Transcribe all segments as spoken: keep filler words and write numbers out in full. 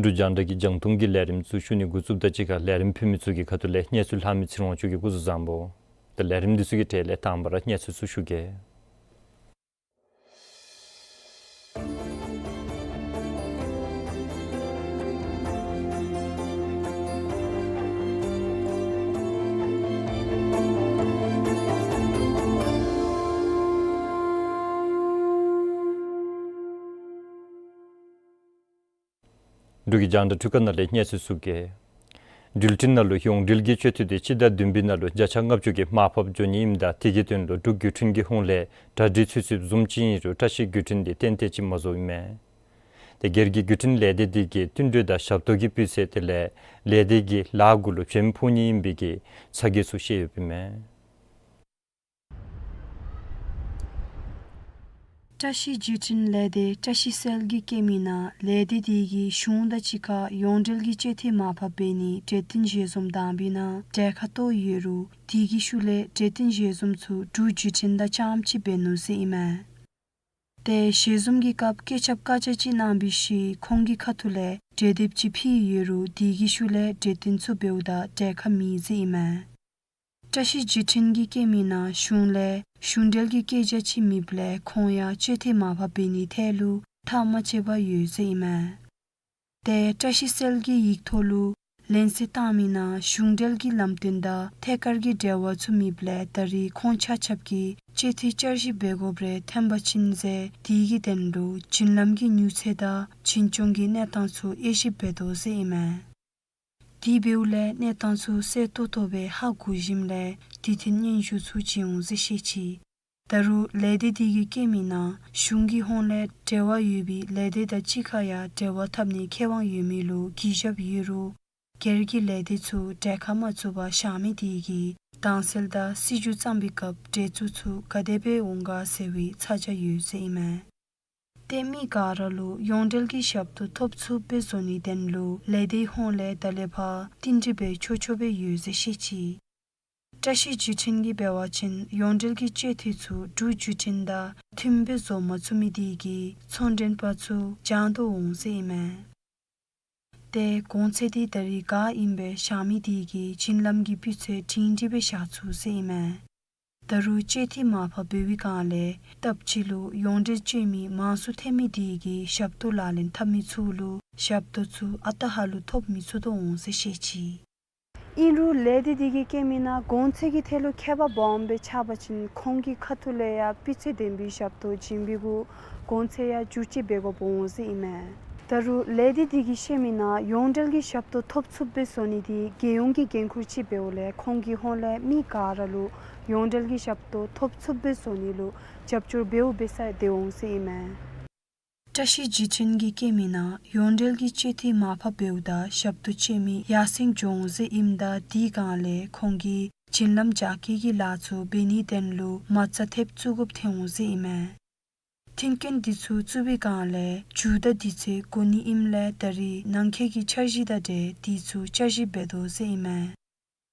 འབྲུག་རྒྱང་བསྒྲགས་ཀྱི་རྒྱང་མཐོང་གི་ལས་རིམ་ཚུ་ཞུ་ནི་འགོ་བཙུགསཔ་དང་གཅིག་ཁར་ལས་རིམ་ཕུལ་མི་ཚུ་གི་ཁ་ཐུག་ལས་གནས་ཚུལ་ལྷག་མི་ཚེ་རིང་དབང་ཕྱུག་གིས་སྐུ་གཟུགས་བཟང་པོ། ད་ལས་རིམ་འདི་ཚུ་གི་གྲས་ལས་དང་པ་ར་གནས་ཚུལ་ཚུ་ཞུ་གེ། འབྲུག་གི་རྒྱང་བསྒྲགས་འཕྲུལ་ཁང་ནང་ལས་གནས་ཚུལ་ཞུ་གེ། འགྲུལ་འཕྲིན་ནང་ལུ་ཡོངས་འབྲེལ་གྱི་སྤྱོད་འཐུས་དེ་སྤྱི་ཟླ་བདུན་པའི་ནང་ལུ་བརྒྱ་ཆ་ལྔ་བཅུ་གི་མར་ཕབ་འགྱོ་ནི་ཨིནམ་ད་དེ་གི་དོན་ལུ་འབྲུག་བརྒྱུད་འཕྲིན་གྱི་ཧོངས་ལས་གྲ་སྒྲིག་ཚུད་ཚུདཔ་བཟུམ་ཅིག་ཨིན་རུང་བཀྲ་ཤིས་བརྒྱུད་འཕྲིན་དེ་ཏན་ཏན་ཅིག་མ་བཟོཝ་ཨིན་མས། དེ་སྒེར་གྱི་བརྒྱུད་འཕྲིན་ལས་སྡེ་དེ་གིས་བསྟུན་གྲོས་དང་ཞབས་ཏོག་གི་སྤུས་ཚད་དེ་ལས་ལས་སྡེ་གི་ལཱ་གུ་ལུ་བྱོན་ཕོག་ནི་ཨིན་པའི་གི་ཚ་གྱང་ཚུ་བཤད་ཡོདཔ་ཨིན་མས། བཀྲ་ཤིས་བརྒྱུད་འཕྲིན་ལས་སྡེ་བཀྲ་ཤིས་གསལ་གྱིས་བཀོད་མིའི་ནང་ལས་སྡེ་དེ་གིས་གཞུང་དང་གཅིག་ཁར་ཡོངས་འབྲེལ་གྱི་སྤྱོད་འཐུས་མར་ཕབ་འབད་ནིའི་གྲོས་བསྟུན་ཞལ་འཛོམས་དང་པའི་ནང་གྲལ་ཁར་གཏོགས་ཡོད་རུང་དེ་གི་ཤུལ་ལས་གྲོས་བསྟུན་ཞལ་འཛོམས་ཚུ་འབྲུག་བརྒྱུད་འཕྲིན་དང་རྐྱངམ་གཅིག་འབད་ནུག་ཟེར་ཨིན་མས། དེ་ཞལ་འཛོམས་ཀྱི་སྐབས་བཀོད་ཁྱབ་བཀའ་རྒྱ་ཅིག་གནང་བའི་ཤུལ་ཁོང་གི་ཁ་ཐུག་ལས་གྲོས་འདེབས་ཅིག་ཕུལ་ཡོད་རུང་དེ་གི་ཤུལ་ལས་གྲོས་བསྟུན་ཚུ་འབདཝ་ད་གྲལ་ཁར་མེད་ཟེར་ཨིན་མས། བཀྲ་ཤིས་བརྒྱུད་འཕྲིན་གྱིས་བཀོད་མིའི་ནང་གཞུང་ལས་གཞུང་འབྲེལ་གྱི་བཀའ་རྒྱ་ཅིག་མེདཔ་ལས་ཁོང་ཡང་སྤྱོད་འཐུས་མར་ཕབ་འབད་ནིའི་ཐད་ལུ་ཐག་མ་བཅད་པར་ཡོད་ཟེར་ཨིན་མས། དེ་བཀྲ་ཤིས་གསལ་གྱིས་ཡིག་ཐོག་ལུ་ལན་གསལ་བཏང་མིའི་ནང་གཞུང་འབྲེལ་གྱི་ལམ་སྟོན་དང་ཐད་ཀར་གྱི་འབྲེལ་བ་ཚུ་མེདཔ་ལས་ད་རེས་ཁོང་ཆ་ཁྱབ་ཀྱིས་སྤྱོད་འཐུས་བསྐྱར་ཞིབ་འབད་དགོཔ་རེ་ཐོན་པ་ཅིན་ཟེར་དེ་གི་དོན་ལུ་བྱིན་རླབས་ཀྱི་མྱུར་ཚད་དང་བྱིན་སྐྱོང་གི་གནས་སྟངས་ཚུ་དབྱེ་ཞིབ་འབད་དོ་ཟེར་ཨིན་མས། དེ་འབདཝ་ལས་གནས་སྟངས་ཚུ་གསལ་ཏོག་ཏོ་སྦེ་ཧ་གོ་ཞིནམ་ལས་དེ་ཐོག་སྙན་ཞུ་ཚུ་བྱིན་འོང་ཟེར་བཤད་ཅི། ད་རུང་ལས་སྡེ་དེ་གིས་བཀོད་མིའི་ནང་གཞུང་གི་ཧོངས་ལས་འབྲེལ་བ་ཡོད་པའི་ལས་སྡེ་དང་གཅིག་ཁར་ཡང་འབྲེལ་བ་འཐབ་ནིའི་ཁེ་དབང་ཡོད་མི་ལུ་གུས་ཞབས་ཡོད་རུང་སྒེར་གྱི་ལས་སྡེ་ཚུ་གྲལ་ཁར་མ་བཙུགས་པར་བཞག་མི་དེ་གིས་དྭངས་གསལ་དང་སྲིད་བྱུས་བརྩམ་པའི་སྐབས་འགྲན་བཙུགས་ཚུ་ག་དེ་སྦེ་འོང་ག་ཟེར་བའི་ཚ་གྱང་ཡོད་ཟེར་ཨིན་མས། ཏེ་མི་ག་ར་ལུ་ཡོངས་འབྲེལ་གྱི་ཞབས་ཏོག་ཐོབ་ཚུགསཔ་སྦེ་བཟོ་ནིའི་དོན་ལུ་ལས་སྡེའི་ཧོངས་ལས་ད་ལས་ཕར་བསྟུན་གྲོས་འབད་ཆོག་ཆོག་སྦེ་ཡོད་ཟེར་བཤད་ཅི། བཀྲ་ཤིས་བརྒྱུད་འཕྲིན་གྱིས་འབད་བ་ཅིན་ཡོངས་འབྲེལ་གྱི་སྤྱོད་འཐུས་ཚུ་འབྲུག་བརྒྱུད་འཕྲིན་དང་མཐུནམ་སྦེ་བཟོ་མ་ཚུགས་མི་དེ་གིས་ཚོང་མགྲོན་པ་ཚུ་སྦྱང་དོ་འོང་ཟེར་ཨིན་མས། ཏེ་གོང་ཚད་དེ་ད་རེས་ག་ཨིནམ་སྦེ་བཞག་མི་དེ་གིས་བྱིན་རླབས་ཀྱི་སྤུས་ཚད་སྒྲིང་སྒྲིང་སྦེ་བཞག་ཚུགས་ཟེར་ཨིན་མས། ད་རུང་སྤྱོད་འཐུས་མར་ཕབ་འབད་བའི་སྒང་ལས་སྟབས་གཅིག་ལུ་ཡོངས་འབྲེལ་སྤྱོད་མི་མང་སུ་ཐོན་མི་དེ་གིས་ཞབས་ཏོག་ལག་ལེན་འཐབ་མི་ཚུ་ལུ་ཞབས་ཏོག་ཚུ་ཨ་རྟག་ཧ་ལུགས་ཐོབ་མི་ཚུགས་དོ་འོང་ཟེར་བཤད་ཅི། ཨིན་རུང་ལས་སྡེ་དེ་གིས་བཀོད་མིའི་ནང་གོང་ཚད་ཀྱི་ཐད་ལུ་ཁྱད་པར་སྦོམ་སྦེ་ཆགས་པ་ཅིན་ཁོང་གི་ཁ་ཐུག་ལས་ཡང་སྤུས་ཚད་ལྡན་པའི་ཞབས་ཏོག་བྱིན་པའི་གུ་གོང་ཚད་ཡང་བསྒྱུར་བཅོས་འབད་དགོཔ་འོང་ཟེར་ཨིན་མས། ད་རུང་ལས་སྡེ་དེ་གིས་བཤད་མིའི་ནང་ཡོངས་འབྲེལ་གྱི་ཞབས་ཏོག་ཐོབ་ཚུགསཔ་སྦེ་བཟོ་ནི་དེ་རྒྱལ་ཡོངས་ཀྱི་འགན་ཁུར་ཅིག་འབདཝ་ལས་ཁོང་གི་ཧོངས་ལས་མི་ག་ར་ལུ་ཡོངས་འབྲེལ་གྱི་ཞབས་ཏོག་ཐོབ་ཚུགསཔ་སྦེ་བཟོ་ནི་ལུ་རྒྱབ་སྐྱོར་འབདཝ་འབད་ས་དེ་འོང་ཟེར་ཨིན་མས། བཀྲ་ཤིས་བརྒྱུད་འཕྲིན་གྱིས་བཀོད་མིའི་ནང་ཡོངས་འབྲེལ་གྱི་སྤྱོད་འཐུས་མར་ཕབ་འབདཝ་ད་ཞབས་ཏོག་སྤྱོད་མི་ཡར་སེང་འགྱོ་འོང་ཟེར་ཨིནམ་ད་དེའི་སྒང་ལས་ཁོང་གིས་བྱིན་རླབས་རྒྱ་སྐྱེད་ཀྱི་ལཱ་ཚུ་འབད་ནིའི་དོན་ལུ་མ་རྩ་ཐེབས་བཙུགས་དགོཔ་ཐོན་འོང་ཟེར་ཨིན་མས། མཐུན་རྐྱེན་འདི་ཚུ་བཙུགས་པའི་སྒང་ལས་མཇུག་བསྡུ་དུས་ཚོད་འགོར་ནི་ཨིནམ་ལས་ད་རེས་ནང་འཁོད་ཀྱི་འཆར་གཞི་དང་འབྲེལ་དེ་ཚུ་བསྐྱར་ཞིབ་འབད་དོ་ཟེར་ཨིན་མས།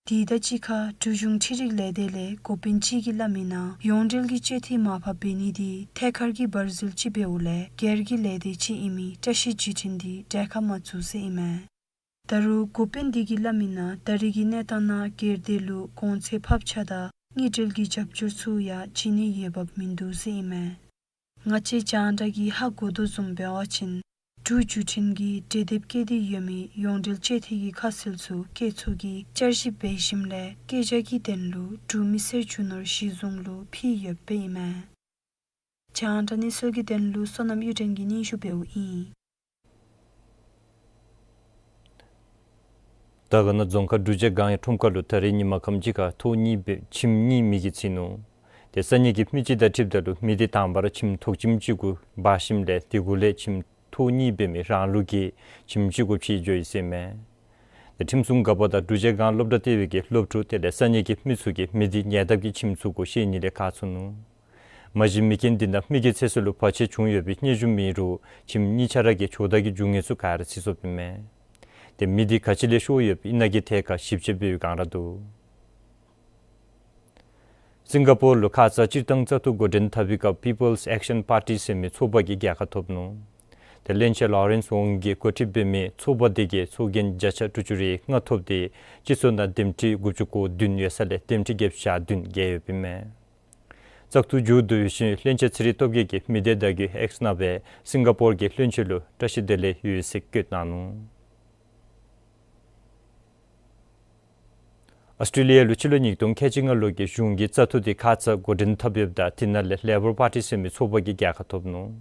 དེ་དང་གཅིག་ཁར་འབྲུག་གཞུང་འཕྲུལ་རིག་ལས་སྡེ་ལས་འགོ་དཔོན་ཅིག་གིས་སླབ་མིའི་ནང་ཡོངས་འབྲེལ་གྱི་སྤྱོད་འཐུས་མར་ཕབ་འབད་ནི་དེ་ཐད་ཀར་གྱི་འབར་འཛུལ་ཅིག་འབདཝ་ལས་སྒེར་གྱི་ལས་སྡེ་ཅིག་ཨིན་མི་བཀྲ་ཤིས་བརྒྱུད་འཕྲིན་དེ་གྲལ་ཁར་མ་བཙུགས་ཟེར་ཨིན་མས། ད་རུང་འགོ་དཔོན་དེ་གིས་སླབ་མིའི་ནང་ད་རེས་ཀྱི་གནས་སྟངས་ནང་སྒེར་སྡེ་ལུ་གོང་ཚད་ཕབ་ཆ་དང་དངུལ་འབྲེལ་གྱི་རྒྱབ་སྐྱོར་ཚུ་ཡང་བྱིན་ནི་འོས་འབབ་མིན་འདུག་ཟེར་ཨིན་མས། ང་བཅས་རྒྱང་བསྒྲགས་ཀྱིས་ཧ་གོ་དོ་བཟུམ་འབད་བ་ཅིན་འབྲུག་བརྒྱུད་འཕྲིན་གྱིས་འབྲེལ་སྡེབ་བཀལ་ཏེ་ཡོད་མི་ཡོངས་འབྲེལ་ཅོད་ཐིག་གི་ཁ་གསལ་ཚུ་བཀོད་ཚོགས་ཀྱིས་བསྐྱར་ཞིབ་འབད་ཞིནམ་ལས་བཀོད་རྒྱ་གི་དོན་ལུ་འབྲུག་མི་སེར་རྒྱུ་ནོར་གཞི་བཟུང་ལུ་ཕུལ་ཡོདཔ་ཨིན་མས། རྒྱང་བསྒྲགས་གནས་ཚུལ་གྱི་དོན་ལུ་བསོད་ནམས་གཡུ་སྒྲོན་གྱིས་སྙན་ཞུ་འབདཝ་ཨིན། དར་དཀར་ན་རྫོང་ཁག་འབྲུག་རྗེ་སྒང་ཡང་ཁྲོམ་ཁ་ལུ་ད་རིས་ཉིན་མ་ཁམས་ཅིག་ཁར་ཐོག་གཉིས་སྦེ་ཁྱིམ་གཉིས་མེ་གིས་ཚིག་ནུག། ཏེ་ས་གནས་ཀྱི་མི་ཅིག་དང་འཁྲིལཝ་ད་ལུ་མེ་འདི་དང་པ་ར་ཁྱིམ་ཐོག་ཁྱིམ་ཅིག་གུ་འབར་ཞིནམ་ལས་དེ་གུ་ལས་ཁྱིམ་ཐོག་གཉིས་འབད་མི་རང་ལུགས་ཀྱི་ཁྱིམ་ཅིག་གུ་ཕྱེ་འགྱོ་ཡི་ཟེར་མས། ཏེ་ཁྲིམས་སྲུང་འགག་པ་དང་འབྲུག་རྗེ་སྒང་སློབ་གྲྭ་ལྟེ་བའི་གི་སློབ་ཕྲུག་དེ་ལས་ས་གནས་ཀྱི་མི་ཚུ་གིས་མེ་འདི་ཉེ་འདབས་ཀྱི་ཁྱིམ་ཚུ་གུ་བཤལ་ནི་ལས་བཀག་ཚུགས་ནུག། མ་གཞི་མེ་རྐྱེན་འདི་ནང་མི་གི་ཚེ་སྲོག་ལུ་བར་ཆད་བྱུང་ཡོད་པའི་སྙན་ཞུ་མེད་རུང་ཁྱིམ་གཉིས་ཆ་ར་གིས་ཇོ་བདག་གི་རྒྱུ་དངོས་ཚུ་ག་ར་ཚིག་སོཔ་ཨིན་མས། ཏེ་མེ་འདི་ག་ཅི་ལས་ཤོར་ཡོདཔ་ཨིན་ན་གི་ཐད་ཁར་ཞིབ་དཔྱད་འབད་བའི་སྒང་ར་འདུག། སིང་ག་པོར་ལུ་ཁ་ཙ་སྤྱིར་བཏང་བཙག་འཐུ་འགོ་འདྲེན་འཐབ་པའི་སྐབས་People's Action Party ཟེར་མི་ཚོགས་པ་གིས་རྒྱལ་ཁ་ཐོབ་ནུག། ཏེ་བློན་ཆེན་ལོ་རེནསི་ཝོང་གིས་འགོ་ཁྲིད་འབད་མི་ཚོགས་པ་དེ་གིས་ཚོགས་རྒྱན་བརྒྱ་ཆ་དྲུག་ཅུ་རེ་ལྔ་ཐོབ་སྟེ་སྤྱི་ཚོགས་ནང་འདེམས་ཁྲི་དགུ་བཅུ་གོ་བདུན་ཡོད་ས་ལས་འདེམས་ཁྲི་བརྒྱད་ཅུ་གྱ་བདུན་རྒྱལ་ཡོདཔ་ཨིན་མས། བཙག་འཐུ་མཇུག་བསྡུ་ཞིནམ་བློན་ཆེན་ཚེ་རིང་སྟོབས་རྒྱས་ཀྱིས་མི་སྡེ་བརྡ་བརྒྱུད་X ནང་སྦེ་སིང་ག་པོར་གྱི་བློན་ཆེན་ལུ་བཀྲ་ཤིས་བདེ་ལེགས་ཡོད་ཟེར་བཀོད་གནང་ནུག། ཨོསི་ཊྲེ་ལི་ཡ་ལུ་སྤྱི་ལོ་ཉིས་སྟོང་ཁལ་གཅིག་ལྔ་ལོ་གི་གཞུང་གི་བཙག་འཐུ་དེ་ཁ་ཙ་འགོ་འདྲེན་འཐབ་ཡོདཔ་ད་དེ་ནང་ལས་ལེ་བར་པར་ཊི་ཟེར་མི་ཚོགས་པ་གིས་རྒྱལ་ཁ་ཐོབ་ནུག།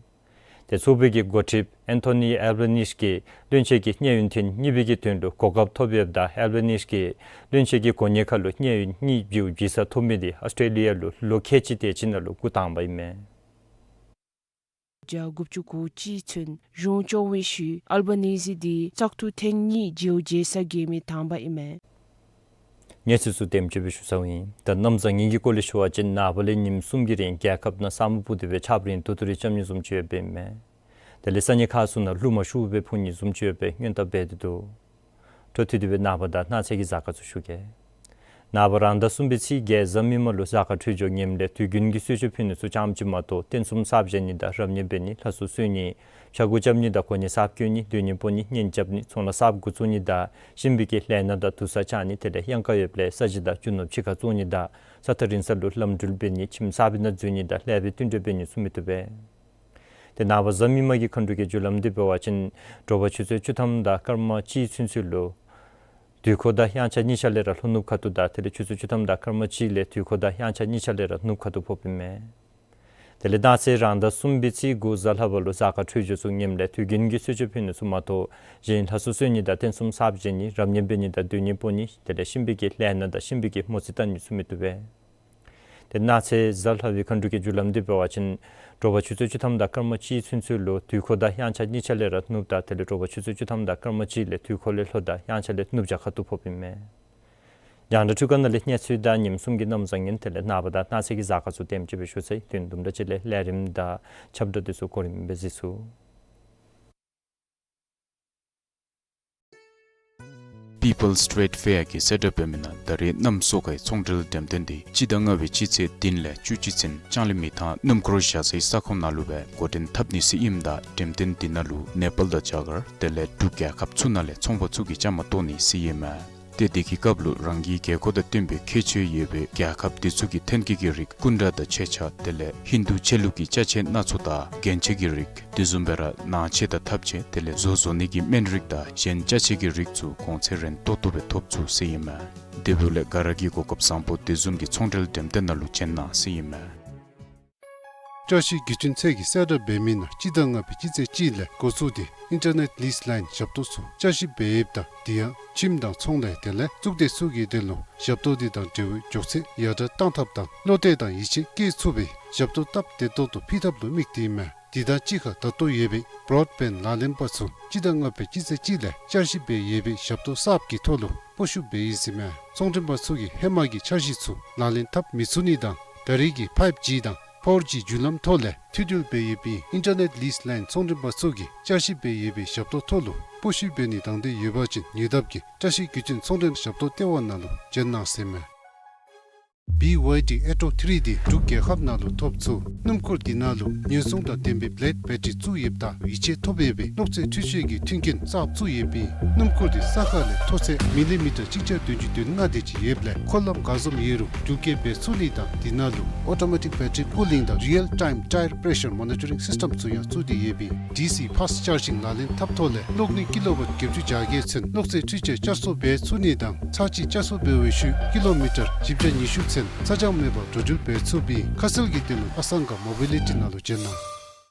ཏེ་ཚོགས་པའི་གི་འགོ་ཁྲིདཔ་ཨེན་ཐོ་ནི་ཨལ་བྷ་ནིས་ཀྱིས་བློན་ཆེན་གྱི་གནས་ཡུན་ཐེངས་གཉིས་པའི་གི་དོན་ལུ་གོ་སྐབས་ཐོབ་ཡོདཔ་ད་ཨལ་བྷ་ནིས་ཀྱིས་བློན་ཆེན་གྱི་གོ་གནས་ཁར་ལུ་གནས་ཡུན་གཉིས་བརྗེཝ་བརྗེ་ས་ཐོབ་མི་དེ་ཨོསི་ཊྲེ་ལི་ཡ་ལུ་ལོ་ཁལ་གཅིག་དེ་ཅིག་ནང་ལུ་འགོ་དང་པ་ཨིན་མས། དགུ་བཅུ་གོ་གཅིག་ཚུན་གཞུང་སྐྱོང་བའི་ཤུལ་ཨལ་བྷ་ནི་ཟི་དེ་བཙག་འཐུ་ཐེངས་གཉིས་བརྗེཝ་བརྗེ་ས་རྒྱས་མི་དང་པ་ཨིན་མས། གནས་ཚུལ་ཚུ་དེམ་ཅིག་སྦེ་ཞུ་ཚརཝ་ཨིན། ད་གནམ་བཟང་ངན་གྱི་སྐོར་ལས་ཞུ་བ་ཅིན་ནངས་པ་ལས་ཉིནམ་གསུམ་གྱི་རིང་རྒྱལ་ཁབ་ནང་ས་སྨུག་སྤུབས་ཏེ་སྦེ་ཆརཔ་རིང་ཏོག་ཏོ་རེ་རྐྱབ་ནི་བཟུམ་ཅིག་ཡོདཔ་ཨིན་མས། དེ་ལས་ས་གནས་ཁག་ཚུ་ནང་རླུང་མ་ཤུགས་སྦེ་འཕུ་ནི་བཟུམ་ཅིག་ཡོདཔ་སྦེ་སྔོན་བརྡ་འབད་དེ་འདུག། འཕྲོ་མཐུད་དེ་སྦེ་ནངས་པ་དང་གནངས་ཚེ་གི་གཟའ་སྐར་ཚུ་ཞུ་གེ། ནངས་པ་རང་ཟླ་གསུམ་པའི་ཚེས་བརྒྱད་གཟའ་མིག་དམར་ལུ་གཟའ་སྐར་འཕྲོད་སྦྱོར་ངནམ་ལས་དུས་རྒྱུན་གྱི་གསོལ་མཆོད་ཕུལ་ནི་ཚུ་ཙམ་ཅིག་མ་གཏོགས་རྟེན་གསུམ་གསརཔ་བཞེངས་ནི་དང་རབ་གནས་འབད་ནི་ལྷ་གསོལ་གསོལ་ནི་ཕྱྭ་འགུགས་རྐྱབ་ནི་དང་གོ་གནས་གསརཔ་བསྐོ་ནི་སྡོད་གནས་སྤོ་ནི་གཉེན་རྐྱབ་ནི་ཚོང་ལཱ་གསརཔ་འགོ་བཙུགས་ནི་དང་གཤིན་པོའི་གི་ལས་སྣ་དང་དུར་ས་བཅག་ནི་དེ་ལས་གཡང་ཁ་ཡོདཔ་ལས་ས་གཞི་དང་རྒྱུ་ནོར་ཕྱི་ཁར་བཙོང་ནི་དང་ས་ཐག་རིང་ས་ལུ་ལམ་འགྲུལ་འབད་ནི་ཁྱིམ་གསར་པའི་ནང་འཛུལ་ནི་དང་ལེགས་པའི་བསྟུན་གྲོས་འབད་ནི་ཚུ་མི་བཏུབ་པས། ཏེ་ནངས་པ་གཟའ་མིག་དམར་གྱི་མཁའ་འགྲོ་གི་རྒྱུ་ལམ་འདི་འབད་བ་ཅིན་དྲོ་པ་ཆུ་ཚོད་བཅུ་ཐམ་དང་སྐར་མ་གཅིག་ཚུན་ཚོད་ལུ་དུས་འཁོར་དང་དབྱངས་འཆར་གཉིས་ཆ་ལས་ར་ལྷོ་ནུབ་ཁ་ཐུག་དང་དེ་ལས་ཆུ་ཚོད་བཅུ་ཐམ་དང་སྐར་མ་གཅིག་ལས་དུས་འཁོར་དང་དབྱངས་འཆར་གཉིས་ཆ་ལས་ར་ནུབ་ཁ་ཐུག་ཕོགཔ་ཨིན་མས། དེ་ལས་གནངས་ཚེ་རང་ཟླ་གསུམ་པའི་ཚེས་དགུ་གཟའ་ལྷག་པ་ལུ་གཟའ་སྐར་འཕྲོད་སྦྱོར་ཚུ་ངནམ་ལས་དུས་རྒྱུན་གྱི་གསོལ་མཆོད་ཕུལ་ནི་ཚུ་མ་གཏོགས་གཞན་ལྷ་གསོལ་གསོལ་ནི་དང་རྟེན་གསུམ་གསརཔ་བཞེངས་ནི་རབ་གནས་འབད་ནི་དང་སྡོད་གནས་སྤོ་ནི་དེ་ལས་གཤིན་པོའི་གི་ལས་སྣ་དང་གཤིན་པོའི་གི་མོ་རྩིས་བལྟ་ནི་ཚུ་མི་བཏུབ་པས། ཏེ་གནངས་ཚེ་གཟའ་ལྷག་པའི་མཁའ་འགྲོ་གི་རྒྱུ་ལམ་འདི་འབད་བ་ཅིན་དྲོ་པ་ཆུ་ཚོད་བཅུ་ཐམ་དང་སྐར་མ་གཅིག་ཚུན་ཚོད་ལུ་དུས་འཁོར་དང་དབྱངས་འཆར་གཉིས་ཆ་ལས་ར་ནུབ་དང་དེ་ལས་དྲོ་པ་ཆུ་ཚོད་བཅུ་ཐམ་དང་སྐར་མ་གཅིག་ལས་དུས་འཁོར་ལས་ལྷོ་དང་དབྱངས་འཆར་ལས་ནུབ་བྱང་ཁ་ཐུག་ཕོགཔ་ཨིན་མས། རྒྱང་བསྒྲགས་འཕྲུལ་ཁང་ནང་ལས་གནས་ཚུལ་དང་ཉིནམ་གསུམ་གྱི་གནམ་བཟང་ངན་དེ་ལས་ནངས་པ་དང་གནངས་ཚེ་གི་གཟའ་སྐར་ཚུ་དེམ་ཅིག་སྦེ་ཞུ་ཚར་ཡི། དུས་དུམ་གྲ་ཅིག་ལས་ལས་རིམ་དང་ཁྱབ་བསྒྲགས་དེ་ཚུ་གོ་རིམ་སྦེ་གཟིགས་ཚུགས། People's Trade Fair གི་གསལ་བསྒྲགས་འབད་མི་ནང་ད་རེས་གནམ་སོ་ཁའི་ཚོང་འབྲེལ་འགྲེམས་སྟོན་འདི་སྤྱི་ཟླ་ལྔ་པའི་སྤྱི་ཚེས་བདུན་ལས་བཅུ་གཅིག་ཚུན་ལྕང་གླིང་མི་ཐང་སྣུམ་འཁོར་བཞག་སའི་ས་ཁོངས་ནང་ལུ་སྦེ་འགོ་འདྲེན་འཐབ་ནི་ཟེར་ཨིནམ་ད་འགྲེམས་སྟོན་འདི་ནང་ལུ་ནེ་པཱལ་དང་རྒྱ་གར་དེ་ལས་འབྲུག་རྒྱལ་ཁབ་ཚུ་ནང་ལས་ཚོང་པ་ཚུ་གིས་བཅའ་མར་གཏོགས་ནི་ཟེར་ཨིན་མས། ཏེ་དེ་གི་སྐབས་ལུ་རང་གི་རྒྱལ་ཁབ་དང་བསྟུན་པའི་ཁྱད་ཆོས་ཡོད་པའི་རྒྱལ་ཁབ་དེ་ཚུ་གི་ཐོན་སྐྱེད་ཀྱི་རིགས་སྐུ་འདྲ་དང་ཆས་ཆས་དེ་ལས་ཧིན་དུ་ཆས་ལུགས་ཀྱི་ཅ་ཆས་སྣ་ཚོགས་དང་རྒྱན་ཆ་གི་རིགས་དེ་བཟུམ་སྦེ་ར་ནང་ཆས་དང་ཐབ་ཆས་དེ་ལས་བཟོ་བཟོ་ནི་གི་སྨན་རིགས་དང་གཞན་ཅ་ཆས་ཀྱི་རིགས་ཚུ་གོང་ཚད་རན་ཏོག་ཏོ་སྦེ་ཐོབ་ཚུགས་ཟེར་ཨིན་མས། དེ་འབདཝ་ལས་ག་ར་གིས་གོ་སྐབས་བཟང་པོ་དེ་བཟུམ་གྱི་ཚོང་འབྲེལ་འགྲེམས་སྟོན་ནང་ལུ་བྱོན་གནང་ཟེར་ཨིན་མས། བཀྲ་ཤིས་བརྒྱུད་འཕྲིན་ཚད་ཀྱིས་གསལ་བསྒྲགས་འབད་མི་ནང་སྤྱི་ཟླ་ལྔ་པའི་སྤྱི་ཚེས་གཅིག་ལས་འགོ་བཙུགས་ཏེ་ཨིན་ཊར་ནེཊ་ལིསི་ལའིན་ཞབས་ཏོག་ཚུ་བསྐྱར་ཞིབ་འབད་ཡོདཔ་ད་དེ་ཡང་ཁྱིམ་དང་ཚོང་ལས་དེ་ལས་གཙུག་སྡེ་ཚུ་གི་དོན་ལུ་ཞབས་ཏོག་དེ་དང་འབྲེལ་བའི་མགྱོགས་ཚད་ཡར་དྲག་གཏང་ཐབས་དང་བློ་གཏད་དང་ཡིད་ཆེས་བསྐྱེད་ཚུགས་པའི་ཞབས་ཏོག་སྟབས་བདེ་ཏོག་ཏོ་ཕུལ་ཐབས་ལུ་དམིགས་ཏེ་ཨིན་མས། དེ་དང་གཅིག་ཁར་ད་ལྟོ་ཡོད་པའི་བྲོཌ་བེནཌ་ལག་ལེན་པ་ཚུ་སྤྱི་ཟླ་ལྔ་པའི་སྤྱི་ཚེས་གཅིག་ལས་བསྐྱར་ཞིབ་འབད་ཡོད་པའི་ཞབས་ཏོག་གསརཔ་གི་ཐོག་ལུ་སྤོ་བཤུད་འབད་ཡི་ཟེར་ཨིན་མས། ཚོང་མགྲོན་པ་ཚུ་གིས་ཧེ་མ་གི་འཆར་གཞི་ཚུ་ལག་ལེན་འཐབ་མི་ཚུགས་ནི་དང་ད་རེས་ཀྱི་ཕའིབ་ཇི་དང་ཕོར་ཇི་བརྒྱུད་ལམ་ཐོག་ལས་མཐུད་འབྲེལ་འབད་ཡོད་པའི་ཨིན་ཊར་ནེཊ་ལིསི་ལའིན་ཚོང་མགྲོན་པ་ཚུ་གིས་བསྐྱར་ཞིབ་འབད་ཡོད་པའི་ཞབས་ཏོག་ཐོག་ལུ་སྤོ་བཤུད་འབད་ནི་དང་འདོད་ཡོད་པ་ཅིན་ཉེ་འདབས་ཀྱི་བཀྲ་ཤིས་བརྒྱུད་འཕྲིན་ཚོང་མགྲོན་ཞབས་ཏོག་ལྟེ་བ་ནང་ལུ་བྱོན་གནང་ཟེར་ཨིན་མས། བི་ཝའི་ཌི་ཨེ་ཊོ་ཐི་རི་འདི་འབྲུག་རྒྱལ་ཁབ་ནང་ལུ་ཐོབ་ཚུགས། སྣུམ་འཁོར་འདི་ནང་ལུ་ཉེན་སྲུང་དང་ལྡན་པའི་བི་ལེཌ་བེ་ཊ་རི་བཙུགས་ཡོདཔ་ད་ཡིད་ཆེས་ཐོབ་ཡོད་པའི་གློག་རྫས་འཕྲུལ་ཆས་ཀྱི་མཐུན་རྐྱེན་གསརཔ་བཙུགས་ཡོད་པས། སྣུམ་འཁོར་འདི་ས་ཁ་ལས་མཐོ་ཚད་མི་ལི་མི་ཊར་གཅིག་བརྒྱ་བདུན་ཅུ་དོན་ལྔ་དེ་ཅིག་ཡོདཔ་ལས་འཁོར་ལམ་ག་བཟུམ་ཡོད་རུང་འགྲུལ་སྐྱེལ་འབད་ཚུགས་ནི་དང་འདི་ནང་ལུ་ཨོ་ཊོ་མེ་ཊིག་བེ་ཊ་རི་ཀུ་ལིང་དང་རི་ཡལ་ཊའིམ་ཊའེར་པེ་རེ་ཤར་མོ་ནི་ཊ་རིང་སིསི་ཊེམ་ཚུ་ཡང་བཙུགས་ཏེ་ཡོད་པས། ཌི་སི་ཕཱསི་ཊི་ཅཱར་ཇིང་ལག་ལེན་འཐབ་ཐོག་ལས་གློག་ནུས་ཀི་ལོ་ཝཊ་བརྒྱད་ཅུ་གྱ་བརྒྱད་ཚུན་གློག་རྫས་འཕྲུལ་ཆས་བསྐྱར་གསོ་འབད་ཚུགས་ནི་དང་ཚར་གཅིག་བསྐྱར་གསོ་འབད་བའི་ཤུལ་ཀི་ལོ་མི་ཊར་བཞི་བརྒྱ་ཉི་ཤུ་ཚུན་ཚ་གྱང་མེད་པར་འགྲོ་འགྲུལ་འབད་ཚུགས་པས། ཁ་གསལ་གྱི་དོན་ལུ་ཨ་སང་ག་མོ་བི་ལི་ཊི་ནང་ལུ་བྱོན་གནང་།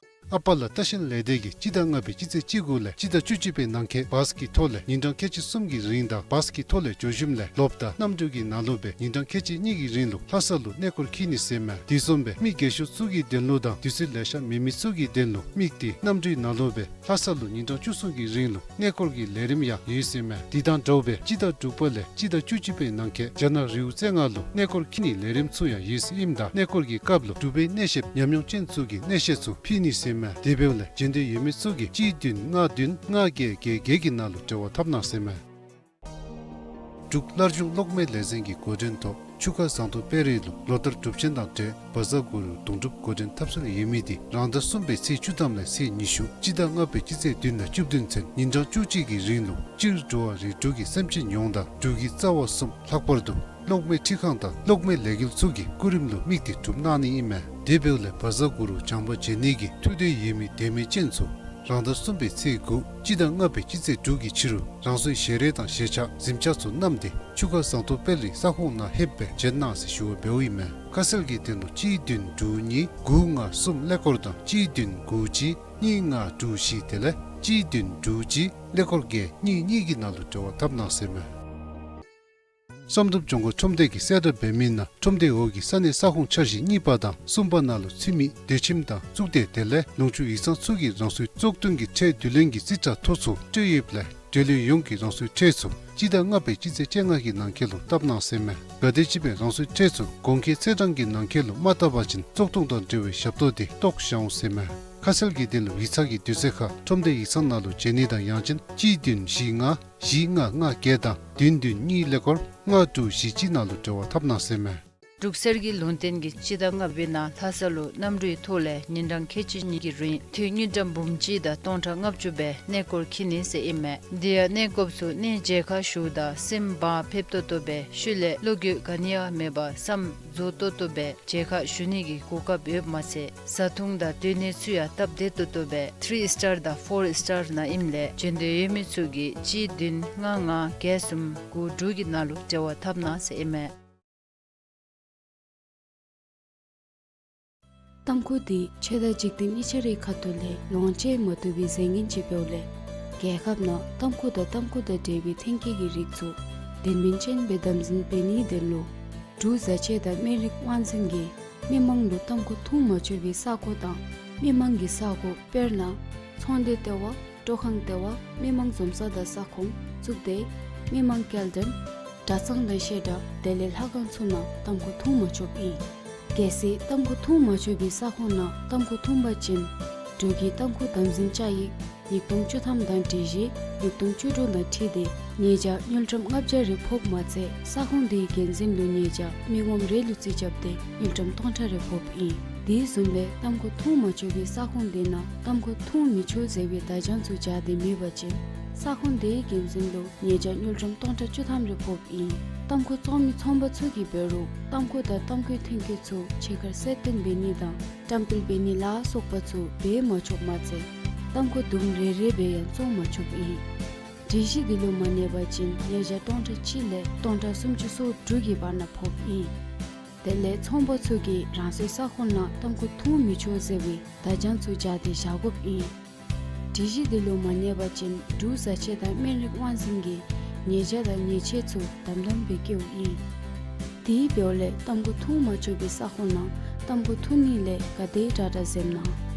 ཨ་པ་ལ་ལྟ་བཤལ་ལས་སྡེ་གིས་སྤྱི་ཟླ་ལྔ་པའི་སྤྱི་ཚེས་བཅུ་དགུ་ལས་སྤྱི་ཟླ་བཅུ་གཅིག་པའི་ནང་འཁོད་བཱསི་ཀྱི་ཐོག་ལས་ཉིན་གྲངས་ཁལ་གཅིག་གསུམ་གྱི་རིང་དང་བཱསི་ཀྱི་ཐོག་ལས་འགྱོ་ཞིནམ་ལས་ལོགཔ་དང་གནམ་གྲུ་གི་ནང་ལུ་སྦེ་ཉིན་གྲངས་ཁལ་གཅིག་གཉིས་ཀྱི་རིང་ལུ་ལྷ་ས་ལུ་གནས་སྐོར་འཁྱིད་ནི་ཟེར་མས། དེ་བཟུམ་སྦེ་མི་རྒས་ཤོས་ཚུ་གི་དོན་ལུ་དང་དུས་ཚོད་ལེ་ཤ་མེད་མི་ཚུ་གི་དོན་ལུ་དམིགས་ཏེ་གནམ་གྲུའི་ནང་ལུ་སྦེ་ལྷ་ས་ལུ་ཉིན་གྲངས་བཅུ་གསུམ་གྱི་རིང་ལུ་གནས་སྐོར་གྱི་ལས་རིམ་ཡང་ཡོད་ཟེར་མས། དེ་དང་འདྲཝ་སྦེ་སྤྱི་ཟླ་དྲུག་པ་ལས་སྤྱི་ཟླ་བཅུ་གཅིག་པའི་ནང་འཁོད་རྒྱ་ནག་རི་བོ་རྩེ་ལྔ་ལུ་གནས་སྐོར་འཁྱིད་ནིའི་ལས་རིམ་ཚུ་ཡང་ཡོད་ཟེར་ཨིནམ་ད་གནས་སྐོར་གྱི་སྐབས་ལུ་འབྲུག་པའི་གནས་བཤདཔ་ཉམས་མྱོང་ཅན་ཚུ་གིས་གནས་བཤད་ཚུ་ཕུལ་ནི་ཟེར་མས། དེ་འབདཝ་ལས་འབྱོན་འདོད་ཡོད་མི་ཚུ་གིས་གཅིག་བདུན་ལྔ་བདུན་ལྔ་བརྒྱད་བརྒྱད་བརྒྱད་ཀྱི་ནང་ལུ་འབྲེལ་བ་འཐབ་གནང་ཟེར་མས། འབྲུག་སླར་འབྱུང་གློག་མེ་ལས་འཛིན་གྱི་འགོ་འདྲེན་ཐོག་ཆུ་ཁ་ཟངས་མདོག་དཔལ་རི་ལུ་ལོ་ལྟར་སྒྲུབ་ཆེན་དང་འབྲེལ་བཛྲ་གུ་རུ་དུང་སྒྲུབ་འགོ་འདྲེན་འཐབ་སྲོལ་ཡོད་མི་དེ་རང་ཟླ་གསུམ་པའི་ཚེས་བཅུ་ཐམ་ལས་ཚེས་ཉི་ཤུ་སྤྱི་ཟླ་ལྔ་པའི་སྤྱི་ཚེས་བདུན་ལས་བཅུ་བདུན་ཚུན་ཉིན་གྲངས་བཅུ་གཅིག་གི་རིང་ལུ་སྤྱིར་འགྲོ་བ་རིགས་དྲུག་གི་སེམས་ཅན་ཡོངས་དང་འབྲུག་གི་རྩ་བ་གསུམ་ལྷག་པར་དུ་གློག་མེ་འཕྲུལ་ཁང་དང་གློག་མེ་ལས་འགུལ་ཚུ་གི་སྐུ་རིམ་ལུ་དམིགས་ཏེ་སྒྲུབ་གནང་ནི་ཨིན་མས། དེ་འབདཝ་ལས་བཛྲ་གུ་རུ་བྱང་པ་མཇལ་ནི་གི་ཐུགས་འདོད་ཡོད་མི་དད་མོས་ཅན་ཚུ་རང་ཟླ་གསུམ་པའི་ཚེས་དགུ་སྤྱི་ཟླ་ལྔ་པའི་སྤྱི་ཚེས་དྲུག་གི་ཕྱི་རུ་རང་སོའི་ཞལ་རས་དང་ཞལ་ཆས་གཟིམ་ཆས་ཚུ་བསྣམས་ཏེ་ཆུ་ཁ་ཟངས་མདོག་དཔལ་རིའི་ས་ཁོངས་ནང་ལྷོདཔ་སྦེ་བྱོན་གནང་ཟེར་ཞུ་བ་འབདཝ་ཨིན་མས། ཁ་གསལ་གྱི་དོན་ལུ་གཅིག་བདུན་དྲུག་གཉིས་དགུ་ལྔ་གསུམ་ཀླད་ཀོར་དང་གཅིག་བདུན་དགུ་གཅིག་གཉིས་ལྔ་དྲུག་བཞི་དེ་ལས་གཅིག་བདུན་དྲུག་གཅིག་ཀླད་ཀོར་བརྒྱད་གཉིས་གཉིས་ཀྱི་ནང་ལུ་འབྲེལ་བ་འཐབ་གནང་ཟེར་མས། བསམ་གྲུབ་ལྗོངས་མཁར་ཁྲོམ་སྡེ་གིས་གསལ་བསྒྲགས་འབད་མི་ནང་ཁྲོམ་སྡེའི་འོག་གི་ས་གནས་ས་ཁོངས་འཆར་གཞི་གཉིས་པ་དང་གསུམ་པ་ནང་ལུ་ཚུད་མི་སྡོད་ཁྱིམ་དང་གཙུག་སྡེ་དེ་ལས་ལུང་ཕྱོགས་ཡིག་ཚང་ཚུ་གིས་རང་སོའི་བཙོག་ཐོན་གྱི་ཁྲལ་བསྡུ་ལེན་གྱི་རྩིས་ཁྲ་ཐོ་ཚུ་སྤྲོད་ཡོདཔ་ལས་འབྲེལ་ཡོད་ཡོངས་ཀྱིས་རང་སོའི་ཁྲལ་ཚུ་སྤྱི་ཟླ་ལྔ་པའི་སྤྱི་ཚེས་བཅོ་ལྔ་གི་ནང་འཁོད་ལུ་བཏབ་གནང་ཟེར་མས། གལ་ཏེ་ཅིག་སྦེ་རང་སོའི་ཁྲལ་ཚུ་གོང་འཁོད་ཚེས་གྲངས་ཀྱི་ནང་འཁོད་ལུ་མ་བཏབ་པ་ཅིན་བཙོག་ཐོན་དང་འབྲེལ་བའི་ཞབས་ཏོག་དེ་བཏོག་བཞག་འོང་ཟེར་མས། ཁ་གསལ་གྱི་དོན་ལུ་ཡིག་ཚང་གི་དུས་ཚོད་ཁར་ཁྲོམ་སྡེ་ཡིག་ཚང་ནང་ལུ་བྱོན་ནི་དང་ཡང་ཅིན་གཅིག་བདུན་བཞི་ལྔ་བཞི་ལྔ་ལྔ་བརྒྱད་དང་བདུན་བདུན་གཉིས་ཀླད་ཀོར་ལྔ་དྲུག་བཞི་གཅིག་ནང་ལུ་འབྲེལ་བ་འཐབ་གནང་ཟེར་མས། འབྲུག་གསེར་གྱི་ལུང་བསྟན་གྱིས་སྤྱི་ཟླ་ལྔ་པའི་ནང་ལྷ་ས་ལུ་གནམ་གྲུའི་ཐོག་ལས་ཉིན་གྲངས་ཁལ་གཅིག་གཉིས་ཀྱི་རིང་དངུལ་ཀྲམ་འབུམ་གཅིག་དང་སྟོང་ཕྲག་ལྔ་བཅུ་སྦེ་གནས་སྐོར་འཁྱིད་ནི་ཟེར་ཨིན་མས། དེ་ཡང་གནས་སྐོརཔ་ཚུ་གནས་མཇལ་ཁ་ཞུཝ་ད་སེམས་བག་ཕེབས་ཏོག་ཏོ་སྦེ་ཤུལ་ལས་བློ་འགྱོད་ག་ནི་ཡང་མེད་པར་བསམ་རྫོགས་ཏོག་ཏོ་སྦེ་མཇལ་ཁ་ཞུ་ནི་གི་གོ་སྐབས་ཡོདཔ་མ་ཚད་བཟའ་འཐུང་དང་སྡོད་གནས་ཚུ་ཡང་སྟབས་བདེ་ཏོག་ཏོ་སྦེ་ཐི་རི་སི་ཊར་དང་ཕོར་སི་ཊར་ནང་ཨིནམ་ལས་བྱོན་འདོད་ཡོད་མི་ཚུ་གིས་གཅིག་བདུན་ལྔ་ལྔ་བརྒྱད་གསུམ་དགུ་དྲུག་གི་ནང་ལུ་འབྲེལ་བ་འཐབ་གནང་ཟེར་ཨིན་མས། ཏམ་ཁུ་འདི་ཆོས་དང་འཇིག་རྟེན་གཉིས་ཆ་རའི་ཁ་ཐུག་ལས་ལོངས་སྤྱོད་མ་བཏུབ་པའི་རྫས་ངན་ཅིག་འབདཝ་ལས་རྒྱལ་ཁབ་ནང་ཏམ་ཁུ་དང་ཏམ་ཁུ་དང་འབྲེལ་བའི་ཐོན་སྐྱེད་ཀྱི་རིགས་ཚུ་དོན་སྨིན་ཅན་སྦེ་དམ་འཛིན་འབད་ནིའི་དོན་ལུ་འབྲུག་བཟའ་ཆས་དང་སྨན་རིགས་དབང་འཛིན་གྱིས་མི་མང་ལུ་ཏམ་ཁུ་འཐུང་མ་ཆོག་པའི་ས་གོ་དང་མི་མང་གི་ས་གོ་དཔེར་ན་ཚོང་སྡེ་ལྟེ་བ། སྤྲོ་ཁང་ལྟེ་བ། མི་མང་འཛོམས་ས་དང་ས་ཁོངས། གཙུག་སྡེ། མི་མང་སྐྱེལ་འདྲེན། གྲྭ་ཚང་དང་བཤད་གྲྭ་དེ་ལས་ལྷ་ཁང་ཚུ་ནང་ཏམ་ཁུ་འཐུང་མ་ཆོགཔ་ཨིན། གལ་སྲིད་ཏམ་ཁུ་འཐུང་མ་ཆོག་པའི་ས་ཁོངས་ནང་ཏམ་ཁུ་འཐུང་པ་ཅིན་འབྲུག་གི་ཏམ་ཁུ་དམ་འཛིན་བཅའ་ཡིག་ཉིས་སྟོང་བཅུ་ཐམ་དང་སྒྲིག་གཞི་ཉིས་སྟོང་བཅུ་དྲུག་དང་འཁྲིལ་ཏེ་ཉེས་བྱ་དངུལ་ཀྲམ་ལྔ་བརྒྱ་རེ་ཕོགཔ་མ་ཚད་ས་ཁོངས་དེའི་འགན་འཛིན་ལུ་ཉེས་བྱ་མི་ངོམ་རེ་ལུ་རྩིས་རྐྱབ་སྟེ་དངུལ་ཀྲམ་སྟོང་ཕྲག་རེ་ཕོགཔ་ཨིན། དེ་བཟུམ་སྦེ་ཏམ་ཁུ་འཐུང་མ་ཆོག་པའི་ས་ཁོངས་དེ་ནང་ཏམ་ཁུ་འཐུང་མི་ཆོག་ཟེར་བའི་བརྡ་བྱང་ཚུ་སྦྱར་ཏེ་མེད་པ་ཅིན་ས་ཁོངས་དེའི་འགན་འཛིན་ལུ་ཉེས་བྱ་དངུལ་ཀྲམ་སྟོང་ཕྲག་བཅུ་ཐམ་རེ་ཕོགཔ་ཨིན། ཏམ་ཁུ་བཙོང་མི་ཚོང་པ་ཚུ་གིས་འབད་རུང་ཏམ་ཁུ་དང་ཏམ་ཁུའི་ཐོན་སྐྱེད་ཚུ་ཕྱི་ཁར་གསལ་སྟོན་འབད་ནི་དང་བཀྲམ་སྤེལ་འབད་ནི་ལ་སོགས་པ་ཚུ་འབད་མ་ཆོགཔ་མ་ཚད་ཏམ་ཁུ་དུམ་རེ་རེ་སྦེ་ཡང་བཙོང་མ་ཆོགཔ་ཨིན། སྒྲིག་གཞི་འདི་ལུ་མ་གནས་པ་ཅིན་ཉེས་བྱ་སྟོང་ཕྲག་གཅིག་ལས་སྟོང་ཕྲག་སུམ་ཅུ་སོ་དྲུག་གི་བར་ན་ཕོགཔ་ཨིན། དེ་ལས་ཚོང་པ་ཚུ་གིས་རང་སོའི་ས་ཁོངས་ནང་ཏམ་ཁུ་འཐུང་མི་ཆོག་ཟེར་བའི་བརྡ་བྱང་ཚུ་སྦྱར་ཏེ་བཞག་དགོཔ་ཨིན། སྒྲིག་གཞི་འདི་ལུ་མ་གནས་པ་ཅིན་འབྲུག་བཟའ་ཆས་དང་སྨན་རིགས་དབང་འཛིན་གྱིས་ཉེས་བྱ་དང་ཉེས་ཆད་ཚུ་དམ་དམ་སྦེ་བཀལཝ་ཨིན། དེ་འབདཝ་ལས་ཏམ་ཁུ་འཐུང་མ་ཆོག་པའི་ས་ཁོངས་ནང་ཏམ་ཁུ་འཐུང་ནི་ལས་ག་དེ་དྲག་དྲག་འཛེམ་གནང་།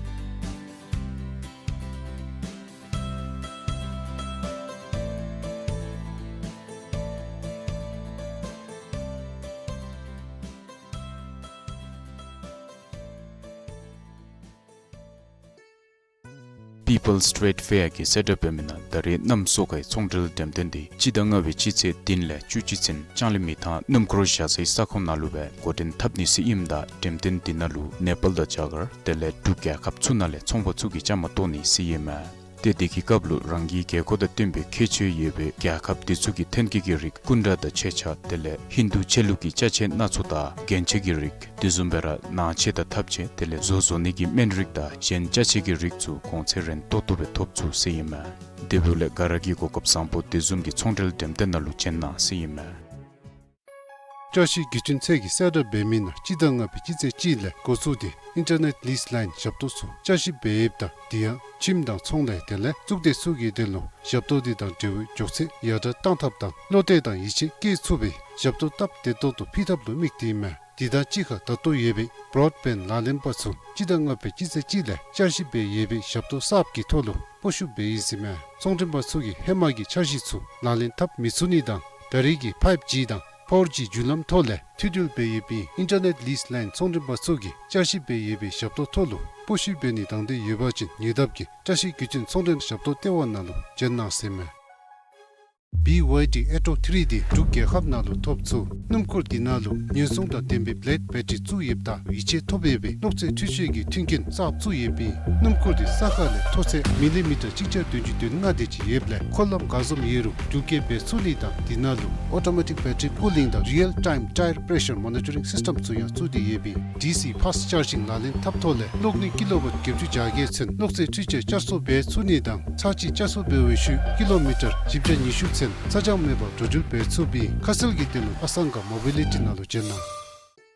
བི་ World Trade Fair གིས་གསལ་བསྒྲགས་འབད་མི་ནང་ད་རེས་གནམ་སྲོ་ཁའི་ཚོང་འབྲེལ་འགྲེམས་སྟོན་འདི་སྤྱི་ཟླ་ལྔ་པའི་སྤྱི་ཚེས་བདུན་ལས་བཅུ་གཅིག་ཚུན་ལྕང་གླིང་མི་ཐང་སྣུམ་འཁོར་བཞག་སའི་ས་ཁོངས་ནང་ལུ་སྦེ་འགོ་འདྲེན་འཐབ་ནི་ཟེར་ཨིནམ་ད་འགྲེམས་སྟོན་འདི་ནང་ལུ་ནེ་པཱལ་དང་རྒྱ་གར་དེ་ལས་འབྲུག་རྒྱལ་ཁབ་ཚུ་ནང་ལས་ཚོང་པ་ཚུ་གིས་བཅའ་མར་གཏོགས་ནི་ཟེར་ཨིན་མས། ཏེ་དེ་གི་སྐབས་ལུ་རང་གི་དགོས་མཁོ་དང་བསྟུན་པའི་ཁྱད་ཆོས་ཡོད་པའི་རྒྱལ་ཁབ་དེ་ཚུ་གི་ཐོན་སྐྱེད་ཀྱི་རིགས་སྐུ་འདྲ་དང་ཆས་ཆས་དེ་ལས་ཧིན་དུ་ཆས་ལུགས་ཀྱི་ཅ་ཆས་སྣ་ཚོགས་དང་རྒྱན་ཆ་གི་རིགས་དེ་བཟུམ་སྦེ་ར་ནང་ཆས་དང་ཐབ་ཆས་དེ་ལས་བཟོ་བཟོ་ནི་གི་སྨན་རིགས་དང་གཞན་ཅ་ཆས་ཀྱི་རིགས་ཚུ་གོང་ཚད་རན་ཏོག་ཏོ་སྦེ་ཐོབ་ཚུགས་ཟེར་ཨིན་མས། དེ་འབདཝ་ལས་ག་ར་གིས་གོ་སྐབས་བཟང་པོ་དེ་བཟུམ་གྱི་ཚོང་འབྲེལ་འགྲེམས་སྟོན་ནང་ལུ་བྱོན་གནང་ཟེར་ཨིན་མས། བཅའ་གཞི་བརྒྱུད་འཕྲིན་ཚད་ཀྱིས་གསལ་བསྒྲགས་འབད་མི་ནང་སྤྱི་ཟླ་ལྔ་པའི་སྤྱི་ཚེས་གཅིག་ལས་འགོ་བཙུགས་ཏེ་ཨིན་ཊར་ནེཊ་ལིསི་ལའིན་ཞབས་ཏོག་ཚུ་བཅའ་གཞི་འབད་ཡོདཔ་ད་དེ་ཡང་ཁྱིམ་དང་ཚོང་ལས་དེ་ལས་གཙུག་སྡེ་ཚུ་གི་དོན་ལུ་ཞབས་ཏོག་འདི་དང་འབྲེལ་བའི་མགྱོགས་ཚད་ཡར་དྲག་གཏང་ཐབས་དང་བློ་གཏད་དང་ཡིད་ཆེས་བསྐྱེད་ཚུགས་པའི་ཞབས་ཏོག་སྟབས་བདེ་ཏོག་ཏོ་ཕུལ་ཐབས་ལུ་དམིགས་ཏེ་ཨིན་མས། དེ་དང་གཅིག་ཁར་ད་ལྟོ་ཡོད་པའི་བྲོཌ་བེནཌ་ལག་ལེན་པ་ཚུ་སྤྱི་ཟླ་ལྔ་པའི་སྤྱི་ཚེས་གཅིག་ལས་བཅའ་གཞི་འབད་ཡོད་པའི་ཞབས་ཏོག་གསརཔ་གི་ཐོག་ལུ་སྤོ་བཤུད་འབད་ཡི་ཟེར་ཨིན་མས། ཚོང་འབྲེལ་པ་ཚུ་གིས་ཧེ་མ་གི་འཆར་གཞི་ཚུ་ལག་ལེན་འཐབ་མི་ཚུགས་ནི་དང་ད་རེས་ཀྱི་ཕའིབ་ཇི་དང་ཕོར་ཇི་བརྒྱུད་ལམ་ཐོག་ལས་མཐུད་འབྲེལ་འབད་ཡོད་པའི་ཨིན་ཊར་ནེཊ་ལིསི་ལའིན་ཚོང་འབྲེལ་པ་ཚུ་གིས་བཅའ་གཞི་འབད་ཡོད་པའི་ཞབས་ཏོག་ཐོག་ལུ་སྤོ་བཤུད་འབད་ནི་དང་འདོད་ཡོད་པ་ཅིན་ཉེ་འདབས་ཀྱི་བཀྲ་ཤིས་བརྒྱུད་འཕྲིན་ཚོང་འབྲེལ་ཞབས་ཏོག་ལྟེ་བ་ནང་ལུ་བྱོན་གནང་ཟེར་ཨིན་མས། བི་ཝའི་ཌི་ཨེ་ཊོ་ཐི་རི་འདི་འབྲུག་རྒྱལ་ཁབ་ནང་ལུ་ཐོབ་ཚུགས། སྣུམ་འཁོར་འདི་ནང་ལུ་ཉེན་སྲུང་དང་ལྡན་པའི་བེ་ལེཌ་བེ་ཊ་རི་བཙུགས་ཡོདཔ་ད་ཡིད་ཆེས་ཐོབ་ཡོད་པའི་གློག་རྫས་འཕྲུལ་ཆས་ཀྱི་མཐུན་རྐྱེན་གསརཔ་བཙུགས་ཡོད་པས་སྣུམ་འཁོར་འདི་ས་ཁ་ལས་མཐོ་ཚད་མི་ལི་མི་ཊར་གཅིག་བརྒྱ་བདུན་ཅུ་དོན་ལྔ་དེ་ཅིག་ཡོདཔ་ལས་འཁོར་ལམ་ག་བཟུམ་ཡོད་རུང་འགྲུལ་སྐྱེལ་འབད་ཚུགས་ནི་དང་འདི་ནང་ལུ་ཨོ་ཊོ་མེ་ཊིག་བེ་ཊ་རི་ཀུ་ལིང་དང་རི་ཡལ་ཊའིམ་ཊའེར་པེ་ཤར་མོ་ནི་ཊ་རིང་སིསི་ཊེམ་ཚུ་ཡང་བཙུགས་ཏེ་ཡོད་པས་ཌི་སི་ཕཱསི་ཊི་ཅར་ཇིང་ལག་ལེན་འཐབ་ཐོག་ལས་གློག་ནུས་ཀི་ལོ་ཝཊ་བརྒྱད་ཅུ་གྱ་བརྒྱད་ཚུན་གློག་རྫས་འཕྲུལ་ཆས་བསྐྱར་གསོ་འབད་ཚུགས་ནི་དང་ཚར་གཅིག་བསྐྱར་གསོ་འབད་བའི་ཤུལ་ཀི་ལོ་མི་ཊར་བཞི་བརྒྱ་ཉི་ཤུ་ཚུན་ཚ་གྱང་མེད་པར་འགྲོ་འགྲུལ་འབད་ཚུགས་པས་ཁ་གསལ་གྱི་དོན་ལུ་ཨ་སང་ག་མོ་བི་ལི་ཊི་ནང་ལུ་བྱོན་གནང་།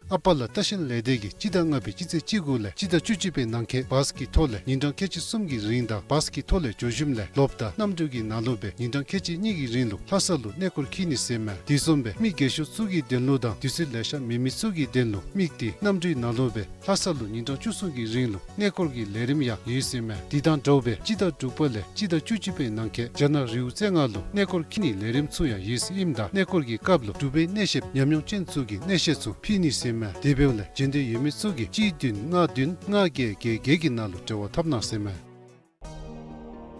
ཨ་པ་ལ་ལྟ་བཤལ་ལས་སྡེ་གིས་སྤྱི་ཟླ་ལྔ་པའི་སྤྱི་ཚེས་བཅུ་དགུ་ལས་སྤྱི་ཟླ་བཅུ་གཅིག་པའི་ནང་འཁོད་བཱསི་གི་ཐོག་ལས་ཉིན་གྲངས་ཁལ་གཅིག་གསུམ་གྱི་རིང་དང་བཱསི་གི་ཐོག་ལས་འགྱོ་ཞིནམ་ལས་ལོགཔ་ད་གནམ་གྲུ་གི་ནང་ལུ་སྦེ་ཉིན་གྲངས་ཁལ་གཅིག་གཉིས་ཀྱི་རིང་ལུ་ལྷ་ས་ལུ་གནས་སྐོར་འཁྱིད་ནི་ཟེར་ཨིན་མས། དེ་བཟུམ་སྦེ་མི་རྒས་ཤོས་ཚུ་གི་དོན་ལུ་དང་དུས་ཚོད་ལེ་ཤ་མེད་མི་ཚུ་གི་དོན་ལུ་དམིགས་ཏེ་གནམ་གྲུའི་ནང་ལུ་སྦེ་ལྷ་ས་ལུ་ཉིན་གྲངས་བཅུ་གསུམ་གྱི་རིང་ལུ་གནས་སྐོར་གྱི་ལས་རིམ་ཡང་ཡོད་ཟེར་ཨིན་མས། དེ་དང་འདྲཝ་སྦེ་སྤྱི་ཟླ་དྲུག་པ་ལས་སྤྱི་ཟླ་བཅུ་གཅིག་པའི་ནང་འཁོད་རྒྱ་ནག་རི་བོ་རྩེ་ལྔ་ལུ་གནས་སྐོར་འཁྱིད་ནིའི་ལས་རིམ་ཚུ་ཡང་ཡོད་ཟེར་ཨིནམ་ད་གནས་སྐོར་གྱི་སྐབས་ལུ་འབྲུག་པའི་གནས་བཤདཔ་ཉམས་མྱོང་ཅན་ཚུ་གིས་གནས་བཤད་ཚུ་ཕུལ་ནི་ཟེར་ཨིན་མས། དེ་འབདཝ་ལས་འབྱོན་འདོད་ཡོད་མི་ཚུ་གིས་གཅིག་བདུན་ལྔ་བདུན་ལྔ་བརྒྱད་བརྒྱད་བརྒྱད་ཀྱི་ནང་ལུ་འབྲེལ་བ་འཐབ་གནང་ཟེར་ཨིན་མས།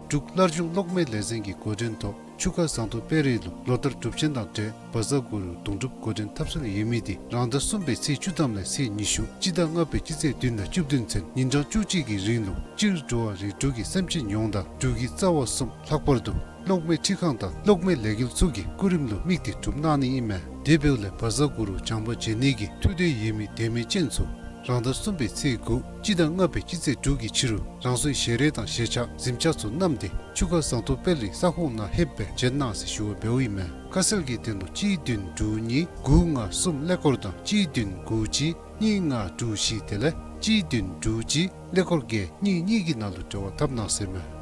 འབྲུག་སླར་འབྱུང་གློག་མེ་ལས་འཛིན་གྱི་འགོ་འདྲེན་ཐོག་ཆུ་ཁ་ཟངས་མདོག་དཔལ་རི་ལུ་ལོ་ལྟར་སྒྲུབ་ཆེན་དང་འབྲེལ་བཛྲ་གུ་རུ་དུང་སྒྲུབ་འགོ་འདྲེན་འཐབ་སྲོལ་ཡོད་མི་དེ་རང་ཟླ་གསུམ་པའི་ཚེས་བཅུ་ཐམ་ལས་ཚེས་ཉི་ཤུ་སྤྱི་ཟླ་ལྔ་པའི་སྤྱི་ཚེས་བདུན་དང་བཅུ་བདུན་ཚུན་ཉིན་གྲངས་བཅུ་གཅིག་གི་རིང་ལུ་སྤྱིར་འགྲོ་བ་རིགས་དྲུག་གི་སེམས་ཅན་ཡོངས་དང་འབྲུག་གི་རྩ་བ་གསུམ་ལྷག་པར་དུ་གློག་མེ་འཕྲུལ་ཁང་དང་གློག་མེ་ལས་འགུལ་ཚུ་གི་སྐུ་རིམ་ལུ་དམིགས་ཏེ་སྒྲུབ་གནང་ནི་ཨིན་མས། དེ་འབདཝ་ལས་བཛྲ་གུ་རུ་བྱང་པ་མཇལ་ནི་གི་ཐུགས་འདོད་ཡོད་མི་དད་མོས་ཅན་ཚུ་རང་ཟླ་གསུམ་པའི་ཚེས་དགུ་སྤྱི་ཟླ་ལྔ་པའི་སྤྱི་ཚེས་དྲུག་གི་ཕྱི་རུ་རང་སོའི་ཞལ་རས་དང་ཞལ་ཆས་གཟིམ་ཆས་ཚུ་བསྣམས་ཏེ་ཆུ་ཁ་ཟངས་མདོག་དཔལ་རིའི་ས་ཁོངས་ནང་ལྷོདཔ་སྦེ་བྱོན་གནང་ཟེར་ཞུ་བ་འབདཝ་ཨིན་མས། ཁ་གསལ་གྱི་དོན་ལུ་གཅིག་བདུན་དྲུག་གཉིས་དགུ་ལྔ་གསུམ་ཀླད་ཀོར་དང་གཅིག་བདུན་དགུ་གཅིག་གཉིས་ལྔ་དྲུག་བཞི་དེ་ལས་གཅིག་བདུན་དྲུག་གཅིག་ཀླད་ཀོར་བརྒྱད་གཉིས་གཉིས་ཀྱི་ནང་ལུ་འབྲེལ་བ་འཐབ་གནང་ཟེར་ཨིན་མས།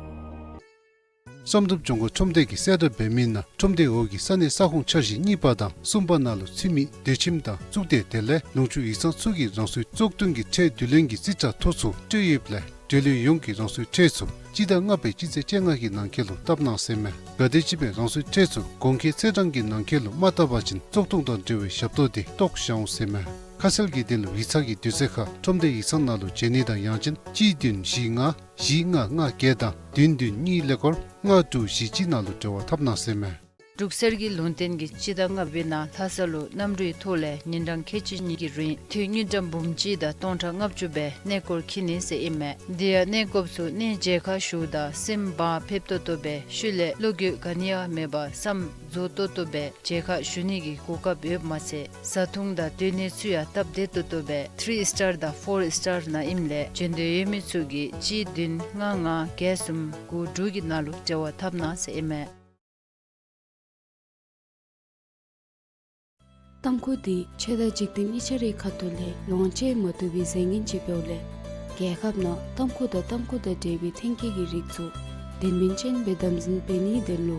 བསམ་གྲུབ་ལྗོངས་མཁར་ཁྲོམ་སྡེ་གིས་གསལ་བསྒྲགས་འབད་མི་ནང་ཁྲོམ་སྡེ་འོག་གི་ས་གནས་ས་ཁོངས་འཆར་གཞི་གཉིས་པ་དང་གསུམ་པ་ནང་ལུ་ཚུད་མི་སྡོད་ཁྱིམ་དང་གཙུག་སྡེ་དེ་ལས་ལུང་ཕྱོགས་ཡིག་ཚང་ཚུ་གིས་རང་སོའི་བཙོག་འཐུ་གི་ཁྲལ་བསྡུ་ལེན་གྱི་རྩིས་ཁྲ་ཐོ་ཚུ་སྤྲོད་ཡོདཔ་ལས་འབྲེལ་ཡོད་ཡོངས་ཀྱིས་རང་སོའི་ཁྲལ་ཚུ་སྤྱི་ཟླ་ལྔ་པའི་སྤྱི་ཚེས་བཅོ་ལྔ་གི་ནང་འཁོད་ལུ་བཏབ་གནང་ཟེར་ཨིན་མས། གལ་ཏེ་ཅིག་སྦེ་རང་སོའི་ཁྲལ་ཚུ་གོང་འཁོད་ཚེས་གྲངས་ཀྱི་ནང་འཁོད་ལུ་མ་བཏབ་པ་ཅིན་བཙོག་འཐུ་དང་འབྲེལ་བའི་ཞབས་ཏོག་དེ་བཏོག་བཞག་འོང་ཟེར་ཨིན་མས། ཁ་གསལ་གྱི་དོན་ལུ་ཡིག་ཚང་གི་དུས་ཚོད་ཁར་ཁྲོམ་སྡེ་ཡིག་ཚང་ནང་ལུ་བྱོན་ནི་དང་ཡང་ཅིན་གཅིག་བདུན་བཞི་ལྔ་བཞི་ལྔ་ལྔ་བརྒྱད་དང་བདུན་བདུན་གཉིས་ཀླད་ཀོར་ལྔ་དྲུག་བཞི་གཅིག་ནང་ལུ་འབྲེལ་བ་འཐབ་གནང་ཟེར་ཨིན་མས། འབྲུག་གསེར་གྱི་ལུང་བསྟན་གྱིས་སྤྱི་ཟླ་ལྔ་པའི་ནང་ལྷ་ས་ལུ་གནམ་གྲུའི་ཐོག་ལས་ཉིན་གྲངས་ཁལ་གཅིག་གཉིས་ཀྱི་རིང་དུས་དངུལ་ཀྲམ་འབུམ་གཅིག་དང་སྟོང་ཕྲག་ལྔ་བཅུ་སྦེ་གནས་སྐོར་འཁྱིད་ནི་ཟེར་ཨིན་མས། དེ་ཡང་གནས་སྐོརཔ་ཚུ་གནས་མཇལ་ཁ་ཞུཝ་ད་སེམས་བག་ཕེབས་ཏོག་ཏོ་སྦེ་ཤུལ་ལས་བློ་འགྱོད་ག་ནི་ཡང་མེད་པར་བསམ་རྫོགས་ཏོག་ཏོ་སྦེ་མཇལ་ཁ་ཞུ་ནི་གི་གོ་སྐབས་ཡོདཔ་མ་ཚད་བཟའ་འཐུང་དང་སྡོད་གནས་ཚུ་ཡང་སྟབས་བདེ་ཏོག་ཏོ་སྦེ་ཐི་རི་སི་ཊར་དང་ཕོར་སི་ཊར་ནང་ཨིནམ་ལས་འབྱོན་འདོད་ཡོད་མི་ཚུ་གིས་གཅིག་བདུན་ལྔ་ལྔ་བརྒྱད་གསུམ་དགུ་དྲུག་གི་ནང་ལུ་འབྲེལ་བ་འཐབ་གནང་ཟེར་ཨིན་མས། ཏམ་ཁུ་འདི་ཆོས་དང་འཇིག་རྟེན་གཉིས་ཆ་རའི་ཁ་ཐུག་ལས་ལོངས་སྤྱོད་མ་བཏུབ་པའི་རྫས་ངན་ཅིག་འབདཝ་ལས་རྒྱལ་ཁབ་ནང་ཏམ་ཁུ་དང་ཏམ་ཁུ་དང་འབྲེལ་བའི་ཐོན་སྐྱེད་ཀྱི་རིགས་ཚུ་དོན་སྨིན་ཅན་སྦེ་དམ་འཛིན་འབད་ནིའི་དོན་ལུ་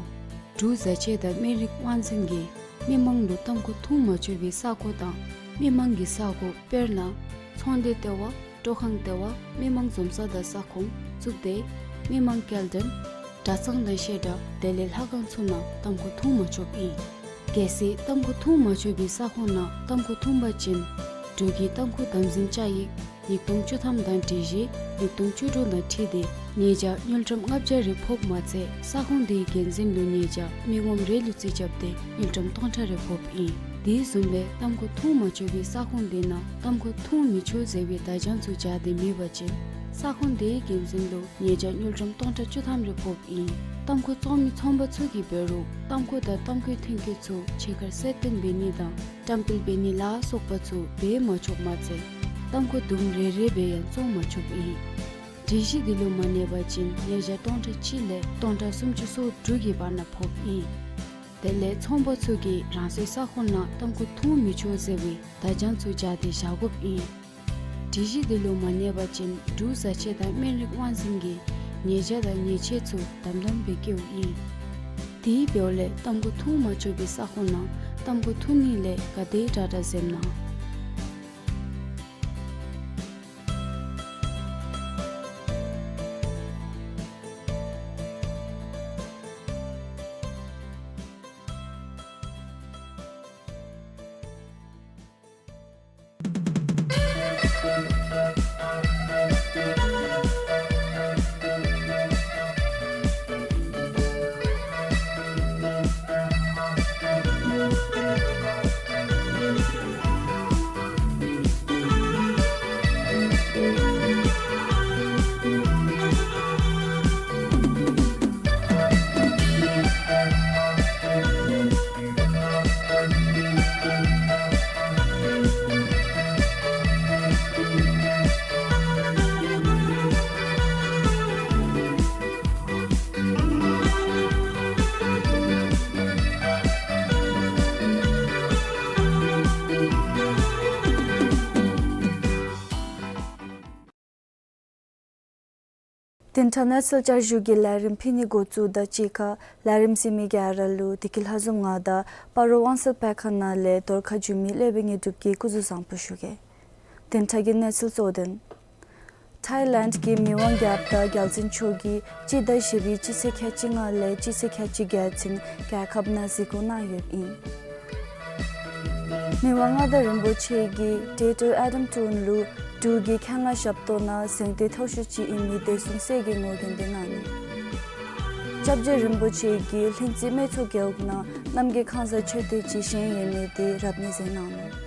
འབྲུག་བཟའ་ཆས་དང་སྨན་རིགས་དབང་འཛིན་གྱིས་མི་མང་ལུ་ཏམ་ཁུ་འཐུང་མ་ཆོག་པའི་ས་གོ་དང་མི་མང་གི་ས་གོ་དཔེར་ན་ཚོང་སྡེ་ལྟེ་བ། སྤྲོ་ཁང་ལྟེ་བ། མི་མང་འཛོམས་ས་དང་ས་ཁོངས། གཙུག་སྡེ། མི་མང་སྐྱེལ་འདྲེན། གྲྭ་ཚང་དང་བཤད་གྲྭ་དེ་ལས་ལྷ་ཁང་ཚུ་ནང་ཏམ་ཁུ་འཐུང་མ་ཆོགཔ་ཨིན། གལ་སྲིད་ཏམ་ཁུ་འཐུང་མ་ཆོག་པའི་ས་ཁོངས་ནང་ཏམ་ཁུ་འཐུང་པ་ཅིན་འབྲུག་གི་ཏམ་ཁུ་དམ་འཛིན་བཅའ་ཡིག་ཉིས་སྟོང་བཅུ་ཐམ་དང་སྒྲིག་གཞི་ཉིས་སྟོང་བཅུ་དྲུག་དང་འཁྲིལ་ཏེ་ ཉེས་བྱ་དངུལ་ཀྲམ་ལྔ་བརྒྱ་རེ་ཕོགཔ་མ་ཚད་ས་ཁོངས་དེའི་འགན་འཛིན་ལུ་ཉེས་བྱ་མི་ངོམ་རེ་ལུ་རྩིས་རྐྱབ་སྟེ་དངུལ་ཀྲམ་སྟོང་ཕྲག་རེ་ཕོགཔ་ཨིན། དེ་བཟུམ་སྦེ་ཏམ་ཁུ་འཐུང་མ་ཆོག་པའི་ས་ཁོངས་དེ་ནང་ཏམ་ཁུ་འཐུང་མི་ཆོག་ཟེར་བའི་བརྡ་བྱང་ཚུ་སྦྱར་ཏེ་མེད་པ་ཅིན་ས་ཁོངས་དེའི་འགན་འཛིན་ལུ་ཉེས་བྱ་དངུལ་ཀྲམ་སྟོང་ཕྲག་བཅུ་ཐམ་རེ་ཕོགཔ་ཨིན། ཏམ་ཁུ་བཙོང་མི་ཚོང་པ་ཚུ་གིས་འབད་རུང་ཏམ་ཁུ་དང་ཏམ་ཁུའི་ཐོན་སྐྱེད་ཚུ་ཕྱི་ཁར་གསལ་སྟོན་འབད་ནི་དང་བཀྲམ་སྤེལ་འབད་ནི་ལ་སོགས་པ་ཚུ་འབད་མ་ཆོགཔ་མ་ཚད་ཏམ་ཁུ་དུམ་རེ་རེ་སྦེ་ཡང་བཙོང་མ་ཆོགཔ་ཨིན། སྒྲིག་གཞི་འདི་ལུ་མ་གནས་པ་ཅིན་ཉེས་བྱ་སྟོང་ཕྲག་གཅིག་ལས་སྟོང་ཕྲག་སུམ་ཅུ་སོ་དྲུག་གི་བར་ན་ཕོགཔ་ཨིན། དེ་ལས་ཚོང་པ་ཚུ་གིས་རང་སོའི་ས་ཁོངས་ནང་ཏམ་ཁུ་འཐུང་མི་ཆོག་ཟེར་བའི་བརྡ་བྱང་ཚུ་སྦྱར་ཏེ་བཞག་དགོཔ་ཨིན། སྒྲིག་གཞི་འདི་ལུ་མ་གནས་པ་ཅིན་འབྲུག་བཟའ་ཆས་དང་སྨན་རིགས་དབང་འཛིན་གྱིས་ཉེས་བྱ་དང་ཉེས་ཆད་ཚུ་དམ་དམ་སྦེ་བཀལཝ་ཨིན། དེ་འབདཝ་ལས་ཏམ་ཁུ་འཐུང་མ་ཆོག་པའི་ས་ཁོངས་ནང་ཏམ་ཁུ་འཐུང་ནི་ལས་ག་དེ་དྲག་དྲག་འཛེམ་གནང་། བདུན་ཕྲག་གནས་ཚུལ་བསྐྱར་ཞུ་གི་ལས་རིམ་ཕུལ་ནི་འགོ་བཙུགས་དོ། གཅིག་ཁར་ལས་རིམ་གཟིགས་མི་ག་ར་ལུ་བདེ་སྐྱིད་ལྷ་འཛོམས་ང་དང་སྤ་རོ་དབང་གསལ་སྤེལ་ཁང་ནང་ལས་རྫོང་ཁ་བྱོན་མི་ལེགས་པའི་དངོས་གྲུབ་ཀྱིས་སྐུ་གཟུགས་བཟང་པོ་ཞུ་གེ། བདུན་ཕྲག་གི་གནས་ཚུལ་གཙོ་དོན། ཐའི་ལེནཌ་གི་མི་དབང་རྒྱལཔོ་དང་རྒྱལ་བཙུན་མཆོག་གིས་སྤྱི་ཟླ་བཞི་པའི་སྤྱི་ཚེས་ཁལ་གཅིག་ལྔ་ལས་སྤྱི་ཚེས་ཁལ་གཅིག་བརྒྱད་ཚུན་རྒྱལ་ཁབ་ནང་གཟིགས་སྐོར་གནང་ཡོདཔ་ཨིན། མི་དབང་མངའ་བདག་རིན་པོ་ཆེ་གིས་གྲོས་སྡེ་ཨེ་ཌམ་ཊའུན་ལུ་འབྲུག་གི་ཁེ་ལས་ཞབས་ཏོག་ནང་གཟེངས་བསྟོད་མཐོ་ཤོས་ཅིག་ཨིན་མི་བདེ་སྲུང་སྲས་ཀྱི་ངོ་རྒོལ་འདི་གནང་ནུག། སྐྱབས་རྗེ་རིན་པོ་ཆེ་གིས་ལྷུན་རྩེ་སྨད་མཚོ་རྒེད་འོག་ནང་རྣམ་རྒྱལ་ཁང་བཟང་མཆོད་རྟེན་ཅིག་བཞེངས་ཡོད་མི་འདི་རབ་གནས་མཛད་གནང་ནུག།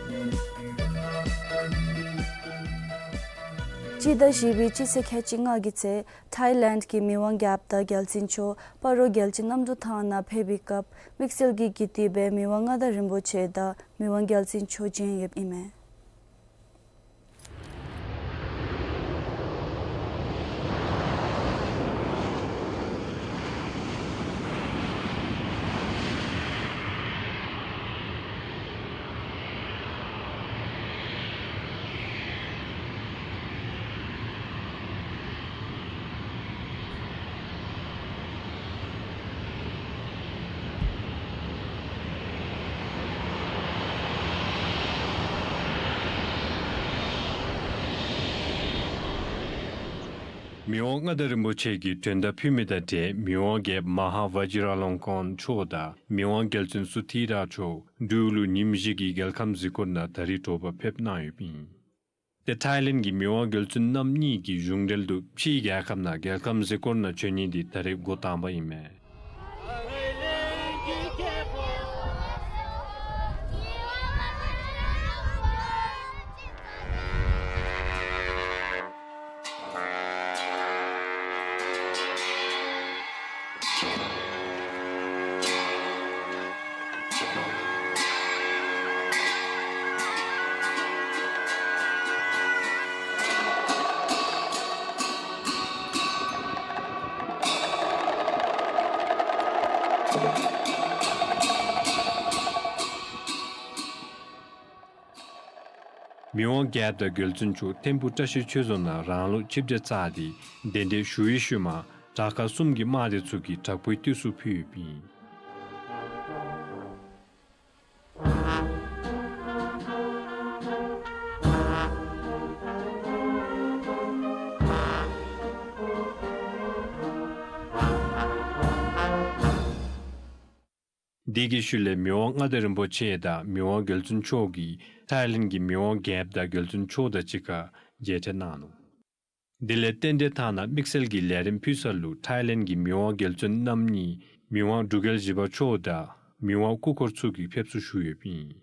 སྤྱི་ཟླ་བཞི་པའི་སྤྱི་ཚེས་ཁལ་གཅིག་ལྔ་གི་ཚེ་ཐའི་ལེནཌ་གི་མི་དབང་རྒྱལཔོ་དང་རྒྱལ་བཙུན་མཆོག་སྤ་རོ་རྒྱལ་སྤྱིའི་གནམ་གྲུ་ཐང་ནང་ཕེབས་པའི་སྐབས་དམིགས་བསལ་གྱི་དགེ་འདུན་པའི་མི་དབང་མངའ་བདག་རིན་པོ་ཆེ་དང་མི་དབང་རྒྱལ་བཙུན་མཆོག་བྱོན་ཡོདཔ་ཨིན་མས། མི་དབང་མངའ་བདག་རིན་པོ་ཆེ་གིས་མགྲོན་བརྡ་ཕུལ་མི་དང་འབྲེལ་མི་དབང་རྒྱལཔོ་མ་ཧཱ་ཝ་ཇི་ར་ལོང་ཀོན་མཆོག་དང་མི་དབང་རྒྱལ་བཙུན་སུ་ཐི་ར་མཆོག་འབྲུག་ལུ་ཉིནམ་བཞི་གི་རྒྱལ་ཁམས་གཟིགས་སྐོར་ནང་ད་རིས་དྲོ་པ་ཕེབས་གནང་ཡོདཔ་ཨིན། ཏེ་ཐའི་ལེནཌ་གི་མི་དབང་རྒྱལ་བཙུན་རྣམ་གཉིས་ཀྱི་གཞུང་འབྲེལ་དུ་ཕྱིའི་རྒྱལ་ཁབ་ནང་རྒྱལ་ཁམས་གཟིགས་སྐོར་ནང་བྱོན་ནི་འདི་ད་རིས་འགོ་དང་པ་ཨིན་མས། མི་དབང་རྒྱལཔོ་དང་རྒྱལ་བཙུན་མཆོག་ཐིམ་ཕུ་བཀྲ་ཤིས་ཆོས་རྫོང་ནང་རང་ལུགས་ཆིབས་གྲལ་བཅའ་སྟེ་གདན་འདྲེན་ཞུ་བའི་ཤུལ་མ་དྲག་ཁག་གསུམ་གྱི་དམག་སྡེ་ཚུ་གིས་དྲག་པོའི་བརྟུལ་ཞུགས་ཕུལ་ཡོདཔ་ཨིན། དེ་གི་ཤུལ་ལས་མི་དབང་མངའ་བདག་རིན་པོ་ཆེ་དང་མི་དབང་རྒྱལ་བཙུན་མཆོག་གིས་ཐའི་ལེནཌ་གི་མི་དབང་རྒྱལཔོ་དང་རྒྱལ་བཙུན་མཆོག་དང་གཅིག་ཁར་མཇལ་འཕྲད་གནང་ནུག། དེ་ལས་རྟེན་འབྲེལ་ཐང་ནང་དམིགས་བསལ་གྱི་ལས་རིམ་ཕུལ་ས་ལུ་ཐའི་ལེནཌ་གི་མི་དབང་རྒྱལ་བཙུན་རྣམ་གཉིས་མི་དབང་འབྲུག་རྒྱལ་བཞི་པ་མཆོག་དང་མི་དབང་སྐུ་འཁོར་ཚུ་གིས་ཕེབས་བསུ་ཞུ་ཡོདཔ་ཨིན།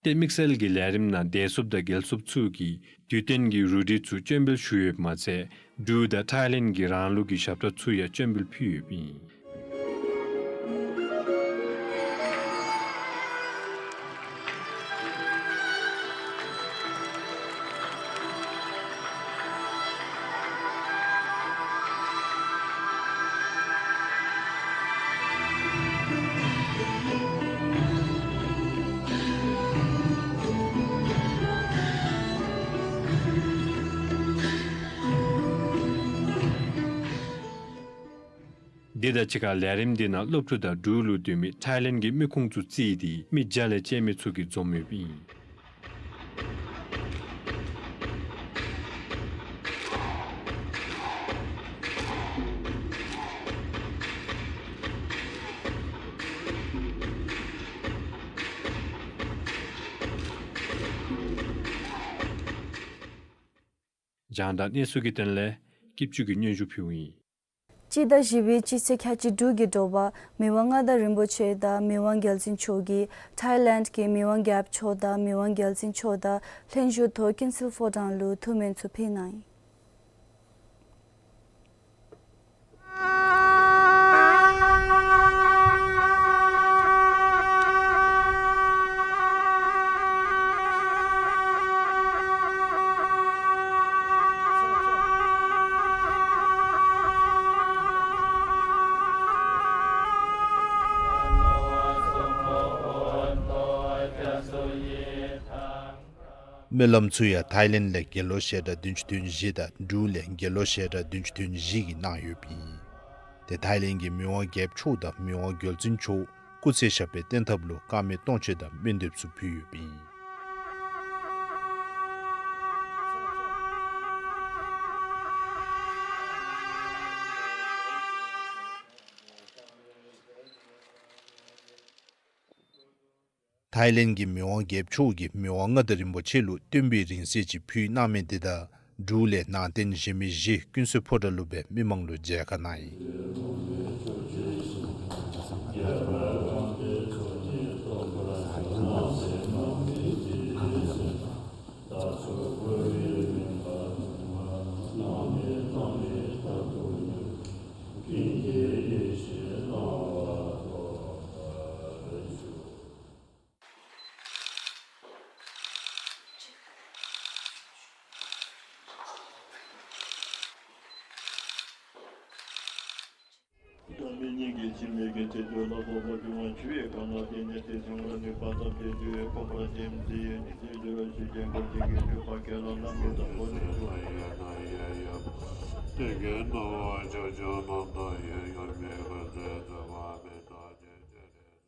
ཏེ་དམིགས་བསལ་གྱི་ལས་རིམ་ནང་བདེ་སྲུངཔ་དང་རྒྱལ་སྲུངཔ་ཚུ་གིས་དུས་སྟོན་གྱི་རུ་སྒྲིག་ཚུ་སྤྱན་འབུལ་ཞུ་ཡོདཔ་མ་ཚད་འབྲུག་དང་ཐའི་ལེནཌ་གྱི་རང་ལུགས་ཀྱི་ཞབས་ཁྲ་ཚུ་ཡང་སྤྱན་འབུལ་ཕུལ་ཡོདཔ་ཨིན། དེ་དང་གཅིག་ཁར་ལས་རིམ་འདི་ནང་སློབ་ཕྲུག་དང་འབྲུག་ལུ་སྡོད་མི་ཐའི་ལེནཌ་གི་མི་ཁུངས་ཚུ་བརྩིས་ཏེ་མི་བརྒྱ་ལས་བཅད་མེད་ཚུ་གིས་འཛོམས་ཡོདཔ་ཨིན། རྒྱང་བསྒྲགས་གནས་ཚུལ་གྱི་དོན་ལས་སྐྱིད་ཆུ་གིས་སྙན་ཞུ་ཕུལཝ་ཨིན། སྤྱི་ཟླ་བཞི་པའི་སྤྱི་ཚེས་ཁལ་གཅིག་དྲུག་གི་དྲོ་པ་མི་དབང་མངའ་བདག་རིན་པོ་ཆེ་དང་མི་དབང་རྒྱལ་བཙུན་མཆོག་གིས་ཐའི་ལེནཌ་གི་མི་དབང་རྒྱལཔོ་མཆོག་དང་མི་དབང་རྒྱལ་བཙུན་མཆོག་དང་ལྷན་བཞུགས་ཐོག་ཀུན་གསལ་ཕོ་བྲང་ལུ་ཐུགས་སྨོན་ཚུ་ཕུལ་གནང་ཡི། སྨོན་ལམ་ཚུ་ཡང་ཐའི་ལེནཌ་ལས་དགེ་སློང་ཞལ་གྲངས་བདུན་ཅུ་དོན་བཞི་དང་འབྲུག་ལས་དགེ་སློང་ཞལ་གྲངས་བདུན་ཅུ་དོན་བཞི་གིས་གནང་ཡོདཔ་ཨིན། ཏེ་ཐའི་ལེནཌ་གི་མི་དབང་རྒྱལཔོ་མཆོག་དང་མི་དབང་རྒྱལ་བཙུན་མཆོག་སྐུ་ཚེ་ཞབས་པད་བརྟན་ཐབས་ལུ་དཀར་མེ་སྟོང་མཆོད་དང་སྨོན་འདེབས་ཚུ་ཕུལ་ཡོདཔ་ཨིན། ཐའི་ལེནཌ་གི་མི་དབང་རྒྱལཔོ་མཆོག་གིས་མི་དབང་མངའ་བདག་རིན་པོ་ཆེ་ལུ་སྟོན་པའི་རིང་བསྲེལ་ཅིག་ཕུལ་གནང་མི་དེ་དང་འབྲུག་ལས་ནང་རྟེན་གཞན་མི་བཞི་ཀུན་གསལ་ཕོ་བྲང་ལུ་སྦེ་མི་མང་ལུ་མཇལ་ཁ་གནང་ཡི།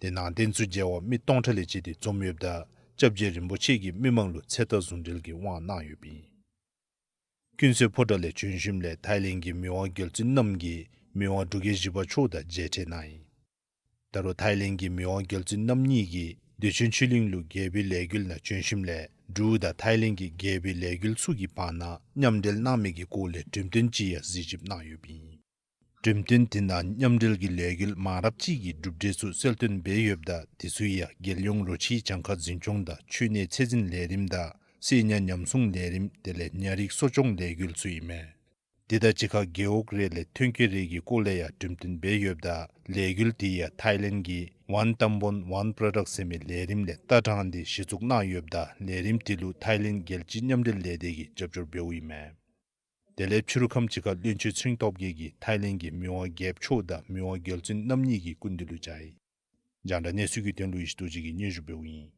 ཏེ་ནང་རྟེན་ཚུ་མཇལ་བར་མི་སྟོང་ཕྲག་ལས་བཅད་དེ་འཛོམས་ཡོདཔ་ད་སྐྱབས་རྗེ་རིན་པོ་ཆེ་གིས་མི་མང་ལུ་ཚེ་ཐར་ཟུང་འབྲེལ་གྱི་དབང་གནང་ཡོདཔ་ཨིན། ཀུན་གསལ་ཕོ་བྲང་ལས་བྱོན་ཞིནམ་ལས་ཐའི་ལེནཌ་གི་མི་དབང་རྒྱལ་བཙུན་རྣམ་གཉིས་མི་དབང་འབྲུག་རྒྱལ་བཞི་པ་མཆོག་དང་མཇལ་འཕྲད་གནང་ཡི། ད་རུང་ཐའི་ལེནཌ་གི་མི་དབང་རྒྱལ་བཙུན་རྣམ་གཉིས་ཀྱིས་བདེ་ཆེན་ཆོས་གླིང་ལུ་རྒྱལ་པོའི་ལས་འགུལ་ནང་བྱོན་ཞིནམ་ལས་འབྲུག་དང་ཐའི་ལེནཌ་གི་རྒྱལ་པོའི་ལས་འགུལ་ཚུ་གི་བར་ན་མཉམ་འབྲེལ་གནང་མི་གི་སྐོར་ལས་གྲོས་བསྟུན་ཅིག་ཡང་གཟིགས་ཞིབ་གནང་ཡོདཔ་ཨིན། གྲོས་བསྟུན་དེ་ནང་མཉམ་འབྲེལ་གྱི་ལས་འགུལ་མང་རབས་ཅིག་གི་གྲུབ་འབྲས་ཚུ་གསལ་སྟོན་འབད་ཡོདཔ་ད་དེ་ཚུ་ཡང་རྒྱལ་ཡོངས་རོ་ཁྱིའི་གྱངས་ཁ་འཛིན་སྐྱོང་དང་ཆོས་གནས་ཚད་འཛིན་ལས་རིམ་དང་སེར་ཉ་ཉམས་སྲུང་ལས་རིམ་དེ་ལས་ཉ་རིགས་གསོ་སྐྱོང་ལས་འགུལ་ཚུ་ཨིན་མས། དེ་དང་གཅིག་ཁར་རྒེད་འོག་རེ་ལས་ཐོན་སྐྱེད་རེ་གི་སྐོར་ལས་ཡང་གྲོས་བསྟུན་འབད་ཡོདཔ་ད་ལས་འགུལ་དེ་ཡང་ཐའི་ལེནཌ་གི་One Tambon One Product ཟེར་མི་ལས་རིམ་ལས་ལྟ་དྲངས་ཏེ་གཞི་བཙུགས་གནང་ཡོདཔ་ད་ལས་རིམ་དེ་ལུ་ཐའི་ལེནཌ་རྒྱལ་སྤྱིའི་མཉམ་འབྲེལ་ལས་སྡེ་གིས་རྒྱབ་སྐྱོར་འབདཝ་ཨིན་མས། དེ་ལས་ཕྱི་རུ་ཁམས་ཅིག་ཁར་བློན་ཆེན་ཚེ་རིང་སྟོབས་རྒྱས་ཀྱིས་ཐའི་ལེནཌ་གི་མི་དབང་རྒྱལཔོ་མཆོག་དང་མི་དབང་རྒྱལ་བཙུན་རྣམ་གཉིས་ཀྱི་སྐུ་མདུན་ལུ་བཅར་ཡི། རྒྱང་བསྒྲགས་གནས་ཚུལ་གྱི་དོན་ལུ་ཡེ་ཤེས་རྡོ་རྗེ་གིས་སྙན་ཞུ་འབདཝ་ཨིན།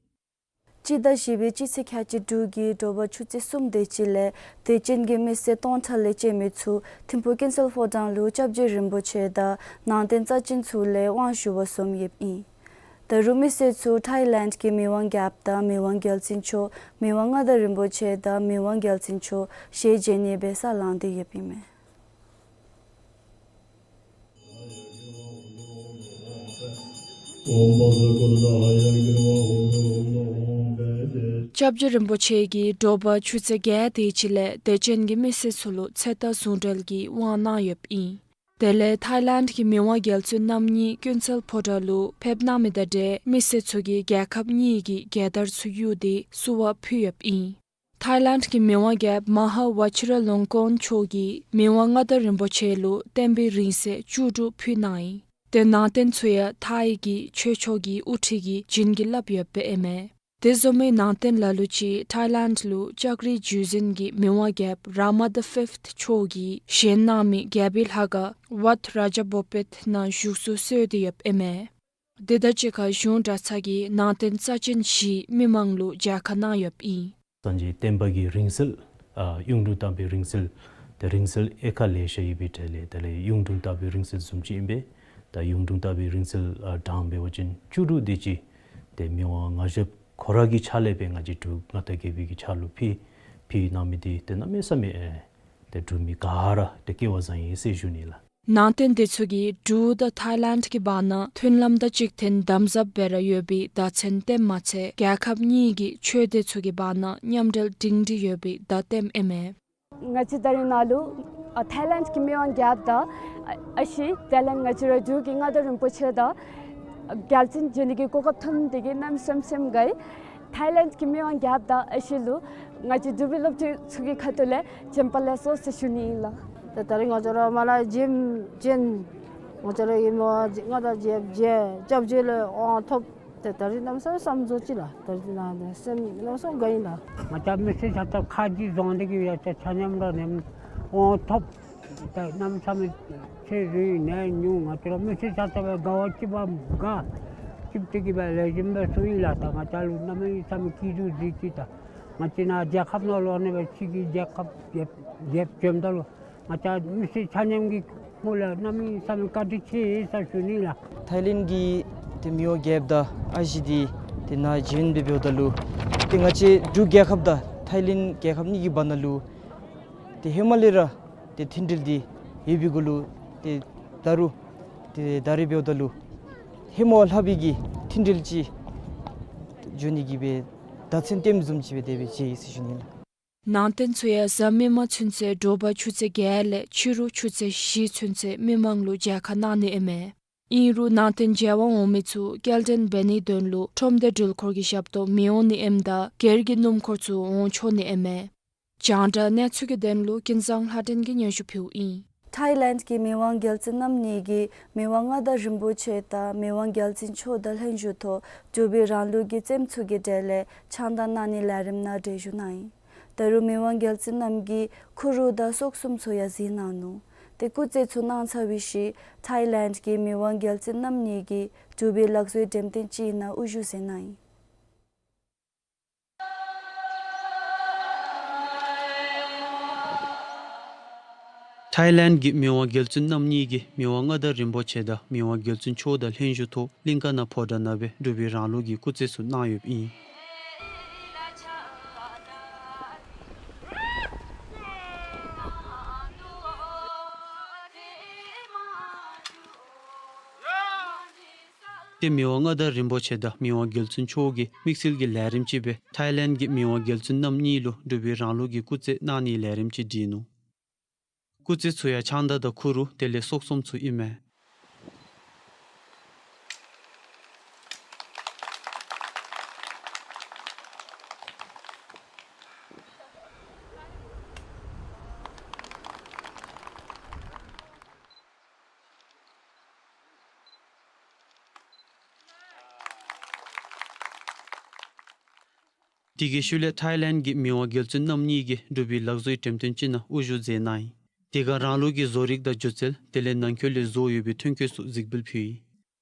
སྤྱི་ཟླ་བཞི་པའི་སྤྱི་ཚེས་ཁལ་གཅིག་དྲུག་གི་དྲོ་པ་ཆུ་ཚོད་གསུམ་དེ་ཅིག་ལས་དད་ཅན་གྱི་མི་སེར་སྟོང་ཕྲག་ལས་བཅད་མི་ཚུ་ཐིམ་ཕུག་ཀུན་གསལ་ཕོ་བྲང་ལུ་སྐྱབས་རྗེ་རིན་པོ་ཆེ་དང་ནང་རྟེན་རྩ་ཅན་ཚུ་ལས་དབང་ཞུ་བར་འཛོམས་ཡོདཔ་ཨིན། ད་རུང་མི་སེར་ཚུ་ཐའི་ལེནཌ་གི་མི་དབང་རྒྱལཔོ་དང་མི་དབང་རྒྱལ་བཙུན་མཆོག་མི་དབང་མངའ་བདག་རིན་པོ་ཆེ་དང་མི་དབང་རྒྱལ་བཙུན་མཆོག་ཞལ་མཇལ་ནི་སྦེ་ས་ལང་སྟེ་ཡོདཔ་ཨིན་མས། སྐྱབས་རྗེ་རིན་པོ་ཆེ་གིས་དྲོ་པ་ཆུ་ཚོད་བརྒྱད་དེ་ཅིག་ལས་དད་ཅན་གྱི་མི་སེར་ཚུ་ལུ་ཚེ་ཐར་ཟུང་འབྲེལ་གྱི་དབང་གནང་ཡོདཔ་ཨིན། དེ་ལས་ཐའི་ལེནཌ་གི་མི་དབང་རྒྱལ་བཙུན་རྣམ་གཉིས་ཀུན་གསལ་ཕོ་བྲང་ལུ་ཕེབས་གནང་མི་དང་འབྲེལ་མི་སེར་ཚུ་གིས་རྒྱལ་ཁབ་གཉིས་ཀྱི་རྒྱལ་དར་ཚུ་གཡུགས་ཏེ་བསུ་བ་ཕུལ་ཡོདཔ་ཨིན། ཐའི་ལེནཌ་གི་མི་དབང་རྒྱལཔོ་མ་ཧཱ་ཝ་ཅི་ར་ལོང་ཀོན་མཆོག་གིས་མི་དབང་མངའ་བདག་རིན་པོ་ཆེ་ལུ་བསྟན་པའི་རིང་བསྲེལ་བཅུ་དྲུག་ཕུལ་གནང་ཡི། དེ་ནང་རྟེན་ཚུ་ཡང་ཐའི་གི་ཆོས་ཕྱོགས་ཀྱི་དབུ་ཁྲིད་ཀྱིས་བྱིན་གྱིས་བརླབས་ཡོདཔ་ཨིན་མས། དེ་བཟུམ་མའི་ནང་རྟེན་ལ་ལུ་ཅིག་ཐའི་ལེནཌ་ལུ་ལྕགས་རིའི་བརྒྱུད་འཛིན་གྱི་མི་དབང་རྒྱལཔོ་རཱ་མ་དི་ཕིཕཐ་མཆོག་གིས་བཞེངས་གནང་མི་རྒྱལ་པོའི་ལྷ་ཁང་ཝཊ་རཱ་ཇ་བོ་པེཐ་ནང་བཞུགས་སུ་གསོལ་ཏེ་ཡོདཔ་ཨིན་མས། དེ་དང་གཅིག་ཁར་གཞུང་གྲྭ་ཚང་གིས་ནང་རྟེན་རྩ་ཅན་བཞི་མི་མང་ལུ་མཇལ་ཁ་གནང་ཡོདཔ་ཨིན། སངས་རྒྱས་བསྟན་པ་གི་རིང་བསྲེལ། ཨ་གཡུང་དྲུང་བརྟན་པའི་རིང་བསྲེལ། ཏེ་རིང་བསྲེལ་དབྱེ་ཁག་ལེ་ཤ་ཡོད་པའི་གྲས་ལས་དེ་ལས་གཡུང་དྲུང་བརྟན་པའི་རིང་བསྲེལ་བཟུམ་ཅིག་ཨིན་པས། ད་གཡུང་དྲུང་བརྟན་པའི་རིང་བསྲེལ་ཨ་གྲངས་འབད་བ་ཅིན་བཅུ་དྲུག་དེ་ཅིག་ཏེ་མི་དབང་མངའ་ཞབས་ཁོ་ར་གི་ཕྱག་ལས་སྦེ་ང་བཅས་འབྲུག་མངའ་བདག་རྒྱལ་པོའི་གི་ཕྱག་ལུ་ཕུལ་ཕུལ་གནང་མི་དེ་ཏེ་གནམ་མེད་ས་མེད་ཨེ་ཏེ་འབྲུག་མི་ག་ར་ཏེ་སྐལ་བ་བཟང་ཡི་ཟེར་ཞུ་ནི་ལགས། ནང་རྟེན་དེ་ཚུ་གིས་འབྲུག་དང་ཐའི་ལེནཌ་གི་བར་ན་མཐུན་ལམ་དང་གཅིག་མཐུན་དམ་ཟབ་སྦེ་ར་ཡོད་པའི་བརྡ་མཚོན་སྟོནམ་མ་ཚད་རྒྱལ་ཁབ་གཉིས་ཀྱི་ཆོས་སྡེ་ཚུ་གི་བར་ན་མཉམ་འབྲེལ་སྒྲིང་སྒྲི་ཡོད་པའི་བརྡ་སྟོནམ་ཨིན་མས། ང་བཅས་ད་རིས་ནཱ་ལུ་ཨ་ཐའི་ལེནཌ་གི་མི་དབང་རྒྱལཔོ་དང་ཨ་ཨ་ཞེ་དེ་ལས་ང་བཅས་ར་འབྲུག་གི་མངའ་བདག་རིན་པོ་ཆེ་དང་རྒྱལ་བཙུན་མཇལ་ནི་གི་གོ་སྐབས་ཐོབ་ནི་དེ་གིས་གནམ་མེད་ས་མེད་སེམས་དགའ་ཡི། ཐའི་ལེནཌ་གི་མི་དབང་རྒྱལཔོ་དང་ཨ་ཞེ་ལུ་ང་བཅས་འབྲུག་པའི་སློབ་ཕྲུག་ཚུ་གི་ཁ་ཐུག་ལས་བྱོན་པ་ལེགས་སོ་ཟེར་ཞུ་ནི་ཨིན་ལགས། ད་ད་རིས་ང་བཅས་ར་མ་ལ་བྱོན་བྱོན་ང་བཅས་ར་གི་མི་དབང་མངའ་བདག་རྒྱལཔོ་མཇལ་སྐྱབས་རྗེ་ལས་དབང་ཐོབ། ཏེ་ད་རིས་གནམ་མེད་ས་མེད་བསམ་བཟོ་ཅིག་ལགས། ད་རིས་ནཱ་ནི་སེམས་གནམ་མེད་ས་མེད་དགའ་ཡི་ལགས། ང་བཅས་མི་སེར་ཆ་ཁྱབ་ཁ་རྗེ་བཟུང་སྟེ་གིས་ཡང་ཆ་མཉམ་ར་ནེམ་དབང་ཐོབ། ད་གནམ་མེད་ས་མེད་ཚེ་རིང་ནད་ཉུང་ང་བཅས་ར་མི་སེར་ཆ་ཁྱབ་དགའ་བ་སྐྱིད་པ་དགའ། སྐྱིད་ཏེ་གིས་སྦེ་ལེགས་ཤོམ་སྦེ་སོང་ཡི་ལགས། ད་ང་བཅས་ལུ་གནམ་མེད་ས་མེད་སྐྱིད་སྡུག་གཟིགས་ཅི། ད་ང་བཅས་ནཱ་རྒྱལ་ཁབ་ནང་ལུ་ཨ་ནི་སྦེ་ཕྱི་གི་རྒྱལ་ཁབ་རྒྱལཔོ་རྒྱལཔོ་བྱོནམ་ད་ལུ་ང་བཅས་མི་སེར་ཆ་མཉམ་གྱི་ངོ་ལས་གནམ་མེད་ས་མེད་བཀའ་དྲིན་ཆེ་ཟེར་ཞུ་ནི་ལགས། ཐའི་ལེནཌ་གི་ཏེ་མི་དབང་རྒྱལཔོ་དང་ཨ་ཞེ་འདི་ཏེ་ནཱ་བྱོན་ཏེ་འབདཝ་ད་ལུ་ཏེ་ང་བཅས་འབྲུག་རྒྱལ་ཁབ་དང་ཐའི་ལེནཌ་རྒྱལ་ཁབ་གཉིས་ཀྱི་བར་ན་ལུ་ཏེ་ཧེ་མ་ལས་ར་ཏེ་མཐུན་འབྲེལ་འདི་ཡོད་པའི་གུ་ལུ་ཏེ་ད་རུང་ཏེ་ད་རིས་འབདཝ་ད་ལུ་ཧེ་མ་ལྷག་པའི་གི་མཐུན་འབྲེལ་ཅིག་འབྱུང་ནི་གི་སྦེ་བརྡ་མཚོན་སྟོནམ་བཟུམ་ཅིག་སྦེ་དེ་སྦེ་མཇལ་ཡི་ཟེར་ཞུ་ནི་ལགས། ནང་རྟེན་ཚུ་ཡང་གཟའ་མིག་དམར་ཚུན་ཚོད་དྲོ་པ་ཆུ་ཚོད་བརྒྱད་ལས་ཕྱི་རུ་ཆུ་ཚོད་བཞི་ཚུན་ཚོད་མི་མང་ལུ་མཇལ་ཁ་གནང་ནི་ཨིན་མས། ཨིན་རུང་ནང་རྟེན་མཇལ་བར་འོང་མི་ཚུ་སྐྱེལ་འདྲེན་འབད་ནིའི་དོན་ལུ་ཁྲོམ་སྡེ་འགྲུལ་འཁོར་གྱི་ཞབས་ཏོག་མི་འོང་ནི་ཨིནམ་ད་སྒེར་གྱི་སྣུམ་འཁོར་ཚུ་འོང་ཆོག་ནི་ཨིན་མས། རྒྱང་བསྒྲགས་གནས་ཚུལ་གྱི་དོན་ལུ་ཀུན་བཟང་ལྷ་སྒྲོན་གྱིས་སྙན་ཞུ་ཕུལཝ་ཨིན། ཐའི་ལེནཌ་གི་མི་དབང་རྒྱལ་བཙུན་རྣམ་གཉིས་ཀྱིས་མི་དབང་མངའ་བདག་རིན་པོ་ཆེ་དང་མི་དབང་རྒྱལ་བཙུན་མཆོག་དང་ལྷན་བཞུགས་ཐོག་འབྲུག་པའི་རང་ལུགས་ཀྱི་རྩེདམོ་ཚུ་གི་གྲས་ལས་ཆང་བདག་གནང་ནིའི་ལས་རིམ་ནང་གྲལ་བཞུགས་གནང་ཡི། ད་རུང་མི་དབང་རྒྱལ་བཙུན་རྣམ་གྱིས་ཁུ་རུ་དང་སོག་གསུམ་ཚུ་ཡང་གཟིགས་གནང་ནུག། ཏེ་སྐུ་རྩེད་ཚུ་གནང་ཚར་བའི་ཤུལ་ཐའི་ལེནཌ་གི་མི་དབང་རྒྱལ་བཙུན་རྣམ་གཉིས་ཀྱིས་འབྲུག་པའི་ལག་བཟོའི་འགྲེམས་སྟོན་ཅིག་ནང་དབུ་བཞུགས་མཛད་གནང་ཡི། ཐའི་ལེནཌ་གི་མི་དབང་རྒྱལ་བཙུན་རྣམ་གཉིས་ཀྱིས་མི་དབང་མངའ་བདག་རིན་པོ་ཆེ་དང་མི་དབང་རྒྱལ་བཙུན་མཆོག་དང་ལྷན་བཞུགས་ཐོག་གླིང་ཀ་ན་ཕོ་བྲང་ནང་སྦེ་འབྲུག་པའི་རང་ལུགས་ཀྱི་སྐུ་རྩེད་ཚུ་གནང་ཡོདཔ་ཨིན། ཏེ་མི་དབང་མངའ་བདག་རིན་པོ་ཆེ་དང་མི་དབང་རྒྱལ་བཙུན་མཆོག་གིས་དམིགས་བསལ་གྱི་ལས་རིམ་ཅིག་སྦེ་ཐའི་ལེནཌ་གི་མི་དབང་རྒྱལ་བཙུན་རྣམ་གཉིས་ལུ་འབྲུག་པའི་རང་ལུགས་ཀྱི་སྐུ་རྩེད་གནང་ནིའི་ལས་རིམ་ཅིག་བསྒྲིགས་ནུག། སྐུ་རྩེད་ཚུ་ཡང་ཆང་བདག་དང་ཁུ་རུ་དེ་ལས་སོག་གསུམ་ཚུ་ཨིན་མས། དེ་གི་ཤུལ་ལས་ཐའི་ལེནཌ་གི་མི་དབང་རྒྱལ་བཙུན་རྣམ་གཉིས་ཀྱིས་འབྲུག་པའི་ལག་བཟོའི་འགྲེམས་སྟོན་ཅིག་ནང་དབུ་བཞུགས་མཛད་གནང་ཡི། དེ་སྒང་རང་ལུགས་ཀྱི་བཟོ་རིག་དང་སྒྱུ་རྩལ་དེ་ལས་ནང་འཁོད་ལས་བཟོ་ཡོད་པའི་ཐོན་སྐྱེད་ཚུ་གཟིགས་འབུལ་ཕུལ་ཡི།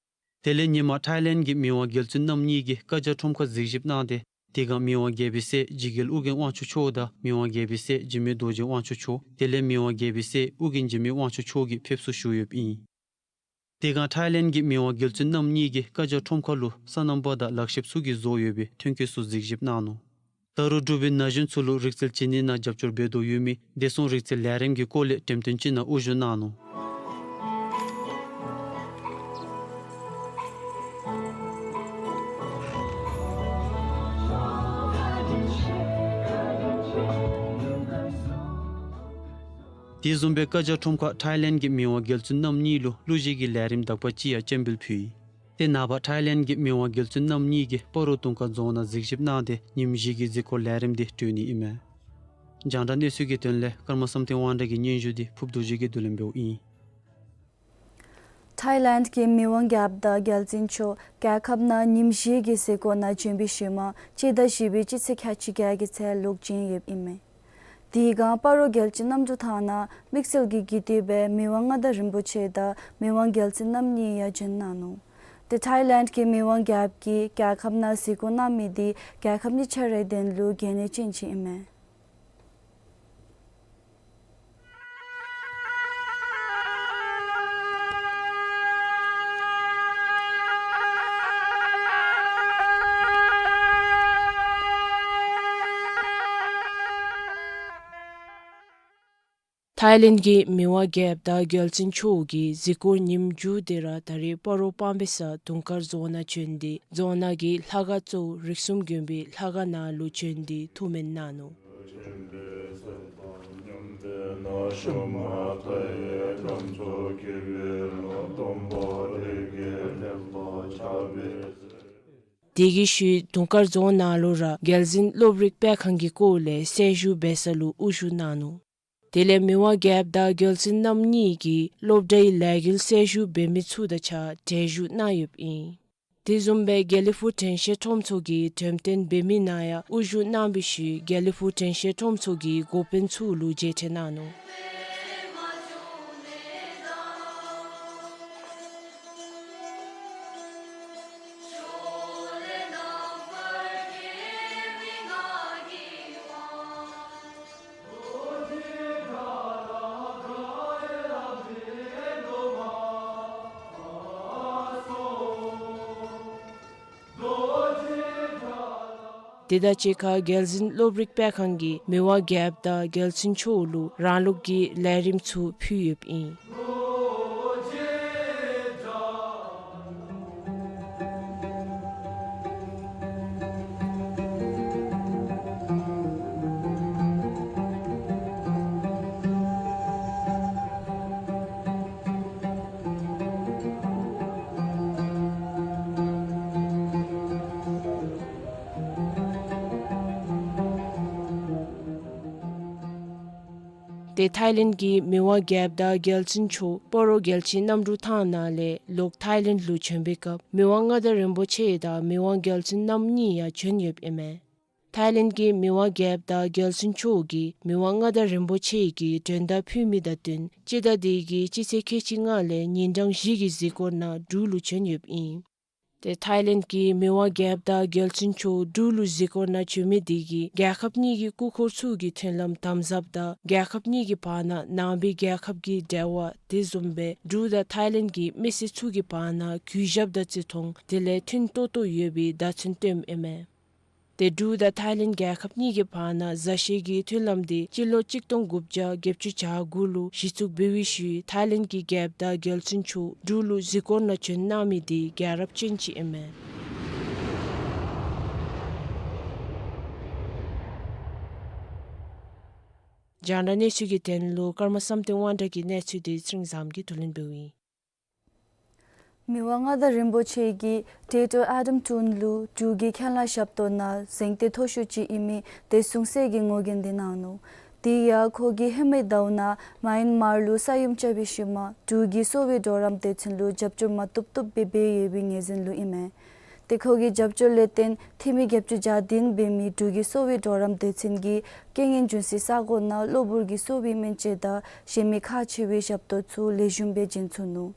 དེ་ལས་ཉིན་མ་ཐའི་ལེནཌ་གི་མི་དབང་རྒྱལ་བཙུན་རྣམ་གཉིས་ཀྱིས་བཀའ་རྒྱ་ཁྲོམ་ཁར་གཟིགས་ཞིབ་གནང་སྟེ་དེ་སྒང་མི་དབང་རྒྱལ་པོའི་སྲས་འཇིགས་རྒྱལ་ཨོ་རྒྱན་དབང་ཕྱུག་མཆོག་དང་མི་དབང་རྒྱལ་པོའི་སྲས་འཇིགས་མེད་རྡོ་རྗེ་དབང་ཕྱུག་མཆོག་དེ་ལས་མི་དབང་རྒྱལ་པོའི་སྲས་ཨོ་རྒྱན་འཇིགས་མེད་དབང་ཕྱུག་མཆོག་གིས་ཕེབས་བསུ་ཞུ་ཡོདཔ་ཨིན། དེ་སྒང་ཐའི་ལེནཌ་གི་མི་དབང་རྒྱལ་བཙུན་རྣམ་གཉིས་ཀྱིས་བཀའ་རྒྱ་ཁྲོམ་ཁ་ལུ་སོ་ནམ་པ་དང་ལག་ཤེསཔ་ཚུ་གིས་བཟོ་ཡོད་པའི་ཐོན་སྐྱེད་ཚུ་གཟིགས་ཞིབ་གནང་ནུག། ད་རུང་འབྲུག་པའི་ན་གཞོན་ཚུ་ལུ་རིག་རྩལ་བྱིན་ནི་ནང་རྒྱབ་སྐྱོར་འབད་དོ་ཡོད་མི་བདེ་སྲུང་རིག་རྩལ་ལས་རིམ་གྱི་སྐོར་ལས་འགྲེམས་སྟོན་ཅིག་ནང་དབུ་བཞུགས་གནང་ནུག། དེ་བཟུམ་སྦེ་བཀའ་རྒྱ་ཁྲོམ་ཁར་ཐའི་ལེནཌ་གི་མི་དབང་རྒྱལ་བཙུན་རྣམ་གཉིས་ལུ་གླུ་གཞས་ཀྱི་ལས་རིམ་དག་པ་ཅིག་ཡང་སྤྱན་འབུལ་ཕུལ་ཡི། དེ་ནངས་པ་ཐའི་ལེནཌ་གི་མི་དབང་རྒྱལ་བཙུན་རྣམ་གཉིས་ཀྱིས་སྤ་རོ་དུང་དཀར་རྫོང་ནང་གཟིགས་ཞིབ་གནང་སྟེ་ཉིམ་བཞི་གི་གཟིགས་སྐོར་ལས་རིམ་འདི་གྲོལ་ནི་ཨིན་མས། རྒྱང་བསྒྲགས་གནས་ཚུལ་གྱི་དོན་ལས་ཀརྨ་བསམ་གཏན་དབང་གྲགས་ཀྱི་སྙན་ཞུ་འདི་ཕུརཔ་རྡོ་རྗེ་གིས་བསྡུ་ལེན་འབདཝ་ཨིན། ཐའི་ལེནཌ་གི་མི་དབང་རྒྱལཔོ་དང་རྒྱལ་བཙུན་མཆོག་རྒྱལ་ཁབ་ནང་ཉིམ་བཞི་གི་གཟིགས་སྐོར་ནང་བྱོན་པའི་ཤུལ་མ་སྤྱི་ཟླ་བཞི་པའི་སྤྱི་ཚེས་ཁལ་གཅིག་བརྒྱད་ཀྱི་ཚེ་ལོག་བྱོན་ཡོདཔ་ཨིན་མས། དེའི་སྒང་སྤ་རོ་རྒྱལ་སྤྱིའི་གནམ་གྲུ་ཐང་ནང་དམིགས་བསལ་གྱི་དགེ་འདུན་པ་མི་དབང་མངའ་བདག་རིན་པོ་ཆེ་དང་མི་དབང་རྒྱལ་བཙུན་རྣམ་གཉིས་ཡང་བྱོན་གནང་ནུག། དེ་ཐའི་ལེནཌ་གི་མི་དབང་རྒྱལཔོ་གིས་རྒྱལ་ཁབ་ནང་གཟིགས་སྐོར་གནང་མི་འདི་རྒྱལ་ཁབ་གཉིས་ཆ་རའི་དོན་ལུ་གལ་གནད་ཅན་ཅིག་ཨིན་མས། ཐའི་ལེནཌ་གི་མི་དབང་རྒྱལཔོ་དང་རྒྱལ་བཙུན་མཆོག་གིས་གཟིགས་སྐོར་ཉིནམ་མཇུག་དེ་ར་ད་རེས་སྤ་རོ་སྤང་སྦིས་ས་དུང་དཀར་རྫོང་ནང་བྱོན་ཏེ་རྫོང་ནང་གི་ལྷ་ཁང་གཙོ་བོ་རིགས་གསུམ་དགོན་པའི་ལྷ་ཁང་ནང་ལུ་བྱོན་ཏེ་ཐུགས་སྨོན་གནང་ནུག། དེ་གི་ཤུལ་དུང་དཀར་རྫོང་ནང་ལུ་ར་རྒྱལ་འཛིན་སློབ་རིག་སྤེལ་ཁང་གི་སྐོར་ལས་གསལ་ཞུ་འབད་ས་ལུ་དབུ་བཞུགས་གནང་ནུག། དེ་ལས་མི་དབང་རྒྱལཔོ་དང་རྒྱལ་བཙུན་རྣམ་གཉིས་ཀྱིས་སློབ་གྲྭའི་ལས་འགུལ་གསལ་ཞུ་འབད་མི་ཚུ་དང་གཅིག་ཁར་གྲལ་བཞུགས་གནང་ཡོདཔ་ཨིན། དེ་བཟུམ་སྦེ་དགེ་ལེགས་ཕུག་དྲན་ཤེས་ཁྲོམ་ཚོགས་ཀྱི་འགྲེམས་སྟོན་འབད་མི་ནང་ཡང་དབུ་བཞུགས་གནང་བའི་ཤུལ་དགེ་ལེགས་ཕུག་དྲན་ཤེས་ཁྲོམ་ཚོགས་ཀྱི་འགོ་དཔོན་ཚུ་ལུ་མཇལ་ཕྲད་གནང་ནུག། དེ་དང་གཅིག་ཁར་རྒྱལ་འཛིན་སློབ་རིག་སྤེལ་ཁང་གིས་མི་དབང་རྒྱལཔོ་དང་རྒྱལ་བཙུན་མཆོག་ལུ་རང་ལུགས་ཀྱི་ལས་རིམ་ཚུ་ཕུལ་ཡོདཔ་ཨིན། དེ་ཐའི་ལེནཌ་གི་མི་དབང་རྒྱལཔོ་དང་རྒྱལ་བཙུན་མཆོག་སྤ་རོ་རྒྱལ་སྤྱིའི་གནམ་གྲུ་ཐང་ནང་ལས་ལོག་ཐའི་ལེནཌ་ལུ་བྱོན་པའི་སྐབས་མི་དབང་མངའ་བདག་རིན་པོ་ཆེ་དང་མི་དབང་རྒྱལ་བཙུན་རྣམ་གཉིས་ཡང་བྱོན་ཡོདཔ་ཨིན་མས། ཐའི་ལེནཌ་གི་མི་དབང་རྒྱལཔོ་དང་རྒྱལ་བཙུན་མཆོག་གིས་མི་དབང་མངའ་བདག་རིན་པོ་ཆེ་གིས་མགྲོན་བརྡ་ཕུལ་མི་དང་བསྟུན་སྤྱི་ཟླ་འདི་གི་སྤྱི་ཚེས་ཁལ་གཅིག་ལྔ་ལས་ཉིན་གྲངས་བཞི་གི་གཟིགས་སྐོར་ནང་འབྲུག་ལུ་བྱོན་ཡོདཔ་ཨིན། དེ་ཐའི་ལེནཌ་གི་མི་དབང་རྒྱལཔོ་དང་རྒྱལ་བཙུན་མཆོག་འབྲུག་ལུ་གཟིགས་སྐོར་ནང་བྱོན་མི་འདི་གིས་རྒྱལ་ཁབ་གཉིས་ཀྱི་སྐུ་འཁོར་ཚུ་གི་མཐུན་ལམ་དམ་ཟབ་དང་རྒྱལ་ཁབ་གཉིས་ཀྱི་བར་ན་ནང་པའི་རྒྱལ་ཁབ་ཀྱི་འབྲེལ་བ་དེ་བཟུམ་སྦེ་འབྲུག་དང་ཐའི་ལེནཌ་གི་མི་སེར་ཚུ་གི་བར་ན་གུས་ཞབས་དང་བརྩི་མཐོང་དེ་ལས་མཐུན་ཏོག་ཏོ་ཡོད་པའི་བརྡ་མཚོན་སྟོནམ་ཨིན་མས། དེ་འབྲུག་དང་ཐའི་ལེནཌ་རྒྱལ་ཁབ་གཉིས་ཀྱི་བར་ན་མཛའ་བཤེས་ཀྱི་མཐུན་ལམ་དེ་སྤྱི་ལོ་གཅིག་སྟོང་དགུ་བརྒྱ་བརྒྱད་ཅུ་གྱ་དགུ་ལུ་གཞི་བཙུགས་འབད་བའི་ཤུལ་ཐའི་ལེནཌ་གི་རྒྱལཔོ་དང་རྒྱལ་བཙུན་མཆོག་འབྲུག་ལུ་གཟིགས་སྐོར་ནང་བྱོན་གནང་མི་དེ་རྒྱལ་རབས་ཅན་ཅིག་ཨིན་མས། རྒྱང་བསྒྲགས་གནས་ཚུལ་གྱི་དོན་ལུ་ཀརྨ་བསམ་གཏན་དབང་གྲགས་ཀྱི་གནས་ཚུལ་དེ་ཚེ་རིང་བཟངམོ་གིས་བསྡུ་ལེན་འབདཝ་ཨིན། མི་དབང་མངའ་བདག་རིན་པོ་ཆེ་གིས་ཏེ་ཊོ་ཨ་དམ་ཀྲུན་ལུ་འབྲུག་གི་ཁས་བླངས་ཞབས་ཏོག་ནང་གཟེངས་རྟགས་མཐོ་ཤོས་ཅིག་ཨིན་མི་དེ་གསུང་སྲོལ་གྱི་ངོ་རྒོལ་འདི་གནང་ནུག། དེ་ཡང་ཁོ་གིས་ཧེ་མའི་ཟླཝ་ནང་མཱ་ཡན་མར་ལུ་ས་ཡོམ་རྐྱབ་པའི་ཤུལ་མ་འབྲུག་གིས་གསོ་བའི་གྲོགས་རམ་སྡེ་ཚན་ལུ་རྒྱབ་སྐྱོར་མ་བཏུབ་བཏུབ་སྦེ་འབད་ཡོད་པའི་ངོས་འཛིན་ལུ་ཨིན་མས། དེ་ཁོ་གི་རྒྱབ་སྐྱོར་ལས་བརྟེན་འཐུས་མི་བརྒྱད་ཅུ་གྱ་བདུན་འབད་མི་འབྲུག་གི་གསོ་བའི་གྲོགས་རམ་སྡེ་ཚན་གྱིས་རྐྱེན་ངན་འབྱུང་སའི་ས་གོ་ནང་གློ་བུར་གྱི་གསོ་བའི་སྨན་དཔྱད་དང་གཞན་མི་ཁག་ཆེ་བའི་ཞབས་ཏོག་ཚུ་ལེགས་ཤོམ་སྦེ་བྱིན་ཚུགས་ནུག།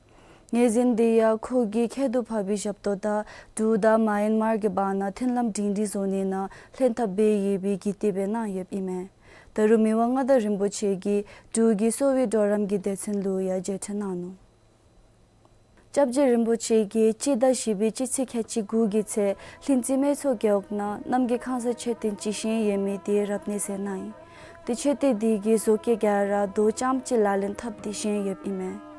ངོས་འཛིན་དེ་ཡང་ཁོ་གིས་ཁྱད་དུ་འཕགས་པའི་ཞབས་ཏོག་དང་འབྲུག་དང་མཱ་ཡན་མར་གྱི་བར་ན་མཐུན་ལམ་སྒྲིང་སྒྲིང་བཟོ་ནི་ནང་ལྷན་ཐབས་འབད་ཡོད་པའི་གི་དེ་སྦེ་གནང་ཡོདཔ་ཨིན་མས། ད་རུང་མི་དབང་མངའ་བདག་རིན་པོ་ཆེ་གིས་འབྲུག་གི་གསོ་བའི་གྲོགས་རམ་གྱི་སྡེ་ཚན་ལུ་ཡང་མཇལ་ཕྲད་གནང་ནུག། སྐྱབས་རྗེ་རིན་པོ་ཆེ་གིས་སྤྱི་ཟླ་བཞི་པའི་སྤྱི་ཚེས་ཁལ་གཅིག་དགུ་གི་ཚེ་ལྷུན་རྩེ་སྨད་ཚོང་རྒེད་འོག་ནང་རྣམ་རྒྱལ་ཁང་གསར་མཆོད་རྟེན་ཅིག་བཞེངས་ཡོད་མི་དེ་རབ་གནས་མཛད་གནང་ཡི། དེ་མཆོད་རྟེན་དེ་གི་བཟོ་བཀོད་ག་ར་རྡོ་རྐྱངམ་གཅིག་ལག་ལེན་འཐབ་སྟེ་བཞེངས་ཡོདཔ་ཨིན་མས།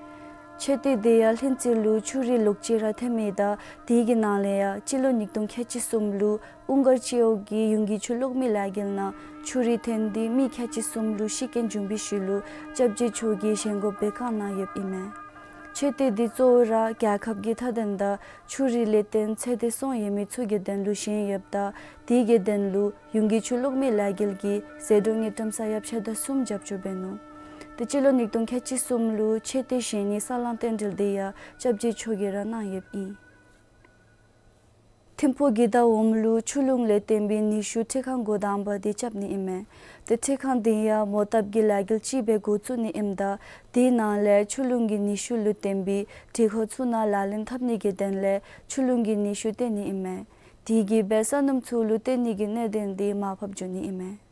མཆོད་རྟེན་དེ་ཡང་ལྷུན་རྩེ་ལུ་ཆུ་རུད་ལོགས་ཅིག་ར་ཐོནམ་ད་དེ་གི་ནང་ལས་ཡང་སྤྱི་ལོ་ཉིས་སྟོང་ཁལ་གཅིག་གསུམ་ལུ་ཨུན་གར་སྤྱི་འོག་གི་ཡུན་གྱི་ཆུ་གློག་མེ་ལས་འགུལ་ནང་ཆུ་རུད་ཐོན་ཏེ་མི་ཁལ་གཅིག་གསུམ་ལུ་ཤི་རྐྱེན་བྱུང་བའི་ཤུལ་ལུ་སྐྱབས་རྗེ་མཆོག་གིས་བཞེས་སྒོ་སྦེ་བཀའ་གནང་ཡོདཔ་ཨིན་མས། མཆོད་རྟེན་དེ་གཙོ་བོ་ར་རྒྱལ་ཁབ་ཀྱི་མཐའ་དོན་དང་ཆུ་རུད་ལས་བརྟེན་ཚེ་འདས་སོང་ཡོད་མི་ཚུ་གི་དོན་ལུ་བཞེངས་ཡོདཔ་ད་དེ་གི་དོན་ལུ་ཡུན་གྱི་ཆུ་གློག་མེ་ལས་འགུལ་གྱིས་ཟད་འགྲོ་དངུལ་ཀྲམ་ས་ཡ་ཕྱེད་དང་གསུམ་རྒྱབ་སྐྱོར་འབད་ནུག། ཏེ་སྤྱི་ལོ་ཉིས་སྟོང་ཁལ་གཅིག་གསུམ་ལུ་མཆོད་རྟེན་བཞེངས་ནི་ས་ལམ་རྟེན་འབྲེལ་དེ་ཡང་སྐྱབས་རྗེ་མཆོག་གིས་ར་གནང་ཡོདཔ་ཨིན། ཐིམ་ཕུག་གི་མདའ་འོགམ་ལུ་ཆུ་ཀླུང་ལས་བརྟེན་པའི་ནུས་ཤུགས་འཕྲུལ་ཁང་འགོ་དང་པ་དེ་རྐྱབ་ནི་ཨིན་མས། ཏེ་འཕྲུལ་ཁང་དེ་ཡང་མོ་བཏབ་ཀྱི་ལས་འགུལ་ཅིག་སྦེ་འགོ་བཙུགས་ནི་ཨིནམ་ད་དེའི་ནང་ལས་ཆུ་ཀླུང་གི་ནུས་ཤུགས་ལུ་བརྟེན་པའི་འགྲུལ་འཁོར་ཚུ་ནང་ལག་ལེན་འཐབ་ནི་གི་དོན་ལས་ཆུ་ཀླུང་གི་ནུས་ཤུགས་བཏོན་ནི་ཨིན་མས། དེ་གིས་འབད་ས་སྣུམ་ཚུ་ལུ་བཏོན་ནི་གི་གནད་དོན་དེ་མར་ཕབ་འགྱོ་ནི་ཨིན་མས།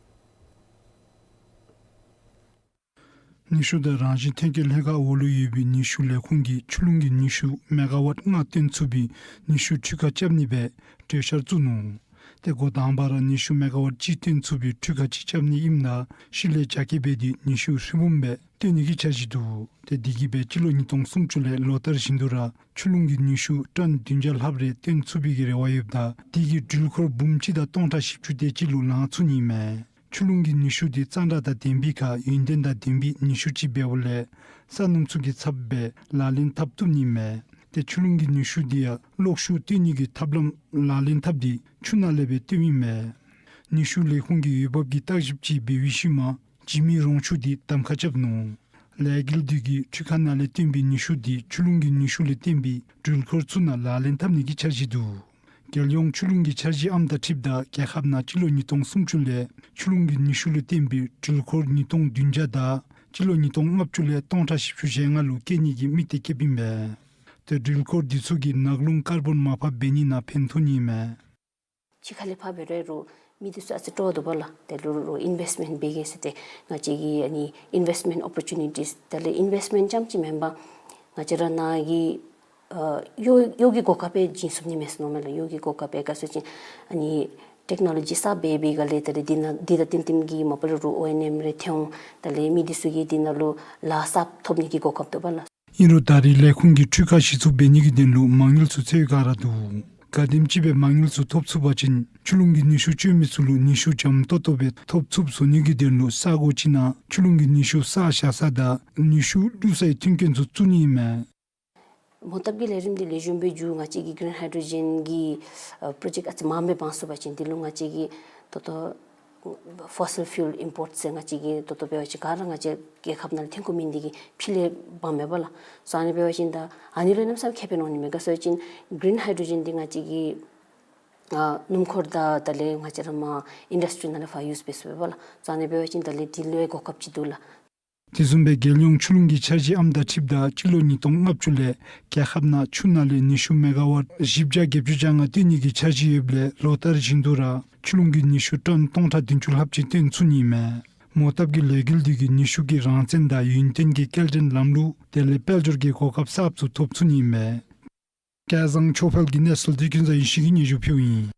ནུས་ཤུགས་དང་རང་བཞིན་ཐོན་སྐྱེད་ལྷན་ཁག་འོག་ལུ་ཡོད་པའི་ནུས་ཤུགས་ལས་ཁུངས་ཀྱིས་ཆུ་ཀླུང་གི་ནུས་ཤུགས་མེ་ག་ཝཊ་ལྔ་བཏོན་ཚུགས་པའི་ནུས་ཤུགས་འཕྲུལ་ཁང་རྐྱབ་ནི་སྦེ་གྲོས་འཆར་བཙུགས་ནུག། ཏེ་འགོ་དང་པ་ར་ནུས་ཤུགས་མེ་ག་ཝཊ་གཅིག་བཏོན་ཚུགས་པའི་འཕྲུལ་ཁང་ཅིག་རྐྱབ་ནི་ཨིནམ་ད་ཤུལ་ལས་རྒྱ་སྐྱེད་འབད་དེ་ནུས་ཤུགས་ཧྲིལ་བུམ་སྦེ་བཏོན་ནི་གི་འཆར་གཞི་འདུག། ཏེ་དེ་གིས་འབད་སྤྱི་ལོ་ཉིས་སྟོང་སུམ་ཅུ་ལས་ལོ་ལྟར་བཞིན་དུ་ར་ཆུ་ཀླུང་གི་ནུས་ཤུགས་ཊོན་བདུན་བརྒྱ་ལྷགཔ་རེ་བཏོན་ཚུགས་པའི་གི་རེ་བ་ཡོདཔ་ད་དེ་གིས་འགྲུལ་འཁོར་འབུམ་གཅིག་དང་སྟོང་ཕྲག་བཞི་བཅུ་དེ་ཅིག་ལུ་ལང་ཚུགས་ནི་ཨིན་མས། ཆུ་ཀླུང་གི་ནུས་ཤུགས་དེ་གཙང་སྦྲ་དང་ལྡན་པའི་ཁར་ཡུན་བརྟན་དང་ལྡན་པའི་ནུས་ཤུགས་ཅིག་འབདཝ་ལས་ས་སྣུམ་ཚུ་གི་ཚབ་སྦེ་ལག་ལེན་འཐབ་བཏུབ་ནི་མས། ཏེ་ཆུ་ཀླུང་གི་ནུས་ཤུགས་དེ་ཡང་གློག་ཤུགས་བཏོན་ནི་གི་ཐབས་ལམ་ལག་ལེན་འཐབ་སྟེ་ཆུ་ནང་ལས་སྦེ་བཏོནམ་ཨིན་མས། ནུས་ཤུགས་ལས་ཁུངས་ཀྱིས་འོས་འབབ་ཀྱི་བརྟག་ཞིབ་ཅིག་འབད་བའི་ཤུལ་མ་འཇིགས་མེད་རོང་ཆུ་དེ་གདམ་ཁ་རྐྱབ་ནུག། ལས་འགུལ་དེ་གིས་འཕྲུལ་ཁང་ནང་ལས་བཏོན་པའི་ནུས་ཤུགས་དེ་ཆུ་ཀླུང་གི་ནུས་ཤུགས་ལས་བཏོན་པའི་འགྲུལ་འཁོར་ཚུ་ནང་ལག་ལེན་འཐབ་ནི་གི་འཆར་གཞི་འདུག། རྒྱལ་ཡོངས་ཆུ་ཀླུང་གི་འཆར་གཞི་ཨམ་དང་འཁྲིལཝ་ད་རྒྱལ་ཁབ་ནང་སྤྱི་ལོ་ཉིས་སྟོང་སུམ་ཅུ་ལས་ཆུ་ཀླུང་གི་ནུས་ཤུགས་ལུ་བརྟེན་པའི་འགྲུལ་འཁོར་ཉིས་སྟོང་བདུན་བརྒྱ་དང་སྤྱི་ལོ་ཉིས་སྟོང་ལྔ་བཅུ་ལས་སྟོང་ཕྲག་བཞི་བཅུ་ཞེ་ལྔ་ལུ་བསྐྱེད་ནི་གི་དམིགས་གཏད་བསྐྱེདཔ་ཨིན་པས། ཏེ་འགྲུལ་འཁོར་འདི་ཚུ་གིས་ནགས་ཀླུང་ཀར་བོན་མར་ཕབ་འབད་ནི་ནང་ཕན་ཐོགས་ནི་ཨིན་མས། ཕྱི་ཁ་ལས་ཕར་འབད་རུང་རུང་མི་འདི་ཚུ་ཨ་ཙི་སྤྲོ་བ་འདུག་པ་ལགས། དེ་ལུ་རུང་ཨིན་ཝེསཊ་མེནཊ་འབད་གེ་ཟེར་ཏེ་ང་བཅས་ཀྱི་ཨ་ནི་ཨིན་ཝེསཊ་མེནཊ་ཨོ་པོར་ཅུ་ནི་ཊིས་དེ་ལས་ཨིན་ཝེསཊ་མེནཊ་རྐྱངམ་ཅིག་མེན་པར་ང་བཅས་ར་ནཱ་གི་ཨ་གཡོག་གཡོག་གི་གོ་སྐབས་སྦེ་བྱིན་ཚུགས་ནི་མས་ཟེར་མནོཝ་མས་ལགས། གཡོག་གི་གོ་སྐབས་སྦེ་ག་ཟེར་བ་ཅིན་ཨ་ནི་ཊེཀ་ནོ་ལོ་ཇི་གསརཔ་འབད་བའི་སྒང་ལས་དེ་ལས་འདི་ནང་འདི་དང་བསྟུན་བསྟུན་གྱི་མ་པ་ལས་རུང་ཨོ་ཨེན་ཨེམ་རེ་ཐོན་འོང་། དེ་ལས་མི་འདི་ཚུ་གིས་འདི་ནང་ལུ་ལཱ་གསརཔ་ཐོབ་ནི་གི་གོ་སྐབས་འདུག་པ་ལགས། ཨིན་རུང་ད་རེས་ལས་ཁུངས་ཀྱིས་འཕྲུལ་ཁང་གཞི་བཙུགས་འབད་ནི་གི་དོན་ལུ་མ་དངུལ་ཚུ་འཚོལ་ག་ར་འདུག། ག་དེམ་ཅིག་སྦེ་མ་དངུལ་ཚུ་ཐོབ་ཚུགས་པ་ཅིན་ཆུ་ཀླུང་གི་ནུས་ཤུགས་སྤྱོད་མི་ཚུ་ལུ་ནུས་ཤུགས་འཇམ་ཏོང་ཏོ་སྦེ་ཐོབ་ཚུགསཔ་བཟོ་ནི་གི་དོན་ལུ་ས་གོ་ཅིག་ནང་ཆུ་ཀླུང་གི་ནུས་ཤུགས་གསར་བཞག་ས་དང་ནུས་ཤུགས་བླུག་སའི་མཐུན་རྐྱེན་ཚུ་བཙུགས་ནི་ཨིན་མས། མོ་བཏབ་ཀྱི་ལས་རིམ་འདི་ལེགས་ཤོམ་སྦེ་མཇུག་ང་བཅས་ཀྱི་གིརིན་ཧའི་ཌོ་ཇེན་གྱི་ཨ་པྲོ་ཇེཀཊ་ཨ་ཙི་མངམ་སྦེ་འབད་ཚུགས་པ་ཅིན་འདི་ལུ་ང་བཅས་ཀྱིས་ད་ལྟོ་ཕོ་སིལ་ཕིའུལ་ཨིམ་པོརཊ་ཟེར་ང་བཅས་ཀྱིས་ད་ལྟོ་འབད་བ་ཅིན་ག་ར་ང་བཅས་རྒྱལ་ཁབ་ནང་ལས་ཐོན་དགོ་མི་འདི་གིས་ཕུལ་ལས་འབག་མེད་པ་ལགས། སོ་ཨ་ནི་འབད་བ་ཅིན་ད་ཨ་ནི་ལུ་གནམ་མེད་ས་མེད་ཁེ་ཕན་འོང་ནི་མས། ག་ཟེར་བ་ཅིན་གིརིན་ཧའི་ཌོ་ཇེན་འདི་ང་བཅས་ཀྱིས་ཨ་སྣུམ་འཁོར་དང་དེ་ལས་ང་བཅས་ར་མར་ཨིན་ཌསི་ཊི་རི་ནང་ལས་ཕར་ཡུསི་འབད་ཚུགས་པས་ལགས། སོ་ཨ་ནི་འབད་བ་ཅིན་དེ་ལས་འདི་ལུ་གོ་སྐབས་ཅིག་འདུག་ལགས། དེ་བཟུམ་སྦེ་རྒྱལ་ཡོངས་ཆུ་ཀླུང་གི་འཆར་གཞི་ཨམ་དང་འཁྲིལཝ་ད་སྤྱི་ལོ་ཉིས་སྟོང་ལྔ་བཅུ་ལས་རྒྱལ་ཁབ་ནང་ཆུ་ནང་ལས་ནུས་ཤུགས་མེ་ག་ཝཊ་བཞི་བརྒྱ་བརྒྱད་ཅུ་གྱ་ལྔ་བཏོན་ནི་གི་འཆར་གཞི་ཡོདཔ་ལས་ལོ་ལྟར་བཞིན་དུ་ར་ཆུ་ཀླུང་གི་ནུས་ཤུགས་ཊོན་སྟོང་ཕྲག་བདུན་ཅུ་ལྷགཔ་ཅིག་བཏོན་ཚུགས་ནི་ཨིན་མས། མོ་བཏབ་ཀྱི་ལས་འགུལ་འདི་གིས་ནུས་ཤུགས་ཀྱི་རང་བཙན་དང་ཡུན་བརྟན་གྱི་སྐྱེལ་འདྲེན་ལམ་ལུགས་དེ་ལས་དཔལ་འབྱོར་གྱི་གོ་སྐབས་གསརཔ་ཚུ་ཐོབ་ཚུགས་ནི་ཨིན་མས། སྐལ་བཟང་ཆོས་འཕེལ་གྱི་གནས་ཚུལ་འདི་ཀུན་བཟང་ཡེ་ཤེས་ཀྱིས་སྙན་ཞུ་ཕུལཝ་ཨིན།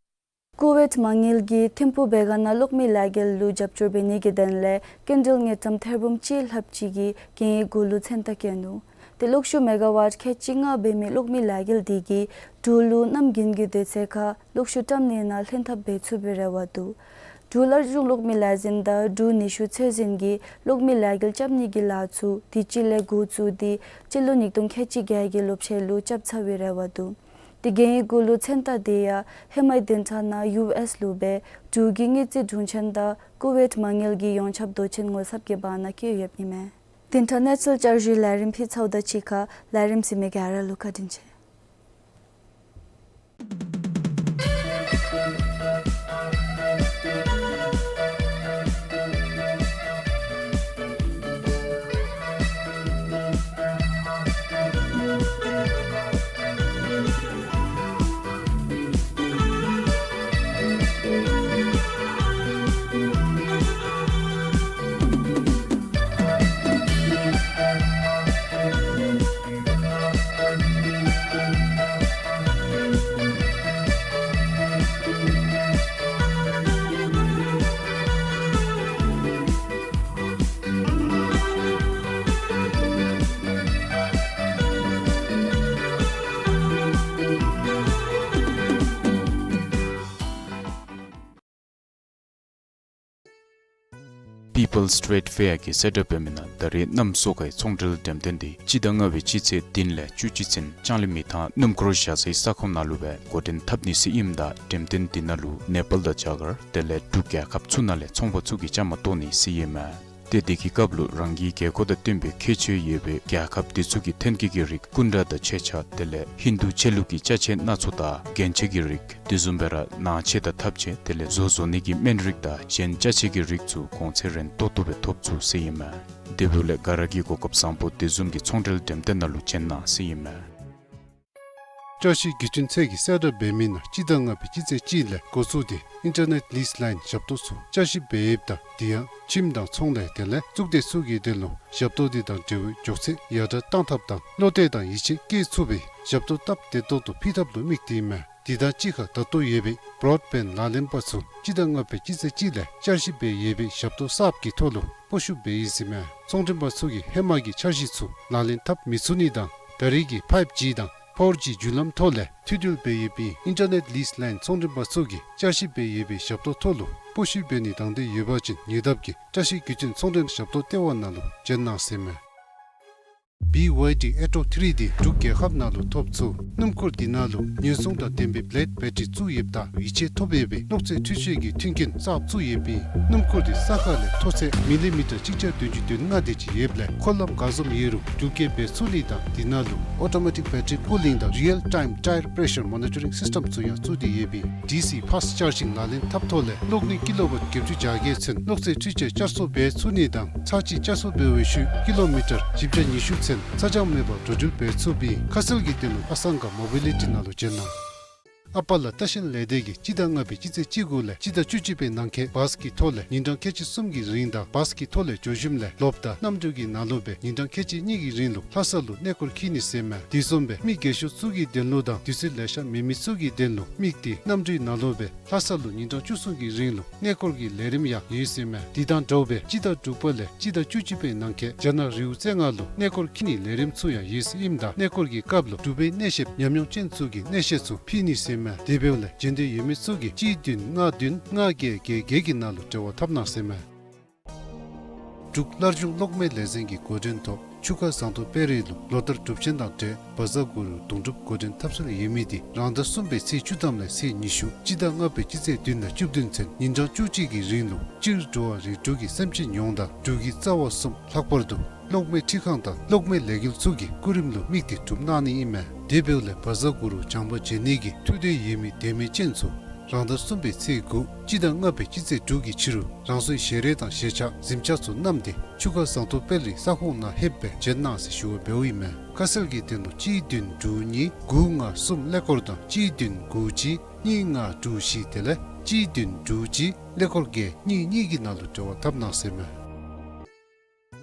ཀུ་ཝེཊ་མ་དངུལ་གྱིས་ཐིམ་ཕུག་སྦེ་ག་ནང་གློག་མེ་ལས་འགུལ་ལུ་རྒྱབ་སྐྱོར་འབད་ནི་གི་དོན་ལས་སྐྱིན་འགྲུལ་དངུལ་ཀྲམ་ཐེར་འབུམ་གཅིག་ལྷགཔ་ཅིག་གི་གན་ཡིག་གུ་ལུ་མཚན་རྟགས་བཀོད་ནུག། ཏེ་གློག་ཤུགས་མེ་ག་ཝཊ་ཁལ་གཅིག་ལྔ་འབད་མི་གློག་མེ་ལས་འགུལ་འདི་གིས་འབྲུག་ལུ་གནམ་དགུན་གྱི་དུས་ཚོད་ཁར་གློག་ཤུགས་བཀྲམ་ནི་ནང་ལྷན་ཐབས་འབད་ཚུགས་པའི་རེ་བ་འདུག། འབྲུག་སླར་འབྱུང་གློག་མེ་ལས་འཛིན་དང་འབྲུག་ནུས་ཤུགས་ཚོད་འཛིན་གྱིས་གློག་མེ་ལས་འགུལ་རྐྱབ་ནི་གི་ལཱ་ཚུ་དུས་ཅི་ལས་འགོ་བཙུགས་ཏེ་སྤྱི་ལོ་ཉིས་སྟོང་ཁལ་གཅིག་བརྒྱད་ཀྱི་ལོ་ཕྱེད་ལུ་རྐྱབ་ཚར་བའི་རེ་བ་འདུག། ཏེ་གན་ཡིག་གུ་ལུ་མཚན་རྟགས་དེ་ཡང་ཧེ་མའི་བདུན་ཕྲག་ནང་ཡུ་ཨེསི་ལུ་སྦེ་འབྲུག་གི་དངུལ་རྩིས་དྲུང་ཆེན་དང་ཀུ་ཝེཊ་མ་དངུལ་གྱི་ཡོངས་ཁྱབ་མདོ་ཆེན་ངོ་ཚབ་ཀྱི་བར་ན་བཀོད་ཡོདཔ་ཨིན་མས། བདུན་ཕྲག་གནས་ཚུལ་བསྐྱར་ཞུའི་ལས་རིམ་ཕུལ་ཚརཝ་དང་གཅིག་ཁར་ལས་རིམ་གཟིགས་མི་ག་ར་ལུ་བཀའ་དྲིན་ཆེ། People's Trade Fair གིས་གསལ་བསྒྲགས་འབད་མི་ནང་ད་རེས་གནམ་སོ་ཀའི་ཚོང་འབྲེལ་འགྲེམས་སྟོན་འདི་སྤྱི་ཟླ་ལྔ་པའི་སྤྱི་ཚེས་བདུན་ལས་བཅུ་གཅིག་ཚུན་ལྕང་གླིང་མི་ཐང་སྣུམ་འཁོར་བཞག་སའི་ས་ཁོངས་ནང་ལུ་སྦེ་འགོ་འདྲེན་འཐབ་ནི་ཟེར་ཨིནམ་ད་འགྲེམས་སྟོན་འདི་ནང་ལུ་ནེ་པཱལ་དང་རྒྱ་གར་དེ་ལས་འབྲུག་རྒྱལ་ཁབ་ཚུ་ནང་ལས་ཚོང་པ་ཚུ་གིས་བཅའ་མར་གཏོགས་ནི་ཟེར་ཨིན་མས། ཏེ་དེ་གི་སྐབས་ལུ་རང་གི་རྒྱལ་ཁབ་དང་བསྟུན་པའི་ཁྱད་ཆོས་ཡོད་པའི་རྒྱལ་ཁབ་དེ་ཚུ་གི་ཐོན་སྐྱེད་ཀྱི་རིགས་སྐུ་འདྲ་དང་མཆོད་ཆས་དེ་ལས་ཧིན་དུ་ཆོས་ལུགས་ཀྱི་ཅ་ཆས་སྣ་ཚོགས་དང་རྒྱན་ཆ་གི་རིགས་དེ་བཟུམ་སྦེ་ར་ནང་ཆས་དང་ཐབ་ཆས་དེ་ལས་བཟོ་བཟོ་ནི་གི་སྨན་རིགས་དང་གཞན་ཅ་ཆས་ཀྱི་རིགས་ཚུ་གོང་ཚད་རན་ཏོག་ཏོ་སྦེ་ཐོབ་ཚུགས་ཟེར་ཨིན་མས། དེ་འབདཝ་ལས་ག་ར་གིས་གོ་སྐབས་བཟང་པོ་དེ་བཟུམ་གྱི་ཚོང་འབྲེལ་འགྲེམས་སྟོན་ནང་ལུ་བྱོན་གནང་ཟེར་ཨིན་མས། བཅའ་སྲིད་བརྒྱུད་འཕྲིན་ཚད་ཀྱིས་གསལ་བསྒྲགས་འབད་མི་ནང་སྤྱི་ཟླ་ལྔ་པའི་སྤྱི་ཚེས་གཅིག་ལས་འགོ་བཙུགས་ཏེ་ཨིན་ཊར་ནེཊ་ལིསི་ལའིན་ཞབས་ཏོག་ཚུ་བསྐྱར་ཞིབ་འབད་ཡོདཔ་ད་དེ་ཡང་ཁྱིམ་དང་ཚོང་ལས་དེ་ལས་གཙུག་སྡེ་ཚུ་གི་དོན་ལུ་ཞབས་ཏོག་དེ་དང་འབྲེལ་བའི་མགྱོགས་ཚད་ཡར་དྲག་བཏང་ཐབས་དང་བློ་གཏད་དང་ཡིད་ཆེས་བསྐྱེད་ཚུགས་པའི་ཞབས་ཏོག་སྟབས་བདེ་ཏོག་ཏོ་ཕུལ་ཐབས་ལུ་དམིགས་ཏེ་ཨིན་མས། དེ་དང་གཅིག་ཁར་ད་ལྟོ་ཡོད་པའི་བྲོཌ་བེནཌ་ལག་ལེན་པ་ཚུ་སྤྱི་ཟླ་ལྔ་པའི་སྤྱི་ཚེས་གཅིག་ལས་བསྐྱར་ཞིབ་འབད་ཡོད་པའི་ཞབས་ཏོག་གསརཔ་གི་ཐོག་ལུ་སྤོ་བཤུད་འབད་ཡི་ཟེར་མས། ཚོང་མགྲོན་པ་ཚུ་གིས་ཧེ་མ་གི་འཆར་གཞི་ཚུ་ལག་ལེན་འཐབ་མི་ཚུགས་ནི་དང་ད་རེས་ཀྱི་ཕའིབ་ཇི་དང་ཕོར་ཇི་བརྒྱུད་ལམ་ཐོག་ལས་མཐུད་འབྲེལ་འབད་ཡོདཔ་ཨིན། ཨིན་ཊར་ནེཊ་ལིསི་ལའིན་ཚོང་མགྲོན་པ་ཚུ་གིས་བསྐྱར་ཞིབ་འབད་ཡོད་པའི་ཞབས་ཏོག་ཐོག་ལུ་སྤོ་བཤུད་འབད་ནི་དང་འདོད་ཡོད་པ་ཅིན་ཉེ་འདབས་ཀྱི་བཀྲ་ཤིས་བརྒྱུད་འཕྲིན་ཚོང་འབྲེལ་ཞབས་ཏོག་ལྟེ་བ་ནང་ལུ་བྱོན་གནང་ཟེར་མས། བི་ཝའི་ཌི་ཨེ་ཊོ་ཐི་རི་འདི་འབྲུག་རྒྱལ་ཁབ་ནང་ལུ་ཐོབ་ཚུགས། སྣུམ་འཁོར་འདི་ནང་ལུ་ཉེན་སྲུང་དང་ལྡན་པའི་བི་ལེཌ་བེ་ཊི་རི་བཙུགས་ཡོདཔ་ད་ཡིད་ཆེས་ཐོབ་ཡོད་པའི་གློག་རྫས་འཕྲུལ་ཆས་ཀྱི་མཐུན་རྐྱེན་གསརཔ་བཙུགས་ཡོདཔ་ཨིན། སྣུམ་འཁོར་འདི་ས་ཁ་ལས་མཐོ་ཚད་མི་ལི་མི་ཊར་གཅིག་བརྒྱ་བདུན་ཅུ་དོན་ལྔ་དེ་ཅིག་ཡོདཔ་ལས་འཁོར་ལམ་ག་བཟུམ་ཡོད་རུང་འགྲུལ་སྐྱེལ་འབད་ཚུགས་ནི་དང་འདི་ནང་ལུ་ཨོ་ཊོ་མེ་ཊིག་བེ་ཊི་རི་ཀུ་ལིང་དང་རི་ཡལ་ཊའིམ་ཊའི་ར་པེ་ཤར་མོ་ནི་ཊ་རིང་སིསི་ཊེམ་ཚུ་ཡང་བཙུགས་ཏེ་ཡོདཔ་ཨིན། ཌི་སི་ཕཱསི་ཊི་ཅར་ཇིང་ལག་ལེན་འཐབ་ཐོག་ལས་གློག་ནུས་ཀི་ལོ་ཝཊ་བརྒྱད་ཅུ་གྱ་བརྒྱད་ཚུན་གློག་རྫས་འཕྲུལ་ཆས་བསྐྱར་གསོ་འབད་ཚུགས་ནི་དང་ཚར་གཅིག་བསྐྱར་གསོ་འབད་བའི་ཤུལ་ཀི་ལོ་མི་ཊར་བཞི་བརྒྱ་ཉི་ཤུ་ཚུན་ཚ་གྱང་མེད་པར་འགྲོ་འགྲུལ་འབད་ཚུགསཔ་ཨིན། ཁ་གསལ་གྱི་དོན་ལུ་ཨ་སང་ག་མོ་བི་ལི་ཊི་ནང་ལུ་བྱོན་གནང་། ཨ་པ་ལ་ལྟ་བཤལ་ལས་སྡེ་གིས་སྤྱི་ཟླ་ལྔ་པའི་སྤྱི་ཚེས་གཅིག་དགུ་ལས་སྤྱི་ཟླ་བཅུ་གཅིག་པའི་ནང་འཁོད་བཱསི་གི་ཐོག་ལས་ཉིན་གྲངས་ཁལ་གཅིག་གསུམ་གྱི་རིང་དང་བཱསི་གི་ཐོག་ལས་འགྱོ་ཞིནམ་ལས་ལོགཔ་ད་གནམ་གྲུ་གི་ནང་ལུ་སྦེ་ཉིན་གྲངས་ཁལ་གཅིག་གཉིས་ཀྱི་རིང་ལུ་ལྷ་ས་ལུ་གནས་སྐོར་འཁྱིད་ནི་ཟེར་མས། དེ་བཟུམ་སྦེ་མི་རྒས་ཤོས་ཚུ་གི་དོན་ལུ་དང་དུས་ཚོད་ལེ་ཤ་མེད་མི་ཚུ་གི་དོན་ལུ་དམིགས་ཏེ་གནམ་གྲུའི་ནང་ལུ་སྦེ་ལྷ་ས་ལུ་ཉིན་གྲངས་བཅུ་གསུམ་གྱི་རིང་ལུ་གནས་སྐོར་གྱི་ལས་རིམ་ཡང་ཡོད་ཟེར་མས། དེ་དང་འདྲཝ་སྦེ་སྤྱི་ཟླ་དྲུག་པ་ལས་སྤྱི་ཟླ་བཅུ་གཅིག་པའི་ནང་འཁོད་རྒྱ་ནག་རི་བོ་རྩེ་ལྔ་ལུ་གནས་སྐོར་འཁྱིད་ནིའི་ལས་རིམ་ཚུ་ཡང་ཡོད་ཟེར་ཨིནམ་ད་གནས་སྐོར་གྱི་སྐབས་ལུ་འབྲུག་པའི་གནས་བཤདཔ་ཉམས་མྱོང་ཅན་ཚུ་གིས་གནས་བཤད་ཚུ་ཕུལ་ནི་ཟེར་མས། དེ་འབདཝ་ལས་འབྱོན་འདོད་ཡོད་མི་ཚུ་གིས་གཅིག་བདུན་ལྔ་བདུན་ལྔ་བརྒྱད་བརྒྱད་བརྒྱད་ཀྱི་ནང་ལུ་འབྲེལ་བ་འཐབ་གནང་ཟེར་མས། འབྲུག་སླར་འབྱུང་གློག་མེ་ལས་འཛིན་གྱི་འགོ་འདྲེན་ཐོག་ཆུ་ཁ་ཟངས་མདོག་དཔལ་རི་ལུ་ལོ་ལྟར་སྒྲུབ་ཆེན་དང་འབྲེལ་བཛྲ་གུ་རུ་དུང་སྒྲུབ་འགོ་འདྲེན་འཐབ་སྲོལ་ཡོད་མི་དེ་རང་ཟླ་གསུམ་པའི་ཚེས་བཅུ་ཐམ་ལས་ཚེས་ཉི་ཤུ་སྤྱི་ཟླ་ལྔ་པའི་སྤྱི་ཚེས་བདུན་དང་བཅུ་བདུན་ཚུན་ཉིན་གྲངས་བཅུ་གཅིག་གི་རིང་ལུ་སྤྱིར་འགྲོ་བ་རིགས་དྲུག་གི་སེམས་ཅན་ཡོངས་དང་འབྲུག་གི་རྩ་བ་གསུམ་ལྷག་པར་དུ་གློག་མེ་འཕྲུལ་ཁང་དང་གློག་མེ་ལས་འགུལ་ཚུ་གི་སྐུ་རིམ་ལུ་དམིགས་ཏེ་སྒྲུབ་གནང་ནི་ཨིན་མས། དེ་འབདཝ་ལས་བཛྲ་གུ་རུ་བགྲང་པ་མཇལ་ནི་གི་ཐུགས་འདོད་ཡོད་མི་དད་མོས་ཅན་ཚུ་རང་ཟླ་གསུམ་པའི་ཚེས་དགུ་སྤྱི་ཟླ་ལྔ་པའི་སྤྱི་ཚེས་དྲུག་གི་ཕྱི་རུ་རང་སོའི་ཞལ་རས་དང་ཞལ་ཆས་གཟིམ་ཆས་ཚུ་བསྣམས་ཏེ་ཆུ་ཁ་ཟངས་མདོག་དཔལ་རིའི་ས་ཁོངས་ནང་ལྷོདཔ་སྦེ་མཇལ་གནང་ཟེར་ཞུ་བ་འབདཝ་ཨིན་མས། ཁ་གསལ་གྱི་དོན་ལུ་གཅིག་བདུན་དྲུག་གཉིས་དགུ་ལྔ་གསུམ་ཀླད་ཀོར་དང་གཅིག་བདུན་དགུ་གཅིག་གཉིས་ལྔ་དྲུག་བཞི་དེ་ལས་གཅིག་བདུན་དྲུག་གཅིག་ཀླད་ཀོར་བརྒྱད་གཉིས་གཉིས་ཀྱི་ནང་ལུ་འབྲེལ་བ་འཐབ་གནང་ཟེར་མས།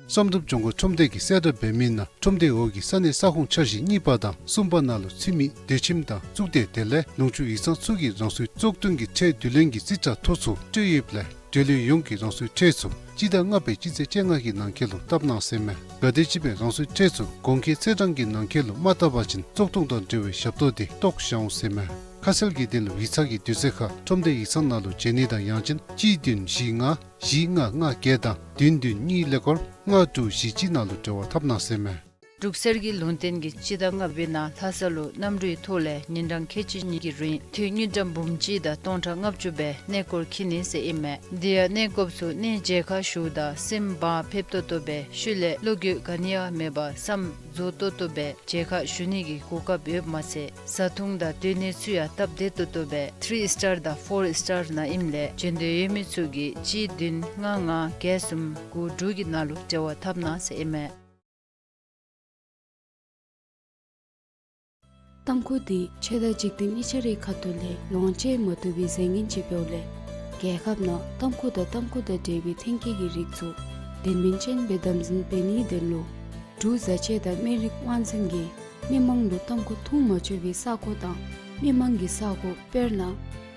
བསམ་གྲུབ་ལྗོངས་མཁར་ཁྲོམ་སྡེ་གིས་གསལ་བསྒྲགས་འབད་མི་ནང་ཁྲོམ་སྡེ་འོག་གི་ས་གནས་ས་ཁོངས་འཆར་གཞི་གཉིས་པ་དང་གསུམ་པ་ནང་ལུ་ཚུད་མི་སྡོད་ཁྱིམ་དང་གཙུག་སྡེ་དེ་ལས་ལུང་ཕྱོགས་ཡིག་ཚང་ཚུ་གིས་རང་སོའི་བཙོག་འཐུ་གི་ཁྲལ་བསྡུ་ལེན་གྱི་རྩིས་ཁྲ་ཐོ་ཚུ་སྤྲོད་ཡོདཔ་ལས་འབྲེལ་ཡོད་ཡོངས་ཀྱིས་རང་སོའི་ཁྲལ་ཚུ་སྤྱི་ཟླ་ལྔ་པའི་སྤྱི་ཚེས་བཅོ་ལྔ་གི་ནང་འཁོད་ལུ་བཏབ་གནང་ཟེར་མས། གལ་ཏེ་ཅིག་སྦེ་རང་སོའི་ཁྲལ་ཚུ་གོང་འཁོད་ཚེས་གྲངས་ཀྱི་ནང་འཁོད་ལུ་མ་བཏབ་པ་ཅིན་བཙོག་འཐུ་དང་འབྲེལ་བའི་ཞབས་ཏོག་དེ་བཏོག་བཞག་འོང་ཟེར་མས། ཁ་གསལ་གྱི་དོན་ལུ་ཡིག་ཚང་གི་དུས་ཚོད་ཁར་ཁྲོམ་སྡེ་ཡིག་ཚང་ནང་ལུ་བྱོན་ནི་དང་ཡང་ཅིན་གཅིག་བདུན་བཞི་ལྔ་བཞི་ལྔ་ལྔ་བརྒྱད་དང་བདུན་བདུན་གཉིས་ཀླད་ཀོར་ལྔ་དྲུག་བཞི་གཅིག་ནང་ལུ་འབྲེལ་བ་འཐབ་གནང་ཟེར་མས། འབྲུག་གསེར་གྱི་ལུང་བསྟན་གྱིས་སྤྱི་ཟླ་ལྔ་པའི་ནང་ལྷ་ས་ལུ་གནམ་གྲུའི་ཐོག་ལས་ཉིན་གྲངས་ཁལ་གཅིག་གཉིས་ཀྱི་རིང་དུས་དངུལ་ཀྲམ་འབུམ་གཅིག་དང་སྟོང་ཕྲག་ལྔ་བཅུ་སྦེ་གནས་སྐོར་འཁྱིད་ནི་ཟེར་ཨིན་མས། དེ་ཡང་གནས་སྐོརཔ་ཚུ་གནས་མཇལ་ཁ་ཞུཝ་ད་སེམས་བག་ཕེབས་ཏོག་ཏོ་སྦེ་ཤུལ་ལས་བློ་འགྱོད་ག་ནི་ཡང་མེད་པར་བསམ་རྫོགས་ཏོག་ཏོ་སྦེ་མཇལ་ཁ་ཞུ་ནི་གི་གོ་སྐབས་ཡོདཔ་མ་ཚད་བཟའ་འཐུང་དང་སྡོད་གནས་ཚུ་ཡང་སྟབས་བདེ་ཏོག་ཏོ་སྦེ་ཐི་རི་སི་ཊར་དང་ཕོར་སི་ཊར་ནང་ཨིནམ་ལས་བྱོན་འདོད་ཡོད་མི་ཚུ་གིས་གཅིག་བདུན་ལྔ་ལྔ་བརྒྱད་གསུམ་དགུ་དྲུག་གི་ནང་ལུ་འབྲེལ་བ་འཐབ་གནང་ཟེར་ཨིན་མས། ཏམ་ཁུ་འདི་ཆོས་དང་འཇིག་རྟེན་གཉིས་ཆ་རའི་ཁ་ཐུག་ལས་ལོངས་སྤྱོད་མ་བཏུབ་པའི་རྫས་ངན་ཅིག་འབདཝ་ལས་རྒྱལ་ཁབ་ནང་ཏམ་ཁུ་དང་ཏམ་ཁུ་དང་འབྲེལ་བའི་ཐོན་སྐྱེད་ཀྱི་རིགས་ཚུ་དོན་སྨིན་ཅན་སྦེ་དམ་འཛིན་འབད་ནིའི་དོན་ལུ་འབྲུག་བཟའ་ཆས་དང་སྨན་རིགས་དབང་འཛིན་གྱིས་མི་མང་ལུ་ཏམ་ཁུ་འཐུང་མ་ཆོག་པའི་ས་གོ་དང་མི་མང་གི་ས་གོ་དཔེར་ན་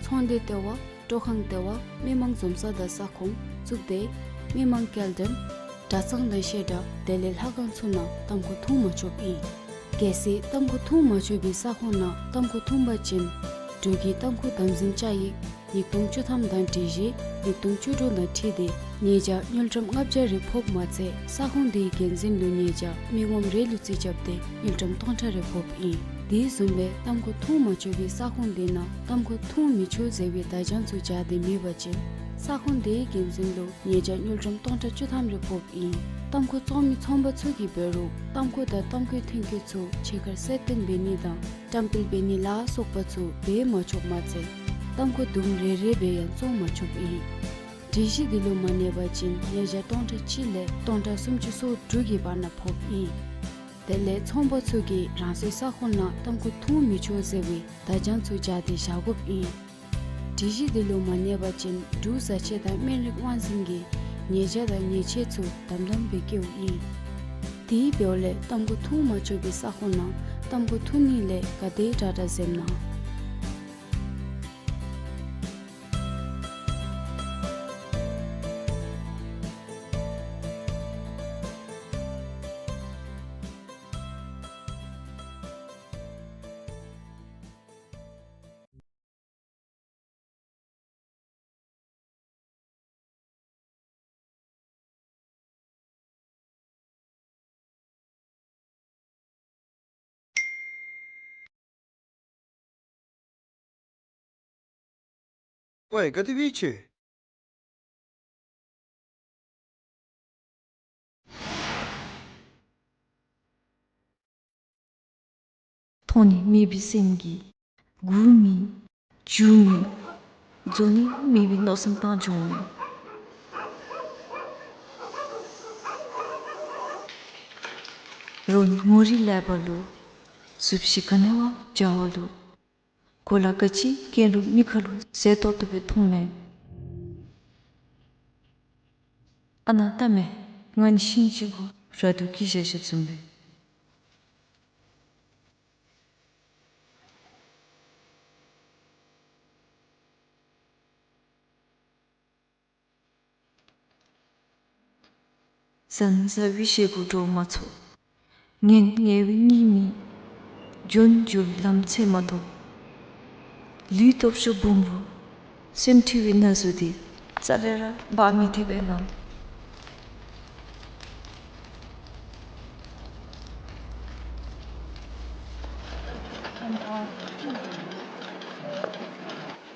ཚོང་སྡེ་ལྟེ་བ། སྤྲོ་ཁང་ལྟེ་བ། མི་མང་འཛོམས་ས་དང་ས་ཁོངས། གཙུག་སྡེ། མི་མང་སྐྱེལ་འདྲེན། གྲྭ་ཚང་དང་བཤད་གྲྭ་དེ་ལས་ལྷ་ཁང་ཚུ་ནང་ཏམ་ཁུ་འཐུང་མ་ཆོགཔ་ཨིན། གལ་སྲིད་ཏམ་ཁུ་འཐུང་མ་ཆོག་པའི་ས་ཁོངས་ནང་ཏམ་ཁུ་འཐུང་པ་ཅིན་འབྲུག་གི་ཏམ་ཁུ་དམ་འཛིན་བཅའ་ཡིག་ཉིས་སྟོང་བཅུ་ཐམ་དང་སྒྲིག་གཞི་ཉིས་སྟོང་བཅུ་དྲུག་དང་འཁྲིལ་ཏེ་ ཉེས་བྱ་དངུལ་ཀྲམ་ལྔ་བརྒྱ་རེ་ཕོགཔ་མ་ཚད་ས་ཁོངས་དེའི་འགན་འཛིན་ལུ་ཉེས་བྱ་མི་ངོམ་རེ་ལུ་རྩིས་རྐྱབ་སྟེ་དངུལ་ཀྲམ་སྟོང་ཕྲག་རེ་ཕོགཔ་ཨིན། དེ་བཟུམ་སྦེ་ཏམ་ཁུ་འཐུང་མ་ཆོག་པའི་ས་ཁོངས་དེ་ནང་ཏམ་ཁུ་འཐུང་མི་ཆོག་ཟེར་བའི་བརྡ་བྱང་ཚུ་སྦྱར་ཏེ་མེད་པ་ཅིན་ས་ཁོངས་དེའི་འགན་འཛིན་ལུ་ཉེས་བྱ་དངུལ་ཀྲམ་སྟོང་ཕྲག་བཅུ་ཐམ་རེ་ཕོགཔ་ཨིན། ཏམ་ཁུ་བཙོང་མི་ཚོང་པ་ཚུ་གིས་འབད་རུང་ཏམ་ཁུ་དང་ཏམ་ཁུའི་ཐོན་སྐྱེད་ཚུ་ཕྱི་ཁར་གསལ་སྟོན་འབད་ནི་དང་བཀྲམ་སྤེལ་འབད་ནི་ལ་སོགས་པ་ཚུ་འབད་མ་ཆོགཔ་མ་ཚད་ཏམ་ཁུ་དུམ་རེ་རེ་སྦེ་ཡང་བཙོང་མ་ཆོགཔ་ཨིན། སྒྲིག་གཞི་དེ་ལུ་མ་གནས་པ་ཅིན་ཉེས་བྱ་སྟོང་ཕྲག་གཅིག་ལས་སྟོང་ཕྲག་སུམ་ཅུ་སོ་དྲུག་གི་བར་ན་ཕོགཔ་ཨིན། དེ་ལས་ཚོང་པ་ཚུ་གིས་རང་སོའི་ས་ཁོངས་ནང་ཏམ་ཁུ་འཐུང་མི་ཆོག་ཟེར་བའི་བརྡ་བྱང་ཚུ་སྦྱར་ཏེ་བཞག་དགོཔ་ཨིན། སྒྲིག་གཞི་དེ་ལུ་མ་གནས་པ་ཅིན་འབྲུག་བཟའ་ཆས་དང་སྨན་རིགས་དབང་འཛིན་གྱིས་ཉེས་བྱ་དང་ཉེས་ཆད་ཚུ་དམ་དམ་སྦེ་བཀལཝ་ཨིན། དེ་འབདཝ་ལས་ཏམ་ཁུ་འཐུང་མ་ཆོག་པའི་ས་ཁོངས་ནང་ཏམ་ཁུ་འཐུང་ནི་ལས་ག་དེ་དྲག་དྲག་འཛེམ་གནང་། ཝའི་ག་དེ་སྦེ་ཡོད་ཅི། མཐོང་ནི་མེད་པའི་སེམས་ཀྱིས་སྒུག་མི་འགྱོ་མི་འགྱོ་ནི་མེད་པའི་མནོ་བསམ་བཏང་འགྱོ་མི། རོགས་ངོ་རིས་ལེགས་པ་ལུ་གཟུགས་གཞི་ག་ནི་བ་འཇའ་བ་ལུ་གོ་ལ་ག་ཅི་གྱོན་རུང་མི་ཁ་ལུ་མཛེས་ཏོག་ཏོ་སྦེ་མཐོང་མས། ཨ་ནཱ་ལྟ་མས། ང་ནི་ཤིང་ཅིག་གུ་ར་དུ་སྐྱི་བཞར་བཞརཝ་བཟུམ་སྦེ། བཟང་བཟའ་བའི་ཞལ་གུ་འདྲོག་མ་ཚུགས། ངན་ངལ་བའི་གཉིད་མི་འབྱུང་། འགྱོ་བའི་ལམ་འཚོལ་མ་དོ། ལུས་སྟོབས་ཤུགས་སྦོམ་པོ། སེམས་འཁྲུལ་བའི་ན་ཟུག་དེ་རྩ་ལས་ར་འབག་མི་ཐེག་པས་ལགས།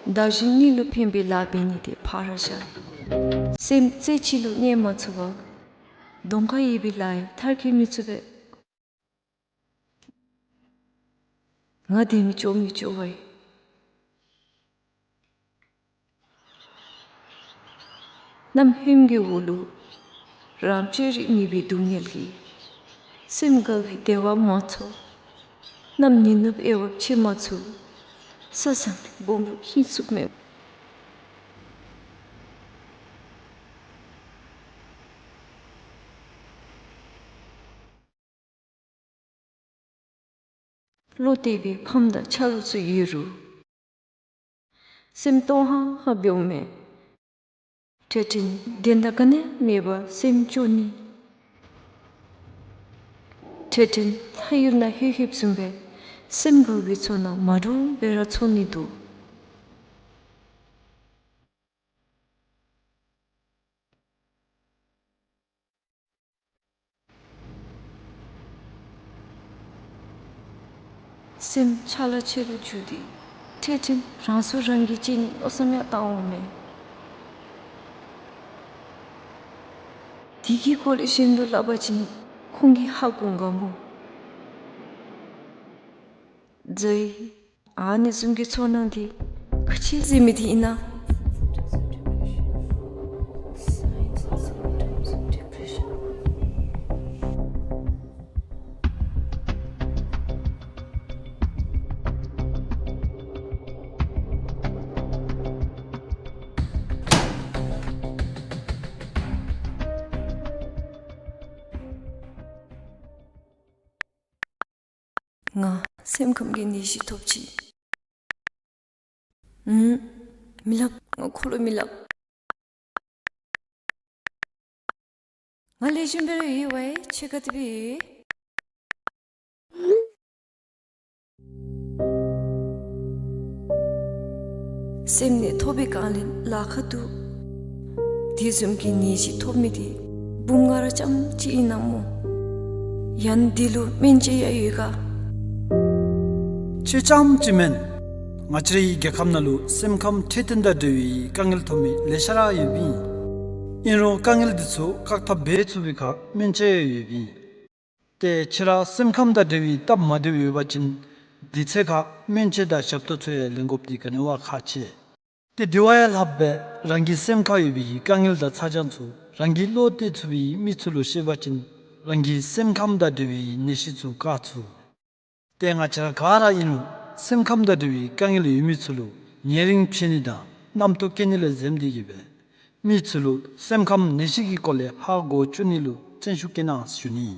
བདག་གཞན་གཉིས་ལུ་ཕན་པའི་ལཱ་འབད་ནི་དེ་ཕར་བཞག། སེམས་རྩེ་གཅིག་ལུ་གནས་མ་ཚུགས་པར་གདོང་ཁར་ཡོད་པའི་ལཱ་ཡང་མཐར་འཁྱོལ་མི་ཚུགས་པས། ང་བདེན་མི་སྐྱོ་མི་སྐྱོ་བ་ཡི། གནམ་ཧོནམ་གྱི་འོག་ལུ་རང་སྤྱོད་རིག་མེད་པའི་སྡུག་བསྔལ་གྱིས། སེམས་དགའ་བའི་བདེ་བ་མ་ཚོར། གནམ་ཉིན་ནུབ་དབྱེ་བ་ཕྱེ་མ་ཚུགས། ས་བཟང་སྦོམ་པོ་ཧིང་སུབ་མས། བློ་གཏད་པའི་ཕམ་དང་ཆ་རོགས་ཚུ་ཡོད་རུང་། སེམས་སྟོང་ཧང་ཧང་འབདཝ་མས། འཕྲལ་འཕྲལ་བདེན་མཐའ་ག་ནི་མེད་པར་སེམས་སྐྱོ་ནི། འཕྲལ་འཕྲལ་ལྷ་ཡུལ་ནང་ལྷོད་ལྷོདཔ་བཟུམ་སྦེ་སེམས་དགའ་བའི་ཚོར་སྣང་མ་འདྲཝ་སྦེ་ར་ཚོར་ནི་འདུག། སེམས་ཆ་ལ་ཆེ་རུ་འགྱུར་ཏེ་འཕྲལ་འཕྲལ་རང་སྲོག་རང་གིས་བཅད་ནིའི་མནོ་བསམ་ཡང་བཏང་འོང་མས། དེ་གི་སྐོར་ལས་གཞན་ལུ་སླབ་པ་ཅིན་ཁོང་གིས་ཧ་གོ་ག་མོ། ཛའི། ཨ་ནི་བཟུམ་གྱི་ཚོར་སྣང་དེ་ག་ཅི་ཟེར་མི་དེ་ཨིན་ན། ང་སེམས་ཁམས་ཀྱི་ནད་གཞི་ཐོབ་ཅི། ཨུམ། མི་སླབ། ང་ཁོ་ལུ་མི་སླབ། ང་ལེགས་ཤོམ་སྦེ་ར་ཡོད་པས། ཁྱོད་ག་དེ་སྦེ་ཡོད། སེམས་ནད་ཐོབ་པའི་སྒང་ལས་ལཱ་ཁག་འདུག། དེ་བཟུམ་གྱི་ནད་གཞི་ཐོབ་མི་དེ་འབུམ་ལྔ་ར་རྐྱངམ་གཅིག་ཨིན་ན་སྨོ། ཡང་དེ་ལུ་སྨན་དཔྱད་ཡང་ཡོད་ག། ཁྱོད་རྐྱངམ་གཅིག་མེན། ང་བཅས་རའི་རྒྱལ་ཁབ་ནང་ལུ་སེམས་ཁམས་འཕྲོད་བསྟེན་དང་འབྲེལ་བའི་དཀའ་ངལ་ཐོབ་མི་ལེ་ཤ་ར་ཡོདཔ་ཨིན། ཨིན་རུང་དཀའ་ངལ་འདི་ཚུ་བཀག་ཐབས་འབད་ཚུགས་པའི་ཁར་སྨན་དཔྱད་ཡང་ཡོདཔ་ཨིན། ཏེ་ཁྱོད་ར་སེམས་ཁམས་དང་འབྲེལ་བའི་སྟབས་མ་བདེཝ་ཡོད་པ་ཅིན་དེ་ཚེ་ཁར་སྨན་དཔྱད་དང་ཞབས་ཏོག་ཚུ་ཡང་ལེན་དགོཔ་འདི་ག་ནི་བ་ཁག་ཆེ། ཏེ་དེ་བ་ཡང་ལྷགཔ་སྦེ་རང་གི་སེམས་ཁར་ཡོད་པའི་དཀའ་ངལ་དང་ཚ་གྱང་ཚུ་རང་གི་བློ་གཏད་ཚུགས་པའི་མི་ཚུ་ལུ་བཤད་པ་ཅིན་རང་གི་སེམས་ཁམས་དང་འབྲེལ་བའི་ནད་གཞི་ཚུ་བཀག་ཚུགས། ཏེ་ང་བཅས་ར་ག་ར་ཨིན་རུང་སེམས་ཁམས་དང་འབྲེལ་བའི་དཀའ་ངལ་ཡོད་མི་ཚུ་ལུ་ཉེ་རིང་འཕྱད་ནི་དང་རྣམ་རྟོག་བསྐྱེད་ནི་ལས་འཛེམ་སྟེ་གིས་སྦེ་མི་ཚུ་ལུ་སེམས་ཁམས་ནད་གཞི་གི་སྐོར་ལས་ཧ་གོ་བཅུག་ནི་ལུ་བརྩོན་ཤུགས་བསྐྱེད་གནང་ཞུ་ནི།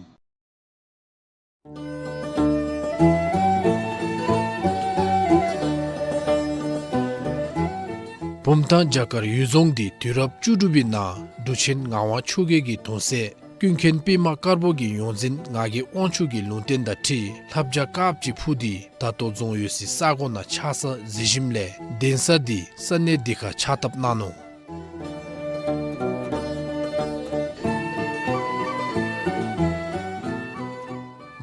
བུམ་ཐང་བྱ་དཀར་གཡུལ་རྫོང་འདི་དུས་རབས་བཅུ་དྲུག་པའི་ནང་འབྲུག་ཆེན་ངག་དབང་ཆོས་རྒྱལ་གྱི་གདུང་སྲས་ཀུན་མཁྱེན་པདྨ་དཀར་པོ་གི་ཡོངས་འཛིན་ངག་གི་དབང་ཕྱུག་གི་ལུང་བསྟན་དང་འཁྲིལ་ལྷ་བྱ་དཀརཔོ་ཅིག་འཕུར་ཏེ་ད་ལྟོ་རྫོང་ཡོད་སའི་ས་གོ་ནང་ཆགས་ས་གཟིགས་ཞིནམ་ལས་གདན་ས་འདི་ས་གནས་འདི་ཁར་ཕྱག་བཏབ་གནང་ནུག།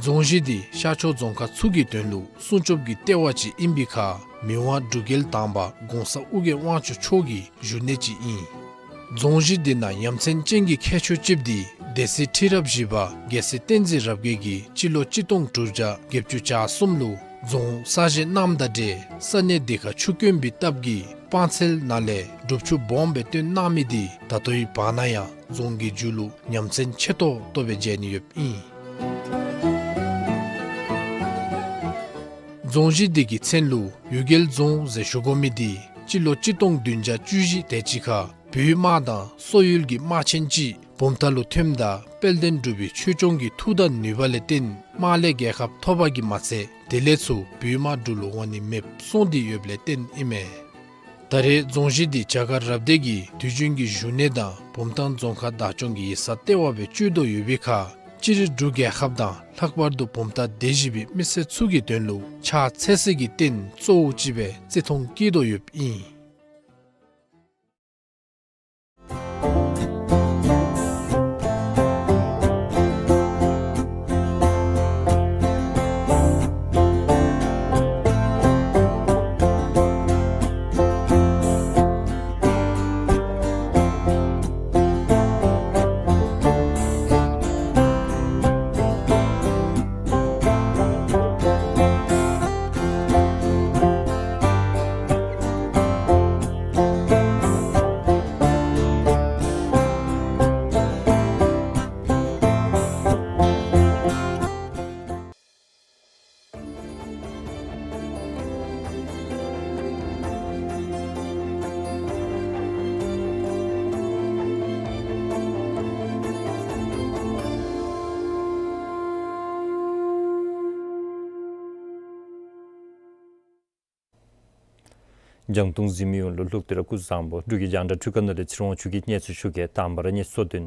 རྫོང་གཞི་འདི་ཤར་ཕྱོགས་རྫོང་ཁག་ཚུ་གི་དོན་ལུ་སྲུང་སྐྱོབ་ཀྱི་ལྟེ་བ་ཅིག་ཨིན་པའི་ཁར་མི་དབང་འབྲུག་རྒྱལ་དང་པ་གོང་ས་ཨོ་རྒྱན་དབང་ཕྱུག་མཆོག་གི་བཞུགས་གནས་ཅིག་ཨིན། རྫོང་གཞི་འདི་ནང་ཡ་མཚན་ཅན་གྱི་ཁྱད་ཆོས་ཅིག་འདི་སྡེ་སྲིད་ཁྲི་རབས་བཞི་པ་རྒྱལ་སྲས་བསྟན་འཛིན་རབ་རྒྱས་ཀྱིས་སྤྱི་ལོ་གཅིག་སྟོང་དྲུག་བརྒྱ་བརྒྱད་ཅུ་གྱ་གསུམ་ལུ་རྫོང་གསར་བཞེངས་གནངམ་དང་འབྲེལ་ས་གནས་འདི་ཁར་ཆུ་དཀོན་པའི་སྟབས་ཀྱིས་སྤང་ཚལ་ནང་ལས་སྒྲུབ་ཆུ་སྦོམ་སྦེ་བཏོན་གནང་མི་འདི་ད་ལྟོའི་བར་ན་ཡང་རྫོང་གི་མཇུག་ལུ་ཡ་མཚན་ཆེ་ཏོག་ཏོ་སྦེ་མཇལ་ནི་ཡོདཔ་ཨིན། རྫོང་གཞི་འདི་གི་མཚན་ལུ་གཡུལ་རྒྱལ་རྫོང་ཟེར་ཞུ་དགོ་མི་འདི་སྤྱི་ལོ་གཅིག་སྟོང་བདུན་བརྒྱ་བཅུ་བཞི་དེ་ཅིག་ཁར་བོད་དམག་དང་སོག་ཡུལ་གྱི་དམག་ཆེན་ཅིག་བུམ་ཐང་ལུ་ཐོནམ་ད་དཔལ་ལྡན་འབྲུག་པའི་ཆོས་སྐྱོང་གི་མཐུ་དང་ནུས་པ་ལས་བརྟེན་དམག་ལས་རྒྱལ་ཁ་ཐོབ་པ་གིས་མ་ཚད་དེ་ལས་ཚུར་བོད་དམག་འབྲུག་ལུ་འོང་ནི་མེདཔ་སོང་སྟེ་ཡོདཔ་ལས་བརྟེན་ཨིན་མས། ད་རེས་རྫོང་གཞི་འདི་བྱ་དཀར་རབ་སྡེ་གི་དུས་རྒྱུན་གྱི་བཞུགས་གནས་དང་བུམ་ཐང་རྫོང་ཁག་བདག་སྐྱོང་གི་ཡིག་ཚང་ལྟེ་བ་སྦེ་སྤྱོད་དོ་ཡོད་པའི་ཁར་སྤྱིར་འབྲུག་རྒྱལ་ཁབ་དང་ལྷག་པར་དུ་བུམ་ཐང་སྡེ་བཞི་པའི་མི་སེར་ཚུ་གི་དོན་ལུ་ཕྱག་འཚལ་སའི་རྟེན་གཙོ་བོ་ཅིག་སྦེ་བརྩི་མཐོང་བསྐྱེད་དོ་ཡོདཔ་ཨིན། རྒྱང་མཐོང་གཟིགས་མི་ཡོངས་ལུ་ལྷུག་སྟེ་ར་སྐུ་གཟུགས་བཟང་པོ། འབྲུག་གི་རྒྱང་བསྒྲགས་འཕྲུལ་ཁང་ནང་ལས་ཚེ་རིང་དབང་ཕྱུག་གིས་གནས་ཚུལ་ཞུ་གེ། དང་པ་ར་གནས་ཚུལ་དོན།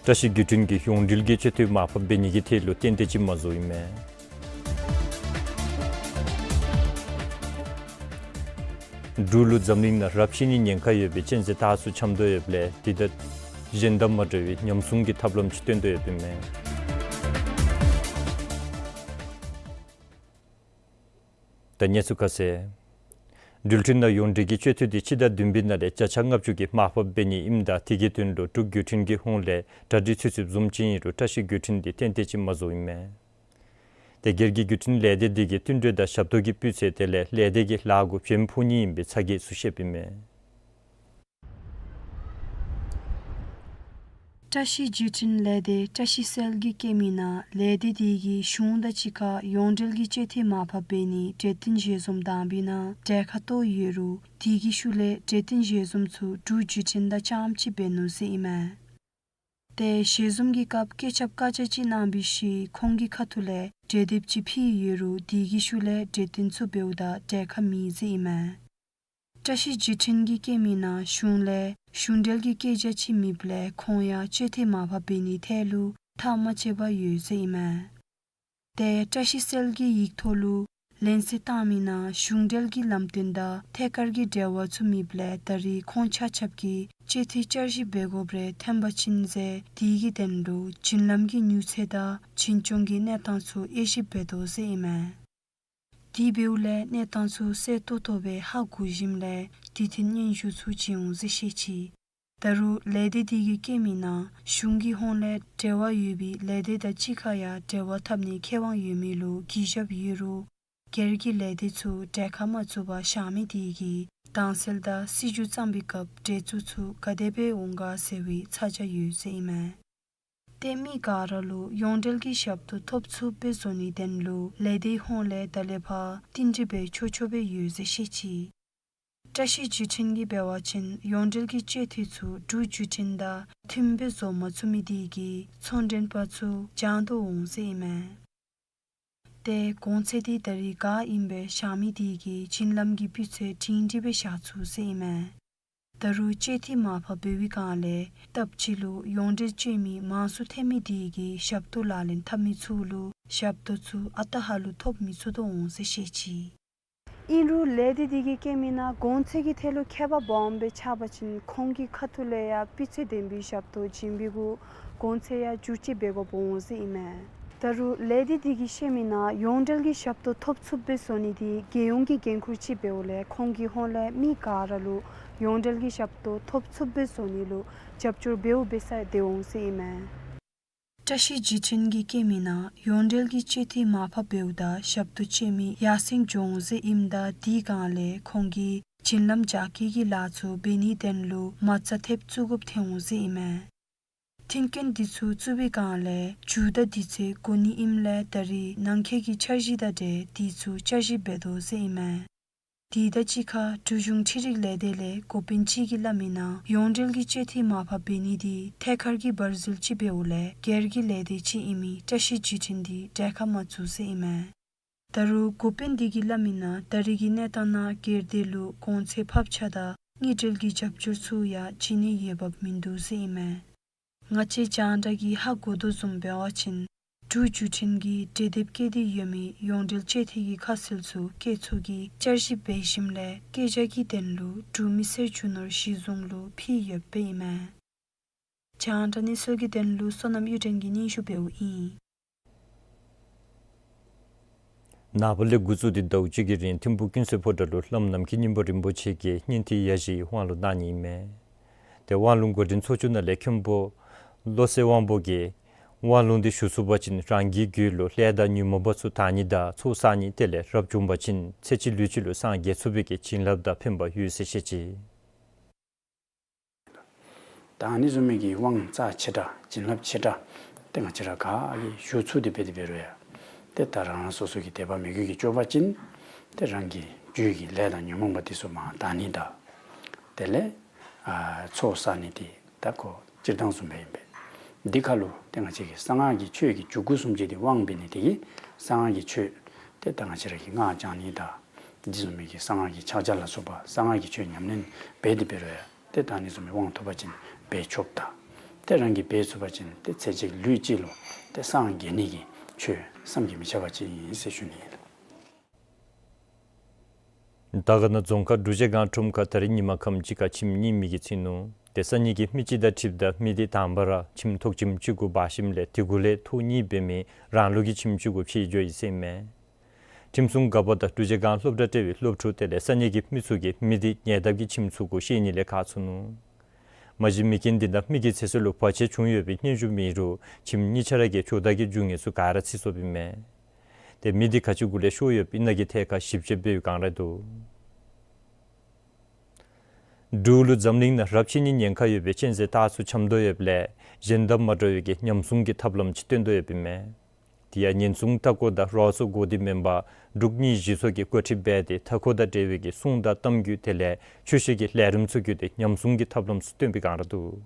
བཀྲ་ཤིས་བརྒྱུད་འཕྲིན་གྱིས་ཡོངས་འབྲེལ་གྱི་བཅད་ཐོ་མར་ཕབ་འབད་ནི་གི་ཐད་ལུ་ཏན་ཏན་ཅིག་མ་བཟོ་ཨིན་མས། འབྲུག་ལུ་འཛམ་གླིང་ནང་རབ་ཆད་ནིའི་ཉེན་ཁ་ཡོད་པའི་གཅན་གཟན་དར་ཚུ་འཁྱམས་དོ་ཡོདཔ་ལས་དེ་དང་གཞན་དང་མ་འདྲ་བའི་ཉམས་སྲུང་གི་ཐབས་ལམ་ཅིག་བཏོན་དོ་ཡོདཔ་ཨིན་མས། ད་གནས་ཚུལ་ཁ་གསལ། འགྲུལ་འཕྲིན་ནང་ཡོངས་འབྲེལ་གྱི་བཅད་ཐོ་འདི་སྤྱི་ཟླ་བདུན་པའི་ནང་ལས་བརྒྱ་ཆ་ལྔ་བཅུ་གིས་མར་ཕབ་འབད་ནི་ཨིནམ་ད་དེ་གི་དོན་ལུ་འབྲུག་བརྒྱུད་འཕྲིན་གྱི་ཧོངས་ལས་གྲ་སྒྲིག་ཚུད་ཚུདཔ་བཟུམ་ཅིག་ཨིན་རུང་བཀྲ་ཤིས་བརྒྱུད་འཕྲིན་འདི་ཏན་ཏན་ཅིག་མ་བཟོ་ཨིན་མས། དེ་སྒེར་གྱི་བརྒྱུད་འཕྲིན་ལས་སྡེ་འདི་གིས་བསྟུན་གྲོས་དང་ཞབས་ཏོག་གི་སྤུས་ཚད་དེ་ལས་ལས་སྡེ་གི་ལཱ་གུ་བྱོན་ཕོག་ནི་ཨིན་པའི་ཚ་གྱང་ཚུ་བཤདཔ་ཨིན་མས། བཀྲ་ཤིས་བརྒྱུད་འཕྲིན་ལས་སྡེ་བཀྲ་ཤིས་གསལ་གྱིས་བཀོད་མིའི་ནང་ལས་སྡེ་འདི་གིས་གཞུང་དང་གཅིག་ཁར་ཡོངས་འབྲེལ་གྱི་བཅད་ཐོ་མར་ཕབ་འབད་ནིའི་གྲོས་བསྟུན་ཞལ་འཛོམས་དང་པའི་ནང་གྲལ་ཁར་གཏོགས་ཡོད་རུང་དེ་གི་ཤུལ་ལས་གྲོས་བསྟུན་ཞལ་འཛོམས་ཚུ་འབྲུག་བརྒྱུད་འཕྲིན་དང་རྐྱངམ་གཅིག་འབད་ནུག་ཟེར་ཨིན་མས། ཏེ་ཞལ་འཛོམས་ཀྱི་སྐབས་བཀོད་ཁྱབ་བཀའ་རྒྱ་ཅིག་གནང་བའི་ཤུལ་ཁོང་གི་ཁ་ཐུག་ལས་གྲོས་འདེབས་ཅིག་ཕུལ་ཡོད་རུང་དེ་གི་ཤུལ་ལས་གྲོས་བསྟུན་ཚུ་འབདཝ་ད་གྲལ་ཁར་མེད་ཟེར་ཨིན་མས། བཀྲ་ཤིས་བརྒྱུད་འཕྲིན་གྱིས་བཀོད་མིའི་ནང་གཞུང་ལས་གཞུང་འབྲེལ་གྱི་བཀའ་རྒྱ་ཅིག་མེདཔ་ལས་ཁོང་ཡང་བཅད་ཐོ་མར་ཕབ་འབད་ནིའི་ཐད་ལུ་ཐག་མ་བཅད་པར་ཡོད་ཟེར་ཨིན་མས། ཏེ་བཀྲ་ཤིས་གསལ་གྱི་ཡིག་ཐོག་ལུ་ ལན་གསལ་བཏང་མི་ནང་གཞུང་འབྲེལ་གྱི་ལམ་སྟོན་དང་ཐད་ཀར་གྱི་འབྲེལ་བ་ཚུ་མེདཔ་ལས་ད་རེས་ཁོང་ཆ་ཁྱབ་ཀྱིས་བཅད་ཁྲིད་བསྐྱར་ཞིབ་འབད་དགོཔ་རེ་ཐོན་པ་ཅིན་ཟེར། དེ་གི་དོན་ལུ་བྱིན་ལམ་གྱི་མྱུར་ཚད་དང་བྱིན་སྐྱོང་གི་གནས་སྟངས་ཚུ་དབྱེ་ཞིབ་འབད་དོ་ཟེར་ཨིན་མས། དེ་འབདཝ་ལས་གནས་སྟངས་ཚུ་གསལ་ཏོག་ཏོ་སྦེ་ཧ་གོ་ཞིནམ་ལས་དུས་མཐུན་སྙན་ཞུ་ཚུ་བྱིན་འོང་ཟེར་བཤད་ཅི། ད་རུང་ལས་སྡེ་དེ་གིས་བཀོད་མི་ནང་གཞུང་གི་ཧོངས་ལས་འབྲེལ་བ་ཡོད་པའི་ལས་སྡེ་དང་གཅིག་ཁར་ཡང་འབྲེལ་བ་འཐབ་ནིའི་ཁེ་དབང་ཡོད་མི་ལུ་གུས་ཞབས་ཡོད་རུང་སྒེར་གྱི་ལས་སྡེ་ཚུ་གྲལ་ཁར་མ་བཙུགས་པར་བཞག་མི་དེ་གིས་དྭངས་གསལ་དང་སྲིད་བྱུས་བརྩམ་པའི་སྐབས་གྲལ་བཙུགས་ཚུ་ག་དེ་སྦེ་འོང་ག་ཟེར་བའི་ཚ་གྱང་ཡོད་ཟེར་ཨིན་མས། ཏེ་མི་ག་ར་ལུ་ཡོངས་འབྲེལ་གྱི་ཞབས་ཏོག་ཐོབ་ཚུགསཔ་སྦེ་བཟོ་ནིའི་དོན་ལུ་ལས་སྡེའི་ཧོངས་ལས་ད་ལས་ཕར་བསྟུན་གྲོས་འབད་ཆོག་ཆོག་སྦེ་ཡོད་ཟེར་བཤད་ཅི། བཀྲ་ཤིས་བརྒྱུད་འཕྲིན་གྱིས་འབད་བ་ཅིན་ཡོངས་འབྲེལ་གྱི་བཅད་ཁྲིད་ཚུ་འབྲུག་བརྒྱུད་འཕྲིན་དང་མཐུནམ་སྦེ་བཟོ་མ་ཚུགས་མི་དེ་གིས་ཚོང་མགྲོན་པ་ཚུ་བྱང་དུ་འོང་ཟེར་ཨིན་མས། ཏེ་གོང་ཚད་དེ་ད་རེས་ག་ཨིནམ་སྦེ་བཞག་མི་དེ་གིས་བྱིན་ལམ་གྱི་སྤུས་ཚད་སྒྲིང་སྒྲིང་སྦེ་བཞག་ཚུགས་ཟེར་ཨིན་མས། ད་རུང་བཅད་ཁྲིད་མར་ཕབ་འབད་བའི་སྒང་ལས་སྟབས་གཅིག་ལུ་ཡོངས་འབྲེལ་བཅད་མི་མང་སུ་ཐོན་མི་དེ་གིས་ཞབས་ཏོག་ལག་ལེན་འཐབ་མི་ཚུ་ལུ་ཞབས་ཏོག་ཚུ་ཨ་རྟག་ཧ་ལུགས་ཐོབ་མི་ཚུགས་དོ་འོང་ཟེར་བཤད་ཅི། ཨིན་རུང་ལས་སྡེ་དེ་གིས་བཀོད་མི་ནང་གོང་ཚད་ཀྱི་ཐད་ལུ་ཁྱད་པར་འབག་འོང་སྦེ་ཆ་བ་ཅིན་ཁོང་གི་ཁ་ཐུག་ལས་ཡང་སྤུས་ཚད་ལྡན་པའི་ཞབས་ཏོག་བྱིན་པའི་གུ་གོང་ཚད་ཡང་བསྒྱུར་བཅོས་འབད་དགོཔ་འོང་ཟེར་ཨིན་མས། ད་རུང་ལས་སྡེ་དེ་གིས་བཤད་མི་ནང་ཡོངས་འབྲེལ་གྱི་ཞབས་ཏོག་ཐོབ་ཚུགསཔ་སྦེ་བཟོ་ནི་དེ་རྒྱལ་ཡོངས་ཀྱི་འགན་ཁུར་ཅིག་འབདཝ་ལས་ཁོང་གི་ཧོངས་ལས་མི་ག་ར་ལུ་ཡོངས་འབྲེལ་གྱི་ཞབས་ཏོག་ཐོབ་ཚུགསཔ་སྦེ་བཟོ་ནི་ལུ་རྒྱབ་སྐྱོར་འབདཝ་འབད་ས་དེ་འོང་ཟེར་ཨིན་མས། བཀྲ་ཤིས་བརྒྱུད་འཕྲིན་གྱིས་བཀོད་མི་ནང་ཡོངས་འབྲེལ་གྱི་བཅད་ཁྲིད་མར་ཕབ་འབདཝ་ད་ཞབས་ཏོག་བཅད་མི་ཡར་སེང་འགྱོ་འོང་ཟེར་ཨིནམ་ད་དེའི་སྒང་ལས་ཁོང་གིས་བྱིན་ལམ་རྒྱ་སྐྱེད་ཀྱི་ལཱ་ཚུ་འབད་ནིའི་དོན་ལུ་མ་རྩ་ཐེབས་བཙུགས་དགོཔ་ཐོན་འོང་ཟེར་ཨིན་མས། མཐུན་རྐྱེན་དེ་ཚུ་བཙུགས་པའི་སྒང་ལས་མཇུག་བསྡུ་དུས་ཚོད་འགོར་ནི་ཨིནམ་ལས་ད་རེས་ནང་འཁོད་ཀྱི་འཆར་གཞི་དང་འབྲེལ་དེ་ཚུ་བསྐྱར་ཞིབ་འབད་དོ་ཟེར་ཨིན་མས། དེ་དང་གཅིག་ཁར་འབྲུག་གཞུང་འཕྲུལ་རིག་ལས་སྡེ་ལས་འགོ་དཔོན་ཅིག་གིས་སླབ་མི་ནང་ཡོངས་འབྲེལ་གྱི་བཅད་ཁྲིད་མར་ཕབ་འབད་ནི་དེ་ཐད་ཀར་གྱི་འབད་རྩོལ་ཅིག་འབདཝ་ལས་སྒེར་གྱི་ལས་སྡེ་ཅིག་ཨིན་མི་བཀྲ་ཤིས་བརྒྱུད་འཕྲིན་དེ་གྲལ་ཁར་མ་བཙུགས་ཟེར་ཨིན་མས། ད་རུང་འགོ་དཔོན་དེ་གིས་སླབ་མི་ནང་ད་རེས་ཀྱི་གནས་སྟངས་ནང་སྒེར་སྡེ་ལུ་གོང་ཚད་ཕབ་ཆག་དང་དངུལ་འབྲེལ་གྱི་རྒྱབ་སྐྱོར་ཚུ་ཡང་བྱིན་ནི་ཡོདཔ་མིན་འདུག་ཟེར་ཨིན་མས། ང་བཅས་རྒྱང་བསྒྲགས་ཀྱིས་ཧ་གོ་དོ་བཟུམ་འབད་བ་ཅིན་འབྲུག་བརྒྱུད་འཕྲིན་གྱིས་འབྲེལ་དེབ་བཀོད་དེ་ཡོད་མི་ཡོངས་འབྲེལ་བཅད་ཁྲིད་ཀྱི་ཁ་གསལ་ཚུ་བཀོད་ཚོགས་ཀྱིས་བསྐྱར་ཞིབ་འབད་ཞིནམ་ལས་བཀོད་རྒྱ་གི་དོན་ལུ་འབྲུག་མི་སེར་རྒྱུ་ནོར་གཞི་བཟུང་ལུ་ཕུལ་ཡོདཔ་ཨིན་མས། རྒྱང་བསྒྲགས་གནས་ཚུལ་གྱི་དོན་ལུ་བསོད་ནམས་གཡུ་སྒྲོན་གྱིས་སྙན་ཞུ་འབདཝ་ཨིན། ནངས་པ་ལས་འགོ་བཙུགས་ཏེ་ཟླཝ་གཅིག་གི་རིང་ཐིམ་ཕུག་ཀུན་གསལ་ཕོ་བྲང་ལུ་བླམ་ནམ་མཁའི་སྙིང་པོ་རིན་པོ་ཆེ་གིས་སྙིང་ཐིག་ཡ་བཞིའི་དབང་ལུང་གནང་ནི་ཨིན་མས། ཏེ་དབང་ལུང་འགོ་འདྲེན་ཚོགས་ཆུང་ནང་ལས་མཁན་པོ་བློ་གསལ་དབང་པོ་གིས་དབང་ལུང་འདི་ཞུ་ཚུགས་པ་ཅིན་རང་གི་རྒྱུད་ལུ་ལས་དང་ཉོན་མོངས་པ་ཚུ་དག་ནི་དང་ཚོགས་བསག་ནི་དེ་ལས་རབ་བྱུང་པ་ཅིན་ཚེ་གཅིག་ལུས་གཅིག་ལུ་སངས་རྒྱས་ཚུགས་པའི་གི་བྱིན་རླབས་དང་ཕན་པ་ཡོད་ཟེར་བཤད་ཅི། ད་ཨ་ནི་བཟུམ་མའི་གི་དབང་རྩ་ཆེ་དྲགས་བྱིན་རླབས་ཆེ་དྲགས་ཏེ་ང་བཅས་ར་ག་གིས་ཞུ་ཚུགས་ཏེ་འབད་དེ་འབད་རུང་ཡང་ཏེ་ད་རང་རང་སོ་སོ་གི་དད་པ་མོས་གུས་ཀྱིས་ལྕོགས་པ་ཅིན་ཏེ་རང་གི་རྒྱུད་ཀྱི་ལས་དང་ཉོན་མོངས་པ་དེ་ཚུ་མར་དག་ནི་དང་དེ་ལས་ཨ་ཚོགས་བསག་ནི་དེ་ད་ཁོ་སྤྱིར་བཏང་བཟུམ་སྦེ་ཨིན་པས། འདི་ཁར་ལུ་ཏེ་ང་བཅས་ཀྱི་གསང་སྔགས་ཀྱི་ཆོས་ཀྱི་འཇུག་སྒོ་གསུམ་ཅིག་དེ་དབང་འབད་ནི་དེ་གིས་གསང་སྔགས་ཀྱི་ཆོས་ཏེ་ད་ང་བཅས་ར་གིས་སྔགས་བགྱང་ནི་དང་འདི་བཟུམ་མའི་གི་གསང་སྔགས་ཀྱི་ཕྱག་རྒྱ་ལ་སོགས་པ་གསང་སྔགས་ཀྱི་ཆོས་ཉམས་ལེན་འབད་དེ་འབད་རུང་ཡང་ཏེ་ད་ཨ་ནི་བཟུམ་མའི་དབང་ཐོབ་པ་ཅིན་འབད་ཆོགཔ་དང་ཏེ་རང་གིས་འབད་ཚུགས་པ་ཅིན་ཏེ་ཚེ་གཅིག་ལུས་གཅིག་ལུ་ཏེ་སངས་རྒྱས་ནི་གི་ཆོས་བསམ་གྱིས་མི་ཁྱབ་པ་ཅིག་ཨིན་ཟེར་ཞུ་ནི་ཨིན། དར་དཀར་ན་རྫོང་ཁག་འབྲུག་རྗེ་སྒང་ཁྲོམ་ཁར་ད་རིས་ཉིན་མ་ཁམས་ཅིག་ཁར་ཁྱིམ་གཉིས་མེ་གིས་ཚིག་ནུག། ཏེ་སང་ཉིན་གྱི་མི་གཅིག་དང་འཁྲིལཝ་ད་མི་དེ་དང་པ་ར་ཁྱིམ་ཐོག་ཁྱིམ་གཅིག་གུ་འབག་ཞིནམ་ལས་དེ་གུ་ལས་ཐོག་གཉིས་འབད་མི་རང་ལུགས་ཀྱི་ཁྱིམ་གཅིག་གུ་ཕྱེ་འགྱོ་ཡི་ཟེར་ཨིན་མས། ཁྲིམས་སྲུང་འགག་པ་དང་འབྲུག་རྗེ་སྒང་སློབ་གྲྭ་སྤྲེལ་བའི་སློབ་ཕྲུག་དེ་ལས་སང་ཉིན་གྱི་མི་ཚུ་གིས་མི་དེ་ཉེ་འདབས་ཀྱི་ཁྱིམ་ཚུ་གུ་བཤལ་ནི་ལས་ཁག་ཚུད་ནུག། མ་གཞི་མི་རྐྱེན་འདི་ནང་མི་གི་ཚེ་སྲོག་ལུ་བར་ཆད་བྱུང་ཡོད་པའི་སྙན་ཞུ་མེད་རུང་ཁྱིམ་གཉིས་ཆ་ར་གིས་ཕྱོགས་བདའ་གི་རྒྱུ་ངན་ཚུ་ག་ར་ཚིག་སོཔ་ཨིན་མས། ཏེ་མི་དེ་ག་ཅི་གུ་ལས་ཤོར་ཡོདཔ་ཨིན་ན་གི་ཐད་ཁར་ཞིབ་དཔྱད་འབད་བའི་བསྒང་ར་འདུག། འབྲུག་ལུ་འཛམ་གླིང་ནང་རབས་ཆད་ནིའི་ཉེན་ཁ་ཡོད་པའི་གཅན་གཟན་སྟག་ཚུ་འཁྱམས་དོ་ཡོདཔ་ལས་གཞན་དང་མ་འདྲ་བའི་གི་ཉམས་སྲུང་གི་ཐབས་ལམ་ཅིག་སྟོན་དོ་ཡོདཔ་ཨིན་མས། དེ་ཡང་ཉེན་སྲུང་ལྟ་སྐོར་དང་རོགས་ཚོགས་འགོ་འདི་མེན་པར་འབྲུག་མི་སྤྱི་ཚོགས་ཀྱིས་འགོ་ཁྲིད་འབད་དེ་མཐའ་འཁོར་དང་འབྲེལ་བའི་གི་སྲུང་དང་གཏམ་རྒྱུད་དེ་ལས་ཆོས་བཤད་ཀྱི་ལས་རིམ་ཚུ་བརྒྱུད་དེ་ཉམས་སྲུང་གི་ཐབས་ལམ་ཚུ་སྟོན་པའི་བསྒང་ར་འདུག།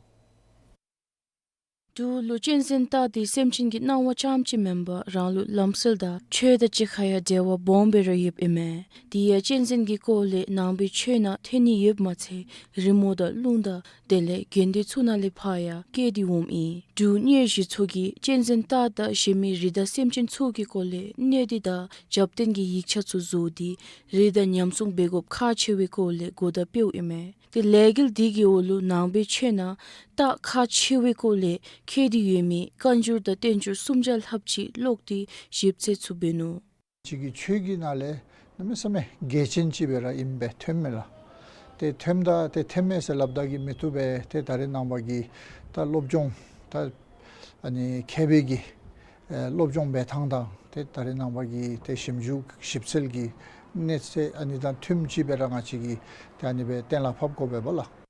འབྲུག་ལུ་གཅན་གཟན་སྟག་འདི་སེམས་ཅན་གྱི་སྣང་བ་ཙམ་ཅིག་མེན་པར་རང་ལུ་ལམ་སྲོལ་དང་ཆོས་དང་གཅིག་ཁར་ཡང་འབྲེལ་བ་སྦོམ་སྦེ་ར་ཡོདཔ་ཨིན་མས། དེ་ཡང་གཅན་གཟན་གྱི་སྐོར་ལས་ནང་པའི་ཆོས་ནང་ཐོན་ནི་ཡོདཔ་མ་ཚད་རི་མོ་དང་རླུང་དང་དེ་ལས་དགོན་སྡེ་ཚུ་ནང་ལས་ཕར་ཡང་བཀལ་ཏེ་འོངམ་ཨིན། འབྲུག་གཉེར་བཞེས་ཚོགས་ཀྱིས་གཅན་གཟན་སྟག་དང་གཞན་མི་རི་དྭགས་སེམས་ཅན་ཚུ་གི་སྐོར་ལས་གནད་དོན་དང་རྒྱབ་རྟེན་གྱི་ཡིག་ཆ་ཚུ་བཟོ་སྟེ་རི་དྭགས་ཉམས་སྲུང་འབད་དགོཔ་ཁག་ཆེ་བའི་སྐོར་ལས་གོ་བརྡ་སྤེལཝ་ཨིན་མས། དེ་ལས་འགུལ་འདི་གི་འོག་ལུ་ནང་པའི་ཆོས་ནང་སྟག་ཁག་ཆེ་བའི་སྐོར་ལས་བཀོད་དེ་ཡོད་མི་བཀའ་འགྱུར་དང་བསྟན་འགྱུར་སུམ་བརྒྱ་ལྷགཔ་ཅིག་ཀློག་སྟེ་ཞིབ་འཚོལ་ཚུ་འབད་ནུག། ཅིག་གི་ཆོས་ཀྱི་ནང་ལས་གནམ་མེད་ས་མེད་གལ་ཆེན་ཅིག་སྦེ་ར་ཨིནམ་སྦེ་ཐོནམ་མས་ལགས། ཏེ་ཐོནམ་ད་ཏེ་ཐོནམ་མས་ཟེར་སླབ་ད་གི་མི་བཏུབ་པས། ཏེ་ད་རེས་ནངས་པ་གི་ད་སློབ་སྦྱོང་ད་ཨ་ནི་མཁས་པའི་གི་ཨེ་སློབ་སྦྱོང་འབད་ཐངས་དང་ཏེ་ད་རེས་ནངས་པ་གི་ཏེ་ཞིབ་འཇུག་ཞིབ་འཚོལ་གྱི་གནས་ཚད་ཨ་ནི་དང་མཐུནམ་ཅིག་སྦེ་ར་ང་བཅས་ཀྱིས་ཏེ་ཨ་ནི་སྦེ་གཏན་ལ་ཕབ་དགོ་པས་པ་ལགས།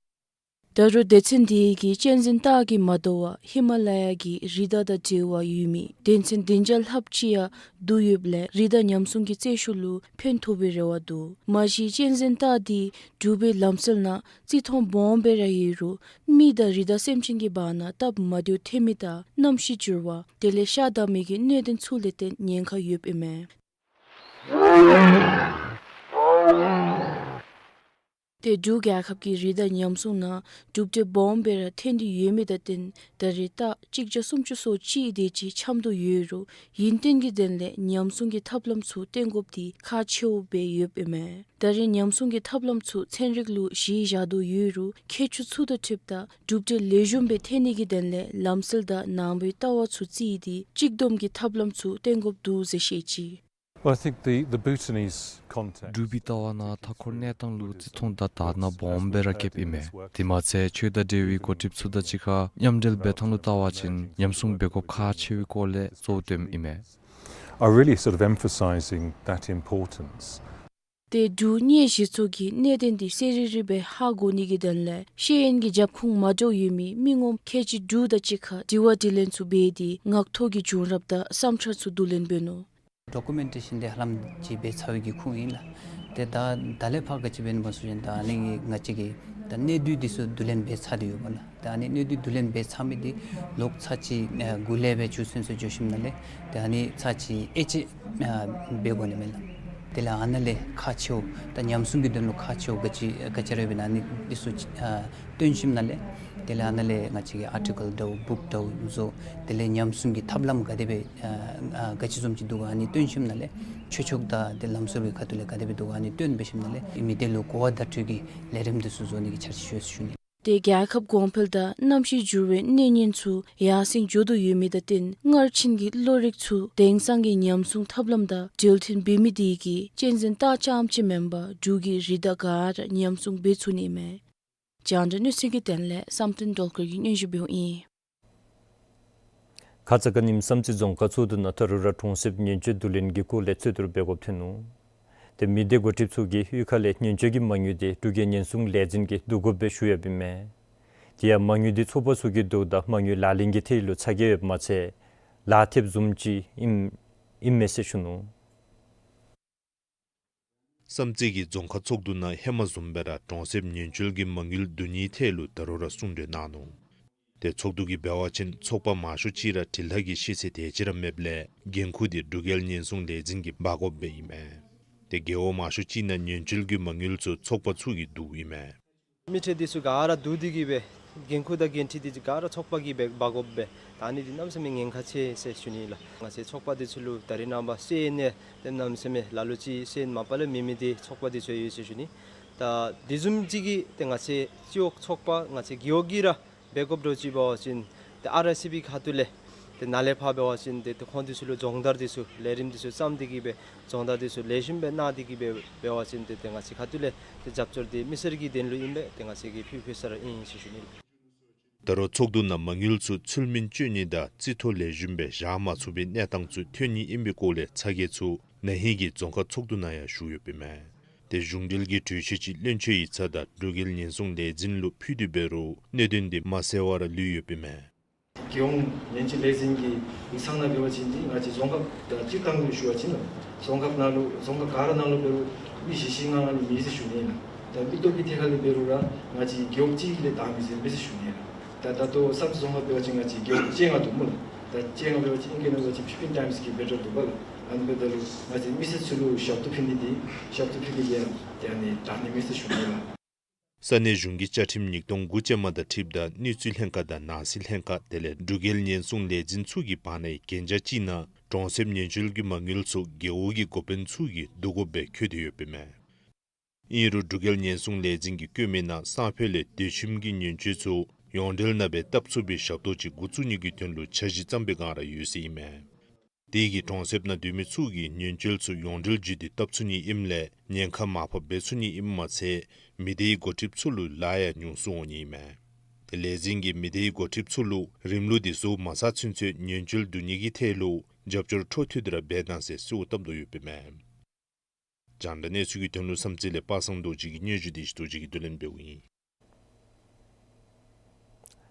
ད་རུང་སྡེ་ཚན་འདི་གིས་གཅན་གཟན་སྟག་གིས་མ་དོ་བར་ཧི་མ་ལ་ཡ་གི་རི་དྭགས་དང་འབྲེལ་བ་ཡོད་མི་སྡེ་ཚན་བདུན་བརྒྱ་ལྷགཔ་ཅིག་ཡང་བསྡུ་ཡོདཔ་ལས་རི་དྭགས་ཉམས་སྲུང་གི་རྩེད་ཤུགས་ལུ་ཕན་ཐོགས་པའི་རེ་བ་འདུག། མ་གཞི་གཅན་གཟན་སྟག་འདི་འབྲུག་པའི་ལམ་སྲོལ་ནང་བརྩི་མཐོང་སྦོམ་སྦེ་ར་ཡོད་རུང་མི་དང་རི་དྭགས་སེམས་ཅན་གྱི་བར་ན་སྟབས་མ་བདེཝ་ཐོན་མི་དང་གནམ་གཤིས་འགྱུར་བ་དེ་ལས་ཤ་བདའ་མི་གི་གནད་དོན་ཚུ་ལས་བརྟེན་ཉེན་ཁ་ཡོདཔ་ཨིན་མས། ཏེ་འབྲུག་རྒྱལ་ཁབ་ཀྱི་རི་དྭགས་ཉམས་སྲུང་ནང་གྲུབ་འབྲས་སྦོམ་སྦེ་ར་ཐོན་ཏེ་ཡོད་མི་དང་བསྟུན་ད་རེས་སྟག་གཅིག་བརྒྱ་སུམ་ཅུ་སོ་གཅིག་དེ་ཅིག་འཁྱམས་དོ་ཡོད་རུང་ཡུན་བརྟན་གྱི་དོན་ལས་ཉམས་སྲུང་གི་ཐབས་ལམ་ཚུ་བཏོན་དགོཔ་འདི་ཁག་ཆེཝ་སྦེ་ཡོདཔ་ཨིན་མས། ད་རེས་ཉམས་སྲུང་གི་ཐབས་ལམ་ཚུ་ཚན་རིག་ལུ་གཞི་བཞག་དོ་ཡོད་རུང་ཁྱད་ཆོས་ཚུ་དང་འཁྲིལཝ་ད་གྲུབ་འབྲས་ལེགས་ཤོམ་སྦེ་ཐོན་ནི་གི་དོན་ལས་ལམ་སྲོལ་དང་ནང་པའི་ལྟ་བ་ཚུ་བརྩིས་ཏེ་གཅིག་བསྡོམས་ཀྱི་ཐབས་ལམ་ཚུ་བཏོན་དགོཔ་འདུག་ཟེར་བཤད་ཅི། Well, I think the, the Bhutanese context འབྲུག་པའི་ལྟ་བ་ནང་མཐའ་འཁོར་གནས་སྟངས་ལུ་བརྩི་མཐོང་དང་དག་སྣང་སྦོམ་སྦེ་ར་བསྐྱེདཔ་ཨིན་མས། དེ་མ་ཚད་ཆོས་དང་འབྲེལ་བའི་འགོ་ཁྲིདཔ་ཚུ་དང་གཅིག་ཁར་མཉམ་འབྲེལ་འབད་ཐངས་ལུ་བལྟ་བ་ཅིན་ཉམས་སྲུང་འབད་དགོཔ་ཁག་ཆེ་བའི་སྐོར་ལས་གཙོ་བོ་སྟོནམ་ཨིན་མས། Are really sort of emphasizing that importance. ཏེ་འབྲུག་གཉེར་བཞེས་ཚོགས་ཀྱིས་གནད་དོན་འདི་གསལ་རི་རི་སྦེ་ཧ་གོ་ནི་གི་དོན་ལས་ཤེས་ཡོན་གྱི་རྒྱབ་ཁུངས་མ་འདྲཝ་ཡོད་མི་མི་ངོམ་ཁལ་གཅིག་དྲུག་དང་གཅིག་ཁར་དྲི་བ་དྲིས་ལན་ཚུ་འབད་དེ་ངག་ཐོག་གི་བྱུང་རབས་དང་བསམ་འཆར་ཚུ་བསྡུ་ལེན་འབད་ནུག། ཌོ་ཀུ་མེན་ཊེ་ཤཱན་འདི་ཧ་ལམ་ཅིག་འབད་ཚར་བའི་གི་ཁུངས་ཨིན་ལགས། ཏེ་ད་ད་ལས་ཕར་ག་ཅི་འབད་ནི་སྨོ་ཟེར་བ་ཅིན་ད་ཨ་ནི་གི་ང་བཅས་ཀྱིས་ད་གནད་བསྡུས་འདི་ཚུ་བསྡུ་ལེན་འབད་ཚར་ཏེ་ཡོད་པ་ལགས། ད་ཨ་ནི་གནད་བསྡུས་བསྡུ་ལེན་འབད་ཚར་མི་འདི་ལོག་ཚར་གཅིག་ཨ་འགོ་ལས་སྦེ་འགྱོ་ཚུན་ཚོད་འགྱོ་ཞིནམ་ལས་ཏེ་ཨ་ནི་ཚར་གཅིག་དབྱེ་དཔྱད་ཨ་འབད་དགོ་ནི་མས་ལགས། དེ་ལས་ཨ་ནཱ་ལས་ཁག་ཆེཝ་ད་ཉམས་སྲུང་གི་དོན་ལུ་ཁག་ཆེཝ་ག་ཅི་ག་ཅི་ར་ཡོདཔ་ཨིན་ན་ཨ་ནི་འདི་ཚུ་ཨ་སྟོན་ཞིནམ་ལས་དེ་ལས་ཨ་ནཱ་ལས་ང་བཅས་ཀྱིས་ཨར་ཊི་ཀལ་འདྲཝ་བུཀ་འདྲཝ་བཟོ། དེ་ལས་ཉམས་སྲུང་གི་ཐབས་ལམ་ག་དེ་སྦེ་ཨ་ཨ་ག་ཅི་བཟུམ་ཅིག་འདུག་ག་ཨ་ནི་སྟོན་ཞིནམ་ལས་ཆོས་ཕྱོགས་དང་ཏེ་ལམ་སྲོལ་གྱི་ཁ་ཐུག་ལས་ག་དེ་སྦེ་འདུག་ག་ཨ་ནི་སྟོན་འབད་ཞིནམ་ལས་མི་སྡེ་ལུ་གོ་བ་བརྡ་སྤྲོད་ཀྱི་ལས་རིམ་འདི་ཚུ་བཟོ་ནི་གི་འཆར་གཞི་ཡོད་ཟེར་ཞུ་ནི། ཏེ་རྒྱལ་ཁབ་གོང་འཕེལ་དང་གནམ་གཤིས་འགྱུར་བའི་གནོད་ཉེན་ཚུ་ཡར་སེང་འགྱོ་དོ་ཡོད་མི་དང་བསྟུན་སྔར་ཕྱིན་གྱི་བློ་རིག་ཚུ་དེང་སང་གི་ཉམས་སྲུང་ཐབས་ལམ་དང་འབྲེལ་མཐུན་འབད་མི་དེ་གིས་གཅན་གཟན་སྟག་རྐྱངམ་ཅིག་མེན་པར་འབྲུག་གི་རི་དྭགས་ག་ར་ཉམས་སྲུང་འབད་ཚུགས་ནི་མས། རྒྱང་བསྒྲགས་གནས་ཚུལ་གྱི་དོན་ལས་བསམ་གཏན་སྒྲོལ་དཀར་གྱིས་སྙན་ཞུ་འབདཝ་ཨིན། ཁ་ཙ་ཁ་ཉིནམ་བསམ་རྩེ་རྫོང་ཁག་ཚོགས་འདུ་ནང་ད་རུང་ར་གྲོང་གསེབ་ཉེན་བཅོལ་བསྡུ་ལེན་གྱི་སྐོར་ལས་རྩོད་བསྡུར་འབད་དགོཔ་ཐོན་ནུག། ཏེ་མི་སྡེ་འགོ་ཁྲིདཔ་ཚུ་གིས་གཡུས་ཁ་ལས་ཉེན་བཅོལ་གྱི་མ་དངུལ་དེ་འབྲུག་རྒྱལ་ཉེན་སྲུང་ལས་འཛིན་གྱིས་བསྡུ་དགོཔ་སྦེ་ཞུ་ཡོདཔ་ཨིན་མས། དེ་ཡང་མ་དངུལ་དེ་ཚོགས་པ་ཚུ་གིས་བསྡུཝ་ད་མ་དངུལ་ལག་ལེན་གྱི་ཐད་ལུ་ཚ་གྱང་ཡོདཔ་མ་ཚད་ལཱ་ཐེབས་བཟུམ་ཅིག་ཨིན་ཨིན་མས་ཟེར་ཞུ་ནུག། བསམ་རྩེ་གི་རྫོང་ཁག་ཚོགས་འདུ་ནང་ཧེ་མ་བཟུམ་སྦེ་ར་གྲོང་གསེབ་ཉེན་བཅོལ་གྱི་མ་དངུལ་བསྡུ་ནིའི་ཐད་ལུ་ད་རུང་ར་གསུང་གྲོས་གནང་ནུག། ཏེ་ཚོགས་འདུ་གིས་འབད་བ་ཅིན་ཚོགས་པ་མང་ཤོས་ཅིག་ར་འབྲི་ལྷག་གི་ཤེས་ཚད་དེ་ཅིག་ར་མེདཔ་ལས་འགན་ཁུར་དེ་འབྲུག་རྒྱལ་ཉེན་སྲུང་ལས་འཛིན་གྱིས་འབག་དགོཔ་སྦེ་ཨིན་མས། ཏེ་རྒེད་འོག་མང་ཤོས་ཅིག་ནང་ཉེན་བཅོལ་གྱི་མ་དངུལ་ཚུ་ཚོགས་པ་ཚུ་གིས་བསྡུཝ་ཨིན་མས། མི་སྡེ་འདི་ཚུ་ག་ར་བསྡུ་སྟེ་གིས་སྦེ་འགན་ཁུར་དང་འགན་འཁྲི་འདི་ཚུ་ག་ར་ཚོགས་པ་གིས་སྦེ་འབག་དགོཔ་སྦེ་ད་ཨ་ནི་འདི་གནམ་མེད་ས་མེད་ཉེན་ཁ་ཆེ་ཟེར་ཞུ་ནི་ལགས། ང་བཅས་ཚོགས་པ་འདི་ཚུ་ལུ་ད་རེས་ནངས་པ་ཤེས་ཡོན་ནི་ཏེ་གནམ་མེད་ས་མེད་ལ་ལུ་ཅིག་ཤེས་ཡོན་མ་པ་ལས་མེད་མི་འདི་ཚོགས་པ་འདི་ཚུ་ཡོད་ཟེར་ཞུ་ནི། ད་དེ་བཟུམ་ཅིག་གི་ཏེ་ང་བཅས་སྤྱི་འོག་ཚོགས་པ་ང་བཅས་རྒེད་འོག་གིས་ར་འབད་དགོཔ་འདྲཝ་ཅིག་འབད་བ་ཅིན་ཏེ་ཨར་ཨའི་སི་པི་ཁ་ཐུག་ལས་ཏེ་ནཱ་ལས་ཕར་འབད་བ་ཅིན་ཏེ་ཏེ་ཁོང་འདི་ཚུ་ལུ་སྦྱོང་བརྡར་འདི་ཚུ་ལས་རིམ་འདི་ཚུ་བརྩམས་ཏེ་གིས་སྦེ་སྦྱོང་བརྡར་འདི་ཚུ་ལེགས་ཤོམ་སྦེ་གནང་སྟེ་གིས་སྦེ་འབད་བ་ཅིན་ཏེ་ཏེ་ང་བཅས་ཁ་ཐུག་ལས་ཏེ་རྒྱབ་སྐྱོར་འདི་མི་སེར་གྱི་དོན་ལུ་ཨིན་པས། ཏེ་ང་བཅས་ཀྱིས་ཕུལ་ཕུལ་ས་ར་ཨིན་ཟེར་ཞུ་ནི་ལགས། ད་རུང་ཚོགས་འདུ་ནང་མ་དངུལ་ཚུ་ཚུལ་མིན་སྤྱོད་ནི་དང་རྩིས་ཐོ་ལེགས་ཤོམ་སྦེ་བཞག་མ་ཚུགས་པའི་གནས་སྟངས་ཚུ་ཐོན་ནི་ཨིན་པའི་སྐོར་ལས་ཚ་གྱང་ཚུ་ན་ཧིང་གི་རྫོང་ཁག་ཚོགས་འདུ་ནང་ཡང་ཞུ་ཡོདཔ་ཨིན་མས། ཏེ་གཞུང་འབྲེལ་གྱི་གྲོས་ཆོད་ཅིག་བློན་ཆེན་ཡིག་ཚང་དང་འབྲུག་རྒྱལ་ཉེན་སྲུང་ལས་འཛིན་ལུ་ཕུལ་ཏེ་འབད་རུང་གནད་དོན་འདི་མ་གསལ་བར་ལུས་ཡོདཔ་ཨིན་མས། རྒྱལ་ཡོངས་ཉེན་བཅོལ་ལས་འཛིན་གྱི་ཡིག་ཚང་ནང་འབད་བ་ཅིན་འདི་ང་བཅས་རྫོང་ཁག་དང་སྤྱིར་བཏང་དུ་ཞུ་བ་ཅིན་རྫོང་ཁག་ནང་ལུ་རྫོང་ཁག་ག་ར་ནང་ལུ་འབད་རུང་མི་བཞི་བཞི་ལྔ་ལྔ་ནི་མེད་ཟེར་ཞུ་ནི་ཨིན་ལགས། ད་མི་སྟོབས་ཀྱི་ཐད་ཁར་ལས་འབད་རུང་ར་ང་བཅས་རྒེད་འོག་གཅིག་ལས་དག་མི་ཟེར་མེད་ཟེར་ཞུ་ནི་ཨིན་ལགས། ད་ད་ལྟོ་བསམ་ཚུལ་བཟུམ་ཅིག་འབད་བ་ཅིན་ང་བཅས་རྒེད་འོག་བཅོ་ལྔ་འདུག་སྨོ་ལགས། ད་བཅོ་ལྔ་འབད་བ་ཅིན་ཨིང་སྐད་ནང་འབད་བ་ཅིན་fifteen times གི་better འདུག་པ་ལགས། ཨ་ནི་འབདཝ་ད་ལུ་ང་བཅས་མི་སེར་ཚུ་ལུ་ཞབས་ཏོག་ཕུལ་ནི་འདི་ཞབས་ཏོག་ཕུལ་ནི་འདི་ཡང་ཏེ་ཨ་ནི་དྲག་ནི་མས་ཟེར་ཞུ་ནི་ལགས། ས་གནས་གཞུང་གི་བཅའ་ཁྲིམས་ཉིས་སྟོང་དགུ་ཅན་མ་དང་འཁྲིལཝ་ད་གནས་ཚུལ་ལྷན་ཁག་དང་ནང་སྲིད་ལྷན་ཁག་དེ་ལས་འབྲུག་རྒྱལ་ཉེན་སྲུང་ལས་འཛིན་ཚུ་གི་བར་ནའི་གན་རྒྱ་ཅིག་ནང་གྲོང་གསེབ་ཉེན་བཅོལ་གྱི་མ་དངུལ་ཚུ་རྒེད་འོག་གི་འགོ་དཔོན་ཚུ་གིས་བསྡུ་དགོཔ་སྦེ་འཁོད་དེ་ཡོདཔ་ཨིན་མས། ཨིན་རུང་འབྲུག་རྒྱལ་ཉེན་སྲུང་ལས་འཛིན་གྱིས་བཀོད་མི་ནང་ས་ཕོད་ལས་སྡོད་ཁྱིམ་གྱི་ཉེན་བཅོལ་ཚུ་ཡོངས་འབྲེལ་ནང་སྦེ་བཏབ་ཚུགས་པའི་ཞབས་ཏོག་ཅིག་འགོ་བཙུགས་ནི་གི་དོན་ལུ་འཆར་གཞི་བརྩམ་པའི་བསྒང་ར་ཡོད་ཟེར་ཨིན་མས། དེ་གིས་གྲོང་གསེབ་ནང་སྡོད་མི་ཚུ་གིས་ཉེན་བཅོལ་ཚུ་ཡོངས་འབྲེལ་བརྒྱུད་དེ་བཏབ་ཚུགས་ནི་ཨིནམ་ལས་ཉེན་ཁ་མར་ཕབ་འབད་ཚུགས་ནི་ཨིནམ་མ་ཚད་མི་སྡེའི་འགོ་ཁྲིདཔ་ཚུ་ལུ་ལཱ་ཡང་ཉུང་སུ་འོང་ནི་ཨིན་མས། ཏེ་ལས་འཛིན་གྱིས་མི་སྡེའི་འགོ་ཁྲིདཔ་ཚུ་ལུ་རིམ་ལུགས་འདི་བཟོ་མ་ཚར་ཚུན་ཚོད་ཉེན་བཅོལ་བསྡུ་ནི་གི་ཐད་ལུ་རྒྱབ་སྐྱོར་འཕྲོ་མཐུད་དེ་ར་འབད་གནང་ཟེར་གསོལཝ་བཏབ་དོ་ཡོདཔ་ཨིན་མས། རྒྱང་བསྒྲགས་གནས་ཚུལ་གྱི་དོན་ལུ་བསམ་རྩེ་ལས་པ་སངས་རྡོ་རྗེ་གི་སྙན་ཞུ་དེ་ཞུ་དོ་ཅིག་གིས་བསྡུ་ལེན་འབདཝ་ཨིན།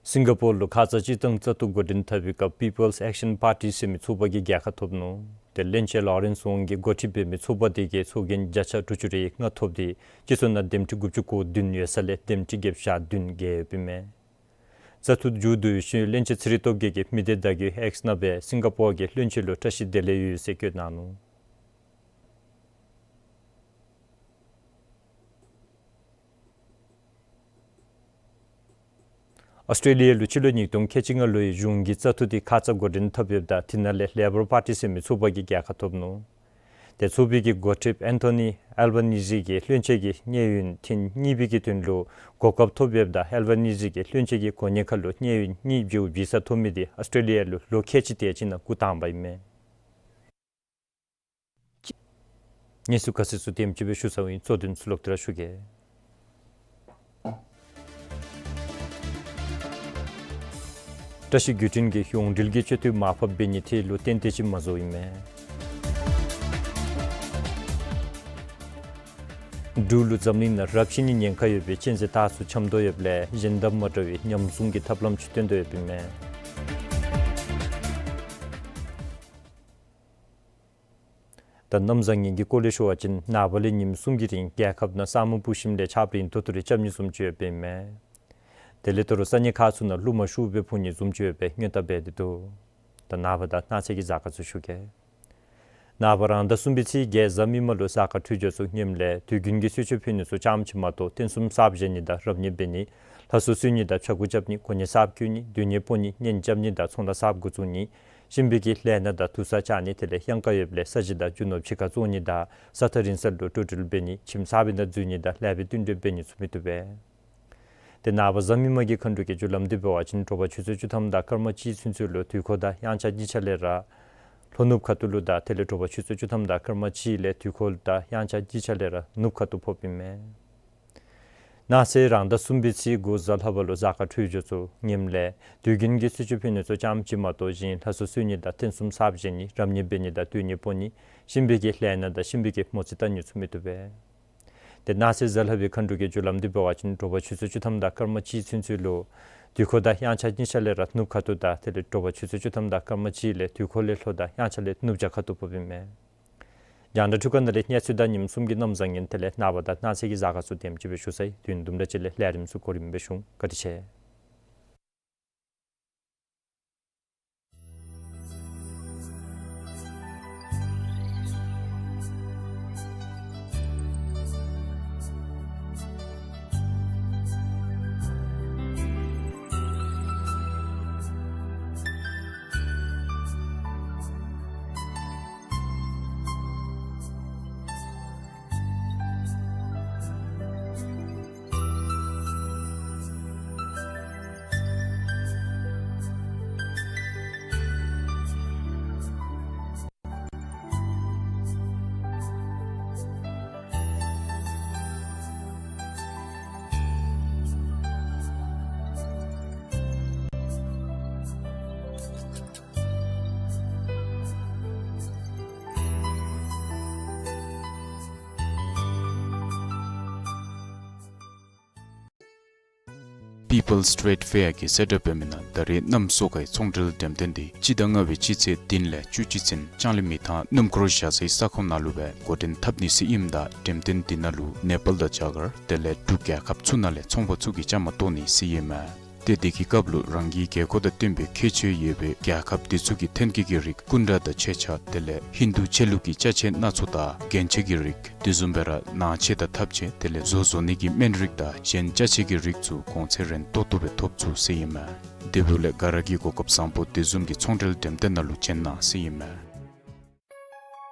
སིང་ག་པོར་ལུ་ཁ་ཙ་སྤྱིར་བཏང་བཙག་འཐུ་འགོ་འདྲེན་འཐབ་པའི་སྐབས་People's Action Party ཟེར་མི་ཚོགས་པ་གིས་རྒྱལ་ཁ་ཐོབ་ནུག། ཏེ་བློན་ཆེན་ལོ་རེན་སི་ཝོང་གིས་འགོ་ཁྲིད་འབད་མི་ཚོགས་པ་དེ་གིས་ཚོགས་རྒྱན་བརྒྱ་ཆ་དྲུག་ཅུ་རེ་ལྔ་ཐོབ་སྟེ་སྤྱི་ཚོགས་ནང་འདེམས་ཁྲི་དགུ་བཅུ་གོ་བདུན་ཡོད་ས་ལས་འདེམས་ཁྲི་བརྒྱད་ཅུ་གྱ་བདུན་བརྒལ་ཡོདཔ་ཨིན་མས། བཙག་འཐུ་མཇུག་བསྡུ་བའི་ཤུལ་བློན་ཆེན་ཚེ་རིང་སྟོབས་རྒྱས་ཀྱིས་མི་སྡེ་བརྡ་བརྒྱུད་X ནང་སྦེ་སིང་ག་པོར་གྱི་བློན་ཆེན་ལུ་བཀྲ་ཤིས་བདེ་ལེགས་ཡོད་ཟེར་བཀོད་གནང་ནུག། ཨོསི་ཊྲེ་ལི་ཡ་ལུ་སྤྱི་ལོ་ཉིས་སྟོང་ཁལ་གཅིག་ལྔ་ལོའི་གཞུང་གི་བཙག་འཐུ་དེ་ཁ་ཙ་འགོ་འདྲེན་འཐབ་ཡོདཔ་ད་དེ་ནང་ལས་ལེ་བར་པར་ཊི་ཟེར་མི་ཚོགས་པ་གིས་རྒྱལ་ཁ་ཐོབ་ནུག། ཏེ་ཚོགས་པའི་གི་འགོ་ཁྲིདཔ་ཨན་ཐོ་ནི་ཨལ་བ་ནི་ཟི་གིས་བློན་ཆེན་གྱི་གནས་ཡུན་ཐེངས་གཉིས་པའི་གི་དོན་ལུ་གོ་སྐབས་ཐོབ་ཡོདཔ་ད་ཨལ་བ་ནི་ཟི་གིས་བློན་ཆེན་གྱི་གོ་གནས་ཁར་ལུ་གནས་ཡུན་གཉིས་བརྗེཝ་བི་ས་ཐོབ་མི་དེ་ཨོསི་ཊྲེ་ལི་ཡ་ལུ་ལོ་ཁལ་གཅིག་དེ་ཅིག་ནང་འགོ་དང་པ་ཨིན་མས། གནས་ཚུལ་ཁ་གསལ་ཚུ་དེམ་ཅིག་སྦེ་ཞུ་ཚརཝ་ཨིན། གཙོ་དོན་ཚུ་ལོག་སྟེ་ར་ཞུ་གེ། བཀྲ་ཤིས་བརྒྱུད་འཕྲིན་གྱིས་ཡོངས་འབྲེལ་གྱི་སྤྱོད་འཐུས་མར་ཕབ་འབད་ནིའི་ཐད་ལུ་ཏན་ཏན་ཅིག་མ་བཟོཝ་ཨིན་མས། འབྲུག་ལུ་འཛམ་གླིང་ནང་རབས་ཆད་ནིའི་ཉེན་ཁ་ཡོད་པའི་གཅན་གཟན་སྟག་ཚུ་འཁྱམས་དོ་ཡོདཔ་ལས་གཞན་དང་མ་འདྲ་བའི་ཉམས་སྲུང་གི་ཐབས་ལམ་ཚུ་བཏོན་དོ་ཡོདཔ་ཨིན་མས། ད་གནམ་བཟང་ངན་གྱི་སྐོར་ལས་ཞུ་བ་ཅིན་ནངས་པ་ལས་ཉིནམ་གསུམ་གྱི་རིང་རྒྱལ་ཁབ་ནང་ས་སྨུག་སྤུབས་ཞིནམ་ལས་ཆརཔ་རིང་ཏོག་ཏོ་རེ་རྐྱབ་ནི་བཟུམ་ཅིག་ཡོདཔ་ཨིན་མས། དེ་ལས་དོ་རུང་ས་གནས་ཁག་ཚུ་ནང་རླུང་མ་ཤུགས་སྦེ་འཕུ་ནི་བཟུམ་ཅིག་ཡོད་པའི་སྔོན་བརྡ་འབད་དེ་འདུག། ད་ནངས་པ་དང་གནངས་ཚེ་གི་གཟའ་སྐར་ཚུ་ཞུ་གེ། ནངས་པ་རང་ཟླ་གསུམ་པའི་ཚེས་བརྒྱད་གཟའ་མིག་དམར་ལུ་གཟའ་སྐར་འཕྲོད་སྦྱོར་ཚུ་ངནམ་ལས་དུས་རྒྱུན་གྱི་གསོལ་མཆོད་ཕུལ་ནི་ཚུ་ཙམ་ཅིག་མ་གཏོགས་རྟེན་གསུམ་གསརཔ་བཞེངས་ནི་དང་རབ་གནས་འབད་ནི། ལྷ་གསོལ་གསོལ་ནི་དང་ཕྱྭ་འགུགས་རྐྱབ་ནི། གོ་གནས་གསརཔ་བསྐོ་ནི། སྡོད་གནས་སྤོ་ནི། གཉེན་རྐྱབ་ནི་དང་ཚོང་ལཱ་གསརཔ་འགོ་བཙུགས་ནི། གཤིན་པོའི་གི་ལས་སྣ་དང་དུར་ས་བཅག་ནི། དེ་ལས་གཡང་ཀ་ཡོདཔ་ལས་ས་གཞི་དང་རྒྱུ་ནོར་ཕྱི་ཁར་བཙོང་ནི་དང་ས་ཐག་རིང་ས་ལུ་འགྲོ་འགྲུལ་འབད་ནི། ཁྱིམ་གསར་པའི་ནང་འཛུལ་ནི་དང་ལེགས་པའི་བསྟུན་གྲོས་འབད་ནི་ཚུ་མི་བཏུབ་པས། ཏེ་ནངས་པ་གཟའ་མིག་དམར་གྱི་མཁའ་འགྲོ་གི་རྒྱུ་ལམ་འདི་འབད་བ་ཅིན་དྲོ་པ་ཆུ་ཚོད་བཅུ་ཐམ་དང་སྐར་མ་གཅིག་ཚུན་ཚོད་ལུ་དུས་འཁོར་དང་དབྱངས་འཆར་གཉིས་ཆ་ལས་ར་ལྷོ་ནུབ་ཁ་ཐུག་ལུ་དང་དེ་ལས་དྲོ་པ་ཆུ་ཚོད་བཅུ་ཐམ་དང་སྐར་མ་གཅིག་ལས་དུས་འཁོར་དང་དབྱངས་འཆར་གཉིས་ཆ་ལས་ར་ནུབ་ཁ་ཐུག་ཕོགཔ་ཨིན་མས། གནངས་ཚེ་རང་ཟླ་གསུམ་པའི་ཚེས་དགུ་གཟའ་ལྷག་པ་ལུ་གཟའ་སྐར་འཕྲོད་སྦྱོར་ཚུ་ངནམ་ལས་དུས་རྒྱུན་གྱི་གསོལ་མཆོད་ཕུལ་ནི་ཚུ་ཙམ་ཅིག་མ་གཏོགས་གཞན་ལྷ་གསོལ་གསོལ་ནི་དང་རྟེན་གསུམ་གསརཔ་བཞེངས་ནི་རབ་གནས་འབད་ནི་དང་སྡོད་གནས་སྤོ་ནི་གཤིན་པོའི་གི་ལས་སྣ་དང་གཤིན་པོའི་གི་མོ་རྩིས་བལྟ་ནི་ཚུ་མི་བཏུབ་པས། ཏེ་གནངས་ཚེ་གཟའ་ལྷག་པའི་མཁའ་འགྲོ་གི་རྒྱུ་ལམ་འདི་འབད་བ་ཅིན་དྲོ་པ་ཆུ་ཚོད་བཅུ་ཐམ་དང་སྐར་མ་གཅིག་ཚུན་ཚོད་ལུ་དུས་འཁོར་དང་དབྱངས་འཆར་གཉིས་ཆ་ལས་ར་ནུབ་ཁ་ཐུག་དང་དེ་ལས་དྲོ་པ་ཆུ་ཚོད་བཅུ་ཐམ་དང་སྐར་མ་གཅིག་ལས་དུས་འཁོར་ལས་ལྷོ་དང་དབྱངས་འཆར་ལས་ནུབ་བྱང་ཁ་ཐུག་ཕོགཔ་ཨིན་མས། རྒྱང་བསྒྲགས་འཕྲུལ་ཁང་ནང་ལས་གནས་ཚུལ་དང་ཉིནམ་གསུམ་གྱི་གནམ་བཟང་ངན་དེ་ལས་ནངས་པ་དང་གནངས་ཚེ་གི་གཟའ་སྐར་ཚུ་དེམ་ཅིག་སྦེ་ཞུ་ཚར་ཡི། དུས་ཡུན་དུམ་གྲ་ཅིག་ལས་ལས་རིམ་ཚུ་གོ་རིམ་སྦེ་ཞུ་འོང་། བཀའ་དྲིན་ཆེ། People's Trade Fair གི་གསལ་བསྒྲགས་འབད་མི་ནང་ད་རེས་གནམ་སོ་ཁའི་ཚོང་འབྲེལ་འགྲེམས་སྟོན་འདི་སྤྱི་ཟླ་ལྔ་པའི་སྤྱི་ཚེས་བདུན་ལས་བཅུ་གཅིག་ཚུན་ལྕང་གླིང་མི་ཐང་སྣུམ་འཁོར་བཞག་སའི་ས་ཁོངས་ནང་ལུ་སྦེ་འགོ་འདྲེན་འཐབ་ནི་ཟེར་ཨིནམ་ད་འགྲེམས་སྟོན་འདི་ནང་ལུ་ནེ་པཱལ་དང་རྒྱ་གར་དེ་ལས་འབྲུག་རྒྱལ་ཁབ་ཚུ་ནང་ལས་ཚོང་པ་ཚུ་གིས་བཅའ་མར་གཏོགས་ནི་ཟེར་ཨིན་མས། ཏེ་དེ་གི་སྐབས་ལུ་རང་གི་རྒྱལ་ཁབ་དང་བསྟུན་པའི་ཁྱད་ཆོས་ཡོད་པའི་རྒྱལ་ཁབ་དེ་ཚུ་གི་ཐོན་སྐྱེད་ཀྱི་རིགས་སྐུ་འདྲ་དང་ཆས་ཆས་དེ་ལས་ཧིན་དུ་ཆོས་ལུགས་ཀྱི་ཅ་ཆས་སྣ་ཚོགས་དང་རྒྱན་ཆ་གི་རིགས་དེ་བཟུམ་སྦེ་ར་ནང་ཆས་དང་ཐབ་ཆས་དེ་ལས་བཟོ་བཟོ་ནི་གི་སྨན་རིགས་དང་གཞན་ཅ་ཆས་ཀྱི་རིགས་ཚུ་གོང་ཚད་རན་ཏོག་ཏོ་སྦེ་ཐོབ་ཚུགས་ཟེར་ཨིན་མས། དེ་འབདཝ་ལས་ག་ར་གིས་གོ་སྐབས་བཟང་པོ་དེ་བཟུམ་གྱི་ཚོང་འབྲེལ་འགྲེམས་སྟོན་ནང་ལུ་བྱོན་གནང་ཟེར་ཨིན་མས།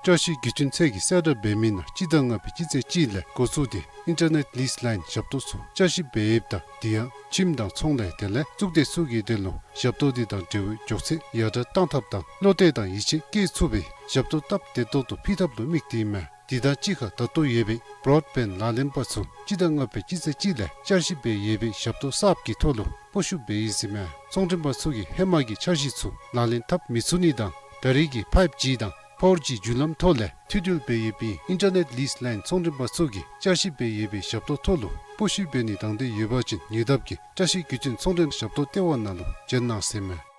ཅ་ཆས་བརྒྱུད་འཕྲིན་ཚད་ཀྱི་གསལ་བསྒྲགས་འབད་མི་ནང་སྤྱི་ཟླ་ལྔ་པའི་སྤྱི་ཚེས་གཅིག་ལས་འགོ་བཙུགས་ཏེ་ཨིན་ཊར་ནེཊ་ལིསི་ལའིན་ཞབས་ཏོག་ཚུ་བསྐྱར་ཞིབ་འབད་ཡོདཔ་ད་དེ་ཡང་ཁྱིམ་དང་ཚོང་ལས་དེ་ལས་གཙུག་སྡེ་ཚུ་གི་དོན་ལུ་ཞབས་ཏོག་དེ་དང་འབྲེལ་བའི་མགྱོགས་ཚད་ཡར་དྲག་གཏང་ཐབས་དང་བློ་གཏད་དང་ཡིད་ཆེས་བསྐྱེད་ཚུགས་པའི་ཞབས་ཏོག་སྟབས་བདེ་ཏོག་ཏོ་ཕུལ་ཐབས་ལུ་དམིགས་ཏེ་ཨིན་མས། དེ་དང་གཅིག་ཁར་ད་ལྟོ་ཡོད་པའི་བྲོཌ་བེནཌ་ལག་ལེན་པ་ཚུ་སྤྱི་ཟླ་ལྔ་པའི་སྤྱི་ཚེས་གཅིག་ལས་བསྐྱར་ཞིབ་འབད་ཡོད་པའི་ཞབས་ཏོག་གསརཔ་གི་ཐོག་ལུ་སྤོ་བཤུད་འབད་ཡི་ཟེར་མས། ཚོང་མགྲོན་པ་ཚུ་གིས་ཧེ་མ་གི་འཆར་གཞི་ཚུ་ལག་ལེན་འཐབ་མི་ཚུགས་ནི་དང་ད་རེས་ཀྱི་ཕའིབ་ཇི་དང་ཕོར་ཇི་བརྒྱུད་ལམ་ཐོག་ལས་མཐུད་འབྲེལ་འབད་ཡོད་པའི་ཨིན་ཊར་ནེཊ་ལིསི་ལའིན་ཚོང་མགྲོན་པ་ཚུ་གིས་བསྐྱར་ཞིབ་འབད་ཡོད་པའི་ཞབས་ཏོག་ཐོག་ལུ་སྤོ་བཤུད་འབད་ནི་དང་འདོད་ཡོད་པ་ཅིན་ཉེ་འདབས་ཀྱི་བཀྲ་ཤིས་བརྒྱུད་འཕྲིན་ཚོང་འབྲེལ་ཞབས་ཏོག་ལྟེ་བ་ནང་ལུ་བྱོན་གནང་ཟེར་མས།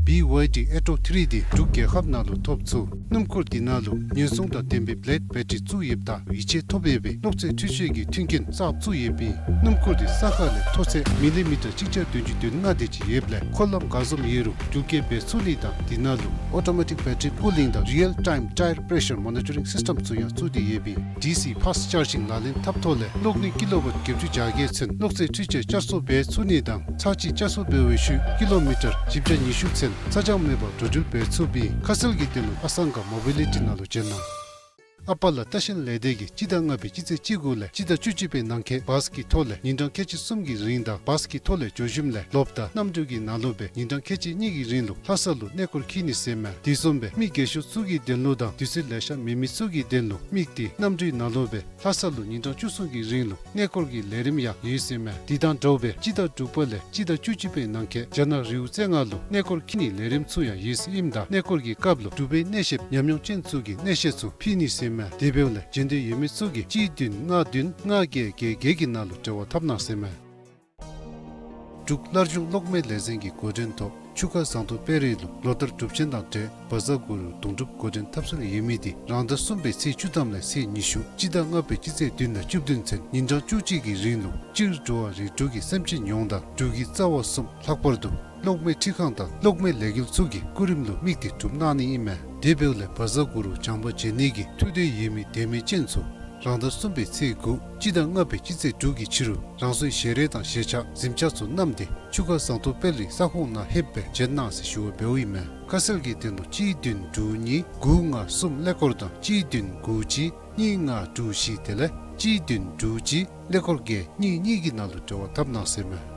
བི་ཝའི་ཌི་ཨེ་ཊོ་ཐི་རི་དེ་འབྲུག་རྒྱལ་ཁབ་ནང་ལུ་ཐོབ་ཚུགས། སྣུམ་འཁོར་དེ་ནང་ལུ་ཉེན་སྲུང་དང་ལྡན་པའི་བི་ལེཌ་བེ་ཊ་རི་བཙུགས་ཡོདཔ་ད་ཡིད་ཆེས་ཐོབ་ཡོད་པའི་གློག་རྫས་འཕྲུལ་ཆས་ཀྱི་མཐུན་རྐྱེན་གསརཔ་བཙུགས་ཡོད་པས། སྣུམ་འཁོར་དེ་ས་ཁ་ལས་མཐོ་ཚད་མི་ལི་མི་ཊར་གཅིག་བརྒྱ་བདུན་ཅུ་དོན་ལྔ་དེ་ཅིག་ཡོདཔ་ལས་འཁོར་ལམ་ག་བཟུམ་ཡོད་རུང་འགྲུལ་སྐྱེལ་འབད་ཚུགས་ནི་དང་དེ་ནང་ལུ་ཨོ་ཊོ་མེ་ཊིཀ་བེ་ཊ་རི་ཀུ་ལིང་དང་རི་ཡལ་ཊའིམ་ཊའེར་པེ་ཤར་མོ་ནི་ཊ་རིང་སིསི་ཊེམ་ཚུ་ཡང་བཙུགས་ཏེ་ཡོད་པས། ཌི་སི་ཕཱསཊ་ཅར་ཇིང་ལག་ལེན་འཐབ་ཐོག་ལས་གློག་ནུས་ཀི་ལོ་ཝཊ་བརྒྱད་ཅུ་གྱ་བརྒྱད་ཚུན་གློག་རྫས་འཕྲུལ་ཆས་བསྐྱར་གསོ་འབད་ཚུགས་ནི་དང་ཚར་གཅིག་བསྐྱར་གསོ་འབད་བའི་ཤུལ་ཀི་ལོ་མི་ཊར་བཞི་བརྒྱ་ཉི་ཤུ་ཚུན་ཚ་གྱང་མེད་པར་འགྲོ་འགྲུལ་འབད་ཚུགས་པས། ཁ་གསལ་གྱི་དོན་ལུ་ཨ་སང་ག་མོ་བི་ལི་ཊི་ནང་ལུ་བྱོན་གནང་། ཨ་པ་ལ་ལྟ་བཤལ་ལས་སྡེ་གིས་སྤྱི་ཟླ་ལྔ་པའི་སྤྱི་ཚེས་གཅིག་དགུ་ལས་སྤྱི་ཟླ་བཅུ་གཅིག་པའི་ནང་འཁོད་བཱས་ཀྱི་ཐོག་ལས་ཉིན་གྲངས་ཁལ་གཅིག་གསུམ་གྱི་རིང་དང་བཱས་ཀྱི་ཐོག་ལས་བྱོག་ཞིནམ་ལས་ལོགཔ་ད་གནམ་གྲུ་གི་ནང་ལུ་སྦེ་ཉིན་གྲངས་ཁལ་གཅིག་གཉིས་ཀྱི་རིང་ལུ་ལྷ་ས་ལུ་གནས་སྐོར་འཁྱིད་ནི་ཟེར་མས། དེ་བཟུམ་སྦེ་མི་རྒས་ཤོས་ཚུ་གི་དོན་ལུ་དང་དུས་ཚོད་ལེ་ཤ་མེད་མི་ཚུ་གི་དོན་ལུ་དམིགས་ཏེ་གནམ་གྲུའི་ནང་ལུ་སྦེ་ལྷ་ས་ལུ་ཉིན་གྲངས་བཅུ་གསུམ་གྱི་རིང་ལུ་གནས་སྐོར་གྱི་ལས་རིམ་ཡང་ཡོད་ཟེར་མས། དེ་དང་འདྲཝ་སྦེ་སྤྱི་ཟླ་དྲུག་པ་ལས་སྤྱི་ཟླ་བཅུ་གཅིག་པའི་ནང་འཁོད་རྒྱ་ནག་རི་བོ་རྩེ་ལྔ་ལུ་གནས་སྐོར་འཁྱིད་ནིའི་ལས་རིམ་ཚུ་ཡང་ཡོད་ཟེར་ཨིནམ་ད་གནས་སྐོར་གྱི་སྐབས་ལུ་འབྲུག་པའི་གནས་བཤདཔ་ཉམས་མྱོང་ཅན་ཚུ་གིས་གནས་བཤད་ཚུ་ཕུལ་ནི་ཟེར་མས། དེ་འབདཝ་ལས་འབྱོན་འདོད་ཡོད་མི་ཚུ་གིས་གཅིག་བདུན་ལྔ་བདུན་ལྔ་བརྒྱད་བརྒྱད་བརྒྱད་ཀྱི་ནང་ལུ་འབྲེལ་བ་འཐབ་གནང་ཟེར་མས། འབྲུག་སླར་འབྱུང་གློག་མེ་ལས་འཛིན་གྱི་འགོ་འདྲེན་ཐོག་ཆུ་ཁ་ཟངས་མདོག་དཔལ་རི་ལུ་ལོ་ལྟར་གྲུབ་ཆེན་དང་འབྲེལ་བཛྲ་གུ་རུ་གདུང་སྒྲུབ་འགོ་འདྲེན་འཐབ་སྲོལ་ཡོད་མི་དེ་རང་ཟླ་གསུམ་པའི་ཚེས་བཅུ་ཐམ་ལས་ཚེས་ཉི་ཤུ་སྤྱི་ཟླ་ལྔ་པའི་སྤྱི་ཚེས་བདུན་དང་བཅུ་བདུན་ཚུན་ཉིན་གྲངས་བཅུ་གཅིག་གི་རིང་ལུ་སྤྱིར་འགྲོ་བ་རིགས་དྲུག་གི་སེམས་ཅན་ཡོངས་དང་འབྲུག་གི་རྩ་བ་གསུམ་ལྷག་པར་དུ་གློག་མེ་འཕྲུལ་ཁང་དང་གློག་མེ་ལས་འགུལ་ཚུ་གི་སྐུ་རིམ་ལུ་དམིགས་ཏེ་གྲུབ་གནང་ནི་ཨིན་མས། དེ་འབདཝ་ལས་བཛྲ་གུ་རུ་བྱམས་པ་མཇལ་ནི་གི་ཐུགས་འདོད་ཡོད་མི་དད་མོས་ཅན་ཚུ་རང་ཟླ་གསུམ་པའི་ཚེས་དགུ་སྤྱི་ཟླ་ལྔ་པའི་སྤྱི་ཚེས་དྲུག་གི་ཕྱི་རུ་རང་སོའི་ཞལ་རས་དང་ཞལ་ཆས་གཟིམ་ཆས་ཚུ་བསྣམས་ཏེ་ཆུ་ཁ་ཟངས་མདོག་དཔལ་རིའི་ས་ཁོངས་ནང་ལྷོདཔ་སྦེ་བྱོན་གནང་ཟེར་ཞུ་བ་འབདཝ་ཨིན་མས། ཁ་གསལ་གྱི་དོན་ལུ་གཅིག་བདུན་དྲུག་གཉིས་དགུ་ལྔ་གསུམ་ཀླད་ཀོར་དང་གཅིག་བདུན་དགུ་གཅིག་གཉིས་ལྔ་དྲུག་བཞི་དེ་ལས་གཅིག་བདུན་དྲུག་གཅིག་ཀླད་ཀོར་བརྒྱད་གཉིས་གཉིས་ཀྱི་ནང་ལུ་འབྲེལ་བ་འཐབ་གནང་ཟེར་མས།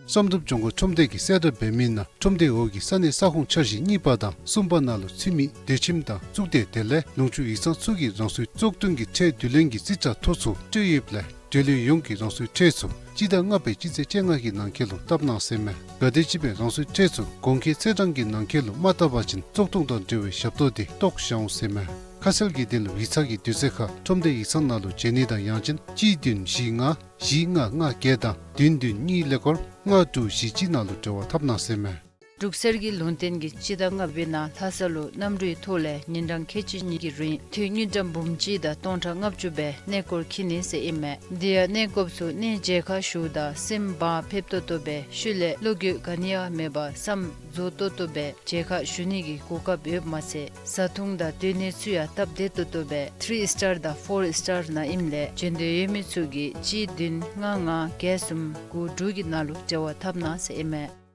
བསམ་གྲུབ་ལྗོངས་མཁར་ཁྲོམ་སྡེ་གིས་གསལ་བསྒྲགས་འབད་མི་ནང་ཁྲོམ་སྡེའི་འོག་གི་ས་གནས་ས་ཁོངས་འཆར་གཞི་གཉིས་པ་དང་གསུམ་པ་ནང་ལུ་ཚུད་མི་སྡོད་ཁྱིམ་དང་གཙུག་སྡེ་དེ་ལས་ལུང་ཕྱོགས་ཡིག་ཚང་ཚུ་གིས་རང་སོའི་བཙོག་ཐོན་གྱི་ཁྲལ་བསྡུ་ལེན་གྱི་རྩིས་ཁྲ་ཐོ་ཚུ་སྤྲོད་ཡོདཔ་ལས་འབྲེལ་ཡོད་ཡོངས་ཀྱིས་རང་སོའི་ཁྲལ་ཚུ་སྤྱི་ཟླ་ལྔ་པའི་སྤྱི་ཚེས་བཅོ་ལྔ་གི་ནང་འཁོད་ལུ་བཏབ་གནང་ཟེར་མས། གལ་ཏེ་ཅིག་སྦེ་རང་སོའི་ཁྲལ་ཚུ་གོང་འཁོད་ཚེས་གྲངས་ཀྱི་ནང་འཁོད་ལུ་མ་བཏབ་པ་ཅིན་བཙོག་འཐུ་དང་འབྲེལ་བའི་ཞབས་ཏོག་དེ་བཏོག་བཞག་འོང་ཟེར་མས། ཁ་གསལ་གྱི་དོན་ལུ་ཡིག་ཚང་གི་དུས་ཚོད་ཁར་ཁྲོམ་སྡེ་ཡིག་ཚང་ནང་ལུ་བྱོན་ནི་དང་ཡང་ཅིན་གཅིག་བདུན་བཞི་ལྔ་བཞི་ལྔ་ལྔ་བརྒྱད་དང་བདུན་བདུན་གཉིས་ཀླད་ཀོར་ལྔ་དྲུག་བཞི་གཅིག་ནང་ལུ་འབྲེལ་བ་འཐབ་གནང་ཟེར་མས། འབྲུག་གསེར་གྱི་ལུང་བསྟན་གྱིས་སྤྱི་ཟླ་ལྔ་པའི་ནང་ལྷ་ས་ལུ་གནམ་གྲུའི་ཐོག་ལས་ཉིན་གྲངས་ཁལ་གཅིག་གཉིས་ཀྱི་རིང་དངུལ་ཀྲམ་འབུམ་གཅིག་དང་སྟོང་ཕྲག་ལྔ་བཅུ་སྦེ་གནས་སྐོར་འཁྱིད་ནི་ཟེར་ཨིན་མས། དེ་ཡང་གནས་སྐོརཔ་ཚུ་གནས་མཇལ་ཁ་ཞུཝ་ད་སེམས་བག་ཕེབས་ཏོག་ཏོ་སྦེ་ཤུལ་ལས་བློ་འགྱོད་ག་ནི་ཡང་མེད་པར་བསམ་རྫོགས་ཏོག་ཏོ་སྦེ་མཇལ་ཁ་ཞུ་ནི་གི་གོ་སྐབས་ཡོདཔ་མ་ཚད་བཟའ་འཐུང་དང་སྡོད་གནས་ཚུ་ཡང་སྟབས་བདེ་ཏོག་ཏོ་སྦེ་ཐི་རི་སི་ཊར་དང་ཕོར་སི་ཊར་ནང་ཨིནམ་ལས་འབྱོན་འདོད་ཡོད་མི་ཚུ་གིས་གཅིག་བདུན་ལྔ་ལྔ་བརྒྱད་གསུམ་དགུ་དྲུག་གི་ནང་ལུ་འབྲེལ་བ་འཐབ་གནང་ཟེར་ཨིན་མས།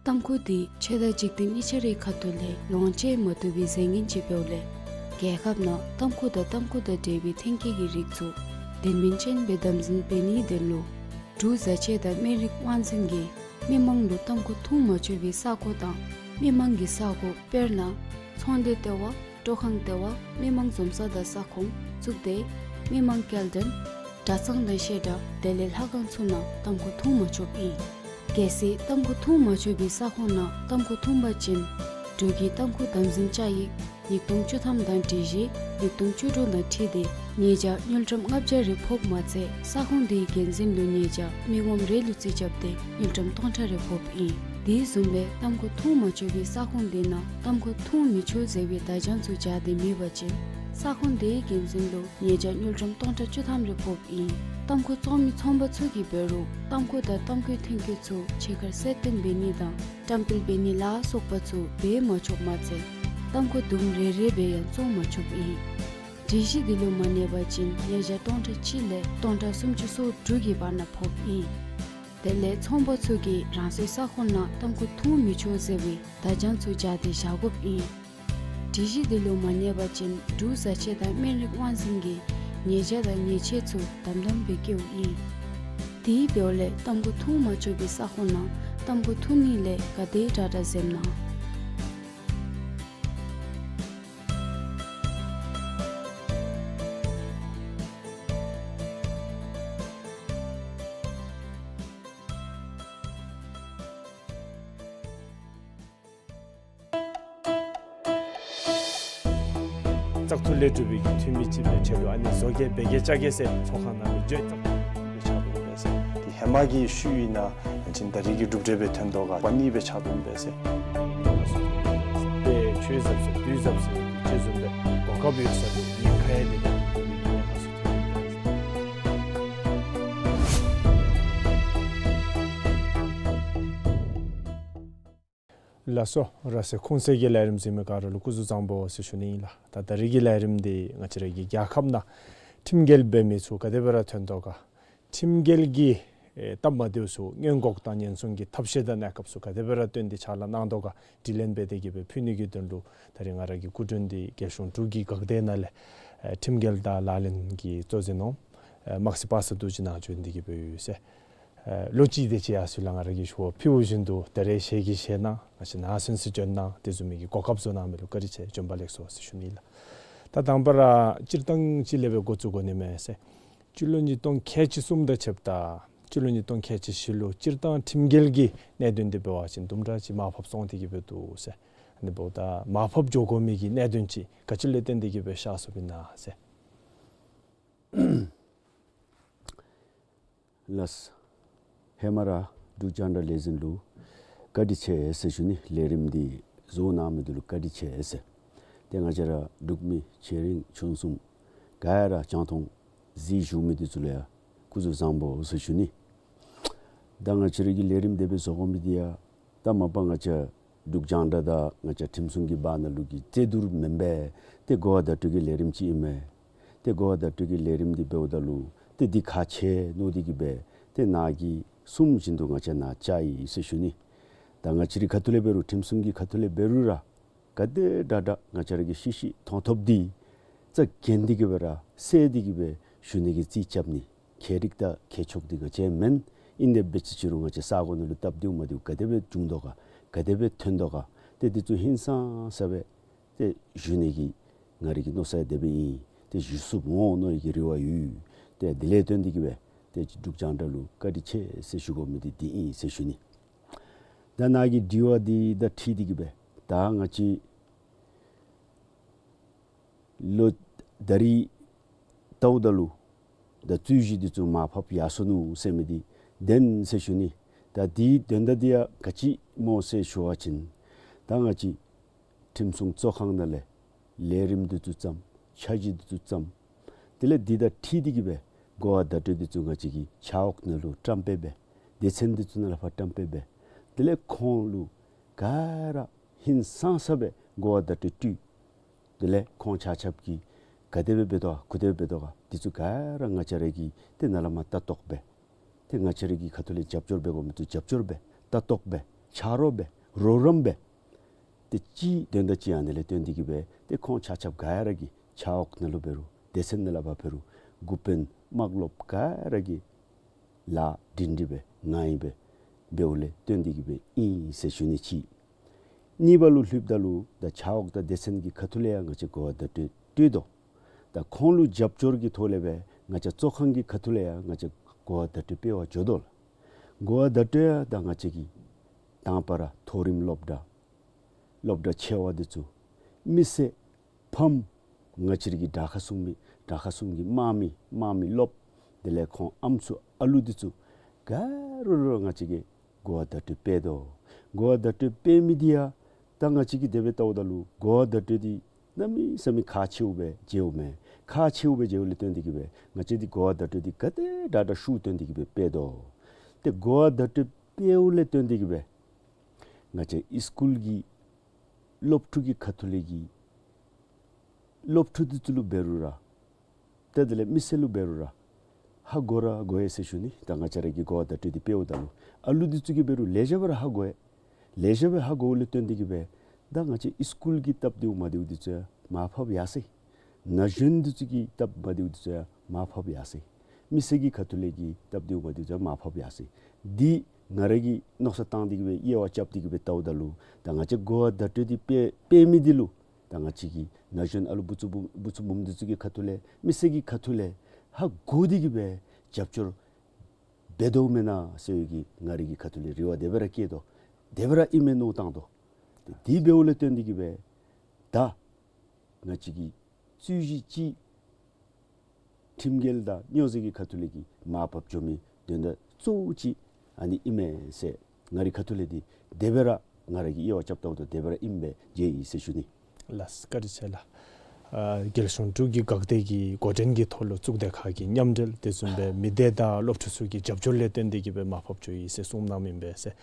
ཏམ་ཁུ་དེ་ཆོས་དང་འཇིག་རྟེན་གཉིས་ཆ་རའི་ཁ་ཐུག་ལས་ལོངས་སྤྱོད་མ་བཏུབ་པའི་རྫས་ངན་ཅིག་འབདཝ་ལས་རྒྱལ་ཁབ་ནང་ཏམ་ཁུ་དང་ཏམ་ཁུ་དང་འབྲེལ་བའི་ཐོན་སྐྱེད་ཀྱི་རིགས་ཚུ་དོན་སྨིན་ཅན་སྦེ་དམ་འཛིན་འབད་ནིའི་དོན་ལུ་འབྲུག་བཟའ་ཆས་དང་སྨན་རིགས་དབང་འཛིན་གྱིས་མི་མང་ལུ་ཏམ་ཁུ་འཐུང་མ་ཆོག་པའི་ས་གོ་དང་མི་མང་གི་ས་གོ་དཔེར་ན་ཚོང་སྡེ་ལྟེ་བ། སྤྲོ་ཁང་ལྟེ་བ། མི་མང་འཛོམས་ས་དང་ས་ཁོངས། གཙུག་སྡེ། མི་མང་སྐྱེལ་འདྲེན། གྲྭ་ཚང་དང་བཤད་གྲྭ་དེ་ལས་ལྷ་ཁང་ཚུ་ནང་ཏམ་ཁུ་འཐུང་མ་ཆོགཔ་ཨིན། གལ་སྲིད་ཏམ་ཁུ་འཐུང་མ་ཆོག་པའི་ས་ཁོངས་ནང་ཏམ་ཁུ་འཐུང་པ་ཅིན་འབྲུག་གི་ཏམ་ཁུ་དམ་འཛིན་བཅའ་ཡིག་ཉིས་སྟོང་བཅུ་ཐམ་དང་སྒྲིག་གཞི་ཉིས་སྟོང་བཅུ་དྲུག་དང་འཁྲིལ་ཏེ་ཉེས་བྱ་དངུལ་ཀྲམ་ལྔ་བརྒྱ་རེ་ཕོགཔ་མ་ཚད་ས་ཁོངས་དེའི་འགན་འཛིན་ལུ་ཉེས་བྱ་མི་ངོམ་རེ་ལུ་རྩིས་རྐྱབ་སྟེ་དངུལ་ཀྲམ་སྟོང་ཕྲག་རེ་ཕོགཔ་ཨིན། དེ་བཟུམ་སྦེ་ཏམ་ཁུ་འཐུང་མ་ཆོག་པའི་ས་ཁོངས་དེ་ནང་ཏམ་ཁུ་འཐུང་མི་ཆོག་ཟེར་བའི་བརྡ་བྱང་ཚུ་སྦྱར་ཏེ་མེད་པ་ཅིན་ ས་ཁོངས་དེའི་འགན་འཛིན་ལུ་ཉེས་བྱ་དངུལ་ཀྲམ་སྟོང་ཕྲག་བཅུ་ཐམ་རེ་ཕོགཔ་ཨིན། ཏམ་ཁུ་བཙོང་མི་ཚོང་པ་ཚུ་གིས་འབད་རུང་ཏམ་ཁུ་དང་ཏམ་ཁུའི་ཐོན་སྐྱེད་ཚུ་ཕྱི་ཁར་གསལ་སྟོན་འབད་ནི་དང་བཀྲམ་སྤེལ་འབད་ནི་ལ་སོགས་པ་ཚུ་འབད་མ་ཆོགཔ་མ་ཚད་ཏམ་ཁུ་དུམ་རེ་རེ་སྦེ་ཡང་བཙོང་མ་ཆོགཔ་ཨིན། སྒྲིག་གཞི་འདི་ལུ་མ་གནས་པ་ཅིན་ཉེས་བྱ་སྟོང་ཕྲག་གཅིག་ལས་སྟོང་ཕྲག་སུམ་ཅུ་སོ་དྲུག་གི་བར་ན་ཕོགཔ་ཨིན། དེ་ལས་ཚོང་པ་ཚུ་གིས་རང་སོའི་ས་ཁོངས་ནང་ཏམ་ཁུ་འཐུང་མི་ཆོག་ཟེར་བའི་བརྡ་བྱང་ཚུ་སྦྱར་ཏེ་བཞག་དགོཔ་ཨིན། སྒྲིག་གཞི་འདི་ལུ་མ་གནས་པ་ཅིན་འབྲུག་བཟའ་ཆས་དང་སྨན་རིགས་དབང་འཛིན་གྱིས་ཉེས་བྱ་དང་ཉེས་ཆད་ཚུ་དམ་དམ་སྦེ་བཀལཝ་ཨིན། དེ་འབདཝ་ལས་ཏམ་ཁུ་འཐུང་མ་ཆོག་པའི་ས་ཁོངས་ནང་ཏམ་ཁུ་འཐུང་ནི་ལས་ག་དེ་དྲག་དྲག་འཛེམ་གནང་། བཙག་འཐུ་ལས་གྲུབ་པའི་འཐུས་མི་ཅིག་སྦེ་ཆེ་ལུ་ཨ་ནི་བཟོ་བཀོད་འབད་གེ་བཅའ་གེ་ཟེར་ཚོགས་ཁང་ནང་ལུ་བརྗོད་བཙག་འཐུ་སྦེ་ཆགས་འདུག་པས་ཟེར། དེ་ཧེ་མ་གི་ཤུལ་ཨིན་ན་ཅིན་ད་རིས་ཀྱི་གྲུབ་འབྲས་སྦེ་ཐོན་དོ་ག་པ་ནི་སྦེ་ཆགས་འདུག་པས་ཟེར། དེ་ཆོས་ཟབ་ཟེར་དུས་ཟབ་ཟེར་ཅི་བཟུམ་སྦེ་གོ་སྐབས་ཡོད་ས་ལུ་ཉེན་ཁ་ཡང་མེད་པའི་ཉེན་ཁ་སུ་ཐོན་པས་ཟེར། ལགས་སོ། ར་སེ་ཁུང་སེ་གི་ལས་རིམ་གཟིགས་མི་ག་ར་ལུ་སྐུ་གཟུགས་བཟང་པོ་ཟེར་ཞུ་ནི་ཨིན་ལགས། ད་ད་རིས་ཀྱི་ལས་རིམ་འདི་ང་བཅས་ར་གི་རྒྱལ་ཁབ་ནང་ཁྲིམས་འགལ་འབད་མི་ཚུ་ག་དེ་སྦེ་ར་ཐོན་དོ་ག། ཁྲིམས་འགལ་གྱི་ཨེ་སྟབས་མ་བདེཝ་ཚུ་སྔོན་འགོག་དང་ཉེན་སྲུང་གི་ཐབས་ཤེས་དང་གནས་སྐབས་ཚུ་ག་དེ་སྦེ་ར་བཏོན་ཏེ་ཕྱག་ལཱ་གནང་དོ་ག་དྲི་ལན་འབད་དེ་གི་སྦེ་ཕུལ་ནི་གི་དོན་ལུ་ད་རིས་ང་ར་གི་སྐུ་མགྲོན་འདི་རྒྱལ་གཞུང་འབྲུག་གི་འགག་སྡེ་ནང་ལས་ཨེ་ཁྲིམས་འགལ་དང་ལག་ལེན་གྱི་གཙོ་འཛིན་འོགམ་ཨེ་དམག་སྲིད་པ་སངས་རྡོ་རྗེ་ནཱ་བྱོན་ཏེ་གི་སྦེ་ཡོད་ཟེར། ཨེ་ལོ་གཅིག་དེ་ཅིག་ཡར་སོང་ལས་ང་ར་གིས་ཞུ་བ་ཕུལཝ་བཞིན་དུ་ད་རིས་ཞལ་གྱིས་བཞེས་གནང་ང་བཅས་ནཱ་གསན་ས་བྱོན་གནང་དེ་བཟུམ་མའི་གི་གོ་སྐབས་བཟོ་གནང་མི་ལུ་བཀའ་དྲིན་ཆེ། བྱོན་པ་ལེགས་སོ་ཟེར་ཞུ་ནི་ལགས། ད་དང་པ་ར་སྤྱིར་བཏང་ཅིག་ལས་སྦེ་འགོ་བཙུགས་དགོ་ནི་མས་ཟེར། སྤྱི་ལོ་ཉིས་སྟོང་ཁལ་གཅིག་གསུམ་དང་ཕྱདཔ་ད་སྤྱི་ལོ་ཉིས་སྟོང་ཁལ་གཅིག་བཞི་ལུ་སྤྱིར་བཏང་ཁྲིམས་འགལ་གྱི་གནད་དོན་འདི་འབད་བ་ཅིན་དུམ་གྲ་ཅིག་མར་ཕབ་སོང་སྟེ་གི་སྦེ་འདུག་ཟེར། ཨ་ནི་འབདཝ་ད་མར་ཕབ་འགྱོ་དགོ་མི་གི་གནད་དོན་ཅིག་ག་ཅི་ལས་བརྟེན་ཏེ་གི་སྦེ་ཤར་སོཔ་ཨིན་ན་ཟེར། ལགས། ཧེ་མ་ར་འབྲུག་རྒྱང་བསྒྲགས་ལས་འཛིན་ལུ་བཀའ་དྲིན་ཆེ་ཟེར་ཞུ་ནི། ལས་རིམ་འདི་བཟོ་གནང་མི་འདི་ལུ་བཀའ་དྲིན་ཆེ་ཟེར། ཏེ་ང་བཅས་ར་འབྲུག་མི་ཆེ་འབྲིང་ཆུང་གསུམ་ག་ར་རྒྱང་མཐོང་གཟིགས་བཞུགས་མི་འདི་ཚུ་ལུ་ཡང་སྐུ་གཟུགས་བཟང་པོ་ཟེར་ཞུ་ནི། ད་ང་བཅས་ར་གི་ལས་རིམ་དེ་སྦེ་བཟོ་དགོ་མི་འདི་ཡང་ད་མ་པ་ང་བཅས་འབྲུག་རྒྱང་བསྒྲགས་དང་ང་བཅས་ཁྲིམས་སྲུང་གི་བར་ན་ལུ་གི་རྩོད་བསྡུར་མེན་པས། ཏེ་གོ་བ་བརྡ་སྤྲོད་ཀྱི་ལས་རིམ་ཅིག་ཨིན་མས། ཏེ་གོ་བ་བརྡ་སྤྲོད་ཀྱི་ལས་རིམ་འདི་འབདཝ་ད་ལུ་ཏེ་འདི་ཁག་ཆེ་མནོ་སྟེ་གི་སྦེ་ཏེ་ནཱ་གིས་གསུངམ་བཞིན་དུ་ང་བཅས་ནཱ་བཅར་ཡི་ཟེར་ཞུ་ནི། ད་ང་བཅས་རའི་ཁ་ཐུག་ལས་འབད་རུང་ཁྲིམས་སྲུང་གི་ཁ་ཐུག་ལས་འབད་རུང་ར་ག་དེ་དྲག་དྲག་ང་བཅས་ར་གིས་ཤེས་ཤེས་མཐོང་ཐོབ་འདི་རྩ་འགེངས་ཏེ་གི་སྦེ་ར་གསལ་ཏེ་གི་སྦེ་ཞུ་ནི་གི་རྩིས་རྐྱབ་ནི། མཁས་རིག་དང་མཁས་མཆོག་འདི་ང་བཅས་མེན། ཨིན་དེ་འབད་ཅི་ཅི་རུང་ང་བཅས་ས་གོ་ནང་ལུ་སྟབས་བདེཝ་མ་བདེཝ་ག་དེ་སྦེ་བྱུང་དོ་ག་ག་དེ་སྦེ་ཐོན་དོ་ག་ཏེ་འདི་ཚུ་ཧིང་སངས་ས་སྦེ་ཏེ་ཞུ་ནི་གི་ང་རའི་གི་མནོ་ས་ཡང་དེ་སྦེ་ཨིན། ཏེ་ཞུ་ཚུགསཔ་འོང་མནོ་ནི་གི་རེ་བ་ཡོད། ཏེ་དེ་ལས་བརྟེན་ཏེ་གི་སྦེ་ཏེ་འབྲུག་རྒྱང་བསྒྲགས་ལུ་བཀའ་དྲིན་ཆེ་ཟེར་ཞུ་དགོ་མི་འདི་འདི་ཨིན་ཟེར་ཞུ་ནི། ད་ནཱ་གི་དྲི་བ་འདི་དང་འཁྲིལ་ཏེ་གི་སྦེ་ད་ང་བཅས་ལོ་ད་རིས་ལྟཝ་ད་ལུ་ད་རྩོད་གཞི་འདི་ཚུ་མར་ཕབ་ཡར་སོ་ནུག་ཟེར་མི་འདི་བདེན་ཟེར་ཞུ་ནི། ད་འདིའི་དོན་དག་འདི་ཡང་ག་ཅི་སྨོ་ཟེར་ཞུ་བ་ཅིན་ད་ང་བཅས་ཁྲིམས་སྲུང་གཙོ་ཁང་ནང་ལས་ལས་རིམ་འདི་ཚུ་བརྩམས། འཆར་གཞི་འདི་ཚུ་བརྩམས། དེ་ལས་འདི་དང་འཁྲིལ་ཏེ་གི་སྦེ་གོ་བ་བརྡ་སྤྲོད་འདི་ཚུ་ང་བཅས་ཀྱི་ཕྱག་འོག་ནང་ལུ་བཀྲམ་སྤེལ་འབད། སྡེ་ཚན་འདི་ཚུ་ནང་ལས་ཕར་བཀྲམ་སྤེལ་འབད། དེ་ལས་ཁོང་ལུ་ག་ར་ཧིང་སངས་ས་སྦེ་གོ་བ་བརྡ་སྤྲོད་སྤྲོད། དེ་ལས་ཁོང་ཆ་ཁྱབ་ཀྱིས་ག་དེ་སྦེ་འབད་དོ་ག་ག་དེ་སྦེ་འབད་དོ་ག་འདི་ཚུ་ག་ར་ང་བཅས་ར་གིས་ཏེ་ནཱ་ལས་མར་ལྟ་རྟོག་འབད། ཏེ་ང་བཅས་ར་གི་ཁ་ཐུག་ལས་རྒྱབ་སྐྱོར་འབད་དགོ་མི་ཚུ་རྒྱབ་སྐྱོར་འབད། ལྟ་རྟོག་འབད། ཆ་རོགས་འབད། རོགས་རམ་འབད། ཏེ་ཅིག་དོན་དག་ཅིག་ཨ་ནི་ལས་བརྟེན་ཏེ་གི་སྦེ་ཏེ་ཁོང་ཆ་ཁྱབ་ག་ར་གིས་ཕྱག་འོག་ནང་ལུ་འབད་རུང་སྡེ་ཚན་ནང་ལས་ཕར་འབད་རུང་འགོ་དཔོན་དམག་སློབ་ག་ར་གིས་ལཱ་སྒྲིང་སྒྲི་སྦེ་ངང་ཡིད་སྦེ་འབདཝ་ལས་བརྟེན་ཏེ་གི་སྦེ་ཨིན་ཟེར་ཞུ་ནི་ཅིག། གཉིས་པ་ལུ་ལྷོདཔ་ད་ལུ་ད་ཕྱག་འོག་དང་སྡེ་ཚན་གྱི་ཁ་ཐུག་ལས་ཡང་ང་བཅས་གོ་བ་བརྡ་སྤྲོད་སྤྲོད་དོ། ད་ཁོང་ལུ་རྒྱབ་སྐྱོར་གྱི་ཐོག་ལས་སྦེ་ང་བཅས་གཙོ་ཁང་གི་ཁ་ཐུག་ལས་ཡང་ང་བཅས་གོ་བ་བརྡ་སྤྲོད་སྤེལ་བར་འགྱོ་དོ་ལགས། གོ་བ་བརྡ་སྤྲོད་ཡང་ད་ང་བཅས་ཀྱི་དང་པ་ར་མཐོ་རིམ་སློབ་གྲྭ་སློབ་གྲྭ་ཆེ་བ་འདི་ཚུ་མི་སེར་ཕམ་ང་བཅས་ར་གི་དྲག་ཁག་སྲུང་མི་དྲག་ཁག་སྲུང་གི་དམག་མི་དམག་མི་སློབ་དེ་ལས་ཁོང་ཨམ་སྲུ་ཨ་ལུ་འདི་ཚུ་ག་རུ་རུ་ང་བཅས་ཀྱིས་གོ་བ་བརྡ་སྤྲོད་སྤེལ་དོ། གོ་བ་བརྡ་སྤྲོད་སྤེལ་མི་འདི་ཡང་ད་ང་བཅས་ཀྱིས་དེ་སྦེ་ལྟཝ་ད་ལུ་གོ་བ་བརྡ་སྤྲོད་འདི་ གནམ་མེད་ས་མེད་ཁག་ཆེཝ་སྦེ་མཇལཝ་མས། ཁག་ཆེཝ་སྦེ་མཇལཝ་ལས་བརྟེན་ཏེ་གིས་སྦེ་ང་བཅས་འདི་གོ་བ་བརྡ་སྤྲོད་འདི་ག་དེ་དྲག་དྲག་ཤུགས་བཏོན་ཏེ་གིས་སྦེ་སྤེལ་དོ། ཏེ་གོ་བ་བརྡ་སྤྲོད་སྤེལཝ་ལས་བརྟེན་ཏེ་གིས་སྦེ་ང་བཅས་ཨིས་ཀུལ་གྱི་སློབ་ཕྲུག་གི་ཁ་ཐུག་ལས་ཀྱི་སློབ་ཕྲུག་འདི་ཚུ་ལུ་འབད་རུང་ར་ཏེ་དེ་ལས་མི་སེར་ལུ་འབད་རུང་ར་ཧ་གོ་ར་གོ་ཡི་ཟེར་ཞུ་ནི། ད་ང་བཅས་ར་གིས་གོ་བ་བརྡ་སྤྲོད་འདི་སྤེལཝ་ད་ལུ་ཨ་ལུ་འདི་ཚུ་གིས་འབད་རུང་ལེ་ཤ་སྦེ་ར་ཧ་གོ་ཡི། ལེ་ཤ་སྦེ་ཧ་གོཝ་ལས་བརྟེན་ཏེ་གིས་སྦེ་ད་ང་བཅས་ཨིས་ཀུལ་གྱི་སྟབས་བདེཝ་མ་བདེཝ་འདི་ཚུ་ཡང་མར་ཕབ་ཡར་སོ་ཡི། ན་གཞོན་འདི་ཚུ་གི་སྟབས་མ་བདེཝ་འདི་ཚུ་ཡང་མར་ཕབ་ཡར་སོ་ཡི། མི་སེར་གྱི་ཁ་ཐུག་ལས་ཀྱི་སྟབས་བདེཝ་མ་བདེཝ་འདི་ཚུ་ཡང་མར་ཕབ་ཡར་སོ་ཡི། འདི་ང་ར་གིས་མནོ་བསམ་བཏང་སྟེ་གིས་སྦེ་དབྱེ་བ་རྐྱབ་སྟེ་གིས་སྦེ་བལྟཝ་ད་ལུ་ད་ང་བཅས་གོ་བ་བརྡ་སྤྲོད་འདི་སྤེལ་སྤེལ་མི་འདི་ལུ་ད་ང་བཅས་ཀྱི་ན་གཞོན་ཨ་ལུ་བུ་ཚ་བུ་བུ་ཚ་བུམོ་འདི་ཚུ་གི་ཁ་ཐུག་ལས་མི་སེར་གྱི་ཁ་ཐུག་ལས་ཧ་གོ་སྟེ་གིས་སྦེ་རྒྱབ་སྐྱོར་འབད་དོ་མེན་ན་ཟེར་བའི་གི་ང་རའི་གི་ཁ་ཐུག་ལས་རེ་བ་དེ་སྦེ་ར་བསྐྱེད་དོ། དེ་སྦེ་ར་ཨིན་མས་མནོ་བཏང་དོ། དེ་འབདཝ་ལས་བརྟེན་ཏེ་གིས་སྦེ་ད་ང་བཅས་ཀྱི་རྩོད་གཞི་ཅིག་ཁྲིམས་འགལ་དང་སྨྱོ་རྫས་ཀྱི་ཁ་ཐུག་ལས་ཀྱི་མར་ཕབ་འགྱོ་མི་དོན་དག་གཙོ་བོ་ཅིག་ཨ་ནི་ཨིན་མས་ཟེར་ང་རའི་ཁ་ཐུག་ལས་འདི་དེ་སྦེ་ར་ང་ར་གིས་དབྱེ་བ་རྐྱབ་བལྟཝ་ད་དེ་སྦེ་ར་ཨིནམ་སྦེ་མཇལ་ཡི་ཟེར་ཞུ་ནི། ལགས་སོ། བཀའ་དྲིན་ཆེ་ལགས། ཨ་རྒྱལ་གཞུང་འབྲུག་གི་འགག་སྡེ་གི་འགོ་འདྲེན་གྱི་ཐོག་ལུ་གཙུག་སྡེ་ཁག་གི་མཉམ་འབྲེལ་དེ་བཟུམ་སྦེ་མི་སྡེ་དང་སློབ་ཕྲུག་ཚུ་གི་རྒྱབ་སྐྱོར་ལས་བརྟེན་ཏེ་གིས་སྦེ་མར་ཕབ་འགྱོ་ཡི་ཟེར་གསུངས་གནངམ་ཨིན་པས་ཟེར།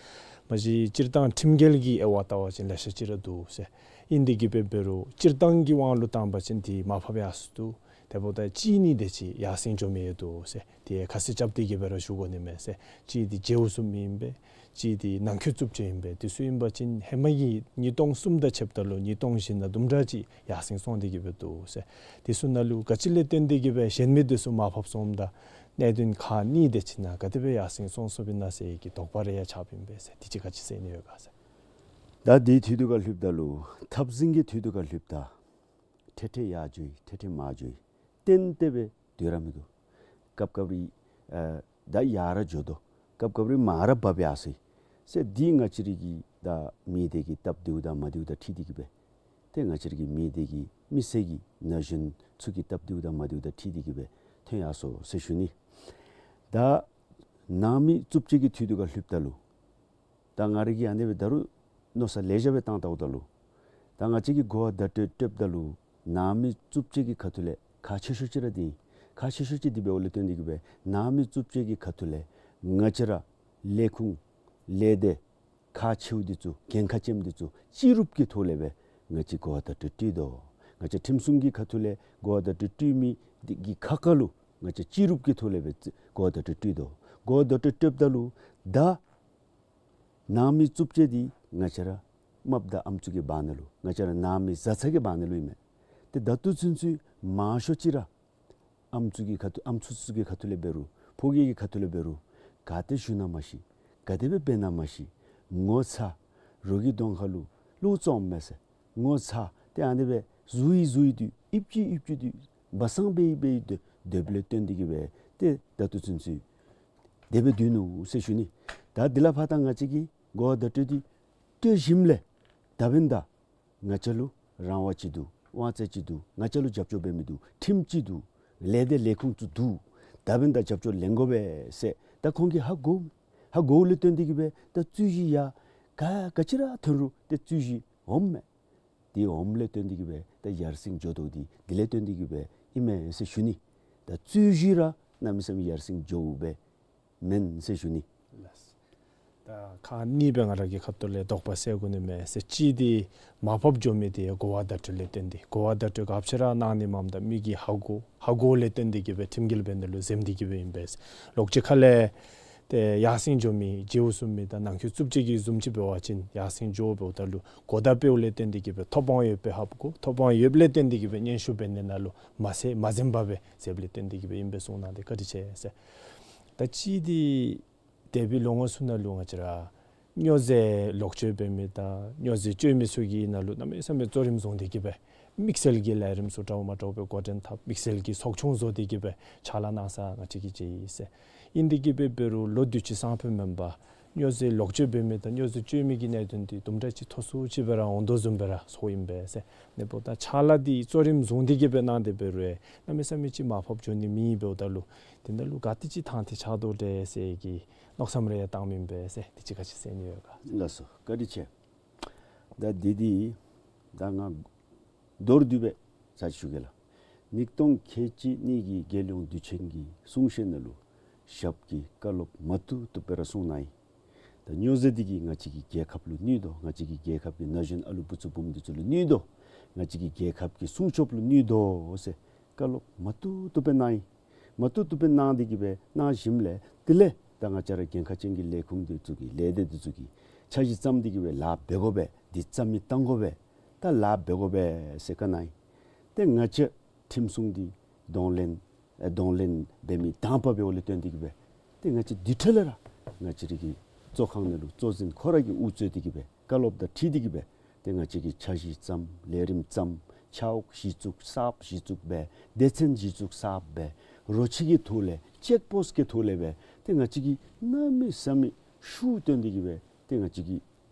མ་གཞི་སྤྱིར་བཏང་ཁྲིམས་འགལ་གྱི་དབྱེ་བ་བལྟ་བ་ཅིན་ལེ་ཤ་ཅིག་ར་འདུག་ཟེར། ཨིན་དེ་གིས་སྦེ་འབད་རུང་སྤྱིར་བཏང་གི་དབང་ལུ་བཏང་པ་ཅིན་འདི་མར་ཕབ་ཡར་སོ་འདུག། དེ་འབདཝ་ད་གཅིག་གཉིས་དེ་ཅིག་ཡར་སེང་འགྱོ་མི་ཡང་འདུག་ཟེར། དེ་ཡང་ཁ་གསལ་རྐྱབ་སྟེ་གིས་སྦེ་ར་ཞུ་དགོ་ནི་མས་ཟེར། གཅིག་འདི་མཇལཝ་ཚུགས་མི་ཨིན་པས། གཅིག་འདི་ནང་འཁོད་རྩུབ་སྤྱོད་ཨིན་པས། དེ་ཚུ་ཨིན་པ་ཅིན་ཧེ་མ་གི་ཉིས་སྟོང་གསུམ་དང་ཕྱདཔ་ད་ལུ་ཉིས་སྟོང་བཞི་ནང་དུམ་གྲ་ཅིག་ཡར་སེང་སོང་སྟེ་གིས་སྦེ་འདུག་ཟེར། དེ་ཚུ་ནང་ལུ་ག་ཅི་ལས་བརྟེན་ཏེ་གིས་སྦེ་གཞན་མི་དེ་ཚུ་མར་ཕབ་སོངམ་ད་གནད་དོན་ཁག་གཉིས་དེ་ཅིག་ནང་ག་དེ་སྦེ་ཡར་སེང་སོང་སོཔ་ཨིན་ན་ཟེར་གྱི་དོགས་པ་རེ་ཡང་ཆགསཔ་ཨིན་པས་ཟེར། དེ་ཅིག་ག་ཅི་ཟེར་ནི་ཡོད་ག་ཟེར། ད་དེའི་དུས་དེ་ཁར་ལྷོདཔ་ད་ལུ་འཐབ་འཛིང་གི་དུས་དེ་ཁར་ལྷོདཔ་ད་ཐེངས་ཐེངས་ཡར་འགྱོ་ཡི། ཐེངས་ཐེངས་མར་འགྱོ་ཡི། གཏན་གཏན་སྦེ་སྡོད་ར་མི་འདུག། སྐབས་སྐབས་རེ་ཨ་ད་ཡར་ར་འགྱོ་དོ། སྐབས་སྐབས་རེ་མར་ར་བབས་ཡར་སོ་ཡི་ཟེར། འདི་ང་བཅས་རའི་གི་ད་མི་སྡེ་གི་སྟབས་བདེཝ་དང་མ་བདེཝ་དང་འཁྲིལ་ཏེ་གིས་སྦེ་ཏེ་ང་བཅས་རའི་གི་མི་སྡེ་གི་མི་སེར་གྱི་ན་གཞོན་ཚུ་གི་སྟབས་བདེཝ་དང་མ་བདེཝ་དང་འཁྲིལ་ཏེ་གིས་སྦེ་ཐོན་ཡར་སོ་ཟེར་ཞུ་ནི། ད་ནང་མི་རྩུབ་སྤྱོད་ཀྱི་དུས་དེ་ཁར་ལྷོདཔ་ད་ལུ་ད་ང་ར་གིས་ཨ་ནི་སྦེ་ད་རུང་མནོ་བསམ་ལེ་ཤ་སྦེ་བཏང་བལྟཝ་ད་ལུ་ད་ང་བཅས་ཀྱིས་གོ་བ་བརྡ་སྤྲོད་སྤྲོདཔ་ད་ལུ་ནང་མི་རྩུབ་སྤྱོད་ཀྱི་ཁ་ཐུག་ལས་ཁག་ཆེ་ཤོས་ཅིག་ར་འདི་ཨིན། ཁག་ཆེ་ཤོས་ཅིག་འདི་འབདཝ་ལས་བརྟེན་ཏེ་གིས་སྦེ་ནང་མི་རྩུབ་སྤྱོད་ཀྱི་ཁ་ཐུག་ལས་ང་བཅས་ར་ལས་ཁུངས་ལས་སྡེ་ཁག་ཆེཝ་འདི་ཚུ་འགན་ཁག་ཅན་འདི་ཚུ་སྤྱི་རུབ་ཀྱི་ཐོག་ལས་སྦེ་ང་བཅས་གོ་བ་བརྡ་སྤྲོད་སྤྲོད་དོ། ང་བཅས་ཁྲིམས་སྲུང་གི་ཁ་ཐུག་ལས་གོ་བ་བརྡ་སྤྲོད་སྤྲོད་མི་འདི་གི་ཁ་ཁ་ལུ་ང་བཅས་སྤྱི་རུབ་ཀྱི་ཐོག་ལས་སྦེ་གོ་བ་བརྡ་སྤྲོད་སྤྲོད་དོ། གོ་བ་བརྡ་སྤྲོད་སྤྲོདཔ་ད་ལུ་ད་ནང་མི་རྩུབ་སྤྱོད་འདི་ང་བཅས་ར་རྨགཔ་དང་ཨམ་སྲུ་གི་བར་ན་ལུ་ང་བཅས་ར་ནང་མི་བཟའ་ཚང་གི་བར་ན་ལུ་ཨིན་མས། ཏེ་ད་ལྟོ་ཚུན་ཚོད་མང་ཤོས་ཅིག་ར་ཨམ་སྲུ་གི་ཁ་ཐུག་ཨམ་སྲུ་ཚུ་གི་ཁ་ཐུག་ལས་འབད་རུང་ཕོ་རྒྱས་ཀྱི་ཁ་ཐུག་ལས་འབད་རུང་ག་ཏེ་བཞུགས་ན་མ་ཤེས། ག་དེ་སྦེ་འབད་ན་མ་ཤེས། ངོ་ཚ། རོགས་ཀྱི་གདོང་ཁ་ལུ་བློ་བཙོགཔ་མས་ཟེར། ངོ་ཚ་སྟེ་ཨ་ནི་སྦེ་བཟུང་ཡི་བཟུང་ཡི་སྡོད་ཨིབ་ཅི་ཨིབ་ཅི་སྡོད་སྦ་གསང་འབད་ཡི་འབད་ཡི་སྡོད་སྡོདཔ་ལས་བརྟེན་ཏེ་གིས་སྦེ་ཏེ་ད་ལྟོ་ཚུན་ཚོད་དེ་སྦེ་སྡོད་ནུག་ཟེར་ཞུ་ནི། ད་འདི་ལས་ཕར་ད་ང་བཅས་ཀྱིས་གོ་བ་བརྡ་སྤྲོད་འདི་སྤྲོད་ཞིནམ་ལས་ད་འབདན་ད་ང་བཅས་ལུ་རང་དབང་ཅིག་འདུག། དབང་ཚད་ཅིག་འདུག། ང་བཅས་ལུ་རྒྱབ་སྐྱོར་འབད་མི་འདུག། ཁྲིམས་ཅིག་འདུག། ལས་སྡེ་ལས་ཁུངས་ཚུ་འདུག། ད་འབདན་ད་རྒྱབ་སྐྱོར་ལེན་དགོ་པས་ཟེར་ད་ཁོང་གིས་ཧ་གོ་ཧ་གོཝ་ལས་བརྟེན་ཏེ་གིས་སྦེ་ད་རྩོད་གཞི་ཡང་ག་ག་ཅི་ར་ཐོན་རུང་ཏེ་རྩོད་གཞི་འོངམ་མས། དེ་འོངམ་ལས་བརྟེན་ཏེ་གིས་སྦེ་ད་ཡར་སེང་འགྱོ་དོ་འདི་དེ་ལས་བརྟེན་ཏེ་གིས་སྦེ་ཨིན་མས་ཟེར་ཞུ་ནི། ད་རྩོད་གཞི་ར་གནམ་མེད་ས་མེད་ཡར་སེང་འགྱོཝ་སྦེ་མེན་ཟེར་ཞུ་ནི། ལགས། ད་ཁག་གཉིས་སྦེ་ང་ར་གི་ཁ་ཐུག་ལས་དོགས་པ་སེལ་དགོ་ནི་མས་ཟེར། གཅིག་འདི་མར་ཕབ་འགྱོ་མི་འདི་གོ་བ་བརྡ་སྤྲོད་ལས་བརྟེན་ཏེ་གོ་བ་བརྡ་སྤྲོད་ག་ཅི་ར་གནང་ནི་མས། ད་མི་གིས་ཧ་གོ་ཧ་གོཝ་ལས་བརྟེན་ཏེ་གིས་སྦེ་ཁྲིམས་འགལ་འབད་ནི་ལུ་འཛེམ་སྟེ་གིས་སྦེ་ཨིན་པས། ལོག་སྤྱོད་ཁ་ལས་ཏེ་ཡར་སེང་འགྱོ་མི་མཇལཝ་ཚུགས་མི་དང་ནང་འཁོད་རྩུབ་སྤྱོད་ཀྱི་བཟུམ་ཅིག་འབད་བ་ཅིན་ཡར་སེང་འགྱོ་འབདཝ་ད་ལུ་གོ་བརྡ་སྤེལཝ་ལས་བརྟེན་ཏེ་གིས་སྦེ་ཐོབ་དབང་ཡོདཔ་སྦེ་ཧ་གོ། ཐོབ་དབང་ཡོདཔ་ལས་བརྟེན་ཏེ་གིས་སྦེ་སྙན་ཞུ་འབད་ནི་ནང་ལུ་མ་ཟད་མ་འཛེམ་པར་སྦེ་འཛེམ་ལས་བརྟེན་ཏེ་གིས་སྦེ་ཨིན་པས་གསུངས་གནང་སྟེ་བཀའ་དྲིན་ཆེ་ཟེར། ད་གཅིག་འདི་འདས་པའི་ལོ་ངོ་ཚུ་ནང་ལུ་ང་བཅས་ར་སྨྱོ་རྫས་ལོག་སྤྱོད་འབད་མི་དང་སྨྱོ་རྫས་སྤྱོད་མི་ཚུ་གི་ནང་ལུ་གནམ་མེད་ས་མེད་གཙོ་རིམ་བཟུང་སྟེ་གིས་སྦེ་དམིགས་བསལ་གྱི་ལས་རིམ་ཚུ་འདྲཝ་མ་འདྲཝ་སྦེ་འགོ་འདྲེན་འཐབ། དམིགས་བསལ་གྱི་ཚོགས་ཆུང་བཟོ་སྟེ་གིས་སྦེ་ཕྱག་ལཱ་གནང་ས་ང་བཅས་ཀྱིས་མཇལ་ཡི་ཟེར། ཨིན་ཏེ་གིས་སྦེ་འབད་རུང་ལོ་དུས་ཅི་སང་ཕོད་མེན་པར་སྨྱོ་རྫས་ལོག་སྤྱོད་འབད་མི་དང་སྨྱོ་རྫས་སྤྱོད་མི་གི་གནད་དོན་འདི་དུམ་གྲ་ཅིག་མཐོ་སུ་ཅིག་སྦེ་ར་འོང་དོ་བཟུམ་སྦེ་ར་ཚོརཝ་ཨིན་པས་ཟེར། ཨ་ནི་འབདཝ་ད་ཕྱག་ལཱ་འདི་གཙོ་རིམ་བཟུང་སྟེ་གིས་སྦེ་གནང་སྟེ་འབད་རུང་གནམ་མེད་ས་མེད་ཅིག་མར་ཕབ་འགྱོ་ནི་མེད་འབདཝ་ད་ལུ་དེ་ནང་ལུ་ག་དེ་ཅིག་ཐང་ཐད་ཆགས་དོ་འདྲས་ཟེར་གྱི་མནོ་བསམ་རེ་ཡང་བཏངམ་ཨིན་པས་ཟེར། དེ་ཅིག་ག་ཅི་ཟེར་ནི་ཡོད་ག། ལགས་སོ། བཀའ་དྲིན་ཆེ། ད་འདི་འདི་ད་ང་ མདོར་བསྡུས་སྦེ་ཚར་ཅིག་ཞུ་གེ་ལགས། ཉིས་སྟོང་ཁལ་གཅིག་གཉིས་ཀྱི་རྒྱལ་ཡོངས་དུས་ཆེན་གྱི་གསུང་བཤད་ནང་ལུ་ཞབས་ཀྱིས་བཀའ་སློབ་མ་བཏུབ་བཏུབ་སྦེ་ར་གསུངས་གནང་ཡི། ད་སྨྱོ་རྫས་འདི་གིས་ང་བཅས་ཀྱི་རྒྱལ་ཁབ་ལུ་གནོད་དོ། ང་བཅས་ཀྱི་རྒྱལ་ཁབ་ཀྱི་ན་གཞོན་ཨ་ལུ་བུ་ཚ་བུམོ་འདི་ཚུ་ལུ་གནོད་དོ། ང་བཅས་ཀྱི་རྒྱལ་ཁབ་ཀྱི་སྲུང་སྐྱོབ་ལུ་གནོད་དོ་ཟེར་བཀའ་སློབ་མ་བཏུབ་བཏུབ་སྦེ་གནང་ཡི། མ་བཏུབ་བཏུབ་སྦེ་གནང་སྟེ་གི་སྦེ་གནང་ཞིནམ་ལས་དེ་ལས་ད་ང་བཅས་ར་འགན་ཁག་ཅན་གྱི་ལས་ཁུངས་འདི་ཚུ་གིས་ལས་སྡེ་འདི་ཚུ་གིས་འཆར་གཞི་བརྩམས་ཏེ་གི་སྦེ་ལཱ་འབད་དགོ་པས། འདི་རྩ་མེད་བཏང་དགོ་པས། ད་ལཱ་འབད་དགོ་པས་ཟེར་བཀའ་གནང་ཡི། ཏེ་ང་བཅས་ཁྲིམས་སྲུང་འདི་གདོང་ལེན་ཨེ་གདོང་ལེན་འབད་མི་དང་པ་འབདཝ་ལས་བརྟེན་ཏེ་གི་སྦེ་ཏེ་ང་བཅས་དེ་འཕྲལ་ལས་ར་ང་བཅས་རའི་གི་གཙོ་ཁང་ནང་ལུ་གཙོ་འཛིན་ཁོ་ར་གིས་དབུ་གཙོས་ཏེ་གི་སྦེ་བཀའ་སློབ་དང་འཁྲིལ་ཏེ་གི་སྦེ་ཏེ་ང་བཅས་ཀྱིས་འཆར་གཞི་བརྩམས། ལས་རིམ་བརྩམས། ཆ་འོག་གཞི་བཙུགས། གསརཔ་གཞི་བཙུགས་འབད། སྡེ་ཚན་གཞི་བཙུགས་གསརཔ་འབད། རོ་ཁྱི་གི་ཐོག་ལས་ཅེཀ་པོསཊ་གི་ཐོག་ལས་འབད། ཏེ་ང་བཅས་ཀྱིས་གནམ་མེད་ས་མེད་ཤུགས་བཏོན་ཏེ་གི་སྦེ་ཏེ་ང་བཅས་ཀྱིས་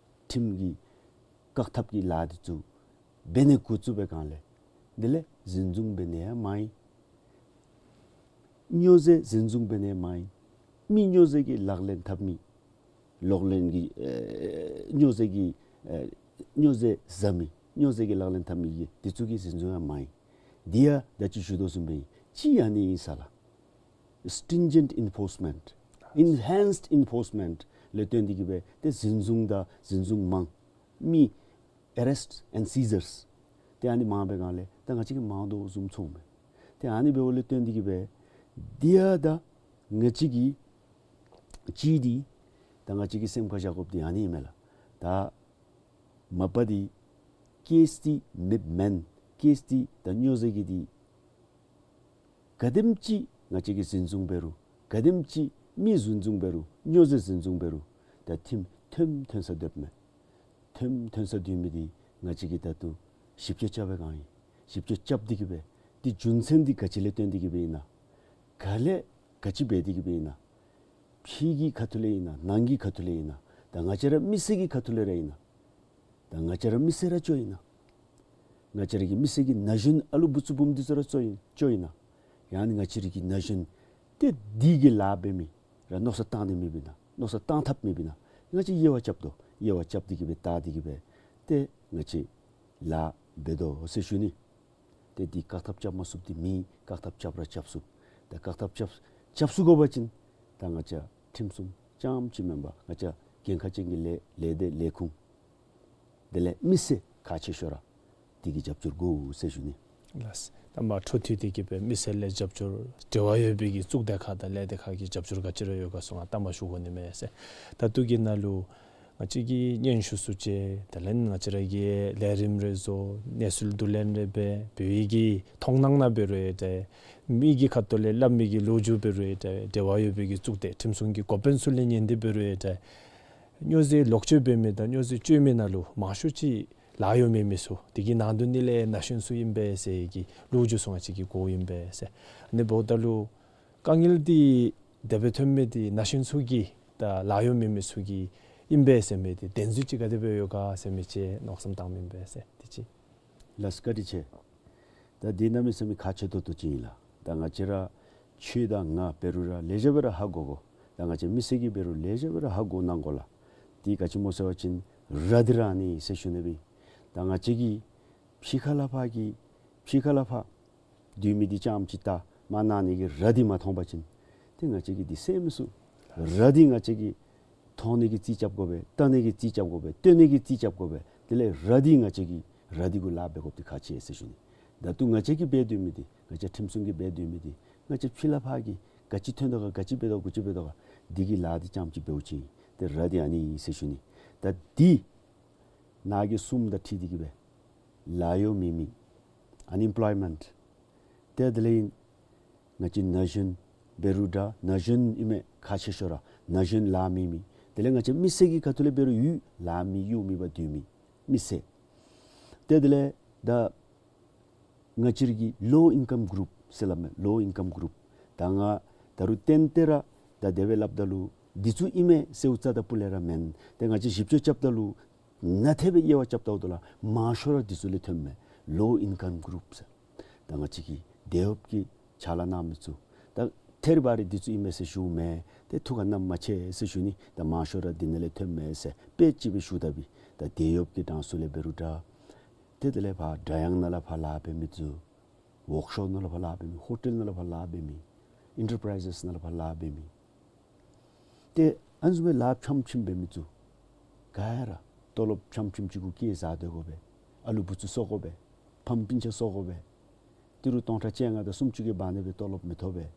ཁྲིམས་ཀྱི་བཀག་ཐབས་ཀྱི་ལཱ་འདི་ཚུ་འབད་ནི་འགོ་བཙུགས་པའི་སྒང་ལས་དེ་ལས་འཛིན་བཟུང་འབད་ནི་ཡང་མང་ཡི། སྨྱོ་རྫས་འཛིན་བཟུང་འབད་ནི་ཡང་མང་ཡི། མི་སྨྱོ་རྫས་ཀྱི་ལག་ལེན་འཐབ་མི་ལག་ལེན་གྱི་ཨེ་སྨྱོ་རྫས་ཀྱི་ཨེ་སྨྱོ་རྫས་བཟའ་མི་སྨྱོ་རྫས་ཀྱི་ལག་ལེན་འཐབ་མི་གི་འདི་ཚུ་གི་འཛིན་བཟུང་ཡང་མང་ཡི། འདི་ཡང་ད་ཅི་ཞུ་དོ་བཟུམ་སྦེ་ཅིག་ཨ་ནི་ཨིན་ས་ལགས། སི་ཊིང་ཇེནཊ་ཨིན་ཕོརསི་མེནཊ། ཨེན་ཧེནསཌ་ཨིན་ཕོརསི་མེནཊ་ལས་བརྟེན་ཏེ་གི་སྦེ་ཏེ་འཛིན་བཟུང་དང་འཛིན་བཟུང་མང་མི་ཨེ་རེསཊ་ཨེནཌ་སི་ཛརསི་ཏེ་ཨ་ནི་མང་པའི་སྒང་ལས་ད་ང་བཅས་ཀྱིས་མང་དོ་བཟུམ་ཚོརཝ་མས། ཏེ་ཨ་ནི་འབདཝ་ལས་བརྟེན་ཏེ་གི་སྦེ་འདི་ཡང་ད་ང་བཅས་ཀྱིས་ཅིག་འདི་ད་ང་བཅས་ཀྱིས་སེམས་ཁར་བཞག་དགོཔ་འདི་ཨ་ནི་ཨིན་མས་ལགས། ད་མ་པ་འདི་ཀེསི་འདི་མེདཔ་མེན། ཀེསི་འདི་ད་སྨྱོ་རྫས་ཀྱི་འདི་ག་དེམ་ཅིག་ང་བཅས་ཀྱིས་འཛིན་བཟུང་འབད་རུང་ག་དེམ་ཅིག་མི་འཛིན་བཟུང་འབད་རུང་སྨྱོ་རྫས་འཛིན་བཟུང་འབད་རུང་ད་ཁྲིམས་ཐོནམ་ཐོན་ས་སྡོདཔ་མས། ཐོནམ་ཐོན་ས་སྡོད་མི་འདི་ང་བཅས་ཀྱིས་ད་ལྟོ་ཞིབ་དཔྱད་རྐྱབ་པའི་སྒང་ཨིན། ཞིབ་དཔྱད་རྐྱབ་སྟེ་གི་སྦེ་འདི་རྒྱུ་མཚན་འདི་ག་ཅི་ལས་བརྟེན་ཏེ་གི་སྦེ་ཨིན་ན། ག་ལས་ག་ཅི་འབད་དེ་གི་སྦེ་ཨིན་ན། ཕྱི་གི་ཁ་ཐུག་ལས་ཨིན་ན་ནང་གི་ཁ་ཐུག་ལས་ཨིན་ན། ད་ང་བཅས་ར་མི་སེར་གྱི་ཁ་ཐུག་ལས་ར་ཨིན་ན། ད་ང་བཅས་ར་མི་སེར་ར་ཅིག་ཨིན་ན། ང་བཅས་ར་གི་མི་སེར་གྱི་ན་གཞོན་ཨ་ལུ་བུ་ཚ་བུམོ་འདི་ཚུ་ར་ཅིག་ཨིན་ཅིག་ཨིན་ན། ཡང་ན་ང་བཅས་ར་གི་ན་གཞོན་ཏེ་འདི་གི་ལཱ་འབད་མི་ར་མནོ་བསམ་བཏང་ནི་མེདཔ་ཨིན་ན། མནོ་བསམ་བཏང་ཐབས་མེདཔ་ཨིན་ན། ང་བཅས་དབྱེ་བ་རྐྱབ་དོ། དབྱེ་བ་རྐྱབ་སྟེ་གི་སྦེ་བལྟ་སྟེ་གི་སྦེ་ཏེ་ང་བཅས་ལཱ་འབད་དོ་ཟེར་ཞུ་ནི། ཏེ་འདི་བཀག་ཐབས་རྐྱབ་མ་ཚུགསཔ་འདི་མེད། བཀག་ཐབས་རྐྱབ་ར་རྐྱབ་ཚུགས། ད་བཀག་ཐབས་རྐྱབ་རྐྱབ་ཚུགས་དགོ་པ་ཅིན་ད་ང་བཅས་ཁྲིམས་སྲུང་རྐྱངམ་ཅིག་མེན་པར་ང་བཅས་འགན་ཁག་ཅན་གྱི་ལས་ལས་སྡེ་ལས་ཁུངས་དེ་ལས་མི་སེར་ཁག་ཆེ་ཤོས་ར་འདི་གིས་རྒྱབ་སྐྱོར་དགོ་ཟེར་ཞུ་ནི། ལགས། ད་མ་འཕྲོ་མཐུད་དེ་གི་སྦེ་མི་སེར་ལས་རྒྱབ་སྐྱོར་འབྲེལ་བ་ཡོད་པའི་གི་གཙུག་སྡེ་ཁག་དང་ལས་སྡེ་ཁག་གི་རྒྱབ་སྐྱོར་ག་ཅི་ར་ཡོད་ག་ཟེར་ང་ལྟ་མ་ཞུ་དགོ་ནི་མས་ཟེར། ད་ལྟོ་གི་ནང་ལུ་ང་བཅས་ཀྱིས་སྙན་ཞུ་ཚུ་བཅར། དེ་ལས་ང་བཅས་ར་གིས་ལས་རིམ་རེ་བཟོ། གནས་ཚུལ་བསྡུ་ལེན་རེ་འབད། བོད་ཡིག་གི་མཐོང་སྣང་ནང་འབད་རུང་ཡང་འདྲ། མི་གི་ཁ་ཐུག་ལས་སླབ་མི་གི་ལོ་རྒྱུས་འབད་རུང་ཡང་འདྲ། འབྲེལ་བ་ཡོད་པའི་གི་གཙུག་སྡེ་ཁྲིམས་སྲུང་གི་འགོ་དཔོན་ཚུ་ལས་ཉན་ཏེ་འབད་རུང་ཡང་འདྲ། སྨྱོ་རྫས་ལོག་སྤྱོད་འབད་མི་དང་སྨྱོ་རྫས་སྤྱོད་མི་ནང་ལུ་མང་ཤོས་ཅིག་ལཱ་གཡོག་མེད་མི་ཚུ་དེ་གི་ནང་དོན་ནི་ལས་ན་གཞོན་ཚུ་ཨིན་པས་ཟེར་གྱི་ལོ་རྒྱུས་ཚུ་ང་བཅས་ཀྱིས་གོཝ་ཨིན་པས་ཟེར། ཨ་ནི་འབདཝ་ད་ལུ་དཀའ་ངལ་འདི་དེ་སྦེ་ཐོན་མི་འདི་ན་གཞོན་ཚུ་གི་ད་ལཱ་གཡོག་མེད་མི་ཚུ་གི་ཨིན་པས་ཟེར་མི་འདི་བདེན་རྫུན་ཅིག་ག་དེ་སྦེ་ཡོད་ག་ཟེར་མི་ཅིག་མནོ་བསམ་བཏངམ་ཨིན་པས་ཟེར། དེ་ཅིག། ལགས་བཀའ་དྲིན་ཆེ། ད་འདི་གནམ་མེད་ས་མེད་ཁག་ཆེ་ཏོག་ཏོ་ཅིག་ཨིན་ལགས། ད་ང་བཅས་ར་ཁྱོད་དང་ང་འབད་རུང་ར་ལེགས་ཤོམ་སྦེ་ར་ཧ་གོ་དགོ། ད་ང་བཅས་མི་སེར་གྱིས་འབད་རུང་ལེགས་ཤོམ་སྦེ་ར་ཧ་གོ་གནང་དགོ་ལགས། འདི་ག་ཅི་སྨོ་ཟེར་བ་ཅིན་ར་འདི་ར་ཨ་ནི་ཟེར་ཞུ་ནི་སྦེ། ད་ང་བཅས་ཀྱིས་ཕྱི་ཁ་ལས་ཕར་གྱི་ཕྱི་ཁ་ལས་ཕར་སྡོད་མི་འདི་རྐྱངམ་ཅིག་བལྟ། མར་ནང་ན་གི་ར་འདི་མ་མཐོང་པ་ཅིན་ཏེ་ང་བཅས་ཀྱིས་འདི་སེལ་མི་ཚུགས། ར་འདི་ང་བཅས་ཀྱིས་མཐོང་ནི་གི་རྩིས་རྐྱབ་དགོ་པས། བལྟ་ནི་གི་རྩིས་རྐྱབ་དགོ་པས། སྟོན་ནི་གི་རྩིས་རྐྱབ་དགོ་པས། དེ་ལས་ར་འདི་ང་བཅས་ཀྱིས་ར་འདི་གུ་ལཱ་འབད་དགོཔ་འདི་ཁག་ཆེ་ཟེར་ཞུ་ནི། ད་ལྟོ་ང་བཅས་ཀྱིས་འབད་སྡོད་མི་འདི་ང་བཅས་ཁྲིམས་སྲུང་གིས་འབད་སྡོད་མི་འདི་ང་བཅས་ཕྱི་ལས་ཕར་གྱི་ག་ཅི་ཐོན་དོ་ག་ག་ཅི་འབད་དོ་ག་ག་ཅི་འབད་དོ་ག་འདི་གི་ལཱ་འདི་རྐྱངམ་ཅིག་འབདཝ་ཅིག་ཏེ་ར་འདི་ཨ་ནི་ཟེར་ཞུ་ནི། ད་འདི་ནང་གི་གསུམ་དང་འཁྲིལ་ཏེ་གི་སྦེ་ལཱ་གཡོག་མེད་མི་ཨན་ཨེམ་པོལོའི་མེནཊ། ཏེ་དེ་ལས་ཨིན་ང་བཅས་ན་གཞོན་འབད་རུང་འདྲ། ན་གཞོན་ཨིན་མས་ཁག་ཆེ་ཤོས་ར། ན་གཞོན་ལཱ་མེད་མི། དེ་ལས་ང་བཅས་མི་སེར་གྱི་ཁ་ཐུག་ལས་འབད་རུང་ཡོད་ལཱ་མེད་གཡོག་མེད་པར་སྡོད་མི་མི་སེར། ཏེ་དེ་ལས་ད་ང་བཅས་ར་གི་ལོ་ཨིན་ཀམ་གུ་རུབ་ཟེར་སླབ་མས། ལོ་ཨིན་ཀམ་གུ་རུབ། ད་ང་ད་རུང་ཏན་ཏན་ར་ད་དེ་སྦེ་སླབ་ད་ལུ་འདི་ཚུ་ཨིན་མས་ཟེརཝ་རྩ་དང་སྤུ་ལས་ར་མེན། ཏེ་ང་བཅས་ཞིབ་དཔྱད་རྐྱབ་ད་ལུ་ནན་ཏན་སྦེ་དབྱེ་བ་རྐྱབ་ད་འོང་དོ་ལགས། མང་ཤོས་ར་འདི་ཚུ་ལས་ཐོནམ་མས། ལོ་ཨིན་ཀམ་གུ་རུབ་ཟེར། ད་ང་བཅས་ཀྱི་དེད་གཡོགཔ་གི་ཕྱག་ལཱ་གནང་མི་ཚུ་ད་ཐད་རི་བ་རི་འདི་ཚུ་ཨིན་མས་ཟེར་ཞུཝ་མེན། ཏེ་ཐུགས་ཁར་བསྣམ་མ་ཆེ་ཟེར་ཞུ་ནི། ད་མང་ཤོས་ར་འདི་ནང་ལས་ཐོནམ་མས་ཟེར་དཔེ་ཅིག་སྦེ་ཞུ་ད་པའི། ད་དེད་གཡོགཔ་གི་གྲངས་སུ་ལས་འབད་རུང་འདྲ། ཏེ་དེ་ལས་ཕར་སྒྲ་དབྱངས་ནང་ལས་ཕར་ལཱ་འབད་མི་ཚུ་ཝོརཀ་ཤོབ་ནང་ལས་ཕར་ལཱ་འབད་མི་ཧོ་ཊེལ་ནང་ལས་ཕར་ལཱ་འབད་མི་ཨེན་ཊར་པ་རའི་ཛེས་ནང་ལས་ཕར་ལཱ་འབད་མི། ཏེ་ཨ་ནི་བཟུམ་སྦེ་ལཱ་ཕྱམ་ཕྱིམ་འབད་མི་ཚུ་ག་ར་ཏོ་ལོབ་ཕྱམ་ཕྱིམ་ཅིག་གུ་སྐྱེལ་བཟའ་སྡོད་དགོ་པས། ཨ་ལུ་བུ་ཚུ་གསོ་དགོ་པས། ཕམ་སྤུན་ཆ་གསོ་དགོ་པས། ཏི་རུ་སྟོང་ཕྲག་བཅོ་ལྔ་དང་སུམ་ཅུ་གི་བར་ན་སྦེ་ཏོ་ལོབ་མི་ཐོབ་པས།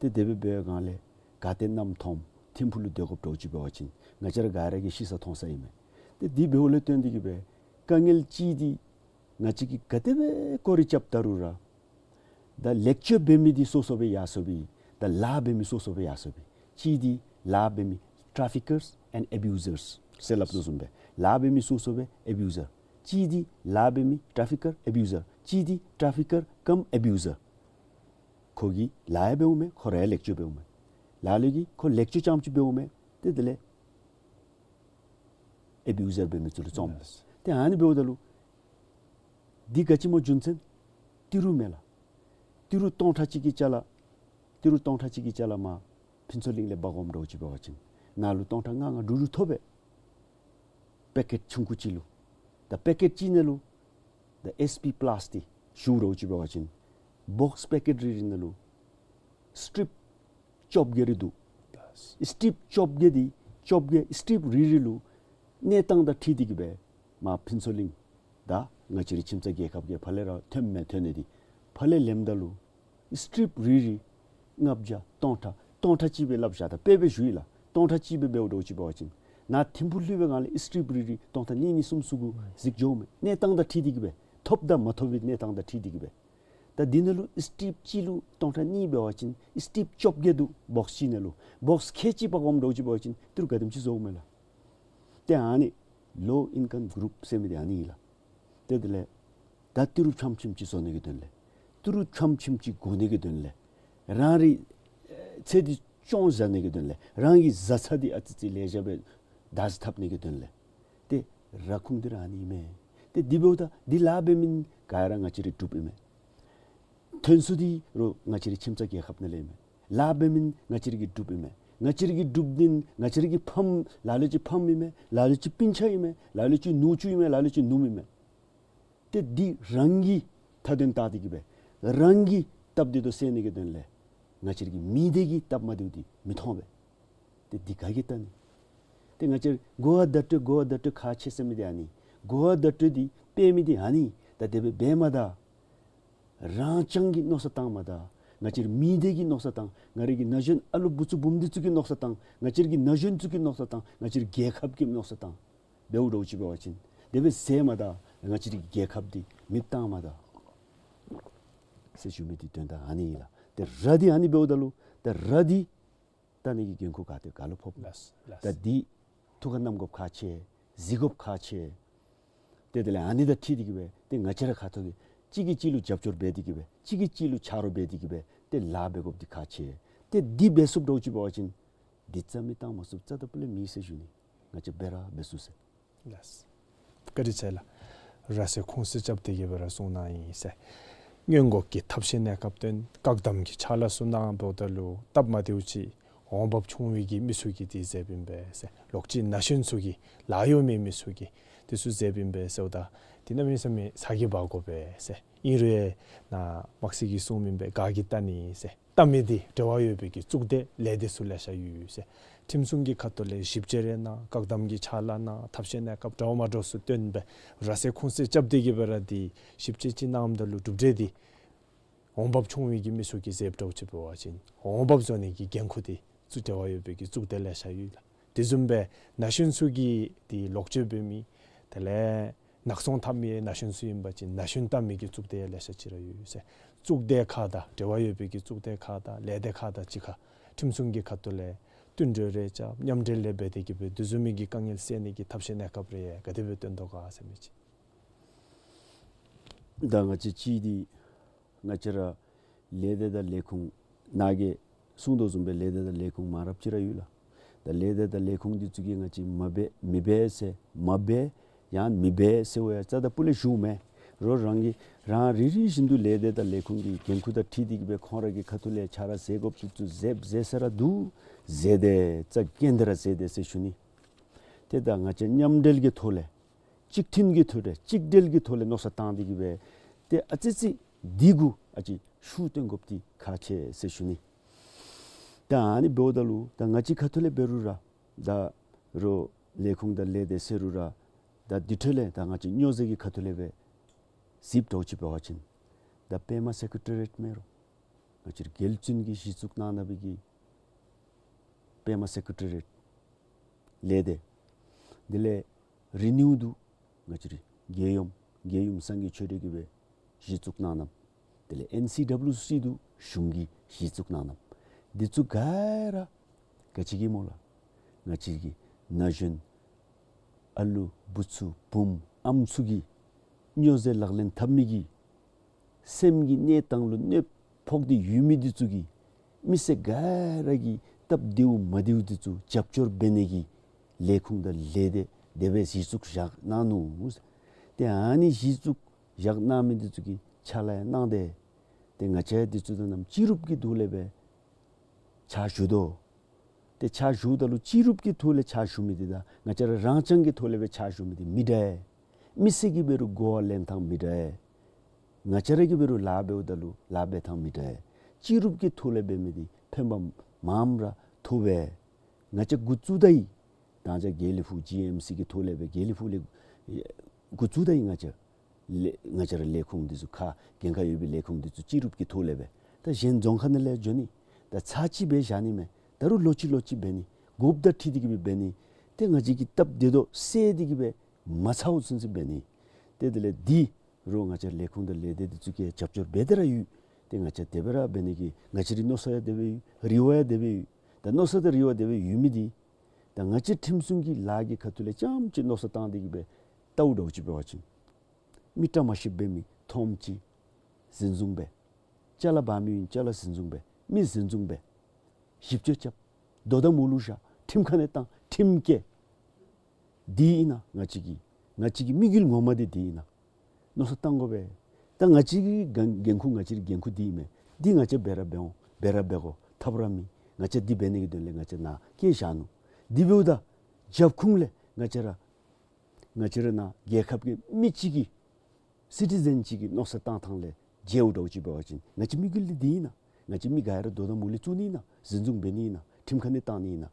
ཏེ་དེ་སྦེ་འབད་བའི་སྒང་ལས་ག་ཏེ་གནམ་མཐོངམ་ཐིམ་ཕུག་ལུ་སྡོད་དགོཔ་འདྲཝ་ཅིག་འབད་བ་ཅིན་ང་བཅས་ར་ག་ར་གིས་ཤེས་ས་མཐོང་ས་ཨིན་མས། ཏེ་དེ་འབདཝ་ལས་བརྟེན་ཏེ་གིས་སྦེ་དཀའ་ངལ་ཅིག་འདི་ང་བཅས་ཀྱིས་ག་དེ་སྦེ་སྐོར་ར་རྐྱབ་ད་རུང་ར་ད་ལེགས་བཅོས་འབད་མི་འདི་སོ་སོ་སྦེ་ཡར་སོ་བའི་ད་ལཱ་འབད་མི་སོ་སོ་སྦེ་ཡར་སོ་བའི་ཅིག་འདི་ལཱ་འབད་མི་ཊ་ར་ཕི་ཀརསི་ཨེནཌ་ཨ་བིའུ་ཟརསི་ཟེར་སླབ་དོ་བཟུམ་སྦེ་ལཱ་འབད་མི་སོ་སོ་སྦེ་ཨ་བིའུ་ཟར། ཅིག་འདི་ལཱ་འབད་མི་ཊ་ར་ཕི་ཀར་ཨ་བིའུ་ཟར། ཅིག་འདི་ཊ་ར་ཕི་ཀར་ཀམ་ཨ་བིའུ་ཟར། ཁོ་གིས་ལཱ་ཡང་འབདཝ་མས། ཁོ་ར་ཡང་ལེགས་བཅོས་འབདཝ་མས། ལ་ལུ་གིས་ཁོ་ལེགས་བཅོས་རྐྱངམ་ཅིག་འབདཝ་མས། ཏེ་དེ་ལས་ཨ་བིའུ་ཟར་འབད་མི་ཚུ་ལུ་བཙོངམ་མས། ལགས། ཏེ་ཨ་ནི་འབདཝ་ད་ལུ་འདི་ག་ཅི་སྨོ་རྒྱུ་མཚན། ཏི་རུ་མས་ལགས། ཏི་རུ་སྟོང་ཕྲག་གཅིག་གི་ཅ་ལ་ཏི་རུ་སྟོང་ཕྲག་གཅིག་གི་ཅ་ལ་མར་ཕུན་ཚོགས་གླིང་ལས་འབག་འོངམ་འདྲཝ་ཅིག་འབད་བ་ཅིན་ནཱ་ལུ་སྟོང་ཕྲག་ལྔ་ལྔ་དྲུག་དྲུག་ཐོབ་པས། པེ་ཀེཊ་ཆུང་ཀུ་ཅིག་ལུ། ད་པེ་ཀེཊ་ཅིག་ནང་ལུ་ད་ཨེསི་པི་པ་ལཱསི་འདི་ཞུ་འདྲཝ་ཅིག་འབད་བ་ཅིན་བོགསི་པེ་ཀེཊ་རེ་རེ་ནང་ལུ་སི་ཊིབ་བཅོ་བརྒྱད་རེ་འདུག། སི་ཊིབ་བཅོ་བརྒྱད་འདི་བཅོ་བརྒྱད་སི་ཊིབ་རེ་རེ་ལུ་གནས་སྟངས་དང་འཁྲིལ་ཏེ་གིས་སྦེ་མར་ཕུན་ཚོགས་གླིང་ད་ང་བཅས་རའི་ཁྱིམ་ཚང་རྒྱལ་ཁབ་ཀྱི་ཕར་ལས་ར་ཐོནམ་མས། ཐོན་ནི་འདི་ཕར་ལས་ལེནམ་ད་ལུ་སི་ཊིབ་རེ་རེ་ལྔ་བརྒྱ་སྟོང་ཕྲག་སྟོང་ཕྲག་གཅིག་སྦེ་སླབ་བཞག། ད་དཔེ་སྦེ་ཞུ་ཡི་ལགས། སྟོང་ཕྲག་གཅིག་སྦེ་འབདཝ་འདྲཝ་ཅིག་འབད་བ་ཅིན་ནཱ་ཐིམ་ཕུག་ལྷོད་པའི་སྒང་ལས་སི་ཊིབ་རེ་རེ་སྟོང་ཕྲག་གཉིས་གཉིས་གསུམ་གསུམ་གུ་གཟིགས་འགྱོཝ་མས། གནས་སྟངས་དང་འཁྲིལ་ཏེ་གིས་སྦེ་ཐོབ་དང་མ་ཐོབ་པའི་གནས་སྟངས་དང་འཁྲིལ་ཏེ་གིས་སྦེ། ད་འདི་ནང་ལུ་སི་ཊིབ་གཅིག་ལུ་སྟོང་ཕྲག་གཉིས་འབད་བ་ཅིན་སི་ཊིབ་བཅོ་བརྒྱད་འདུག། བོགསི་གཅིག་ནང་ལུ་བོགསི་ཁལ་གཅིག་འབག་འོངམ་འདྲཝ་ཅིག་འབད་བ་ཅིན་ཏི་རུ་ག་དེམ་ཅིག་བཟོཝ་མས་ལགས། ཏེ་ཨ་ནི་ལོ་ཨིན་ཀམ་གུ་རུཔ་ཟེར་མི་འདི་ཨ་ནི་ཨིན་ལགས། ཏེ་དེ་ལས་ད་ཏི་རུ་ཕྱམ་ཕྱིམ་ཅིག་བཟོ་ནི་གི་དོན་ལས་ཏི་རུ་ཕྱམ་ཕྱིམ་ཅིག་བགོ་ནི་གི་དོན་ལས་རང་རའི་ཚེ་འདི་སྐྱོང་བཞག་ནི་གི་དོན་ལས་རང་གི་བཟའ་ཚང་འདི་ཨ་ཙི་ཙི་ལེ་ཤ་སྦེ་བདག་འཛིན་འཐབ་ནི་གི་དོན་ལས་ཏེ་ར་ཁུངས་འདི་ར་ཨ་ནི་ཨིན་མས། ཏེ་འདི་འབདཝ་ད་འདི་ལཱ་འབད་མི་ག་ར་ང་བཅས་རའི་འབྲུགཔ་ཨིན་མས། ཐོན་ས་འདི་ར་ང་བཅས་རའི་ཁྱིམ་ཚང་རྒྱལ་ཁབ་ནང་ལས་ཨིན་མས། ལཱ་འབད་མི་ང་བཅས་རའི་གི་འབྲུགཔ་ཨིན་མས། ང་བཅས་རའི་གི་འབྲུགཔ་འདི་ང་བཅས་རའི་གི་ཕམ་ལ་ལུ་ཅིག་ཕམ་ཨིན་མས། ལ་ལུ་ཅིག་སྤུན་ཆ་ཨིན་མས། ལ་ལུ་ཅིག་ནུ་གཅུང་ཨིན་མས། ལ་ལུ་ཅིག་ནུམོ་ཨིན་མས། ཏེ་འདི་རང་གི་མཐའ་དོན་བལྟ་སྟེ་གིས་སྦེ་རང་གི་སྟབས་བདེ་ཏོག་ཏོ་སེལ་ནི་གི་དོན་ལས་ང་བཅས་རའི་གི་མི་སྡེ་གི་སྟབས་མ་བདེཝ་འདི་མི་མཐོང་པས། ཏེ་འདི་ག་གིས་བལྟ་ནི། ཏེ་ང་བཅས་གོ་བ་བརྡ་སྤྲོད་གོ་བ་བརྡ་སྤྲོད་ཁག་ཆེ་ཟེར་མི་འདི་ཨ་ནི། གོ་བ་བརྡ་སྤྲོད་འདི་སྤེལ་མི་འདི་ཨ་ནི། ད་དེ་སྦེ་འབད་མ་ད་རང་རྐྱང་གི་མནོ་བསམ་བཏང་མ་ད་ང་བཅས་རའི་མི་སྡེ་གི་མནོ་བསམ་བཏང་། ང་རའི་གི་ན་གཞོན་ཨ་ལུ་བུ་ཚུ་བུམོ་འདི་ཚུ་གི་མནོ་བསམ་བཏང་། ང་བཅས་རའི་གི་ན་གཞོན་ཚུ་གི་མནོ་བསམ་བཏང་། ང་བཅས་རའི་རྒྱལ་ཁབ་ཀྱི་མནོ་བསམ་བཏང་། འབདཝ་འདྲཝ་ཅིག་འབད་བ་ཅིན་དེ་སྦེ་ཟེར་མ་ད་ང་བཅས་རའི་རྒྱལ་ཁབ་འདི་མེདཔ་བཏང་མ་ད་ཟེར་ཞུ་མི་འདི་དོན་དག་ཨ་ནི་ཨིན་ལགས། ཏེ་ར་འདི་ཨ་ནི་འབདཝ་ད་ལུ་ད་ར་འདི་བལྟ་ནི་གི་འགན་ཁུར་ག་ཏེ་ག་ལུ་ཕོགཔ་མས། ལགས་ལགས། ད་འདི་ཐུགས་ཁར་བསྣམ་དགོཔ་ཁག་ཆེ། གཟིགས་དགོཔ་ཁག་ཆེ། ཏེ་དེ་ལས་ཨ་ནི་དང་འཁྲིལ་ཏེ་གིས་སྦེ་ཏེ་ང་བཅས་ར་ཁ་ཐུག་གིས་གཅིག་གིས་གཅིག་ལུ་རྒྱབ་སྐྱོར་འབད་དེ་གིས་སྦེ་གཅིག་གིས་གཅིག་ལུ་ཆ་རོགས་འབད་དེ་གིས་སྦེ་ཏེ་ལཱ་འབད་དགོཔ་འདི་ཁག་ཆེ། ཏེ་འདི་འབད་ཚུགསཔ་འདྲཝ་ཅིག་འབད་བ་ཅིན་འདི་རྩ་མེད་བཏང་མ་ཚུགས། རྩ་དང་སྤུ་ལས་མེད་ཟེར་ཞུ་ནི། ང་བཅས་འབད་ར་འབད་ཚུགས་ཟེར། ལགས། བཀའ་དྲིན་ཆེ་ལགས། ར་སེ་ཁུངས་བཙུན་རྐྱབ་སྟེ་གིས་སྦེ་ར་གསུངས་གནང་ཡི་ཟེར། སྔོན་འགོག་གི་ཐབས་ཤེས་གནས་སྐབས་བསྟུན་བཀག་སྡོམ་གྱི་ཕྱག་ལཱ་ཚུ་གནང་འབདཝ་ད་ལུ་སྟབས་མ་བདེཝ་ཅིག་འོང་འབབ་ཆུང་བའི་གི་མི་ཚུ་གིས་འདི་མཛདཔ་ཨིན་པས་ཟེར། ལོག་ཅི་ན་གཞོན་ཚུ་གིས་ལཱ་གཡོག་མེད་མི་ཚུ་གིས་འདི་ཚུ་མཛདཔ་ཨིན་པས་ཟེརཝ་ད་འདི་གནམ་མེད་ས་མེད་ཚ་གྱང་འབག་དགོ་པས་ཟེར། ཨིན་རུང་ནཱ་དམག་སྲིད་ཀྱིས་གསུངམ་ཨིན་པས། ག་གིས་བལྟ་ནི་ཟེར། བལྟ་མི་འདི་འབྲེལ་བ་ཡོད་པའི་གི་གཙུག་སྡེ་ལས་སྡེ་ཚུ་ལེ་ཤ་ཡོད་ཟེར། ཁྲིམས་སྲུང་གི་ཁ་ཐུག་ལས་ཞིབ་དཔྱད་རེ་གནང་། བཀག་སྡོམ་གྱི་ཕྱག་ལཱ་གནང་། ཐབས་ཤེས་གནས་སྐབས་འདྲཝ་མ་འདྲཝ་ཚུ་བསྟུན་སྦེ་ར་སེ་ཁུངས་བཙུན་རྐྱབ་སྟེ་གིས་སྦེ་ར་འདི་ཞིབ་དཔྱད་ཅིག་གནངམ་ད་ལུ་གྲུབ་འབྲས་འདི་འོང་འབབ་ཆུང་བའི་གི་མི་ཚུ་གིས་མཛདཔ་འདྲཝ་ཅིག་འབད་བ་ཅིན་འོང་འབབ་བཟོ་ནི་གི་འགན་ཁུར་འདི་གཙུག་འབྲེལ་བ་ཡོད་པའི་གི་གཙུག་སྡེ་ལེ་ཤ་ཡོད་ལགས། དེ་བཟུམ་སྦེ་ན་གཞོན་ཚུ་གིས་འདི་ལོག་སྤྱོད་འབད་མི་དེ་ལས་ནག་ཚོང་འཐབ་མི་ན་གཞོན་ཚུ་ཨིན་པ་ཅིན་ན་གཞོན་བལྟ་མི་གི་གཙུག་སྡེ་ལེ་ཤ་ཅིག་ར་ཡོད་ཟེར། གཙུག་སྡེ་ཁག་དང་འབྲེལ་བ་ཡོད་པའི་གི་གཙུག་སྡེ་ཁག་དང་ལས་སྡེ་ཁག་དང་གཅིག་ཁར་ཁྲིམས་སྲུང་གི་ཁ་ཐུག་ལས་བསྟུན་གྲོས་རེ་རྐྱབ་མཉམ་འབྲེལ་རེ་འབད་དེ་གིས་སྦེ་འདི་བཟུམ་མའི་གི་དཀའ་ངལ་སེལ་ནི་གི་ཐབས་ཤེས་གནས་སྐབས་རེ་ག་དེ་སྦེ་བཏོན་དོ་ག་ཟེར་མི་ཅིག། ད་ང་བཅས་ཅིག་འདི་ང་བཅས་ར་ལས་སྡེ་དང་ལས་ཁུངས་ནཱ་གིས་གསུངས་དོ་བཟུམ་སྦེ་ལས་སྡེ་དང་ལས་ཁུངས་མང་རབས་ཅིག་ར་ཡོད་ལགས། ད་ལས་སྡེ་དང་ལས་ཁུངས་འདི་ཚུ་གིས་ང་བཅས་མ་འབད་མི་འབད་ཟེར་མ་འབད་ཡང་མི་འབད་ཟེར་བ་ཡང་རྩ་དང་སྤུ་ལས་ཞུཝ་མེན། རོགས་རང་གིས་རང་རེ་རེ་བཞིན་དུ་ལས་སྡེ་དང་ལས་ཁུངས་ཀྱི་འགན་ཁུར་དང་འཁྲིལ་ཏེ་གིས་སྦེ་ཁོང་ར་གི་ཁ་ཐུག་ལས་ཕྱག་ལཱ་མཛད་དགོཔ་ཚུ་ཚུ་མཛདཔ་མཛད་ས་ར་འདུག། མཛད་དེ་རྩ་འགེངས་ཏེ་ར་མཛད་དེ་ཟེར་ཞུ་ནི། ཏེ་ད་ང་བཅས་མཉམ་འབྲེལ་གྱི་ཐོག་ལས་ གཅིག་མཐུན་གྱི་ཐོག་ལས་གཅིག་སྒྲིལ་གྱི་ཐོག་ལས་མནོ་བསམ་བཏང་སྟེ་གི་སྦེ་ཏེ་ཨ་ཙི་ཙི་འདི་གུ་ཨ་ཙི་ཤུགས་བཏོན་དགོཔ་འདི་ཁག་ཆེ་ཟེར་ཞུ་ནི། ད་ཨ་ནི་འབདཝ་ད་ལུ་ད་ང་བཅས་ཁ་ཐུག་ལས་འབད་རུང་ར་ད་རོགས་ལས་ཁུངས་དང་ལས་སྡེ་ཟེར་རུང་ར་ད་འདི་འཕྲོ་ལས་ད་ང་བཅས་སྨྱོ་རྫས་ཀྱི་ཁ་ཐུག་ལས་སྦེ་གཟིགསཔ་འདྲཝ་ཅིག་འབད་བ་ཅིན་ད་པདྨ་སེ་ཀྲེ་ཊ་རི་ཡེཊ་མེན་རུང་ང་བཅས་ར་རྒྱལ་བཙུན་གྱིས་གཞི་བཙུགས་གནང་གནང་བའི་གི་པདྨ་སེ་ཀྲེ་ཊ་རི་ཡེཊ་ལས་སྡེ། དེ་ལས་རི་ནིའུ་དུ་ང་བཅས་ར་རྒྱལ་ཡུམ་རྒྱལ་ཡུམ་སངས་རྒྱས་ཆོས་སྒྲོན་གྱིས་སྦེ་གཞི་བཙུགས་གནང་གནངམ། དེ་ལས་ཨེན་སི་ཌབ་ལིའུ་སི་དུ་གཞུང་གིས་གཞི་བཙུགས་གནང་གནངམ། འདི་ཚུ་ག་ར་ག་ཅི་གིས་སྨོ་ལགས། ང་བཅས་ཀྱི་ན་གཞོན་ཨ་ལུ་བུ་ཚུ་བུམོ་ཨམ་ཚུ་གིས་སྨྱོ་རྫས་ལག་ལེན་འཐབ་མི་གི་སེམས་ཀྱི་གནས་སྟངས་ལུ་གནོད་ཕོག་སྟེ་ཡོད་མི་འདི་ཚུ་གི་མི་སེར་ག་ར་གི་སྟབས་བདེཝ་མ་བདེཝ་འདི་ཚུ་རྒྱབ་སྐྱོར་འབད་ནི་གི་ལས་ཁུངས་དང་ལས་སྡེ་དེ་སྦེ་གཞི་བཙུགས་བཞག་གནང་ནུག། ཏེ་ཨ་ནི་གཞི་བཙུགས་བཞག་གནང་མི་འདི་ཚུ་གིས་ཕྱག་ལཱ་ཡང་གནང་སྟེ་ཏེ་ང་བཅས་འདི་ཚུ་དང་ནམ་སྤྱི་རུབ་ཀྱི་ཐོག་ལས་སྦེ་ཕྱག་ཞུ་དོ། ཏེ་ཕྱག་ཞུཝ་ད་ལུ་སྤྱི་རུབ་ཀྱི་ཐོག་ལས་ཕྱག་ཞུ་མི་འདི་དང་ང་བཅས་ར་རང་རྐྱང་གི་ཐོག་ལས་སྦེ་ཕྱག་ཞུ་མི་འདི་མི་འདྲ། མི་སེར་གྱིས་འབད་རུང་གོ་བ་ལེན་ཐངས་མི་འདྲ། ང་བཅས་ར་གིས་འབད་རུང་ལཱ་འབདཝ་ད་ལུ་ལཱ་འབད་ཐངས་མི་འདྲ། སྤྱི་རུབ་ཀྱི་ཐོག་ལས་འབད་མི་འདི་ཕན་པ་མངམ་ར་ཐོགས་པས། ང་བཅས་འགོ་བཙུགས་ད་ཡི། ད་ང་བཅས་དགེ་ལེགས་ཕུག་ཇི་ཨེམ་སི་གི་ཐོག་ལས་སྦེ་དགེ་ལེགས་ཕུག་ལས་འགོ་བཙུགས་ད་ཡི། ང་བཅས་ལས་ང་བཅས་ར་ལས་ཁུངས་འདི་ཚུ་ཁག་འགན་ཁག་ཡོད་པའི་ལས་ཁུངས་འདི་ཚུ་སྤྱི་རུབ་ཀྱི་ཐོག་ལས་སྦེ་ད་གཞན་རྫོང་ཁག་ནང་ལས་འགྱོ་ནི་ད་ཚར་གཅིག་སྦེ་བཞག་ནི་མས། ད་རུང་ལོ་གཅིག་ལོ་གཅིག་འབད་ནི་དགོཔ་དང་འཁྲིལ་ཏེ་གི་སྦེ་འབད་ནི། ཏེ་ང་བཅས་ཀྱི་སྟབས་བདེ་ཏོག་ཏོ་སེལ་ཏེ་གི་སྦེ་མ་ཚརཝ་ཚུན་ཚོད་འབད་ནི། ཏེ་དེ་ལས་འདི་རོགས་ང་བཅས་ལས་ཁུངས་དང་ལས་སྡེ་འདི་ཚུ་གིས་རྒྱབ་སྐྱོར་འབད་དེ་ར་ཡོད། ཏེ་ང་བཅས་དེ་སྦེ་ར་འབད་ནི་གི་ང་བཅས་རའི་མནོ་བསམ་ཡང་དེ་སྦེ་ཡོད། རེ་བ་ཡང་དེ་སྦེ་ཡོད། ད་མནོ་བསམ་དང་རེ་བ་དེ་སྦེ་ཡོད་མི་འདི་ད་ང་བཅས་ཁྲིམས་སྲུང་གི་ལཱ་གི་ཁ་ཐུག་ལས་རྐྱངམ་ཅིག་མནོ་བསམ་བཏང་སྟེ་གི་སྦེ་བལྟཝ་འདྲཝ་ཅིག་འབད་བ་ཅིན་མི་བཀྲ་མ་ཤིསཔ་འབད་མི་འཐོམ་ཅིག་འཛིན་བཟུང་འབད། ཅ་ལ་འབག་མི་ཡོད་ན་ཅ་ལ་འཛིན་བཟུང་འབད། མི་འཛིན་བཟུང་འབད། ཞིབ་དཔྱད་རྐྱབ། དོ་དམ་འོག་ལུ་བཞག། ཁྲིམས་ཁང་ནང་བཏང་། ཁྲིམས་བཀལ། འདི་ཨིན་ན་ང་བཅས་ཀྱི་ང་བཅས་ཀྱི་དམིགས་ཡུལ་ངོ་མ་འདི་འདི་ཨིན་ན། མནོ་བསམ་བཏང་དགོ་པས། ད་ང་བཅས་ཀྱི་འགན་འགན་ཁུར་ང་བཅས་ཀྱི་འགན་ཁུར་འདི་ཨིན་མས། འདི་ང་བཅས་འབད་ར་འབད་འོང་། འབད་ར་འབད་དགོ། ཐབས་ར་མེད། ང་བཅས་འདི་འབད་ནི་གི་དོན་ལས་ང་བཅས་ནཱ་བསྐྱལ་བཞག་ནུག། འདི་འབདཝ་ད་རྒྱབ་ཁུངས་ལས་ང་བཅས་ར་ང་བཅས་ར་ནཱ་རྒྱལ་ཁབ་ཀྱི་མི་གཅིག་གི་སི་ཊི་ཟེན་གཅིག་གི་མནོ་བསམ་བཏང་ཐངས་ལས་འགྱོཝ་འདྲཝ་ཅིག་འབད་བ་ཅིན་ང་བཅས་དམིགས་ཡུལ་འདི་འདི་ཨིན་ན། ང་བཅས་མི་ག་ར་དོ་དམ་འོག་ལས་བཙུགས་ནི་ཨིན་ན། འཛིན་བཟུང་འབད་ནི་ཨིན་ན། ཁྲིམས་ཁང་ནང་བཏང་ནི་ཨིན་ན།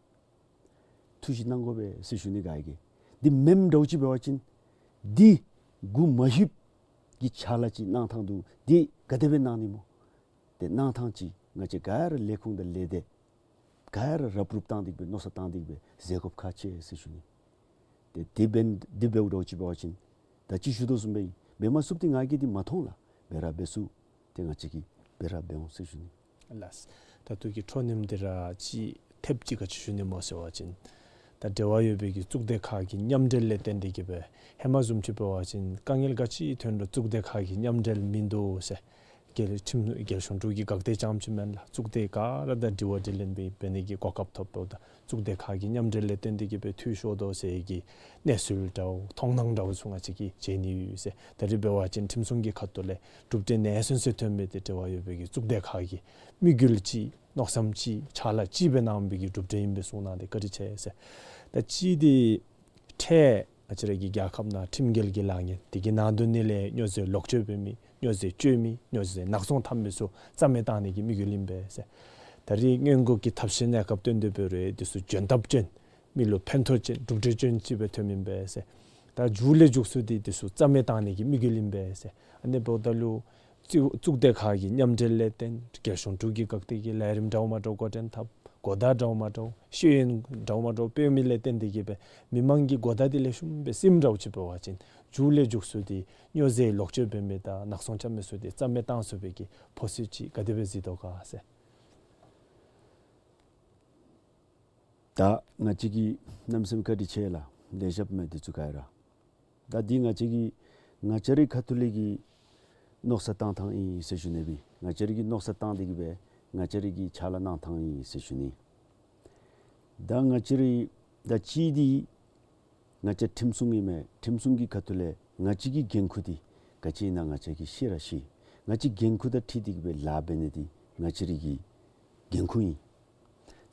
ཐུགས་ཞིབ་གནང་དགོ་པས་ཟེར་ཞུ་ནི། ག་གིས་འདི་མེནམ་འདྲཝ་ཅིག་འབད་བ་ཅིན་འདི་གུ་མ་ལྷོདཔ་གི་ཕྱག་ལཱ་ཅིག་གནང་ཐངས་འདུག། འདི་ག་དེ་སྦེ་གནང་ནི་སྨོ། ཏེ་གནང་ཐངས་ཅིག་ང་བཅས་ག་ར་ལས་ཁུངས་དང་ལས་སྡེ་ག་ར་རུབ་རུབ་བཏང་སྟེ་སྦེ་མནོ་བསམ་བཏང་སྟེ་སྦེ་མཛད་དགོཔ་ཁག་ཆེ་ཟེར་ཞུ་ནི། ཏེ་དེ་འབདན་འདི་འབདཝ་འདྲཝ་ཅིག་འབད་བ་ཅིན་ད་ཅི་ཞུ་དོ་བཟུམ་སྦེ་འབད་མ་ཚུགསཔ་འདི་ང་གིས་འདི་མ་མཐོང་ལགས། འབད་ར་འབད་ཚུགས། ཏེ་ང་བཅས་ཀྱིས་འབད་ར་འབད་འོང་ཟེར་ཞུ་ནི། ལགས། ད་ལྟོ་གི་འཕྲོ་མཐུད་དེ་ར་ཅིག་ཐེབས་ཅིག་ག་ཅི་ཞུ་ནི་སྨོ་ཟེར་བ་ཅིན་ད་འབྲེལ་བ་ཡོད་པའི་གི་གཙུག་སྡེ་ཁག་གི་མཉམ་འབྲེལ་ལས་བརྟེན་ཏེ་གི་སྦེ་ཧེ་མ་བཟུམ་ཅིག་འབད་བ་ཅིན་དཀའ་ངལ་ག་ཅི་ཐོན་རུང་གཙུག་སྡེ་ཁག་གི་མཉམ་འབྲེལ་མིན་འདུག་ཟེར། རྒྱལ་ཁྲིམས་རྒྱལ་གཞུང་དྲུག་གི་འགག་སྡེ་རྐྱངམ་ཅིག་མེན་ལགས། གཙུག་སྡེ་ག་ར་དང་དྲི་བ་དྲིས་ལན་འབད་འབད་ནི་གི་གོ་སྐབས་ཐོབ་འདུག། ད་གཙུག་སྡེ་ཁག་གི་མཉམ་འབྲེལ་ལས་བརྟེན་ཏེ་གི་སྦེ་འཐུས་ཤོར་དོ་ཟེར་གྱི་གནས་ཚུལ་འདྲཝ་མཐོང་སྣང་འདྲཝ་ཚུ་ང་བཅས་ཀྱིས་མཇལ་ནི་ཡོད་ཟེར། ད་རེས་འབད་བ་ཅིན་ཁྲིམས་སྲུང་གི་ཁ་ཐུག་ལས་གྲུབ་འབྲས་ནན་སོན་སོན་ཐོན་མི་འདི་འབྲེལ་བ་ཡོད་པའི་གི་གཙུག་སྡེ་ཁག་གི་དམིགས་ཡུལ་ཅིག་མནོ་བསམ་ཅིག་ཕྱག་ལཱ་ཅིག་འབད་གནང་པའི་གི་གྲུབ་འབྲས་ཨིན་པས་གསུངས་གནང་སྟེ་བཀའ་དྲིན་ཆེ་ཟེར། ད་ཅི་འདི་འཕྲལ་ང་བཅས་ར་གི་རྒྱལ་ཁབ་ནང་ཁྲིམས་འགལ་གྱི་ལཱ་ངན་འདི་གི་ནང་དོན་ནི་ལས་སྨྱོ་རྫས་ལོག་སྤྱོད་འབད་མི་སྨྱོ་རྫས་སྤྱོད་མི་སྨྱོ་རྫས་ནག་ཚོང་འཐབ་མི་ཚུ་རྩ་མེད་བཏང་ནི་གི་དམིགས་ཡུལ་ཨིན་པས་ཟེར། ད་རེས་སྔོན་འགོག་གི་ཐབས་ཤེས་གནས་སྐབས་བཏོན་ཏེ་འབད་རུང་འདི་ཚུ་འཇོན་ཐབས་ཅན་མི་ལུ་ཕན་ཐོགས་ཅན་གྲུབ་འབྲས་ཅན་ཅིག་སྦེ་ཐོནམ་ཨིན་པས་ཟེར། ད་མཇུག་ལས་མཇུག་སུ་འདི་འདི་ཚུ་རྩ་མེད་བཏང་ནི་གི་དམིགས་ཡུལ་ཨིན་པས་ཟེར། ཨ་ནི་འབདཝ་ད་ལུ་གཙུག་གཙུག་སྡེ་ཁག་གི་མཉམ་འབྲེལ་ལས་བརྟེན་རྒྱལ་གཞུང་དྲུག་གི་འགག་སྡེ་གི་ལས་རིམ་འདྲཝ་མ་འདྲཝ་འགོ་འདྲེན་འཐབ། གོ་བརྡ་འདྲཝ་མ་འདྲཝ་ཤེས་ཡོན་འདྲཝ་མ་འདྲཝ་སྤེལ་མི་ལས་བརྟེན་ཏེ་གི་སྦེ་མི་མང་གི་གོ་བརྡ་འདི་ལེགས་ཤོམ་སྦེ་སིམ་འདྲཝ་ཅིག་འབད་བ་ཅིན་མཇུག་ལས་མཇུག་སུ་འདི་སྨྱོ་རྫས་ལོག་སྤྱོད་འབད་མི་དང་ནག་ཚོང་རྐྱབ་མི་ཚུ་འདི་རྩ་མེད་བཏང་ཚུགས་པའི་གི་ཕོ་སི་ཅིག་ག་དེ་སྦེ་གཟིགས་དོ་ག་ཟེར། ད་ང་བཅས་ཀྱིས་གནམ་མེད་ས་མེད་བཀའ་དྲིན་ཆེ་ལགས། ལེགས་ཤོམ་མས་འདི་ཚུ་ག་ར། ད་འདི་ང་བཅས་ཀྱི་ང་བཅས་རའི་ཁ་ཐུག་ལས་ཀྱི་མནོ་བསམ་བཏང་ཐངས་ཨིན་ཟེར་ཞུ་ནི་སྦེ། ང་བཅས་ར་གིས་མནོ་བསམ་བཏང་སྟེ་གི་སྦེ་ང་བཅས་ར་གིས་ཕྱག་ལཱ་གནང་ཐངས་ཨིན་ཟེར་ཞུ་ནི། ད་ང་བཅས་རའི་ད་ཅི་འདི་ང་བཅས་ཁྲིམས་སྲུང་ཨིན་མས། ཁྲིམས་སྲུང་གི་ཁ་ཐུག་ལས་ང་བཅས་ཀྱི་འགན་ཁུར་འདི་ག་ཅི་ཨིན་ན་ང་བཅས་ཀྱིས་ཤེས་ར་ཤེས། ང་བཅས་འགན་ཁུར་དང་འཁྲིལ་ཏེ་གི་སྦེ་ལཱ་འབད་ནི་འདི་ང་བཅས་ར་གི་འགན་ཁུར་ཨིན།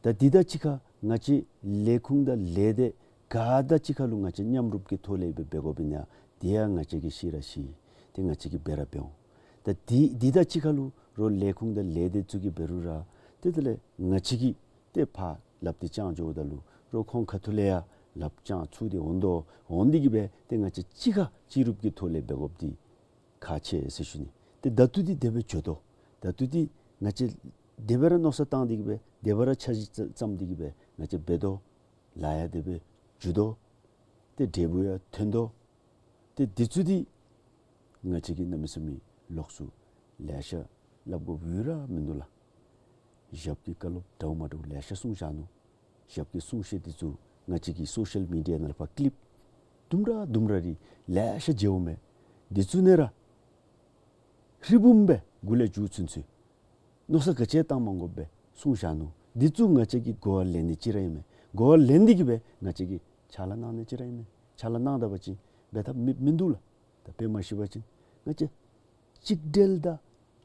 ད་འདི་དང་གཅིག་ཁར་ང་བཅས་ལས་ཁུངས་དང་ལས་སྡེ་ ག་དང་གཅིག་ཁར་ལུ་ང་བཅས་མཉམ་རུབ་ཀྱི་ཐོག་ལས་སྦེ་འབད་དགོཔ་ཨིན་ན། དེ་ཡང་ང་བཅས་ཀྱིས་ཤེས་ར་ཤེས། ཏེ་ང་བཅས་ཀྱིས་འབད་ར་འབད་འོང་། ད་དེ་དེ་དང་གཅིག་ཁར་ལུ་རོགས་ལས་ཁུངས་དང་ལས་སྡེ་ཚུ་གིས་འབད་རུང་ར་ཏེ་དེ་ལས་ང་བཅས་ཀྱིས་ཏེ་ཕར་ལགཔ་འདི་བརྐྱང་འགྱོཝ་ད་ལུ་རོགས་ཁོང་ཁ་ཐུག་ལས་ཡང་ལགཔ་བརྐྱང་ཚུགས་ཏེ་འོང་དོ། འོང་སྟེ་གིས་སྦེ་ཏེ་ང་བཅས་གཅིག་ཁར་གཅིག་རུབ་ཀྱི་ཐོག་ལས་འབད་དགོཔ་འདི་ཁག་ཆེ་ཟེར་ཞུ་ནི། ཏེ་ད་ལྟོ་འདི་དེ་སྦེ་འགྱོ་དོ། ད་ལྟོ་འདི་ང་བཅས་དེ་སྦེ་ར་མནོ་བསམ་བཏང་སྟེ་གིས་སྦེ་དེ་སྦེ་ར་འཆར་གཞི་བརྩམས་ཏེ་གིས་སྦེ་ང་བཅས་འབད་དོ། ལཱ་ཡང་དེ་སྦེ་འགྱོ་དོ། ཏེ་འབྲས་བུ་ཡང་ཐོན་དོ། ཏེ་འདི་ཚུ་འདི་ང་བཅས་ཀྱིས་གནམ་མེད་ས་མེད་ལོགས་སུ་ལེ་ཤ་སླབ་དགོཔ་ཡོད་ར་མིན་འདུག་ལགས། ཞབས་ཀྱིས་བཀའ་སློབ་འདྲཝ་མ་འདྲཝ་ལེ་ཤ་གསུངས་བཞག་ནུག། ཞབས་ཀྱི་གསུང་བཤད་འདི་ཚུ་ང་བཅས་ཀྱི་སོ་ཤལ་མི་ཌི་ཡ་ནང་ལུ་ཕར་ཀི་ལིབ་དུམ་གྲ་དུམ་གྲ་རེ་ལེ་ཤ་མཇལཝ་མས། འདི་ཚུ་ནང་ར་ཧྲིལ་བུམ་སྦེ་མགུ་ལས་མཇུག་ཚུན་ཚོད་མནོ་བསམ་ག་ཅི་བཏང་མ་དགོཔ་སྦེ་གསུངས་བཞག་ནུག། འདི་ཚུ་ང་བཅས་ཀྱིས་གོ་བ་ལེན་ནི་ཅིག་ར་ཨིན་མས། གོ་བ་ལེན་ཏེ་གིས་སྦེ་ང་བཅས་ཀྱིས་ཕྱག་ལཱ་གནང་ནི་ཅིག་ར་ཨིན་མས། ཕྱག་ལཱ་གནང་ད་པ་ཅིན་འབད་ཐབས་མེད་མིན་འདུག་ལགས། ད་དཔེ་མ་ཤེས་པ་ཅིན་ང་བཅས་གཅིག་སྒྲིལ་དང་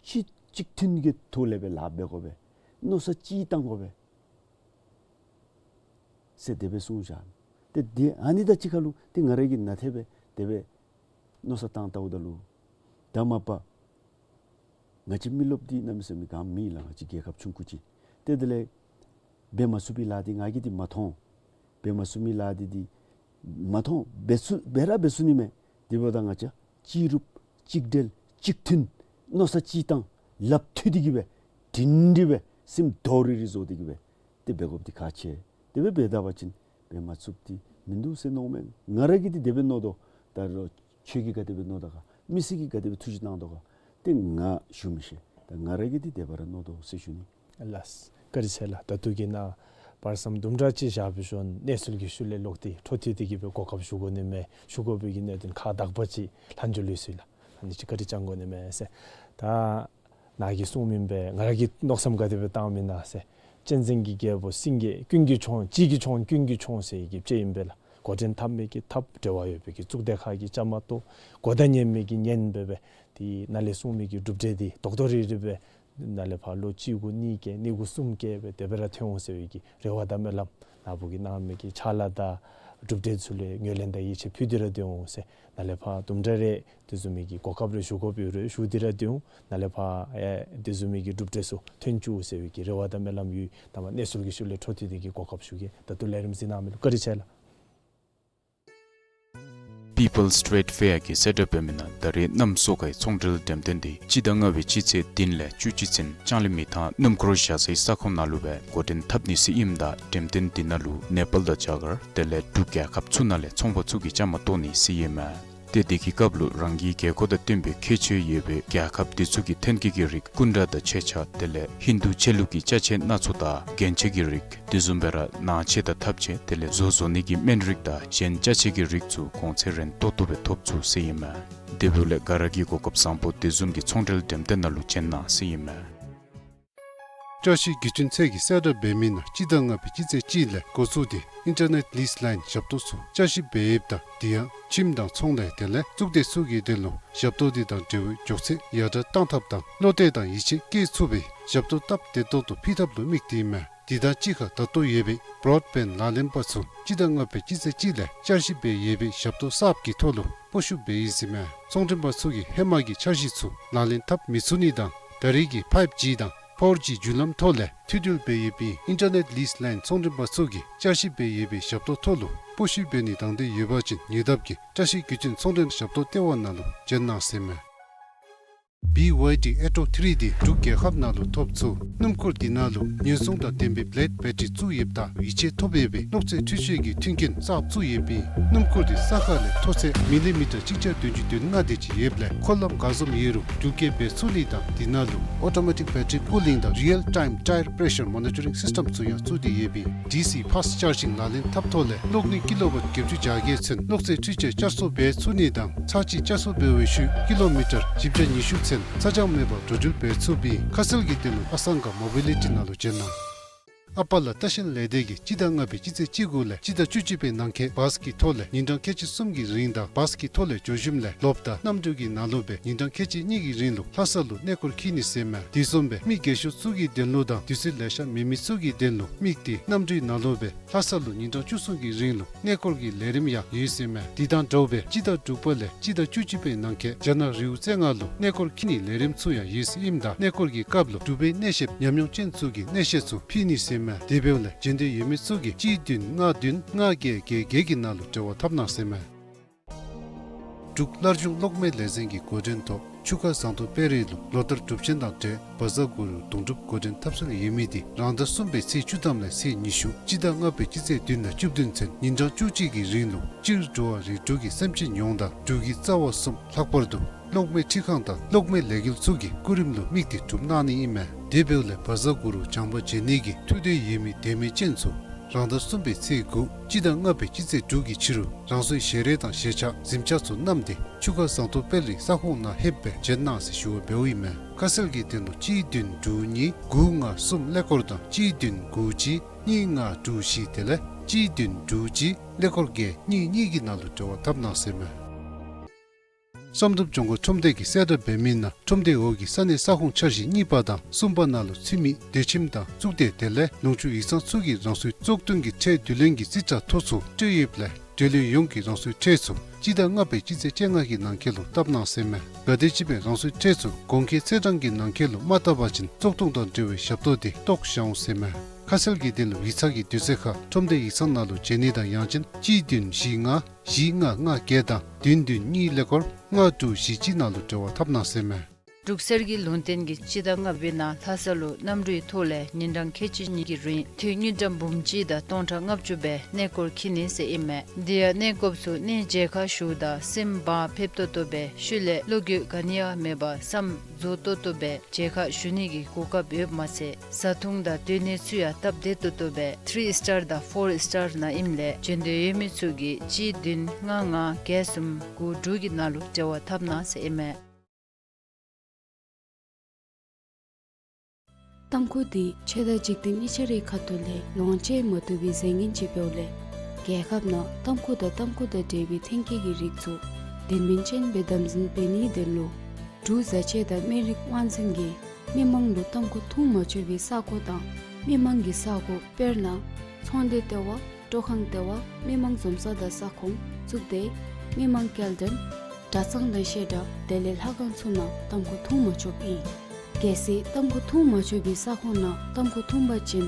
གཅིག་གཅིག་མཐུན་གྱི་ཐོག་ལས་སྦེ་ལཱ་འབད་དགོ་པས། མནོ་བསམ་གཅིག་བཏང་དགོ་པས་ཟེར་དེ་སྦེ་གསུངས་བཞག། ཏེ་དེ་ཨ་ནི་དང་གཅིག་ཁར་ལུ་ཏེ་ང་ར་གིས་ནཱ་ཏེ་སྦེ་དེ་སྦེ་མནོ་བསམ་བཏང་བལྟཝ་ད་ལུ་ད་མ་པ་ང་བཅས་མི་རློབས་འདི་གནམ་མེད་ས་མེད་གང་མེད་ལགས། ང་བཅས་རྒྱལ་ཁབ་ཆུང་ཀུ་ཅིག། ཏེ་དེ་ལས་འབད་མ་ཚུགས་པའི་ལཱ་འདི་ང་གིས་འདི་མ་མཐོང་། འབད་མ་ཚུགས་མི་ལཱ་འདི་འདི་མ་མཐོང་། འབད་ཚུགས་འབད་ར་འབད་ཚུགས་ནི་མས། དེ་འབདཝ་ད་ང་བཅས་གཅིག་རུབ་གཅིག་སྒྲིལ་གཅིག་མཐུན་མནོ་བསམ་གཅིག་བཏང་ལགཔ་མཐུད་དེ་གིས་སྦེ་སྒྲིང་སྒྲི་སྦེ་སེམས་རྡོག་རིལ་རི་བཟོ་སྟེ་གིས་སྦེ་ཏེ་འབད་དགོཔ་འདི་ཁག་ཆེ། དེ་སྦེ་འབད་ད་པ་ཅིན་འབད་མ་ཚུགསཔ་འདི་མིན་འདུག་ཟེར་མནོཝ་མས། ང་ར་གིས་འདི་དེ་སྦེ་མནོ་དོ། ད་རོགས་ཁྱོད་ཀྱིས་ག་དེ་སྦེ་མནོ་དོ་ག། མི་སེར་གྱིས་ག་དེ་སྦེ་ཐུགས་ཞིབ་གནང་དོ་ག། ཏེ་ང་ཞུ་མི་ཤེས། ད་ང་ར་གིས་འདི་དེ་སྦེ་ར་མནོ་དོ་ཟེར་ཞུ་ནི། ལགས། བཀའ་དྲིན་ཆེ་ལགས། ད་ལྟོ་གི་ནང་བར་མཚམས་དུམ་གྲ་ཅིག་བཞག་པའི་ཤུལ་གནས་ཚུལ་གྱི་ཤུལ་ལས་ལོག་སྟེ་འཕྲོ་མཐུད་དེ་གིས་སྦེ་གོ་སྐབས་ཞུ་དགོ་ནི་མས། ཞུ་དགོ་པའི་གི་གནད་དོན་ཁག་དག་པ་ཅིག་ལྷག་འགྱོ་ལུས་སོ་ཡི་ལགས། ཨ་ནི་ཅིག་བཀའ་དྲིན་བསྐྱང་དགོ་ནི་མས་ཟེར། ད་ནཱ་གིས་གསུངས་མི་སྦེ་ང་ར་གིས་མནོ་བསམ་ག་དེ་སྦེ་བཏངམ་ཨིན་ན་ཟེར། གཅན་གཟན་གྱི་རྒྱལ་པོ་སེང་གེ། ཀུན་གྱི་མཆོག་གཅིག་གི་མཆོག་ཀུན་གྱི་མཆོག་ཟེར་བའི་གི་དཔྱེ་ཨིན་པས་ལགས། འགོ་འདྲེན་འཐབ་མི་གིས་འཐབ། འབྲེལ་བ་ཡོད་པའི་གི་གཙུག་སྡེ་ཁག་གིས་བཅའ་མར་གཏོགས། གོ་བརྡ་ཉན་མི་གིས་ཉན་སྦེ་སྦེ་དེ་ནཱ་ལས་གསུངས་མི་གི་གྲུབ་འབྲས་འདི་རྡོག་རྡོག་རིལ་རི་སྦེ་ནཱ་ལས་ཕར་ལོ་གཅིག་གུ་གཉིས་བཀལ་གཉིས་གུ་གསུམ་བཀལ་སྦེ་དེ་སྦེ་ར་ཐོན་འོང་ཟེར་བའི་གི་རེ་བ་དང་སྨོན་ལམ། ནཱ་བུ་གིས་གནང་མི་གི་ཕྱག་ལཱ་དང་གྲུབ་འབྲས་ཚུ་ལུ་ཡང་ངོས་ལེན་དང་ཡིད་ཆེས་ཕུལ་ཏེ་ར་སྡོད་འོང་ཟེར། ནཱ་ལས་ཕར་དུམ་གྲ་རེ་དེ་བཟུམ་མའི་གི་གོ་སྐབས་རེ་ཞུ་དགོཔ་ཡོད་རུང་ཞུ་སྟེ་ར་སྡོད་འོང་། ནཱ་ལས་ཕར་ཨེ་དེ་བཟུམ་མའི་གི་གྲུབ་འབྲས་ཚུ་ཐོན་བཅུག་ཟེར་བའི་གི་རེ་བ་དང་སྨོན་ལམ་ཡོད། ད་མ་གནས་ཚུལ་གྱི་ཤུལ་ལས་འཕྲོ་མཐུད་དེ་གིས་གོ་སྐབས་ཞུ་གེ། ད་ལྟོ་ལས་རིམ་གཟིགས་གནང་མི་ལུ་བཀའ་དྲིན་ཆེ་ལགས། People's Trade Fair གི་གསལ་བསྒྲགས་འབད་མི་ནང་ད་རེས་གནམ་སོ་ཁའི་ཚོང་འབྲེལ་འགྲེམས་སྟོན་འདི་སྤྱི་ཟླ་ལྔ་པའི་སྤྱི་ཚེས་བདུན་ལས་བཅུ་གཅིག་ཚུན་ལྕང་གླིང་མི་ཐང་སྣུམ་འཁོར་བཞག་སའི་ས་ཁོངས་ནང་ལུ་སྦེ་འགོ་འདྲེན་འཐབ་ནི་ཟེར་ཨིནམ་ད་འགྲེམས་སྟོན་འདི་ནང་ལུ་ནེ་པཱལ་དང་རྒྱ་གར་དེ་ལས་འབྲུག་རྒྱལ་ཁབ་ཚུ་ནང་ལས་ཚོང་པ་ཚུ་གིས་བཅའ་མར་གཏོགས་ནི་ཟེར་ཨིན་མས། ཏེ་དེ་གི་སྐབས་ལུ་རང་གི་རྒྱལ་ཁབ་དང་བསྟུན་པའི་ཁྱད་ཆོས་ཡོད་པའི་རྒྱལ་ཁབ་དེ་ཚུ་གི་ཐོན་སྐྱེད་ཀྱི་རིགས་སྐུ་འདྲ་དང་མཆོད་ཆས་དེ་ལས་ཧིན་དུ་ཆོས་ལུགས་ཀྱི་ཅ་ཆས་སྣ་ཚོགས་དང་རྒྱན་ཆ་གི་རིགས། དེ་བཟུམ་སྦེ་ར་ནང་ཆས་དང་ཐབ་ཆས་དེ་ལས་བཟོ་བཟོ་ནི་གི་སྨན་རིགས་དང་གཞན་ཅ་ཆས་ཀྱི་རིགས་ཚུ་གོང་ཚད་རན་ཏོག་ཏོ་སྦེ་ཐོབ་ཚུགས་ཟེར་ཨིན་མས། དེ་འབདཝ་ལས་ག་ར་གིས་གོ་སྐབས་བཟང་པོ་དེ་བཟུམ་གྱི་ཚོང་འབྲེལ་འགྲེམས་སྟོན་ནང་ལུ་བྱོན་གནང་ཟེར་ཨིན་མས། བཅའ་སྲིད་བརྒྱུད་འཕྲིན་ཚད་ཀྱི་གསལ་བསྒྲགས་འབད་མི་ནང་སྤྱི་ཟླ་ལྔ་པའི་སྤྱི་ཚེས་གཅིག་ལས་འགོ་བཙུགས་ཏེ་ཨིན་ཊར་ནེཊ་ལིསི་ལའིན་ཞབས་ཏོག་ཚུ་བསྐྱར་ཞིབ་འབད་ཡོདཔ་ད་དེ་ཡང་ཁྱིམ་དང་ཚོང་ལས་དེ་ལས་གཙུག་སྡེ་ཚུ་གི་དོན་ལུ་ཞབས་ཏོག་འདི་དང་འབྲེལ་བའི་མགྱོགས་ཚད་ཡར་དྲག་གཏང་ཐབས་དང་བློ་གཏད་དང་ཡིད་ཆེས་བསྐྱེད་ཚུགས་པའི་ཞབས་ཏོག་སྟབས་བདེ་ཏོག་ཏོ་ཕུལ་ཐབས་ལུ་དམིགས་ཏེ་ཨིན་མས། དེ་དང་གཅིག་ཁར་ད་ལྟོ་ཡོད་པའི་བྲོཌ་བེནཌ་ལག་ལེན་པ་ཚུ་སྤྱི་ཟླ་ལྔ་པའི་སྤྱི་ཚེས་གཅིག་ལས་བསྐྱར་ཞིབ་འབད་ཡོད་པའི་ཞབས་ཏོག་གསརཔ་གི་ཐོག་ལུ་སྤོ་བཤུད་འབད་ཡི་ཟེར་མས། ཚོང་མགྲོན་པ་ཚུ་གིས་ཧེ་མ་གི་འཆར་གཞི་ཚུ་ལག་ལེན་འཐབ་མི་ཚུགས་ནི་དང་ད་རེས་ཀྱི་ཕའིབ་ཇི་དང་ཕོར་ཇི་བརྒྱུད་ལམ་ཐོག་ལས་མཐུད་འབྲེལ་འབད་ཡོད་པའི་ཨིན་ཊར་ནེཊ་ལིསི་ལའིན་ཚོང་མགྲོན་པ་ཚུ་གིས་བསྐྱར་ཞིབ་འབད་ཡོད་པའི་ཞབས་ཏོག་ཐོག་ལུ་སྤོ་བཤུད་འབད་ནི་དང་འདོད་ཡོད་པ་ཅིན་ཉེ་འདབས་ཀྱི་བཀྲ་ཤིས་བརྒྱུད་འཕྲིན་ཚོང་འབྲེལ་ཞབས་ཏོག་ལྟེ་བ་ནང་ལུ་བྱོན་གནང་ཟེར་མས། བི་ཝའི་ཌི་ཨེ་ཊོ་ཐི་རི་འདི་འབྲུག་རྒྱལ་ཁབ་ནང་ལུ་ཐོབ་ཚུགས། སྣུམ་འཁོར་འདི་ནང་ལུ་ཉེན་སྲུང་དང་ལྡན་པའི་བླེཌ་བེ་ཊི་རི་བཙུགས་ཡོདཔ་ད་ཡིད་ཆེས་ཐོབ་ཡོད་པའི་གློག་རྫས་འཕྲུལ་ཆས་ཀྱི་མཐུན་རྐྱེན་གསརཔ་བཙུགས་ཡོདཔ་ཨིན། སྣུམ་འཁོར་འདི་ས་ཁ་ལས་མཐོ་ཚད་མི་ལི་མི་ཊར་གཅིག་བརྒྱ་བདུན་ཅུ་དོན་ལྔ་དེ་ཅིག་ཡོདཔ་ལས་འཁོར་ལམ་ག་བཟུམ་ཡོད་རུང་འགྲུལ་སྐྱེལ་འབད་ཚུགས་ནི་དང་འདི་ནང་ལུ་ཨོ་ཊོ་མེ་ཊིཀ་བེ་ཊི་རི་ཀུ་ལིང་དང་རི་ཡལ་ཊའིམ་ཊའེར་པྲེ་ཤར་མོ་ནི་ཊ་རིང་སིསི་ཊེམ་ཚུ་ཡང་བཙུགས་ཏེ་ཡོདཔ་ཨིན། ཌི་སི་ཕཱསཊ་ཅར་ཇིང་ལག་ལེན་འཐབ་ཐོག་ལས་གློག་ནུས་ཀི་ལོ་ཝཊ་བརྒྱད་ཅུ་གྱ་བརྒྱད་ཚུན་གློག་རྫས་འཕྲུལ་ཆས་བསྐྱར་གསོ་འབད་ཚུགས་ནི་དང་ཚར་གཅིག་བསྐྱར་གསོ་འབད་བའི་ཤུལ་ཀི་ལོ་མི་ཊར་བཞི་བརྒྱ་ཉི་ཤུ་ཚུན་ཚ་གྱང་མེད་པར་འགྲོ་འགྲུལ་འབད་ཚུགསཔ་ཨིན། ཁ་གསལ་གྱི་དོན་ལུ་ཨ་སང་ག་མོ་བི་ལི་ཊི་ནང་ལུ་བྱོན་གནང་། ཨ་པ་ལ་ལྟ་བཤལ་ལས་སྡེ་གིས་སྤྱི་ཟླ་ལྔ་པའི་སྤྱི་ཚེས་བཅུ་དགུ་ལས་སྤྱི་ཟླ་བཅུ་གཅིག་པའི་ནང་འཁོད་བཱས་ཀྱི་ཐོག་ལས་ཉིན་གྲངས་ཁལ་གཅིག་གསུམ་གྱི་རིང་དང་བཱས་ཀྱི་ཐོག་ལས་འགྱོ་ཞིནམ་ལས་ལོགཔ་དང་གནམ་གྲུ་གི་ནང་ལུ་སྦེ་ཉིན་གྲངས་ཁལ་གཅིག་གཉིས་ཀྱི་རིང་ལུ་ལྷ་ས་ལུ་གནས་སྐོར་འཁྱིད་ནི་ཟེར་མས། དེ་བཟུམ་སྦེ་མི་རྒས་ཤོས་ཚུ་གི་དོན་ལུ་དང་དུས་ཚོད་ལེ་ཤ་མེད་མི་ཚུ་གི་དོན་ལུ་དམིགས་ཏེ་གནམ་གྲུའི་ནང་ལུ་སྦེ་ལྷ་ས་ལུ་ཉིན་གྲངས་བཅུ་གསུམ་གྱི་རིང་ལུ་གནས་སྐོར་གྱི་ལས་རིམ་ཡང་ཡོད་ཟེར་མས། དེ་དང་འདྲཝ་སྦེ་སྤྱི་ཟླ་དྲུག་པ་ལས་སྤྱི་ཟླ་བཅུ་གཅིག་པའི་ནང་འཁོད་རྒྱ་ནག་རི་བོ་རྩེ་ལྔ་ལུ་གནས་སྐོར་འཁྱིད་ནིའི་ལས་རིམ་ཚུ་ཡང་ཡོད་ཟེར་ཨིནམ་ད་གནས་སྐོར་གྱི་སྐབས་ལུ་འབྲུག་པའི་གནས་བཤདཔ་ཉམས་མྱོང་ཅན་ཚུ་གིས་གནས་བཤད་ཚུ་ཕུལ་ནི་ཟེར་མས། དེ་འབདཝ་ལས་འབྱོན་འདོད་ཡོད་མི་ཚུ་གིས་གཅིག་བདུན་ལྔ་བདུན་ལྔ་བརྒྱད་བརྒྱད་བརྒྱད་ཀྱི་ནང་ལུ་འབྲེལ་བ་འཐབ་གནང་ཟེར་མས། འབྲུག་སླར་འབྱུང་གློག་མེ་ལས་འཛིན་གྱི་འགོ་འདྲེན་ཐོག་ཆུ་ཁ་ཟངས་མདོག་དཔལ་རི་ལུ་ལོ་ལྟར་སྒྲུབ་ཆེན་དང་འབྲེལ་བཛྲ་གུ་རུ་དུང་སྒྲུབ་འགོ་འདྲེན་འཐབ་སྲོལ་ཡོད་མི་དེ་རང་ཟླ་གསུམ་པའི་ཚེས་བཅུ་ཐམ་ལས་ཚེས་ཉི་ཤུ་སྤྱི་ཟླ་ལྔ་པའི་སྤྱི་ཚེས་བདུན་དང་བཅུ་བདུན་ཚུན་ཉིན་གྲངས་བཅུ་གཅིག་གི་རིང་ལུ་སྤྱིར་འགྲོ་བ་རིགས་དྲུག་གི་སེམས་ཅན་ཡོངས་དང་འབྲུག་གི་རྩ་བ་གསུམ་ལྷག་པར་དུ་གློག་མེ་འཕྲུལ་ཁང་དང་གློག་མེ་ལས་འགུལ་ཚུ་གི་སྐུ་རིམ་ལུ་དམིགས་ཏེ་སྒྲུབ་གནང་ནི་ཨིན་མས། དེ་འབདཝ་ལས་བཛྲ་གུ་རུ་བྱམས་པ་མཇལ་ནི་གི་ཐུགས་འདོད་ཡོད་མི་དད་མོས་ཅན་ཚུ་རང་ཟླ་གསུམ་པའི་ཚེས་དགུ་སྤྱི་ཟླ་ལྔ་པའི་སྤྱི་ཚེས་དྲུག་གི་ཕྱི་རུ་རང་སོའི་ཞལ་རས་དང་ཞལ་ཆས་གཟིམ་ཆས་ཚུ་བསྣམས་ཏེ་ཆུ་ཁ་ཟངས་མདོག་དཔལ་རིའི་ས་ཁོངས་ནང་ལྷོདཔ་སྦེ་འབྱོན་གནང་ཟེར་ཞུ་བ་འབདཝ་ཨིན་མས། ཁ་གསལ་གྱི་དོན་ལུ་གཅིག་བདུན་དྲུག་གཉིས་དགུ་ལྔ་གསུམ་ཀླད་ཀོར་དང་གཅིག་བདུན་དགུ་གཅིག་གཉིས་ལྔ་དྲུག་བཞི་དེ་ལས་གཅིག་བདུན་དྲུག་གཅིག་ཀླད་ཀོར་བརྒྱད་གཉིས་གཉིས་ཀྱི་ནང་ལུ་འབྲེལ་བ་འཐབ་གནང་ཟེར་མས། བསམ་གྲུབ་ལྗོངས་མཁར་ཁྲོམ་སྡེ་གིས་གསལ་བསྒྲགས་འབད་མི་ནང་ཁྲོམ་སྡེའི་འོག་གི་ས་གནས་ས་ཁོངས་འཆར་གཞི་གཉིས་པ་དང་གསུམ་པ་ནང་ལུ་ཚུད་མི་སྡོད་ཁྱིམ་དང་གཙུག་སྡེ་དེ་ལས་ནང་ཆོས་ཡིག་ཚང་ཚུ་གིས་རང་སོའི་གཙུག་སྡེ་གི་ཁྲལ་བསྡུ་ལེན་གྱི་རྩིས་ཁྲ་ཐོ་ཚུ་སྤྲོད་ཡོདཔ་ལས་འབྲེལ་ཡོད་ཡོངས་ཀྱིས་རང་སོའི་ཁྲལ་ཚུ་སྤྱི་ཟླ་ལྔ་པའི་སྤྱི་ཚེས་བཅོ་ལྔ་གི་ནང་འཁོད་ལུ་བཏབ་གནང་ཟེར་མས། ག་དེམ་ཅིག་སྦེ་རང་སོའི་ཁྲལ་ཚུ་གོང་འཁོད་ཚེས་གྲངས་ཀྱི་ནང་འཁོད་ལུ་མ་བཏབ་པ་ཅིན་བཙོག་བཏུང་དང་འབྲེལ་བའི་ཞབས་ཏོག་དེ་བཏོག་བཞག་འོང་ཟེར་མས། ཁ་གསལ་གྱི་དོན་ལུ་ཡིག་ཚང་གི་དུས་ཚོད་ཁར་ཁྲོམ་སྡེ་ཡིག་ཚང་ནང་ལུ་བྱོན་ནི་དང་ཡང་ཅིན་གཅིག་བདུན་བཞི་ལྔ་བཞི་ལྔ་ལྔ་བརྒྱད་དང་བདུན་བདུན་གཉིས་ཀླད་ཀོར་ལྔ་དྲུག་བཞི་གཅིག་ནང་ལུ་འབྲེལ་བ་འཐབ་གནང་ཟེར་མས། འབྲུག་གསེར་གྱི་ལུང་བསྟན་གྱིས་སྤྱི་ཟླ་ལྔ་པའི་ནང་ལྷ་ས་ལུ་གནམ་གྲུའི་ཐོག་ལས་ཉིན་གྲངས་ཁལ་གཅིག་གཉིས་ཀྱི་རིང་དངུལ་ཀྲམ་འབུམ་གཅིག་དང་སྟོང་ཕྲག་ལྔ་བཅུ་སྦེ་གནས་སྐོར་འཁྱིད་ནི་ཟེར་ཨིན་མས། དེ་ཡང་གནས་སྐོརཔ་ཚུ་གནས་མཇལ་ཁ་ཞུཝ་ད་སེམས་བག་ཕེབས་ཏོག་ཏོ་སྦེ་ཤུལ་ལས་བློ་འགྱོད་ག་ནི་ཡང་མེད་པར་བསམ་རྫོགས་ཏོག་ཏོ་སྦེ་མཇལ་ཁ་ཞུ་ནི་གི་གོ་སྐབས་ཡོདཔ་མ་ཚད་བཟའ་འཐུང་དང་སྡོད་གནས་ཚུ་ཡང་སྟབས་བདེ་ཏོག་ཏོ་སྦེ་ཐི་རི་སི་ཊར་དང་ཕོར་སི་ཊར་ནང་ཨིནམ་ལས་བྱོན་འདོད་ཡོད་མི་ཚུ་གིས་གཅིག་བདུན་ལྔ་ལྔ་བརྒྱད་གསུམ་དགུ་དྲུག་གི་ནང་ལུ་འབྲེལ་བ་འཐབ་གནང་ཟེར་ཨིན་མས། ཏམ་ཁུ་འདི་ཆོས་དང་འཇིག་རྟེན་གཉིས་ཆ་རའི་ཁ་ཐུག་ལས་ལོངས་སྤྱོད་མ་བཏུབ་པའི་རྫས་ངན་ཅིག་འབདཝ་ལས་རྒྱལ་ཁབ་ནང་ཏམ་ཁུ་དང་ཏམ་ཁུ་དང་འབྲེལ་བའི་ཐོན་སྐྱེད་ཀྱི་རིགས་ཚུ་དོན་སྨིན་ཅན་སྦེ་དམ་འཛིན་འབད་ནིའི་དོན་ལུ་འབྲུག་བཟའ་ཆས་དང་སྨན་རིགས་དབང་འཛིན་གྱིས་མི་མང་ལུ་ཏམ་ཁུ་འཐུང་མ་ཆོག་པའི་ས་གོ་དང་མི་མང་གི་ས་གོ་དཔེར་ན་ཚོང་སྡེ་ལྟེ་བ། སྤྲོ་ཁང་ལྟེ་བ། མི་མང་འཛོམས་ས་དང་ས་ཁོངས། གཙུག་སྡེ། མི་མང་སྐྱེལ་འདྲེན། གྲྭ་ཚང་དང་བཤད་གྲྭ་དེ་ལས་ལྷ་ཁང་ཚུ་ནང་ཏམ་ཁུ་འཐུང་མ་ཆོགཔ་ཨིན། གལ་སྲིད་ཏམ་ཁུ་འཐུང་མ་ཆོག་པའི་ས་ཁོངས་ནང་ཏམ་ཁུ་འཐུང་པ་ཅིན་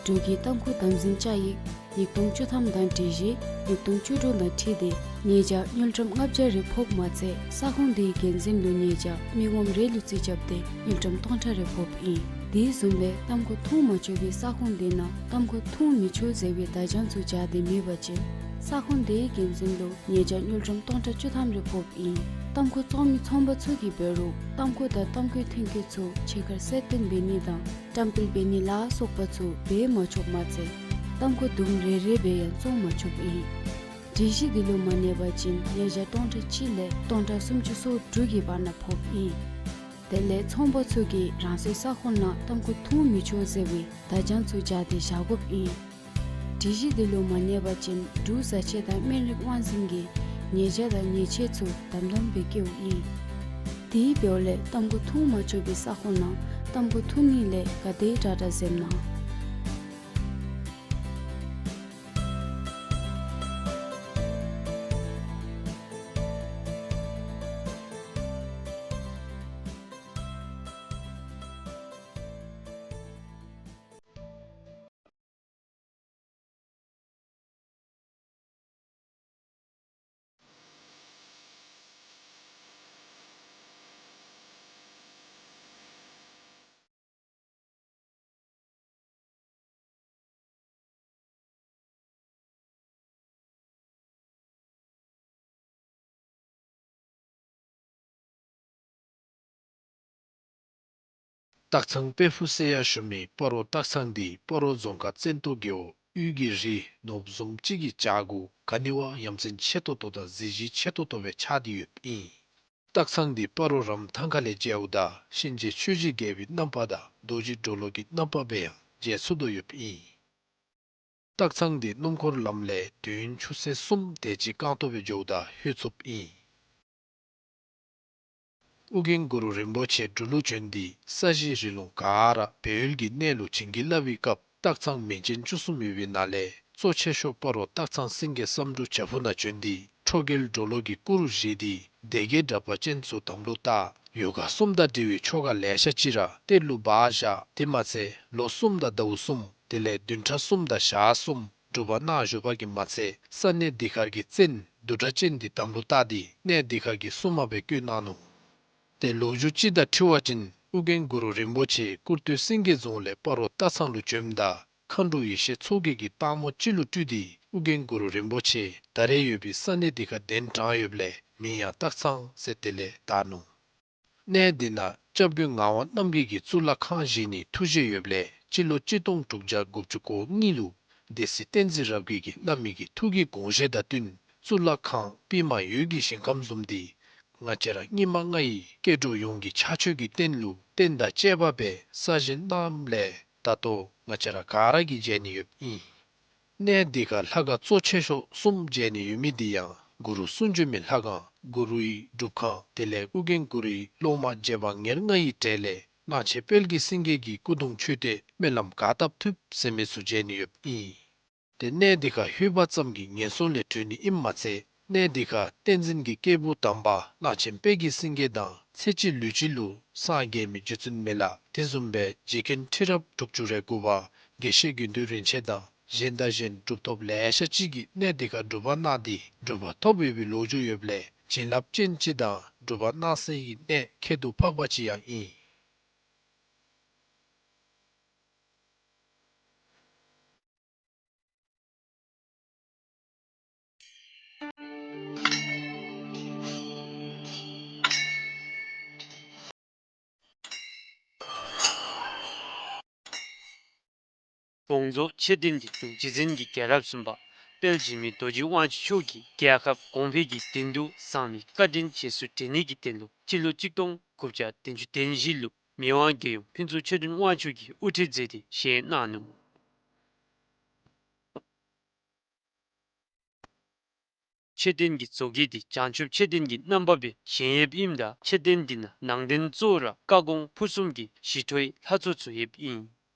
འབྲུག་གི་ཏམ་ཁུ་དམ་འཛིན་བཅའ་ཡིག་ཉིས་སྟོང་བཅུ་ཐམ་དང་སྒྲིག་གཞི་ཉིས་སྟོང་བཅུ་དྲུག་དང་འཁྲིལ་ཏེ་ཉེས་བྱ་དངུལ་ཀྲམ་ལྔ་བརྒྱ་རེ་ཕོགཔ་མ་ཚད་ས་ཁོངས་དེའི་འགན་འཛིན་ལུ་ཉེས་བྱ་མི་ངོམ་རེ་ལུ་རྩིས་རྐྱབ་སྟེ་དངུལ་ཀྲམ་སྟོང་ཕྲག་རེ་ཕོགཔ་ཨིན། དེ་བཟུམ་སྦེ་ཏམ་ཁུ་འཐུང་མ་ཆོག་པའི་ས་ཁོངས་དེ་ནང་ཏམ་ཁུ་འཐུང་མི་ཆོག་ཟེར་བའི་བརྡ་བྱང་ཚུ་སྦྱར་ཏེ་མེད་པ་ཅིན་ས་ཁོངས་དེའི་འགན་འཛིན་ལུ་ཉེས་བྱ་དངུལ་ཀྲམ་སྟོང་ཕྲག་བཅུ་ཐམ་རེ་ཕོགཔ་ཨིན། ཏམ་ཁུ་བཙོང་མི་ཚོང་པ་ཚུ་གིས་འབད་རུང་ཏམ་ཁུ་དང་ཏམ་ཁུའི་ཐོན་སྐྱེད་ཚུ་ཕྱི་ཁར་གསལ་སྟོན་འབད་ནི་དང་བཀྲམ་སྤེལ་འབད་ནི་ལ་སོགས་པ་ཚུ་འབད་མ་ཆོགཔ་མ་ཚད་ཏམ་ཁུ་དུམ་རེ་རེ་སྦེ་ཡང་བཙོང་མ་ཆོགཔ་ཨིན། སྒྲིག་གཞི་འདི་ལུ་མ་གནས་པ་ཅིན་ཉེས་བྱ་སྟོང་ཕྲག་གཅིག་ལས་སྟོང་ཕྲག་སུམ་ཅུ་སོ་དྲུག་གི་བར་ན་ཕོགཔ་ཨིན། དེ་ལས་ཚོང་པ་ཚུ་གིས་རང་སོའི་ས་ཁོངས་ནང་ཏམ་ཁུ་འཐུང་མི་ཆོག་ཟེར་བའི་བརྡ་བྱང་ཚུ་སྦྱར་ཏེ་བཞག་དགོཔ་ཨིན། སྒྲིག་གཞི་འདི་ལུ་མ་གནས་པ་ཅིན་འབྲུག་བཟའ་ཆས་དང་སྨན་རིགས་དབང་འཛིན་གྱིས་ཉེས་བྱ་དང་ཉེས་ཆད་ཚུ་དམ་དམ་སྦེ་བཀལཝ་ཨིན། དེ་འབདཝ་ལས་ཏམ་ཁུ་འཐུང་མ་ཆོག་པའི་ས་ཁོངས་ནང་ཏམ་ཁུ་འཐུང་ནི་ལས་ག་དེ་དྲག་དྲག་འཛེམ་གནང་། སྟག་ཚང་དཔལ་ཕུག་ཟེར་ཡང་ཞུ་མི་སྤ་རོ་སྟག་ཚང་འདི་སྤ་རོ་རྫོང་ཁག་བཙན་ཏོ་རྒེད་འོག་དབུས་ཀྱི་རི་ནོར་བུ་བཟུམ་ཅིག་གི་བྱག་གུ་ག་ནི་བ་ཡ་མཚན་ཆེ་ཏོག་ཏོ་དང་གཟི་བརྗིད་ཆེ་ཏོག་ཏོ་སྦེ་ཆགས་ཏེ་ཡོདཔ་ཨིན། སྟག་ཚང་འདི་སྤ་རོ་རམ་ཐང་ཁ་ལས་མཇལཝ་ད་གཤིན་རྗེ་ཆོས་ཀྱི་རྒྱལ་པོའི་རྣམ་པ་དང་རྡོ་རྗེ་གྲོ་ལོད་ཀྱི་རྣམ་པ་སྦེ་ཡང་མཇལ་ཚུགས་དོ་ཡོདཔ་ཨིན། སྟག་ཚང་འདི་སྣུམ་འཁོར་ལམ་ལས་དུས་ཡུན་ཆུ་ཚོད་གསུམ་དེ་ཅིག་རྐང་སྟོང་སྦེ་འགྱོཝ་ད་ལྷོད་ཚུགསཔ་ཨིན། ཨོ་རྒྱན་གུ་རུ་རིན་པོ་ཆེ་འབྲུག་ལུ་བྱོན་ཏེ་ས་གཞི་རི་ལུང་ག་ར་སྦས་ཡུལ་གྱི་གནས་ལུ་བྱིན་གྱིས་བརླབས་པའི་སྐབས་སྟག་ཚང་མིང་ཅན་བཅུ་གསུམ་ཡོད་པའི་ནང་ལས་གཙོ་ཆེ་ཤོས་སྤ་རོ་སྟག་ཚང་སེང་གེ་བསམ་འགྲུབ་བྱག་ཕུག་ནང་བྱོན་ཏེ་ཁྲོ་རྒྱལ་གྲོ་ལོད་ཀྱི་སྐུ་རུ་བཞེངས་ཏེ་སྡེ་བརྒྱད་དྲེགས་པ་ཅན་ཚུ་དམ་ལུ་བཏགས། ཡོ་ག་གསུམ་དང་འབྲེལ་བའི་ཆོ་ག་ལེ་ཤ་ཅིག་ར་གཏེར་ལུ་སྦ་བཞག། དེ་མ་ཚད་ལོ་གསུམ་དང་ཟླཝ་གསུམ་དེ་ལས་བདུན་ཕྲག་གསུམ་དང་ཞག་གསུམ་སྒྲུབ་པ་གནང་བཞུགས་པ་གིས་མ་ཚད་ས་གནས་འདི་ཁར་གྱི་བཙན་བདུད་དྲེགས་ཅན་འདི་དམ་ལུ་བཏགས་ཏེ་གནས་འདི་ཁར་གྱི་སྲུང་མ་སྦེ་བསྐོས་གནང་ནུག། ཏེ་ལོ་རྒྱུས་ཅིག་དང་འཁྲིལ་བ་ཅིན་ཨོ་རྒྱན་གུ་རུ་རིན་པོ་ཆེ་སྐུར་སྟོད་སེང་གེ་རྫོང་ལས་སྤ་རོ་སྟག་ཚང་ལུ་བྱོནམ་ད་མཁའ་འགྲོ་ཡེ་ཤེས་མཚོ་རྒྱལ་གྱིས་སྟག་མོ་ཅིག་ལུ་སྤྲུལ་ཏེ་ཨོ་རྒྱན་གུ་རུ་རིན་པོ་ཆེ་ད་རེས་ཡོད་པའི་ས་གནས་འདི་ཁར་གདན་དྲངས་ཡོདཔ་ལས་མིང་ཡང་སྟག་ཚང་ཟེར་དེ་ལས་བཏགས་ནུག། གནས་འདི་ནང་སྐྱབས་མགོན་ངག་དབང་རྣམ་རྒྱལ་གྱིས་གཙུག་ལག་ཁང་བཞེངས་ནིའི་ཐུགས་བཞེད་ཡོདཔ་ལས་སྤྱི་ལོ་གཅིག་སྟོང་དྲུག་བརྒྱ་དགུ་བཅུ་གོ་གཉིས་ལུ་སྡེ་སྲིད་བསྟན་འཛིན་རབ་རྒྱས་ཀྱིས་བླ་མའི་གི་ཐུགས་ཀྱི་དགོངས་བཞེད་དང་བསྟུན་གཙུག་ལག་ཁང་པདྨ་འོད་ཀྱི་ཞིང་ཁམས་བཟུམ་འདི་ང་བཅས་ར་སྙིགས་མ་ལྔ་ཡི་སྐྱེ་འགྲོ་ཡོངས་ཀྱི་ཕྱག་མཆོད་ཀྱི་རྟེན་ལུ་རྟེན་དང་བཅས་པ་སྦེ་གསར་བཞེངས་གནངམ་ལས་ད་ལྟོ་ང་བཅས་ར་ག་ར་གིས་མཇལ་ནི་ཡོདཔ་ཨིན། གནས་འདི་ཁར་ལྷ་ཁང་གཙོ་ཆེ་ཤོས་གསུམ་མཇལ་ནི་ཡོད་མི་འདི་ཡང་གུ་རུ་གསུང་བྱོན་མའི་ལྷ་ཁང་གུ་རུའི་སྒྲུབ་ཁང་དེ་ལས་ཨོ་རྒྱན་གུ་རུའི་སློབ་མ་རྗེ་འབངས་ཉེར་ལྔ་ཡི་གྲས་ལས་གླང་ཆེན་དཔལ་གྱི་སེང་གེ་གི་སྐུ་གདུང་མཆོད་རྟེན་སྨོན་ལམ་ག་བཏབ་ཐུབ་ཟེར་མི་ཚུ་མཇལ་ནི་ཡོདཔ་ཨིན། ཏེ་གནས་འདི་ཁར་ལྷོད་པ་ཙམ་གྱིས་ངན་སོང་ལས་གྲོལ་ནི་ཨིནམ་མ་ཚད་གནས་འདི་ཁར་བསྟན་འཛིན་གྱི་སྐྱེས་བུ་དམ་པ་གླང་ཆེན་དཔལ་གྱི་སེང་གེ་དང་ཚེ་གཅིག་ལུས་གཅིག་ལུ་སངས་རྒྱས་མི་རྗེ་བཙུན་མི་ལ་དེ་བཟུམ་སྦེ་རྗེ་མཁན་ཁྲི་རབས་དྲུག་ཅུ་རེ་དགུ་པ་དགེ་བཤེས་དགེ་འདུན་རིན་ཆེན་དང་གཞན་དང་གཞན་གྲུབ་ཐོབ་ལེ་ཤ་ཅིག་གིས་གནས་འདི་ཁར་སྒྲུབ་པ་གནང་སྟེ་གྲུབ་པ་ཐོབ་ཡོད་པའི་ལོ་རྒྱུས་ཡོདཔ་ལས་བྱིན་རླབས་ཅན་ཅིག་དང་གྲུབ་པ་གནང་སའི་གནས་ཁྱད་དུ་འཕགས་པ་ཅིག་ཡང་ཨིན། དགོངས་རྫོགས་མཆོད་རྟེན་འདི་འབྲུག་རྗེ་བཙུན་གྱི་རྒྱལ་རབས་གསུམ་པ་དཔལ་འཇིགས་མེད་རྡོ་རྗེ་དབང་ཕྱུག་མཆོག་གིས་རྒྱལ་ཁབ་གོང་འཕེལ་གྱི་དོན་དུ་བསམ་པའི་བཀའ་དྲིན་རྗེས་སུ་དྲན་ནི་གི་དོན་ལུ་སྤྱི་ལོ་གཅིག་སྟོང་དགུ་བརྒྱ་བདུན་ཅུ་དོན་བཞི་ལུ་མི་དབང་རྒྱལ་ཡུམ་ཕུན་ཚོགས་ཆོས་སྒྲོན་དབང་ཕྱུག་གིས་དབུ་ཁྲིད་མཛད་དེ་བཞེངས་གནང་ནུག། མཆོད་རྟེན་གྱི་བཟོ་བཀོད་འདི་བྱང་ཆུབ་མཆོད་རྟེན་གྱི་རྣམ་པ་སྦེ་བཞེངས་ཡོདཔ་ཨིནམ་ད་མཆོད་རྟེན་འདི་ནང་ནང་རྟེན་གཙོ་བོ་ར་བཀའ་དགོངས་ཕུར་གསུམ་གྱི་ཞི་ཁྲོའི་ལྷ་ཚོགས་ཚུ་ཡོདཔ་ཨིན།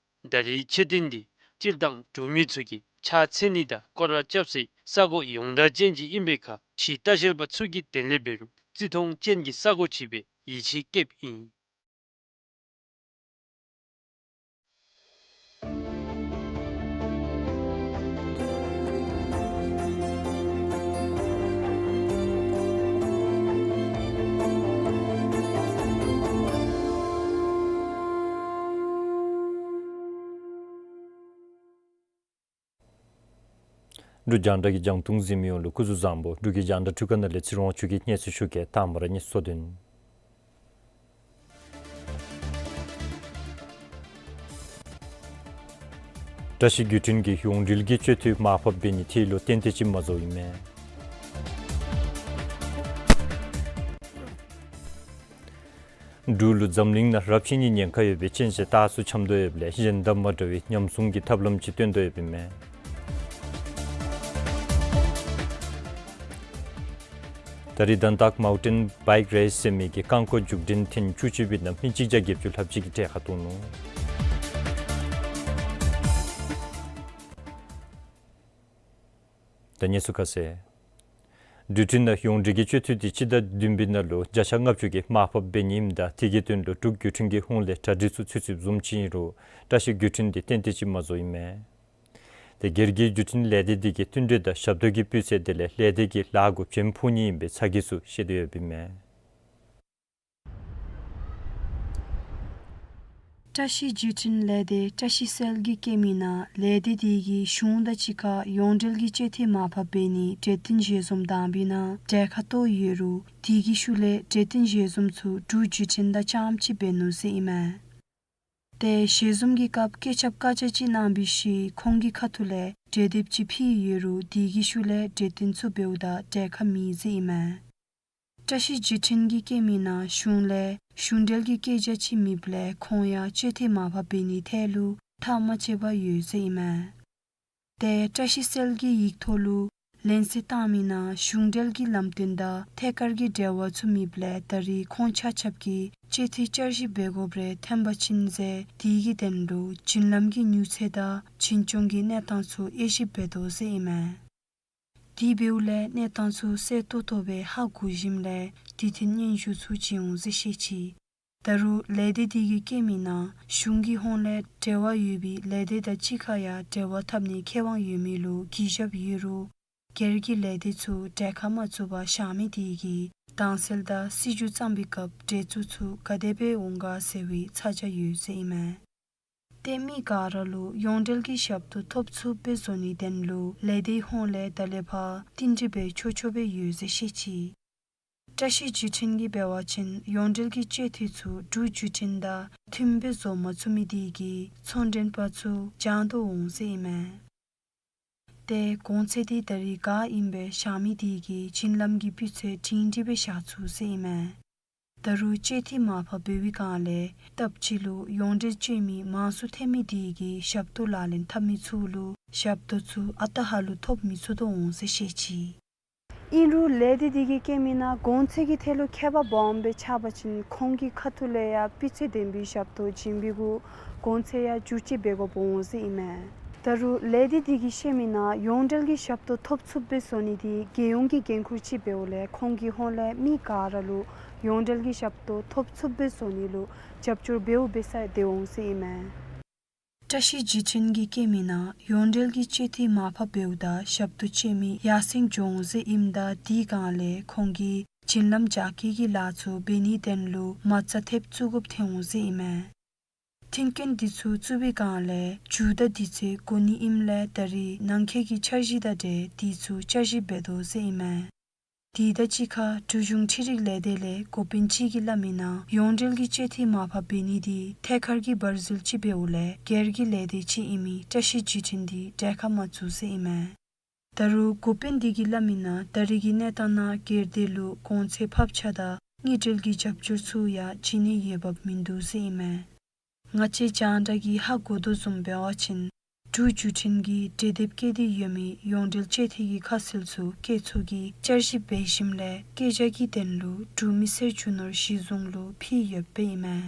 ད་རེས་མཆོད་རྟེན་འདི་སྤྱིར་བཏང་འབྲུག་མི་ཚུ་གིས་ཕྱག་འཚལ་ནི་དང་སྐོར་ར་རྐྱབ་སའི་ས་གོ་ཡོངས་གྲགས་ཅན་ཅིག་ཨིན་པའི་ཁར་ཕྱི་ལྟ་བཤལ་པ་ཚུ་གིས་དེ་ལས་འབད་རུང་བརྩི་མཐོང་ཅན་གྱི་ས་གོ་ཅིག་སྦེ་ཡིད་ཆེས་བསྐྱེདཔ་ཨིན། འབྲུག་རྒྱང་བསྒྲགས་ཀྱི་རྒྱང་མཐོང་གཟིགས་མི་ཡོངས་ལུ་སྐུ་གཟུགས་བཟང་པོ། འབྲུག་གི་རྒྱང་བསྒྲགས་འཕྲུལ་ཁང་ནང་ལས་ཚེ་རིང་ཆོས་ཀྱི་གནས་ཚུལ་ཞུ་གེ། དང་པ་ར་དངོས་སུ་གསོལ་སྟོན། བཀྲ་ཤིས་བརྒྱུད་འཕྲིན་གྱིས་ཡོངས་འབྲེལ་གྱི་སྤྱོད་འཐུས་མར་ཕབ་འབད་ནི་དེ་ལུ་ཏན་ཏན་ཅིག་མ་བཟོཝ་ཨིན་མས། འབྲུག་ལུ་འཛམ་གླིང་ནང་རབས་ཆད་ནིའི་ཉེན་ཁ་ཡོད་པའི་རྐྱེན་བྱས་སྟག་ཚུ་འཁྱམས་དོ་ཡོདཔ་ལས་གཞན་དང་མ་འདྲ་བའི་ཉམས་སྲུང་གི་ཐབས་ལམ་ཅིག་སྟོན་དོ་ཡོདཔ་ཨིན་མས། ད་རིས་དན་ཏག་མའུ་ཊེན་བའིཀ་རེསི་ཟེར་མི་གི་རྐང་འཁོར་མཇུག་སྒྲིལ་ཐེངས་བཅུ་གཅིག་པའི་ནང་མི་གཅིག་བརྒྱ་བརྒྱད་ཅུ་ལྷགཔ་ཅིག་གིས་གྲལ་ཁར་གཏོགས་ནུག། ད་དངོས་སུ་ཁ་གསལ། བརྒྱུད་འཕྲིན་ནང་ཡོངས་འབྲེལ་གྱི་སྤྱོད་འཐུས་འདི་སྤྱི་ཟླ་བདུན་པའི་ནང་ལུ་བརྒྱ་ཆ་ལྔ་བཅུ་གིས་མར་ཕབ་འབད་ནི་ཨིནམ་ད་དེ་གི་དོན་ལུ་འབྲུག་བརྒྱུད་འཕྲིན་གྱི་ཧོངས་ལས་གྲ་སྒྲིག་ཚུ་ཚུད་ཚུདཔ་བཟུམ་ཅིག་ཨིན་རུང་བཀྲ་ཤིས་བརྒྱུད་འཕྲིན་འདི་ཏན་ཏན་ཅིག་མ་བཟོཝ་ཨིན་མས། ཏེ་སྒེར་གྱི་བརྒྱུད་འཕྲིན་ལས་སྡེ་འདི་གིས་བསྟུན་གྲོས་དང་ཞབས་ཏོག་གི་སྤུས་ཚད་དེ་ལས་ལས་སྡེ་གི་ལཱ་གུ་བྱེམ་ཕོག་ནི་ཨིན་པའི་ཚ་གྱང་ཚུ་བཤད་དེ་ཡོདཔ་ཨིན་མས། བཀྲ་ཤིས་བརྒྱུད་འཕྲིན་ལས་སྡེ་བཀྲ་ཤིས་གསལ་གྱིས་བཀོད་མིའི་ནང་ལས་སྡེ་འདི་གིས་གཞུང་དང་གཅིག་ཁར་ཡོངས་འབྲེལ་གྱི་སྤྱོད་འཐུས་མར་ཕབ་འབད་ནིའི་གྲོས་བསྟུན་ཞལ་འཛོམས་དང་པའི་ནང་གྲལ་ཁར་གཏོགས་ཡོད་རུང་དེ་གི་ཤུལ་ལས་གྲོས་བསྟུན་ཞལ་འཛོམས་ཚུ་འབྲུག་བརྒྱུད་འཕྲིན་དང་རྐྱངམ་གཅིག་འབད་ནུག་ཟེར་ཨིན་མས། ཏེ་ཞལ་འཛོམས་ཀྱི་སྐབས་བཀོད་ཁྱབ་བཀའ་རྒྱ་ཅིག་གནང་བའི་ཤུལ་ཁོང་གི་ཁ་ཐུག་ལས་གྲོས་འདེབས་ཅིག་ཕུལ་ཡོད་རུང་དེ་གི་ཤུལ་ལས་གྲོས་བསྟུན་ཚུ་འབདཝ་ད་གྲལ་ཁར་མེད་ཟེར་ཨིན་མས། བཀྲ་ཤིས་བརྒྱུད་འཕྲིན་གྱིས་བཀོད་མིའི་ནང་གཞུང་ལས་གཞུང་འབྲེལ་གྱི་བཀའ་རྒྱ་ཅིག་མེདཔ་ལས་ཁོང་ཡང་སྤྱོད་འཐུས་མར་ཕབ་འབད་ནིའི་ཐད་ལུ་ཐག་མ་བཅད་པར་ཡོད་ཟེར་ཨིན་མས། ཏེ་བཀྲ་ཤིས་གསལ་གྱིས་ཡིག་ཐོག་ལུ་ལན་གསལ་བཏང་མི་ནང་གཞུང་འབྲེལ་གྱི་ལམ་སྟོན་དང་ཐད་ཀར་གྱི་འབྲེལ་བ་ཚུ་མེདཔ་ལས་ད་རིས་ཁོང་ཆ་ཁྱབ་ཀྱིས་བཅད་ཁྲིད་བསྐྱར་ཞིབ་འབད་དགོཔ་རེ་ཐོན་པ་ཅིན་ཟེར་དེ་གི་དོན་ལུ་བྱིན་རླབས་ཀྱི་མྱུར་ཚད་དང་བྱིན་སྐྱོང་གི་གནས་སྟངས་ཚུ་དབྱེ་ཞིབ་འབད་དོ་ཟེར་ཨིན་མས། དེ་འབདཝ་ལས་གནས་སྟངས་ཚུ་གསལ་ཏོག་ཏོ་སྦེ་ཧ་གོ་ཞིནམ་ལས་དེ་ཐད་སྙན་ཞུ་ཚུ་བྱིན་འོང་ཟེར་བཤད་ཅི། ད་རུང་ལས་སྡེ་དེ་གིས་བཀོད་མི་ནང་གཞུང་གི་ཧོངས་ལས་འབྲེལ་བ་ཡོད་པའི་ལས་སྡེ་དང་གཅིག་ཁར་ཡང་འབྲེལ་བ་འཐབ་ནིའི་ཁེ་དབང་ཡོད་མི་ལུ་གུས་ཞབས་ཡོད་རུང་སྒེར་གྱི་ལས་སྡེ་ཚུ་གྲལ་ཁར་མ་བཙུགས་པར་བཞག་མི་དེ་གིས་དྭངས་གསལ་དང་སྲིད་བྱུས་བརྩམ་པའི་སྐབས་འགྲན་བཙུགས་ཚུ་ག་དེ་སྦེ་འོང་ག་ཟེར་བའི་ཚ་གྱང་ཡོད་ཟེར་ཨིན་མས། ཏེ་མི་ག་ར་ལུ་ཡོངས་འབྲེལ་གྱི་ཞབས་ཏོག་ཐོབ་ཚུགསཔ་སྦེ་བཟོ་ནིའི་དོན་ལུ་ལས་སྡེའི་ཧོངས་ལས་ད་ལས་ཕར་བསྟུན་གྲོས་འབད་ཆོག་ཆོག་སྦེ་ཡོད་ཟེར་བཤད་ཅི། བཀྲ་ཤིས་བརྒྱུད་འཕྲིན་གྱིས་འབད་བ་ཅིན་ཡོངས་འབྲེལ་གྱི་བཅད་ཁྲིད་ཚུ་འབྲུག་བརྒྱུད་འཕྲིན་དང་མཐུནམ་སྦེ་བཟོ་མ་ཚུགས་མི་དེ་གིས་ཚོང་མགྲོན་པ་ཚུ་བྱང་དུ་འོང་ཟེར་ཨིན་མས། ཏེ་གོང་ཚད་དེ་ད་རིས་ག་ཨིནམ་སྦེ་བཞག་མི་དེ་གིས་བྱིན་རླབས་ཀྱི་སྤུས་ཚད་སྒྲིང་སྒྲིང་སྦེ་བཞག་ཚུགས་ཟེར་ཨིན་མས། ད་རུང་བཅད་ཁྲིད་མར་ཕབ་འབད་བའི་སྒང་ལས་སྟབས་གཅིག་ལུ་ཡོངས་འབྲེལ་སྤྱོད་མི་མང་སུ་ཐོན་མི་དེ་གིས་ཞབས་ཏོག་ལག་ལེན་འཐབ་མི་ཚུ་ལུ་ཞབས་ཏོག་ཚུ་ཨ་རྟག་ཧ་ལུགས་ཐོབ་མི་ཚུགས་དོ་འོང་ཟེར་བཤད་ཅི། ཨིན་རུང་ལས་སྡེ་དེ་གིས་བཀོད་མི་ནང་གོང་ཚད་ཀྱི་ཐད་ལུ་ཁྱད་པར་སྦོམ་སྦེ་ཆགས་པ་ཅིན་ཁོང་གི་ཁ་ཐུག་ལས་ཡང་སྤུས་ཚད་ལྡན་པའི་ཞབས་ཏོག་བྱིན་པའི་གུ་གོང་ཚད་ཡང་བསྒྱུར་བཅོས་འབད་དགོཔ་འོང་ཟེར་ཨིན་མས། ད་རུང་ལས་སྡེ་དེ་གིས་བཤད་མི་ནང་ཡོངས་འབྲེལ་གྱི་ཞབས་ཏོག་ཐོབ་ཚུགསཔ་སྦེ་བཟོ་ནི་དེ་རྒྱལ་ཡོངས་ཀྱི་འགན་ཁུར་ཅིག་འབདཝ་ལས་ཁོང་གི་ཧོངས་ལས་མི་ག་ར་ལུ་ཡོངས་འབྲེལ་གྱི་ཞབས་ཏོག་ཐོབ་ཚུགསཔ་སྦེ་བཟོ་ནི་ལུ་རྒྱབ་སྐྱོར་འབདཝ་འབད་ས་དེ་འོང་ཟེར་ཨིན་མས། བཀྲ་ཤིས་བརྒྱུད་འཕྲིན་གྱིས་བཀོད་མི་ནང་ཡོངས་འབྲེལ་གྱི་བཅད་ཁྲིད་མར་ཕབ་འབདཝ་ད་ཞབས་ཏོག་སྤྱོད་མི་ཡར་སེང་འགྱོ་འོང་ཟེར་ཨིནམ་ད་དེའི་སྒང་ལས་ཁོང་གིས་བྱིན་རླབས་རྒྱ་སྐྱེད་ཀྱི་ལཱ་ཚུ་འབད་ནིའི་དོན་ལུ་མ་རྩ་ཐེབས་བཙུགས་དགོཔ་ཐོན་འོང་ཟེར་ཨིན་མས། མཐུན་རྐྱེན་འདི་ཚུ་བཙུགས་པའི་སྒང་ལས་མཇུག་ད་དུས་ཚོད་འགོར་ནི་ཨིནམ་ལས་ད་རིས་ནང་འཁོད་ཀྱི་འཆར་གཞི་དང་འབྲེལ་དུས་ཚོད་བསྐྱར་ཞིབ་འབད་དོ་ཟེར་ཨིན་མས། དེ་དང་གཅིག་ཁར་འབྲུག་གཞུང་འཕྲུལ་རིག་ལས་སྡེ་ལས་འགོ་དཔོན་ཅིག་གིས་སླབ་མི་ནང་ཡོངས་འབྲེལ་གྱི་བཅད་ཁྲིད་མར་ཕབ་འབད་ནི་དེ་ཐད་ཀར་གྱི་འབར་འཛུལ་ཅིག་འབདཝ་ལས་སྒེར་གྱི་ལས་སྡེ་ཅིག་ཨིན་མི་བཀྲ་ཤིས་བརྒྱུད་འཕྲིན་དེ་གྲལ་ཁར་མ་བཙུགས་ཟེར་ཨིན་མས། ད་རུང་འགོ་དཔོན་དེ་གིས་སླབ་མི་ནང་ད་རིས་ཀྱི་གནས་སྟངས་ནང་སྒེར་སྡེ་ལུ་གོང་ཚད་ཕབ་ཆག་དང་དངུལ་འབྲེལ་གྱི་རྒྱབ་སྐྱོར་ཚུ་ཡང་བྱིན་ནི་ཡོདཔ་མིན་འདུག་ཟེར་ཨིན་མས། ང་བཅས་རྒྱང་བསྒྲགས་ཀྱིས་ཧ་གོ་དོ་བཟུམ་འབད་བ་ཅིན་འབྲུག་བརྒྱུད་འཕྲིན་གྱིས་གྲོས་འདེབས་བཀོད་དེ་ཡོད་མི་ཡོངས་འབྲེལ་བཅད་ཁྲིད་ཀྱི་ཁ་གསལ་ཚུ་སྐྱེད་ཚོ་གིས་བསྐྱར་ཞིབ་འབད་ཞིནམ་ལས་བཀོད་རྒྱ་གི་དོན་ལུ་འབྲུག་མི་སེར་རྒྱུ་ནོར་གཞི་བཟུང་ལུ་ཕུལ་ཡོདཔ་ཨིན་མས།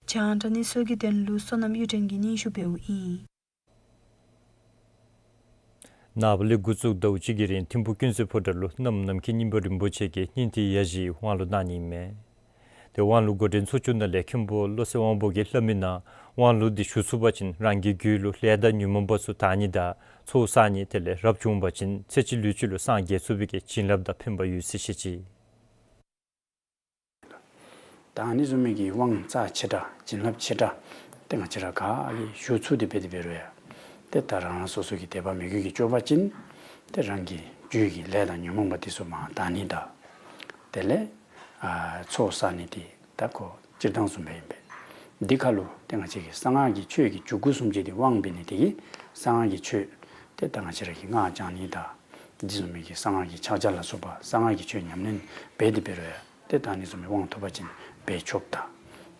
རྒྱང་བསྒྲགས་གནས་ཚུལ་གྱི་དོན་ལུ་བསོད་ནམས་གཡུ་སྒྲོན་གྱིས་སྙན་ཞུ་འབདཝ་ཨིན། ནངས་པ་ལས་འགོ་བཙུགས་ཟླཝ་གཅིག་གི་རིང་ཐིམ་ཕུག་ཀུན་གསལ་ཕོ་བྲང་ལུ་གནམ་ནམ་མཁའི་སྙིང་པོ་རིན་པོ་ཆེ་གི་སྙིང་ཐིག་ཡ་བཞི་དབང་ལུང་གནང་ནི་ཨིན་མས། ཏེ་དབང་ལུང་འགོ་འདྲེན་ཚོགས་བཅར་ནང་ལས་མཁན་པོ་བློ་གསལ་དབང་པོ་གིས་སླབ་མི་ནང་དབང་ལུང་འདི་ཞུ་ཚུགས་པ་ཅིན་རང་གི་རྒྱུད་ལུ་ལས་དང་ཉོན་མོངས་པ་ཚུ་དག་ནི་དང་ཚོགས་བསགས་ནི་དེ་ལས་རབ་བྱུང་བ་ཅིན་ཚེ་གཅིག་ལུས་གཅིག་ལུ་སངས་རྒྱས་ཚུགས་པའི་གི་བྱིན་རླབས་དང་ཕན་པ་ཡོད་ཟེར་བཤད་ཅི། ད་ཨ་ནི་བཟུམ་མའི་གི་དབང་རྩ་ཆེ་དྲགས་བྱིན་རླབས་ཆེ་དྲགས་ཏེ་ང་བཅས་ར་ག་གིས་ཞུ་ཚུགས་ཏེ་འབད་དེ་འབད་རུང་ཡང་ཏེ་ད་རང་རང་སོ་སོ་གི་དད་པ་མོས་གུས་ཀྱིས་བཅོལ་བ་ཅིན་ཏེ་རང་གི་རྒྱུད་ཀྱི་ལས་དང་ཉོན་མོངས་པ་དེ་ཚུ་མར་དག་ནི་དང་དེ་ལས་ཨ་ཚོགས་བསགས་ནི་དེ་ད་ཁོ་སྤྱིར་བཏང་བཟུམ་སྦེ་ཨིན་པས། འདི་ཁར་ལུ་ཏེ་ང་བཅས་ཀྱི་གསང་སྔགས་ཀྱི་ཆོས་ཀྱི་འཇུག་སྒོ་སུམ་ཅུ་དེ་དབང་འབད་ནི་དེ་གིས་གསང་སྔགས་ཀྱི་ཆོས་ཏེ་ད་ང་བཅས་ར་གིས་སྔགས་བགྱང་ནི་དང་འདི་བཟུམ་མའི་གི་གསང་སྔགས་ཀྱི་ཕྱག་རྒྱ་ལ་སོགས་པ་གསང་སྔགས་ཀྱི་ཆོས་ཉམས་ལེན་འབད་དེ་འབད་རུང་ཡང་ཏེ་ད་ཨ་ནི་བཟུམ་མའི་དབང་ཐོབ་པ་ཅིན་འབད་ཆོགཔ་དང་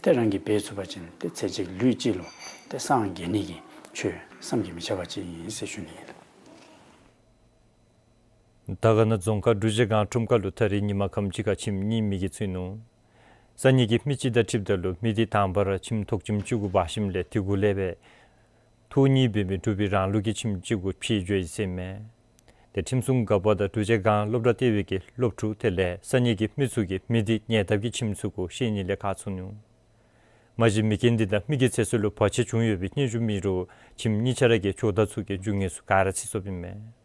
ཏེ་རང་གིས་འབད་ཚུགས་པ་ཅིན་ཏེ་ཚེ་གཅིག་ལུས་གཅིག་ལུ་ཏེ་སངས་རྒྱས་ནི་གི་ཆོས་བསམ་གྱིས་མི་ཁྱབ་པ་ཅིག་ཨིན་ཟེར་ཞུ་ནི་ཨིན། དར་དཀར་ན་རྫོང་ཁག་འབྲུག་རྗེ་སྒང་ཁྲོམ་ཁ་ལུ་ད་རིས་ཉིན་མ་ཁམས་ཅིག་ཁར་ཁྱིམ་གཉིས་མེ་གིས་ཚིག་ནུག། ས་གཉིས་ཀྱི་མི་གཅིག་དང་འཁྲིལཝ་ད་ལུ་མི་དེ་དང་པ་ར་ཁྱིམ་ཐོག་ཁྱིམ་ཅིག་གུ་འབག་ཞིནམ་ལས་དེ་གུ་ལས་སྦེ་ཐོག་གཉིས་འབད་མི་འབྲུག་པའི་རང་ལུགས་ཀྱི་ཁྱིམ་ཅིག་གུ་ཕྱེ་འགྱོ་ཡི་ཟེར་མས། ཏེ་ཁྲིམས་སྲུང་འགག་པ་དང་འབྲུག་རྗེ་སྒང་སློབ་གྲྭ་ལྟེ་བའི་གི་སློབ་ཕྲུག་དེ་ལས་ས་གཉིས་ཀྱི་མི་ཚུ་གིས་མི་དེ་ཉེ་འདབས་ཀྱི་ཁྱིམ་ཚུ་གུ་བཤེད་ནི་ལས་བཀག་ཚུགས་ནུག། མ་གཞི་མི་རྐྱེན་འདི་དང་མི་གི་ཚེ་སྲོག་ལུ་བར་ཆད་བྱུང་ཡོད་པའི་སྙན་ཞུ་མེད་རུང་ཁྱིམ་གཉིས་ཆ་ར་གིས་ཇོ་བདག་ཚུ་གི་རྒྱུ་དངོས་ཚུ་ག་ར་ཚིག་སོཔ་ཨིན་མས།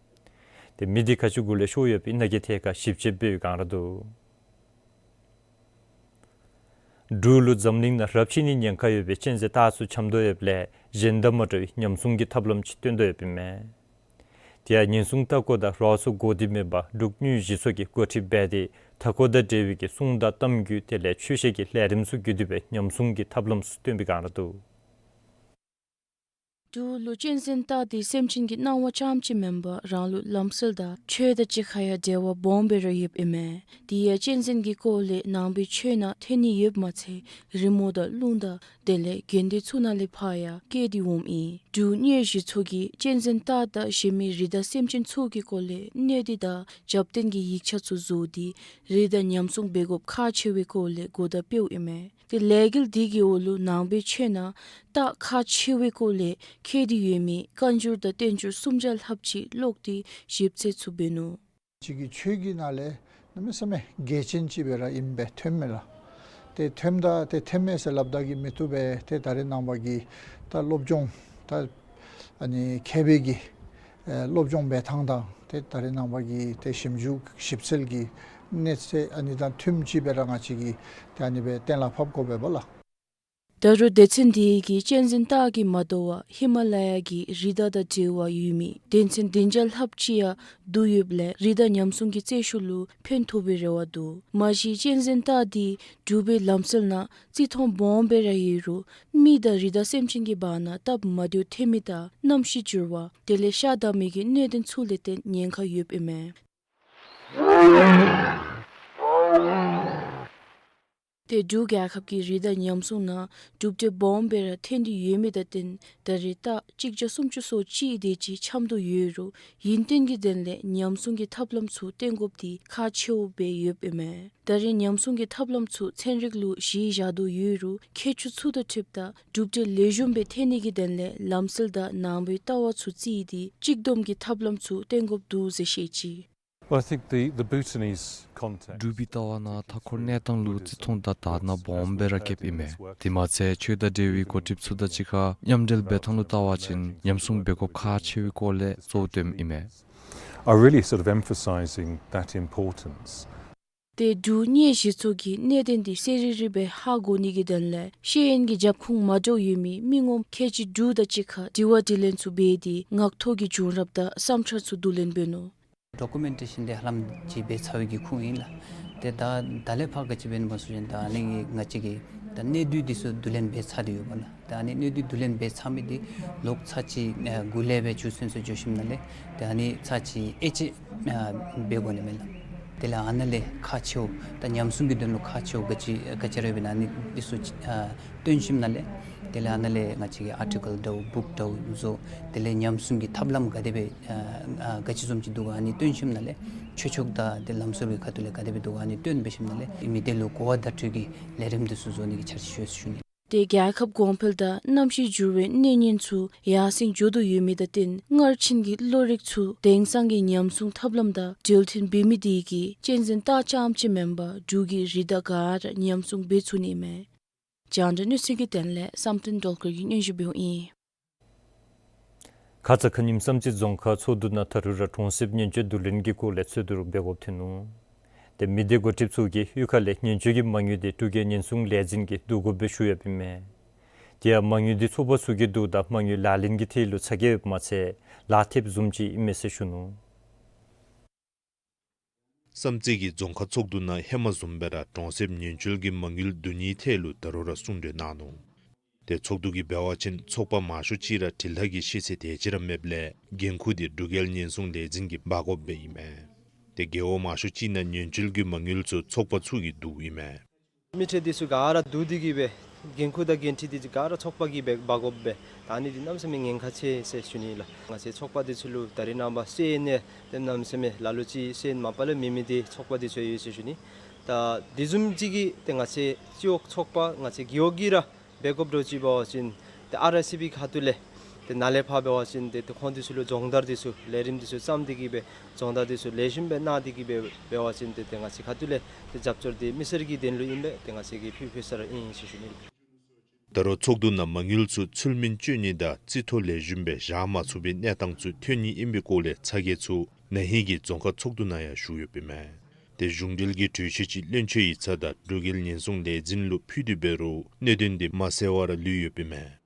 ཏེ་མི་དེ་ག་ཅི་གུ་ལས་ཤོར་ཡོད་པའི་མནའ་གི་ཐད་ཁར་ཞིབ་དཔྱད་འབད་བའི་སྒང་ར་འདུག། འབྲུག་ལུ་འཛམ་གླིང་ནང་རབས་ཆད་ནིའི་ཉེན་ཁ་ཡོད་པའི་གཅན་གཟན་སྟག་ཚུ་འཁྱམས་དོ་ཡོདཔ་ལས་གཞན་དང་མ་འདྲ་བའི་ཉམས་སྲུང་གི་ཐབས་ལམ་ཅིག་བཏོན་དོ་ཡོདཔ་ཨིན་མས། དེ་ཡང་ཉེན་སྲུང་ལྟ་སྐོར་དང་རོགས་ཚུ་འགོ་འདི་མེད་པར་འབྲུག་དངུལ་གཞི་ཚོགས་ཀྱིས་འགོ་ཁྲིད་འབད་དེ་མཐའ་འཁོར་དང་འབྲེལ་བའི་གི་སྲུང་དང་གཏམ་རྒྱུད་དེ་ལས་ཆོས་བཤད་ཀྱི་ལས་རིམ་ཚུ་བརྒྱུད་དེ་སྦེ་ཉམས་སྲུང་གི་ཐབས་ལམ་ཚུ་སྟོན་པའི་སྒང་ར་འདུག། འབྲུག་ལུ་གཅན་གཟན་སྟག་འདི་སེམས་ཅན་གྱི་སྣང་བ་ཙམ་ཅིག་མེན་པར་རང་ལུ་ལམ་སྲོལ་དང་ཆོས་དང་གཅིག་ཁར་ཡང་འབྲེལ་བ་སྦོམ་སྦེ་ར་ཡོདཔ་ཨིན་མས། དེ་ཡང་གཅན་གཟན་གྱི་སྐོར་ལས་ནང་པའི་ཆོས་ནང་ཐོན་ནི་ཡོདཔ་མ་ཚད་རི་མོ་དང་རླུང་དང་དེ་ལས་དགོན་སྡེ་ཚུ་ནང་ལས་ཕར་ཡང་བཀོད་དེ་འོངམ་ཨིན། འབྲུག་གནས་གཞི་ཚུ་གིས་གཅན་གཟན་སྟག་དང་གཞན་མི་རི་དྭགས་སེམས་ཅན་ཚུ་གི་སྐོར་ལས་གནད་བརྡ་དང་རྒྱབ་རྟེན་གྱི་ཡིག་ཆ་ཚུ་བཟོ་སྟེ་རི་དྭགས་ཉམས་སྲུང་འབད་དགོཔ་ཁག་ཆེ་བའི་སྐོར་ལས་གོ་བརྡ་སྤེལཝ་ཨིན་མས། དེ་ལས་འགུལ་འདི་གི་འོག་ལུ་ནང་པའི་ཆོས་ནང་སྟག་ཁག་ཆེ་བའི་སྐོར་ལས་བཀོད་དེ་ཡོད་མི་བཀའ་འགྱུར་དང་བསྟན་འགྱུར་སུམ་བརྒྱ་ལྷགཔ་ཅིག་ཀློག་སྟེ་ཞིབ་འཚོལ་ཚུ་འབད་ནུག། ཅིག་གི་ཆོས་ཀྱི་ནང་ལས་གནམ་མེད་ས་མེད་གལ་ཆེན་ཅིག་སྦེ་ར་ཨིནམ་སྦེ་ཐོནམ་མས་ལགས། ཏེ་ཐོནམ་ད་ཏེ་ཐོནམ་མས་ཟེར་སླབ་ད་གི་མི་བཏུབ་པས། ཏེ་ད་རེས་ནངས་པ་གི་ད་སློབ་སྦྱོང་ད་ཨ་ནི་མཁས་པའི་གི་ཨེ་སློབ་སྦྱོང་འབད་ཐངས་དང་ཏེ་ད་རེས་ནངས་པ་གི་ཏེ་ཞིབ་འཇུག་ཞིབ་འཚོལ་གྱི་གནས་ཚད་ཨ་ནི་དང་མཐུནམ་ཅིག་སྦེ་ར་ང་བཅས་ཀྱིས་ཏེ་ཨ་ནི་སྦེ་གཏན་ལ་ཕབ་དགོ་པས་པ་ལགས། ད་རུང་སྡེ་ཚན་འདི་གིས་གཅན་གཟན་སྟག་གིས་མ་དོ་བར་ཧི་མ་ལ་ཡ་གི་རི་དྭགས་དང་འབྲེལ་བ་ཡོད་མི་སྡེ་ཚན་བདུན་བརྒྱ་ལྷགཔ་ཅིག་ཡང་བསྡུ་ཡོདཔ་ལས་རི་དྭགས་ཉམས་སྲུང་གི་རྩེད་ཤུགས་ལུ་ཕན་ཐོགས་པའི་རེ་བ་འདུག། མ་གཞི་གཅན་གཟན་སྟག་འདི་འབྲུག་པའི་ལམ་སྲོལ་ནང་བརྩི་མཐོང་སྦོམ་སྦེ་ར་ཡོད་རུང་མི་དང་རི་དྭགས་སེམས་ཅན་གྱི་བར་ན་སྟབས་མ་བདེཝ་ཐོན་མི་དང་གནམ་གཤིས་འགྱུར་བ་དེ་ལས་ཤ་བདའ་མི་གི་གནད་དོན་ཚུ་ལས་བརྟེན་ཉེན་ཁ་ཡོདཔ་ཨིན་མས། ཏེ་འབྲུག་རྒྱལ་ཁབ་ཀྱི་རི་དྭགས་ཉམས་སྲུང་ནང་གྲུབ་འབྲས་སྦོམ་སྦེ་ར་ཐོན་ཏེ་ཡོད་མི་དང་བསྟུན་ད་རེས་སྟག་གཅིག་བརྒྱ་སུམ་ཅུ་སོ་གཅིག་དེ་ཅིག་འཁྱམས་དོ་ཡོད་རུང་ཡུན་བརྟན་གྱི་དོན་ལས་ཉམས་སྲུང་གི་ཐབས་ལམ་ཚུ་བཏོན་དགོཔ་འདི་ཁག་ཆེཝ་སྦེ་ཡོདཔ་ཨིན་མས། ད་རེས་ཉམས་སྲུང་གི་ཐབས་ལམ་ཚུ་ཚན་རིག་ལུ་གཞི་བཞག་དོ་ཡོད་རུང་ཁྱད་ཆོས་ཚུ་དང་འཁྲིལཝ་ད་གྲུབ་འབྲས་ལེགས་ཤོམ་སྦེ་ཐོན་ནི་གི་དོན་ལས་ལམ་སྲོལ་དང་ནང་པའི་ལྟ་བ་ཚུ་བརྩིས་ཏེ་གཅིག་བསྡོམས་ཀྱི་ཐབས་ལམ་ཚུ་བཏོན་དགོཔ་འདུག་ཟེར་བཤད་ཅི། Well, I think the, the Bhutanese context འབྲུག་པའི་ལྟ་བ་ནང་མཐའ་འཁོར་གནས་སྟངས་ལུ་བརྩི་མཐོང་དང་དག་སྣང་སྦོམ་སྦེ་ར་བསྐྱེདཔ་ཨིན་མས། དེ་མ་ཚད་ཆོས་དང་འབྲེལ་བའི་འགོ་ཁྲིདཔ་ཚུ་དང་གཅིག་ཁར་མཉམ་འབྲེལ་འབད་ཐངས་ལུ་བལྟ་བ་ཅིན་ཉམས་སྲུང་འབད་དགོཔ་ཁག་ཆེ་བའི་སྐོར་ལས་གཙོ་བོ་སྟོནམ་ཨིན་མས། Are really sort of emphasizing that importance. ཏེ་འབྲུག་གནས་གཞི་ཚུ་གིས་གནད་དོན་འདི་གསལ་རི་རི་སྦེ་ཧ་གོ་ནི་གི་དོན་ལས་ཤེས་ཡོན་གྱི་རྒྱབ་ཁུངས་མ་འདྲཝ་ཡོད་མི་མི་ངོམ་ཁལ་གཅིག་དྲུག་དང་གཅིག་ཁར་དྲི་བ་དྲིས་ལན་ཚུ་འབད་དེ་ངག་ཐོག་གི་བྱུང་རབས་དང་བསམ་འཆར་ཚུ་བསྡུ་ལེན་འབད་ནུག། ཌོ་ཀུ་མེན་ཊེ་ཤཱན་འདི་ཧ་ལམ་ཅིག་འབད་ཚར་བའི་གི་ཁུངས་ཨིན་ལགས། ཏེ་ད་ད་ལས་ཕར་ག་ཅི་འབད་ནི་སྨོ་ཟེར་བ་ཅིན་ད་ཨ་ནི་གི་ང་བཅས་ཀྱིས་ད་གནད་བསྡུས་འདི་ཚུ་བསྡུ་ལེན་འབད་ཚར་ཏེ་ཡོདཔ་ལགས། ད་ཨ་ནི་གནད་བསྡུས་བསྡུ་ལེན་འབད་ཚར་མི་འདི་ལོག་ཚར་གཅིག་ཨ་འགོ་ལས་སྦེ་འགྱོ་ཚུན་ཚོད་འགྱོ་ཞིནམ་ལས་ཏེ་ཨ་ནི་ཚར་གཅིག་དབྱེ་དཔྱད་ཨ་འབད་དགོ་ནི་མས་ལགས། དེ་ལས་ཨ་ནཱ་ལས་ཁག་ཆེཝ་ད་ཉམས་སྲུང་གི་དོན་ལུ་ཁག་ཆེཝ་ག་ཅི་ག་ཅི་ར་ཡོདཔ་ཨིན་ན་ཨ་ནི་འདི་ཚུ་ཨ་སྟོན་ཞིནམ་ལས་དེ་ལས་ཨ་ནཱ་ལས་ང་བཅས་ཀྱིས་ཨར་ཊི་ཀལ་འདྲཝ་བུཀ་འདྲཝ་བཟོ། དེ་ལས་ཉམས་སྲུང་གི་ཐབས་ལམ་ག་དེ་སྦེ་ཨ་ཨ་ག་ཅི་བཟུམ་ཅིག་འདུག་ག་ཨ་ནི་སྟོན་ཞིནམ་ལས་ཆོས་ཕྱོགས་དང་ཏེ་ལམ་སྲོལ་གྱི་ཁ་ཐུག་ལས་ག་དེ་སྦེ་འདུག་ག་ཨ་ནི་སྟོན་འབད་ཞིནམ་ལས་མི་སྡེ་ལུ་གོ་བ་བརྡ་སྤྲོད་ཀྱི་ལས་རིམ་འདི་ཚུ་བཟོ་ནི་གི་འཆར་གཞི་ཡོད་ཟེར་ཞུ་ནི། ཏེ་རྒྱལ་ཁབ་གོང་འཕེལ་དང་གནམ་གཤིས་འགྱུར་བའི་གནོད་ཉེན་ཚུ་ཡར་སེང་འགྱོ་དོ་ཡོད་མི་དང་བསྟུན་སྔར་ཕྱིན་གྱི་བློ་རིག་ཚུ་དེང་སང་གི་ཉམས་སྲུང་ཐབས་ལམ་དང་འབྲེལ་མཐུད་འབད་མི་དེ་གིས་གཅན་གཟན་སྟག་རྐྱངམ་ཅིག་མེན་པར་འབྲུག་གི་རི་དྭགས་ག་ར་ཉམས་སྲུང་འབད་ཚུགས་ནི་མས། རྒྱང་བསྒྲགས་གནས་ཚུལ་གྱི་དོན་ལས་བསམ་གཏན་སྒྲོལ་དཀར་གྱིས་སྙན་ཞུ་འབདཝ་ཨིན། ཁ་ཙ་ཁ་ཉིནམ་བསམ་རྩེ་རྫོང་ཁག་ཚོགས་འདུ་ནང་ད་རུང་ར་གྲོང་གསེབ་ཉེན་བཅོལ་བསྡུ་ལེན་གྱི་སྐོར་ལས་འཚོལ་བསྡུ་ར་འབད་དགོཔ་ཐོན་ནུག། ཏེ་མི་སྡེ་འགོ་ཁྲིདཔ་ཚུ་གིས་གཡུས་ཁ་ལས་ཉེན་བཅོལ་གྱི་མ་དངུལ་འདི་འབྲུག་རྒྱལ་ཉེན་སྲུང་ལས་འཛིན་གྱིས་བསྡུ་དགོཔ་སྦེ་ཞུ་ཡོདཔ་ཨིན་མས། དེ་ཡང་མ་དངུལ་འདི་ཚོགས་པ་ཚུ་གིས་བསྡུཝ་ད་མ་དངུལ་ལག་ལེན་གྱི་ཐད་ལུ་ཚ་གྱང་ཡོདཔ་མ་ཚད་ལཱ་ཐེབས་བཟུམ་ཅིག་ཨིན་མས་ཟེར་ཞུ་ནུག། བསམ་རྩེ་གི་རྫོང་ཁག་ཚོགས་འདུ་ནང་ཧེ་མ་བཟུམ་སྦེ་ར་གྲོང་གསེབ་ཉེན་བཅོལ་གྱི་མ་དངུལ་བསྡུ་ནིའི་ཐད་ལུ་ད་རུང་ར་གསུང་གྲོས་གནང་ནུག། ཏེ་ཚོགས་འདུ་གིས་འབད་བ་ཅིན་ཚོགས་པ་མང་ཤོས་ཅིག་ར་འབྲེལ་ཐག་གི་ཤེས་ཚད་དེ་ཅིག་ར་མེདཔ་ལས་འགན་ཁུར་འདི་འབྲུག་རྒྱལ་ཉེན་སྲུང་ལས་འཛིན་གྱིས་འབག་དགོཔ་སྦེ་ཨིན་མས། ཏེ་རྒེད་འོག་མང་ཤོས་ཅིག་ནང་ཉེན་བཅོལ་གྱི་མ་དངུལ་ཚུ་ཚོགས་པ་ཚུ་གིས་བསྡུཝ་ཨིན་མས། མི་སྡེ་འདི་ཚུ་ག་ར་བསྡུ་སྟེ་གི་སྦེ་འགན་ཁུར་དང་འགན་འཁྲི་འདི་ཚུ་ག་ར་ཚོགས་པ་གིས་སྦེ་འབག་དགོཔ་སྦེ་ད་ཨ་ནི་འདི་གནམ་མེད་ས་མེད་ཉེན་ཁ་ཆེ་ཟེར་ཞུ་ནི་ལགས། ང་བཅས་ཚོགས་པ་འདི་ཚུ་ལུ་ད་རེས་ནངས་པ་ཤེས་ཡོན་ནི་ཏེ་གནམ་མེད་ས་མེད་ལ་ལུ་ཅིག་ཤེས་ཡོན་མ་པ་ལས་མེད་མི་འདི་ཚོགས་པ་འདི་ཚུ་ཡོད་ཟེར་ཞུ་ནི། ད་དེ་བཟུམ་ཅིག་གིས་ཏེ་ང་བཅས་སྤྱི་འོག་ཚོགས་པ་ང་བཅས་རྒེད་འོག་གིས་ར་འབད་དགོཔ་འདྲཝ་ཅིག་འབད་བ་ཅིན་ཏེ་ཨར་ཨའི་སི་པི་ཁ་ཐུག་ལས་ཏེ་ནཱ་ལས་ཕར་འབད་བ་ཅིན་ཏེ་ཏེ་ཁོང་འདི་ཚུ་ལུ་སྦྱོང་བརྡར་འདི་ཚུ་ལས་རིམ་འདི་ཚུ་བརྩམས་ཏེ་གི་སྦེ་སྦྱོང་བརྡར་འདི་ཚུ་ལེགས་ཤོམ་སྦེ་གནང་སྟེ་གི་སྦེ་འབད་བ་ཅིན་ཏེ་ཏེ་ང་བཅས་ཁ་ཐུག་ལས་ཏེ་རྒྱབ་སྐྱོར་འདི་མི་སེར་གྱི་དོན་ལུ་ཨིན་པས། ཏེ་ང་བཅས་ཀྱིས་ཕུལ་ཕུལ་ས་ར་ཨིན་ཟེར་ཞུ་ནི། ད་རུང་ཚོགས་འདུ་ནང་མ་དངུལ་ཚུ་ཚུལ་མིན་སྤྱོད་ནི་དང་རྩིས་ཐོ་ལེགས་ཤོམ་སྦེ་བཞག་མ་ཚུགས་པའི་གནས་སྟངས་ཚུ་ཐོན་ནི་ཨིན་པའི་སྐོར་ལས་ཚ་གྱང་ཚུ་ན་ཧིང་གི་རྫོང་ཁག་ཚོགས་འདུ་ནང་ཡང་ཞུ་ཡོདཔ་ཨིན་མས། ཏེ་གཞུང་འབྲེལ་གྱི་གྲོས་ཆོད་ཅིག་བློན་ཆེན་ཡིག་ཚང་དང་འབྲུག་རྒྱལ་ཉེན་སྲུང་ལས་འཛིན་ལུ་ཕུལ་ཏེ་འབད་རུང་གནད་དོན་འདི་མ་སེལ་བར་ལུས་ཡོདཔ་ཨིན་མས།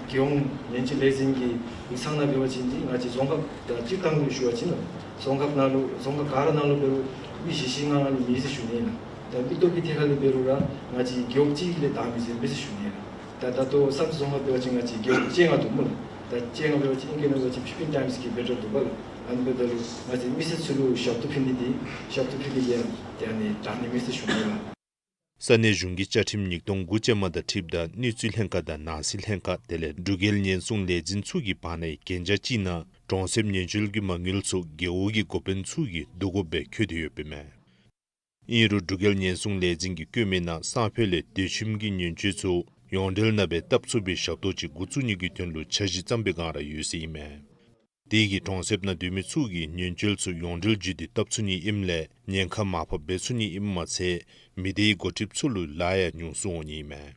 རྒྱལ་ཡོངས་ཉེན་བཅོལ་ལས་འཛིན་གྱི་ཡིག་ཚང་ནང་འབད་བ་ཅིན་ང་བཅས་རྫོང་ཁག་དང་སྤྱིར་བཏང་དུ་ཞུ་བ་ཅིན་རྫོང་ཁག་ནང་ལུ་རྫོང་ཁག་ག་ར་ནང་ལུ་འབད་རུང་མི་བཞི་བཞི་ལྔ་ལྔ་ནི་མེད་ཟེར་ཞུ་ནི་ལགས། ད་མི་སྟོབས་ཀྱི་ཐད་ཁར་ལས་འབད་རུང་ར་ང་བཅས་རྒེད་འོག་གཅིག་ལས་དག་མི་ཟེར་མེད་ཟེར་ཞུ་ནི་ལགས། ད་ད་ལྟོ་བསམ་རྩེ་རྫོང་ཁག་འབད་བ་ཅིན་ང་བཅས་རྒེད་འོག་བཅོ་ལྔ་འདུག་སྨོ་ལགས། ད་ཅི་ང་འབད་བ་ཅིན་ཨིང་སྐད་ནང་འབད་བ་ཅིན་Philippine Times གི་པེ་པར་འདུག་པ་ལགས། ཨ་ནི་འབདཝ་ད་ལུ་ང་བཅས་མི་སེར་ཚུ་ལུ་ཞབས་ཏོག་ཕུལ་ནི་འདི་ཞབས་ཏོག་ཕུལ་ནི་འདི་ཡང་ཏེ་ཨ་ནི་དྲང་ནི་མེད་ཟེར་ཞུ་ནི་ལགས། ས་གནས་གཞུང་གི་བཅའ་ཁྲིམས་ཉིས་སྟོང་དགུ་ཅན་མ་དང་འཁྲིལཝ་ད་དངུལ་རྩིས་ལྷན་ཁག་དང་ནང་སྲིད་ལྷན་ཁག་དེ་ལས་འབྲུག་རྒྱལ་ཉེན་སྲུང་ལས་འཛིན་ཚུ་གི་བར་ནའི་གན་རྒྱ་ཅིག་ནང་གྲོང་གསེབ་ཉེན་བཅོལ་གྱི་མ་དངུལ་ཚུ་རྒེད་འོག་གི་འགོ་དཔོན་ཚུ་གིས་བསྡུ་དགོཔ་སྦེ་བཀོད་དེ་ཡོདཔ་ཨིན་མས། ཨིན་རུང་འབྲུག་རྒྱལ་ཉེན་སྲུང་ལས་འཛིན་གྱིས་བཀོད་མི་ནང་སང་ཕོད་ལས་སྡོད་ཁྱིམ་གྱི་ཉེན་བཅོལ་ཚུ་ཡོངས་འབྲེལ་ནང་སྦེ་བཏབ་ཚུགས་པའི་ཞབས་ཏོག་ཅིག་འགོ་བཙུགས་ནི་གི་དོན་ལུ་འཆར་གཞི་བརྩམས་པའི་བསྒང་ར་ཡོད་ཟེར་ཨིན་མས། དེ་གིས་གྲོང་གསེབ་ནང་སྡོད་མི་ཚུ་གིས་ཉེན་བཅོལ་ཚུ་ཡོངས་འབྲེལ་བརྒྱུད་དེ་བཏབ་ཚུགས་ནི་ཨིནམ་ལས་ཉེན་ཁ་མར་ཕབ་འབད་ཚུགས་ནི་ཨིནམ་མ་ཚད་མི་སྡེའི་འགོ་ཁྲིདཔ་ཚུ་ལུ་ལཱ་ཡང་ཉུང་སུ་འོང་ནི་ཨིན་མས།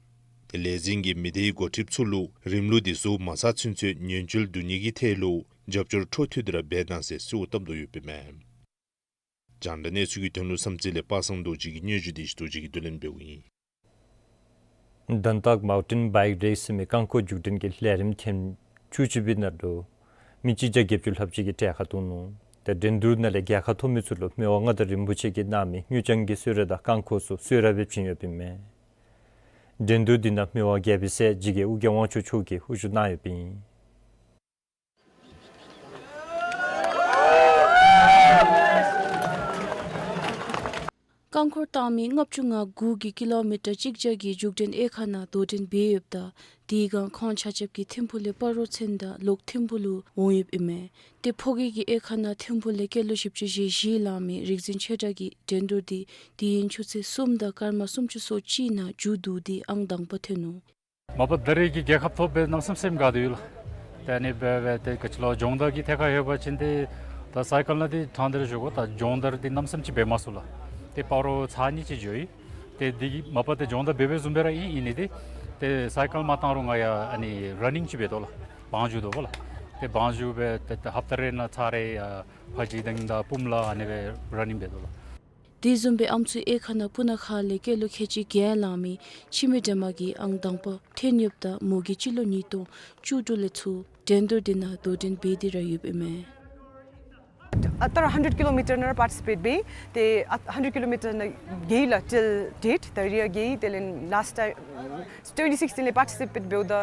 ཏེ་ལས་འཛིན་གྱིས་མི་སྡེའི་འགོ་ཁྲིདཔ་ཚུ་ལུ་རིམ་ལུགས་འདི་བཟོ་མ་ཚར་ཚུན་ཚོད་ཉེན་བཅོལ་བསྡུ་ནི་གི་ཐད་ལུ་རྒྱབ་སྐྱོར་འཕྲོ་མཐུད་དེ་ར་འབད་གནང་ཟེར་གསོལཝ་བཏབ་དོ་ཡོདཔ་ཨིན་མས། རྒྱང་བསྒྲགས་གནས་ཚུལ་གྱི་དོན་ལུ་བསམ་རྩེ་ལས་པ་སངས་རྡོ་རྗེ་གི་སྙན་ཞུ་དེ་ཞུ་རྡོ་རྗེ་གིས་བསྡུ་ལེན་འབདཝ་ཨིན། དན་ཏག་མའུན་ཊེན་བའིཀ་རེསི་ཟེར་མི་རྐང་འཁོར་རྒྱུག་འགྲན་གྱི་ལས་རིམ་ཐེངས་བཅུ་གཅིག་པའི་ནང་ལུ་མི་གཅིག་བརྒྱ་བརྒྱད་ཅུ་ལྷགཔ་ཅིག་གིས་གྲལ་ཁར་གཏོགས་ནུག། ཏེ་འགྲན་བསྡུར་ནང་ལས་རྒྱལ་ཁ་ཐོབ་མི་ཚུ་ལུ་མི་དབང་མངའ་བདག་རིན་པོ་ཆེ་གིས་གནང་མི་དངུལ་རྐྱང་གི་གསོལ་རས་དང་རྐང་འཁོར་ཚུ་གསོལ་རས་སྦེ་བྱིན་ཡོདཔ་ཨིན་མས། འགྲན་བསྡུར་འདི་ནང་མི་དབང་རྒྱལ་པོའི་སྲས་འཇིགས་བརྒྱད་ཨོ་རྒྱན་དབང་ཕྱུག་མཆོག་གིས་དབུ་བཞུགས་གནང་ཡོདཔ་ཨིན། རྐང་འཁོར་བཏང་མི་ལྔ་བཅུ་ང་དགུ་གིས་ཀི་ལོ་མི་ཊར་གཅིག་བརྒྱ་གི་རྒྱུག་འགྲན་དབྱེ་ཁག་ནང་དོ་འགྲན་འབད་ཡོདཔ་ད་དེའི་སྒང་ཁོང་ཆ་ཁྱབ་ཀྱིས་ཐིམ་ཕུག་ལས་སྤ་རོ་ཚུན་ད་ལོག་ཐིམ་ཕུག་ལུ་འོང་ཡོདཔ་ཨིན་མས། ཏེ་ཕོ་སྐྱེས་ཀྱི་དབྱེ་ཁག་ནང་ཐིམ་ཕུག་ལས་སྐྱེས་ལོ་བཞི་བཅུ་ཞེ་བཞི་ལང་མི་རིག་འཛིན་ཆོས་གྲགས་ཀྱིས་འགྲན་བསྡུར་འདི་དུས་ཡུན་ཆུ་ཚོད་གསུམ་དང་སྐར་མ་སུམ་ཅུ་སོ་གཅིག་ནང་མཇུག་བསྡུ་སྟེ་ཨང་དང་པ་ཐོན་ནུག། མ་པ་ད་རེས་ཀྱི་རྒྱལ་ཁ་ཐོབ་སྦེ་གནམ་མེད་ས་མེད་དགའ་སྟེ་ཡོད་ལགས། ཏེ་ཨ་ནི་སྦེ་སྦེ་ཏེ་ག་ཅི་ལོ་སྦྱོང་བརྡར་གྱི་ཐད་ཁར་ཡོད་པ་ཅིན་ཏེ་ད་སའི་ཀལ་ནང་འདི་ཕྲང་སྟེ་ར་བཞུགས་དགོ། ད་སྦྱོང་བརྡར་འདི་གནམ་མེད་ས་མེད་ཅིག་འབད་མ་ཚུགས་ལགས། ཏེ་སྤ་རོ་ཚར་གཉིས་ཅིག་འགྱོ་ཡི། ཏེ་འདི་གིས་མ་པ་ཏེ་སྦྱོང་བརྡར་འབད་འབད་བཟུམ་སྦེ་ར་ཨིན། ཨིན་ནི་འདི་ཏེ་སའི་ཀལ་མ་བཏང་རུང་ང་ཡང་ཨ་ནི་ར་ནིང་ཅིག་འབད་དོ་ལགས། བང་རྒྱུག་དོ་བ་ལགས། ཏེ་བང་རྒྱུག་སྦེ་ཏེ་ཏེ་ཧབ་ཏ་རེ་ནང་ཚར་རེ་ཡ་ཕ་གཞིས་གདན་དང་སྤུངས་ལ་ཨ་ནི་སྦེ་ར་ནིང་འབད་དོ་ལགས། དེ་བཟུམ་སྦེ་ཨམ་སྲུའི་དབྱེ་ཁག་ནང་སྤུ་ན་ཁ་ལས་སྐྱེས་ལོ་ཁལ་གཅིག་བརྒྱད་ལང་མི་འཆི་མེད་སྒྲོལ་མ་གིས་ཨང་དང་པ་ཐོན་ཡོདཔ་ད་མོ་གིས་སྤྱི་ལོ་ཉིས་སྟོང་བཅུ་དྲུག་ལས་ཚུར་འགྲན་བསྡུར་འདི་ནང་དོ་འགྲན་འབད་དེ་ར་ཡོདཔ་ཨིན་མས། ཨ་རྟག་ར་ཧན་ཌེཌ་ཀི་ལོ་མི་ཊར་ནང་ར་པར་ཊི་སི་པེཊ་འབད་ཡི། ཏེ་ཨ་རྟག་ཧན་ཌེཌ་ཀི་ལོ་མི་ཊར་ནང་རྒྱལ་ཡི་ལགས་ཊིལ་ཌེཊ། ད་རེས་ཡང་རྒྱལ་ཡི། དེ་ལས་ལཱསཊ་ཊའིམ་ཊུ་ཝེན་ཊི་སིགསི་ཊིན་ལས་པར་ཊི་སི་པེཊ་འབདཝ་ད་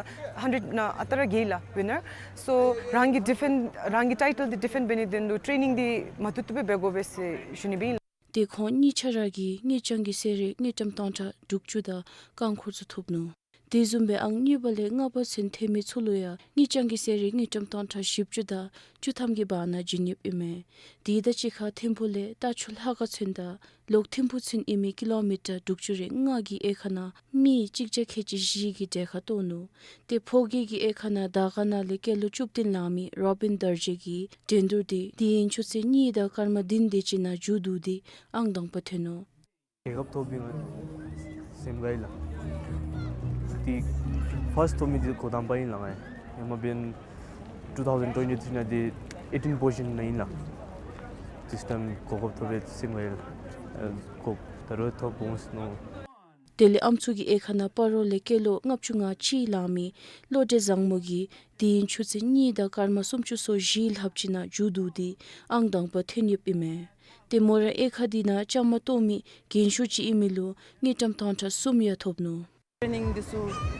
ཧན་ཌེཌ་ནང་ཨ་རྟག་ར་རྒྱལ་ཡི་ལགས་ཝི་ནར། སོ་རང་གི་ཌི་ཕེནཌ་རང་གི་ཊའི་ཊལ་འདི་ཌི་ཕེནཌ་འབད་ནིའི་དོན་ལུ་ཊེ་ནིང་འདི་མ་ཐུབ་ཐུབ་སྦེ་འབད་དགོ་པས་ཟེར་ཞུ་ནི་སྦེ་ཨིན་ལགས། ཏེ་ཁོང་གཉིས་ཆ་ར་གིས་དངུལ་རྐྱང་གི་གསོལ་རས་དངུལ་ཀྲམ་སྟོང་ཕྲག་དྲུག་ཅུ་དང་རྐང་འཁོར་ཚུ་ཐོབ་ནུག། དེ་བཟུམ་སྦེ་ཨང་གཉིས་པ་ལས་ལྔ་པ་ཚུན་ཐོན་མི་ཚུ་ལུ་ཡང་དངུལ་རྐྱང་གི་གསོལ་རས་དངུལ་ཀྲམ་སྟོང་ཕྲག་བཞི་བཅུ་དང་བཅུ་ཐམ་གྱི་བར་ན་བྱིན་ཡོདཔ་ཨིན་མས། དེ་དང་གཅིག་ཁར་ཐིམ་ཕུག་ལས་རྟ་མཆོག་ལྷ་ཁང་ཚུན་དང་ལོག་ཐིམ་ཕུག་ཚུན་ཨིན་མི་ཀི་ལོ་མི་ཊར་དྲུག་ཅུ་རེ་ལྔ་གི་དབྱེ་ཁག་ནང་མི་གཅིག་བརྒྱ་ཁལ་གཅིག་བཞི་གིས་གྲལ་ཁར་གཏོགས་ནུག། ཏེ་ཕོ་སྐྱེས་ཀྱི་དབྱེ་ཁག་ནང་དར་དཀར་ནང་ལས་སྐྱེས་ལོ་བཅུ་བདུན་ལང་མི་རོ་བིན་དར་རྗེ་གིས་འགྲན་བསྡུར་འདི་དུས་ཡུན་ཆུ་ཚོད་གཉིས་དང་སྐར་མ་བདུན་དེ་ཅིག་ནང་མཇུག་བསྡུ་སྟེ་ཨང་དང་པ་ཐོན་ནུག། རྒྱལ་ཁ་ཐོབ་པའི་ང་སེམས་དགའ་ཡི་ལགས། འདི་ཕརསཊ་ཐོབ་མི་འདི་འགོ་དང་པ་ཨིན་ལགས། ང་ཡང་ཧེ་མ་འབདན་ཊུ་ཐའུ་ཛེནཌ་ཊོན་ཊི་ཐི་ནང་འདི་ཨེ་ཊིན་པོ་ཟི་ཤཱན་ནང་ཨིན་ལགས། ཐིས་ཊའིམ་གོ་སྐབས་ཐོབ་པའི་སེམས་དགའ་ཡི་ལགས། ཨ་གོ་ད་རུང་ཐོབ་འོང་ཟེར་མནོ། དེ་ལས་ཨམ་སྲུ་གི་དབྱེ་ཁག་ནང་སྤ་རོ་ལས་སྐྱེས་ལོ་ལྔ་བཅུ་ང་གཅིག་ལང་མི་བློ་གྲོས་བཟང་མོ་གིས་དུས་ཡུན་ཆུ་ཚོད་གཉིས་དང་སྐར་མ་སུམ་ཅུ་སོ་བཞི་ལྷགཔ་ཅིག་ནང་མཇུག་བསྡུ་སྟེ་ཨང་དང་པ་ཐོན་ཡོདཔ་ཨིན་མས། ཏེ་མོ་ར་དབྱེ་ཁག་འདི་ནང་བཅའ་མར་གཏོགས་མི་རྒན་ཤོས་ཅིག་ཨིན་མི་ལུ་དངུལ་ཀྲམ་སྟོང་ཕྲག་གསུམ་ཡང་ཐོབ་ནུག། ཊེ་ནིང་འདི་ཚུ་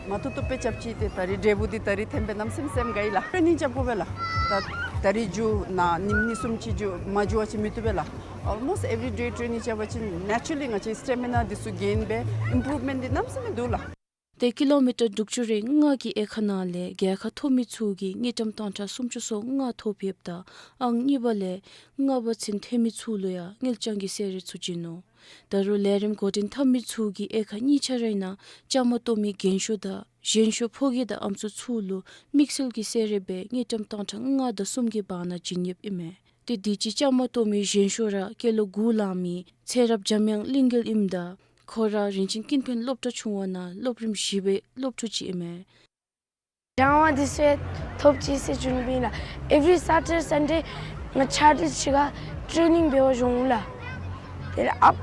མ་ཐུབ་ཐུབ་སྦེ་རྐྱབ་ཅི། ཏེ་ད་རིས་འབྲས་བུ་འདི་ད་རིས་ཐོན་པས། གནམ་མེད་ས་མེད་སེམས་དགའ་ཡི་ལགས། ཊེ་ནིང་རྐྱབ་དགོ་པས་ལགས། ད་ད་རིས་མཇུག་ནཱ་ཉིནམ་གཉིས་གསུམ་ཅིག་མཇུག་མ་མཇུག་བ་ཅིན་མི་བཏུབ་པས་ལགས། ཨོལ་མོསཊ་ཨེ་བི་རི་ཌེ་ཊེ་ནིང་རྐྱབ་པ་ཅིན་ནེ་ཅུ་ར་ལི་ང་བཅས་སི་ཊེ་མི་ན་འདི་ཚུ་གེན་འབད། ཨིམ་པུ་རུབ་མེནཊ་འདི་གནམ་མེད་ས་མེད་འདུག་ལགས། ཏེ་ཀི་ལོ་མི་ཊར་དྲུག་ཅུ་རེ་ལྔ་གི་དབྱེ་ཁག་ནང་ལས་རྒྱལ་ཁ་ཐོབ་མི་ཚུ་གིས་དངུལ་ཀྲམ་སྟོང་ཕྲག་སུམ་ཅུ་སོ་ལྔ་ཐོབ་ཡོདཔ་ད་ཨང་གཉིས་པ་ལས་ལྔ་པ་ཚུན་ཐོན་མི་ཚུ་ལུ་ཡང་དངུལ་རྐྱང་གི་གསོལ་རས་ཚུ་བྱིན་ནུག། ད་རུང་ལས་རིམ་འགོ་འདྲེན་འཐབ་མི་ཚུ་གི་དབྱེ་ཁག་གཉིས་ཆ་རའི་ནང་བཅའ་མར་གཏོགས་མི་རྒན་ཤོས་དང་གཞོན་ཤོས་ཕོ་སྐྱེས་དང་ཨམ་སྲུ་ཚུ་ལུ་དམིགས་བསལ་གྱི་གསོལ་རས་སྦེ་དངུལ་ཀྲམ་སྟོང་ཕྲག་ལྔ་དང་གསུམ་གྱི་བར་ན་བྱིན་ཡོདཔ་ཨིན་མས། ཏེ་དུས་ཅི་བཅའ་མར་གཏོགས་མི་གཞོན་ཤོས་ར་སྐྱེས་ལོ་དགུ་ལང་མི་ཚེ་རབས་འཇམ་དབྱངས་གླིང་རྒྱལ་ཨིནམ་ད་ཁོ་ར་རིན་ཆེན་ཀུན་ཕན་སློབ་གྲྭ་ཆུང་བ་ནང་སློབ་རིམ་བཞི་པའི་སློབ་ཕྲུག་ཅིག་ཨིན་མས། སྦྱང་བ་འདི་ཚུ་ཐོབ་ཅི་ཟེར་ཞུ་ནི་ཨིན་ལགས། ཨེ་བི་རི་སེ་ཊར་ཌེ་སན་ཌེ་ང་ཆར་ཊིསི་ཕྱི་ཁར་ཊེ་ནིང་འབད་བར་འགྱོ་འོང་ལགས། དེ་ལས་ཨཔ་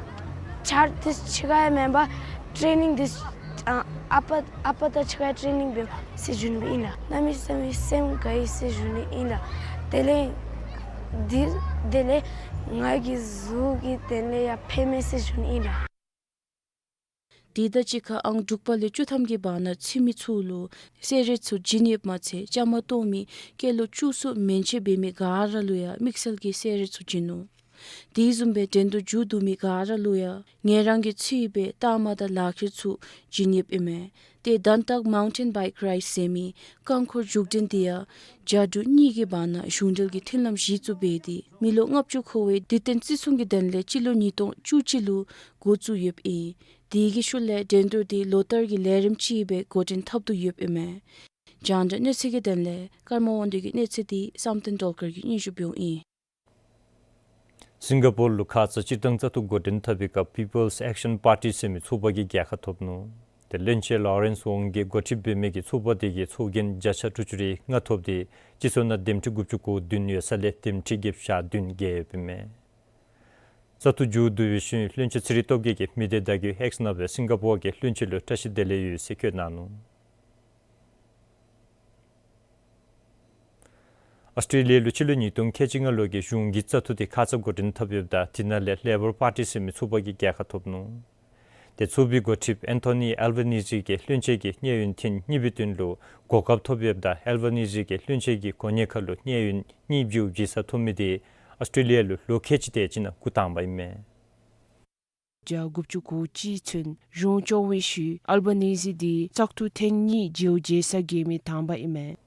ཆར་ཊིསི་ཕྱི་ཁར་ཡང་མེན་པར་ཊེ་ནིང་འདི་ཨ་ཨ་པ་ཨ་པ་དང་ཕྱི་ཁར་ཊེ་ནིང་འབད་ཟེར་ཞུ་ནི་ཨིན་ལགས། གནམ་མེད་ས་མེད་སེམས་དགའ་ཡི་ཟེར་ཞུ་ནི་ཨིན་ལགས། དེ་ལས་འདི་དེ་ལས་ང་གི་གཟུགས་ཀྱི་དེ་ལས་ཡང་ཕན་མས་ཟེར་ཞུ་ནི་ཨིན་ལགས། དེ་དང་གཅིག་ཁར་ཨང་དྲུག་པ་ལས་བཅུ་ཐམ་གྱི་བར་ན་ཚུད་མི་ཚུ་ལུ་གསད་རེས་ཚུ་བྱིན་ཡོདཔ་མ་ཚད་བཅའ་མར་གཏོགས་མི་སྐྱེས་ལོ་བཅུ་གསུམ་མན་ཆད་འབད་མི་ག་ར་ལུ་ཡང་དམིགས་བསལ་གྱི་གསད་རེས་ཚུ་བྱིན་ནུག། དེ་བཟུམ་སྦེ་འགྲན་བསྡུར་མཇུག་བསྡུ་མི་ག་ར་ལུ་ཡང་ངེ་རང་གིས་འཚོལ་བའི་རྟགས་མ་དང་ལག་ཁྱེར་ཚུ་བྱིན་ཡོདཔ་ཨིན་མས། ཏེ་དན་ཏག་མའུན་ཊེན་བའིཀ་རེསི་ཟེར་མི་རྐང་འཁོར་རྒྱུག་འགྲན་དེ་ཡང་རྒྱ་འབྲུག་གཉིས་ཀྱི་བར་ན་གཞུང་འབྲེལ་གྱི་མཐུན་ལམ་གཞི་བཙུགས་འབད་དེ་མི་ལོ་ལྔ་བཅུ་འཁོར་བའི་དུས་སྟོན་བརྩི་སྲུང་གི་དོན་ལས་སྤྱི་ལོ་ཉིས་སྟོང་བཅུ་གཅིག་ལུ་འགོ་བཙུགས་ཡོདཔ་ཨིན། དེ་གི་ཤུལ་ལས་འགྲན་བསྡུར་དེ་ལོ་ལྟར་གྱི་ལས་རིམ་ཅིག་སྦེ་འགོ་འདྲེན་འཐབ་དོ་ཡོདཔ་ཨིན་མས། རྒྱང་བསྒྲགས་གནས་ཚུལ་གྱི་དོན་ལས་ཀརྨ་དབང་འདུས་ཀྱི་གནས་ཚུལ་དེ་བསམ་གཏན་སྒྲོལ་དཀར་གྱིས་སྙན་ཞུ་འབདཝ་ཨིན། སིང་ག་པོར་ལུ་ཁ་ཙ་སྤྱིར་བཏང་བཙག་འཐུ་འགོ་འདྲེན་འཐབ་པའི་སྐབས་People's Action Party ཟེར་མི་ཚོགས་པ་གིས་རྒྱལ་ཁ་ཐོབ་ནུག། ཏེ་བློན་ཆེན་ལོ་རེནསི་ཝོང་གིས་འགོ་ཁྲིད་འབད་མི་གི་ཚོགས་པ་དེ་གིས་ཚོགས་རྒྱན་བརྒྱ་ཆ་དྲུག་ཅུ་རེ་ལྔ་ཐོབ་སྟེ་སྤྱི་ཚོགས་ནང་འདེམས་ཁྲི་དགུ་བཅུ་གོ་བདུན་ཡོད་ས་ལས་འདེམས་ཁྲི་བརྒྱད་ཅུ་གྱ་བདུན་བརྒལ་ཡོདཔ་ཨིན་མས། བཙག་འཐུ་མཇུག་བསྡུ་བའི་ཤུལ་བློན་ཆེན་ཚེ་རིང་སྟོབས་རྒྱས་ཀྱིས་མི་སྡེ་བརྡ་བརྒྱུད་ཨེགསི་ནང་སྦེ་སིང་ག་པོར་གྱི་བློན་ཆེན་ལུ་བཀྲ་ཤིས་བདེ་ལེགས་ཡོད་ཟེར་བཀོད་གནང་ནུག། ཨོསི་ཊེ་ལི་ཡ་ལུ་སྤྱི་ལོ་ཉིས་སྟོང་ཁལ་གཅིག་ལྔ་ལོ་གི་གཞུང་གི་བཙག་འཐུ་དེ་ཁ་ཙ་འགོ་འདྲེན་འཐབ་ཡོདཔ་ད་དེ་ནང་ལས་ལེ་པོར་པར་ཊི་ཟེར་མི་ཚོགས་པ་གིས་རྒྱལ་ཁ་ཐོབ་ནུག། ཏེ་ཚོགས་པའི་འགོ་ཁྲིདཔ་ཨེན་ཐོ་ནི་ཨལ་བ་ནི་ཟི་གིས་བློན་ཆེན་གྱི་གནས་ཡུན་ཐེངས་གཉིས་པའི་དོན་ལུ་གོ་སྐབས་ཐོབ་ཡོདཔ་ད་ཨལ་བ་ནི་ཟི་གིས་བློན་ཆེན་གྱི་གོ་གནས་ཁར་ལུ་གནས་ཡུན་གཉིས་བརྗེ་བར་བརྗེ་ས་ཐོབ་མི་དེ་ཨོསི་ཊེ་ལི་ཡ་ལུ་ལོ་ཁལ་གཅིག་དེ་ཅིག་ནང་འགོ་དང་པ་ཨིན་མས། བརྒྱ་དགུ་བཅུ་གོ་གཅིག་ཚུན་གཞུང་སྐྱོང་བའི་ཤུལ་ཨལ་བ་ནི་ཟི་དེ་བཙག་འཐུ་ཐེངས་གཉིས་བརྗེ་བར་བརྗེ་ས་རྒྱལ་མི་དང་པ་ཨིན་མས།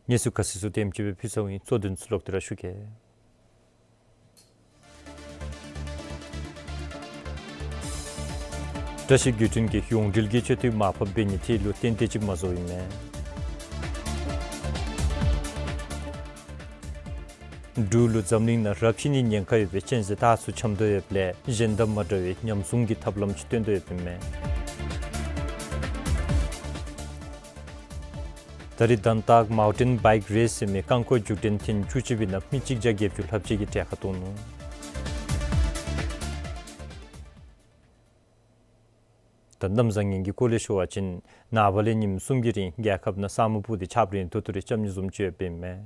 གནས་ཚུལ་ཁ་གསལ་ཚུ་དེམ་ཅིག་སྦེ་ཕུལ་ཚརཝ་ཨིན། གཙོ་དོན་ཚུ་ལོག་སྟེ་ར་ཞུ་གེ། བཀྲ་ཤིས་བརྒྱུད་འཕྲིན་གྱིས་ཡོངས་འབྲེལ་གྱི་སྤྱོད་འཐུས་མར་ཕབ་འབད་ནི་དེ་ལུ་ཏན་ཏན་ཅིག་མ་བཟོཝ་ཨིན་མས། འབྲུག་ལུ་འཛམ་གླིང་ནང་རབ་ཆད་ནིའི་ཉེན་ཁ་ཡོད་པའི་གཅན་གཟན་སྟག་ཚུ་འཁྱམས་དོ་ཡོདཔ་ལས་གཞན་དང་མ་འདྲ་བའི་ཉམས་སྲུང་གི་ཐབས་ལམ་ཅིག་བཏོན་དོ་ཡོདཔ་ཨིན་མས། ད་རིས་དན་ཏག་མའུན་ཊེན་བའིཀ་རེསི་ཟེར་མི་རྐང་འཁོར་རྒྱུག་འགྲན་ཐེངས་བཅུ་གཅིག་པའི་ནང་མི་གཅིག་བརྒྱ་བརྒྱད་ཅུ་ལྷགཔ་ཅིག་གིས་གྲལ་ཁར་གཏོགས་ནུག། ད་གནམ་བཟང་ངན་གྱི་སྐོར་ལས་ཞུ་བ་ཅིན་ནངས་པ་ལས་ཉིནམ་གསུམ་གྱི་རིང་རྒྱལ་ཁབ་ནང་ས་སྨུག་སྤུབས་ཏེ་ཆརཔ་རན་ཏོག་ཏོ་རེ་རྐྱབ་ནི་བཟུམ་ཅིག་ཡོདཔ་ཨིན་མས།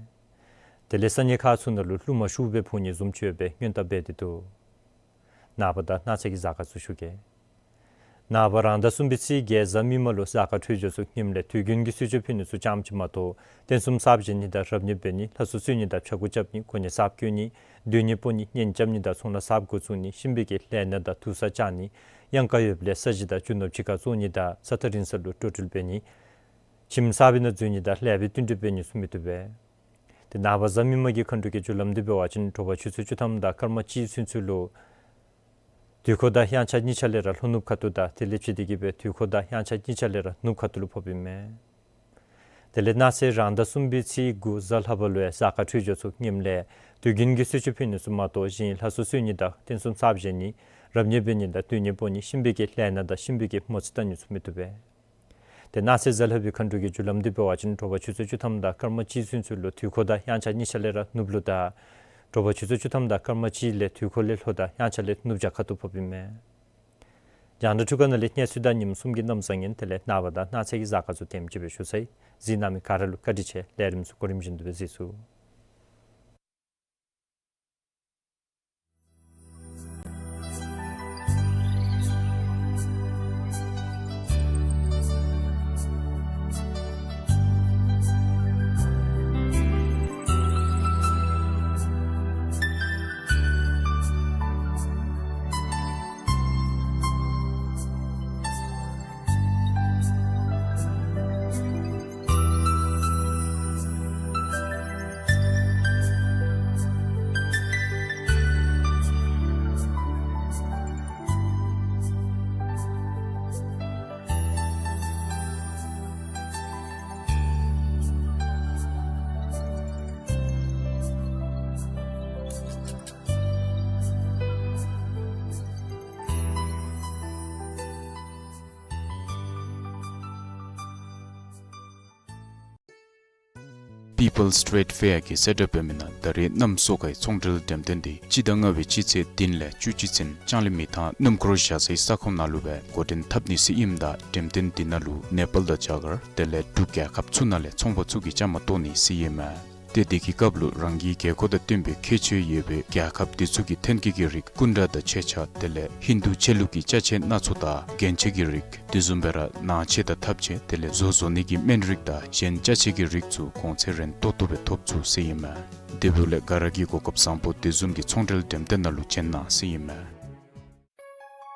དེ་ལས་ས་གནས་ཁག་ཚུ་ནང་ལུ་རླུང་མ་ཤུགས་སྦེ་འཕུ་ནི་བཟུམ་ཅིག་ཡོད་པའི་སྔོན་བརྡ་འབད་དེ་འདུག། ནངས་པ་དང་གནངས་ཚེ་གི་གཟའ་སྐར་ཚུ་ཞུ་གེ། ནངས་པ་རང་ཟླ་གསུམ་པའི་ཚེས་བརྒྱད་གཟའ་མིག་དམར་ལུ་གཟའ་སྐར་འཕྲོད་སྦྱོར་ཚུ་ངནམ་ལས་དུས་རྒྱུན་གྱི་གསོལ་མཆོད་ཕུལ་ནི་ཚུ་ཙམ་ཅིག་མ་གཏོགས་རྟེན་གསུམ་གསརཔ་བཞེངས་ནི་དང་རབ་གནས་འབད་ནི་ལྷ་གསོལ་གསོལ་ནི་དང་ཕྱྭ་འགུགས་རྐྱབ་ནི་གོ་གནས་གསརཔ་བསྐོ་ནི་སྡོད་གནས་སྤོ་ནི་གཉེན་རྐྱབ་ནི་དང་ཚོང་ལཱ་གསརཔ་འགོ་བཙུགས་ནི་གཤིན་པོའི་གི་ལས་སྣ་དང་དུར་ས་བཅག་ནི་གཡང་ཁ་ཡོདཔ་ལས་ས་གཞི་དང་རྒྱུ་ནོར་ཕྱི་ཁར་བཙོང་ནི་དང་ས་ཐག་རིང་ས་ལུ་འགྲོ་འགྲུལ་འབད་ནི་ཁྱིམ་གསརཔའི་ནང་འཛུལ་ནི་དང་ལེགས་པའི་བསྟུན་གྲོས་འབད་ནི་ཚུ་མི་བཏུབ་པས། དེ་ནངས་པ་གཟའ་མིག་དམར་གྱི་མཁའ་འགྲོ་གི་རྒྱུ་ལམ་འདི་འབད་བ་ཅིན་དྲོ་པ་ཆུ་ཚོད་བཅུ་ཐམ་དང་སྐར་མ་གཅིག་ཚུན་ཚོད་ལུ་དུས་འཁོར་དང་དབྱངས་འཆར་གཉིས་ཆ་ལས་ར་ལྷོ་ནུབ་ཁ་ཐུག་དང་དེ་ལས་ཕྱེ་སྟེ་གི་སྦེ་དུས་འཁོར་དང་དབྱངས་འཆར་གཉིས་ཆ་ལས་ར་ནུབ་ཁ་ཐུག་ལུ་ཕོགཔ་ཨིན་མས། དེ་ལས་གནངས་ཚེ་རང་ཟླ་གསུམ་པའི་ཚེས་དགུ་གཟའ་ལྷག་པ་ལུ་ཡང་གཟའ་སྐར་འཕྲོད་སྦྱོར་ཚུ་ངནམ་ལས་དུས་རྒྱུན་གྱི་གསོལ་མཆོད་ཕུལ་ནི་ཚུ་མ་གཏོགས་གཞན་ལྷ་གསོལ་གསོལ་ནི་དང་རྟེན་གསུམ་གསརཔ་བཞེངས་ནི་རབ་གནས་འབད་ནི་དང་སྡོད་གནས་སྤོ་ནི་གཤིན་པོའི་གི་ལས་སྣ་དང་གཤིན་པོའི་གི་མོ་རྩིས་བལྟ་ནི་ཚུ་མི་བཏུབ་པས། དེ་གནངས་ཚེ་གཟའ་ལྷག་པའི་མཁའ་འགྲོ་གི་རྒྱུ་ལམ་འདི་འབད་བ་ཅིན་དྲོ་པ་ཆུ་ཚོད་བཅུ་ཐམ་དང་སྐར་མ་གཅིག་ཚུན་ཚོད་ལུ་དུས་འཁོར་དང་དབྱངས་འཆར་གཉིས་ཆ་ལས་ར་ནུབ་ལུ་དང་དྲོ་པ་ཆུ་ཚོད་བཅུ་ཐམ་དང་སྐར་མ་གཅིག་ལས་དུས་འཁོར་ལས་ལྷོ་དང་དབྱངས་འཆར་ལས་ནུབ་བྱང་ཁ་ཐུག་ཕོགཔ་ཨིན་མས། རྒྱང་བསྒྲགས་འཕྲུལ་ཁང་ནང་ལས་གནས་ཚུལ་དང་ཉིནམ་གསུམ་གྱི་གནམ་བཟང་ངན་དེ་ལས་ནངས་པ་དང་གནངས་ཚེ་གི་གཟའ་སྐར་ཚུ་དེམ་ཅིག་སྦེ་ཞུ་ཚར་ཡི། གཟིགས་གནང་མི་ག་ར་ལུ་བཀའ་དྲིན་ཆེ། ལས་རིམ་ཚུ་གོ་རིམ་བཞིན་དུ་སྦེ་གཟིགས་ཚུགས། People's Trade Fair གི་གསལ་བསྒྲགས་འབད་མི་ནང་ད་རེས་གནམ་སོ་ཁའི་ཚོང་འབྲེལ་འགྲེམས་སྟོན་འདི་སྤྱི་ཟླ་ལྔ་པའི་སྤྱི་ཚེས་བདུན་ལས་བཅུ་གཅིག་ཚུན་ལྕང་གླིང་མི་ཐང་སྣུམ་འཁོར་བཞག་སའི་ས་ཁོངས་ནང་ལུ་སྦེ་འགོ་འདྲེན་འཐབ་ནི་ཟེར་ཨིནམ་ད་འགྲེམས་སྟོན་འདི་ནང་ལུ་ནེ་པཱལ་དང་རྒྱ་གར་དེ་ལས་འབྲུག་རྒྱལ་ཁབ་ཚུ་ནང་ལས་ཚོང་པ་ཚུ་གིས་བཅའ་མར་གཏོགས་ནི་ཟེར་ཨིན་མས། ཏེ་དེ་གི་སྐབས་ལུ་རང་གི་རྒྱལ་ཁབ་དང་བསྟུན་པའི་ཁྱད་ཆོས་ཡོད་པའི་རྒྱལ་ཁབ་དེ་ཚུ་གི་ཐོན་སྐྱེད་ཀྱི་རིགས་སྐུ་འདྲ་དང་ཆས་ཆས་དེ་ལས་ཧིན་དུ་ཆོས་ལུགས་ཀྱི་ཅ་ཆས་སྣ་ཚོགས་དང་རྒྱན་ཆ་གི་རིགས་དེ་བཟུམ་སྦེ་ར་ནང་ཆས་དང་ཐབ་ཆས་དེ་ལས་བཟོ་བཟོ་ནི་གི་སྨན་རིགས་དང་གཞན་ཅ་ཆས་ཀྱི་རིགས་ཚུ་གོང་ཚད་རན་ཏོག་ཏོ་སྦེ་ཐོབ་ཚུགས་ཟེར་ཨིན་མས། དེ་འབདཝ་ལས་ག་ར་གིས་གོ་སྐབས་བཟང་པོ་དེ་བཟུམ་གྱི་ཚོང་འབྲེལ་འགྲེམས་སྟོན་ནང་ལུ་བྱོན་གནང་ཟེར་ཨིན་མས།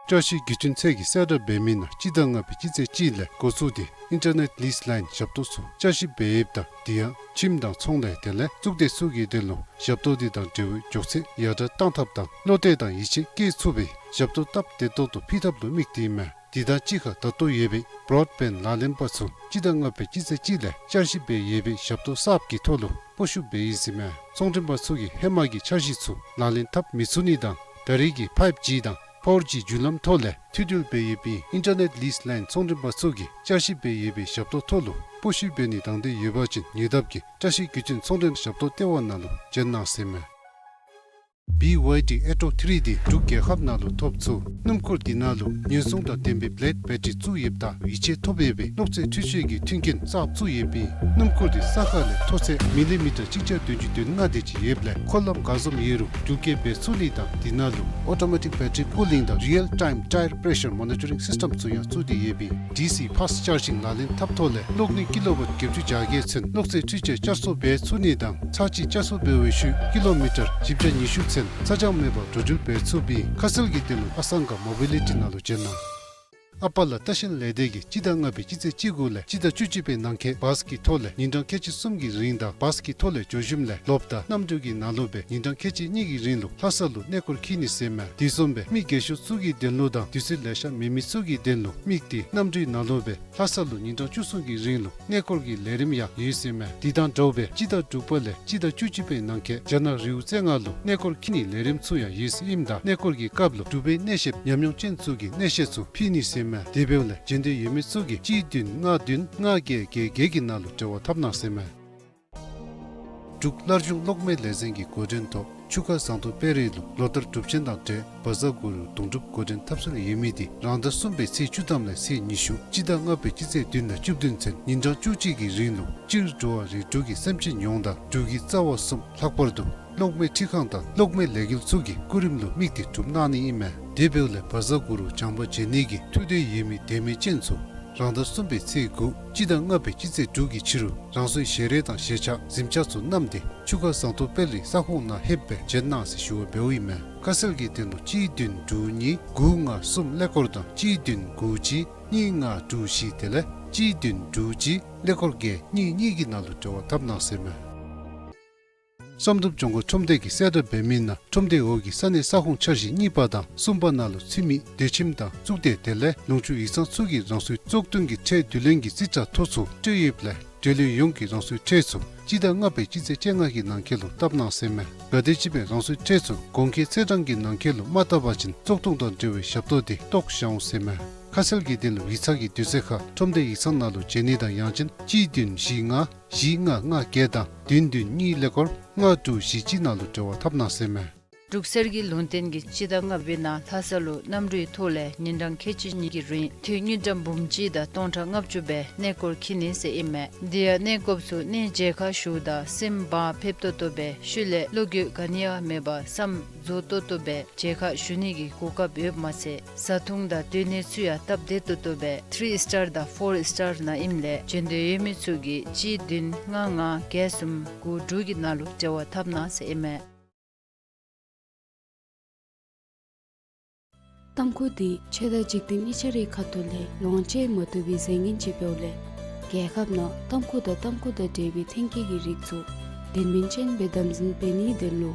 བཀྲ་ཤིས་བརྒྱུད་འཕྲིན་ཚད་ཀྱིས་གསལ་བསྒྲགས་འབད་མི་ནང་སྤྱི་ཟླ་ལྔ་པའི་སྤྱི་ཚེས་གཅིག་ལས་འགོ་བཙུགས་ཏེ་ཨིན་ཊར་ནེཊ་ལིསི་ལའིན་ཞབས་ཏོག་ཚུ་བསྐྱར་ཞིབ་འབད་ཡོདཔ་ད་དེ་ཡང་ཁྱིམ་དང་ཚོང་ལས་དེ་ལས་གཙུག་སྡེ་ཚུ་གི་དོན་ལུ་ཞབས་ཏོག་དེ་དང་འབྲེལ་བའི་མགྱོགས་ཚད་ཡར་དྲག་གཏང་ཐབས་དང་བློ་གཏད་དང་ཡིད་ཆེས་བསྐྱེད་ཚུགས་པའི་ཞབས་ཏོག་སྟབས་བདེ་ཏོག་ཏོ་ཕུལ་ཐབས་ལུ་དམིགས་ཏེ་ཨིན་མས། དེ་དང་གཅིག་ཁར་ད་ལྟོ་ཡོད་པའི་བོརོཌ་བེནཌ་ལག་ལེན་པ་ཚུ་སྤྱི་ཟླ་ལྔ་པའི་སྤྱི་ཚེས་གཅིག་ལས་བསྐྱར་ཞིབ་འབད་ཡོད་པའི་ཞབས་ཏོག་གསརཔ་གི་ཐོག་ལུ་སྤོ་བཤུད་འབད་ཡི་ཟེར་ཨིན་མས། ཚོང་མགྲོན་པ་ཚུ་གིས་ཧེ་མ་གི་འཆར་གཞི་ཚུ་ལག་ལེན་འཐབ་མི་ཚུགས་ནི་དང་ད་རེས་ཀྱི་ཕའིབ་ཇི་དང་ཕོར་ཇི་བརྒྱུད་ལམ་ཐོག་ལས་མཐུད་འབྲེལ་འབད་ཡོད་པའི་ཨིན་ཊར་ནེཊ་ལིསི་ལའིན་ཚོང་མགྲོན་པ་ཚུ་གིས་བསྐྱར་ཞིབ་འབད་ཡོད་པའི་ཞབས་ཏོག་ཐོག་ལུ་སྤོ་བཤུད་འབད་ནི་དང་འདོད་ཡོད་པ་ཅིན་ཉེ་འདབས་ཀྱི་བཀྲ་ཤིས་བརྒྱུད་འཕྲིན་ཚོང་མགྲོན་ཞབས་ཏོག་ལྟེ་བ་ནང་ལུ་བྱོན་གནང་ཟེར་ཨིན་མས། བི་ཝའི་ཌི་ཨེ་ཊོ་ཐི་རི་དེ་འབྲུག་རྒྱལ་ཁབ་ནང་ལུ་ཐོབ་ཚུགས། སྣུམ་འཁོར་དེ་ནང་ལུ་ཉེན་སྲུང་དང་ལྡན་པའི་བེ་ལེཌ་བེ་ཊ་རི་བཙུགས་ཡོདཔ་ད་ཡིད་ཆེས་ཐོབ་ཡོད་པའི་གློག་རྫས་འཕྲུལ་ཆས་ཀྱི་མཐུན་རྐྱེན་གསརཔ་བཙུགས་ཡོད་པས། སྣུམ་འཁོར་དེ་ས་ཁ་ལས་མཐོ་ཚད་མི་ལི་མི་ཊར་གཅིག་བརྒྱ་བདུན་ཅུ་དོན་ལྔ་དེ་ཅིག་ཡོདཔ་ལས་འཁོར་ལམ་ག་བཟུམ་ཡོད་རུང་འགྲུལ་སྐྱེལ་འབད་ཚུགས་ནི་དང་དེ་ནང་ལུ་ཨོ་ཊོ་མེ་ཊིཀ་བེ་ཊ་རི་ཀུ་ལིང་དང་རི་ཡལ་ཊའིམ་ཊའི་ར་པེ་རེ་ཤར་མོ་ནི་ཊ་རིང་སིསི་ཊེམ་ཚུ་ཡང་བཙུགས་ཏེ་ཡོད་པས། ཌི་སི་ཕཱསཊ་ཅར་ཇིང་ལག་ལེན་འཐབ་ཐོག་ལས་གློག་ནུས་ཀི་ལོ་ཝཊ་བརྒྱད་ཅུ་གྱ་བརྒྱད་ཚུན་གློག་རྫས་འཕྲུལ་ཆས་བསྐྱར་གསོ་འབད་ཚུགས་ནི་དང་ཚར་གཅིག་བསྐྱར་གསོ་འབད་བའི་ཤུལ་ཀི་ལོ་མི་ཊར་བཞི་བརྒྱ་ཉི་ཤུ་ཚུན་ཚ་གྱང་མེད་པར་འགྲོ་འགྲུལ་འབད་ཚུགས་པས། ཁ་གསལ་གྱི་དོན་ལུ་ཨ་སང་ག་མོ་བི་ལི་ཊི་ནང་ལུ་བྱོན་གནང་། ཨ་པ་ལ་ལྟ་བཤལ་ལས་སྡེ་གིས་སྤྱི་ཟླ་ལྔ་པའི་སྤྱི་ཚེས་གཅིག་དགུ་ལས་སྤྱི་ཟླ་བཅུ་གཅིག་པའི་ནང་འཁོད་བཱས་ཀྱི་ཐོག་ལས་ཉིན་གྲངས་ཁལ་གཅིག་གསུམ་གྱི་རིང་དང་བཱས་ཀྱི་ཐོག་ལས་འགྱོ་ཞིནམ་ལས་ལོགཔ་དང་གནམ་གྲུ་གི་ནང་ལུ་སྦེ་ཉིན་གྲངས་ཁལ་གཅིག་གཉིས་ཀྱི་རིང་ལུ་ལྷ་ས་ལུ་གནས་སྐོར་འཁྱིད་ནི་ཟེར་ཨིན་མས། དེ་བཟུམ་སྦེ་མི་རྒས་ཤོས་ཚུ་གི་དོན་ལུ་དང་དུས་ཚོད་ལེ་ཤ་མེད་མི་ཚུ་གི་དོན་ལུ་དམིགས་ཏེ་གནམ་གྲུའི་ནང་ལུ་སྦེ་ལྷ་ས་ལུ་ཉིན་གྲངས་བཅུ་གསུམ་གྱི་རིང་ལུ་གནས་སྐོར་གྱི་ལས་རིམ་ཡང་ཡོད་ཟེར་ཨིན་མས། དེ་དང་འདྲཝ་སྦེ་སྤྱི་ཟླ་དྲུག་པ་ལས་སྤྱི་ཟླ་བཅུ་གཅིག་པའི་ནང་འཁོད་རྒྱ་ནག་རི་བོ་རྩེ་ལྔ་ལུ་གནས་སྐོར་འཁྱིད་ནིའི་ལས་རིམ་ཚུ་ཡང་ཡོད་ཟེར་ཨིནམ་ད་གནས་སྐོར་གྱི་སྐབས་ལུ་འབྲུག་པའི་གནས་བཤདཔ་ཉམས་མྱོང་ཅན་ཚུ་གིས་གནས་བཤད་ཚུ་ཕུལ་ནི་ཟེར་ཨིན་མས། དེ་འབདཝ་ལས་འབྱོན་འདོད་ཡོད་མི་ཚུ་གིས་གཅིག་བདུན་ལྔ་བདུན་ལྔ་བརྒྱད་བརྒྱད་བརྒྱད་ཀྱི་ནང་ལུ་འབྲེལ་བ་འཐབ་གནང་ཟེར་ཨིན་མས། འབྲུག་སླར་འབྱུང་གློག་མེ་ལས་འཛིན་གྱི་འགོ་འདྲེན་ཐོག་ཆུ་ཁ་ཟངས་མདོག་དཔལ་རི་ལུ་ལོ་ལྟར་གྲུབ་ཆེན་དང་འབྲེལ་བཛྲ་གུ་རུ་གདུང་སྒྲུབ་འགོ་འདྲེན་འཐབ་སྲོལ་ཡོད་མི་དེ་རང་ཟླ་གསུམ་པའི་ཚེས་བཅུ་ཐམ་ལས་ཚེས་ཉི་ཤུ་སྤྱི་ཟླ་ལྔ་པའི་སྤྱི་ཚེས་བདུན་དང་བཅུ་བདུན་ཚུན་ཉིན་གྲངས་བཅུ་གཅིག་གི་རིང་ལུ་སྤྱིར་འགྲོ་བ་རིགས་དྲུག་གི་སེམས་ཅན་ཡོངས་དང་འབྲུག་གི་རྩ་བ་གསུམ་ལྷག་པར་དུ་གློག་མེ་འཕྲུལ་ཁང་དང་གློག་མེ་ལས་འགུལ་ཚུ་གི་སྐུ་རིམ་ལུ་དམིགས་ཏེ་གྲུབ་གནང་ནི་ཨིན་མས། དེ་འབདཝ་ལས་བཛྲ་གུ་རུ་བྱམས་པ་མཇལ་ནི་གི་ཐུགས་འདོད་ཡོད་མི་དད་མོས་ཅན་ཚུ་རང་ཟླ་གསུམ་པའི་ཚེས་དགུ་སྤྱི་ཟླ་ལྔ་པའི་སྤྱི་ཚེས་དྲུག་གི་ཕྱི་རུ་རང་སོའི་ཞལ་རས་དང་ཞལ་ཆས་གཟིམ་ཆས་ཚུ་བསྣམས་ཏེ་ཆུ་ཁ་ཟངས་མདོག་དཔལ་རིའི་ས་ཁོངས་ནང་ལྷོདཔ་སྦེ་བྱོན་གནང་ཟེར་ཞུ་བ་འབདཝ་ཨིན་མས། ཁ་གསལ་གྱི་དོན་ལུ་གཅིག་བདུན་དྲུག་གཉིས་དགུ་ལྔ་གསུམ་ཀླད་ཀོར་དང་གཅིག་བདུན་དགུ་གཅིག་གཉིས་ལྔ་དྲུག་བཞི་དེ་ལས་གཅིག་བདུན་དྲུག་གཅིག་ཀླད་ཀོར་བརྒྱད་གཉིས་གཉིས་ཀྱི་ནང་ལུ་འབྲེལ་བ་འཐབ་གནང་ཟེར་ཨིན་མས། བསམ་གྲུབ་ལྗོངས་མཁར་ཁྲོམ་སྡེ་གིས་གསལ་བསྒྲགས་འབད་མི་ནང་ཁྲོམ་སྡེའི་འོག་གི་ས་གནས་ས་ཁོངས་འཆར་གཞི་གཉིས་པ་དང་གསུམ་པ་ནང་ལུ་ཚུད་མི་སྡོད་ཁྱིམ་དང་གཙུག་སྡེ་དེ་ལས་ལུང་ཕྱོགས་ཡིག་ཚང་ཚུ་གིས་རང་སོའི་བཙོག་ཐོན་གྱི་ཁྲལ་བསྡུ་ལེན་གྱི་རྩིས་ཁྲ་ཐོ་ཚུ་སྤྲོད་ཡོདཔ་ལས་འབྲེལ་ཡོད་ཡོངས་ཀྱིས་རང་སོའི་ཁྲལ་ཚུ་སྤྱི་ཟླ་ལྔ་པའི་སྤྱི་ཚེས་བཅོ་ལྔ་གི་ནང་འཁོད་ལུ་བཏབ་གནང་ཟེར་ཨིན་མས། གལ་ཏེ་ཅིག་སྦེ་རང་སོའི་ཁྲལ་ཚུ་གོང་འཁོད་ཚེས་གྲངས་ཀྱི་ནང་འཁོད་ལུ་མ་བཏབ་པ་ཅིན་བཙོག་བཏུང་དང་འབྲེལ་བའི་ཞབས་ཏོག་དེ་བཏོག་བཞག་འོང་ཟེར་ཨིན་མས། ཁ་གསལ་གྱི་དོན་ལུ་ཡིག་ཚང་གི་དུས་ཚོད་ཁར་ཁྲོམ་སྡེའི་ཡིག་ཚང་ནང་ལུ་བྱོན་ནི་དང་ཡང་ཅིན་གཅིག་བདུན་བཞི་ལྔ་བཞི་ལྔ་ལྔ་བརྒྱད་དང་བདུན་བདུན་གཉིས་ཀླད་ཀོར་ལྔ་དྲུག་བཞི་གཅིག་ནང་ལུ་འབྲེལ་བ་འཐབ་གནང་ཟེར་ཨིན་མས། འབྲུག་གསེར་གྱི་ལུང་བསྟན་གྱིས་སྤྱི་ཟླ་ལྔ་པའི་ནང་ལྷ་ས་ལུ་གནམ་གྲུའི་ཐོག་ལས་ཉིན་གྲངས་ཁལ་གཅིག་གཉིས་ཀྱི་རིང་འཐུས་དངུལ་ཀྲམ་འབུམ་གཅིག་དང་སྟོང་ཕྲག་ལྔ་བཅུ་སྦེ་གནས་སྐོར་འཁྱིད་ནི་ཟེར་ཨིན་མས། དེ་ཡང་གནས་སྐོརཔ་ཚུ་གནས་མཇལ་ཁ་ཞུཝ་ད་སེམས་བག་ཕེབས་ཏོག་ཏོ་སྦེ་ཤུལ་ལས་བློ་འགྱོད་ག་ནི་ཡང་མེད་པར་བསམ་རྫོགས་ཏོག་ཏོ་སྦེ་མཇལ་ཁ་ཞུ་ནི་གི་གོ་སྐབས་ཡོདཔ་མ་ཚད་བཟའ་འཐུང་དང་སྡོད་གནས་ཚུ་ཡང་སྟབས་བདེ་ཏོག་ཏོ་སྦེ་ཐི་རི་སི་ཊར་དང་ཕོར་སི་ཊར་ནང་ཨིནམ་ལས་འབྱོན་འདོད་ཡོད་མི་ཚུ་གིས་གཅིག་བདུན་ལྔ་ལྔ་བརྒྱད་གསུམ་དགུ་དྲུག་གི་ནང་ལུ་འབྲེལ་བ་འཐབ་གནང་ཟེར་ཨིན་མས། ཏམ་ཁུ་དེ་ཆོས་དང་འཇིག་རྟེན་གཉིས་ཆ་རའི་ཁ་ཐུག་ལས་ལོངས་སྤྱོད་མ་བཏུབ་པའི་རྫས་ངན་ཅིག་འབདཝ་ལས་རྒྱལ་ཁབ་ནང་ཏམ་ཁུ་དང་ཏམ་ཁུ་དང་འབྲེལ་བའི་ཐོན་སྐྱེད་ཀྱི་རིགས་ཚུ་དོན་སྨིན་ཅན་སྦེ་དམ་འཛིན་འབད་ནིའི་དོན་ལུ་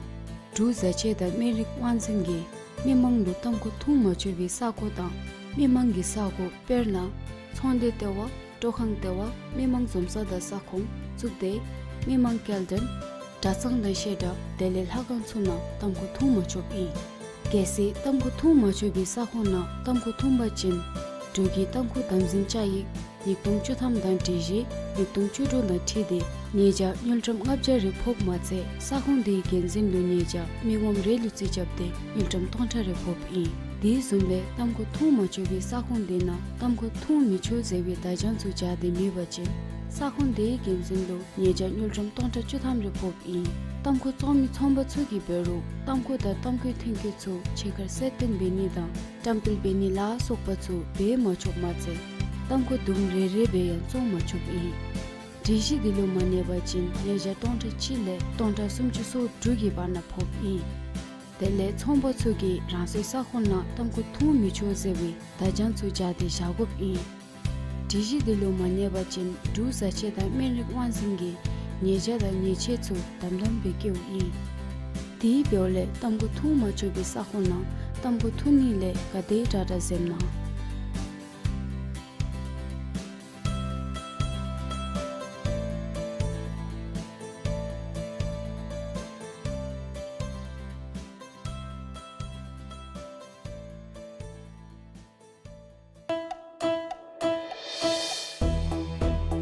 འབྲུག་བཟའ་ཆས་དང་སྨན་རིགས་དབང་འཛིན་གྱིས་མི་མང་ལུ་ཏམ་ཁུ་འཐུང་མ་ཆོག་པའི་ས་གོ་དང་མི་མང་གི་ས་གོ་དཔེར་ན་ཚོང་སྡེ་ལྟེ་བ། སྤྲོ་ཁང་ལྟེ་བ། མི་མང་འཛོམས་ས་དང་ས་ཁོངས། གཙུག་སྡེ། མི་མང་སྐྱེལ་འདྲེན། གྲྭ་ཚང་དང་བཤད་གྲྭ་དེ་ལས་ལྷ་ཁང་ཚུ་ནང་ཏམ་ཁུ་འཐུང་མ་ཆོགཔ་ཨིན། གལ་སྲིད་ཏམ་ཁུ་འཐུང་མ་ཆོག་པའི་ས་ཁོངས་ནང་ཏམ་ཁུ་འཐུང་པ་ཅིན་འབྲུག་གི་ཏམ་ཁུ་དམ་འཛིན་བཅའ་ཡིག་ཉིས་སྟོང་བཅུ་ཐམ་དང་སྒྲིག་གཞི་ཉིས་སྟོང་བཅུ་དྲུག་དང་འཁྲིལ་ཏེ་ཉེས་བྱ་དངུལ་ཀྲམ་ལྔ་བརྒྱ་རེ་ཕོགཔ་མ་ཚད་ས་ཁོངས་དེའི་འགན་འཛིན་ལུ་ཉེས་བྱ་མི་ངོམ་རེ་ལུ་རྩིས་རྐྱབ་སྟེ་དངུལ་ཀྲམ་སྟོང་ཕྲག་རེ་ཕོགཔ་ཨིན། དེ་བཟུམ་སྦེ་ཏམ་ཁུ་འཐུང་མ་ཆོག་པའི་ས་ཁོངས་དེ་ནང་ཏམ་ཁུ་འཐུང་མི་ཆོག་ཟེར་བའི་བརྡ་བྱང་ཚུ་སྦྱར་ཏེ་མེད་པ་ཅིན་ ས་ཁོངས་དེའི་འགན་འཛིན་ལུ་ཉེས་བྱ་དངུལ་ཀྲམ་སྟོང་ཕྲག་བཅུ་ཐམ་རེ་ཕོགཔ་ཨིན། ཏམ་ཁུ་བཙོང་མི་ཚོང་པ་ཚུ་གིས་འབད་རུང་ཏམ་ཁུ་དང་ཏམ་ཁུའི་ཐོན་སྐྱེད་ཚུ་ཕྱི་ཁར་གསལ་སྟོན་འབད་ནི་དང་བཀྲམ་སྤེལ་འབད་ནི་ལ་སོགས་པ་ཚུ་འབད་མ་ཆོགཔ་མ་ཚད་ཏམ་ཁུ་དུམ་རེ་རེ་སྦེ་ཡང་བཙོང་མ་ཆོགཔ་ཨིན། སྒྲིག་གཞི་འདི་ལུ་མ་གནས་པ་ཅིན་ཉེས་བྱ་སྟོང་ཕྲག་གཅིག་ལས་སྟོང་ཕྲག་སུམ་ཅུ་སོ་དྲུག་གི་བར་ན་ཕོགཔ་ཨིན། དེ་ལས་ཚོང་པ་ཚུ་གིས་རང་སོའི་ས་ཁོངས་ནང་ཏམ་ཁུ་འཐུང་མི་ཆོག་ཟེར་བའི་བརྡ་བྱང་ཚུ་སྦྱར་ཏེ་བཞག་དགོཔ་ཨིན། སྒྲིག་གཞི་འདི་ལུ་མ་གནས་པ་ཅིན་འབྲུག་བཟའ་ཆས་དང་སྨན་རིགས་དབང་འཛིན་གྱིས་ཉེས་བྱ་དང་ཉེས་ཆད་ཚུ་དམ་དམ་སྦེ་བཀལཝ་ཨིན། དེ་འབདཝ་ལས་ཏམ་ཁུ་འཐུང་མ་ཆོག་པའི་ས་ཁོངས་ནང་ཏམ་ཁུ་འཐུང་ནི་ལས་ག་དེ་དྲག་དྲག་འཛེམ་གནང་།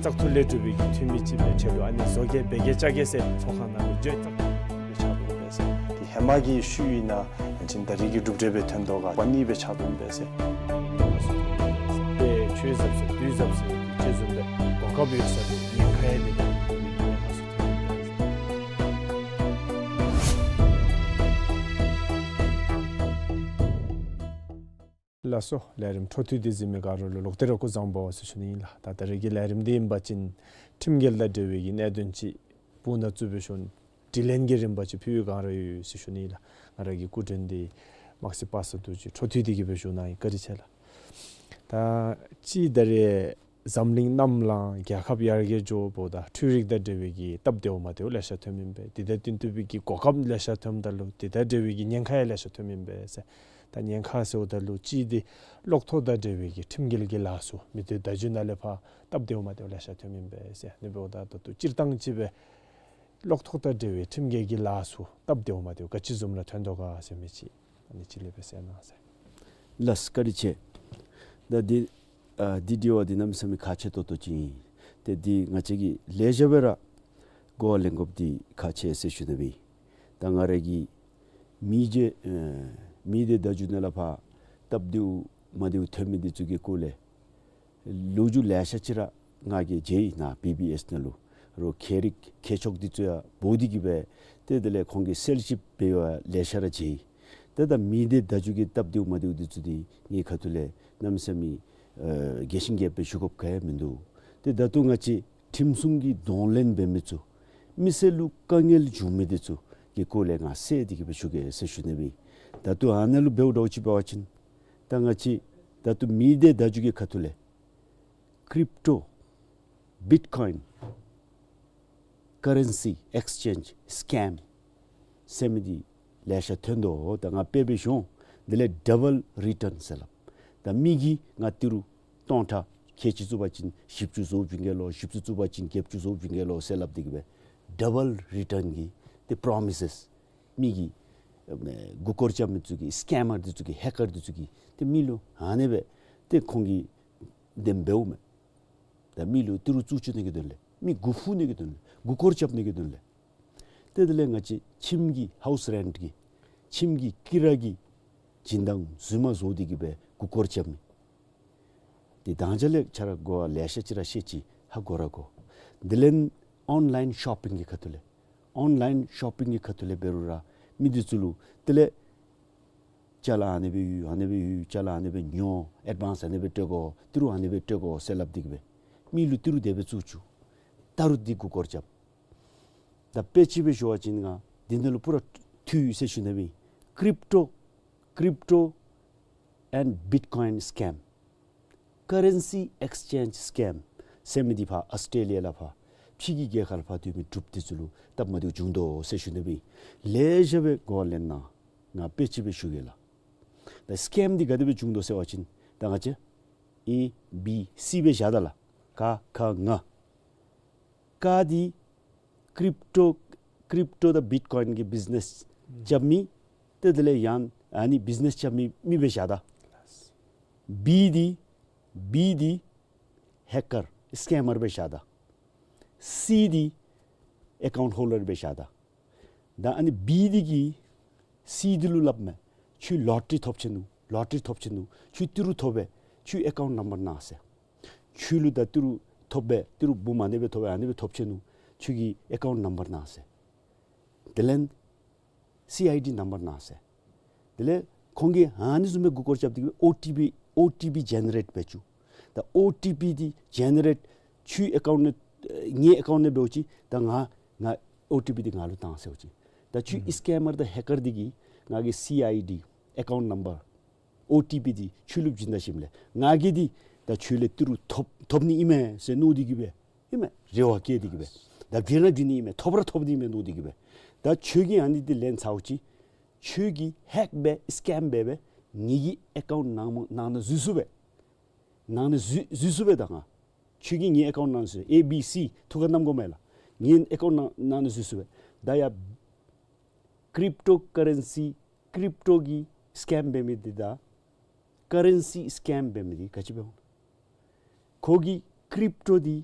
བཙག་འཐུ་ལས་གྲུབ་པའི་གི་འཐུས་མི་ཅིག་སྦེ་ཆ་ལུ་ཨ་ནི་བཟོ་གེ་འབད་གེ་བཅའ་གེ་ཟེར་ཚོགས་ཁང་ནང་ལུ་བརྗོད་བཙག་འཐུ་སྦེ་ཆགས་འོང་པས་ཟེར། དེ་ཧེ་མ་གི་ཤུལ་ཨིན་ན་ཅིན་ད་རེས་ཀྱི་གྲུབ་འབྲས་སྦེ་ཐོན་དོ་ག་པ་ནི་སྦེ་ཆགས་འོང་པས་ཟེར། དེ་ཆོས་ཟབ་ཟེར་དུས་ཟབ་ཟེར་གྱི་ཅིག་བཟུམ་སྦེ་གོ་སྐབས་ཡོད་ས་ལུ་ཉེན་ཁ་ཡང་མེད་པའི་གི་ཉེན་ཁ་ཚུ་ཐོན་འོང་པས་ཟེར། ལགས་སོ། ལས་རིམ་འཕྲོ་མཐུད་དེ་གཟིགས་མི་ག་ར་ལུ་ལོག་སྟེ་ར་སྐུ་གཟུགས་བཟང་པོ་ཟེར་ཞུ་ནི་ཨིན་ལགས། ད་ད་རེས་ཀྱི་ལས་རིམ་འདི་ཨིན་པ་ཅིན་ཁྲིམས་འགལ་དང་འབྲེལ་བའི་གི་གནད་དོན་ཅིག་སྤུ་ན་བཙུགས་སྦེ་ཞུ་ནི། དྲི་ལན་གྱི་རིམ་པ་ཅིག་ཕུལ་བའི་སྒང་ར་ཡོད་ཟེར་ཞུ་ནི་ཨིན་ལགས། ང་ར་གི་སྐུ་མགྲོན་འདི་དམག་སྲིད་པ་སངས་རྡོ་རྗེ་འཕྲོ་མཐུད་དེ་གི་སྦེ་ཞུ་གནང་ཡི། བཀའ་དྲིན་ཆེ་ལགས། ད་ཅི་ད་རེས་འཛམ་གླིང་གནམ་ལངས་རྒྱལ་ཁབ་ཡར་རྒྱས་འགྱོཝ་ད་འཕྲུལ་རིག་དང་འབྲེལ་བའི་གི་སྟབས་བདེཝ་མ་བདེཝ་ལེ་ཤ་ཐོནམ་ཨིན་པས། དེ་དང་བསྟུན་ཐུབ་པའི་གི་གོ་སྐབས་ལེ་ཤ་ཐོནམ་ད་ལུ་དེ་དང་འབྲེལ་བའི་གི་ཉེན་ཁ་ཡང་ལེ་ཤ་ཐོནམ་ཨིན་པས་ཟེར། ད་ཉེན་ཁ་ཟེརཝ་ད་ལུ་གཅིག་འདི་གློག་ཐོག་དང་འབྲེལ་བའི་གི་ཁྲིམས་འགལ་གྱི་ལཱ་ཚུ་མི་སྡེ་བརྡ་བརྒྱུད་ནང་ལས་ཕར་སྟབས་བདེཝ་མ་བདེཝ་ལེ་ཤ་ཐོནམ་ཨིན་པས་ཟེར། ཨ་ནི་འབདཝ་ད་ད་ལྟོ་སྤྱིར་བཏང་ཅིག་སྦེ་གློག་ཐོག་དང་འབྲེལ་བའི་ཁྲིམས་འགལ་གྱི་ལཱ་ཚུ་སྟབས་བདེཝ་མ་བདེཝ་ག་ཅི་བཟུམ་ར་ཐོན་དོ་ག་ཟེར་མི་ཅིག་ཨ་ནི་ཅིག་ལས་སྦེ་གསལ་གནང་ཟེར། ལགས་སོ། བཀའ་དྲིན་ཆེ། ད་འདི་ཨ་འདི་དྲི་བ་འདི་གནམ་མེད་ས་མེད་ཁག་ཆེ་ཏོག་ཏོ་ཅིག་ཨིན། ཏེ་འདི་ང་བཅས་ཀྱིས་ལེགས་ཤོམ་སྦེ་ར་གོ་བ་ལེན་དགོཔ་འདི་ཁག་ཆེ་ཟེར་ཞུ་ནི་སྦེ། ད་ང་ར་གིས་མི་སྡེ་ཨེ་མི་སྡེ་བརྡ་བརྒྱུད་ནང་ལས་ཕར་སྟབས་བདེཝ་མ་བདེཝ་ཐོན་མི་འདི་ཚུ་གི་སྐོར་ལས་ལོ་རྒྱུས་ལེ་ཤ་ཅིག་ར་ང་གིས་མཇལ་ཡི་ནཱ་བི་བི་ཨེསི་ནང་ལུ། རོགས་ཁྱད་རིག་ཁྱད་ཆོས་འདི་ཚུ་ཡང་འབོ་སྟེ་གི་སྦེ་ཏེ་དེ་ལས་ཁོང་གིས་གསལ་ཞིབ་འབད་བ་ལེ་ཤ་ར་མཇལ་ཡི། ཏེ་ད་མི་སྡེ་བརྡ་བརྒྱུད་ཀྱི་སྟབས་བདེཝ་མ་བདེཝ་འདི་ཚུ་འདི་ངེའི་ཁ་ཐུག་ལས་གནམ་མེད་ས་མེད་ཨེ་རྒྱས་ཤིང་རྒྱསཔ་སྦེ་ཞུ་དགོཔ་ག་ཡང་མིན་འདུག། ཏེ་ད་ལྟོ་ང་བཅས་ཁྲིམས་སྲུང་གི་གདོང་ལེན་འབད་མི་ཚུ་མི་སེར་ལུ་དཀའ་ངལ་འབྱུང་མི་འདི་ཚུ་གི་སྐོར་ལས་ང་གསལ་ཏེ་གི་སྦེ་ཞུ་གེ་ཟེར་ཞུ་ནི་སྦེ། ད་ལྟོ་ཨ་ནཱ་ལུ་འབདཝ་འདྲཝ་ཅིག་འབད་བ་ཅིན་ད་ང་བཅས་ད་ལྟོ་མི་སྡེ་བརྡ་བརྒྱུད་ཀྱི་ཁ་ཐུག་ལས་ཀྲིབ་ཊོ་བིཊ་ཀོའིན་ཀ་རེན་སི་ཨེགསི་ཅེནཇ་སི་ཀེམ་ཟེར་མི་འདི་ལེ་ཤ་ཐོན་དོ། ད་ང་དཔེ་སྦེ་ཞུ་འོང་། དེ་ལས་ཌབ་བཱལ་རི་ཊརན་ཟེར་སླབ། ད་མི་གིས་ང་ཏི་རུ་སྟོང་ཕྲག་ཁལ་གཅིག་བཙུགས་པ་ཅིན་བཞི་བཅུ་བཟོ་བྱིན་གེ་ལོ། བཞི་བཅུ་བཙུགས་པ་ཅིན་བརྒྱད་ཅུ་བཟོ་བྱིན་གེ་ལོ་ཟེར་སླབ་སྟེ་གི་སྦེ་ཌབ་བཱལ་རི་ཊརན་གྱི་ཏེ་པྲོ་མི་སེས་མི་གིས་ཨེ་མགུ་སྐོར་རྐྱབ་མི་ཚུ་གིས་སི་ཀེམ་མར་འདི་ཚུ་གིས་ཧེག་ཀར་འདི་ཚུ་གིས་ཏེ་མི་ལུ་ཨ་ནི་སྦེ་ཏེ་ཁོང་གིས་དེ་སྦེ་འབདཝ་མས། ད་མི་ལུ་ཏི་རུ་བཙུགས་བཅུག་ནི་གི་དོན་ལས་མི་མགུ་ཕུ་ནི་གི་དོན་ལས་མགུ་སྐོར་རྐྱབ་ནི་གི་དོན་ལས། ཏེ་དེ་ལས་ང་བཅས་ཁྱིམ་གྱི་ཧའུསི་རེནཊ་གི་ཁྱིམ་གྱི་ཀི་ར་གི་སྦྱིན་བདག་རྫུན་མ་བཟོ་སྟེ་གི་སྦེ་མགུ་སྐོར་རྐྱབ་མི། ཏེ་དང་ཅ་ལས་ཁྱོད་ར་གོ་བ་ལེ་ཤ་ཅིག་ར་བཤད་ཅི། ཧ་གོ་ར་གོ། དེ་ལས་ཨོན་ལཱའིན་ཤོ་པིང་གི་ཁ་ཐུག་ལས་ཨོན་ལཱའིན་ཤོ་པིང་གི་ཁ་ཐུག་ལས་འབད་རུང་ར་མི་འདི་ཚུ་ལུ་དེ་ལས་ཅ་ལ་ཨ་ནི་སྦེ་ཡོད། ཨ་ནི་སྦེ་ཡོད། ཅ་ལ་ཨ་ནི་སྦེ་ཉོ། ཨེཌ་བཱནསི་ཨ་ནི་སྦེ་སྤྲོད་དགོ། ཏི་རུ་ཨ་ནི་སྦེ་སྤྲོད་དགོ་ཟེར་སླབ་སྟེ་གི་སྦེ་མི་ལུ་ཏི་རུ་དེ་སྦེ་བཙུགས་བཅུག། ད་རུང་འདི་མགུ་སྐོར་རྐྱབ། ད་དཔེ་ཅིག་སྦེ་ཞུ་བ་ཅིན་ང་འདི་ནང་ལུ་པུ་ར་འཐུས་ཡོད་ཟེར་ཞུ་ནི་སྦེ། ཀྲིབ་ཊོ་ཀྲིབ་ཊོ་ཨེནཌ་བིཊ་ཀོའིན་སི་ཀེམ་ཀ་རེན་སི་ཨེགསི་ཅེནཇ་སི་ཀེམ་ཟེར་མི་འདི་ཕར་ཨཱོས་ཊྲེ་ལི་ཡ་ལས་ཕར་ཕྱི་གི་རྒྱལ་ཁབ་ལས་ཕར་སྡོད་མི་འབྲུགཔ་འདི་ཚུ་ལུ་སྟབས་མ་བདེཝ་བྱུང་དོ་ཟེར་ཞུ་ནི་སྦེ། ལེགས་ཤོམ་སྦེ་གོ་བ་ལེན་གནང་། ང་དཔེ་ཅིག་སྦེ་ཞུ་གེ་ལགས། ད་སི་ཀེམ་འདི་ག་དེ་སྦེ་བྱུང་དོ་ཟེར་བ་ཅིན་ད་ང་བཅས་ཨེ་བི་སི་སྦེ་བཞག་ད་ལགས། ཀ་ཁ་ང་། ཀ་འདི་ཀྲིབ་ཊོ་ཀྲིབ་ཊོ་དང་བིཊ་ཀོའིན་གྱི་བིཛ་ནེས་རྐྱབ་མི། ཏེ་དེ་ལས་ཡང་ཨ་ནི་བིཛ་ནེས་རྐྱབ་མི་མི་སྦེ་བཞག་ད། བི་འདི་བི་འདི་ཧེག་ཀར་སི་ཀེམ་མར་སྦེ་བཞག་ད། སི་འདི་ཨེ་ཀའུནཊ་ཧོལ་ཌར་སྦེ་བཞག་ད། ད་ཨ་ནི་བི་འདི་གིས་སི་འདི་ལུ་སླབ་མས། ཁྱོད་ལོ་ཊ་རི་ཐོབ་ཆི་ནུག། ལོ་ཊ་རི་ཐོབ་ཆི་ནུག། ཁྱོད་ཏི་རུ་ཐོབ་པས། ཁྱོད་ཨེ་ཀའུནཊ་ནམ་བར་གནང་ཟེར། ཁྱོད་ལུ་ད་ཏི་རུ་ ཐོབ་སྦེ་ཏི་རུ་འབུམ་ཨ་ནི་སྦེ་ཐོབ་སྦེ་ཨ་ནི་སྦེ་ཐོབ་ཆི་ནུག། ཁྱོད་ཀྱི་ཨེ་ཀའུནཊ་ནམ་བར་གནང་ཟེར། དེ་ལས་སི་ཨའི་ཌི་ནམ་བར་གནང་ཟེར། དེ་ལས་ཁོང་གིས་ཨ་ནི་བཟུམ་སྦེ་མགུ་སྐོར་རྐྱབ་སྟེ་གིས་ཨོ་ཊི་པི་ཨོ་ཊི་པི་ཇེ་ནེ་རེཊ་འབད་བཅུག། ད་ཨོ་ཊི་པི་འདི་ཇེ་ནེ་རེཊ་ཁྱོད་ཨེ་ཀའུནཊ་ནང་ངེའི་ཨེ་ཀའུནཊ་ནང་འབད་བ་ཅིན་ད་ང་ང་ཨོ་ཊི་པི་འདི་ང་ལུ་བཏང་ཟེར་བ་ཅིན། ད་ཁྱོད་ཨིང་སི་ཀེམ་མར་དང་ཧེ་ཀར་འདི་གིས་ང་གི་སི་ཨའི་ཌི་ཨེ་ཀའུནཊ་ནམ་བར་ཨོ་ཊི་པི་འདི་ཁྱོད་ལུ་བྱིན་ད་ཞིནམ་ལས་ང་གིས་འདི་ད་ཁྱོད་ལས་ཏི་རུ་ཐོབ་ཐོབ་ནི་ཨིན་མས་ཟེར་མནོ་སྟེ་གིས་སྦེ་ཨིན་མས། རེ་བ་བསྐྱེད་དེ་གིས་སྦེ་ད་བྱིན་ར་བྱིན་ནི་ཨིན་མས། ཐོབ་ར་ཐོབ་ནི་ཨིན་མས་མནོ་སྟེ་གིས་སྦེ། ད་ཁྱོད་ཀྱིས་ཨ་ནི་འདི་ལེན་ཚར་བ་ཅིན་ཁྱོད་ཀྱིས་ཧེག་འབད་སི་ཀེམ་འབད་སྦེ་ངེ་གི་ཨེ་ཀའུནཊ་ནང་ནང་ན་འཛུལ་ཚུགས་པས། ནང་ན་འཛུལ་འཛུལ་ཚུགས་པས། ད་ང་ཁྱོད་ཀྱིས་ངེའི་ཨེ་ཀའུནཊ་ནང་འཛུལ་ཨེ་བི་སི་ཐུགས་ཁར་བསྣམ་དགོ་མས་ལགས། ངེའི་ཨེ་ཀའུནཊ་ནང་ནང་ན་འཛུལ་ཚུགས་པས། ད་ཡ་ཀྲིབ་ཊོ་ཀ་རེན་སི་ཀྲིབ་ཊོ་གི་སི་ཀེམ་འབད་མི་འདི་དང་ཀ་རེན་སི་སི་ཀེམ་འབད་མི་འདི་ག་ཅི་འབད་འོང་། ཁོ་གིས་ཀྲིབ་ཊོ་འདི་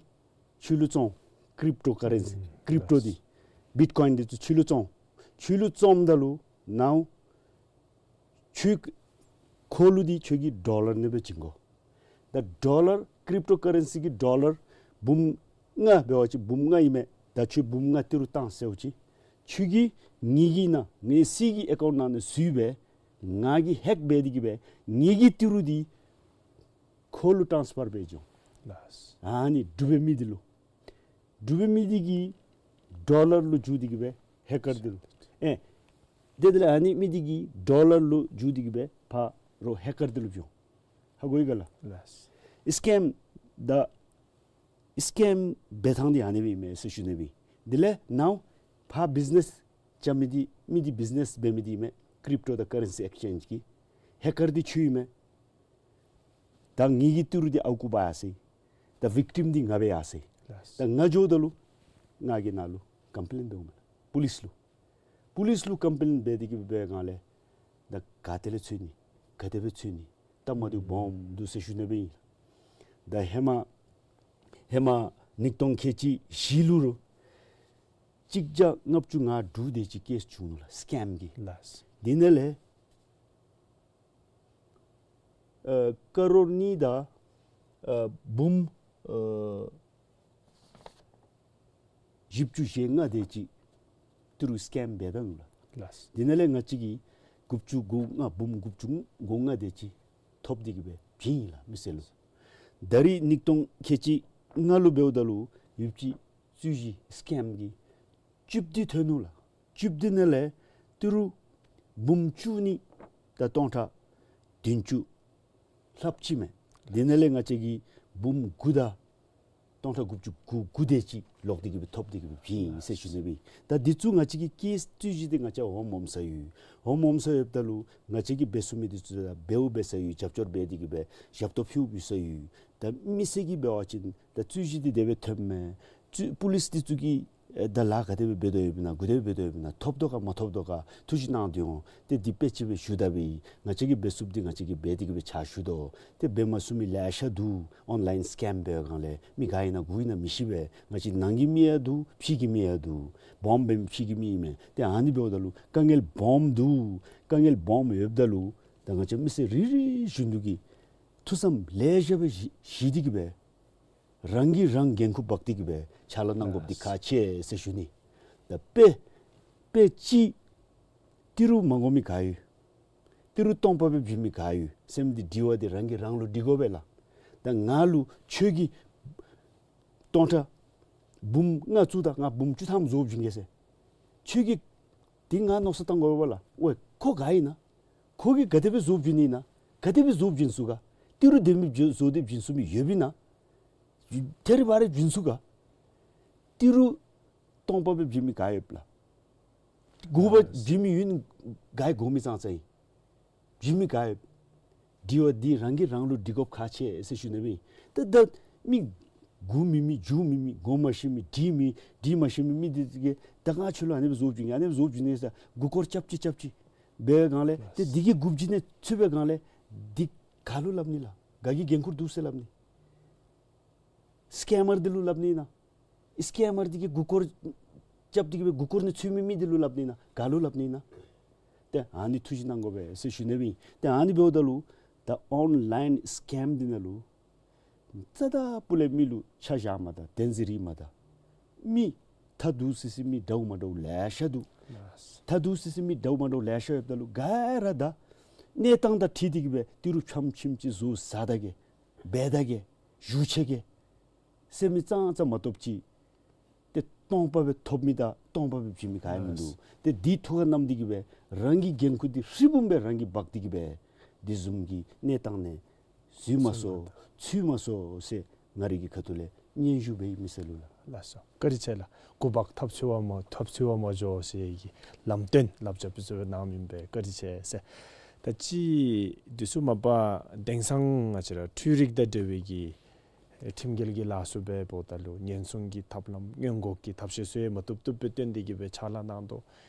ཁྱོད་ལུ་བཙོང་། ཀྲིབ་ཊོ་ཀ་རེན་སི་ཀྲིབ་ཊོ་འདི་བིཊ་ཀོའིན་འདི་ཚུ་ཁྱོད་ལུ་བཙོང་། ཁྱོད་ལུ་བཙོངམ་ད་ལུ་ནའོ་ཁྱོད་ཁོ་ལུ་འདི་ཁྱོད་ཀྱིས་ཌོ་ལར་ནང་སྦེ་བྱིན་དགོ། ད་ཌོ་ལར་ཀྲིབ་ཊོ་ཀ་རེན་སི་གི་ཌོ་ལར་འབུམ་ལྔ་འབད་བ་ཅིན་འབུམ་ལྔ་ཨིན་མས། ད་ཁྱོད་འབུམ་ལྔ་ཏི་རུ་བཏང་ཟེར་བ་ཅིན་ཁྱོད་ཀྱིས་ངེ་གི་ནང་ངེའི་སི་གི་ཨེ་ཀའུནཊ་ནང་ན་འཛུལ་སྦེ་ང་གིས་ཧེག་འབད་དེ་གིས་སྦེ་ངེ་གི་ཏི་རུ་འདི་ཁོ་ལུ་ཊཱནསི་ཕར་འབད་འགྱོ། ལགས། ཨ་ནི་འབྲུག་པའི་མི་འདི་ལུ། འབྲུག་པའི་མི་འདི་གིས་ཌོ་ལར་ལུ་བསྒྱུར་ཏེ་གིས་སྦེ་ཧེ་ཀར་འདི་ལུ། ཨེ་དེ་དེ་ལས་ཨ་ནི་མི་འདི་གིས་ཌོ་ལར་ལུ་བསྒྱུར་ཏེ་གིས་སྦེ་ཕར་རོགས་ཧེ་ཀར་འདི་ལུ་འབྱོན། ཧ་གོ་ཡི་ག་ལགས། ལགས། སི་ཀེམ་ད་སི་ཀེམ་འབད་ཐངས་འདི་ཨ་ནི་སྦེ་ཨིན་མས་ཟེར་ཞུ་ནི་སྦེ། དེ་ལས་ནའོ་ཕར་བིཛི་ནེསི་རྐྱབ་མི་འདི་མི་འདི་བིཛི་ནེསི་འབད་མི་འདི་ཨིན་མས། ཀྲིབ་ཊོ་དང་ཀ་རེན་སི་ཨེགསི་ཅེནཇི་གི་ཧེ་ཀར་འདི་ཁྱོད་ཨིན་མས། ད་ངེ་གི་ཏི་རུ་འདི་ཨརཝ་ཁར་འབག་ཡར་སོ་ཡི། ད་ཝིག་ཊིམ་འདི་ང་སྦེ་ཡར་སོ་ཡི། ལགས། ད་ང་འགྱོཝ་ད་ལུ་ང་གིས་ནཱ་ལུ་ཀམ་པི་ལེན་འབདཝ་མས་པོ་ལིསི་ལུ། པོ་ལིསི་ལུ་ཀམ་པི་ལེན་འབད་དེ་གིས་འབད་བའི་སྒང་ལས་ད་ག་ཏེ་ལས་འཚོལ་ནི་ག་དེ་སྦེ་འཚོལ་ནི། སྟབས་མ་བདེཝ་སྦོམ་འདུག་ཟེར་ཞུ་ནི་སྦེ་ཨིན། ད་ཧེ་མ་ཧེ་མ་གཉིས་སྟོང་ཁལ་གཅིག་བཞི་ལུ་རུང་གཅིག་བརྒྱ་ལྔ་བཅུ་ང་དྲུག་དེ་ཅིག་ཀེསི་བྱུང་ནུག་ལགས། སི་ཀེམ་གྱི། ལགས། དེ་ནང་ལས་ཨ་ཀ་རོར་གཉིས་དང་ཨ་འབུམ་ཨ་བཞི་བཅུ་ཞེ་ལྔ་དེ་ཅིག་ཏི་རུ་སི་ཀེམ་འབད་ད་ནུག་ལགས། ལགས། དེ་ནང་ལས་ང་བཅས་ཀྱིས་དགུ་བཅུ་གོ་ལྔ་འབུམ་དགུ་བཅུ་གོ་ལྔ་དེ་ཅིག་ཐོབ་སྟེ་གིས་སྦེ་བྱིན་ཡི་ལགས་མི་སེར་ལུ། ད་རིས་གཉིས་སྟོང་ཁལ་གཅིག་ལྔ་ལུ་འབདཝ་ད་ལུ་ཡུདཔ་ཅིག་རྩོད་གཞི་སི་ཀེམ་གྱི་བཅུ་བདུན་ཐོན་ནུག་ལགས། བཅུ་བདུན་ནང་ལས་ཏི་རུ་འབུམ་བཅུ་གཉིས་དང་སྟོང་ཕྲག་བདུན་ཅུ་ལྷགཔ་ཅིག་མས། དེ་ནང་ལས་ང་བཅས་ཀྱིས་འབུམ་དགུ་དང་སྟོང་ཕྲག་དགུ་བཅུ་གོ་དགུ་དེ་ཅིག་ལོག་སྟེ་གིས་སྦེ་ཐོབ་སྟེ་གིས་སྦེ་བྱིན་ཡི་ཟེར་ཞུ་ནི་སྦེ་ཨིན། ད་འདི་ཚུ་ང་བཅས་ཀྱིས་ཀེསི་རྩོད་གཞི་འདི་ང་བཅས་འོག་མ་འོགམ་ས་ཡོད། འོག་མ་འོགམ་ས་ཡོདཔ་ད་ལུ་ང་བཅས་ཀྱིས་འབད་ཚུགས་མི་འདི་ཚུ་ད་འབདཝ་འབད་ས་ཡོད། རྒྱབ་སྐྱོར་འབད་དེ་གིས་སྦེ་ཞབས་ཏོག་ཕུལཝ་ཕུལ་ས་ཡོད། ད་མི་སེར་གྱིས་འབད་བ་ཅིན་ད་རྩོད་གཞི་འདི་དེ་སྦེ་ཐོནམ་མས། རྩོད་པོ་ལིསི་འདི་ཚུ་གིས་ཨེ་ད་ལཱ་ག་དེ་སྦེ་འབད་དོ་ཡོདཔ་ཨིན་ན་ག་དེ་སྦེ་འབད་དོ་ཡོདཔ་ཨིན་ན་ཐོབ་དོ་ག་མ་ཐོབ་དོ་ག་ཐུགས་བཞེད་གནང་སྟེ་འོང་། ཏེ་འདི་དཔེ་ཅིག་སྦེ་ཞུ་ད་སྦེ་ཨིན། ང་བཅས་ཀྱིས་འབད་ཚུགསཔ་འདི་ང་བཅས་ཀྱིས་འབད་དེ་གིས་སྦེ་ཕྱག་ཞུ་དོ། ཏེ་འབད་མ་ཚུགས་མི་ལེ་ཤ་འདུག། ཨོན་ལཱའིན་སི་ཀེམ་འབད་བའི་སྒང་ལས་མི་ག་ཨིན་ན་གུ་ཨིན་ན་མི་ཤེས་པས། ང་བཅས་ནང་གི་མི་ཡང་འདུག། ཕྱི་གི་མི་ཡང་འདུག། སྦོམ་སྦེ་ཕྱི་གི་མི་ཨིན་མས། ཏེ་ཨ་ནི་འབདཝ་ད་ལུ་དཀའ་ངལ་སྦོམ་འདུག། དཀའ་ངལ་སྦོམ་ཡོདཔ་ད་ལུ་ད་ང་བཅས་མི་སེར་རེ་རེ་བཞིན་དུ་གིས་ཐུགས་བསམ་ལེ་ཤ་སྦེ་བཞེས་བཞེས་ཏེ་གིས་སྦེ་རང་གིས་རང་འགན་ཁུར་འབག་སྟེ་གིས་སྦེ་ཕྱག་ལཱ་གནང་དགོཔ་འདི་ཁག་ཆེ་ཟེར་ཞུ་ནི། ད་དཔེ་དཔེ་ཅིག་ཏི་རུ་མ་དགོ་མི་ག་ཡོད། ཏི་རུ་སྟོང་པ་སྦེ་བྱིན་མི་ག་ཡོད་ཟེར་མི་འདི་དྲི་བ་འདི་རང་གིས་རང་ལུ་དྲི་དགོ་པས་ལགས། ད་ང་ལུ་ཁྱོད་ཀྱིས་སྟོང་ཕྲག་འབུམ་ལྔ་བཙུགས་ད་ང་འབུམ་བཅུ་ཐམ་བཟོ་བྱིན་གེ་ཟེར། ཁྱོད་ཀྱིས་འདི་ང་མནོ་བསམ་བཏང་དགོ་པས་ལགས། ཝའེ་ཁོ་ག་ཨིན་ན། ཁོ་གིས་ག་དེ་སྦེ་བཟོ་བྱིན་ནི་ཨིན་ན། ག་དེ་སྦེ་བཟོ་བྱིན་ཚུགས་ག། ཏི་རུ་དེ་མི་བཟོ་བཟོ་སྟེ་བྱིན་ཚུགས་མི་ཡོདཔ་ཨིན་ན། ཐེ་རི་བ་རི་བྱིན་ཚུགས་ག། ཏི་རུ་སྟོང་པ་སྦེ་བྱིན་མི་ག་ཡོདཔ་ལགས། དགུ་པ་བྱིན་མི་ཡོད་ནི་ག་ཡོད་དགོ་མི་ཙང་ཙང་ཨིན། བྱིན་མི་ག་ཡོད། དྲི་བ་འདི་རང་གིས་རང་ལུ་དྲི་དགོཔ་ཁག་ཆེ་ཟེར་ཞུ་ནི་སྦེ་ཨིན། ད་ད་མི་མགུ་མེད་མི་མཇུག་མེད་མི་གོ་མ་ཤེས་མི་འབྲི་མི་འབྲི་མ་ཤེས་མི་མི་འདི་གིས་ད་ང་ཁྱོད་ལུ་ཨ་ནི་སྦེ་བཟོ་བྱིན་གེ་ཨ་ནི་སྦེ་བཟོ་བྱིན་གེ་ཟེར་མགུ་སྐོར་རྐྱབ་ཅི་རྐྱབ་ཅི་འབད་བའི་སྒང་ལས་ཏེ་འདི་གི་མགུ་བྱིན་ནི་ཚུད་པའི་སྒང་ལས་འདི་ག་ལུ་སླབ་ནི་ལགས། ག་གི་འགན་ཁུར་འདུག་ཟེར་སླབ་ནི། སི་ཀེམ་མར་འདི་ལུ་སླབ་ནི་ཨིན་ན། སི་ཀེམ་མར་འདི་གིས་མགུ་སྐོར་རྐྱབ་སྟེ་གིས་སྦེ་མགུ་སྐོར་ནང་ཚུད་མི་མི་འདི་ལུ་སླབ་ནི་ཨིན་ན། ག་ལུ་སླབ་ནི་ཨིན་ན། ཏེ་ཨ་ནི་ཐུགས་བཞེད་གནང་དགོ་པས་ཟེར་ཞུ་ནི་སྦེ་ཨིན། ཏེ་ཨ་ནི་འབདཝ་ད་ལུ་ད་ཨོན་ལཱའིན་སི་ཀེམ་འདི་ནང་ལུ་ རྩ་དང་སྤུ་ལས་མི་ལུ་ཆ་བཞག་མ་ད། བདེན་ཟེར་རིགས་མ་ད། མི་ཐ་དུ་སི་སི་མི་འདྲཝ་མ་འདྲཝ་ལེ་ཤ་འདུག། ཐ་དུ་སི་སི་མི་འདྲཝ་མ་འདྲཝ་ལེ་ཤ་ཡོདཔ་ད་ལུ་ག་ར་ད་གནས་སྟངས་དང་འཁྲིལ་ཏེ་གི་སྦེ་ཏི་རུ་ཕྱམ་ཕྱིམ་ཅིག་ཟུར་ཟ་ད་གེ་འབད་ད་གེ་བཞུགས་ཆི་གེ་ཟེར་མི་ཙང་ཙང་མ་གཏོགས་ཅིག་ཏེ་སྟོང་པ་སྦེ་ཐོབ་མི་དང་སྟོང་པ་སྦེ་བྱིན་མི་ག་ཡང་མིན་འདུག། ཏེ་འདི་ཐུགས་ཁར་བསྣམས་ཏེ་གི་སྦེ་རང་གི་འགན་ཁུར་འདི་ཧྲིལ་བུམ་སྦེ་རང་གིས་འབག་སྟེ་གི་སྦེ་འདི་བཟུམ་གྱི་གནས་སྟངས་ནང་འཛུལ་མ་སོང་ཚུད་མ་སོང་ཟེར་ང་རའི་གི་ཁ་ཐུག་ལས་སྙན་ཞུ་འབད་ཡི་མི་སེར་ལུ་ལགས། ལགས་སོ། བཀའ་དྲིན་ཆེ་ལགས། འགོ་འབག་ཐབས་ཚུ་བ་མ་ཐབས་ཚུ་བ་མ་འགྱོ་ཟེར་གྱི་ལམ་སྟོན་ལབ་ཅ་པི་ཚུ་གནངམ་ཨིན་པས། བཀའ་དྲིན་ཆེ་ཟེར། ད་ཅི་འདི་ཚུ་མ་པ་དེང་སང་ང་བཅས་ར་འཕྲུལ་རིག་དང་འབྲེལ་བའི་གི་ཨེ་ཁྲིམས་འགལ་གྱི་ལཱ་ཚུ་འབདཝ་ད་ལུ་ཉེན་སྲུང་གི་ཐབས་ལམ་སྔོན་འགོག་གི་ཐབས་ཤེས་ཚུ་ཡང་མ་བཏུབ་བཏུབ་སྦེ་བཏོན་ཏེ་གི་སྦེ་ཕྱག་ལཱ་གནང་དོ།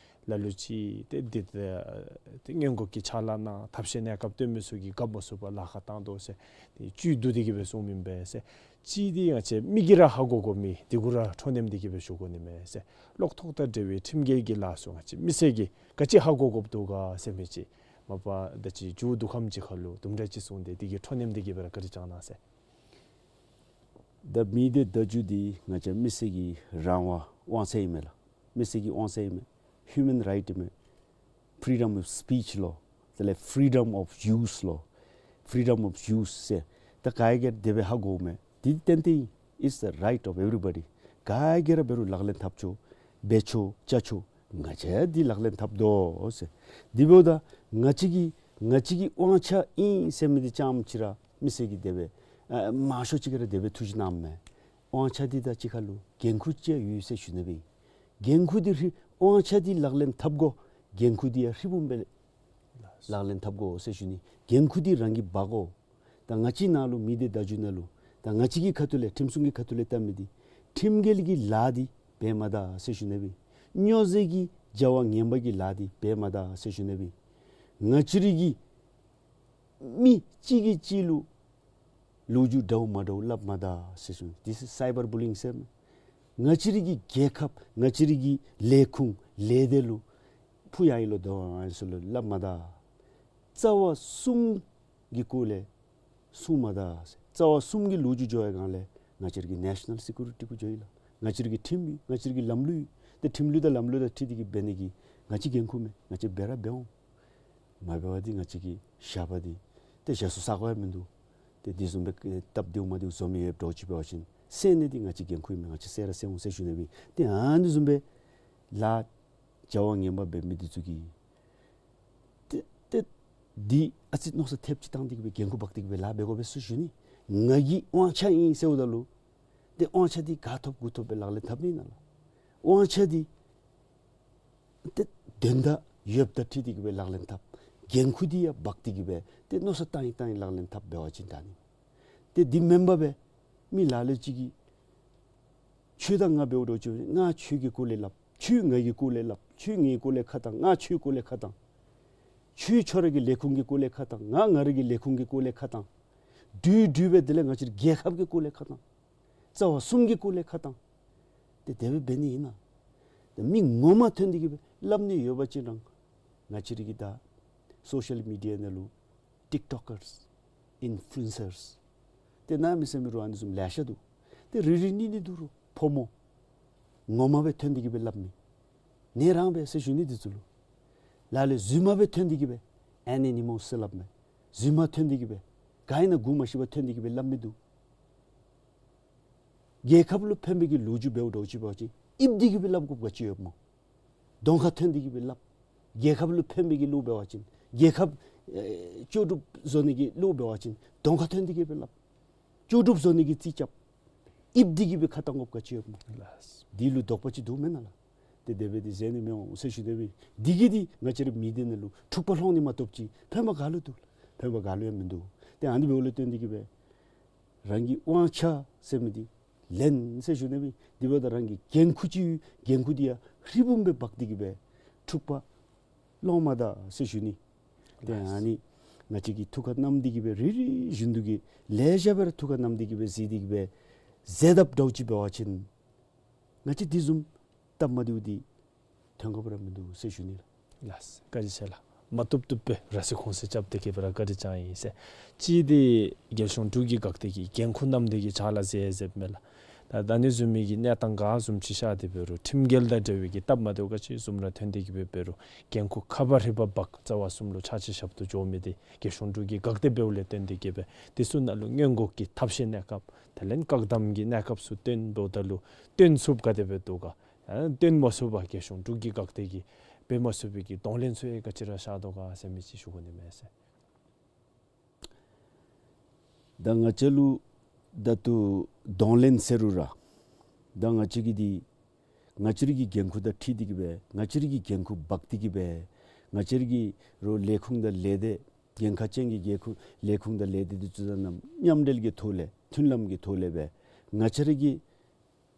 ལ་ལུ་ཅིག་ཏེ་འདི་ཏེ་སྔོན་འགོག་གི་ཕྱག་ལཱ་གནང་ཐབས་ཤེས་གནས་སྐབས་བཏོན་མི་ཚུ་གིས་བཀབ་མ་ཚུགས་པར་ལཱ་ཁག་བཏང་དོ་ཟེར་ཏེ་བཅུད་བསྡུ་སྟེ་གི་སྦེ་གསུངམ་ཨིན་པས་ཟེར། ཅིག་འདི་ང་བཅས་མི་གིས་ར་ཧ་གོ་དགོ་མི་འདི་གུ་ར་ཁྲོ་གནམ་འདི་གིས་སྦེ་ཞུ་དགོ་ནི་མས་ཟེར། གློག་ཐོག་དང་འབྲེལ་བའི་ཁྲིམས་འགལ་གྱི་ལཱ་ཚུ་ང་བཅས་མི་སེར་གྱིས་ག་ཅི་ཧ་གོ་དགོཔ་འདུག་ག་ཟེར་མི་ཅིག་མ་པ་ད་ཅི་མཇུག་བསྡུ་ཁམས་ཅིག་ཁར་ལུ་དུམ་གྲ་ཅིག་གསུངས་ཏེ་འདི་གི་ཁྲོ་གནམ་འདི་གིས་སྦེ་ར་བཀའ་དྲིན་བསྐྱང་གནང་ཟེར། ད་མི་སྡེ་བརྡ་བརྒྱུད་འདི་ང་བཅས་མི་སེར་གྱི་རང་དབང་དབང་ཚད་ཨིན་མས་ལགས། མི་སེར་གྱི་དབང་ཚད་ཨིན་མས། ཧིའུ་མེན་རའིཊ་ཨིན་མས། Freedom of speech ལོ། དེ་ལས་freedom of use ལོ། Freedom of use ཟེར། ད་ག་ར་གིས་དེ་སྦེ་ཧ་གོཝ་མས། འདི་ཏན་ཏན་ཨིན། It's the right of everybody. ག་ར་གིས་ར་འབད་རུང་ལག་ལེན་འཐབ་ཆོག། འབད་ཆོག་རྐྱབ་ཆོག། ང་བཅས་འདི་ལག་ལེན་འཐབ་དོ་ཟེར། དེ་འབདཝ་ད་ང་བཅས་ཀྱི་ང་བཅས་ཀྱི་དབང་ཆ་ཨིན་ཟེར་མི་འདི་ཙམ་ཅིག་ར་མི་སེར་གྱིས་དེ་སྦེ་ཨ་མང་ཤོས་ཅིག་གིས་ར་དེ་སྦེ་ཐུགས་བཞེས་གནངམ་མས། དབང་ཆ་འདི་དང་གཅིག་ཁར་ལུ་འགན་ཁུར་ཅིག་ཡོད་ཟེར་ཞུ་ནི་སྦེ། འགན་ཁུར་འདི་ཧྲིལ་དབང་ཆ་འདི་ལག་ལེན་འཐབ་དགོ། འགན་ཁུར་འདི་ཡང་ཧྲིལ་བུམ་སྦེ་ལག་ལེན་འཐབ་དགོ་ཟེར་ཞུ་ནི། འགན་ཁུར་འདི་རང་གིས་འབག་དགོ། ད་ང་བཅས་ནང་ལུ་མི་སྡེ་བརྡ་བརྒྱུད་ནང་ལུ་ད་ང་བཅས་ཀྱི་ཁ་ཐུག་ལས་ཁྲིམས་སྲུང་གི་ཁ་ཐུག་ལས་བལྟ་མི་འདི་ཁྲིམས་འགལ་གྱི་ལཱ་འདི་འབད་མ་ད་ཟེར་ཞུ་ནི་སྦེ། སྨྱོ་རྫས་ཀྱི་བྱ་བ་ངན་པ་གི་ལཱ་འདི་འབད་མ་ད་ཟེར་ཞུ་ནི་སྦེ། ང་བཅས་རའི་གི་མི་གཅིག་གིས་གཅིག་ལུ་ལོ་རྒྱུས་འདྲཝ་མ་འདྲཝ་སླབ་མ་ད་ཟེར་ཞུ་ནི། This is cyber bullying ཟེར་མས། ང་བཅས་རའི་གི་རྒྱལ་ཁབ་ང་བཅས་རའི་གི་ལས་ཁུངས་ལས་སྡེ་ལུ་ཕུ་ཡ་ཡི་ལོ་དོ་ཨ་ནི་ཚུ་ལུ་སླབ་མ་ད། རྩ་བ་གསུམ་གྱི་སྐོར་ལས་གསུང་མ་ད་ཟེར། རྩ་བ་གསུམ་གྱི་ལོ་རྒྱུས་འགྱོ་བའི་སྒང་ལས་ང་བཅས་རའི་གི་ནེ་ཤ་ནཱལ་སི་ཀུ་རི་ཊི་གུ་འགྱོ་ཡི་ལགས། ང་བཅས་རའི་གི་ཁྲིམས་ཡོད། ང་བཅས་རའི་གི་ལམ་ལུགས་ཡོད། ཏེ་ཁྲིམས་ལུགས་དང་ལམ་ལུགས་དང་འཁྲིལ་ཏེ་གི་འབད་ནི་གི་ང་བཅས་འགན་ཁུར་མས། ང་བཅས་འབད་ར་འབད་འོང་། མ་འབད་བ་འདི་ང་བཅས་ཀྱི་བཞག་པ་འདི་ཏེ་བཞག་ས་ས་གོ་ཡང་མིན་འདུག། ཏེ་འདི་བཟུམ་སྦེ་སྟབས་བདེཝ་མ་བདེཝ་བཟོ་མི་ཡོདཔ་འདྲཝ་ཅིག་འབད་བ་ཅིན་སེལ་ནི་འདི་ང་བཅས་འགན་ཁུར་མས། ང་བཅས་སེལ་ར་སེལ་འོང་ཟེར་ཞུ་ནི་སྦེ། ཏེ་ཨ་ནི་བཟུམ་སྦེ་ལཱ་བྱ་བ་ངན་པ་འབད་མི་འདི་ཚུ་གིས་ཏེ་ཏེ་འདི་ཨ་ཙི་མནོ་བསམ་ཐེབས་ཅིག་བཏང་སྟེ་གི་སྦེ་འགན་ཁུར་འབག་སྟེ་གི་སྦེ་ལཱ་འབད་དགོ་པས་ཟེར་ཞུ་ནི། ང་གི་དབང་ཆ་ཨིན་ཟེརཝ་ད་ལུ་ཏེ་དབང་ཆ་འདི་ག་ཐོབ་གུ་ཐོབ་སྦེ་ལག་ལེན་འཐབ་ནི་ཨིན་ན་ལགས། དབང་ཆ་འདི་ཏེ་དོན་དག་ཡོདཔ་དང་འཁྲིལ་ཏེ་གི་སྦེ་ལག་ལེན་འཐབ། འགན་ཁུར་འདི་ཡང་འབག་སྟེ་གི་སྦེ་ཏེ་མནོ་བསམ་བཏང་ཡི་བཏང་ཡི་ལག་ལེན་འཐབ་འབད་བ་ཅིན་ད་ནི། ཏེ་འདི་མེན་པར་སྦེ་མི་ལ་ལུ་ཅིག་གིས་ཁྱོད་དང་ང་འབདཝ་འདྲཝ་ཅིག་ང་ཁྱོད་ཀྱི་སྐོར་ལས་སླབ། ཁྱོད་ང་གི་སྐོར་ལས་སླབ། ཁྱོད་ངེའི་སྐོར་ལས་ཁ་བཏང་། ང་ཁྱོད་སྐོར་ལས་ཁ་བཏང་། ཁྱོད་ཁྱོད་ར་གི་ལས་ཁུངས་ཀྱི་སྐོར་ལས་ཁ་བཏང་། ང་ང་ར་གི་ལས་ཁུངས་ཀྱི་སྐོར་ལས་ཁ་བཏང་། འདྲུད་འདྲུད་སྦེ་དེ་ལས་ང་བཅས་རའི་རྒྱལ་ཁབ་ཀྱི་སྐོར་ལས་ཁ་བཏང་། རྩ་བ་གསུམ་གྱི་སྐོར་ལས་ཁ་བཏང་། ཏེ་དེ་སྦེ་འབད་ནི་ཨིན་ན། ཏེ་མི་ངོ་མ་ཐོན་ཏེ་གི་སྦེ་སླབ་ནི་ཡོད་པ་ཅིན་རང་ང་བཅས་ར་གི་ད་སོ་ཤལ་མི་ཌི་ཡ་ནང་ལུ་ཊིཀ་ཊོཀ་ཀརསི་ཨིན་ཕུ་ལུ་ཨེན་སརསི་ཏེ་གནམ་མེད་ས་མེད་ར་ཨ་ནི་བཟུམ་ལེ་ཤ་འདུག། ཏེ་རིག་རིག་གནས་གནས་འདུག་རུང་ཕོ་མོ་ངོ་མ་སྦེ་ཐོན་ཏེ་གི་སྦེ་སླབ་མི་ནི་རང་སྦེ་ཟེར་ཞུ་ནི་འདི་ཚུ་ལུ། ལ་ལུ་རྫུན་མ་སྦེ་ཐོན་ཏེ་གི་སྦེ་ཨེན་ཨོ་ནི་མཱསི་ཟེར་སླབ་མི་རྫུན་མ་ཐོན་ཏེ་གི་སྦེ་ག་ཨིན་ན་གོ་མ་ཤེས་པར་ཐོན་ཏེ་གི་སྦེ་སླབ་མི་འདུག། རྒྱལ་ཁབ་ལུ་ཕན་པའི་གི་ལོ་རྒྱུས་འབདཝ་འདྲཝ་ཅིག་འབད་བ་ཅིན་ཨིབ་སྟེ་གི་སྦེ་སླབ་དགོཔ་ག་ཅི་ཡོདཔ་སྨོ། གདོང་ཁར་ཐོན་ཏེ་གི་སྦེ་སླབ། རྒྱལ་ཁབ་ལུ་ཕན་པའི་གི་ལོ་འབད་བ་ཅིན་རྒྱལ་ཁབ་ཨེ་ལྕོགས་གྲུབ་བཟོ་ནི་གི་ལོ་འབད་བ་ཅིན་གདོང་ཁར་ཐོན་ཏེ་གི་སྦེ་སླབ། ལྕོགས་གྲུབ་བཟོ་ནི་གི་རྩིས་རྐྱབ། ཨིབ་སྟེ་གི་སྦེ་ཁ་བཏང་དགོཔ་ག་ཅི་ཡོདཔ་སྨོ། ལགས། འདི་ལུ་དོགས་པ་ཅིག་འདུག་མེན་ན་ལགས། ཏེ་དེ་སྦེ་འདི་ཟེར་ནི་མི་འོང་ཟེར་ཞུ་ནི་སྦེ། འདི་གིས་འདི་ང་བཅས་རའི་མི་སྡེ་ནང་ལུ་འཁྲུག་པ་སློང་ནི་མ་གཏོགས་ཅིག་ཕན་པ་ག་ལུ་འདུག། ཕན་པ་ག་ལུ་ཡང་མིན་འདུག། ཏེ་ཨ་ནི་འབདཝ་ལས་བརྟེན་ཏེ་གི་སྦེ་རང་གི་དབང་ཆ་ཟེར་མི་འདི་ལེན་ཟེར་ཞུ་ནི་སྦེ། དེ་འབདཝ་ད་རང་གི་འགན་ཁུར་ཅིག་ཡོད། འགན་ཁུར་འདི་ཡང་ཧྲིལ་བུམ་སྦེ་འབག་སྟེ་གི་སྦེ་འཁྲུག་པ་སློང་མ་ད་ཟེར་ཞུ་ནི། ཏེ་ཨ་ནི་ང་བཅས་ཀྱིས་ཐུགས་ཁར་བསྣམས་ཏེ་གི་སྦེ་རེ་རེ་བཞིན་དུ་གི་ལེ་ཤ་སྦེ་ར་ཐུགས་ཁར་བསྣམས་ཏེ་གི་སྦེ་གཟིགས་ཏེ་གི་སྦེ་མཛད་དཔ་འདྲཝ་ཅིག་འབད་བ་ཅིན་ང་བཅས་འདི་བཟུམ་སྟབས་མ་བདེཝ་འདི་ཐོན་དགོཔ་ར་མིན་འདུག་ཟེར་ཞུ་ནི་ལགས། ལགས། བཀའ་དྲིན་ཆེ་ལགས། མ་བཏུབ་བཏུབ་སྦེ་ར་སི་ཁུངས་སེ་རྐྱབ་སྟེ་གི་སྦེ་ར་བཀའ་དྲིན་བསྐྱངས་ཡི་ཟེར། གཅིག་འདི་རྒྱལ་གཞུང་འབྲུག་གི་འགག་སྡེ་གི་འགན་ཁུར་བསྣམས་ཏེ་གི་ཕྱག་ལཱ་མཛད་མཛདཔ་མས་ལགས། ད་ད་ནི་བཟུམ་མའི་གི་གནས་སྟངས་ག་བཟུམ་ཅིག་ཤར་ཏེ་འབད་རུང་ཁྲིམས་འགལ་དང་འབྲེལ་བའི་གི་སྟབས་མ་བདེཝ་ག་ཅི་བཟུམ་ར་ཐོན་ཏེ་གི་སྦེ་འབད་རུང་འགན་ཁུར་ཁ་འབག་རི་འབག་འབག་རྩ་བ་གསུམ་ལུ་ཕྱག་ཕྱིད་ཞབས་ཏོག་འགྱོ་མི་འདི་རྒྱལ་གཞུང་འབྲུག་གི་འགག་སྡེ་འབདཝ་ལས་བརྟེན་ཏེ་གི་སྦེ་དེ་ཚུ་ནང་ལུ་སྔོན་འགོག་གི་ཐབས་ཤེས་གནས་སྐབས་དེ་ལས་བཀག་སྡོམ་གྱི་གནས་སྐབས་ཚུ་བཏོན་འབདཝ་ད་ལུ་བཏོན་ཚུགསཔ་ག་དེ་སྦེ་འདུག་ག། ཨ་བཏོན་མ་ཚུགས་པར་རྒྱལ་གཞུང་འབྲུག་གི་འགག་སྡེ་གིས་འབད་མ་ཚུགས་པའི་གི་གདོང་ལེན་ཚུ་ཡང་ག་ཅི་ར་ཤར་དོ་ག་ཟེར་མི་ཅིག་ཞུ་དགོ་ནི་མས་ཟེར། ད་ང་བཅས་ལུ་ད་ལྟོ་གདོང་ལེན་ཟེར་རུང་ར་ད་ང་བཅས་ཀྱི་འདི་ང་བཅས་རའི་གི་འགན་ཁུར་དང་འཁྲིལ་ཏེ་གི་སྦེ་ང་བཅས་རའི་གི་འགན་ཁུར་འབག་སྟེ་གི་སྦེ་ང་བཅས་རའི་གི་རོགས་ལས་ཁུངས་དང་ལས་སྡེ་འགན་ཁག་ཅན་གྱི་འགན་ཁུར་ལས་ཁུངས་དང་ལས་སྡེ་འདི་ཚུ་དང་མཉམ་འབྲེལ་གྱི་ཐོག་ལས་མཐུན་ལམ་གྱི་ཐོག་ལས་སྦེ་ང་བཅས་རའི་གི་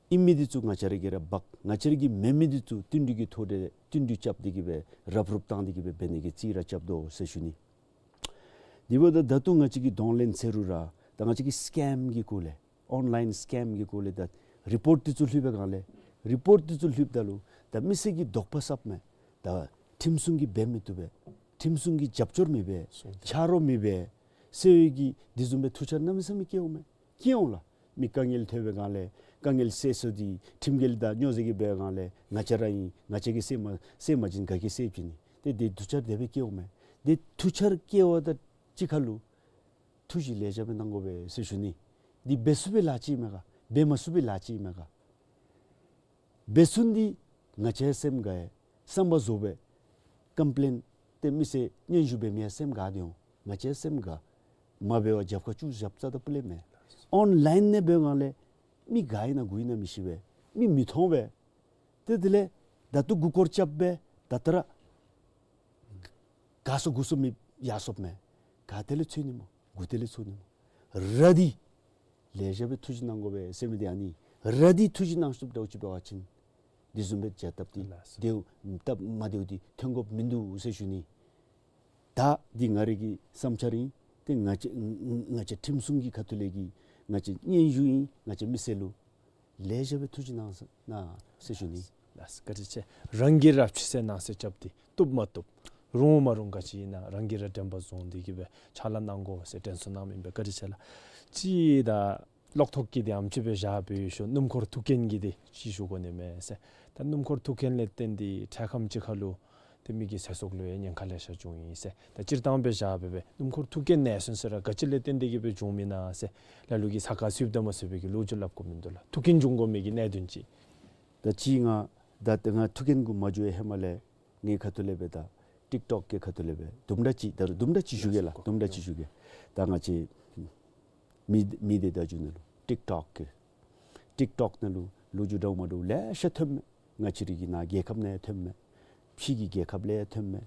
ཨིན་མི་འདི་ཚུ་ང་བཅས་ར་གིས་ར་འབག། ང་བཅས་ར་གི་མེན་མི་འདི་ཚུ་བསྟུན་གྲོས་ཀྱི་ཐོག་ལས་བསྟུན་གྲོས་རྐྱབ་སྟེ་གི་སྦེ་རུབ་རུབ་བཏང་སྟེ་གི་སྦེ་འབད་ནི་གི་རྩིས་ར་རྐྱབ་དོ་ཟེར་ཞུ་ནི། དེ་འབདཝ་ད་ད་ལྟོ་ང་བཅས་ཀྱི་གདོང་ལེན་ཟེར་རུང་ར་ད་ང་བཅས་ཀྱི་སི་ཀེམ་གྱི་སྐོར་ལས་ཨོན་ལཱའིན་སི་ཀེམ་གྱི་སྐོར་ལས་ད་རི་པོརཊ་འདི་ཚུ་ལྷོད་པའི་སྒང་ལས་རི་པོརཊ་འདི་ཚུ་ལྷོདཔ་ད་ལུ་ད་མི་སེར་གྱིས་དོགས་པ་ཟབ་མས། ད་ཁྲིམས་སྲུང་གིས་འབད་མི་བཏུབ་པས། ཁྲིམས་སྲུང་གིས་རྒྱབ་སྐྱོར་མི་འབད། ཆ་རོགས་མི་འབད་ཟེར་བའི་གི་དེ་བཟུམ་སྦེ་ཐུགས་འཆར་གནམ་མེད་ས་མེད་སྐྱེ་འོང་མས། སྐྱེ་འོང་ལགས། མི་དཀའ་ངལ་ཐོན་པའི་སྒང་ལས་དཀའ་ངལ་སེལ་ས་འདི་ཁྲིམས་འགལ་དང་སྨྱོ་རྫས་ཀྱིས་འབད་བའི་སྒང་ལས་ང་བཅས་ར་ཨིན། ང་བཅས་ཀྱིས་སེལ་མ་སེལ་མ་བྱིན་ག་གིས་སེལ་བྱིན་ནི། ཏེ་དེ་ཐུགས་འཆར་དེ་སྦེ་སྐྱེ་འོང་མས། དེ་ཐུགས་འཆར་སྐྱེ་བ་དང་གཅིག་ཁར་ལུ་ཐུགས་བཞེད་ལེ་ཤ་སྦེ་གནང་དགོ་པས་ཟེར་ཞུ་ནི། འདི་འབད་ཚུགས་པའི་ལཱ་ཅིག་མས་ག། འབད་མ་ཚུགས་པའི་ལཱ་ཅིག་མས་ག། འབད་ཚུགས་ནི་འདི་ང་བཅས་སེམས་དགའ་ཡི། བསམ་པ་རྫོགས་པའི་ཀམ་པི་ལེན་ཏེ་མི་སེར་སྙན་ཞུ་འབད་མི་ཡང་སེམས་དགའ་སྟེ་འོང་། ང་བཅས་སེམས་དགའ། མ་འབད་བར་རྒྱབ་ཁར་བཅུག་བཞག་རྩ་དང་སྤུ་ལས་མེད། ཨོན་ལཱའིན་ནང་འབད་སྒང་ལས་མི་ག་ཨིན་ན་གུ་ཨིན་ན་མི་ཤེས་པས། མི་མི་མཐོང་པས། ཏེ་དེ་ལས་ད་ལྟོ་མགུ་སྐོར་རྐྱབ་སྦེ་ད་ལྟོ་ར་ག་སོང་མགུ་སོང་མི་ཡར་སོངམ་མས། ག་ཏེ་ལས་འཚོལ་ནི་སྨོ། མགུ་ཏེ་ལས་འཚོལ་ནི་སྨོ། ར་འདི་ལེ་ཤ་སྦེ་ཐུགས་བཞེད་གནང་དགོ་པས་ཟེར་མི་འདི་ཨ་ནི། ར་འདི་ཐུགས་བཞེད་གནང་ཚུགསཔ་འདྲཝ་ཅིག་འབད་བ་ཅིན་དེ་བཟུམ་སྦེ་བྱ་སྟབས་འདི་ལགས་སོ། བདེཝ་སྟབས་མ་བདེཝ་འདི་ཐོན་དགོཔ་མིན་འདུག་ཟེར་ཞུ་ནི། ད་འདི་ང་རའི་གི་བསམ་འཆར་ཨིན། ཏེ་ང་བཅས་ང་བཅས་ཁྲིམས་སྲུང་གི་ཁ་ཐུག་ལས་ཀྱི་ང་བཅས་སྙན་ཞུ་ཨིན། ང་བཅས་མི་སེར་ལུ་ལེ་ཤ་སྦེ་ཐུགས་བཞེད་གནང་ས་གནང་ཟེར་ཞུ་ནི། ལགས་སོ། བཀའ་དྲིན་ཆེ། རང་གིས་ར་ཕྱི་གསལ་ནང་གསལ་རྐྱབ་སྟེ་བཏུབ་མ་བཏུབ་རུང་མ་རུང་ག་ཅི་ཨིན་ན་རང་གིས་ར་དྲན་པ་བཟུང་སྟེ་གི་སྦེ་ཕྱག་ལཱ་གནང་དགོ་ཟེར་དྲན་གསོ་གནངམ་ཨིན་པས། བཀའ་དྲིན་ཆེ་ལགས། ཅིག་ད་གློག་ཐོག་གི་འདི་ཨམ་ཅིག་སྦེ་བཞག་སྦེ་ཡོད་ཤོ་སྣུམ་འཁོར་ཐུག་རྐྱེན་གྱི་འདི་ཅིག་ཞུ་དགོ་ནི་མས་ཟེར། ད་སྣུམ་འཁོར་ཐུག་རྐྱེན་ལས་བརྟེན་ཏེ་འཕྲལ་ཁམས་ཅིག་ཁར་ལུ་ཏེ་མི་གི་ཚེ་སྲོག་ལུ་ཡང་ཉེན་ཁ་ལེ་ཤ་བྱུང་ཡི་ཟེར། ད་སྤྱིར་བཏང་སྦེ་བཞག་སྦེ་སྦེ་སྣུམ་འཁོར་ཐུག་རྐྱེན་ནད་གཞི་ཟེར་ར་ག་ཅི་ལས་བརྟེན་ཏེ་གི་སྦེ་བྱུངམ་ཨིན་ན་ཟེར་ལ་ལུ་གིས་ས་ཁར་ཚུདཔ་དང་མ་ཚུདཔ་གི་ལོ་རྒྱུས་སླབ་དགོཔ་མིན་འདུག་ལགས། ཐུག་རྐྱེན་བྱུང་དགོ་མི་གི་གནད་དོན་ཅིག། ད་ཅི་ང་ད་ང་ཐུག་རྐྱེན་གུ་མ་འགྱོ་བའི་ཧེ་མ་ལས་ངེའི་ཁ་ཐུག་ལས་སྦེ་ད་ཊིཀ་ཊོཀ་གི་ཁ་ཐུག་ལས་སྦེ་དུམ་གྲ་ཅིག་ད་རུང་དུམ་གྲ་ཅིག་ཞུ་གེ་ལགས། དུམ་གྲ་ཅིག་ཞུ་གེ། ད་ང་བཅས་མི་མི་སྡེ་བརྡ་བརྒྱུད་ནང་ལུ་ཊིཀ་ཊོཀ་གི་ཊིཀ་ཊོཀ་ནང་ལུ་ལོ་རྒྱུས་འདྲཝ་མ་འདྲཝ་ལེ་ཤ་ཐོནམ་མས། ང་བཅས་རའི་གི་ནཱ་རྒྱལ་ཁབ་ནང་ཡང་ཐོནམ་མས། ཕྱི་གི་རྒྱལ་ཁབ་ལས་ཡང་ཐོནམ་མས།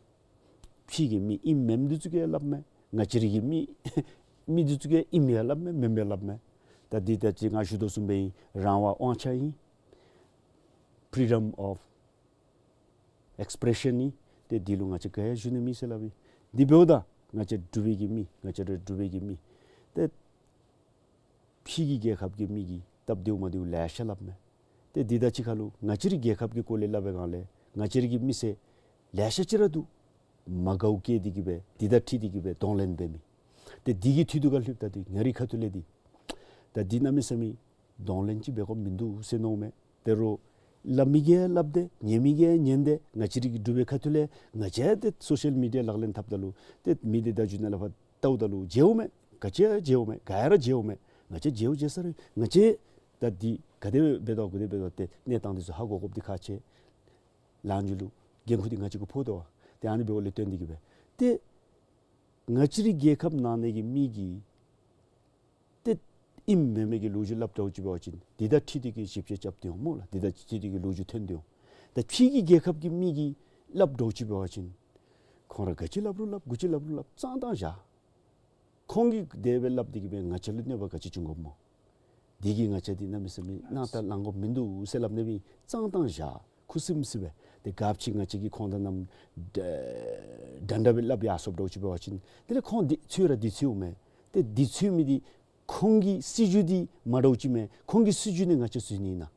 ཕྱི་གི་མི་ཨིནམ་མེནམ་འདི་ཚུ་གིས་ཡང་སླབ་མས། ང་བཅས་རའི་གི་མི་མི་འདི་ཚུ་གིས་ཨིནམ་ཡང་སླབ་མས། མེནམ་ཡང་སླབ་མས། ད་འདི་ད་ཅི་ང་ཞུ་དོ་བཟུམ་སྦེ་ཨིན། རང་དབང་དབང་ཆ་ཨིན། ཕི་རི་ཌམ་ཨོཕ་ཨེགསི་པི་རེ་ཤཱན་ཨིན། ཏེ་འདི་ལུ་ང་བཅས་ག་ཡང་ཞུ་ནི་མེད་ཟེར་སླབ་ཨིན། འདི་འབདཝ་ད་ང་བཅས་འབྲུག་པའི་གི་མི་ང་བཅས་ར་འབྲུག་པའི་གི་མི་ཏེ་ཕྱི་གི་རྒྱལ་ཁབ་ཀྱི་མི་གིས་སྟབས་བདེཝ་མ་བདེཝ་ལེ་ཤ་སླབ་མས། ཏེ་འདི་དང་གཅིག་ཁར་ལུ་ང་བཅས་རའི་རྒྱལ་ཁབ་ཀྱི་སྐོར་ལས་སླབ་པའི་སྒང་ལས་ང་བཅས་རའི་གི་མི་སེར་ལེ་ཤ་ཅིག་ར་འདུག། མ་དགའཝ་སྐྱེས་ཏེ་གི་སྦེ་འདི་དང་འཁྲིལ་ཏེ་གི་སྦེ་གདོང་ལེན་འབད་མི། ཏེ་འདི་གི་འཐུས་ཐུག་ཁར་ལྷོདཔ་ད་འདི་ང་རའི་ཁ་ཐུག་ལས་འདི་ད་འདི་གནམ་མེད་ས་མེད་གདོང་ལེན་ཅིག་འབད་དགོཔ་མིན་འདུག་ཟེར་མནོཝ་མས། ད་རུང་སླབ་མི་གིས་སླབ་སྟེ་ཉན་མི་གིས་ཉན་ཏེ་ང་བཅས་རའི་གི་འབྲུག་པའི་ཁ་ཐུག་ལས་ང་བཅས་ཏེ་སོ་ཤལ་མི་ཌི་ཡ་ལག་ལེན་འཐབ་ད་ལུ་ཏེ་མི་སྡེ་བརྡ་བརྒྱུད་ནང་ལས་ཕར་བལྟཝ་ད་ལུ་མཇལཝ་མས། ག་ཅི་ཡང་མཇལཝ་མས། ག་ཡ་ར་མཇལཝ་མས། ང་བཅས་མཇལཝ་མཇལ་ས་ར་ང་བཅས་ད་འདི་ག་དེ་འབད་དོ་ག་དེ་འབད་དོ་ཏེ་གནས་སྟངས་འདི་ཚུ་ཧ་གོ་དགོཔ་འདི་ཁག་ཆེ། ལམ་འཇུག་ལུ་འགན་ཁུར་འདི་ང་བཅས་གུ་ཕོག་དོ་བ། ཏེ་ཨ་ནི་འབདཝ་ལས་བརྟེན་ཏེ་གི་སྦེ་ཏེ་ང་བཅས་རའི་རྒྱལ་ཁབ་ནང་ནང་གི་མི་གིས་ཏེ་ཨིནམ་མེནམ་གི་ལོ་རྒྱུས་སླབ་འདྲཝ་ཅིག་འབད་བ་ཅིན་འདི་དང་འཁྲིལ་ཏེ་གི་ཞིབ་དཔྱད་རྐྱབ་སྟེ་འོང་སྨོ་ལགས། འདི་དང་འཁྲིལ་ཏེ་གི་ལོ་རྒྱུས་ཐོན་ཏེ་འོང་། ད་ཕྱི་གི་རྒྱལ་ཁབ་ཀྱི་མི་གིས་སླབ་འདྲཝ་ཅིག་འབད་བ་ཅིན་ཁོང་ར་ག་ཅི་སླབ་རུང་སླབ་གུ་ཅི་སླབ་རུང་སླབ་ཙང་ཏང་བཞག། ཁོང་གིས་དེ་སྦེ་སླབ་སྟེ་གི་སྦེ་ང་བཅས་ལུ་གནོད་པ་ག་ཅི་བྱུང་དགོཔ་སྨོ། འདི་གིས་ང་བཅས་འདི་གནམ་མེད་ས་མེད་སྣང་དག་ལང་དགོཔ་མིན་འདུག་ཟེར་སླབ་ནི་སྦེ་ཙང་ཏང་བཞག། ཁུ་སིམ་སིམ་སྦེ་ཏེ་ག་ཅི་ང་བཅས་ཀྱིས་ཁོང་དང་གནམ་འདྲ་འདྲ་སྦེ་སླབ་ཡར་སོཔ་འདྲཝ་ཅིག་འབད་བ་ཅིན་དེ་ལས་ཁོང་འདི་འཚོལ་ར་འདི་འཚོལཝ་མས། ཏེ་འདི་འཚོལ་མི་འདི་ཁོང་གི་སྲིད་བྱུས་འདི་མ་འདྲཝ་ཅིག་མས། ཁོང་གི་སྲིད་བྱུས་ནི་ང་བཅས་བཟོ་ནི་ཨིན་ན།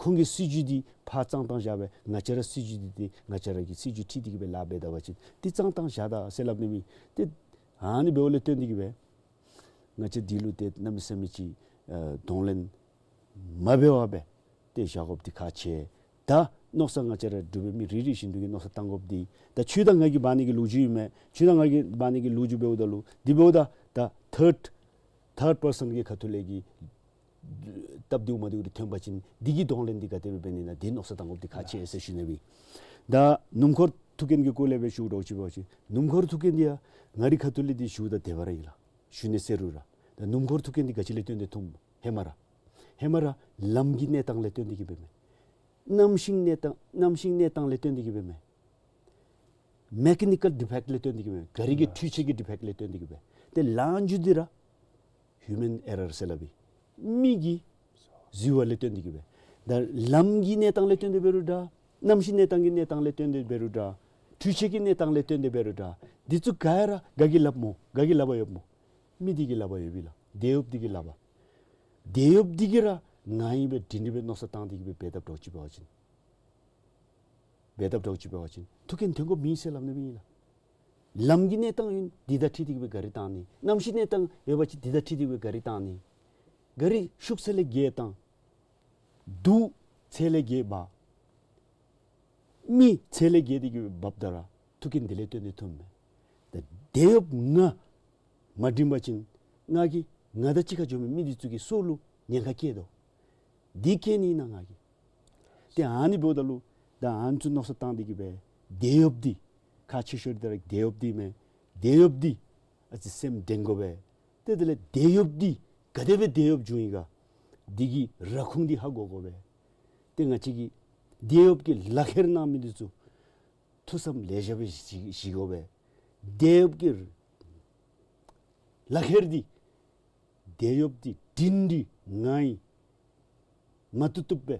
ཁོང་གི་སྲིད་བྱུས་འདི་ཕར་བཙོང་བཏང་བཞག་སྦེ་ང་བཅས་ར་སྲིད་བྱུས་འདི་ཏེ་ང་བཅས་ར་གི་སྲིད་བྱུས་ཁྲིད་དེ་གི་སྦེ་ལཱ་འབད་ད་པ་ཅིན་འདི་བཙོང་བཏང་བཞག་ད་ཟེར་སླབ་ནི་མས། ཏེ་ཨ་ནི་འབདཝ་ལས་བརྟེན་ཏེ་གི་སྦེ་ང་བཅས་འདི་ལུ་ཏེ་གནམ་མེད་ས་མེད་ཅིག་ཨ་གདོང་ལེན་མ་འབད་བར་སྦེ་ཏེ་བཞག་དགོཔ་འདི་ཁག་ཆེ། ད་མནོ་བསམ་ང་བཅས་ར་འབྲུག་པའི་མི་རེ་རེ་བཞིན་དུ་གིས་མནོ་བསམ་བཏང་དགོཔ་འདི་ད་ཁྱོད་དང་ང་གི་འབད་ནི་གི་ལོ་རྒྱུས་ཨིན་མས། ཁྱོད་དང་ང་གི་འབད་ནི་གི་ལོ་རྒྱུས་འབདཝ་ད་ལུ་འདི་འབདཝ་ད་ད་ཐཱརཌ་ཐཱརཌ་པར་སཱན་གྱི་ཁ་ཐུག་ལས་ཀྱི་སྟབས་བདེཝ་མ་བདེཝ་རེ་ཐོན་པ་ཅིན་འདི་གི་གདོང་ལེན་འདི་ག་དེ་སྦེ་འབད་ནི་ན་འདི་མནོ་བསམ་བཏང་དགོཔ་འདི་ཁག་ཆེ་ཟེར་ཞུ་ནི་ཨིན། ད་སྣུམ་འཁོར་ཐུག་རྐྱེན་གྱི་སྐོར་ལས་སྦེ་ཞུ་དོ་ཅིག་འབད་བ་ཅིན་སྣུམ་འཁོར་ཐུག་རྐྱེན་འདི་ཡང་ང་རའི་ཁ་ཐུག་ལས་འདི་ཞུཝ་ད་དེ་སྦེ་ར་ཨིན་ལགས། ཞུ་ནི་ཟེར་རུང་ར་ད་སྣུམ་འཁོར་ཐུག་རྐྱེན་འདི་ག་ཅི་ལས་བརྟེན་ཏེ་ཐུགཔ་སྨོ། ཧེ་མ་ར་ཧེ་མ་ར་ལམ་གྱི་གནས་སྟངས་ལས་བརྟེན་ཏེ་གི་སྦེ་མས། གནམ་གཤིས་གནས་སྟངས་གནམ་གཤིས་གནས་སྟངས་ལས་བརྟེན་ཏེ་གི་སྦེ་མས། མེ་ཀེ་ནི་ཀཱལ་ཌི་ཕེཀཊ་ལས་བརྟེན་ཏེ་གི་སྦེ་མས། ག་རི་གི་འཕྲུལ་ཆས་ཀྱི་ཌི་ཕེཀཊ་ལས་བརྟེན་ཏེ་གི་སྦེ། ཏེ་ལངས་རྒྱུ་འདི་ར་ཧིའུ་མཱན་ཨེ་རར་ཟེར་སླབ་ཨིན། མི་གི་རྫུས་པ་ལས་བརྟེན་ཏེ་གི་སྦེ། ད་ལམ་གྱི་གནས་སྟངས་ལས་བརྟེན་ཏེ་འབད་རུང་འདྲ། གནམ་གཤིས་གནས་སྟངས་ཀྱི་གནས་སྟངས་ལས་བརྟེན་ཏེ་འབད་རུང་འདྲ། འཕྲུལ་ཆས་ཀྱི་གནས་སྟངས་ལས་བརྟེན་ཏེ་འབད་རུང་འདྲ། འདི་ཚུ་ག་ར་ག་གིས་ལགཔ་སྨོ། ག་གིས་ལགཔ་ཡོདཔ་སྨོ། མི་འདི་གིས་ལགཔ་ཡོདཔ་ཨིན་ལགས། དེད་གཡོགཔ་འདི་གིས་ལགཔ། དེད་གཡོགཔ་འདི་གིས་ར་ང་ཨིན་སྦེ་སྒྲིང་སྒྲི་སྦེ་མནོ་བསམ་བཏང་སྟེ་གི་སྦེ་འབད་དཔ་འདྲཝ་ཅིག་འབད་བ་ཅིན་འབད་དཔ་འདྲཝ་ཅིག་འབད་བ་ཅིན་ཐུག་རྐྱེན་ཐོན་དགོཔ་མེད་ཟེར་སླབ་ནི་མེན་ལགས། ལམ་གྱི་གནས་སྟངས་ཨིན། འདི་དང་འཁྲིལ་ཏེ་གི་སྦེ་ག་རི་བཏང་ནི། གནམ་གཤིས་གནས་སྟངས་ཡོད་པ་ཅིན་འདི་དང་འཁྲིལ་ཏེ་གི་སྦེ་ག་རི་བཏང་ནི། ག་རི་ཤུགས་ཚད་ལས་བརྒལ་བཏང་། དུག་ཚད་ལས་བརྒལ་འབག། མི་ཚད་ལས་བརྒལ་ཏེ་གི་སྦེ་འབགཔ་ད་ར་ཐུག་རྐྱེན་འདི་ལས་བརྟེན་ཏེ་ཐོནམ་མས། ད་དེད་གཡོགཔ་ང་མ་སྒྲིང་པ་ཅིན་ང་གིས་ང་དང་གཅིག་ཁར་འགྱོ་མི་མི་འདི་ཚུ་གི་སྲོག་ལུ་ཉེན་ཁ་བཀལ་དོ། འདི་བཀལ་ནི་ཨིན་ན་ང་གིས། ཏེ་ཨ་ནི་འབདཝ་ད་ལུ་ད་ཨ་ནི་ཚུ་མནོ་བསམ་བཏང་སྟེ་གི་སྦེ་དེད་གཡོགཔ་འདི་ཁག་ཆེ་ཤོས་འདི་ར་དེད་གཡོགཔ་འདི་མས། དེད་གཡོགཔ་འདི་ཨ་ཙི་སེམས་འདྲེན་དགོ་པས། ཏེ་དེ་ལས་དེད་གཡོགཔ་འདི་ག་དེ་སྦེ་དེད་གཡོགཔ་བྱུང་ཡི་ག། འདི་གི་ར་ཁུངས་འདི་ཧ་གོ་དགོ་པས། ཏེ་ང་བཅས་ཀྱི་དེད་གཡོགཔ་གི་ལག་ཁྱེར་གནང་མི་འདི་ཚུ་ཐུགས་བསམ་ལེགས་ཤོམ་སྦེ་བཞེས་བཞེས་དགོ་པས། དེད་གཡོགཔ་གི་ལག་ཁྱེར་འདི་དེད་གཡོགཔ་འདི་སྒྲིང་སྒྲི་ངང་ཨིན་མ་བཏུབ་བཏུབ་སྦེ་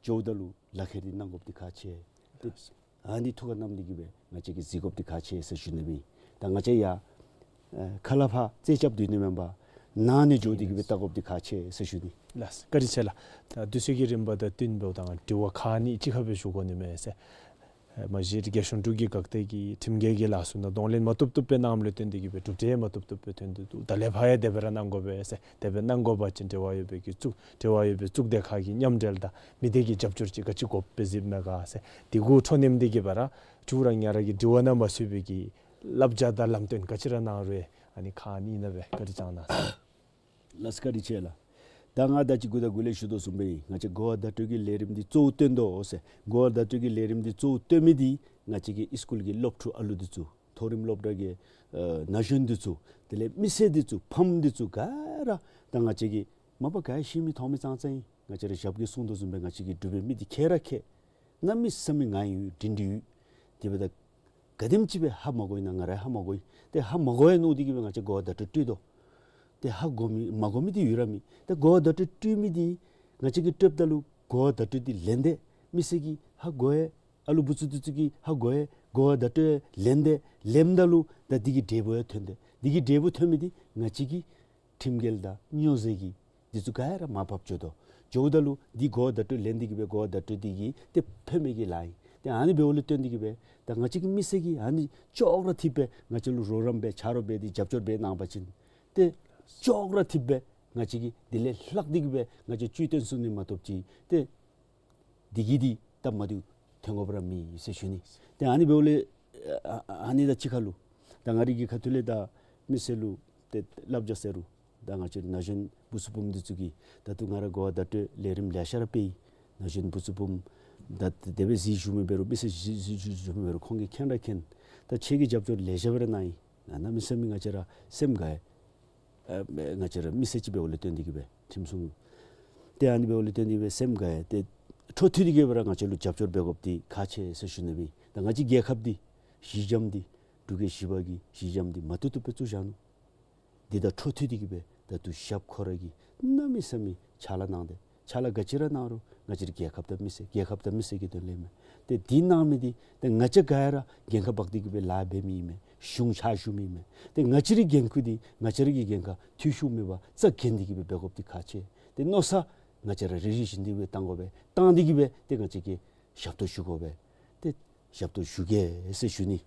འགྱོཝ་ད་ལུ་ལག་ཁྱེར་འདི་གནང་དགོཔ་འདི་ཁག་ཆེ། ཏེ་ཨ་ནི་ཐུགས་ཁར་བསྣམས་ཏེ་གི་སྦེ་ང་བཅས་ཀྱིས་གཟིགས་དགོཔ་འདི་ཁག་ཆེ་ཟེར་ཞུ་ནི་ཨིན། ད་ང་བཅས་ཡང་ཨ་ཁ་སླབ་ཕར་རྩེ་རྐྱབ་སྡོད་ནི་མེན་པར་ནང་ནས་འགྱོ་སྟེ་གི་སྦེ་བལྟ་དགོཔ་འདི་ཁག་ཆེ་ཟེར་ཞུ་ནི། ལགས་སོ། བཀའ་དྲིན་ཆེ་ལགས། ད་དུས་ཚོད་ཀྱི་རིམ་པ་དང་བསྟུན་འབདཝ་ད་དྲི་བ་ཁག་གཉིས་གཅིག་ཁར་སྦེ་ཞུ་དགོ་ནི་མས་ཟེར། ཨེ་མ་གཞི་རྒྱལ་གཞུང་འབྲུག་གི་འགག་སྡེ་གིས་ཁྲིམས་འགལ་གྱི་ལཱ་ཚུ་ནང་གདོང་ལེན་མ་བཏུབ་བཏུབ་སྦེ་གནངམ་ལུ་བརྟེན་ཏེ་གི་སྦེ་གྲུབ་འབྲས་མ་བཏུབ་བཏུབ་སྦེ་ཐོན་ཏེ་འདུག། ད་ལས་ཕར་ཡང་དེ་སྦེ་ར་གནང་དགོ་པས་ཟེར། དེ་སྦེ་གནང་དགོ་པ་ཅིན་འབྲེལ་བ་ཡོད་པའི་གི་གཙུག་འབྲེལ་བ་ཡོད་པའི་གཙུག་སྡེ་ཁག་གི་མཉམ་འབྲེལ་དང་མི་སྡེ་གི་རྒྱབ་སྐྱོར་ཅིག་ག་ཅི་དགོཔ་སྦེ་གཟིགསཔ་མས་ག་ཟེར། དེ་གུ་འཕྲོ་མཉམ་འདི་གིས་སྦེ་ར་ཅིག་ར་ང་ར་གི་དྲི་བ་ནང་མ་ཚུད་པའི་གི་བསླབ་བྱ་དང་ལམ་སྟོན་ག་ཅི་ར་གནང་རུང་ཨ་ནི་ཁག་གཉིས་ནང་སྦེ་བཀའ་དྲིན་བསྐྱང་གནང་ཟེར། ལགས་སོ་བཀའ་དྲིན་ཆེ་ལགས། ད་ང་ད་ཅི་འགོ་དང་འགོ་ལས་ཞུ་དོ་བཟུམ་སྦེ་ང་བཅས་གོ་བ་བརྡ་སྤྲོད་ཀྱི་ལས་རིམ་འདི་གཙོ་བོ་བཏོན་དོ་ཟེར། གོ་བ་བརྡ་སྤྲོད་ཀྱི་ལས་རིམ་འདི་གཙོ་བོ་བཏོན་མི་འདི་ང་བཅས་ཀྱི་ཨིསི་ཀུལ་གྱི་སློབ་ཕྲུག་ཨ་ལུ་འདི་ཚུ་མཐོ་རིམ་སློབ་གྲྭ་གི་ཨ་ན་གཞོན་འདི་ཚུ་དེ་ལས་མི་སེར་འདི་ཚུ་ཕམ་འདི་ཚུ་ག་ར་ད་ང་བཅས་ཀྱི་མ་པ་ག་ཤེས་མི་མཐོང་མི་ཙང་ཙང་ཨིན། ང་བཅས་ར་ཞབས་ཀྱིས་གསུངས་དོ་བཟུམ་སྦེ་ང་བཅས་ཀྱི་འབྲུག་པའི་མི་འདི་མཁས་ར་མཁས། གནམ་མེད་ས་མེད་ངར་ཡོད་སྒྲིང་སྒྲི་ཡོད། དེ་འབདཝ་ད་ག་དེམ་ཅིག་སྦེ་ཧ་མ་གོ་ཡི་ན་ང་ར་ཧ་མ་གོ་ཡི། ཏེ་ཧ་མ་གོ་ཡི་མནོ་སྟེ་གི་སྦེ་ང་བཅས་གོ་བ་བརྡ་སྤྲོད་སྤྲོད་དོ། ཏེ་ཧ་གོ་མི་མ་གོ་མི་འདི་ཡོད་ར་མེད། ཏེ་གོ་བ་བརྡ་སྤྲོད་སྤྲོད་མི་འདི་ང་བཅས་ཀྱིས་སྤྲོདཔ་ད་ལུ་གོ་བ་བརྡ་སྤྲོད་འདི་ལེན་ཏེ་མི་སེར་གྱིས་ཧ་གོ་ཡི། ཨ་ལུ་བུ་ཚུ་འདི་ཚུ་གིས་ཧ་གོ་ཡི། གོ་བ་བརྡ་སྤྲོད་ལེན་ཏེ་ལེནམ་ད་ལུ་ད་འདི་གི་འབྲས་བུ་ཡང་ཐོན་ཏེ་འདི་གི་འབྲས་བུ་ཐོན་མི་འདི་ང་བཅས་ཀྱི་ཁྲིམས་འགལ་དང་སྨྱོ་རྫས་ཀྱི་འདི་ཚུ་ག་ར་མར་བབས་འགྱོ་དོ། འགྱོཝ་ད་ལུ་འདི་གོ་བ་བརྡ་སྤྲོད་ལེན་ཏེ་གི་སྦེ་གོ་བ་བརྡ་སྤྲོད་འདི་གིས་ཏེ་ཕན་མི་གི་ལཱ་ཨིན། ཏེ་ཨ་ནི་འབདཝ་ལས་བརྟེན་ཏེ་གི་སྦེ་ད་ང་བཅས་ཀྱི་མི་སེར་གྱིས་ཨ་ནི་ཅོག་ར་འཐདཔ་སྦེ་ང་བཅས་ལུ་རོགས་རམ་འབད་ཆ་རོགས་འབད་དེ་རྒྱབ་སྐྱོར་འབད་གནང་པ་ཅིན་ཏེ་ཅོག་ར་འཐདཔ་སྦེ་ང་བཅས་ཀྱིས་དེ་ལས་ལྷག་སྟེ་གི་སྦེ་ང་བཅས་བཅུད་བཏོན་ཚུགས་ནི་མ་གཏོགས་ཅིག་ཏེ་འདི་གིས་འདི་སྟབས་མ་བདེཝ་ཐོན་དགོཔ་ར་མེད་ཟེར་ཞུ་ནི། ཏེ་ཨ་ནི་འབདཝ་ལས་ཨ་ཨ་ཨ་ནི་དང་གཅིག་ཁར་ལུ་ད་ང་རའི་གི་ཁ་ཐུག་ལས་ད་མི་སེར་ལུ་ཏེ་བསླབ་བྱ་ཟེར་རུང་ད་ང་བཅས་ན་གཞོན་བུ་ཚུ་བུམོ་འདི་ཚུ་གིས་ད་ལྟོ་ང་ར་གོ་བ་བརྡ་སྤྲོད་ལས་རིམ་ལེ་ཤ་ར་སྤེལ་ཡི། ན་གཞོན་བུ་ཚུ་བུམོ་ད་དེ་སྦེ་གཟིགས་བཞུགས་མི་འབད་རུང་མི་སེར་གཟིགས་གཟིགས་བཞུགས་མི་འབད་རུང་ཁོང་གིས་མཁྱེན་ར་མཁྱེན། ད་ཁྱེད་ཀྱིས་རྒྱབ་སྐྱོར་ལེ་ཤ་སྦེ་ར་གནང་ཡི། ཨ་གནམ་མེད་ས་མེད་ང་བཅས་ར་སེམས་དགའ་ཡི། ཨ་ང་བཅས་ར་མི་སེར་ཅིག་འབདཝ་ལས་བརྟེན་ཏེ་གི་སྦེ་ཁྲིམས་སྲུང་ཏེ་ཨ་ནི་འབདཝ་ལས་བརྟེན་ཏེ་གི་སྦེ་སེམས་དགའ་ཡི། ཏེ་འཕྲོ་མཐུད་དེ་གི་སྦེ་ར་ང་བཅས་ལུ་རྒྱབ་སྐྱོར་འབད་དགོཔ་འདི་ཁག་ཆེ་ཟེར་ཞུ་ནི་ཨིན། ད་ང་བཅས་རྒྱལ་ཁབ་འདི་གཞི་འགྱམ་འདི་འབྲུག་རྒྱལ་བཞི་པ་གི་གཞི་འགྱམ་འདི་མ་བཏུབ་བཏུབ་སྦེ་བཙུགས་བཞག་ནུག། འདི་དང་འཕྲོ་མཐུད་དེ་གི་སྦེ་ད་ལྟོ་ཞབས་ཁོ་ར་གིས་གནམ་མེད་ས་མེད་ཕྱག་ལཱ་གནང་སྟེ་ཕྱག་ལཱ་ག་ཅི་ར་གནང་རུང་ང་བཅས་ར་རྒྱལ་ཁབ་དང་མི་སེར་རྒྱལ་ཁབ་དང་མི་སེར་གྱི་དོན་ལས་མས། ཏེ་འདི་གནང་མི་འདི་ཏེ་ང་བཅས་ག་ར་འགན་ཁག་འབག་སྟེ་གི་སྦེ་ལཱ་འབད་མི་ཨིན་མས། གཞུང་ཕྱག་ཞུ་མི་ཨིན་མས། ཏེ་ང་བཅས་རའི་འགན་ཁུར་འདི་ང་བཅས་ར་གི་འགན་ཁག་འཐུས་ཤོར་མེད་པར་རྩ་འགེངས་ཏེ་གི་སྦེ་འབད་དགོཔ་འདི་ཁག་ཆེ། ཏེ་མནོ་བསམ་ ང་བཅས་ར་རེ་རེ་བཞིན་དུ་སྦེ་བཏང་དགོ་པས། བཏང་སྟེ་གི་སྦེ་ཏེ་ང་བཅས་ཀྱིས་ཞབས་ཏོག་ཞུ་དགོ་པས། ཏེ་ཞབས་ཏོག་ཞུ་གེ་ཟེར་ཞུ་ནི།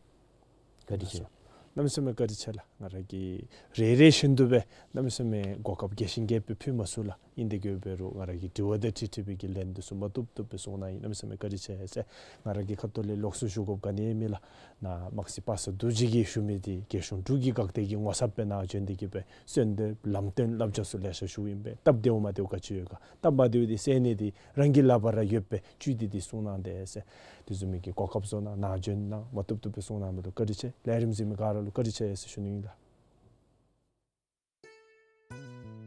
བཀའ་དྲིན་ཆེ། གནམ་མེད་ས་མེད་བཀའ་དྲིན་ཆེ་ལགས། ང་ར་གིས་རེ་རེ་བཞིན་དུ་སྦེ་གནམ་མེད་ས་མེད་གོ་སྐབས་རྒྱས་ཤིང་རྒྱས་པ་ཕུལ་མ་ཚུགས་ལགས། ཨིན་ཏེ་གི་འབད་རུང་ང་ར་གི་དྲི་བ་དང་འཁྲིལ་འཁྲིལ་བའི་གི་ལན་འདི་ཚུ་མ་བཏུབ་བཏུབ་སྦེ་གསུང་གནང་ཡི། གནམ་མེད་ས་མེད་བཀའ་དྲིན་ཆེ་ཟེར། ང་ར་གིས་ཁ་ཐུག་ལས་ལོགས་སུ་ཞུ་དགོཔ་ག་ནི་ཡང་མེད་ལགས། ནཱ་དམག་སྤྱི་པ་སངས་རྡོ་རྗེ་གིས་ཞུ་མི་འདི་རྒྱལ་གཞུང་འབྲུག་གི་འགག་སྡེ་གི་ངོ་ཚབ་སྦེ་ནཱ་བྱོན་ཏེ་གི་སྦེ་གསོལ་འདེབས་ལམ་སྟོན་བསླབ་བྱ་ཚུ་ལེ་ཤ་ཞུཝ་ཨིན་པས། སྟབས་བདེཝ་མ་བདེཝ་ག་ཅི་ཡོད་ག། སྟབས་མ་བདེཝ་འདི་སེལ་ནི་འདི་རང་གི་ལག་པར་ར་ཡོད་པས། བཅུད་འདི་འདི་གསུང་གནང་དེས་ཟེར། དེ་བཟུམ་མའི་གི་གོ་སྐབས་བཟོ་གནང་། ནཱ་བྱོན་གནང་། མ་བཏུབ་བཏུབ་སྦེ་གསུང་གནང་མི་ལུ་བཀའ་དྲིན་ཆེ། ལས་རིམ་གཟིགས་མི་ག་ར་ལུ་བཀའ་དྲིན་ཆེ་ཟེར་ཞུ་ནི་ཨིན་ལགས།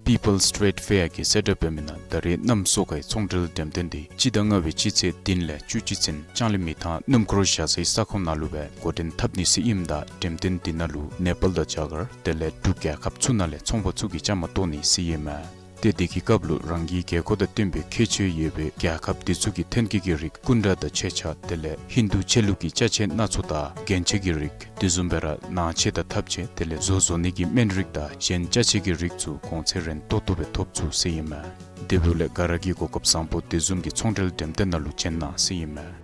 People's Trade Fair གི་གསལ་བསྒྲགས་འབད་མི་ནང་ད་རེས་གནམ་སོ་ཁའི་ཚོང་འབྲེལ་འགྲེམས་སྟོན་འདི་སྤྱི་ཟླ་ལྔ་པའི་སྤྱི་ཚེས་བདུན་ལས་བཅུ་གཅིག་ཚུན་ལྕང་གླིང་མི་ཐང་སྣུམ་འཁོར་བཞག་སའི་ས་ཁོངས་ནང་ལུ་སྦེ་འགོ་འདྲེན་འཐབ་ནི་ཟེར་ཨིནམ་ད་འགྲེམས་སྟོན་འདི་ནང་ལུ་ནེ་པཱལ་དང་རྒྱ་གར་དེ་ལས་འབྲུག་རྒྱལ་ཁབ་ཚུ་ནང་ལས་ཚོང་པ་ཚུ་གིས་བཅའ་མར་གཏོགས་ནི་ཟེར་ཨིན་མས། ཏེ་དེ་གི་སྐབས་ལུ་རང་གི་དགོས་མཁོ་དང་བསྟུན་པའི་ཁྱད་ཆོས་ཡོད་པའི་རྒྱལ་ཁབ་དེ་ཚུ་གི་ཐོན་སྐྱེད་ཀྱི་རིགས་སྐུ་འདྲ་དང་ཆས་ཆས་དེ་ལས་ཧིན་དུ་ཆས་ལུགས་ཀྱི་ཅ་ཆས་སྣ་ཚོགས་དང་རྒྱན་ཆ་གི་རིགས་དེ་བཟུམ་སྦེ་ར་ནང་ཆས་དང་ཐབ་ཆས་དེ་ལས་བཟོ་བཟོ་ནི་གི་སྨན་རིགས་དང་གཞན་ཅ་ཆས་ཀྱི་རིགས་ཚུ་གོང་ཚད་རན་ཏོག་ཏོ་སྦེ་ཐོབ་ཚུགས་ཟེར་ཨིན་མས། དེ་འབདཝ་ལས་ག་ར་གིས་གོ་སྐབས་བཟང་པོ་དེ་བཟུམ་གྱི་ཚོང་འབྲེལ་འགྲེམས་སྟོན་ནང་ལུ་བྱོན་གནང་ཟེར་ཨིན་མས།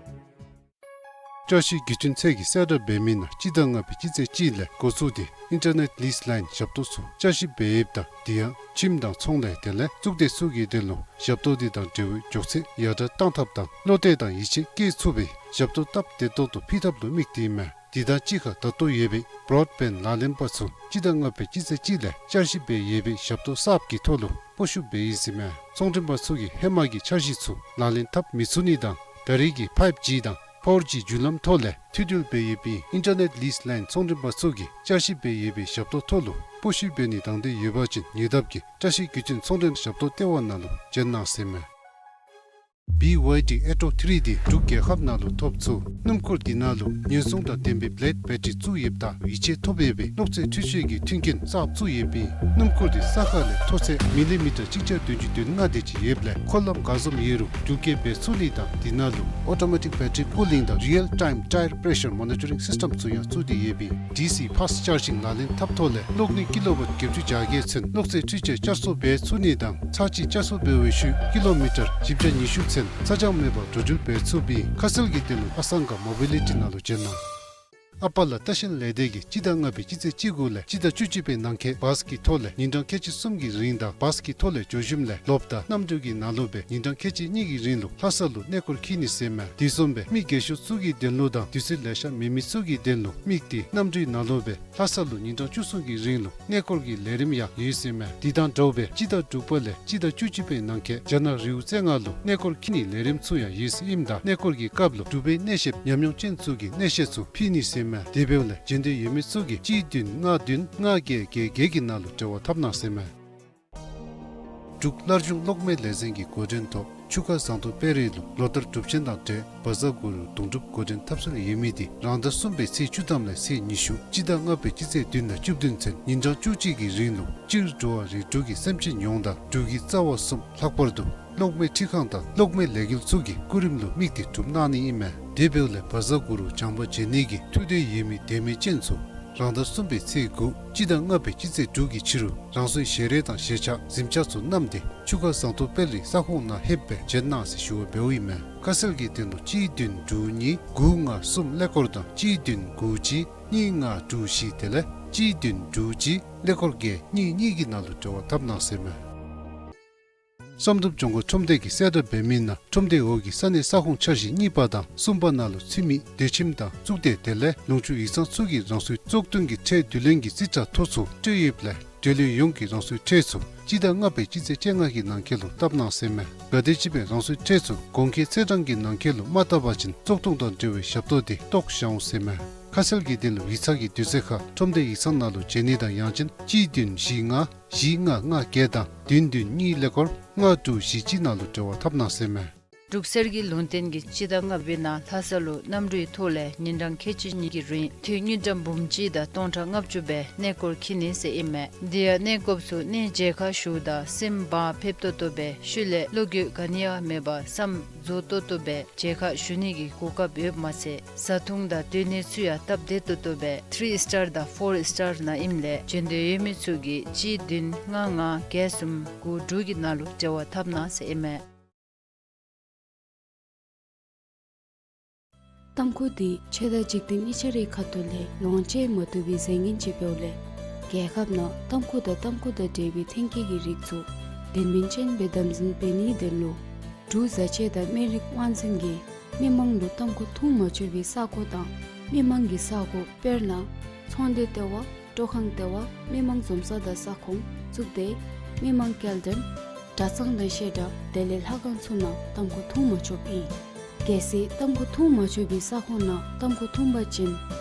བཅའ་གཞི་བརྒྱུད་འཕྲིན་ཚད་ཀྱི་གསལ་བསྒྲགས་འབད་མི་ནང་སྤྱི་ཟླ་ལྔ་པའི་སྤྱི་ཚེས་གཅིག་ལས་འགོ་བཙུགས་ཏེ་ཨིན་ཊར་ནེཊ་ལིསི་ལའིན་ཞབས་ཏོག་ཚུ་བསྐྱར་ཞིབ་འབད་ཡོདཔ་ད་དེ་ཡང་ཁྱིམ་དང་ཚོང་ལས་དེ་ལས་གཙུག་སྡེ་ཚུ་གི་དོན་ལུ་ཞབས་ཏོག་འདི་དང་འབྲེལ་བའི་མགྱོགས་ཚད་ཡར་དྲག་གཏང་ཐབས་དང་བློ་གཏད་དང་ཡིད་ཆེས་བསྐྱེད་ཚུགས་པའི་ཞབས་ཏོག་སྟབས་བདེ་ཏོག་ཏོ་ཕུལ་ཐབས་ལུ་དམིགས་ཏེ་ཨིན་མས། དེ་དང་གཅིག་ཁར་ད་ལྟོ་ཡོད་པའི་བྲོཌ་བེནཌ་ལག་ལེན་པ་ཚུ་སྤྱི་ཟླ་ལྔ་པའི་སྤྱི་ཚེས་གཅིག་ལས་བསྐྱར་ཞིབ་འབད་ཡོད་པའི་ཞབས་ཏོག་གསརཔ་གི་ཐོག་ལུ་སྤོ་བཤུད་འབད་ཡི་ཟེར་མས། ཚོང་མགྲོན་པ་ཚུ་གིས་ཧེ་མ་གི་འཆར་གཞི་ཚུ་ལག་ལེན་འཐབ་མི་ཚུགས་ནི་དང་ད་རེས་ཀྱི་ཕའིབ་ཇི་དང་ཕོར་ཇི་བརྒྱུད་ལམ་ཐོག་ལས་མཐུད་འབྲེལ་འབད་ཡོད་པའི་ཨིན་ཊར་ནེཊ་ལིསི་ལའིན་ཚོང་མགྲོན་པ་ཚུ་གིས་བསྐྱར་ཞིབ་འབད་ཡོད་པའི་ཞབས་ཏོག་ཐོག་ལུ་སྤོ་བཤུད་འབད་ནི་དང་འདོད་ཡོད་པ་ཅིན་ཉེ་འདབས་ཀྱི་བཀྲ་ཤིས་བརྒྱུད་འཕྲིན་ཚོང་འབྲེལ་ཞབས་ཏོག་ལྟེ་བ་ནང་ལུ་བྱོན་གནང་ཟེར་མས། བི་ཝའི་ཌི་ཨེ་ཊོ་ཐི་རི་འདི་འབྲུག་རྒྱལ་ཁབ་ནང་ལུ་ཐོབ་ཚུགས། སྣུམ་འཁོར་འདི་ནང་ལུ་ཉེན་སྲུང་དང་ལྡན་པའི་བེ་ལེཌ་བེ་ཊ་རི་བཙུགས་ཡོདཔ་ད་ཡིད་ཆེས་ཐོབ་ཡོད་པའི་གློག་རྫས་འཕྲུལ་ཆས་ཀྱི་མཐུན་རྐྱེན་གསརཔ་བཙུགས་ཡོད་པས། སྣུམ་འཁོར་འདི་ས་ཁ་ལས་མཐོ་ཚད་མི་ལི་མི་ཊར་གཅིག་བརྒྱ་བདུན་ཅུ་དོན་ལྔ་དེ་ཅིག་ཡོདཔ་ལས་འཁོར་ལམ་ག་བཟུམ་ཡོད་རུང་འགྲུལ་སྐྱེལ་འབད་ཚུགས་ནི་དང་འདི་ནང་ལུ་ཨོ་ཊོ་མེ་ཊིག་བེ་ཊ་རི་ཀུ་ལིང་དང་རི་ཡལ་ཊའིམ་ཊའེར་པེ་རེ་ཤར་མོ་ནི་ཊ་རིང་སིསི་ཊེམ་ཚུ་ཡང་བཙུགས་ཏེ་ཡོད་པས། ཌི་སི་ཕཱསཊ་ཅར་ཇིང་ལག་ལེན་འཐབ་ཐོག་ལས་གློག་ནུས་ཀི་ལོ་ཝཊ་བརྒྱད་ཅུ་གྱ་བརྒྱད་ཚུན་གློག་རྫས་འཕྲུལ་ཆས་བསྐྱར་གསོ་འབད་ཚུགས་ནི་དང་ཚར་གཅིག་བསྐྱར་གསོ་འབད་བའི་ཤུལ་ཀི་ལོ་མི་ཊར་བཞི་བརྒྱ་ཉི་ཤུ་ཚུན་ཚ་གྱང་མེད་པར་འགྲོ་འགྲུལ་འབད་ཚུགས་པས། ཁ་གསལ་གྱི་དོན་ལུ་ཨ་སང་ག་མོ་བི་ལི་ཊི་ནང་ལུ་བྱོན་གནང་། ཨ་པ་ལ་ལྟ་བཤལ་ལས་སྡེ་གིས་སྤྱི་ཟླ་ལྔ་པའི་སྤྱི་ཚེས་གཅིག་དགུ་ལས་སྤྱི་ཟླ་བཅུ་གཅིག་པའི་ནང་འཁོད་བཱས་ཀྱི་ཐོག་ལས་ཉིན་གྲངས་ཁལ་གཅིག་གསུམ་གྱི་རིང་དང་བཱས་ཀྱི་ཐོག་ལས་འགྱོ་ཞིནམ་ལས་ལོགཔ་དང་གནམ་གྲུ་གི་ནང་ལུ་སྦེ་ཉིན་གྲངས་ཁལ་གཅིག་གཉིས་ཀྱི་རིང་ལུ་ལྷ་ས་ལུ་གནས་སྐོར་འཁྱིད་ནི་ཟེར་མས། དེ་བཟུམ་སྦེ་མི་རྒས་ཤོས་ཚུ་གི་དོན་ལུ་དང་དུས་ཚོད་ལེ་ཤ་མེད་མི་ཚུ་གི་དོན་ལུ་དམིགས་ཏེ་གནམ་གྲུའི་ནང་ལུ་སྦེ་ལྷ་ས་ལུ་ཉིན་གྲངས་བཅུ་གསུམ་གྱི་རིང་ལུ་གནས་སྐོར་གྱི་ལས་རིམ་ཡང་ཡོད་ཟེར་མས། དེ་དང་འདྲཝ་སྦེ་སྤྱི་ཟླ་དྲུག་པ་ལས་སྤྱི་ཟླ་བཅུ་གཅིག་པའི་ནང་འཁོད་རྒྱ་ནག་རི་བོ་རྩེ་ལྔ་ལུ་གནས་སྐོར་འཁྱིད་ནིའི་ལས་རིམ་ཚུ་ཡང་ཡོད་ཟེར་ཨིནམ་ད་གནས་སྐོར་གྱི་སྐབས་ལུ་འབྲུག་པའི་གནས་བཤདཔ་ཉམས་མྱོང་ཅན་ཚུ་གིས་གནས་བཤད་ཚུ་ཕུལ་ནི་ཟེར་མས། དེ་འབདཝ་ལས་འབྱོན་འདོད་ཡོད་མི་ཚུ་གིས་གཅིག་བདུན་ལྔ་བདུན་ལྔ་བརྒྱད་བརྒྱད་བརྒྱད་ཀྱི་ནང་ལུ་འབྲེལ་བ་འཐབ་གནང་ཟེར་མས། འབྲུག་སླར་འབྱུང་གློག་མེ་ལས་འཛིན་གྱི་འགོ་འདྲེན་ཐོག་ཆུ་ཁ་ཟངས་མདོག་དཔལ་རི་ལུ་ལོ་ལྟར་གྲུབ་ཆེན་དང་འབྲེལ་བཛྲ་གུ་རུ་དུང་སྒྲུབ་འགོ་འདྲེན་འཐབ་སྲོལ་ཡོད་མི་དེ་རང་ཟླ་གསུམ་པའི་ཚེས་བཅུ་ཐམ་ལས་ཚེས་ཉི་ཤུ་སྤྱི་ཟླ་ལྔ་པའི་སྤྱི་ཚེས་བདུན་དང་བཅུ་བདུན་ཚུན་ཉིན་གྲངས་བཅུ་གཅིག་གི་རིང་ལུ་སྤྱིར་འགྲོ་བ་རིགས་དྲུག་གི་སེམས་ཅན་ཡོངས་དང་འབྲུག་གི་རྩ་བ་གསུམ་ལྷག་པར་དུ་གློག་མེ་འཕྲུལ་ཁང་དང་གློག་མེ་ལས་འགུལ་ཚུ་གི་སྐུ་རིམ་ལུ་དམིགས་ཏེ་གྲུབ་གནང་ནི་ཨིན་མས། དེ་འབདཝ་ལས་བཛྲ་གུ་རུ་བྱམས་པ་མཇལ་ནི་གི་ཐུགས་འདོད་ཡོད་མི་དད་མོས་ཅན་ཚུ་རང་ཟླ་གསུམ་པའི་ཚེས་དགུ་སྤྱི་ཟླ་ལྔ་པའི་སྤྱི་ཚེས་དྲུག་གི་ཕྱི་རུ་རང་སོའི་ཞལ་རས་དང་ཞལ་ཆས་གཟིམ་ཆས་ཚུ་བསྣམས་ཏེ་ཆུ་ཁ་ཟངས་མདོག་དཔལ་རིའི་ས་ཁོངས་ནང་ལྷོདཔ་སྦེ་བྱོན་གནང་ཟེར་ཞུ་བ་འབདཝ་ཨིན་མས། ཁ་གསལ་གྱི་དོན་ལུ་གཅིག་བདུན་དྲུག་གཉིས་དགུ་ལྔ་གསུམ་ཀླད་ཀོར་དང་གཅིག་བདུན་དགུ་གཅིག་གཉིས་ལྔ་དྲུག་བཞི་དེ་ལས་གཅིག་བདུན་དྲུག་གཅིག་ཀླད་ཀོར་བརྒྱད་གཉིས་གཉིས་ཀྱི་ནང་ལུ་འབྲེལ་བ་འཐབ་གནང་ཟེར་མས། བསམ་གྲུབ་ལྗོངས་མཁར་ཁྲོམ་སྡེ་གི་གསལ་བསྒྲགས་འབད་མི་ནང་ཁྲོམ་སྡེའི་འོག་གི་ས་གནས་ས་ཁོངས་འཆར་གཞི་གཉིས་པ་དང་གསུམ་པ་ནང་ལུ་ཚུད་མི་སྡོད་ཁྱིམ་དང་གཙུག་སྡེ་དེ་ལས་ལུང་ཕྱོགས་ཡིག་ཚང་ཚུ་གིས་རང་སོའི་བཙོག་འདོན་གྱི་ཁྲལ་བསྡུ་ལེན་གྱི་རྩིས་ཁྲ་ཐོ་ཚུ་སྤྲོད་ཡོདཔ་ལས་འབྲེལ་ཡོད་ཡོངས་ཀྱིས་རང་སོའི་ཁྲལ་ཚུ་སྤྱི་ཟླ་ལྔ་པའི་སྤྱི་ཚེས་བཅོ་ལྔ་གི་ནང་འཁོད་ལུ་བཏབ་གནང་ཟེར་མས། གལ་ཏེ་ཅིག་སྦེ་རང་སོའི་ཁྲལ་ཚུ་གོང་འཁོད་ཚེས་གྲངས་ཀྱི་ནང་འཁོད་ལུ་མ་བཏབ་པ་ཅིན་བཙོག་འཐུ་དང་འབྲེལ་བའི་ཞབས་ཏོག་དེ་བཏོག་བཞག་འོང་ཟེར་མས། ཁ་གསལ་གྱི་དོན་ལུ་ཡིག་ཚང་གི་དུས་ཚོད་ཁར་ཁྲོམ་སྡེ་ཡིག་ཚང་ནང་ལུ་བྱོན་ནི་དང་ཡང་ཅིན་གཅིག་བདུན་བཞི་ལྔ་བཞི་ལྔ་ལྔ་བརྒྱད་དང་བདུན་བདུན་གཉིས་ཀླད་ཀོར་ལྔ་དྲུག་བཞི་གཅིག་ནང་ལུ་འབྲེལ་བ་འཐབ་གནང་ཟེར་མས། འབྲུག་གསེར་གྱི་ལུང་བསྟན་གྱི་སྤྱི་ཟླ་ལྔ་པའི་ནང་ལྷ་ས་ལུ་གནམ་གྲུའི་ཐོག་ལས་ཉིན་གྲངས་ཁལ་གཅིག་གཉིས་ཀྱི་རིང་ཐོན་དངུལ་ཀྲམ་འབུམ་གཅིག་དང་སྟོང་ཕྲག་ལྔ་བཅུ་སྦེ་གནས་སྐོར་འཁྱིད་ནི་ཟེར་ཨིན་མས། དེ་ཡང་གནས་སྐོརཔ་ཚུ་གནས་མཇལ་ཁ་ཞུཝ་ད་སེམས་བག་ཕེབས་ཏོག་ཏོ་སྦེ་ཤུལ་ལས་བློ་འགྱོད་ག་ནི་ཡང་མེད་པར་བསམ་རྫོགས་ཏོག་ཏོ་སྦེ་མཇལ་ཁ་ཞུ་ནི་གི་གོ་སྐབས་ཡོདཔ་མ་ཚད་བཟའ་འཐུང་དང་སྡོད་གནས་ཚུ་ཡང་སྟབས་བདེ་ཏོག་ཏོ་སྦེ་ཐིརི་སི་ཊར་དང་ཕོར་སི་ཊར་ནང་ཨིནམ་ལས་བྱོན་འདོད་ཡོད་མི་ཚུ་གིས་གཅིག་བདུན་ལྔ་ལྔ་བརྒྱད་གསུམ་དགུ་དྲུག་གི་ནང་ལུ་འབྲེལ་བ་འཐབ་གནང་ཟེར་ཨིན་མས། ཏམ་ཁུ་འདི་ཆོས་དང་འཇིག་རྟེན་གཉིས་ཆ་རའི་ཁ་ཐུག་ལས་ལོངས་སྤྱོད་མ་བཏུབ་པའི་རྫས་ངན་ཅིག་འབདཝ་ལས་རྒྱལ་ཁབ་ནང་ཏམ་ཁུ་དང་ཏམ་ཁུ་དང་འབྲེལ་བའི་ཐོན་སྐྱེད་ཀྱི་རིགས་ཚུ་དོན་སྨིན་ཅན་སྦེ་དམ་འཛིན་འབད་ནིའི་དོན་ལུ་འབྲུག་བཟའ་ཆས་དང་སྨན་རིགས་དབང་འཛིན་གྱིས་མི་མང་ལུ་ཏམ་ཁུ་འཐུང་མ་ཆོག་པའི་ས་ཁོངས་དང་མི་མང་གི་ས་ཁོངས་དཔེར་ན་ཚོང་སྡེ་ལྟེ་བ། སྤྲོ་ཁང་ལྟེ་བ། མི་མང་འཛོམས་ས་དང་ས་ཁོངས་གཙུག་སྡེ། མི་མང་སྐྱེལ་འདྲེན། གྲྭ་ཚང་དང་བཤད་གྲྭ་དེ་ལས་ལྷ་ཁང་ཚུ་ནང་ཏམ་ཁུ་འཐུང་མ་ཆོགཔ་ཨིན། གལ་སྲིད་ཏམ་ཁུ་འཐུང་མ་ཆོག་པའི་ས་ཁོངས་ནང་ཏམ་ཁུ་འཐུང་པ་ཅིན་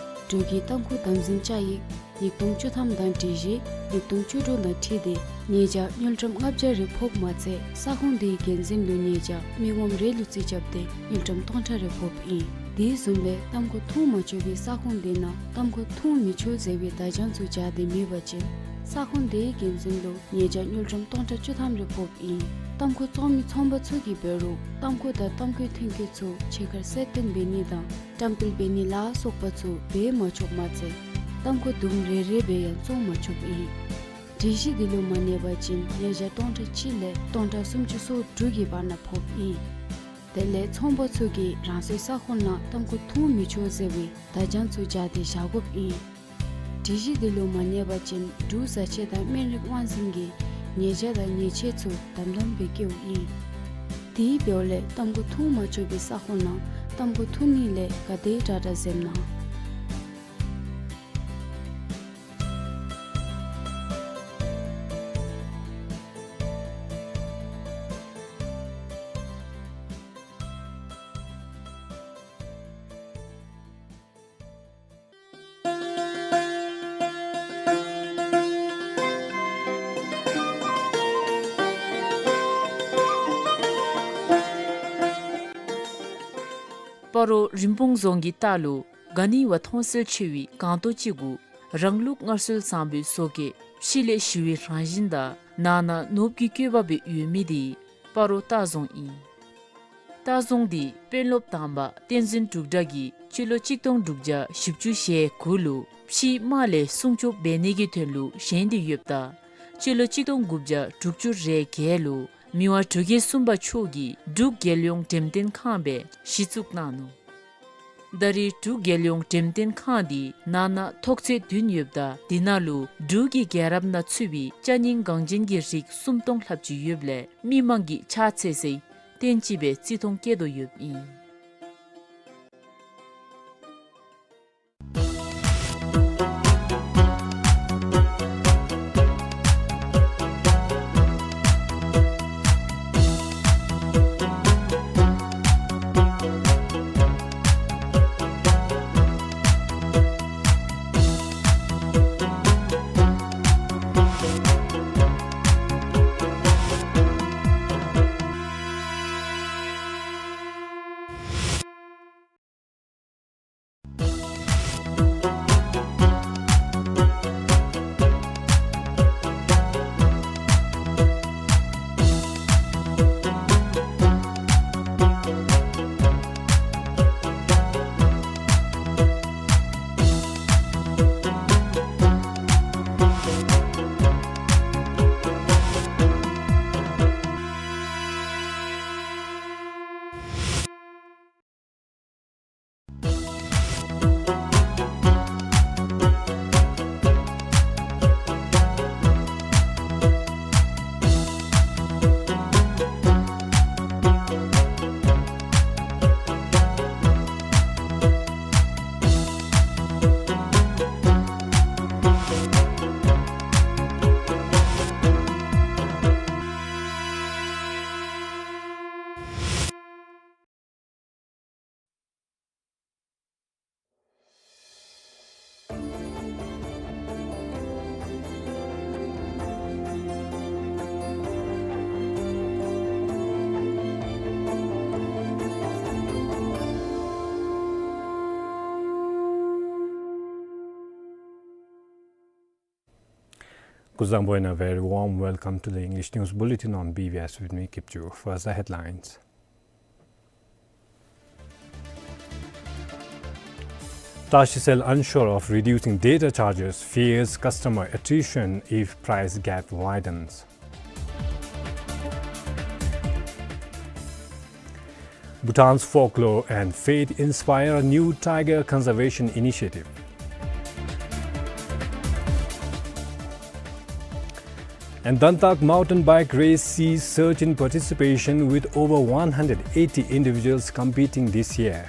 འབྲུག་གི་ཏམ་ཁུ་དམ་འཛིན་བཅའ་ཡིག་ཉིས་སྟོང་བཅུ་ཐམ་དང་སྒྲིག་གཞི་ཉིས་སྟོང་བཅུ་དྲུག་དང་འཁྲིལ་ཏེ་ཉེས་བྱ་དངུལ་ཀྲམ་ལྔ་བརྒྱ་རེ་ཕོགཔ་མ་ཚད་ས་ཁོངས་དེའི་འགན་འཛིན་ལུ་ཉེས་བྱ་མི་ངོམ་རེ་ལུ་རྩིས་རྐྱབ་སྟེ་དངུལ་ཀྲམ་སྟོང་ཕྲག་རེ་ཕོགཔ་ཨིན། དེ་བཟུམ་སྦེ་ཏམ་ཁུ་འཐུང་མ་ཆོག་པའི་ས་ཁོངས་དེ་ནང་ཏམ་ཁུ་འཐུང་མི་ཆོག་ཟེར་བའི་བརྡ་བྱང་ཚུ་སྦྱར་ཏེ་མེད་པ་ཅིན་ས་ཁོངས་དེའི་འགན་འཛིན་ལུ་ཉེས་བྱ་དངུལ་ཀྲམ་སྟོང་ཕྲག་བཅུ་ཐམ་རེ་ཕོགཔ་ཨིན། ཏམ་ཁུ་བཙོང་མི་ཚོང་པ་ཚུ་གིས་འབད་རུང་ཏམ་ཁུ་དང་ཏམ་ཁུའི་ཐོན་སྐྱེད་ཚུ་ཕྱི་ཁར་གསལ་སྟོན་འབད་ནི་དང་བཀྲམ་སྤེལ་འབད་ནི་ལ་སོགས་པ་ཚུ་འབད་མ་ཆོགཔ་མ་ཚད་ཏམ་ཁུ་དུམ་རེ་རེ་སྦེ་ཡང་བཙོང་མ་ཆོགཔ་ཨིན། སྒྲིག་གཞི་འདི་ལུ་མ་གནས་པ་ཅིན་ཉེས་བྱ་སྟོང་ཕྲག་གཅིག་ལས་སྟོང་ཕྲག་སུམ་ཅུ་སོ་དྲུག་གི་བར་ན་ཕོགཔ་ཨིན། དེ་ལས་ཚོང་པ་ཚུ་གིས་རང་སོའི་ས་ཁོངས་ནང་ཏམ་ཁུ་འཐུང་མི་ཆོག་ཟེར་བའི་བརྡ་བྱང་ཚུ་སྦྱར་ཏེ་བཞག་དགོཔ་ཨིན། སྒྲིག་གཞི་འདི་ལུ་མ་གནས་པ་ཅིན་འབྲུག་བཟའ་ཆས་དང་སྨན་རིགས་དབང་འཛིན་གྱིས་ཉེས་བྱ་དང་ཉེས་ཆད་ཚུ་དམ་དམ་སྦེ་བཀལཝ་ཨིན། དེ་འབདཝ་ལས་ཏམ་ཁུ་འཐུང་མ་ཆོག་པའི་ས་ཁོངས་ནང་ཏམ་ཁུ་འཐུང་ནི་ལས་ག་དེ་དྲག་དྲག་འཛེམ་གནང་། སྤ་རོ་རིན་སྤུངས་རྫོང་གི་ལྟག་ལུ་ག་ནི་བ་མཐོང་གསལ་ཆེ་བའི་སྒང་ཏོག་ཅིག་གུ་རང་ལུགས་སྔར་སྲོལ་བཟང་པོའི་བཟོ་བཀོད་ཕྱི་ལས་ཞི་བའི་རང་བཞིན་དང་ནང་ན་ནོར་བུ་གི་བཀོད་པ་སྦེ་ཡོད་མི་དེ་སྤ་རོ་ལྟ་རྫོང་ཨིན། ལྟ་རྫོང་འདི་དཔོན་སློབ་དང་པ་བསྟན་འཛིན་འབྲུག་གྲགས་ཀྱིས་སྤྱི་ལོ་གཅིག་སྟོང་དྲུག་བརྒྱ་བཞི་བཅུ་ཞེ་དགུ་ལུ་ཕྱིའི་དམག་ལས་སྲུང་སྐྱོབ་འབད་ནི་གི་དོན་ལུ་བཞེངས་ཏེ་ཡོདཔ་ད་སྤྱི་ལོ་གཅིག་སྟོང་དགུ་བརྒྱ་དྲུག་ཅུ་རེ་བརྒྱད་ལུ་མི་དབང་འབྲུག་རྒྱལ་གསུམ་པ་མཆོག་གིས་འབྲུག་རྒྱལ་ཡོངས་འགྲེམས་སྟོན་ཁང་སྦེ་གཞི་བཙུགས་གནང་ནུག། ད་རེས་འབྲུག་རྒྱལ་ཡོངས་འགྲེམས་སྟོན་ཁང་འདི་ནང་ན་ཐོག་ཚད་བདུན་ཡོདཔ་ད་དེ་ནང་ལུ་འབྲུག་གི་རྒྱལ་རབས་ནང་ཚུད་པའི་ཅ་རྙིང་འགངས་ཅན་གྱི་རིགས་སུམ་སྟོང་ལྷགཔ་ཅིག་ཡོདཔ་ལས་མི་མང་གིས་ཕྱག་འཚལ་སའི་རྟེན་ཅིག་སྦེ་བརྩི་མཐོང་བསྐྱེད་དོ་ཡོདཔ་ཨིན། Kuzuzangpo and a very warm welcome to the English News Bulletin on B B S with me, Kipchu. First, the headlines. Tashicell unsure of reducing data charges, fears customer attrition if price gap widens. Bhutan's folklore and faith inspire a new tiger conservation initiative. And Dantak mountain bike race sees surge in participation with over one hundred eighty individuals competing this year.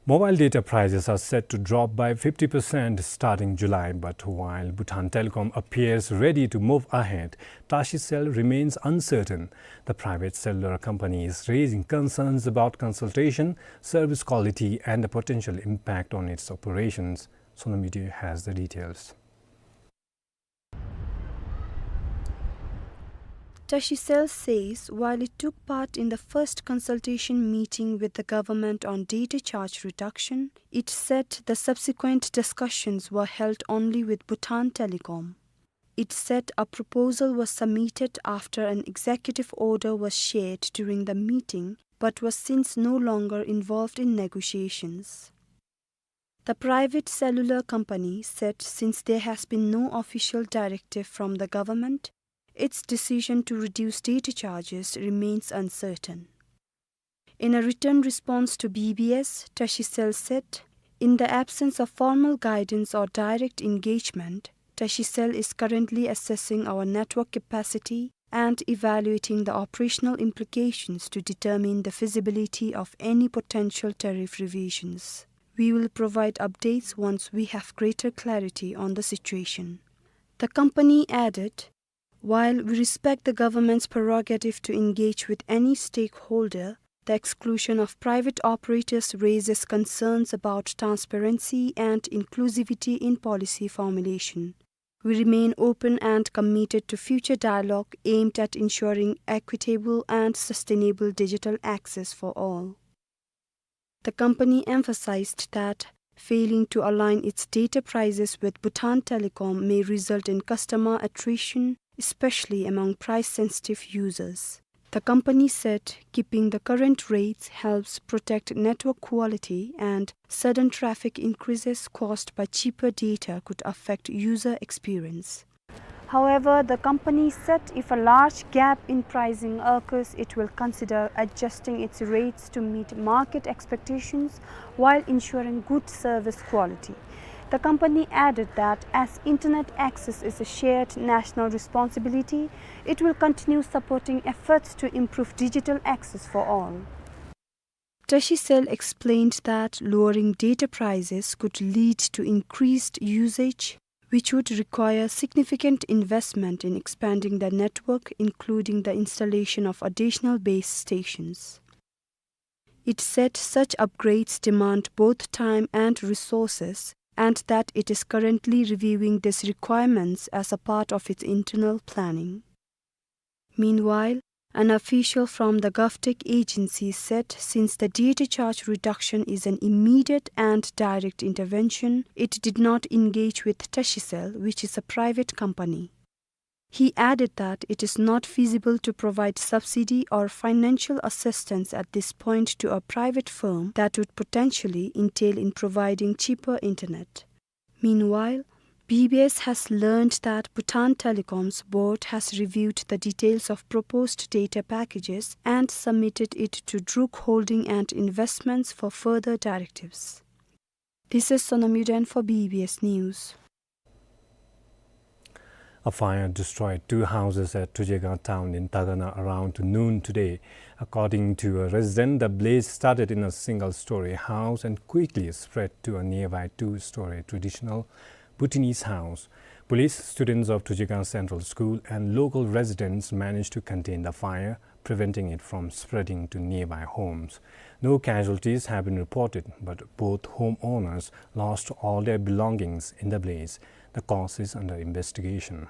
Mobile data prices are set to drop by fifty percent starting July, but while Bhutan Telecom appears ready to move ahead, Tashicell remains uncertain. The private cellular company is raising concerns about consultation, service quality, and the potential impact on its operations. Sonam Yudi has the details. Tashicell says while it took part in the first consultation meeting with the government on data charge reduction, it said the subsequent discussions were held only with Bhutan Telecom. It said a proposal was submitted after an executive order was shared during the meeting, but was since no longer involved in negotiations. The private cellular company said since there has been no official directive from the government, its decision to reduce data charges remains uncertain. In a written response to B B S, Tashicell said, in the absence of formal guidance or direct engagement, Tashicell is currently assessing our network capacity and evaluating the operational implications to determine the feasibility of any potential tariff revisions. We will provide updates once we have greater clarity on the situation. The company added, while we respect the government's prerogative to engage with any stakeholder, the exclusion of private operators raises concerns about transparency and inclusivity in policy formulation. We remain open and committed to future dialogue aimed at ensuring equitable and sustainable digital access for all. The company emphasized that failing to align its data prices with Bhutan Telecom may result in customer attrition, especially among price-sensitive users. The company said keeping the current rates helps protect network quality and sudden traffic increases caused by cheaper data could affect user experience. However, the company said if a large gap in pricing occurs, it will consider adjusting its rates to meet market expectations while ensuring good service quality. The company added that as internet access is a shared national responsibility, it will continue supporting efforts to improve digital access for all. Tashicell explained that lowering data prices could lead to increased usage, which would require significant investment in expanding the network, including the installation of additional base stations. It said such upgrades demand both time and resources, and that it is currently reviewing these requirements as a part of its internal planning. Meanwhile, an official from the GovTech agency said since the data charge reduction is an immediate and direct intervention, it did not engage with Tashicell, which is a private company. He added that it is not feasible to provide subsidy or financial assistance at this point to a private firm that would potentially entail in providing cheaper internet. Meanwhile, B B S has learned that Bhutan Telecom's board has reviewed the details of proposed data packages and submitted it to Druk Holding and Investments for further directives. This is Sonam Yuden for B B S News. A fire destroyed two houses at Tujegang town in Dagana around noon today. According to a resident, the blaze started in a single-story house and quickly spread to a nearby two-story traditional Bhutanese house. Police, students of Tujegang Central School, and local residents managed to contain the fire, preventing it from spreading to nearby homes. No casualties have been reported, but both homeowners lost all their belongings in the blaze. The cause is under investigation.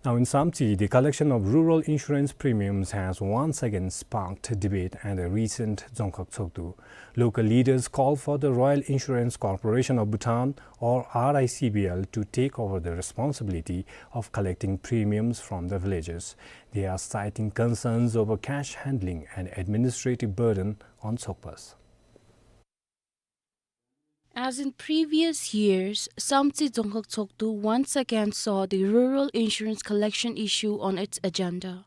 Now in Samtse, the collection of rural insurance premiums has once again sparked debate at the recent Dzongkhag Tshogdu. Local leaders call for the Royal Insurance Corporation of Bhutan, or R I C B L, to take over the responsibility of collecting premiums from the villagers. They are citing concerns over cash handling and administrative burden on Tshogpas. As in previous years, Samtse Dzongkhag Tshogdu once again saw the rural insurance collection issue on its agenda.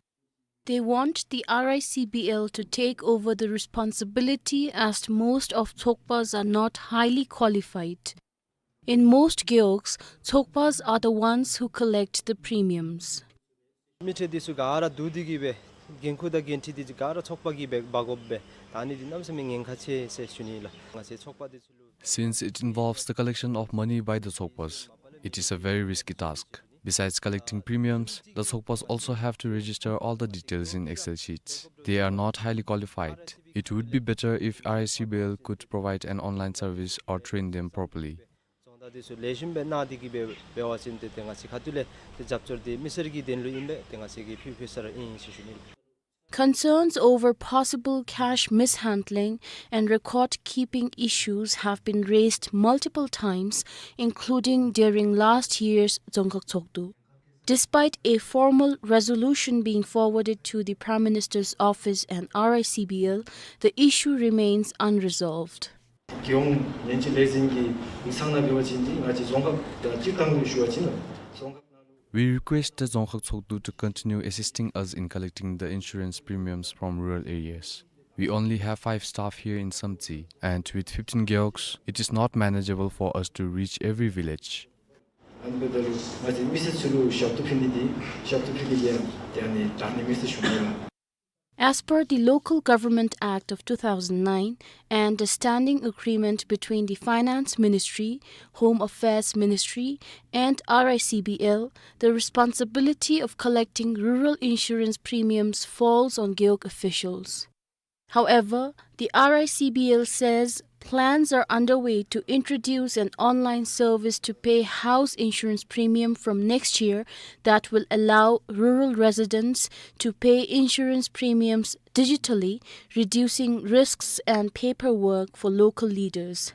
They want the R I C B L to take over the responsibility, as most of Tshogpas are not highly qualified. In most gewogs, Tshogpas are the ones who collect the premiums. མི་ཁྲི་འདི་ཚུ་ག་ར་བསྡུ་སྟེ་གི་སྦེ་འགན་ཁུར་དང་འགན་འཁྲི་འདི་ག་ར་ཚོགས་པ་གིས་འབག་འབག་དགོཔ་སྦེ་ད་ཨ་ནི་འདི་གནམ་མེད་ས་མེད་ཉེན་ཁ་ཆེ་ཟེར་ཞུ་ནི་ལགས། ང་བཅས་ཚོགས་པ་འདི་ཚུ་ལུ། Since it involves the collection of money by the Tshogpas, it is a very risky task. Besides collecting premiums, the Tshogpas also have to register all the details in Excel sheets. They are not highly qualified. It would be better if R I C B L could provide an online service or train them properly. ཚོགས་པ་འདི་ཚུ་ལེགས་ཤོམ་སྦེ་གནང་སྟེ་གི་སྦེ་འབད་བ་ཅིན་ཏེ་ཏེ་ང་བཅས་ཁ་ཐུག་ལས་ཏེ་རྒྱབ་སྐྱོར་འདི་མི་སེར་གྱི་དོན་ལུ་ཨིན་པས། ཏེ་ང་བཅས་ཀྱིས་ཕུལ་ཕུལ་ས་ར་ཨིན་ཟེར་ཞུ་ནི། Concerns over possible cash mishandling and record-keeping issues have been raised multiple times, including during last year's Dzongkhag Tshogdu. Despite a formal resolution being forwarded to the Prime Minister's office and R I C B L, the issue remains unresolved. རྒྱལ་ཡོངས་ཉེན་བཅོལ་ལས་འཛིན་གྱི་ཡིག་ཚང་ནང་འབད་བ་ཅིན་འདི་ང་བཅས་རྫོང་ཁག་དང་སྤྱིར་བཏང་དུ་ཞུ་བ་ཅིན་རྫོང་ཁག་ནང་ལུ། We request the Dzongkhag Tshogdu to continue assisting us in collecting the insurance premiums from rural areas. We only have five staff here in Samtse, and with fifteen gewogs, it is not manageable for us to reach every village. ཨ་ནི་འབདཝ་ད་ལུ་ང་བཅས་མི་སེར་ཚུ་ལུ་ཞབས་ཏོག་ཕུལ་ནི་འདི་ཞབས་ཏོག་ཕུལ་ནི་འདི་ཡང་ཏེ་ཨ་ནི་དྲག་ནི་མས་ཟེར་ཞུ་ནི་ལགས། As per the Local Government Act of two thousand nine and the Standing Agreement between the Finance Ministry, Home Affairs Ministry, and R I C B L, the responsibility of collecting rural insurance premiums falls on gewog officials. However, the R I C B L says plans are underway to introduce an online service to pay house insurance premium from next year that will allow rural residents to pay insurance premiums digitally, reducing risks and paperwork for local leaders.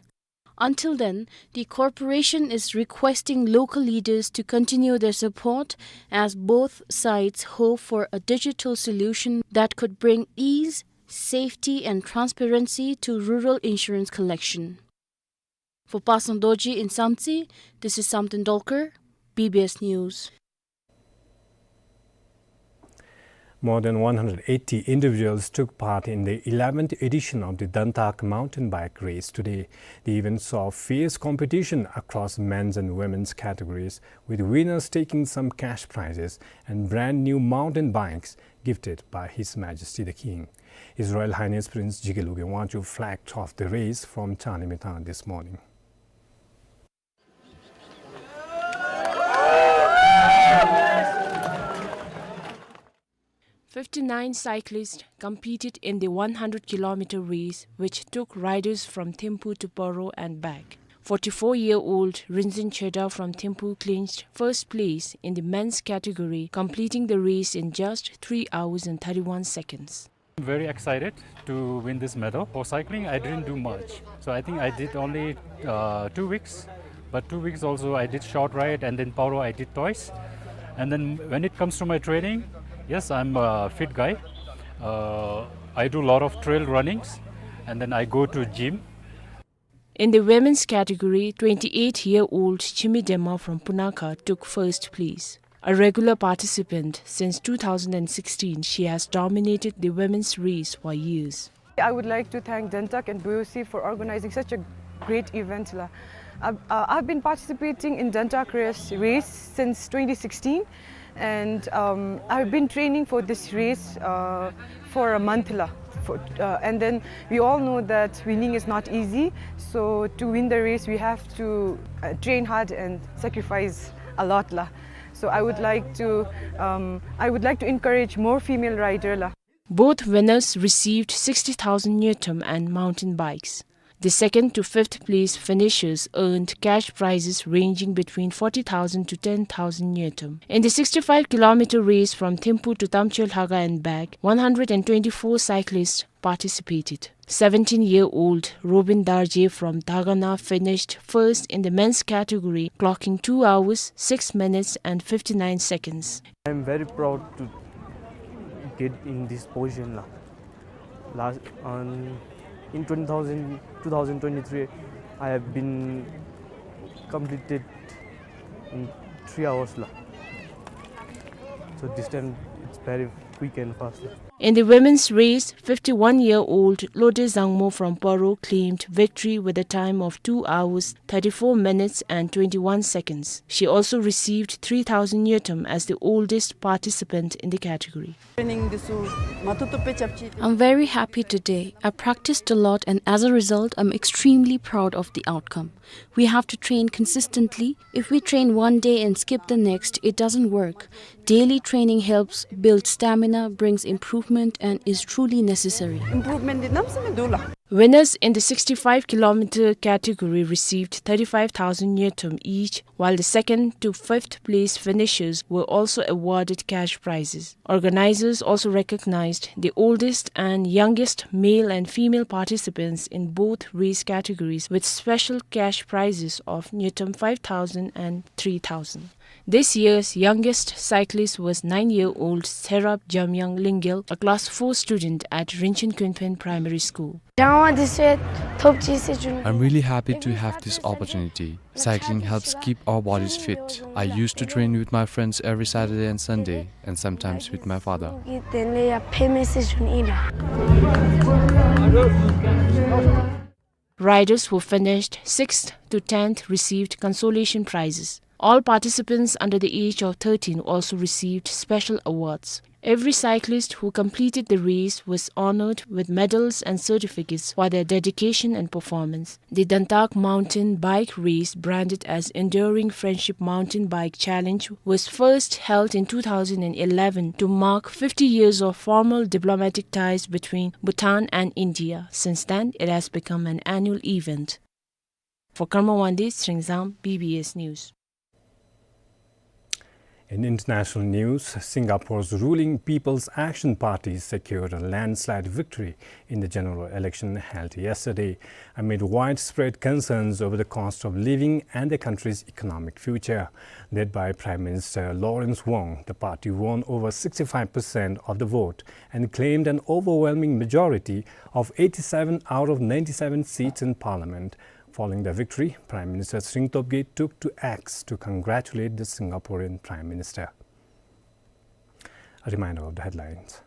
Until then, the corporation is requesting local leaders to continue their support, as both sides hope for a digital solution that could bring ease, safety and transparency to rural insurance collection. For Pasang Dorji in Samtse, this is Samten Dolkar, B B S News. More than one hundred eighty individuals took part in the eleventh edition of the Dantak mountain bike race today. The event saw fierce competition across men's and women's categories, with winners taking some cash prizes and brand new mountain bikes gifted by His Majesty the King. His Royal Highness Prince Jigme Lobgyi Wangchuck flagged off the race from Changlimithang this morning. Fifty-nine cyclists competed in the one hundred kilometer race, which took riders from Thimphu to Paro and back. Forty-four-year-old Rinzin Cheda from Thimphu clinched first place in the men's category, completing the race in just three hours and thirty-one seconds. I'm very excited to win this medal. For cycling, I didn't do much. So I think I did only, uh, two weeks. But two weeks also, I did short ride, and then Paro, I did twice. And then when it comes to my training, yes, I'm a fit guy. Uh, I do a lot of trail runnings, and then I go to gym. In the women's category, twenty-eight-year-old Chimi Dema from Punakha took first place. A regular participant since two thousand and sixteen, she has dominated the women's race for years. I would like to thank Dantak and B O C for organizing such a great event la. I've, uh, I've been participating in Dantak race, race since twenty sixteen, and, um, I've been training for this race, uh, for a month la. For, uh, and then we all know that winning is not easy. So to win the race, we have to, uh, train hard and sacrifice a lot la. So I would like to, um, I would like to encourage more female rider la. Both winners received sixty thousand ngultrum and mountain bikes. The second to fifth place finishers earned cash prizes ranging between forty thousand to ten thousand ngultrum. In the sixty-five kilometer race from Thimphu to Tamchihlaka and back, one hundred and twenty-four cyclists participated. Seventeen-year-old Robin Darje from Dagana finished first in the men's category, clocking two hours, six minutes and fifty-nine seconds. I'm very proud to get in this position la. Last, um, in twenty thousand, two thousand twenty-three, I have been completed in three hours la. So this time it's very quick and fast la. In the women's race, fifty-one-year-old Lode Zangmo from Paro claimed victory with a time of two hours, thirty-four minutes and twenty-one seconds. She also received three thousand ngultrum as the oldest participant in the category. I'm very happy today. I practiced a lot, and as a result, I'm extremely proud of the outcome. We have to train consistently. If we train one day and skip the next, it doesn't work. Daily training helps build stamina, brings improvement, and is truly necessary. Improvement di nam sime dula. Winners in the sixty-five kilometer category received thirty-five thousand ngultrum each, while the second to fifth place finishers were also awarded cash prizes. Organizers also recognized the oldest and youngest male and female participants in both race categories with special cash prizes of ngultrum five thousand and three thousand. This year's youngest cyclist was nine-year-old Tserap Jamyang Lingyel, a class four student at Rinchen Kunphen Primary School. I'm really happy to have this opportunity. Cycling helps keep our bodies fit. I used to train with my friends every Saturday and Sunday, and sometimes with my father. Riders who finished sixth to tenth received consolation prizes. All participants under the age of thirteen also received special awards. Every cyclist who completed the race was honored with medals and certificates for their dedication and performance. The Dantak mountain bike race, branded as Enduring Friendship Mountain Bike Challenge, was first held in two thousand eleven to mark fifty years of formal diplomatic ties between Bhutan and India. Since then, it has become an annual event. For Karma Wangdi, Sringzang, B B S News. In international news, Singapore's ruling People's Action Party secured a landslide victory in the general election held yesterday, amid widespread concerns over the cost of living and the country's economic future. Led by Prime Minister Lawrence Wong, the party won over sixty-five percent of the vote and claimed an overwhelming majority of eighty-seven out of ninety-seven seats in parliament. Following the victory, Prime Minister Tshering Tobgay took to X to congratulate the Singaporean Prime Minister. A reminder of the headlines.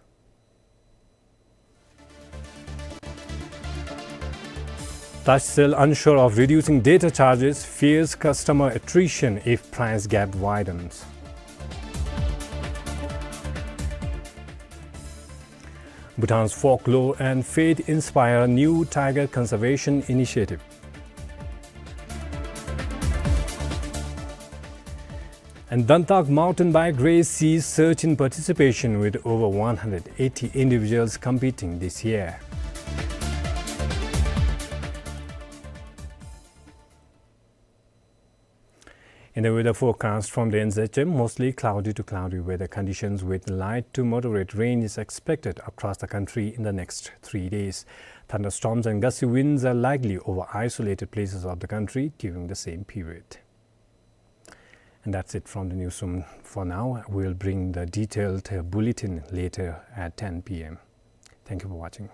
Touch Cell unsure of reducing data charges, fears customer attrition if price gap widens. Bhutan's folklore and faith inspire new tiger conservation initiative. And Dantak mountain bike race sees surge in participation, with over one hundred eighty individuals competing this year. In the weather forecast from the N Z M, mostly cloudy to cloudy weather conditions with light to moderate rain is expected across the country in the next three days. Thunderstorms and gusty winds are likely over isolated places of the country during the same period. And that's it from the newsroom for now. We'll bring the detailed, uh, bulletin later at ten P M. Thank you for watching.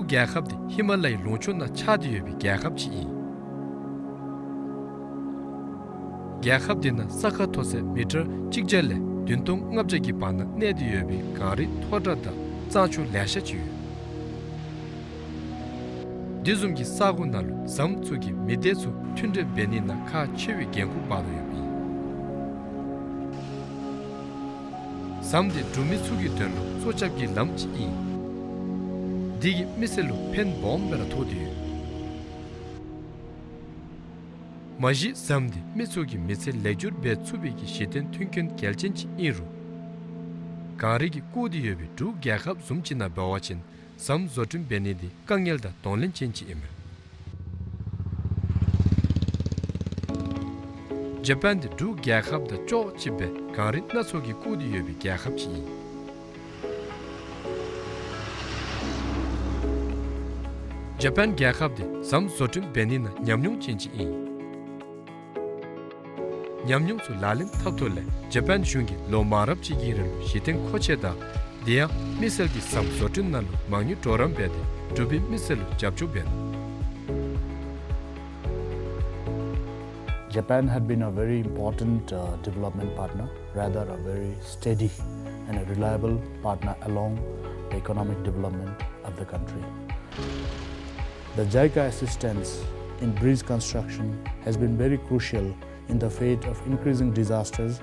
རྒྱལ་ཁབ་འདི་ཧི་མ་ལ་ཡའི་ལུང་ཕྱོགས་ནང་ཆགས་ཏེ་ཡོད་པའི་རྒྱལ་ཁབ་ཅིག་ཨིན། རྒྱལ་ཁབ་འདི་ནང་ས་ཁ་མཐོ་ཚད་མི་ཊར་གཅིག་བརྒྱ་ལས་བདུན་སྟོང་ལྔ་བརྒྱ་གི་བར་ན་གནས་ཏེ་ཡོད་པའི་གངས་རི་མཐོ་དྲགས་དང་གཙང་ཆུ་ལེ་ཤ་ཅིག་ཡོད། འདི་བཟུམ་གྱི་ས་གོ་ནང་ལུ་ཟམ་ཚུ་གིས་མི་སྡེ་ཚུ་མཐུན་འབྲེལ་འབད་ནི་ནང་ཁག་ཆེ་བའི་འགན་ཁུར་འབག་དོ་ཡོདཔ་ཨིན། ཟམ་འདི་འབྲུག་མི་ཚུ་གི་དོན་ལུ་སྲོག་སྐྱབས་ཀྱི་ལམ་ཅིག་ཨིན། འདི་གིས་མི་སེར་ལུ་ཕན་སྦོམ་སྦེ་ར་ཐོགས་ཏེ་ཡོད། མ་གཞི་ཟམ་འདི་མི་ཚུ་གི་མི་ཚེ་ལེགས་བསྒྱུར་འབད་ཚུགས་པའི་གི་གཞི་རྟེན་མཐུན་རྐྱེན་གལ་ཆེན་ཅིག་ཨིན་རུང་གངས་རི་གིས་བཀོད་དེ་ཡོད་པའི་འབྲུག་རྒྱལ་ཁབ་བཟུམ་ཅིག་ནང་འབད་བ་ཅིན་ཟམ་བཟོ་སྐྲུན་འབད་ནི་འདི་དཀའ་ངལ་དང་གདོང་ལེན་ཅན་ཅིག་ཨིན་མས། ཇ་པཱན་འདི་འབྲུག་རྒྱལ་ཁབ་དང་ཅོག་གཅིགཔ་སྦེ་གངས་རི་སྣ་ཚོགས་ཀྱིས་བཀོད་དེ་ཡོད་པའི་རྒྱལ་ཁབ་ཅིག་ཨིན། ཇ་པཱན་རྒྱལ་ཁབ་འདི་ཟམ་བཟོ་སྐྲུན་འབད་ནི་ནང་ཉམས་མྱོང་ཅན་ཅིག་ཨིན། ཉམས་མྱོང་ཚུ་ལག་ལེན་འཐབ་ཐོག་ལས་ཇ་པཱན་གཞུང་གིས་ལོ་མང་རབས་ཅིག་གི་རིང་ལུ་གཞི་རྟེན་མཁོ་ཆས་དང་དེ་ཡང་མི་སེར་གྱིས་ཟམ་བཟོ་སྐྲུན་ནང་ལུ་མ་དངུལ་གྲོགས་རམ་འབད་དེ་འབྲུག་པའི་མི་སེར་ལུ་རྒྱབ་སྐྱོར་འབད་ནུག། Japan had been a very important, uh, development partner, rather a very steady and a reliable partner along the economic development of the country. The JICA assistance in bridge construction has been very crucial in the face of increasing disasters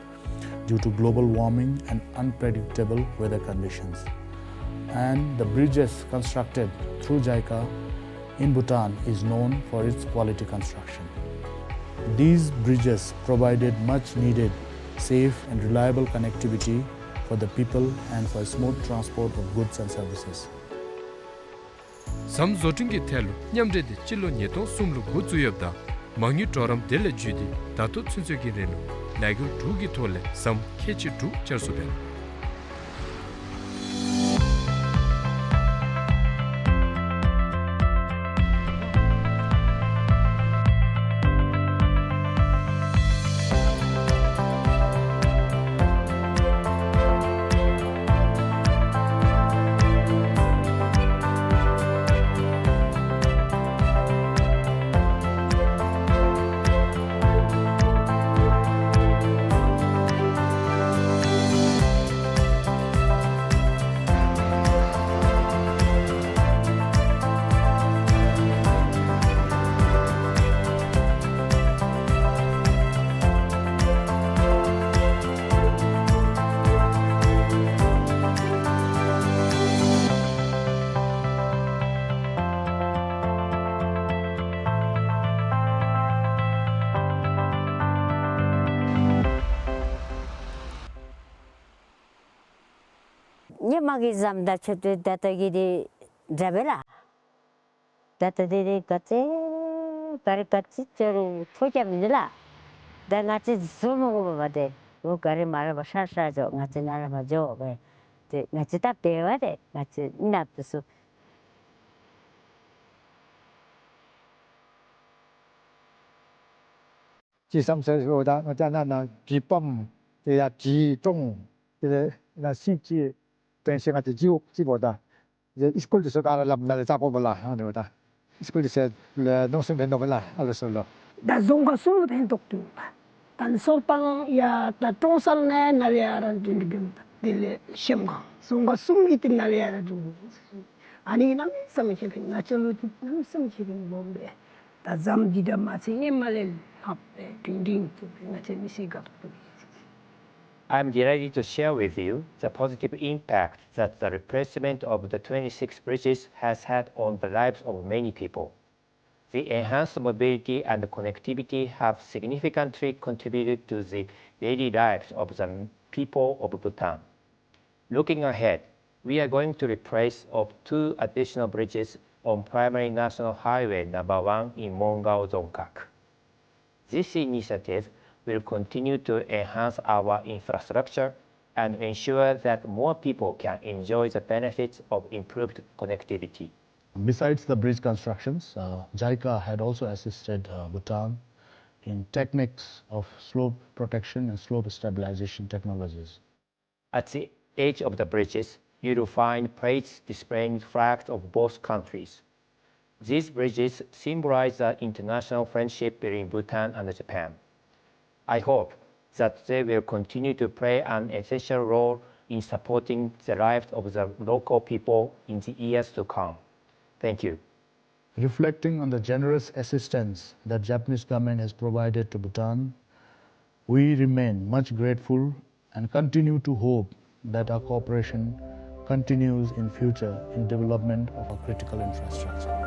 due to global warming and unpredictable weather conditions. And the bridges constructed through JICA in Bhutan is known for its quality construction. These bridges provided much needed, safe and reliable connectivity for the people and for smooth transport of goods and services. ཟམ་བཟོ་སྐྲུན་གྱི་ཐད་ལུ་མཉམ་འབྲེལ་འདི་སྤྱི་ལོ་ཉིས་སྟོང་གསུམ་ལུ་འགོ་བཙུགས་ཡོདཔ་ད་མ་དངུལ་གྲོགས་རམ་དེ་ལས་བརྒྱུད་དེ་ད་ལྟོ་ཚུན་ཚོད་ཀྱི་རིང་ལུ་ལས་འགུལ་དྲུག་གི་ཐོག་ལས་ཟམ་ཁལ་གཅིག་དྲུག་བཅར་ཚུགས་པས། ཧེ་མ་གི་ཟམ་དང་ཕྱད་དེ་ད་ལྟོ་གི་འདི་འདྲ་བས་ལགས། ད་ལྟོ་འདི་འདི་ག་ཅི་ག་ར་ག་ཅི་ཅིག་རུང་ཐོགས་རྐྱབ་མི་འདུག་ལགས། ད་ང་བཅས་བཟོ་མི་དགོ་པས་ཏེ། འོ་ག་ར་མར་ལས་ཕར་ཧྲལ་ཧྲལ་འགྱོ། ང་བཅས་ནཱ་ལས་ཕར་འགྱོ་སྦེ། ཏེ་ང་བཅས་ད་འབད་བ་ཏེ་ང་བཅས་ནཱ་འབད་ཚུགས། ཅིག་ཟམ་ཟེར་ཞུཝ་ད་ང་བཅས་ནཱ་ནཱ་གྲི་པམ་དེ་ཡང་གྲི་ཀྲོང་དེ་ལས་ནཱ་སིང་ཅིག་ཕན་ཆད་ང་བཅས་ཅིག་ཅིག་འབདཝ་ད་ཨིས་ཀུལ་འདི་ཚུ་ག་ར་ལམ་ནང་ལས་བཙག་དགོ་པས་ལགས། ཨ་ནི་འབདཝ་ད་ཨིས་ཀུལ་འདི་ཚུ་ལུ་གནོད་སྐྱོན་འབད་ནུག་པས་ལགས། ཨ་ལུ་ཚུ་ལུ། ད་རྫོང་ཁག་གསུམ་ལུ་ཕན་ཐོགས་ཏེ་འདུག་པས། ད་སོག་པང་ཡང་ད་ཀྲོང་གསར་ནང་ནཱ་ལས་ཡར་འགྱོ་ནི་འདི་དེ་ལས་གཞལམ་སྒང་རྫོང་ཁག་གསུམ་གྱི་དེ་ནཱ་ལས་ཡར་འགྱོ། ཨ་ནི་གནམ་མེད་ས་མེད་ཁྱད་ལས་ང་བཅས་ལུ་འདི་གནམ་མེད་ས་མེད་ཁྱད་ལས་སྦོམ་སྦེ། ད་ཟམ་འདི་དང་མ་ཚད་ཧེ་མ་ལས་ལྷག་སྦེ་སྒྲིང་སྒྲིང་ཏེ་ང་བཅས་མི་སེར་དགའ་ཏོག་ཏོ། I'm delighted to share with you the positive impact that the replacement of the twenty-six bridges has had on the lives of many people. The enhanced mobility and connectivity have significantly contributed to the daily lives of the people of Bhutan. Looking ahead, we are going to replace of two additional bridges on Primary National Highway number one in Mongao Dzongkhag. This initiative will continue to enhance our infrastructure and ensure that more people can enjoy the benefits of improved connectivity. Besides the bridge constructions, uh, JICA had also assisted, uh, Bhutan in techniques of slope protection and slope stabilization technologies. At the edge of the bridges, you will find plates displaying flags of both countries. These bridges symbolize the international friendship between Bhutan and Japan. I hope that they will continue to play an essential role in supporting the lives of the local people in the years to come. Thank you. Reflecting on the generous assistance that Japanese government has provided to Bhutan, we remain much grateful and continue to hope that our cooperation continues in future in development of our critical infrastructure.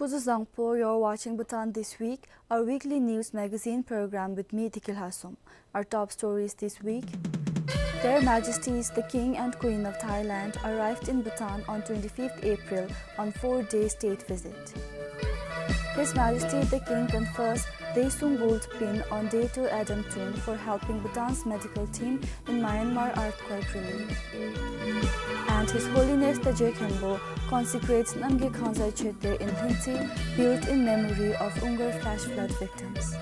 Kuzuzangpo, you're watching Bhutan This Week, our weekly news magazine program with me, Diki Lhasum. Our top stories this week. Their Majesties the King and Queen of Thailand arrived in Bhutan on twenty-fifth April on four-day state visit. His Majesty the King confers Daesung Gold Pin on Dato Adam Tun for helping Bhutan's medical team in Myanmar earthquake relief. And His Holiness the Je Khenpo consecrates Namgay Khangzai Chökte in Hlinti, built in memory of Ungar flash flood victims.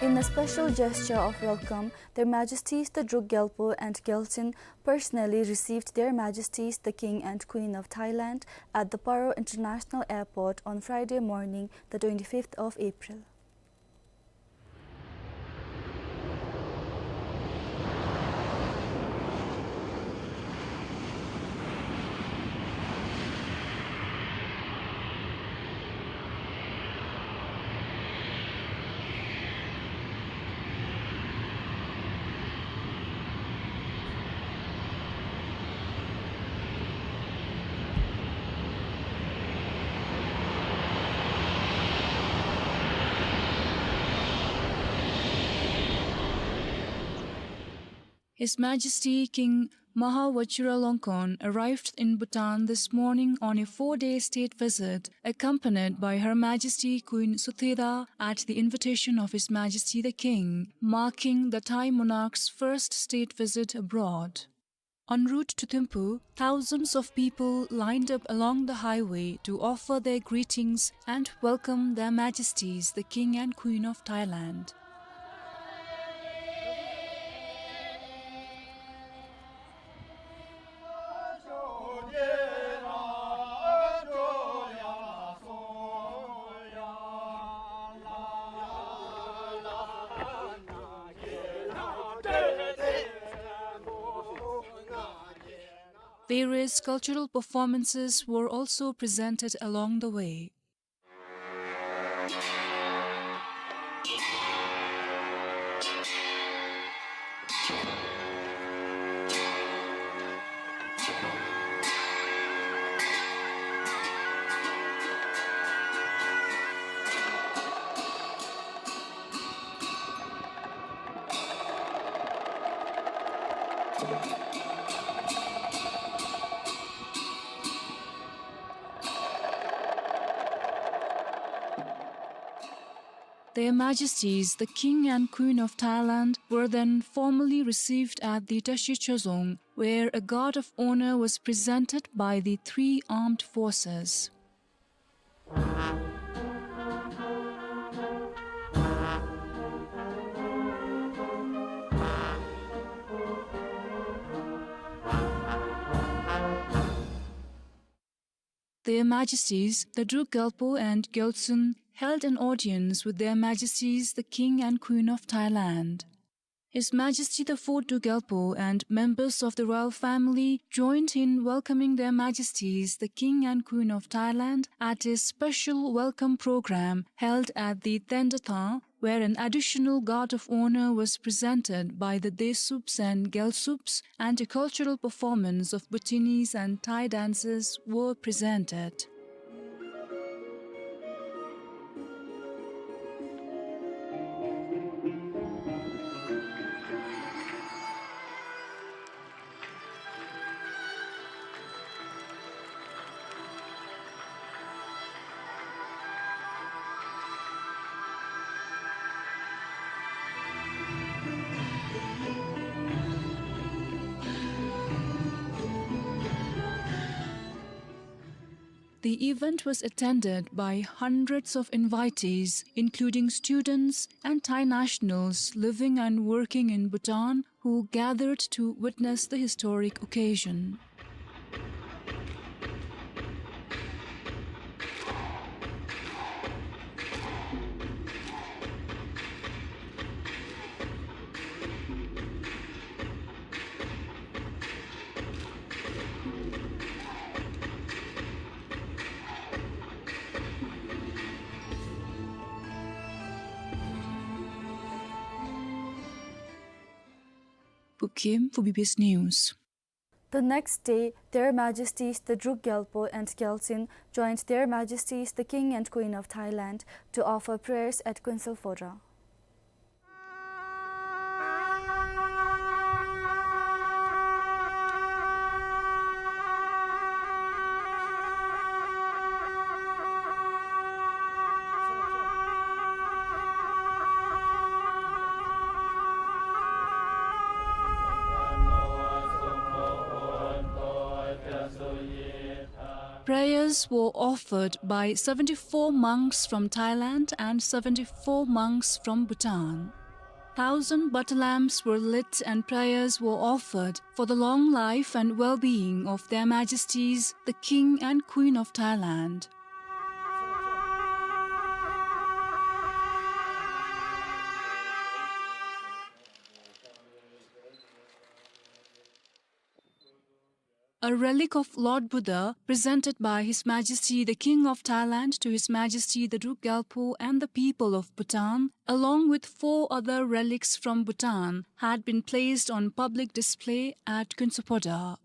In a special gesture of welcome, Their Majesties the Druk Gyalpo and Gyaltsuen personally received Their Majesties the King and Queen of Thailand at the Paro International Airport on Friday morning, the twenty-fifth of April. His Majesty King Maha Vajiralongkorn arrived in Bhutan this morning on a four-day state visit, accompanied by Her Majesty Queen Sutheda at the invitation of His Majesty the King, marking the Thai monarch's first state visit abroad. En route to Thimphu, thousands of people lined up along the highway to offer their greetings and welcome Their Majesties the King and Queen of Thailand. Various cultural performances were also presented along the way. Their Majesties, the King and Queen of Thailand, were then formally received at the Tashi Chozong, where a guard of honor was presented by the three armed forces. Their Majesties, the Druk Gyalpo and Gyaltsuen, held an audience with Their Majesties the King and Queen of Thailand. His Majesty the Fourth Druk Gyalpo and members of the royal family joined in welcoming Their Majesties the King and Queen of Thailand at a special welcome program held at the Tendatha, where an additional guard of honor was presented by the Desups and Gyalsups, and a cultural performance of Bhutanese and Thai dances were presented. The event was attended by hundreds of invitees, including students and Thai nationals living and working in Bhutan, who gathered to witness the historic occasion. Bukhem for B B S News. The next day, Their Majesties the Druk Gyalpo and Gyaltsuen joined Their Majesties the King and Queen of Thailand to offer prayers at Kuensel Fodra. Prayers were offered by seventy-four monks from Thailand and seventy-four monks from Bhutan. Thousand butter lamps were lit and prayers were offered for the long life and well-being of Their Majesties the King and Queen of Thailand. A relic of Lord Buddha, presented by His Majesty the King of Thailand to His Majesty the Druk Gyalpo and the people of Bhutan, along with four other relics from Bhutan, had been placed on public display at Kuensel Fodra.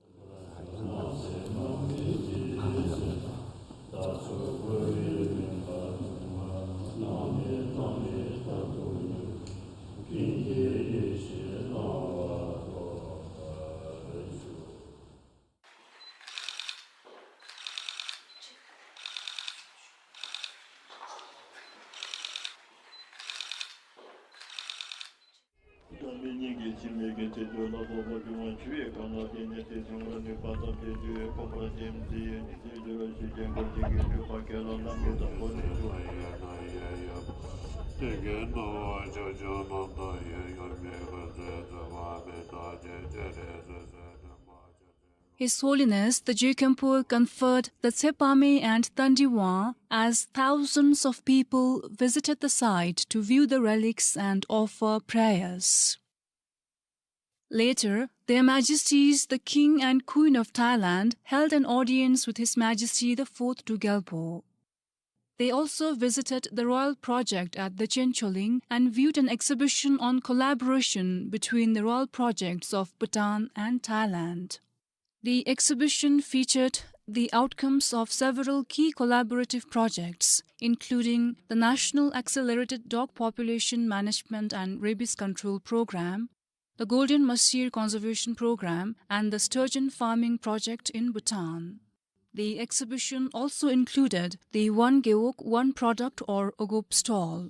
His Holiness the Druk Gyalpo conferred the Tshepame and Tandi Wang as thousands of people visited the site to view the relics and offer prayers. Later, Their Majesties the King and Queen of Thailand held an audience with His Majesty the Fourth Druk Gyalpo. They also visited the royal project at Degyen Tshogling and viewed an exhibition on collaboration between the royal projects of Bhutan and Thailand. The exhibition featured the outcomes of several key collaborative projects, including the National Accelerated Dog Population Management and Rabies Control Program, the Golden Mahseer Conservation Program, and the Sturgeon Farming Project in Bhutan. The exhibition also included the One Gewog, One Product or Ogop stall.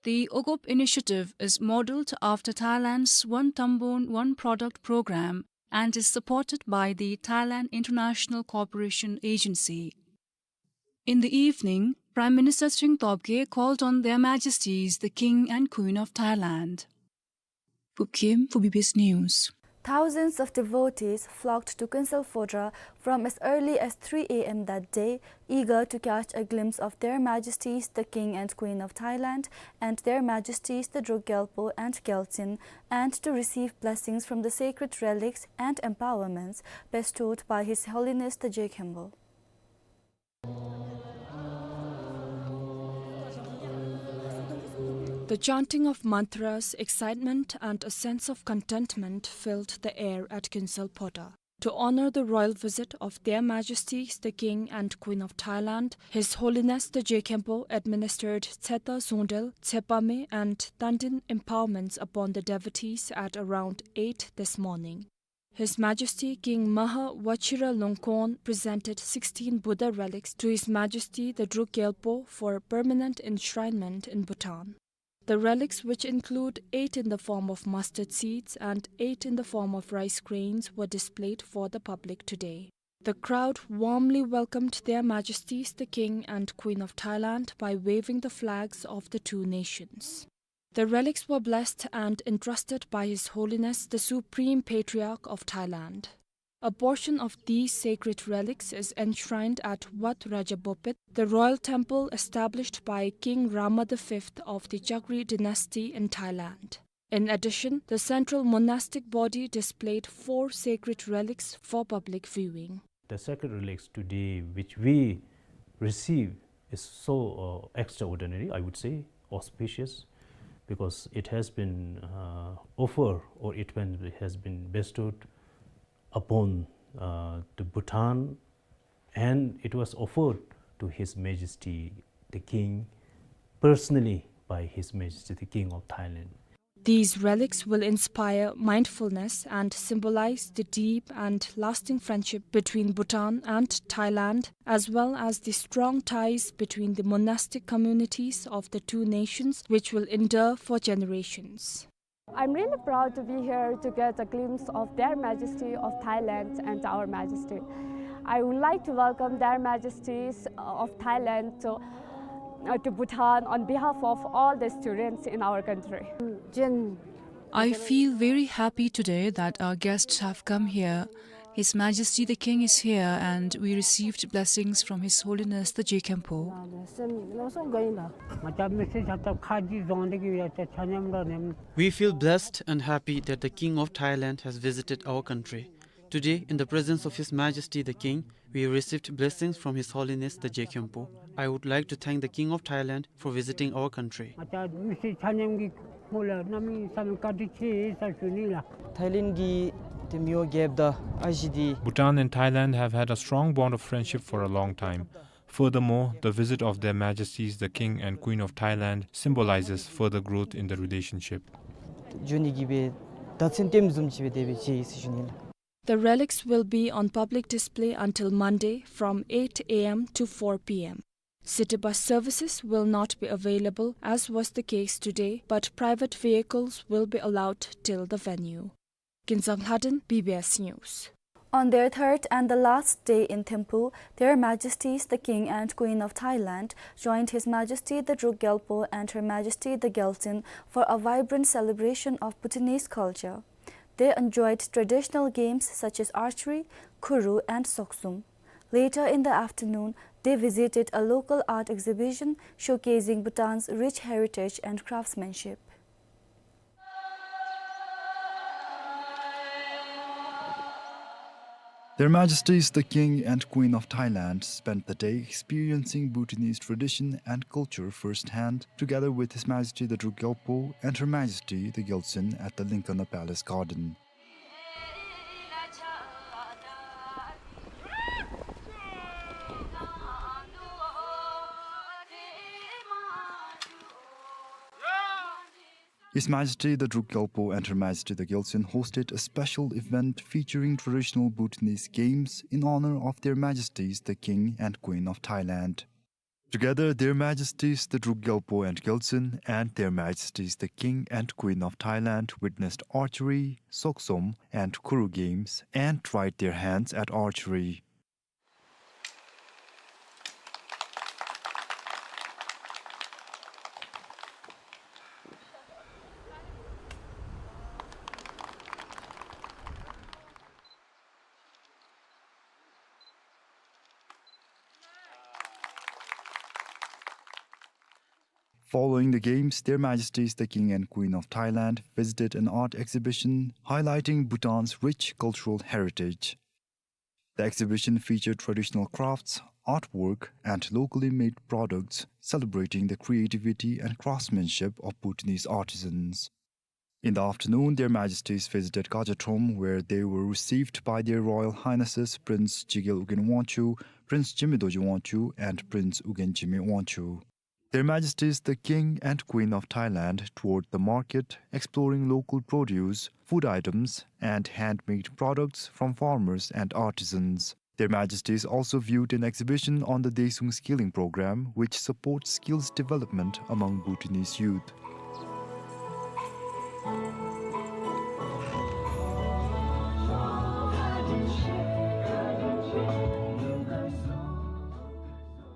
The Ogop initiative is modeled after Thailand's One Tambon, One Product program and is supported by the Thailand International Cooperation Agency. In the evening, Prime Minister Tshering Tobgay called on Their Majesties the King and Queen of Thailand. Bubkhim for B B S News. Thousands of devotees flocked to Kuensel Phodrang from as early as three A M that day, eager to catch a glimpse of Their Majesties the King and Queen of Thailand and Their Majesties the Druk Gyalpo and Gyaltsuen, and to receive blessings from the sacred relics and empowerments bestowed by His Holiness the Je Khenpo. The chanting of mantras, excitement, and a sense of contentment filled the air at Kuensel Phodrang. To honor the royal visit of Their Majesties the King and Queen of Thailand, His Holiness the Je Khenpo administered Tseta Zungdrel, Tsepa Me, and Tandin empowerments upon the devotees at around eight this morning. His Majesty King Maha Vajiralongkorn presented sixteen Buddha relics to His Majesty the Druk Gyalpo for permanent enshrinement in Bhutan. The relics, which include eight in the form of mustard seeds and eight in the form of rice grains, were displayed for the public today. The crowd warmly welcomed Their Majesties the King and Queen of Thailand by waving the flags of the two nations. The relics were blessed and entrusted by His Holiness the Supreme Patriarch of Thailand. A portion of these sacred relics is enshrined at Wat Rajabopet, the royal temple established by King Rama the fifth of the Chakri dynasty in Thailand. In addition, the central monastic body displayed four sacred relics for public viewing. The sacred relics today which we receive is so, uh, extraordinary, I would say, auspicious, because it has been, uh, offered, or it has been bestowed upon, uh, the Bhutan, and it was offered to His Majesty the King personally by His Majesty the King of Thailand. These relics will inspire mindfulness and symbolize the deep and lasting friendship between Bhutan and Thailand, as well as the strong ties between the monastic communities of the two nations, which will endure for generations. I'm really proud to be here to get a glimpse of Their Majesty of Thailand and Our Majesty. I would like to welcome Their Majesties, uh, of Thailand to, uh, to Bhutan on behalf of all the students in our country. I feel very happy today that our guests have come here. His Majesty the King is here, and we received blessings from His Holiness the Je Khenpo. We feel blessed and happy that the King of Thailand has visited our country. Today, in the presence of His Majesty the King, we received blessings from His Holiness the Je Khenpo. I would like to thank the King of Thailand for visiting our country. Thailand གི་ཏེ་མི་དབང་རྒྱལཔོ་དང་ཨ་ཞེ་འདི། Bhutan and Thailand have had a strong bond of friendship for a long time. Furthermore, the visit of Their Majesties the King and Queen of Thailand symbolizes further growth in the relationship. འགྱོ་ནི་གི་སྦེ་བརྡ་མཚོན་སྟོནམ་བཟུམ་ཅིག་སྦེ་དེ་སྦེ་མཇལ་ཡི་ཟེར་ཞུ་ནི་ལགས། The relics will be on public display until Monday from eight A M to four P M. City bus services will not be available, as was the case today, but private vehicles will be allowed till the venue. Kinzang Lhaden, B B S News. On their third and the last day in Thimphu, Their Majesties the King and Queen of Thailand joined His Majesty the Druk Gyalpo and Her Majesty the Gyaltsuen for a vibrant celebration of Bhutanese culture. They enjoyed traditional games such as archery, khuru, and soksum. Later in the afternoon, they visited a local art exhibition showcasing Bhutan's rich heritage and craftsmanship. Their Majesties the King and Queen of Thailand spent the day experiencing Bhutanese tradition and culture firsthand, together with His Majesty the Druk Gyalpo and Her Majesty the Gyaltsuen at the Lincona Palace Garden. His Majesty the Druk Gyalpo and Her Majesty the Gyaltsuen hosted a special event featuring traditional Bhutanese games in honor of Their Majesties the King and Queen of Thailand. Together, Their Majesties the Druk Gyalpo and Gyaltsuen and Their Majesties the King and Queen of Thailand witnessed archery, soksum, and khuru games and tried their hands at archery. Following the games, Their Majesties the King and Queen of Thailand visited an art exhibition highlighting Bhutan's rich cultural heritage. The exhibition featured traditional crafts, artwork, and locally made products, celebrating the creativity and craftsmanship of Bhutanese artisans. In the afternoon, Their Majesties visited Kajathom, where they were received by Their Royal Highnesses Prince Jigel Ugyen Wangchuck, Prince Jigme Dorji Wangchuck, and Prince Ugyen Jigme Wangchuck. Their Majesties the King and Queen of Thailand toured the market, exploring local produce, food items, and handmade products from farmers and artisans. Their Majesties also viewed an exhibition on the Daesung Skilling Program, which supports skills development among Bhutanese youth.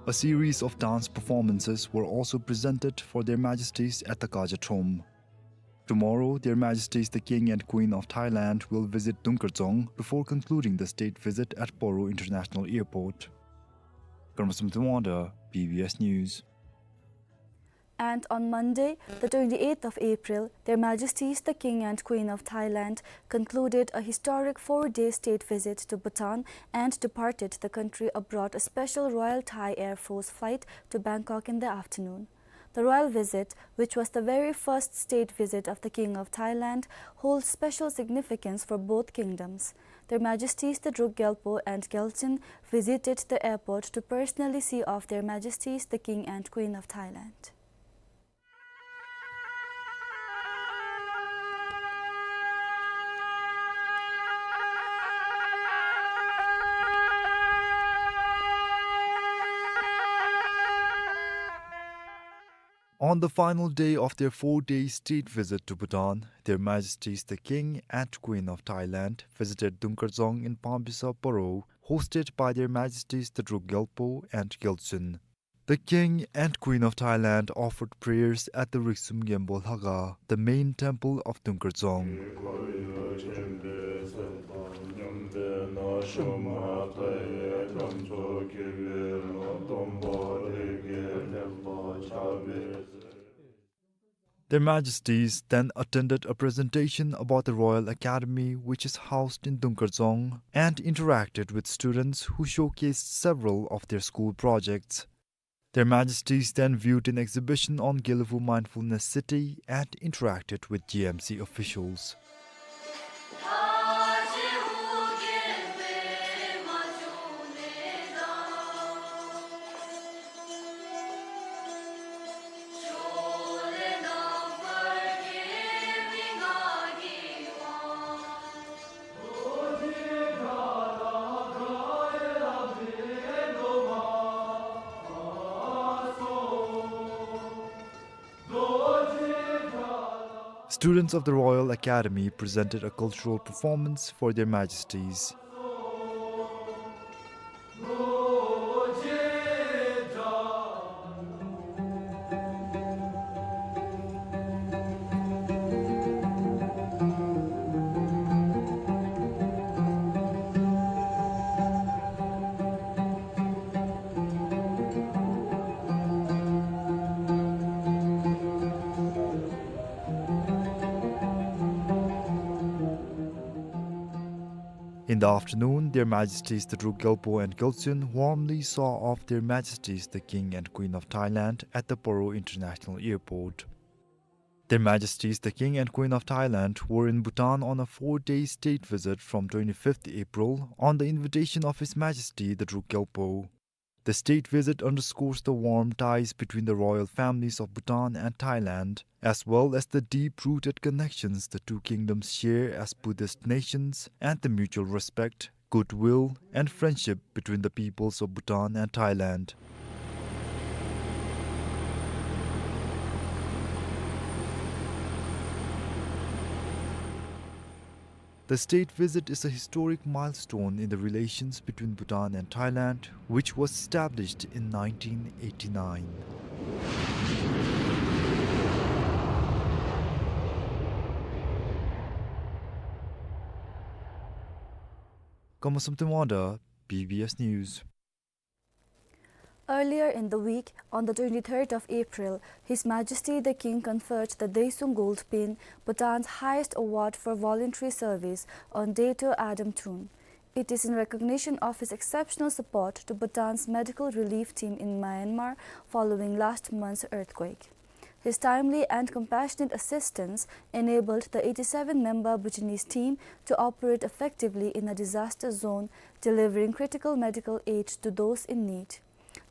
A series of dance performances were also presented for Their Majesties at the Kajathom. Tomorrow, Their Majesties the King and Queen of Thailand will visit Dungkar Dzong before concluding the state visit at Paro International Airport. Karma Samthing Wangda, B B S News. And on Monday, the twenty-eighth of April, Their Majesties the King and Queen of Thailand concluded a historic four-day state visit to Bhutan and departed the country aboard a special Royal Thai Air Force flight to Bangkok in the afternoon. The royal visit, which was the very first state visit of the King of Thailand, holds special significance for both kingdoms. Their Majesties the Druk Gyalpo and Gyaltsuen visited the airport to personally see off Their Majesties the King and Queen of Thailand. On the final day of their four-day state visit to Bhutan, Their Majesties the King and Queen of Thailand visited Dungkar Dzong in Pambiso, Paro, hosted by Their Majesties the Druk Gyalpo and Gyaltsuen. The King and Queen of Thailand offered prayers at the Riksum Gembo Lhakha, the main temple of Dungkar Dzong. Their Majesties then attended a presentation about the Royal Academy, which is housed in Dungkar Dzong, and interacted with students who showcased several of their school projects. Their Majesties then viewed an exhibition on Gelephu Mindfulness City and interacted with G M C officials. Students of the Royal Academy presented a cultural performance for Their Majesties. In the afternoon, Their Majesties the Druk Gyalpo and Gyaltsuen warmly saw off Their Majesties the King and Queen of Thailand at the Paro International Airport. Their Majesties the King and Queen of Thailand were in Bhutan on a four-day state visit from twenty-fifth April on the invitation of His Majesty the Druk Gyalpo. The state visit underscores the warm ties between the royal families of Bhutan and Thailand, as well as the deep-rooted connections the two kingdoms share as Buddhist nations and the mutual respect, goodwill, and friendship between the peoples of Bhutan and Thailand. The state visit is a historic milestone in the relations between Bhutan and Thailand, which was established in nineteen eighty-nine. Kama Samthing Wangda, B B S News. Earlier in the week, on the twenty-third of April, His Majesty the King conferred the Daesung Gold Pin, Bhutan's highest award for voluntary service, on Dato Adam Tun. It is in recognition of his exceptional support to Bhutan's medical relief team in Myanmar following last month's earthquake. His timely and compassionate assistance enabled the eighty-seven member Bhutanese team to operate effectively in a disaster zone, delivering critical medical aid to those in need.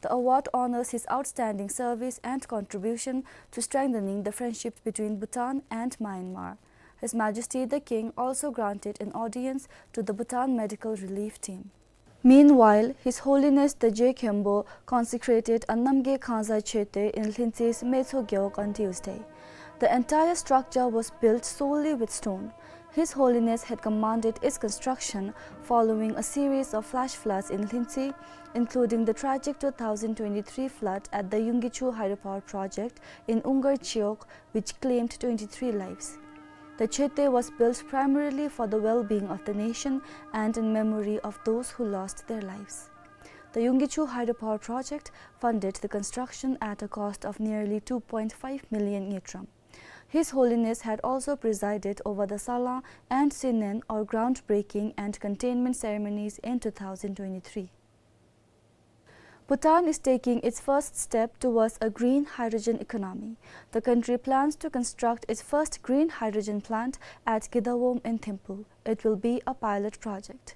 The award honors his outstanding service and contribution to strengthening the friendship between Bhutan and Myanmar. His Majesty the King also granted an audience to the Bhutan Medical Relief Team. Meanwhile, His Holiness the Je Khenpo consecrated a Namgay Khangza Chödye in Lhintsey's Metso Gewog on Tuesday. The entire structure was built solely with stone. His Holiness had commanded its construction following a series of flash floods in Lhintsey, including the tragic two thousand twenty-three flood at the Yunggichu hydropower project in Ungar Chiwog, which claimed twenty-three lives. The Chödye was built primarily for the well-being of the nation and in memory of those who lost their lives. The Yunggichu hydropower project funded the construction at a cost of nearly two point five million ngultrum. His Holiness had also presided over the Salang and Sinen, or groundbreaking and containment ceremonies, in two thousand twenty-three. Bhutan is taking its first step towards a green hydrogen economy. The country plans to construct its first green hydrogen plant at Gidagom in Thimphu. It will be a pilot project.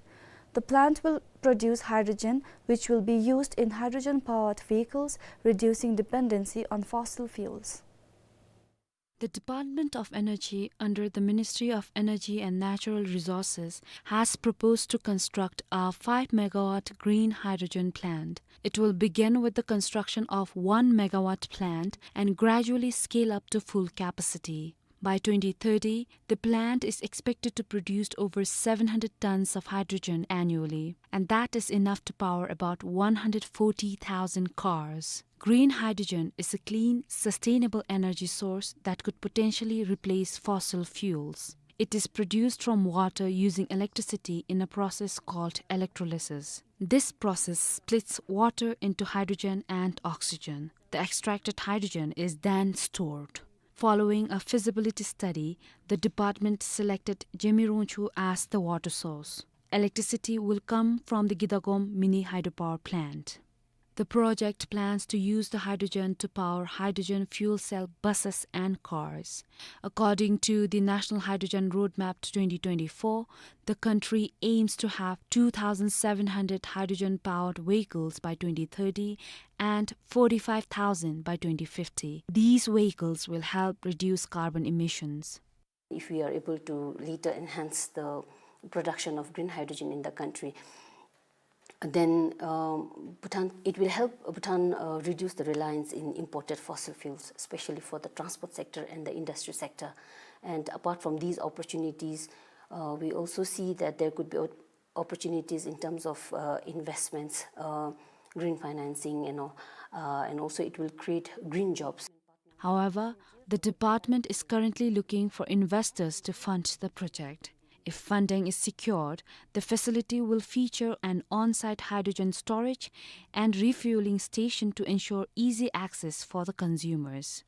The plant will produce hydrogen, which will be used in hydrogen-powered vehicles, reducing dependency on fossil fuels. The Department of Energy under the Ministry of Energy and Natural Resources has proposed to construct a five megawatt green hydrogen plant. It will begin with the construction of one megawatt plant and gradually scale up to full capacity. By twenty thirty, the plant is expected to produce over seven hundred tons of hydrogen annually, and that is enough to power about one hundred forty thousand cars. Green hydrogen is a clean, sustainable energy source that could potentially replace fossil fuels. It is produced from water using electricity in a process called electrolysis. This process splits water into hydrogen and oxygen. The extracted hydrogen is then stored. Following a feasibility study, the department selected Zhemilongchu as the water source. Electricity will come from the Gidagom mini hydropower plant. The project plans to use the hydrogen to power hydrogen fuel cell buses and cars. According to the National Hydrogen Roadmap to twenty twenty-four, the country aims to have two thousand seven hundred hydrogen-powered vehicles by twenty thirty and forty-five thousand by twenty fifty. These vehicles will help reduce carbon emissions. If we are able to later enhance the production of green hydrogen in the country, then, um, Bhutan, it will help Bhutan, uh, reduce the reliance in imported fossil fuels, especially for the transport sector and the industry sector. And apart from these opportunities, uh, we also see that there could be o-, opportunities in terms of, uh, investments, uh, green financing, you know, uh, and also it will create green jobs. However, the department is currently looking for investors to fund the project. If funding is secured, the facility will feature an on-site hydrogen storage and refueling station to ensure easy access for the consumers.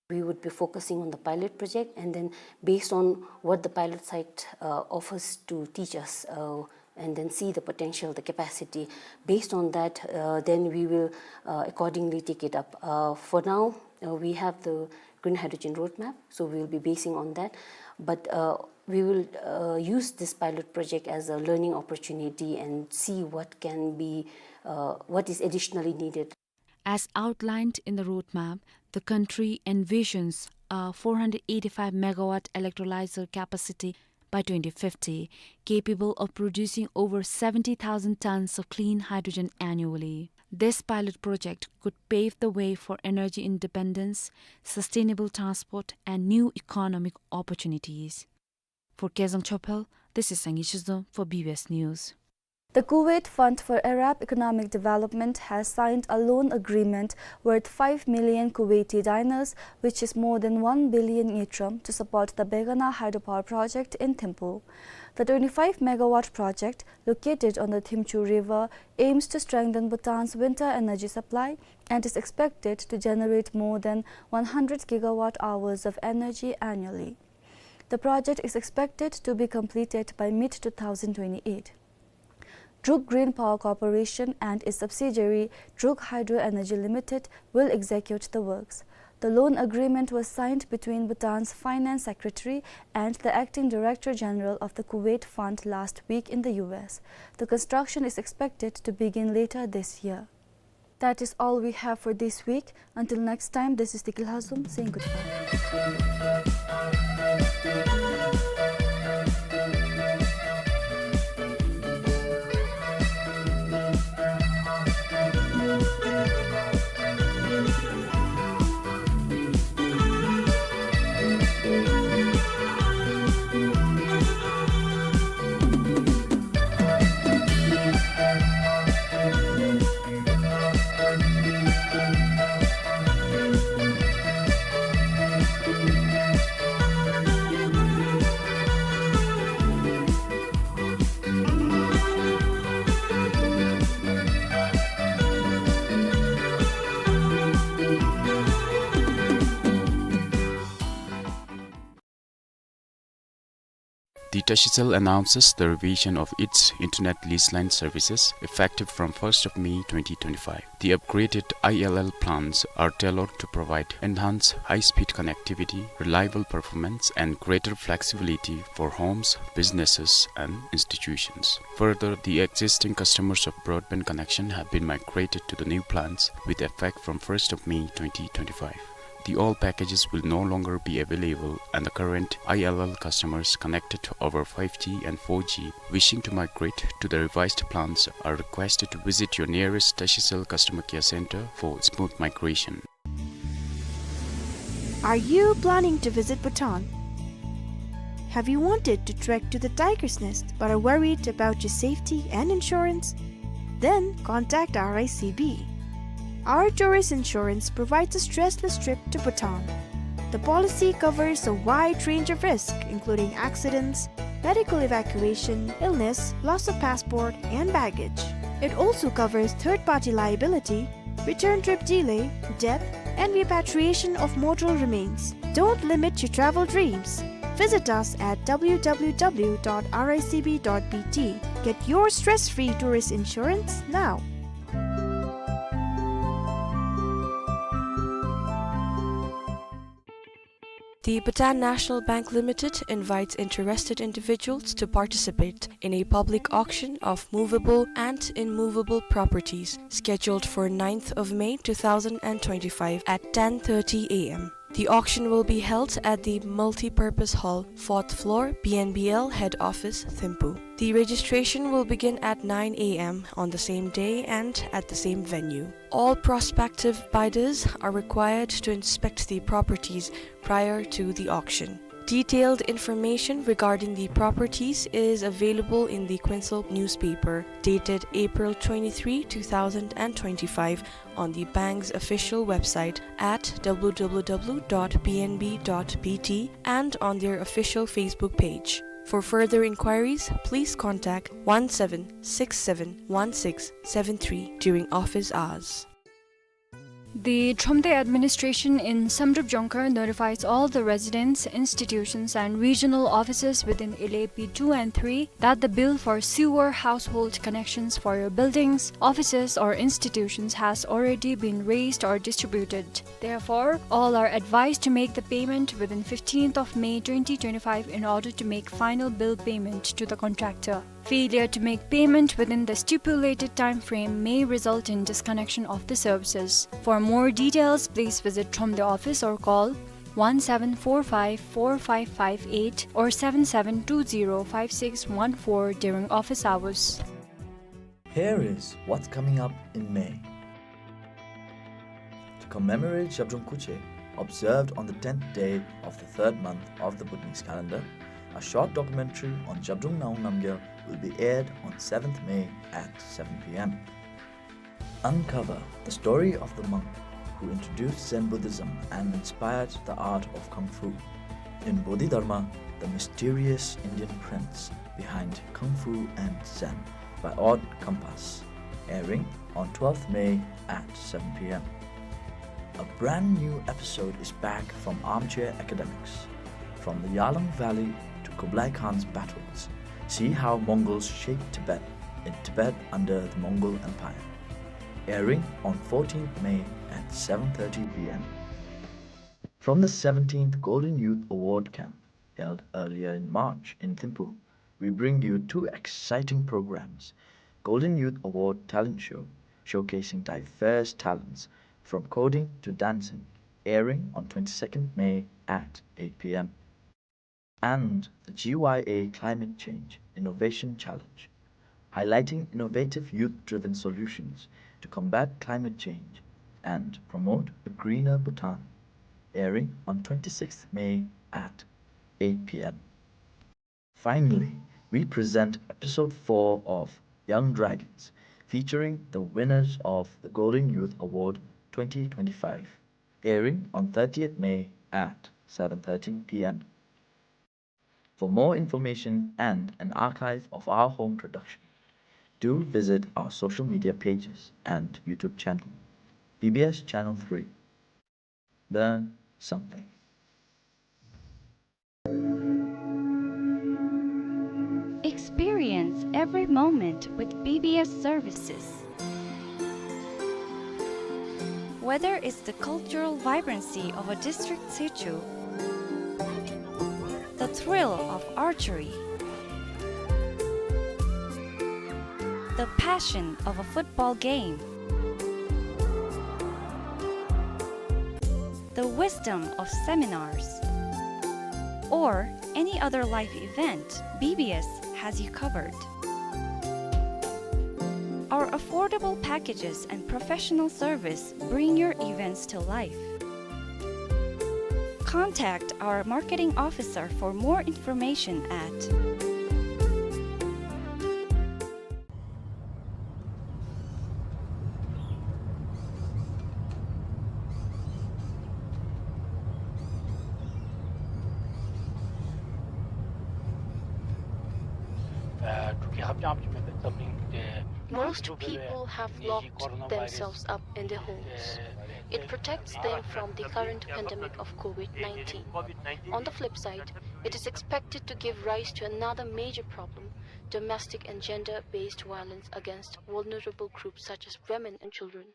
We would be focusing on the pilot project, and then based on what the pilot site, uh, offers to teach us, uh, and then see the potential, the capacity. Based on that, uh, then we will, uh, accordingly take it up. Uh, for now, uh, we have the green hydrogen roadmap, so we will be basing on that. But, uh, we will, uh, use this pilot project as a learning opportunity and see what can be, uh, what is additionally needed. As outlined in the roadmap, the country envisions a four hundred eighty-five megawatt electrolyzer capacity by twenty fifty, capable of producing over seventy thousand tons of clean hydrogen annually. This pilot project could pave the way for energy independence, sustainable transport, and new economic opportunities. For Kezang Chophel, this is Sangay Shizom for B B S News. The Kuwait Fund for Arab Economic Development has signed a loan agreement worth five million Kuwaiti dinars, which is more than one billion ngultrum, to support the Begana hydropower project in Thimphu. The twenty-five megawatt project, located on the Thimchhu River, aims to strengthen Bhutan's winter energy supply and is expected to generate more than one hundred gigawatt hours of energy annually. The project is expected to be completed by mid two thousand twenty-eight. Druk Green Power Corporation and its subsidiary Druk Hydro Energy Limited will execute the works. The loan agreement was signed between Bhutan's Finance Secretary and the Acting Director General of the Kuwait Fund last week in the U S. The construction is expected to begin later this year. That is all we have for this week. Until next time, this is Tikil Hazum saying goodbye. The Tashicel announces the revision of its internet lease line services effective from first of May twenty twenty-five. The upgraded I L L plans are tailored to provide enhanced high-speed connectivity, reliable performance, and greater flexibility for homes, businesses, and institutions. Further, the existing customers of broadband connection have been migrated to the new plans with effect from first of May twenty twenty-five. The old packages will no longer be available, and the current I L L customers connected over five G and four G wishing to migrate to the revised plans are requested to visit your nearest Tashicel customer care center for smooth migration. Are you planning to visit Bhutan? Have you wanted to trek to the tiger's nest but are worried about your safety and insurance? Then contact R I C B. Our tourist insurance provides a stressless trip to Bhutan. The policy covers a wide range of risk, including accidents, medical evacuation, illness, loss of passport, and baggage. It also covers third-party liability, return trip delay, death, and repatriation of mortal remains. Don't limit your travel dreams. Visit us at W W W dot R I C B dot B T. Get your stress-free tourist insurance now. The Bhutan National Bank Limited invites interested individuals to participate in a public auction of movable and immovable properties scheduled for ninth of May two thousand and twenty-five at ten thirty A M. The auction will be held at the Multipurpose Hall, fourth floor, B N B L Head Office, Thimphu. The registration will begin at nine A M on the same day and at the same venue. All prospective bidders are required to inspect the properties prior to the auction. Detailed information regarding the properties is available in the Kuensel newspaper, dated April twenty-three, two thousand and twenty-five, on the bank's official website at W W W dot B N B dot B T and on their official Facebook page. For further inquiries, please contact one seven six seven one six seven three during office hours. The Thromde administration in Samdrup Jongkhar notifies all the residents, institutions and regional offices within Ile P two and three that the bill for sewer household connections for your buildings, offices or institutions has already been raised or distributed. Therefore, all are advised to make the payment within fifteenth of May twenty twenty-five in order to make final bill payment to the contractor. Failure to make payment within the stipulated time frame may result in disconnection of the services. For more details, please visit Thromde office or call one seven four five four five five eight or seven seven two zero five six one four during office hours. Here is what's coming up in May. To commemorate Zhabdrung Khuche, observed on the tenth day of the third month of the Bhutanese calendar, A short documentary on Zhabdrung Ngawang Namgyal will be aired on seventh May at seven p.m. Uncover the story of the monk who introduced Zen Buddhism and inspired the art of Kung Fu. In Bodhidharma, the mysterious Indian prince behind Kung Fu and Zen by Odd Compass, airing on twelfth May at seven p.m. A brand new episode is back from Armchair Academics. From the Yarlung Valley to Kublai Khan's battles, see how Mongols shaped Tibet in Tibet under the Mongol Empire. Airing on fourteenth May at seven thirty p.m. From the seventeenth Golden Youth Award Camp, held earlier in March in Thimphu, we bring you two exciting programs: Golden Youth Award Talent Show, showcasing diverse talents from coding to dancing, airing on twenty-second May at eight p.m., and the G Y A Climate Change Innovation Challenge, highlighting innovative youth-driven solutions to combat climate change and promote a greener Bhutan, airing on twenty-sixth May at eight p.m. Finally, we present episode four of Young Dragons, featuring the winners of the Golden Youth Award twenty twenty-five, airing on thirtieth May at seven thirty p.m. For more information and an archive of our home production, do visit our social media pages and YouTube channel, B B S Channel three. Learn something. Experience every moment with B B S services. Whether it's the cultural vibrancy of a district situ, the thrill of archery, the passion of a football game, the wisdom of seminars, or any other life event, B B S has you covered. Our affordable packages and professional service bring your events to life. Contact our marketing officer for more information at Most people have locked themselves up in their homes. It protects them from the current pandemic of COVID nineteen. On the flip side, it is expected to give rise to another major problem: domestic and gender-based violence against vulnerable groups such as women and children.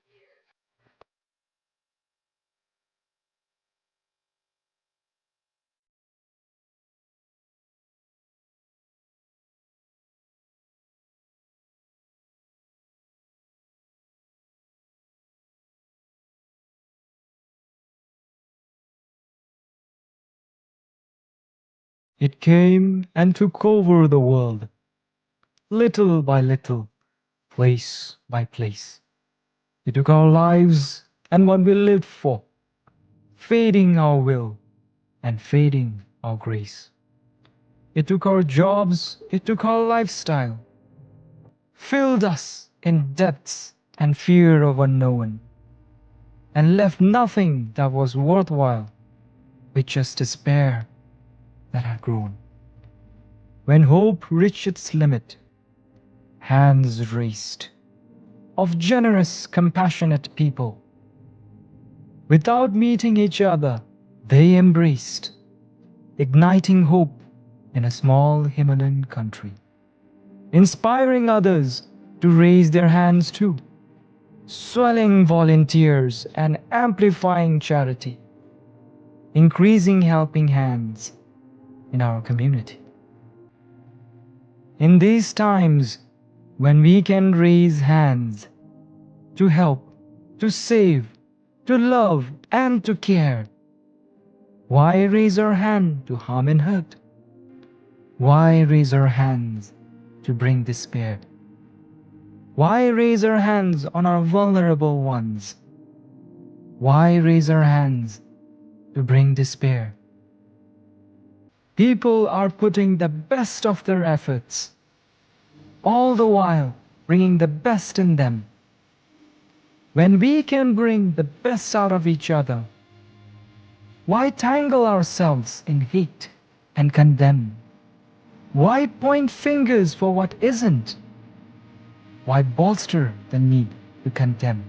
It came and took over the world, little by little, place by place. It took our lives and what we lived for, feeding our will and feeding our grace. It took our jobs, it took our lifestyle, filled us in debts and fear of unknown, and left nothing that was worthwhile, with just despair that had grown. When hope reached its limit, hands raised of generous, compassionate people, without meeting each other, they embraced, igniting hope in a small Himalayan country, inspiring others to raise their hands too, swelling volunteers and amplifying charity, increasing helping hands in our community. In these times when we can raise hands to help, to save, to love, and to care, why raise our hand to harm and hurt? Why raise our hands to bring despair? Why raise our hands on our vulnerable ones? Why raise our hands to bring despair? People are putting the best of their efforts, all the while bringing the best in them. When we can bring the best out of each other, why tangle ourselves in hate and condemn? Why point fingers for what isn't? Why bolster the need to condemn?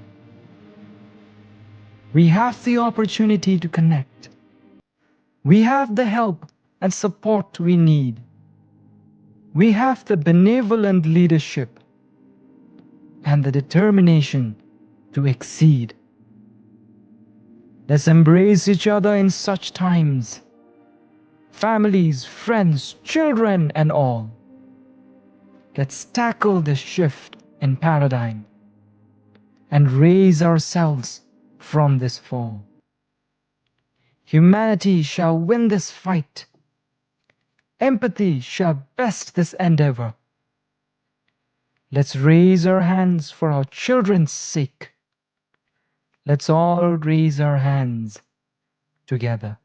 We have the opportunity to connect. We have the help and support we need. We have the benevolent leadership and the determination to exceed. Let's embrace each other in such times. Families, friends, children, and all. Let's tackle this shift in paradigm and raise ourselves from this fall. Humanity shall win this fight. Empathy shall best this endeavor. Let's raise our hands for our children's sake. Let's all raise our hands together.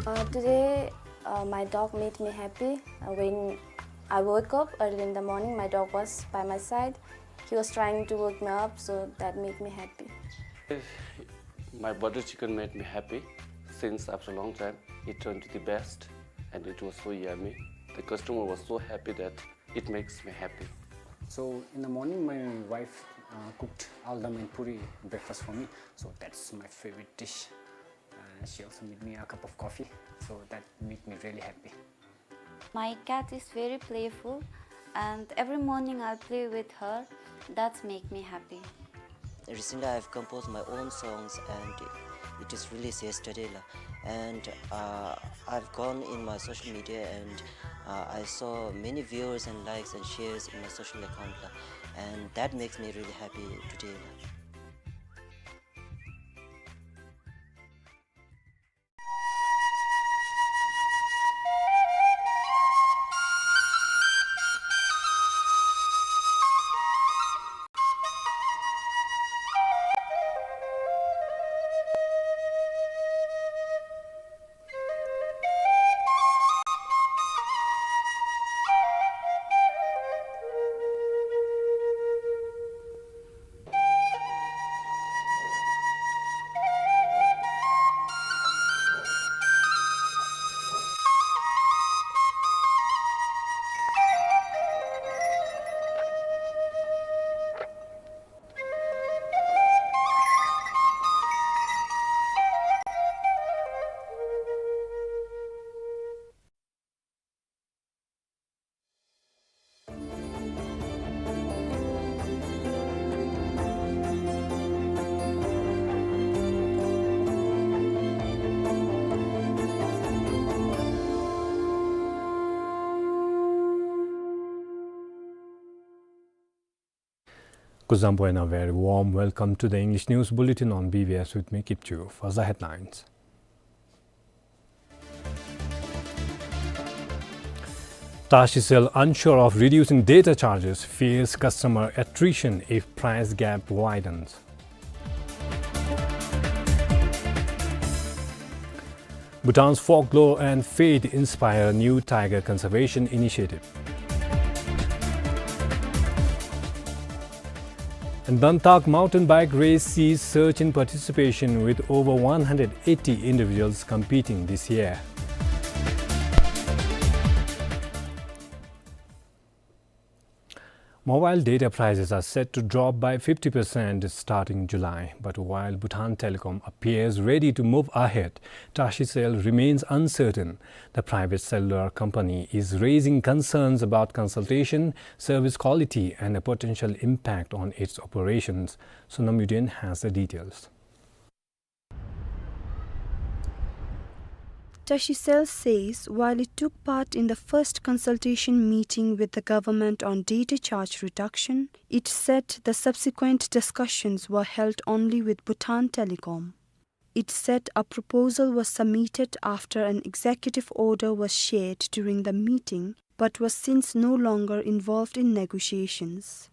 Uh, today, uh, my dog made me happy. Uh, when I woke up early in the morning, my dog was by my side. He was trying to wake me up, so that made me happy. My butter chicken made me happy since after a long time. It turned to the best and it was so yummy. The customer was so happy that it makes me happy. So in the morning, my wife, uh, cooked aldam and puri breakfast for me. So that's my favorite dish. Uh, she also made me a cup of coffee. So that made me really happy. My cat is very playful, and every morning I play with her. That's make me happy. Recently, I've composed my own songs, and it is released yesterday, la. And, uh, I've gone in my social media, and, uh, I saw many viewers and likes and shares in my social account, la. And that makes me really happy today, la. Kuzuzangpo and a very warm welcome to the English News Bulletin on B B S with me, Kipchoo. First, the headlines. Tashi Cell unsure of reducing data charges, fears customer attrition if price gap widens. Bhutan's folklore and faith inspire new tiger conservation initiative. And Dantak mountain bike race sees surge in participation with over one hundred eighty individuals competing this year. Mobile data prices are set to drop by fifty percent starting July, but while Bhutan Telecom appears ready to move ahead, Tashicell remains uncertain. The private cellular company is raising concerns about consultation, service quality, and a potential impact on its operations. Sonam Yuden has the details. Tashicell says while it took part in the first consultation meeting with the government on data charge reduction, it said the subsequent discussions were held only with Bhutan Telecom. It said a proposal was submitted after an executive order was shared during the meeting, but was since no longer involved in negotiations.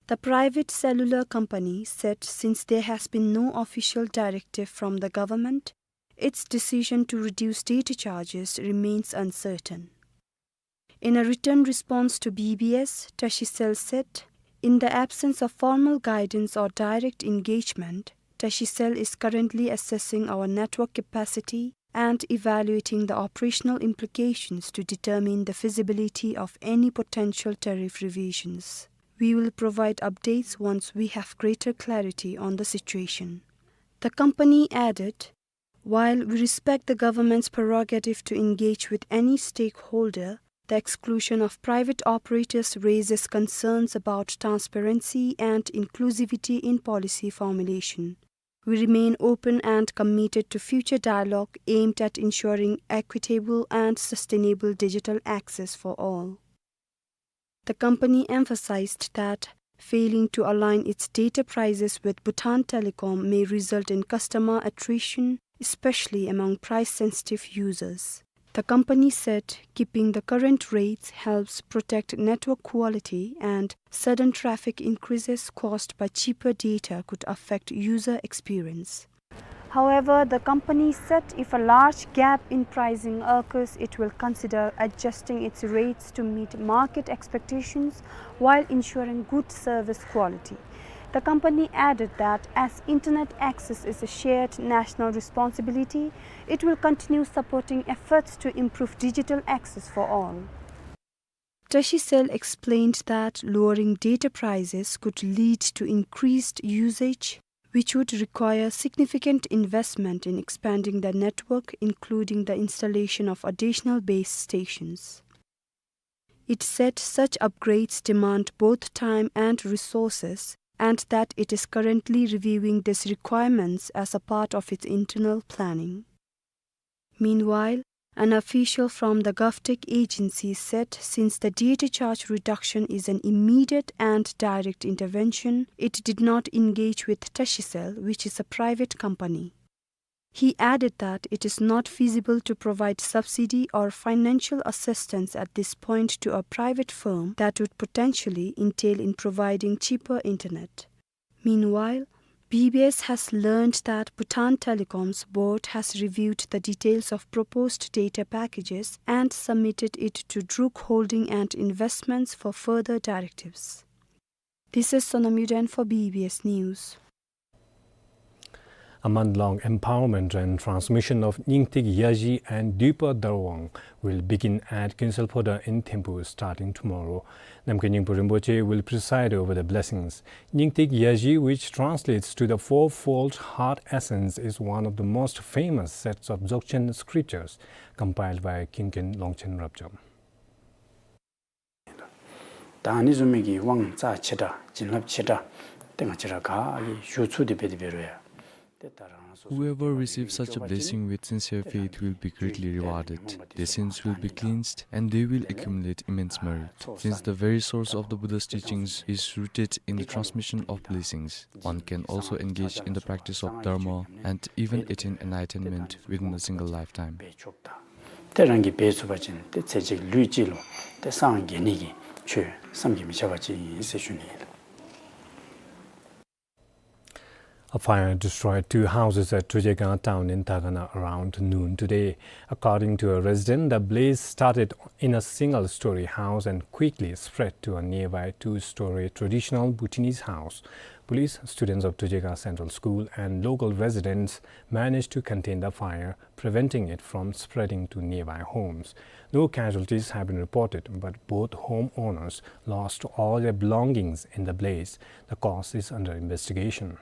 The private cellular company said since there has been no official directive from the government, its decision to reduce data charges remains uncertain. In a written response to B B S, Tashicell said, "In the absence of formal guidance or direct engagement, Tashicell is currently assessing our network capacity and evaluating the operational implications to determine the feasibility of any potential tariff revisions. We will provide updates once we have greater clarity on the situation." The company added, "While we respect the government's prerogative to engage with any stakeholder, the exclusion of private operators raises concerns about transparency and inclusivity in policy formulation. We remain open and committed to future dialogue aimed at ensuring equitable and sustainable digital access for all." The company emphasized that failing to align its data prices with Bhutan Telecom may result in customer attrition, especially among price-sensitive users. The company said keeping the current rates helps protect network quality, and sudden traffic increases caused by cheaper data could affect user experience. However, the company said if a large gap in pricing occurs, it will consider adjusting its rates to meet market expectations while ensuring good service quality. The company added that as internet access is a shared national responsibility, it will continue supporting efforts to improve digital access for all. Tashicell explained that lowering data prices could lead to increased usage, which would require significant investment in expanding the network, including the installation of additional base stations. It said such upgrades demand both time and resources, and that it is currently reviewing these requirements as a part of its internal planning. Meanwhile, an official from the GovTech agency said since the data charge reduction is an immediate and direct intervention, it did not engage with Tashicell, which is a private company. He added that it is not feasible to provide subsidy or financial assistance at this point to a private firm that would potentially entail in providing cheaper internet. Meanwhile, B B S has learned that Bhutan Telecom's board has reviewed the details of proposed data packages and submitted it to Druk Holding and Investments for further directives. This is Sonam Yuden for B B S News. A month-long empowerment and transmission of Nyingtik Yaji and Duypa Darwang will begin at Kuensel Phoda in Thimphu starting tomorrow. Namkhai Nyingpo Rinpoche will preside over the blessings. Nyingtik Yaji, which translates to the Fourfold Heart Essence, is one of the most famous sets of Dzogchen scriptures compiled by Kinken Longchen Rabjam. ད་ཨ་ནི་བཟུམ་མའི་གི་དབང་རྩ་ཆེ་དྲགས་བྱིན་རླབས་ཆེ་དྲགས་ཏེ་ང་བཅས་ར་ག་ཨ་ཡི་ཞུ་ཚུགས་ཏེ་འབད་དེ་འབད་རུང་ཡང་ཏེ་ད་རང་སོ་སོ་Whoever receives such a blessing with sincere faith will be greatly rewarded. Their sins will be cleansed and they will accumulate immense merit. Since the very source of the Buddha's teachings is rooted in the transmission of blessings, one can also engage in the practice of dharma and even attain enlightenment within a single lifetime. ཏེ་རང་གིས་འབད་ཚུགས་པ་ཅིན་ཏེ་ཚེ་གཅིག་ལུས་གཅིག་ལུ་ཏེ་སངས་རྒྱས་ནི་གི་ཆོས་བསམ་གྱིས་མི་ཁྱབ་པ་ཅིག་ཨིན་ཟེར་ཞུ་ནི་ཨིན། A fire destroyed two houses at Tujega town in Dagana around noon today. According to a resident, the blaze started in a single-story house and quickly spread to a nearby two-story traditional Bhutanese house. Police, students of Tujega Central School, and local residents managed to contain the fire, preventing it from spreading to nearby homes. No casualties have been reported, but both homeowners lost all their belongings in the blaze. The cause is under investigation.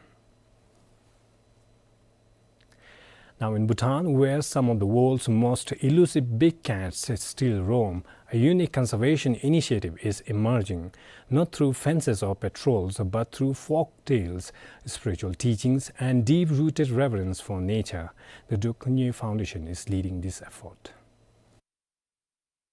Now in Bhutan, where some of the world's most elusive big cats still roam, a unique conservation initiative is emerging, not through fences or patrols, but through folk tales, spiritual teachings, and deep-rooted reverence for nature. The Druk Nyo Foundation is leading this effort.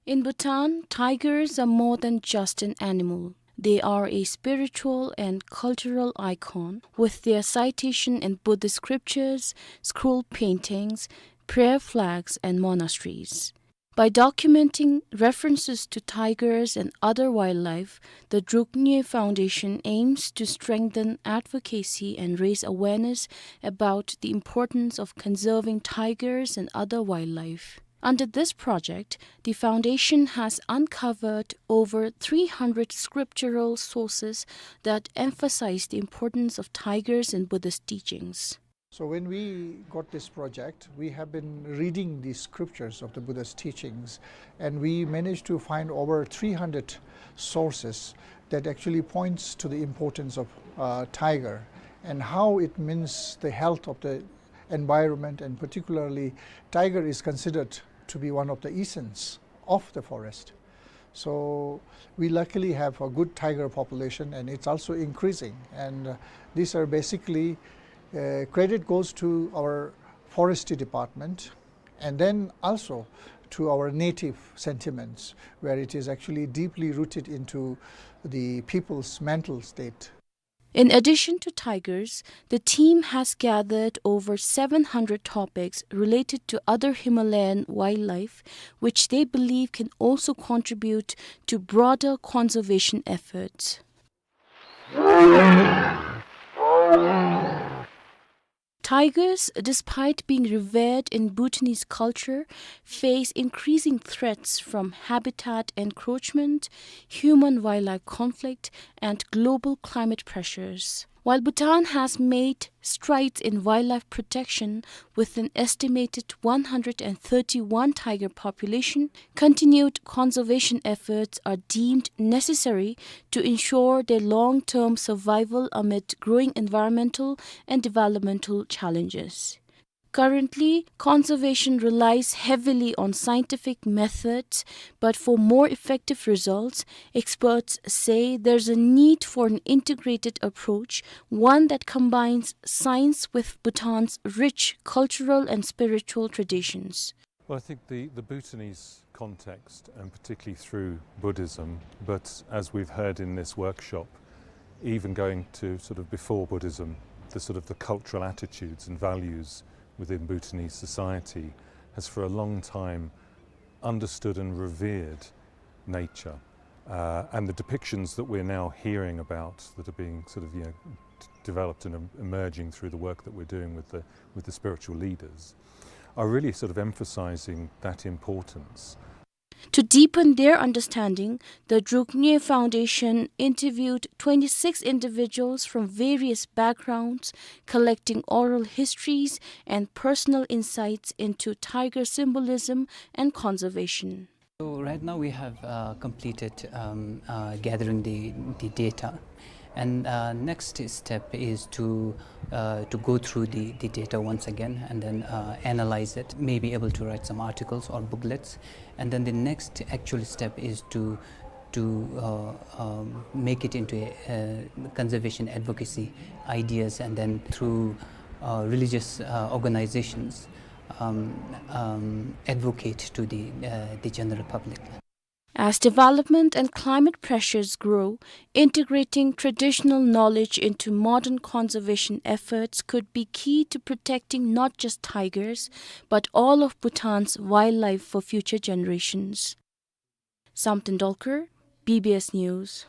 In Bhutan, tigers are more than just an animal. They are a spiritual and cultural icon, with their citation in Buddhist scriptures, scroll paintings, prayer flags, and monasteries. By documenting references to tigers and other wildlife, the Druk Nyo Foundation aims to strengthen advocacy and raise awareness about the importance of conserving tigers and other wildlife. Under this project, the foundation has uncovered over three hundred scriptural sources that emphasize the importance of tigers in Buddhist teachings. So when we got this project, we have been reading the scriptures of the Buddha's teachings, and we managed to find over three hundred sources that actually points to the importance of, uh, tiger and how it means the health of the environment, and particularly tiger is considered to be one of the essence of the forest. So we luckily have a good tiger population, and it's also increasing. And, uh, these are basically, uh, credit goes to our forestry department, and then also to our native sentiments, where it is actually deeply rooted into the people's mental state. In addition to tigers, the team has gathered over seven hundred topics related to other Himalayan wildlife, which they believe can also contribute to broader conservation efforts. Tigers, despite being revered in Bhutanese culture, face increasing threats from habitat encroachment, human-wildlife conflict, and global climate pressures. While Bhutan has made strides in wildlife protection with an estimated one hundred and thirty-one tiger population, continued conservation efforts are deemed necessary to ensure their long-term survival amid growing environmental and developmental challenges. Currently, conservation relies heavily on scientific methods, but for more effective results, experts say there's a need for an integrated approach, one that combines science with Bhutan's rich cultural and spiritual traditions. Well, I think the, the Bhutanese context, and particularly through Buddhism, but as we've heard in this workshop, even going to sort of before Buddhism, the sort of the cultural attitudes and values within Bhutanese society has for a long time understood and revered nature. Uh, and the depictions that we're now hearing about that are being sort of, you know, d-, developed and em-, emerging through the work that we're doing with the, with the spiritual leaders are really sort of emphasizing that importance. To deepen their understanding, the Druk Nyo Foundation interviewed twenty-six individuals from various backgrounds, collecting oral histories and personal insights into tiger symbolism and conservation. So right now we have, uh, completed, um, uh, gathering the, the data. And, uh, next step is to, uh, to go through the, the data once again and then, uh, analyze it, maybe able to write some articles or booklets. And then the next actual step is to, to, uh, um, make it into a, uh, conservation advocacy ideas, and then through, uh, religious, uh, organizations, um, um, advocate to the, uh, the general public. As development and climate pressures grow, integrating traditional knowledge into modern conservation efforts could be key to protecting not just tigers, but all of Bhutan's wildlife for future generations. Samten Dolkar, B B S News.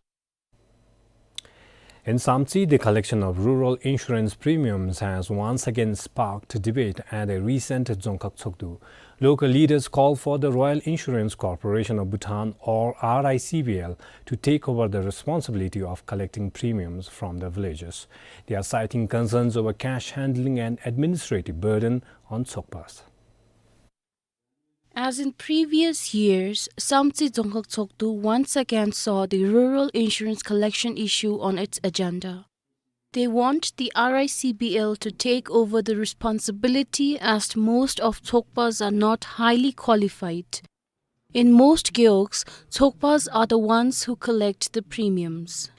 In Samtse, the collection of rural insurance premiums has once again sparked debate at a recent Dzongkhag Tshogdu. Local leaders call for the Royal Insurance Corporation of Bhutan, or R I C B L, to take over the responsibility of collecting premiums from the villagers. They are citing concerns over cash handling and administrative burden on Tshogpas. As in previous years, Samtse Dzongkhag Tshogdu once again saw the rural insurance collection issue on its agenda. They want the R I C B L to take over the responsibility, as most of Tshogpas are not highly qualified. In most gewogs, Tshogpas are the ones who collect the premiums.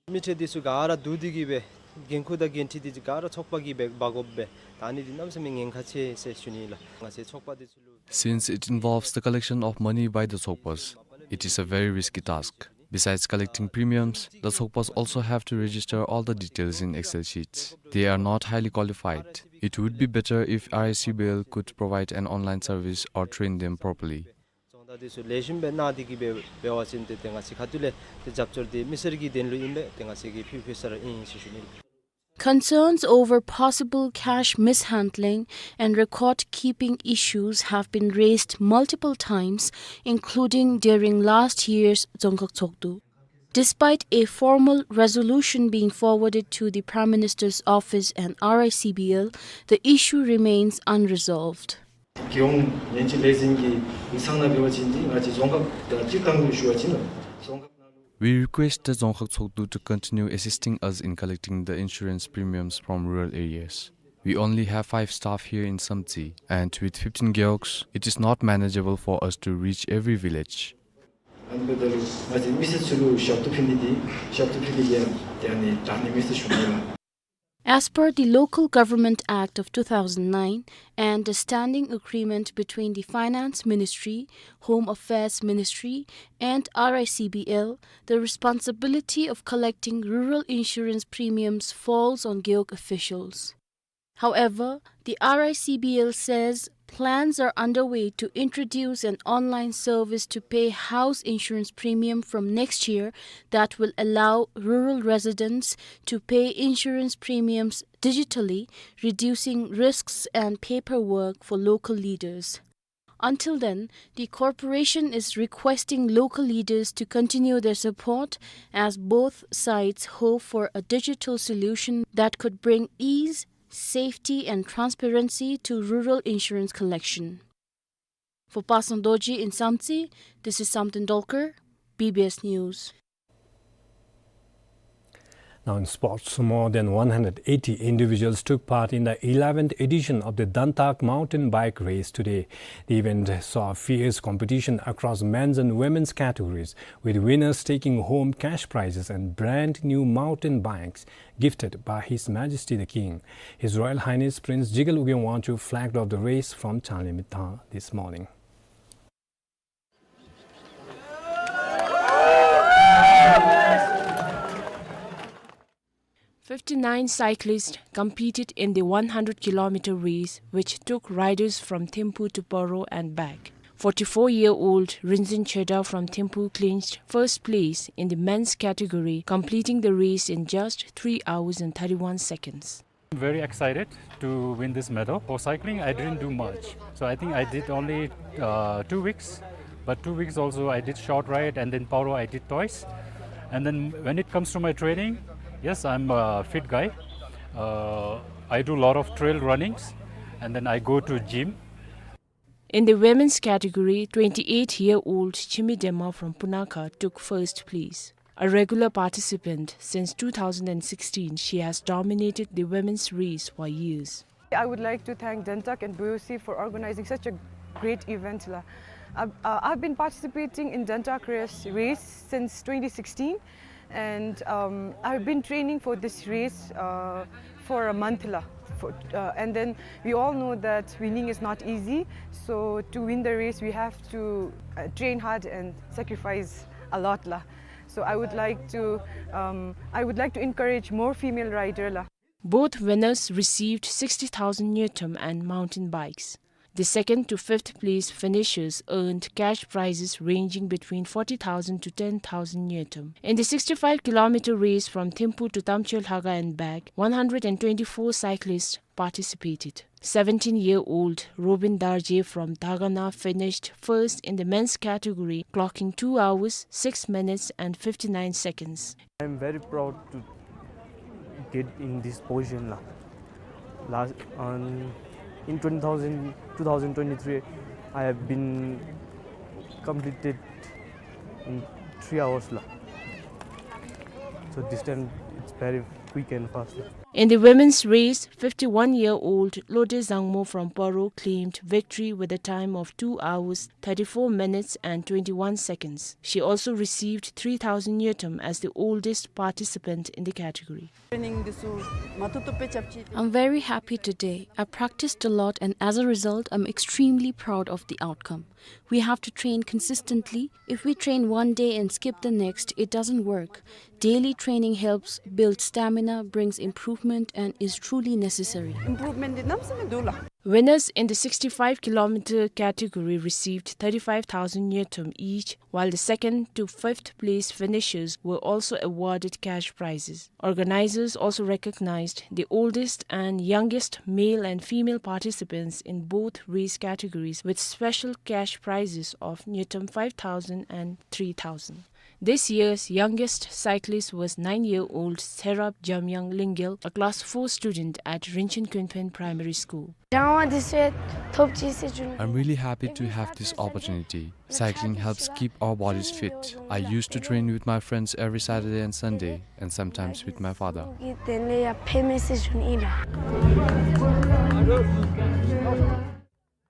མི་ཚུ་འདི་ཚུ་ག་ར་བསྡུ་སྟེ་གི་སྦེ་འགན་ཁུར་དང་འགན་འཁྲི་འདི་ག་ར་ཚོགས་པ་གིས་སྦེ་འབག་དགོ་པས། ད་ཨ་ནི་འདི་གནམ་མེད་ས་མེད་ཉེན་ཁ་ཆེ་ཟེར་ཞུ་ནི་ལགས། ང་བཅས་ཚོགས་པ་འདི་ཚུ་ལུ། Since it involves the collection of money by the Tshogpas, it is a very risky task. Besides collecting premiums, the Tshogpas also have to register all the details in Excel sheets. They are not highly qualified. It would be better if R I C B L could provide an online service or train them properly. རྫོང་བདག་འདི་ཚུ་ལེགས་ཤོམ་སྦེ་གནང་སྟེ་གི་སྦེ་འབད་བ་ཅིན་ཏེ་ཏེ་ང་བཅས་ཁ་ཐུག་ལས་ཏེ་རྒྱབ་སྐྱོར་འདི་མི་སེར་གྱི་དོན་ལུ་ཨིན་པས། ཏེ་ང་བཅས་ཀྱིས་ཕུལ་ཕུལ་ས་ར་ཨིན་ཟེར་ཞུ་ནི། Concerns over possible cash mishandling and record-keeping issues have been raised multiple times, including during last year's Dzongkhag Tshogdu. Despite a formal resolution being forwarded to the Prime Minister's office and R I C B L, the issue remains unresolved. རྒྱལ་ཡོངས་སྨན་བཅོས་ལས་འཛིན་གྱི་ཡིག་ཚང་ནང་འབད་བ་ཅིན་འདི་ང་བཅས་རྫོང་ཁག་དང་སྤྱིར་བཏང་དུ་ཞུ་བ་ཅིན་རྫོང་ཁག་ནང་ལུ། We request the Dzongkhag Tshogdu to continue assisting us in collecting the insurance premiums from rural areas. We only have five staff here in Samtse, and with fifteen gewogs, it is not manageable for us to reach every village. ཨ་ནི་འབདཝ་ད་ལུ་ང་བཅས་མི་སེར་ཚུ་ལུ་ཞབས་ཏོག་ཕུལ་ནི་འདི་ཞབས་ཏོག་ཕུལ་ནི་འདི་ཡང་ཏེ་ཨ་ནི་དྲག་ནི་མས་ཟེར་ཞུ་ནི་ལགས། As per the Local Government Act of two thousand nine and the Standing Agreement between the Finance Ministry, Home Affairs Ministry, and R I C B L, the responsibility of collecting rural insurance premiums falls on gewog officials. However, the R I C B L says plans are underway to introduce an online service to pay house insurance premium from next year that will allow rural residents to pay insurance premiums digitally, reducing risks and paperwork for local leaders. Until then, the corporation is requesting local leaders to continue their support, as both sides hope for a digital solution that could bring ease, safety, and transparency to rural insurance collection. For Pasang Dorji in Samtse, this is Samten Dolkar, B B S News. Now in sports, more than one hundred eighty individuals took part in the eleventh edition of the Dantak mountain bike race today. The event saw fierce competition across men's and women's categories, with winners taking home cash prizes and brand new mountain bikes gifted by His Majesty the King. His Royal Highness Prince Jigal Ugyen Wangchuck flagged off the race from Changlimita this morning. Fifty-nine cyclists competed in the one hundred kilometer race, which took riders from Thimphu to Paro and back. Forty-four-year-old Rinzin Cheda from Thimphu clinched first place in the men's category, completing the race in just three hours and thirty-one seconds. I'm very excited to win this medal. For cycling, I didn't do much. So I think I did only, uh, two weeks. But two weeks also, I did short ride, and then Paro, I did twice. And then when it comes to my training, yes, I'm a fit guy. Uh, I do a lot of trail runnings, and then I go to gym. In the women's category, twenty-eight-year-old Chimi Dema from Punakha took first place. A regular participant since two thousand and sixteen, she has dominated the women's race for years. I would like to thank Dantak and B O C for organizing such a great event, la. I've, uh, I've been participating in Dantak race, race since twenty sixteen, and, um, I've been training for this race, uh, for a month, la. For, uh, and then we all know that winning is not easy. So to win the race, we have to, uh, train hard and sacrifice a lot, la. So I would like to, um, I would like to encourage more female rider, la. Both winners received sixty thousand ngultrum and mountain bikes. The second to fifth place finishers earned cash prizes ranging between forty thousand to ten thousand ngultrum. In the sixty-five kilometer race from Thimphu to Tamchihlaka and back, one hundred and twenty-four cyclists participated. Seventeen-year-old Robin Darje from Dagana finished first in the men's category, clocking two hours, six minutes and fifty-nine seconds. I'm very proud to get in this position la. Last, on, in twenty thousand, two thousand twenty-three, I have been completed in three hours la. So this time it's very quick and fast la. In the women's race, fifty-one-year-old Lode Zangmo from Paro claimed victory with a time of two hours, thirty-four minutes and twenty-one seconds. She also received three thousand ngultrum as the oldest participant in the category. I'm very happy today. I practiced a lot, and as a result, I'm extremely proud of the outcome. We have to train consistently. If we train one day and skip the next, it doesn't work. Daily training helps build stamina, brings improvement, and is truly necessary. Improvement འདི་གནམ་མེད་ས་མེད་འདུག་ལགས། Winners in the sixty-five kilometer category received thirty-five thousand ngultrum each, while the second to fifth place finishers were also awarded cash prizes. Organizers also recognized the oldest and youngest male and female participants in both race categories with special cash prizes of ngultrum five thousand and three thousand. This year's youngest cyclist was nine-year-old Tserap Jamyang Lingyel, a class four student at Rinchen Kunphen Primary School. I'm really happy to have this opportunity. Cycling helps keep our bodies fit. I used to train with my friends every Saturday and Sunday, and sometimes with my father.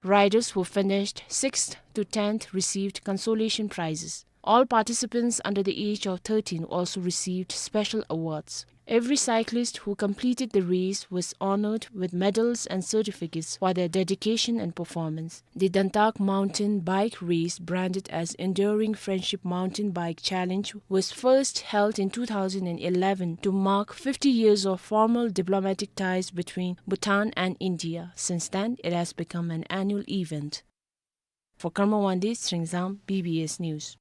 Riders who finished sixth to tenth received consolation prizes. All participants under the age of thirteen also received special awards. Every cyclist who completed the race was honored with medals and certificates for their dedication and performance. The Dantak Mountain Bike Race, branded as Enduring Friendship Mountain Bike Challenge, was first held in two thousand and eleven to mark fifty years of formal diplomatic ties between Bhutan and India. Since then, it has become an annual event. For Karma Wangdi, Sringzang, B B S News.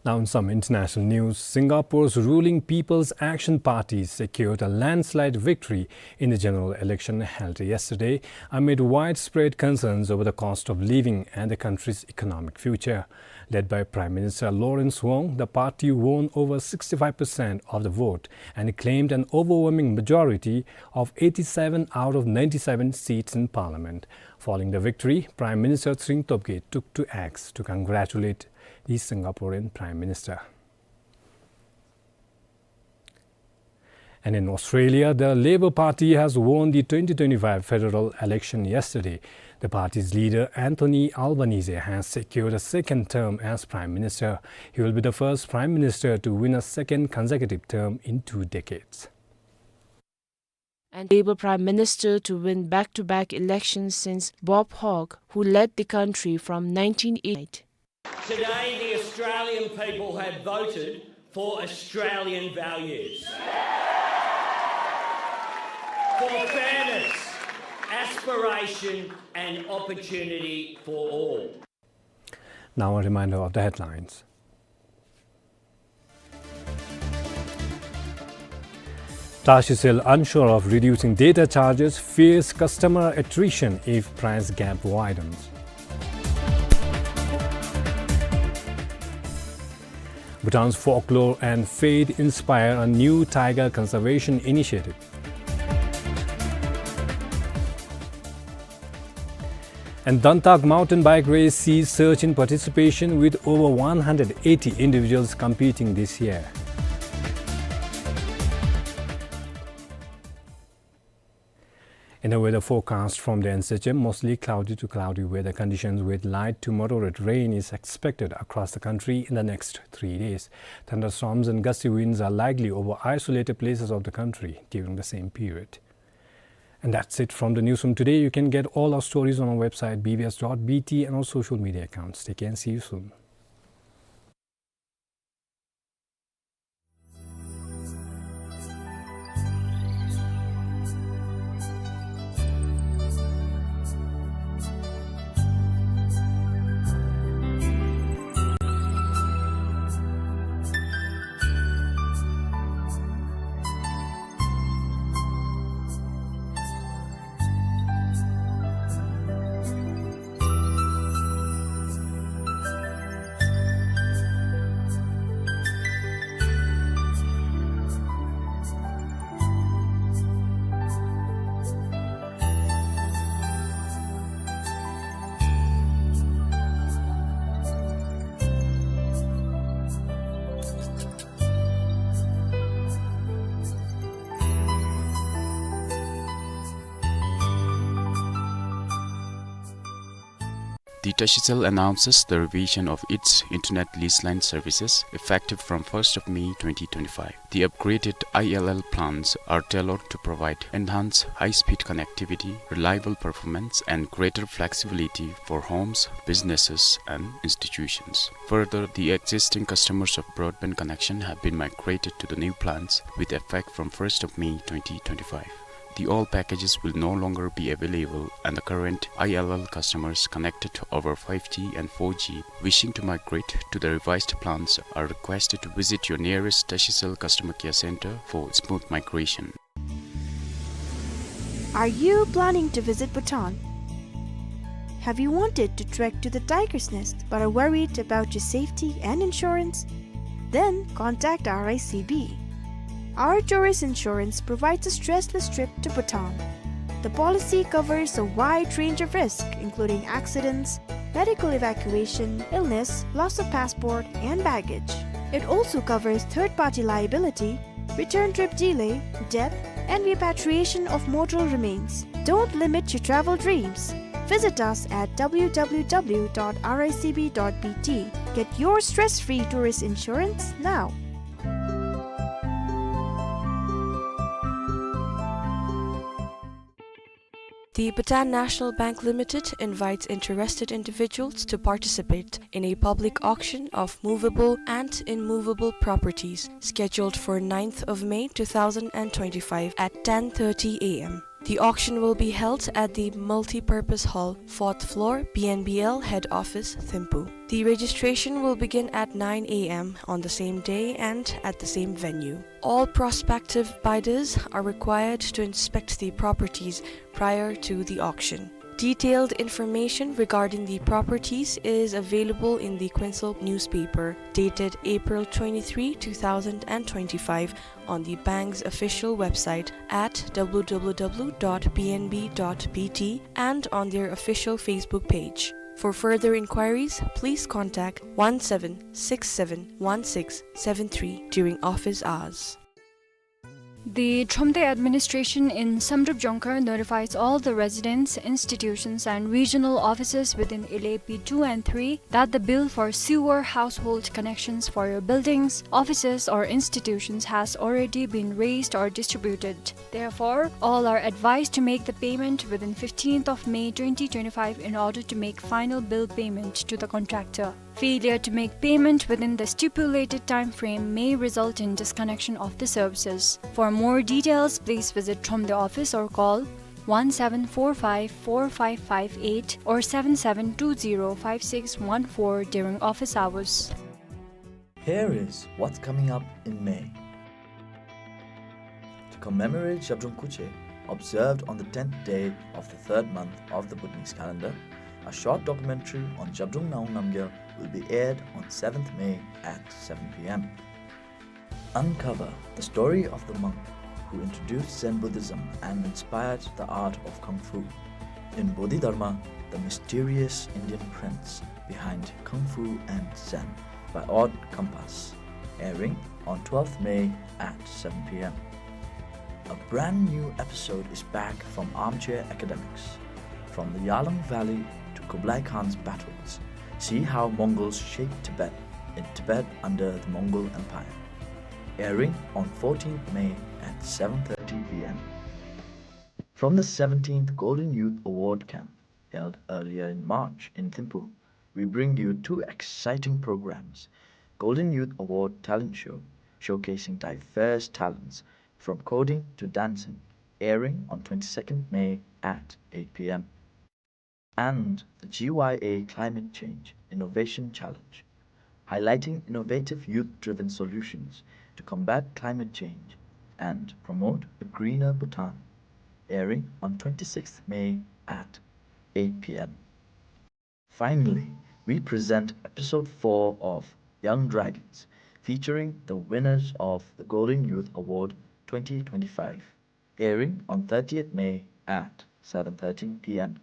Now in some international news, Singapore's ruling People's Action Party secured a landslide victory in the general election held yesterday amid widespread concerns over the cost of living and the country's economic future. Led by Prime Minister Lawrence Wong, the party won over sixty-five percent of the vote and claimed an overwhelming majority of eighty-seven out of ninety-seven seats in parliament. Following the victory, Prime Minister Tshering Tobgay took to X to congratulate the Singaporean Prime Minister. And in Australia, the Labor Party has won the twenty twenty-five federal election yesterday. The party's leader, Anthony Albanese, has secured a second term as Prime Minister. He will be the first Prime Minister to win a second consecutive term in two decades. And Labor Prime Minister to win back-to-back elections since Bob Hawke, who led the country from nineteen eighty. Today, the Australian people have voted for Australian values, for fairness, aspiration and opportunity for all. Now a reminder of the headlines. Tashicel unsure of reducing data charges, fears customer attrition if price gap widens. Bhutan's folklore and faith inspire a new tiger conservation initiative. And Dantak mountain bike race sees surge in participation with over one hundred eighty individuals competing this year. In the weather forecast from the N S H M, mostly cloudy to cloudy weather conditions with light to moderate rain is expected across the country in the next three days. Thunderstorms and gusty winds are likely over isolated places of the country during the same period. And that's it from the newsroom today. You can get all our stories on our website, B B S dot B T, and our social media accounts. Take care and see you soon. Digicel announces the revision of its internet lease line services effective from first of May twenty twenty-five. The upgraded I L L plans are tailored to provide enhanced high-speed connectivity, reliable performance, and greater flexibility for homes, businesses, and institutions. Further, the existing customers of broadband connection have been migrated to the new plans with effect from first of May twenty twenty-five. The old packages will no longer be available, and the current I L L customers connected over five G and four G wishing to migrate to the revised plans are requested to visit your nearest Digicel customer care center for smooth migration. Are you planning to visit Bhutan? Have you wanted to trek to the tiger's nest but are worried about your safety and insurance? Then contact R I C B. Our tourist insurance provides a stressless trip to Bhutan. The policy covers a wide range of risks, including accidents, medical evacuation, illness, loss of passport, and baggage. It also covers third-party liability, return trip delay, death, and repatriation of mortal remains. Don't limit your travel dreams. Visit us at W W W dot R I C B dot B T. Get your stress-free tourist insurance now. The Bhutan National Bank Limited invites interested individuals to participate in a public auction of movable and immovable properties scheduled for ninth of May two thousand and twenty-five at ten thirty A M. The auction will be held at the Multipurpose Hall, fourth floor, B N B L Head Office, Thimphu. The registration will begin at nine A M on the same day and at the same venue. All prospective bidders are required to inspect the properties prior to the auction. Detailed information regarding the properties is available in the Quinsel newspaper dated April twenty-three, two thousand and twenty-five, on the bank's official website at W W W dot B N B dot B T and on their official Facebook page. For further inquiries, please contact one seven six seven one six seven three during office hours. The Thromde administration in Samdrup Jongkhar notifies all the residents, institutions, and regional offices within Ile P two and three that the bill for sewer household connections for your buildings, offices, or institutions has already been raised or distributed. Therefore, all are advised to make the payment within fifteenth of May twenty twenty-five in order to make final bill payment to the contractor. Failure to make payment within the stipulated time frame may result in disconnection of the services. For more details, please visit Thromde office or call one seven four five four five five eight or seven seven two zero five six one four during office hours. Here is what's coming up in May. To commemorate Zhabdrung Khuche, observed on the tenth day of the third month of the Bhutanese calendar, a short documentary on Zhabdrung Ngawang Namgyal will be aired on seventh May at seven P M. Uncover the story of the monk who introduced Zen Buddhism and inspired the art of Kung Fu in Bodhidharma, the mysterious Indian prince behind Kung Fu and Zen, by Odd Compass, airing on twelfth May at seven P M. A brand new episode is back from Armchair Academics. From the Yahlum Valley to Kublai Khan's battles, see how Mongols shaped Tibet in Tibet under the Mongol Empire. Airing on fourteenth May at seven thirty P M. From the seventeenth Golden Youth Award Camp, held earlier in March in Thimphu, we bring you two exciting programs: Golden Youth Award Talent Show, showcasing diverse talents from coding to dancing, airing on twenty-second May at eight P M. And the G Y A Climate Change Innovation Challenge, highlighting innovative youth-driven solutions to combat climate change and promote a greener Bhutan, airing on twenty-sixth May at eight P M. Finally, we present episode four of Young Dragons, featuring the winners of the Golden Youth Award twenty twenty-five, airing on thirtieth May at seven thirty P M.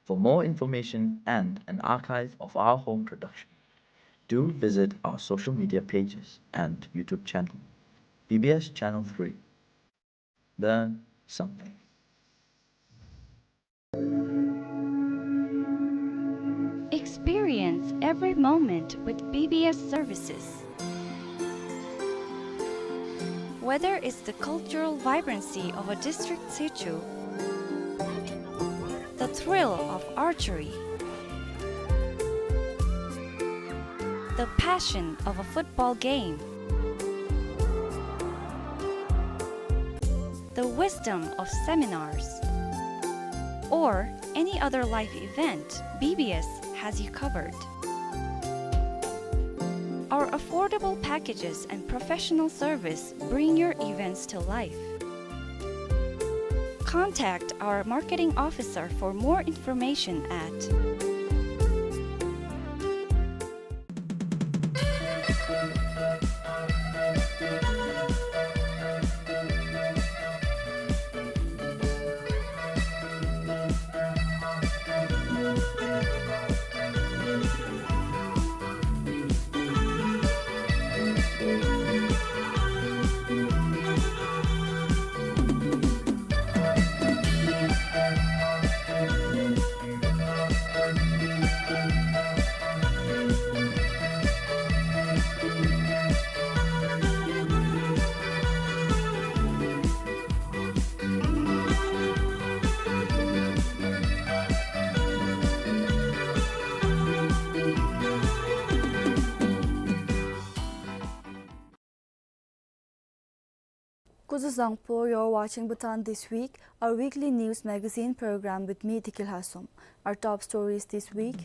For more information and an archive of our home production, do visit our social media pages and YouTube channel, B B S Channel three. Learn something. Every moment with B B S services. Whether it's the cultural vibrancy of a district situ, the thrill of archery, the passion of a football game, the wisdom of seminars, or any other life event, B B S has you covered. Our affordable packages and professional service bring your events to life. Contact our marketing officer for more information at Kuzu Zangpo, you're watching Bhutan This Week, our weekly news magazine program with me, Dikil Hasom. Our top stories this week.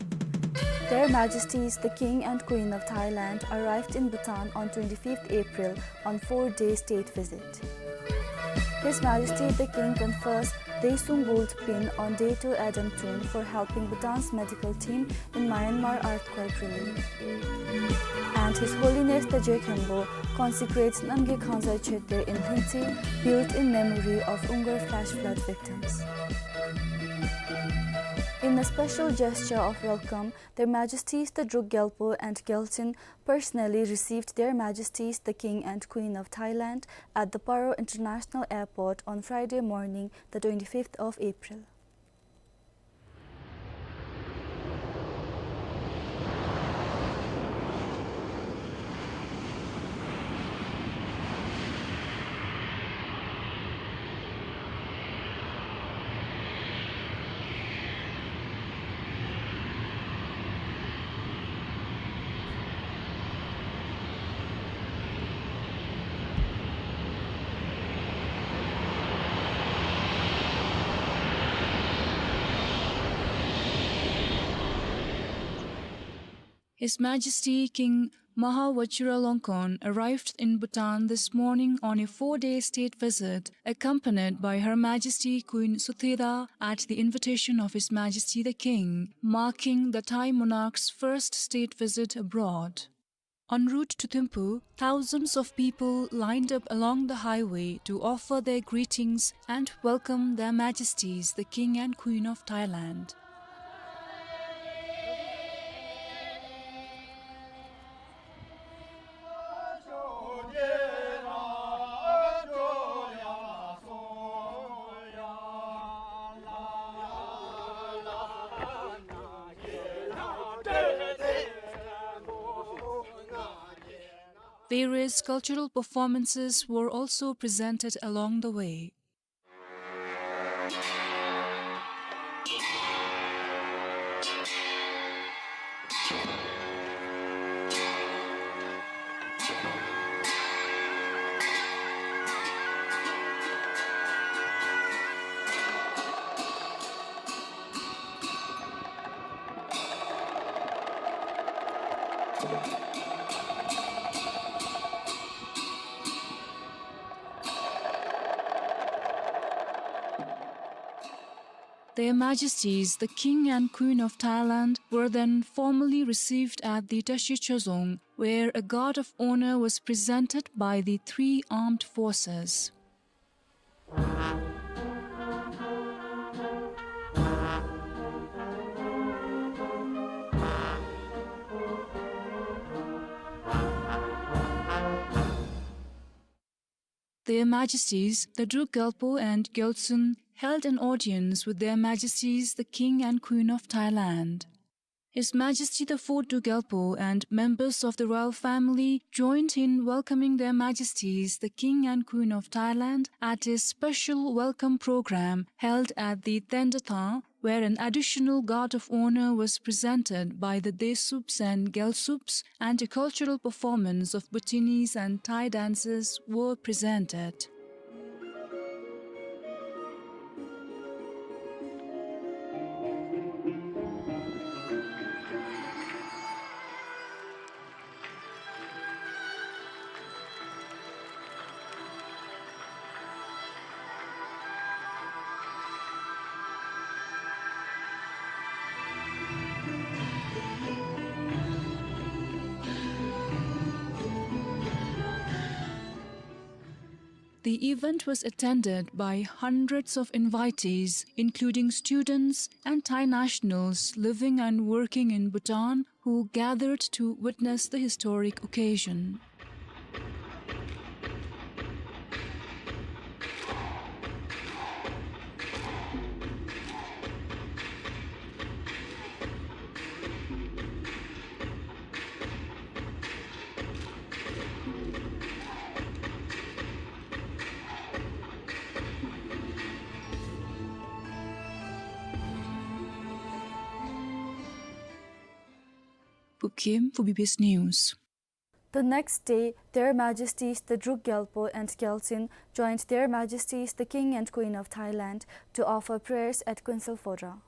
Their Majesties the King and Queen of Thailand arrived in Bhutan on twenty-fifth April on four-day state visit. His Majesty the King confers Daesung Gold Pin on Dato Adam Tun for helping Bhutan's medical team in Myanmar earthquake relief. And His Holiness the Je Khenpo consecrates Namgay Khangzai Chökte in Lhingtse, built in memory of Ungar flash flood victims. In a special gesture of welcome, Their Majesties the Druk Gyalpo and Gyaltsuen personally received Their Majesties the King and Queen of Thailand at the Paro International Airport on Friday morning, the twenty-fifth of April. His Majesty King Maha Vajiralongkorn arrived in Bhutan this morning on a four-day state visit, accompanied by Her Majesty Queen Sutheda at the invitation of His Majesty the King, marking the Thai monarch's first state visit abroad. En route to Thimphu, thousands of people lined up along the highway to offer their greetings and welcome Their Majesties the King and Queen of Thailand. Various cultural performances were also presented along the way. Their Majesties, the King and Queen of Thailand, were then formally received at the Tashi Chozong, where a guard of honor was presented by the three armed forces. Their Majesties, the Druk Gyalpo and Gyaltsuen, held an audience with Their Majesties, the King and Queen of Thailand. His Majesty the Fourth Druk Gyalpo and members of the royal family joined in welcoming Their Majesties the King and Queen of Thailand at a special welcome program held at the Tendathang, where an additional guard of honor was presented by the Desups and Gyalsups, and a cultural performance of Bhutanese and Thai dances were presented. The event was attended by hundreds of invitees, including students and Thai nationals living and working in Bhutan, who gathered to witness the historic occasion. Pukhem for B B S News. The next day, Their Majesties the Druk Gyalpo and Gyaltsuen joined Their Majesties the King and Queen of Thailand to offer prayers at Kuensel Phodrang.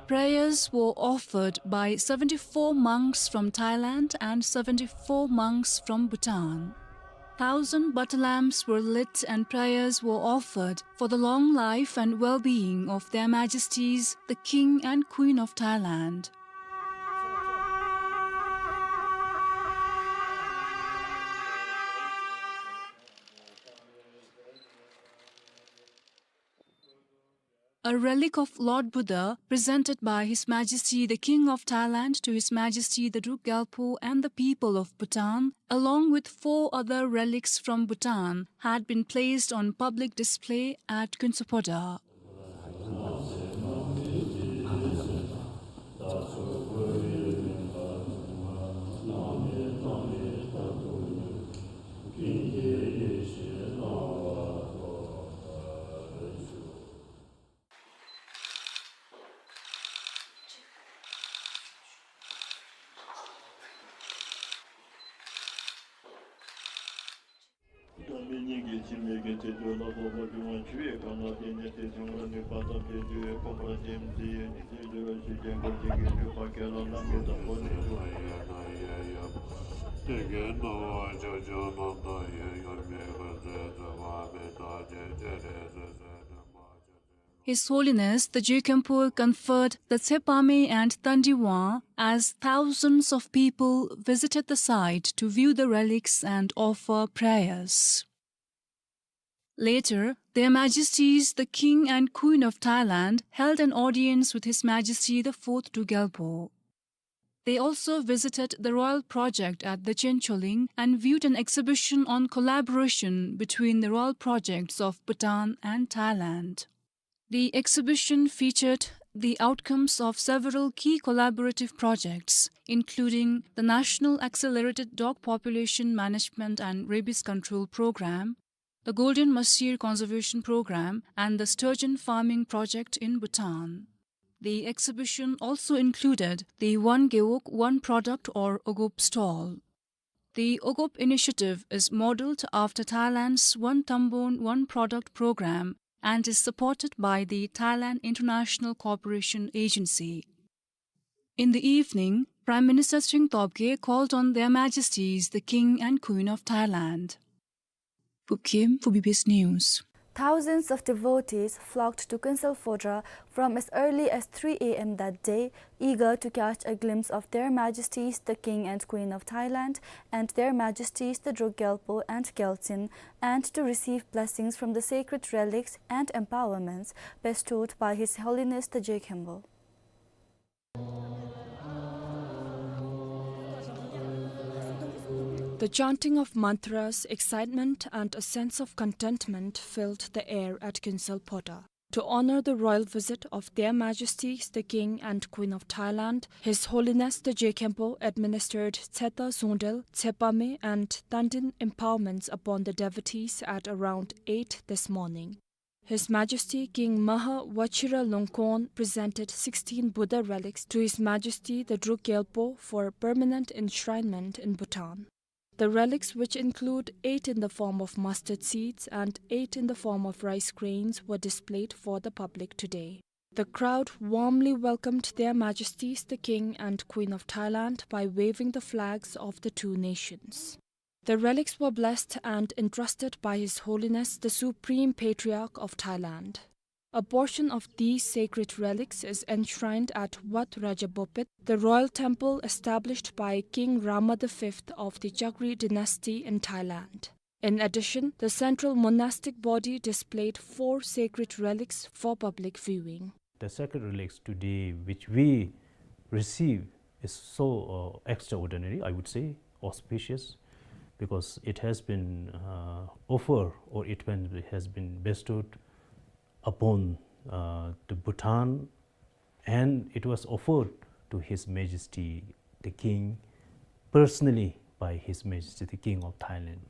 Prayers were offered by seventy-four monks from Thailand and seventy-four monks from Bhutan. Thousand butter lamps were lit and prayers were offered for the long life and well-being of Their Majesties the King and Queen of Thailand. A relic of Lord Buddha presented by His Majesty the King of Thailand to His Majesty the Druk Gyalpo and the people of Bhutan, along with four other relics from Bhutan, had been placed on public display at Kuensel Phodrang. His Holiness the Druk Khenpo conferred the Tshepame and Tandi Wang as thousands of people visited the site to view the relics and offer prayers. Later, Their Majesties the King and Queen of Thailand held an audience with His Majesty the Fourth Druk Gyalpo. They also visited the royal project at the Chencholing and viewed an exhibition on collaboration between the royal projects of Bhutan and Thailand. The exhibition featured the outcomes of several key collaborative projects, including the National Accelerated Dog Population Management and Rabies Control Program, the Golden Mahseer Conservation Program, and the Sturgeon Farming Project in Bhutan. The exhibition also included the One Gewog, One Product or OGOP stall. The OGOP initiative is modeled after Thailand's One Tambon, One Product program and is supported by the Thailand International Cooperation Agency. In the evening, Prime Minister Tshering Tobgay called on Their Majesties the King and Queen of Thailand. Pukhem for B B S News. Thousands of devotees flocked to Kuensel Phota from as early as three A M that day, eager to catch a glimpse of Their Majesties the King and Queen of Thailand and Their Majesties the Druk Gyalpo and Gyaltsuen, and to receive blessings from the sacred relics and empowerments bestowed by His Holiness the Je Khenpo. The chanting of mantras, excitement, and a sense of contentment filled the air at Kuensel Phota. To honor the royal visit of Their Majesties the King and Queen of Thailand, His Holiness the Je Khenpo administered Tseta Zungdel, Tsepa Me, and Tandin empowerments upon the devotees at around eight this morning. His Majesty King Maha Vajiralongkorn presented sixteen Buddha relics to His Majesty the Druk Gyalpo for permanent enshrinement in Bhutan. The relics, which include eight in the form of mustard seeds and eight in the form of rice grains, were displayed for the public today. The crowd warmly welcomed Their Majesties the King and Queen of Thailand by waving the flags of the two nations. The relics were blessed and entrusted by His Holiness the Supreme Patriarch of Thailand. A portion of these sacred relics is enshrined at Wat Rajabopet, the royal temple established by King Rama the fifth of the Chakri dynasty in Thailand. In addition, the central monastic body displayed four sacred relics for public viewing. The sacred relics today which we receive is so, uh, extraordinary, I would say, auspicious, because it has been, uh, offered, or it been, has been bestowed upon, uh, the Bhutan, and it was offered to His Majesty the King personally by His Majesty the King of Thailand.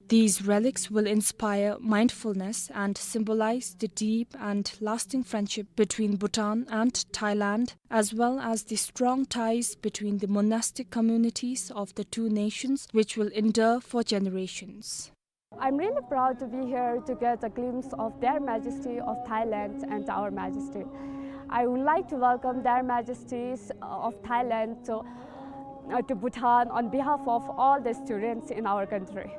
These relics will inspire mindfulness and symbolize the deep and lasting friendship between Bhutan and Thailand, as well as the strong ties between the monastic communities of the two nations, which will endure for generations. I'm really proud to be here to get a glimpse of Their Majesty of Thailand and our Majesty. I would like to welcome Their Majesties, uh, of Thailand to, uh, to Bhutan on behalf of all the students in our country.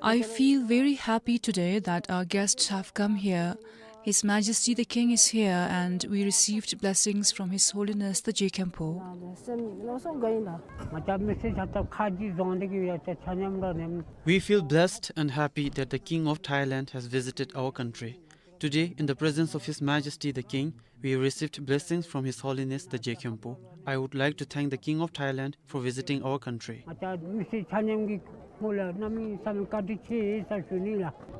I feel very happy today that our guests have come here. His Majesty the King is here, and we received blessings from His Holiness the Je Khenpo. We feel blessed and happy that the King of Thailand has visited our country. Today, in the presence of His Majesty the King, we received blessings from His Holiness the Je Khenpo. I would like to thank the King of Thailand for visiting our country.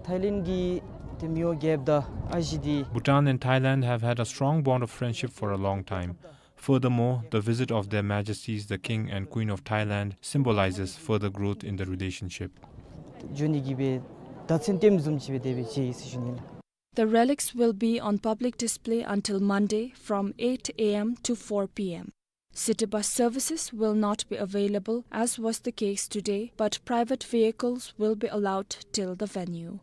Thailand གི་དེ་མི་འོ་རྒྱལཔོ་དང་ཨ་ཞེ་འདི། Bhutan and Thailand have had a strong bond of friendship for a long time. Furthermore, the visit of Their Majesties the King and Queen of Thailand symbolizes further growth in the relationship. འགྱོ་ནི་གི་སྦེ་བརྡ་མཚོན་ལྟདམོ་བཟུམ་ཅིག་སྦེ་དེ་སྦེ་མཇལ་ཡི་ཟེར་ཞུ་ནི་ལགས། The relics will be on public display until Monday from eight A M to four P M. City bus services will not be available, as was the case today, but private vehicles will be allowed till the venue.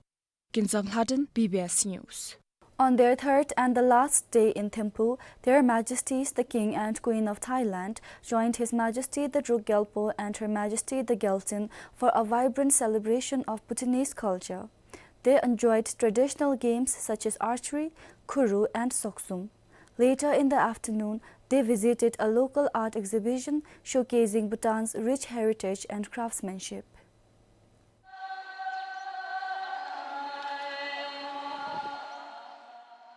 Kinzang Lhaden, B B S News. On their third and the last day in Thimphu, Their Majesties the King and Queen of Thailand joined His Majesty the Druk Gyalpo and Her Majesty the Gyaltsuen for a vibrant celebration of Bhutanese culture. They enjoyed traditional games such as archery, khuru, and soksum. Later in the afternoon, they visited a local art exhibition showcasing Bhutan's rich heritage and craftsmanship.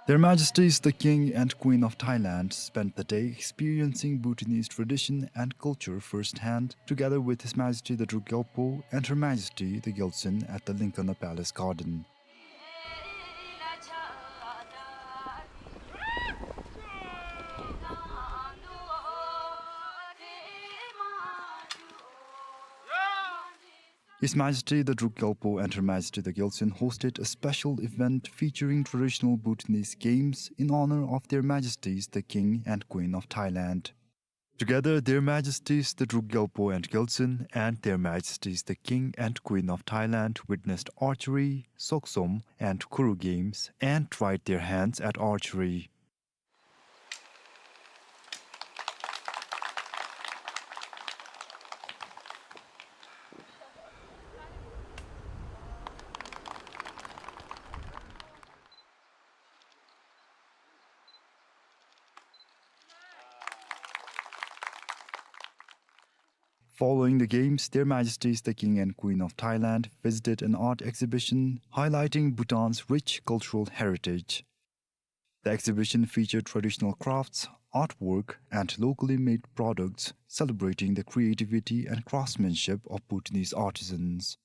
Their Majesties the King and Queen of Thailand spent the day experiencing Bhutanese tradition and culture firsthand, together with His Majesty the Druk Gyalpo and Her Majesty the Gyaltsuen at the Lincona Palace Garden. His Majesty the Druk Gyalpo and Her Majesty the Gyaltsuen hosted a special event featuring traditional Bhutanese games in honor of Their Majesties the King and Queen of Thailand. Together, Their Majesties the Druk Gyalpo and Gyaltsuen and Their Majesties the King and Queen of Thailand witnessed archery, soksum, and khuru games and tried their hands at archery. Following the games, Their Majesties the King and Queen of Thailand visited an art exhibition highlighting Bhutan's rich cultural heritage. The exhibition featured traditional crafts, artwork, and locally made products, celebrating the creativity and craftsmanship of Bhutanese artisans.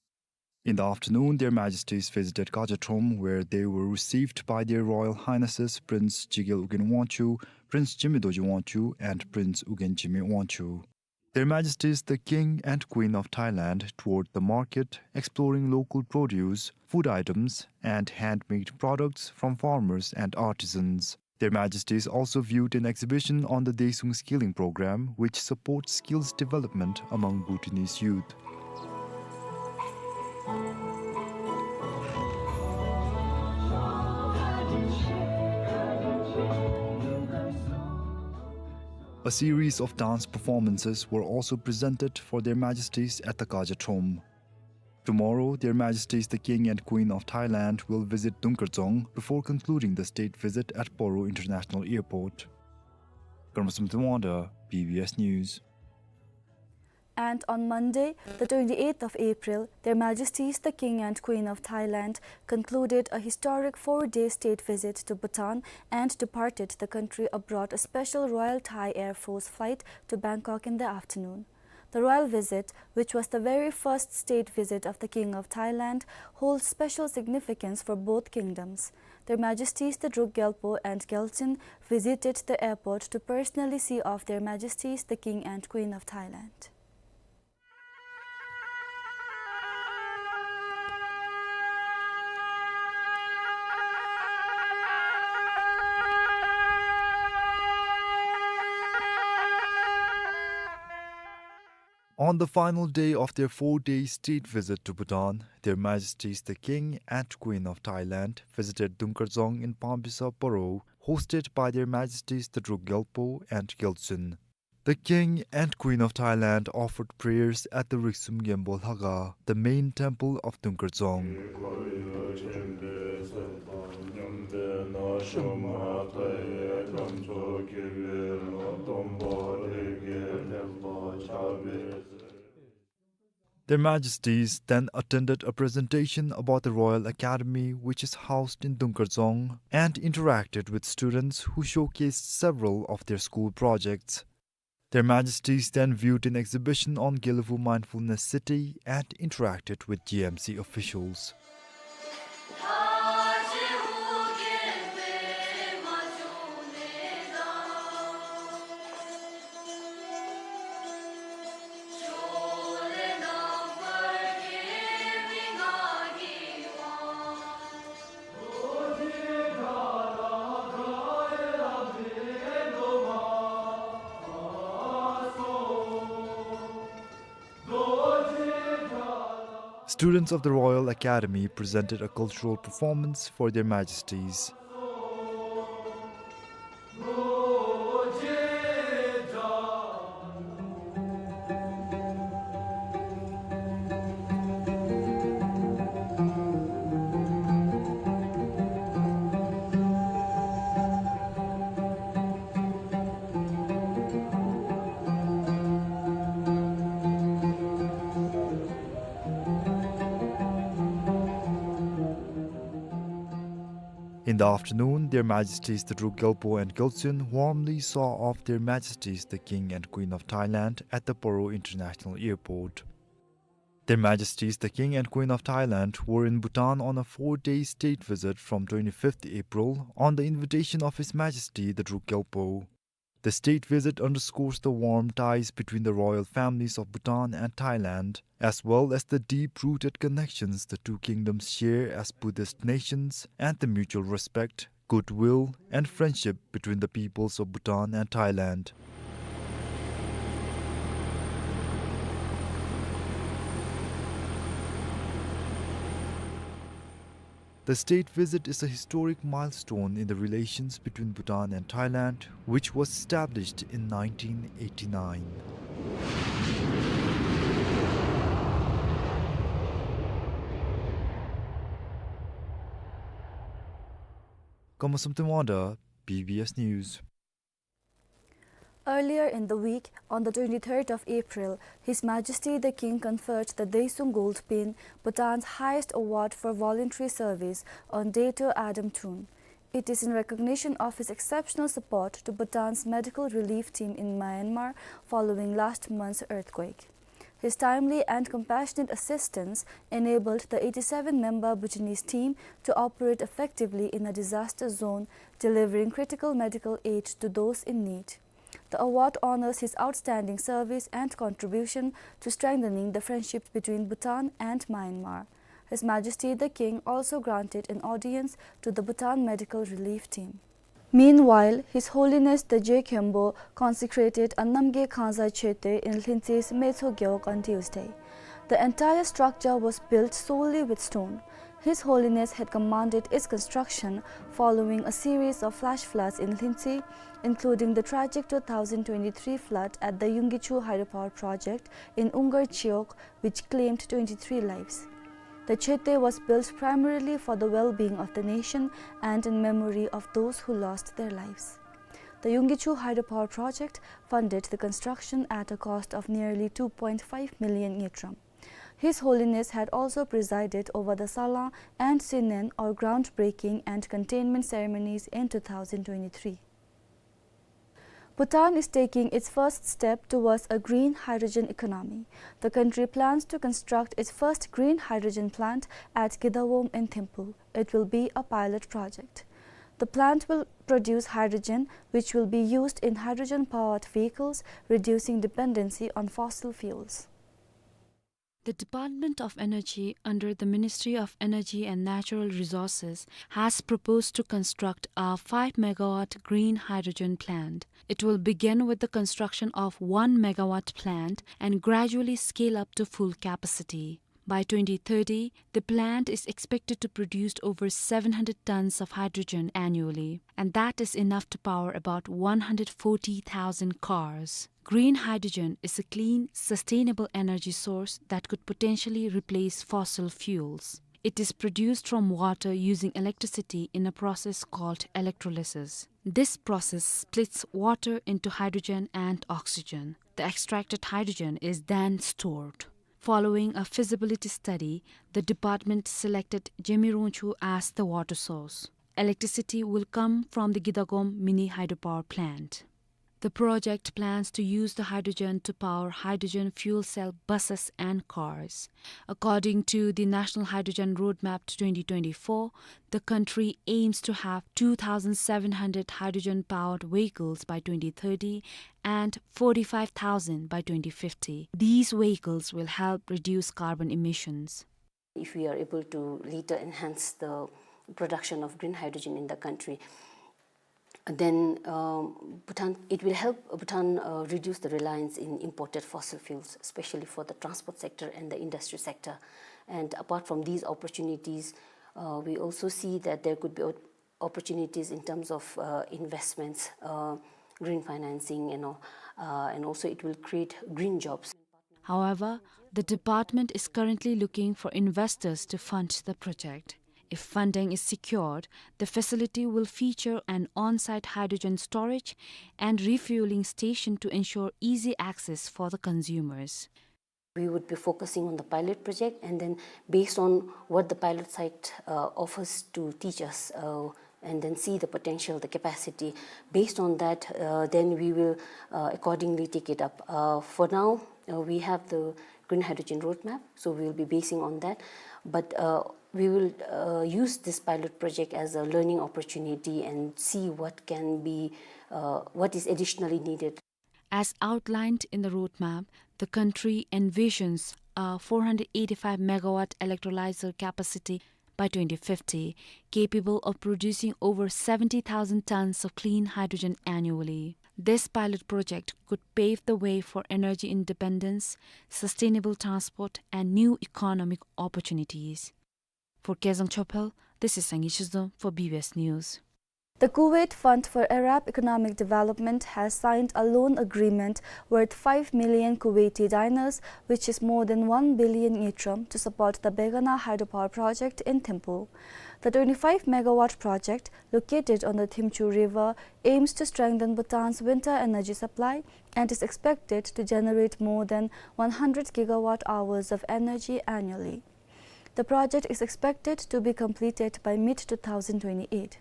In the afternoon, Their Majesties visited Kajathom, where they were received by Their Royal Highnesses Prince Jigel Ugyen Wangchuck, Prince Jigme Dorji Wangchuck, and Prince Ugyen Jigme Wangchuck. Their Majesties the King and Queen of Thailand toured the market, exploring local produce, food items, and handmade products from farmers and artisans. Their Majesties also viewed an exhibition on the Daesung Skilling Program, which supports skills development among Bhutanese youth. A series of dance performances were also presented for Their Majesties at the Kajathom. Tomorrow, Their Majesties the King and Queen of Thailand will visit Dungkar Dzong before concluding the state visit at Paro International Airport. Karma Sum Tungwangda, B B S News. And on Monday, the twenty-eighth of April, Their Majesties the King and Queen of Thailand concluded a historic four-day state visit to Bhutan and departed the country aboard a special Royal Thai Air Force flight to Bangkok in the afternoon. The royal visit, which was the very first state visit of the King of Thailand, holds special significance for both kingdoms. Their Majesties the Druk Gyalpo and Gyaltsuen visited the airport to personally see off Their Majesties the King and Queen of Thailand. On the final day of their four-day state visit to Bhutan, Their Majesties the King and Queen of Thailand visited Dungkar Dzong in Pambisa Paro, hosted by Their Majesties the Druk Gyalpo and Gyaltsuen. The King and Queen of Thailand offered prayers at the Riksum Gembo Lhakha, the main temple of Dungkar Dzong. Their Majesties then attended a presentation about the Royal Academy, which is housed in Dungkar Dzong, and interacted with students who showcased several of their school projects. Their Majesties then viewed an exhibition on Gelephu Mindfulness City and interacted with G M C officials. Students of the Royal Academy presented a cultural performance for Their Majesties. In the afternoon, Their Majesties the Druk Gyalpo and Gyaltsuen warmly saw off Their Majesties the King and Queen of Thailand at the Paro International Airport. Their Majesties the King and Queen of Thailand were in Bhutan on a four-day state visit from twenty-fifth April on the invitation of His Majesty the Druk Gyalpo. The state visit underscores the warm ties between the royal families of Bhutan and Thailand, as well as the deep-rooted connections the two kingdoms share as Buddhist nations and the mutual respect, goodwill, and friendship between the peoples of Bhutan and Thailand. The state visit is a historic milestone in the relations between Bhutan and Thailand, which was established in nineteen eighty-nine. Kama Sum Tungwangda, B B S News. Earlier in the week, on the twenty-third of April, His Majesty the King conferred the Daesung Gold Pin, Bhutan's highest award for voluntary service, on Dato Adam Tun. It is in recognition of his exceptional support to Bhutan's medical relief team in Myanmar following last month's earthquake. His timely and compassionate assistance enabled the eighty-seven member Bhutanese team to operate effectively in a disaster zone, delivering critical medical aid to those in need. The award honors his outstanding service and contribution to strengthening the friendship between Bhutan and Myanmar. His Majesty the King also granted an audience to the Bhutan Medical Relief Team. Meanwhile, His Holiness the Je Khenpo consecrated a Namgay Khangza Chödye in Lhintse's Metso Gewog on Tuesday. The entire structure was built solely with stone. His Holiness had commanded its construction following a series of flash floods in Lhintse, including the tragic two thousand twenty-three flood at the Yunggichu hydropower project in Ungar Chiwog, which claimed twenty-three lives. The Chödye was built primarily for the well-being of the nation and in memory of those who lost their lives. The Yunggichu hydropower project funded the construction at a cost of nearly two point five million ngultrum. His Holiness had also presided over the Salang and Sinen, or groundbreaking and containment ceremonies, in two thousand twenty-three. Bhutan is taking its first step towards a green hydrogen economy. The country plans to construct its first green hydrogen plant at Gidawom in Thimphu. It will be a pilot project. The plant will produce hydrogen, which will be used in hydrogen-powered vehicles, reducing dependency on fossil fuels. The Department of Energy under the Ministry of Energy and Natural Resources has proposed to construct a five megawatt green hydrogen plant. It will begin with the construction of one megawatt plant and gradually scale up to full capacity. By twenty thirty, the plant is expected to produce over seven hundred tons of hydrogen annually, and that is enough to power about one hundred forty thousand cars. Green hydrogen is a clean, sustainable energy source that could potentially replace fossil fuels. It is produced from water using electricity in a process called electrolysis. This process splits water into hydrogen and oxygen. The extracted hydrogen is then stored. Following a feasibility study, the department selected Zhemilongchu as the water source. Electricity will come from the Gidawom mini hydropower plant. The project plans to use the hydrogen to power hydrogen fuel cell buses and cars. According to the National Hydrogen Roadmap to twenty twenty-four, the country aims to have two thousand seven hundred hydrogen-powered vehicles by twenty thirty and forty-five thousand by twenty fifty. These vehicles will help reduce carbon emissions. If we are able to later enhance the production of green hydrogen in the country, then, um, Bhutan, it will help Bhutan, uh, reduce the reliance in imported fossil fuels, especially for the transport sector and the industry sector. And apart from these opportunities, uh, we also see that there could be op-, opportunities in terms of, uh, investments, uh, green financing, you know, uh, and also it will create green jobs. However, the department is currently looking for investors to fund the project. If funding is secured, the facility will feature an on-site hydrogen storage and refueling station to ensure easy access for the consumers. We would be focusing on the pilot project, and then based on what the pilot site, uh, offers to teach us, uh, and then see the potential, the capacity. Based on that, uh, then we will, uh, accordingly take it up. Uh, for now, uh, we have the green hydrogen roadmap, so we will be basing on that. But, uh, we will, uh, use this pilot project as a learning opportunity and see what can be, uh, what is additionally needed. As outlined in the roadmap, the country envisions a four hundred eighty-five megawatt electrolyzer capacity by twenty fifty, capable of producing over seventy thousand tons of clean hydrogen annually. This pilot project could pave the way for energy independence, sustainable transport, and new economic opportunities. For Kezang Chophel, this is Sangay Shizom for B B S News. The Kuwait Fund for Arab Economic Development has signed a loan agreement worth five million Kuwaiti dinars, which is more than one billion ngultrum, to support the Begana hydropower project in Thimphu. The twenty-five megawatt project, located on the Thimchhu River, aims to strengthen Bhutan's winter energy supply and is expected to generate more than one hundred gigawatt hours of energy annually. The project is expected to be completed by mid two thousand twenty-eight.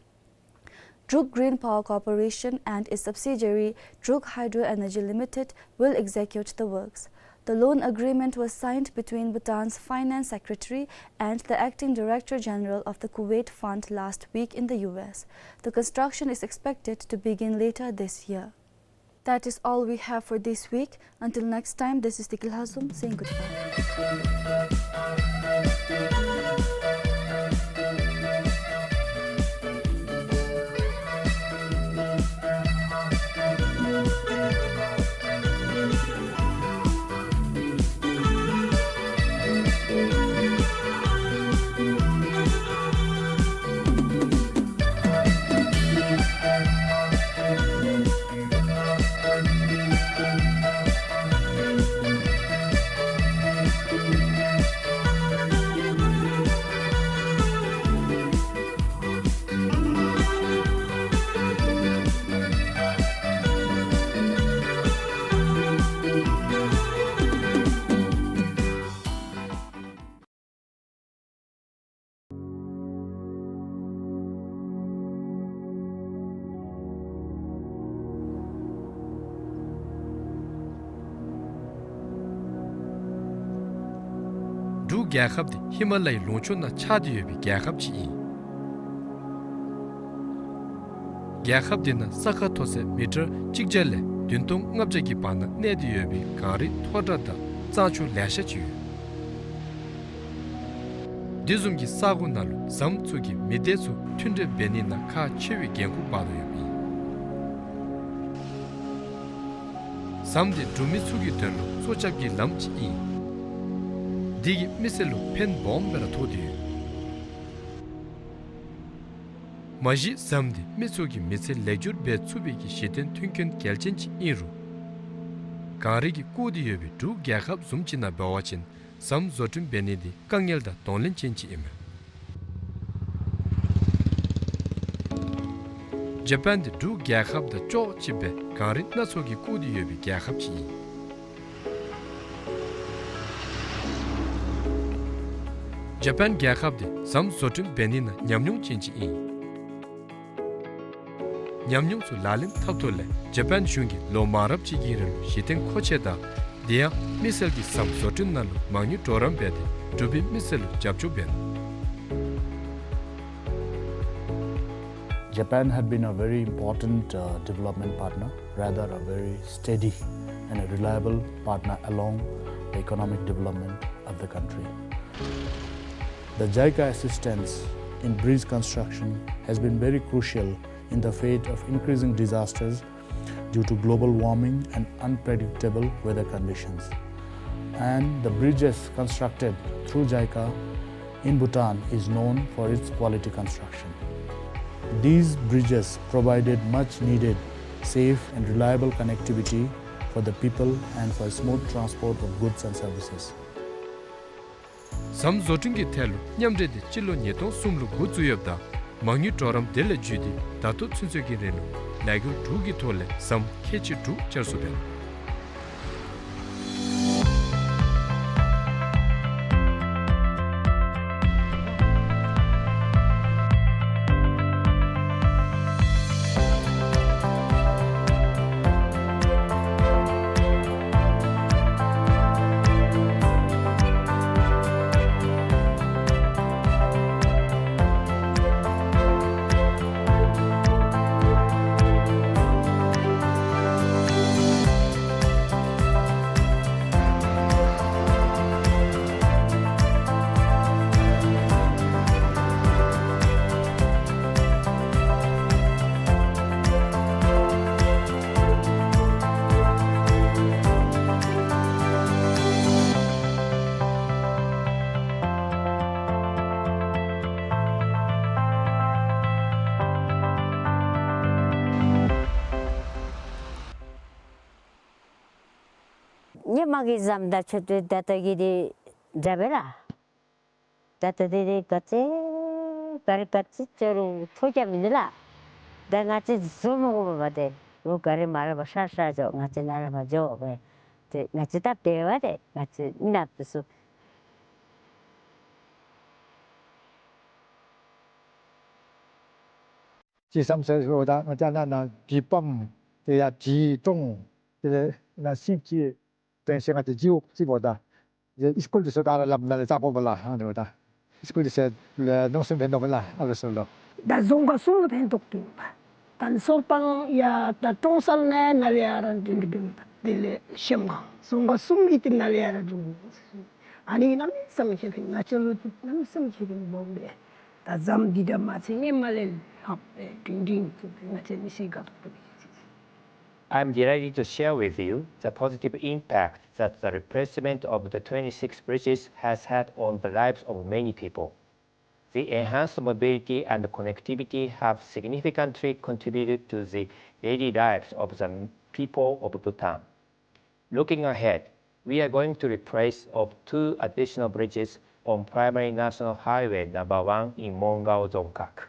Druk Green Power Corporation and its subsidiary Druk Hydro Energy Limited will execute the works. The loan agreement was signed between Bhutan's Finance Secretary and the Acting Director General of the Kuwait Fund last week in the U S. The construction is expected to begin later this year. That is all we have for this week. Until next time, this is Tikil Hazum saying goodbye. འབྲུག་རྒྱལ་ཁབ་འདི་ཧི་མ་ལ་ཡའི་ལུང་ཕྱོགས་ནང་ཆགས་ཏེ་ཡོད་པའི་རྒྱལ་ཁབ་ཅིག་ཨིན། རྒྱལ་ཁབ་འདི་ནང་ས་ཁ་མཐོ་ཚད་མི་ཊར་གཅིག་བརྒྱ་ལས་བདུན་སྟོང་ལྔ་བརྒྱ་གི་བར་ན་གནས་ཏེ་ཡོད་པའི་གངས་རི་མཐོ་དྲགས་དང་གཙང་ཆུ་ལེ་ཤ་ཅིག་ཡོད། འདི་བཟུམ་གྱི་ས་གོ་ནང་ལུ་ཟམ་ཚུ་གིས་མི་སྡེ་ཚུ་མཐུན་འབྲེལ་འབད་ནི་ནང་ཁག་ཆེ་བའི་འགན་ཁུར་འབག་དོ་ཡོདཔ་ཨིན། ཟམ་འདི་འབྲུག་མི་ཚུ་གི་དོན་ལུ་སྲོག་སྐྱབས་ཀྱི་ལམ་ཅིག་ཨིན། འདི་གིས་མི་སེར་ལུ་ཕན་སྦོམ་སྦེ་ར་ཐོགས་ཏེ་ཡོད། མ་གཞི་ཟམ་འདི་མི་ཚུ་གི་མི་ཚེ་ལེགས་བསྒྱུར་འབད་ཚུགས་པའི་གི་གཞི་རྟེན་མཐུན་རྐྱེན་གལ་ཆེན་ཅིག་ཨིན་རུང་གངས་རི་གིས་བཀོག་སྟེ་ཡོད་པའི་འབྲུག་རྒྱལ་ཁབ་བཟུམ་ཅིག་ནང་འབད་བ་ཅིན་ཟམ་བཟོ་སྐྲུན་འབད་ནི་འདི་དཀའ་ངལ་དང་གདོང་ལེན་ཅན་ཅིག་ཨིན་མས། ཇ་པཱན་འདི་འབྲུག་རྒྱལ་ཁབ་དང་ཅོག་གཅིགཔ་སྦེ་གངས་རི་སྣ་ཚོགས་ཀྱིས་བཀོག་སྟེ་ཡོད་པའི་རྒྱལ་ཁབ་ཅིག་ཨིན། ཇ་པཱན་རྒྱལ་ཁབ་འདི་ཟམ་བཟོ་སྐྲུན་འབད་ནི་ནང་ཉམས་མྱོང་ཅན་ཅིག་ཨིན། ཉམས་མྱོང་ཚུ་ལག་ལེན་འཐབ་ཐོག་ལས་ཇ་པཱན་གཞུང་གིས་ལོ་མང་རབས་ཅིག་གི་རིང་ལུ་གཞི་རྟེན་མཁོ་ཆས་དང་དེ་ཡང་དམིགས་བསལ་གྱི་ཟམ་བཟོ་སྐྲུན་ནང་ལུ་མ་དངུལ་གྲོགས་རམ་འབད་དེ་འབྲུག་པའི་མི་སེར་ལུ་རྒྱབ་སྐྱོར་འབད་ནུག། Japan had been a very important, uh, development partner, rather a very steady and a reliable partner along the economic development of the country. The JICA assistance in bridge construction has been very crucial in the face of increasing disasters due to global warming and unpredictable weather conditions. And the bridges constructed through JICA in Bhutan is known for its quality construction. These bridges provided much needed, safe and reliable connectivity for the people and for smooth transport of goods and services. ཟམ་བཟོ་སྐྲུན་གྱི་ཐད་ལུ་མཉམ་འབྲེལ་འདི་སྤྱི་ལོ་ཉིས་སྟོང་གསུམ་ལུ་འགོ་བཙུགས་ཡོདཔ་ད་མ་དངུལ་གྲོགས་རམ་དེ་ལས་བརྒྱུད་དེ་ད་ལྟོ་ཚུན་ཚོད་ཀྱི་རིང་ལུ་ལས་འགུལ་དྲུག་གི་ཐོག་ལས་ཟམ་ཁལ་གཅིག་དྲུག་བཅར་ཚུགས་པས། མ་གི་ཟམ་ད་ཆོད་དེ་ད་ད་གི་དེ་འདྲ་བས་ལགས། ད་ད་དེ་དེ་ག་ཚེ་ག་རེ་ག་ཚེ་ཅོག་རུང་ཐོ་རྐྱབ་མི་འདི་ལགས། ད་ང་བཅས་བཟོ་མི་དགོ་པས་པ་ཏེ། རོགས་ག་རེ་མ་ར་བ་ཧྲ་ཧྲ་འགྱོ། ང་བཅས་ནཱ་ར་མ་འགྱོ་བས། ཏེ་ང་བཅས་ད་དེ་བ་ཏེ་ང་བཅས་མི་ནགཔ་འདི་ཚུ། ཅི་བསམ་ཟེར་ཞུཝ་ད་ང་བཅས་ནཱ་ན་གྲི་སྤམ་དེ་ཡང་གྲི་ཏོང་དེ་ལས་ན་སིང་གི་ཏེ་ཤེས་ང་བཅས་ཇིའུ་ཅིག་འབདཝ་ད་ཡེ་སི་ཀུལ་འདི་ཚུ་ད་ར་ལམ་ནང་ལས་བཙག་འབད་བ་ལགས། ཨ་ནི་འབདཝ་ད་ཡེ་སི་ཀུལ་འདི་ཚུ་ལུ་གནོད་སེམས་ཕན་ཐོགས་མས་ལགས། ཨ་ལོ་སོ་ལོ། ད་རྫོང་ཁག་གསུམ་ལུ་ཕན་ཐོགས་ཀྱི་ཨིན་པས། ད་སོ་སྤང་ཡ་ད་ཀྲོང་གསར་ནང་ནཱ་ལས་ཡར་འགྲོ་འགྲོ་འགྲོ། དེ་ལས་ཤེམ་ཁ་རྫོང་ཁག་གསུམ་གྱི་དེ་ནཱ་ལས་ཡར་འགྲོ། ཨ་ནི་གནམ་མེད་ས་མེད་ཁྱད་ཕན་ང་བཅས་ལུ་གནམ་མེད་ས་མེད་ཁྱད་ཕན་སྦོམ་སྦེ། ད་ཟམ་འདི་ད་མ་ཚད་ཧེ་མ་ལས་ལྷག་སྦེ་སྒྲིང་སྒྲིང་ང་བཅས་མི་སེར་དགའ་ཏོག་ཏོ་སྦེ། I'm delighted to share with you the positive impact that the replacement of the twenty-six bridges has had on the lives of many people. The enhanced mobility and connectivity have significantly contributed to the daily lives of the people of Bhutan. Looking ahead, we are going to replace of two additional bridges on Primary National Highway number one in Mongao Dzongkhag.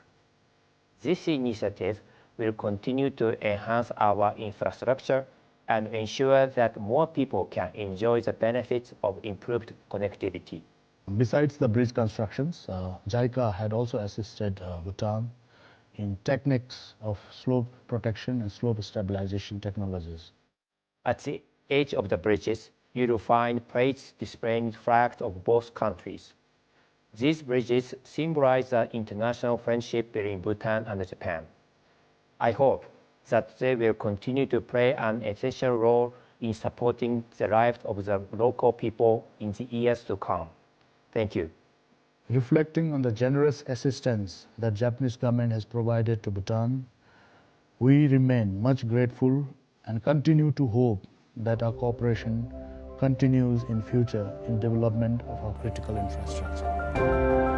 This initiative will continue to enhance our infrastructure and ensure that more people can enjoy the benefits of improved connectivity. Besides the bridge constructions, uh, JICA had also assisted, uh, Bhutan in techniques of slope protection and slope stabilization technologies. At the edge of the bridges, you will find plates displaying flags of both countries. These bridges symbolize the international friendship between Bhutan and Japan. I hope that they will continue to play an essential role in supporting the lives of the local people in the years to come. Thank you. Reflecting on the generous assistance that Japanese government has provided to Bhutan, we remain much grateful and continue to hope that our cooperation continues in future in development of our critical infrastructure.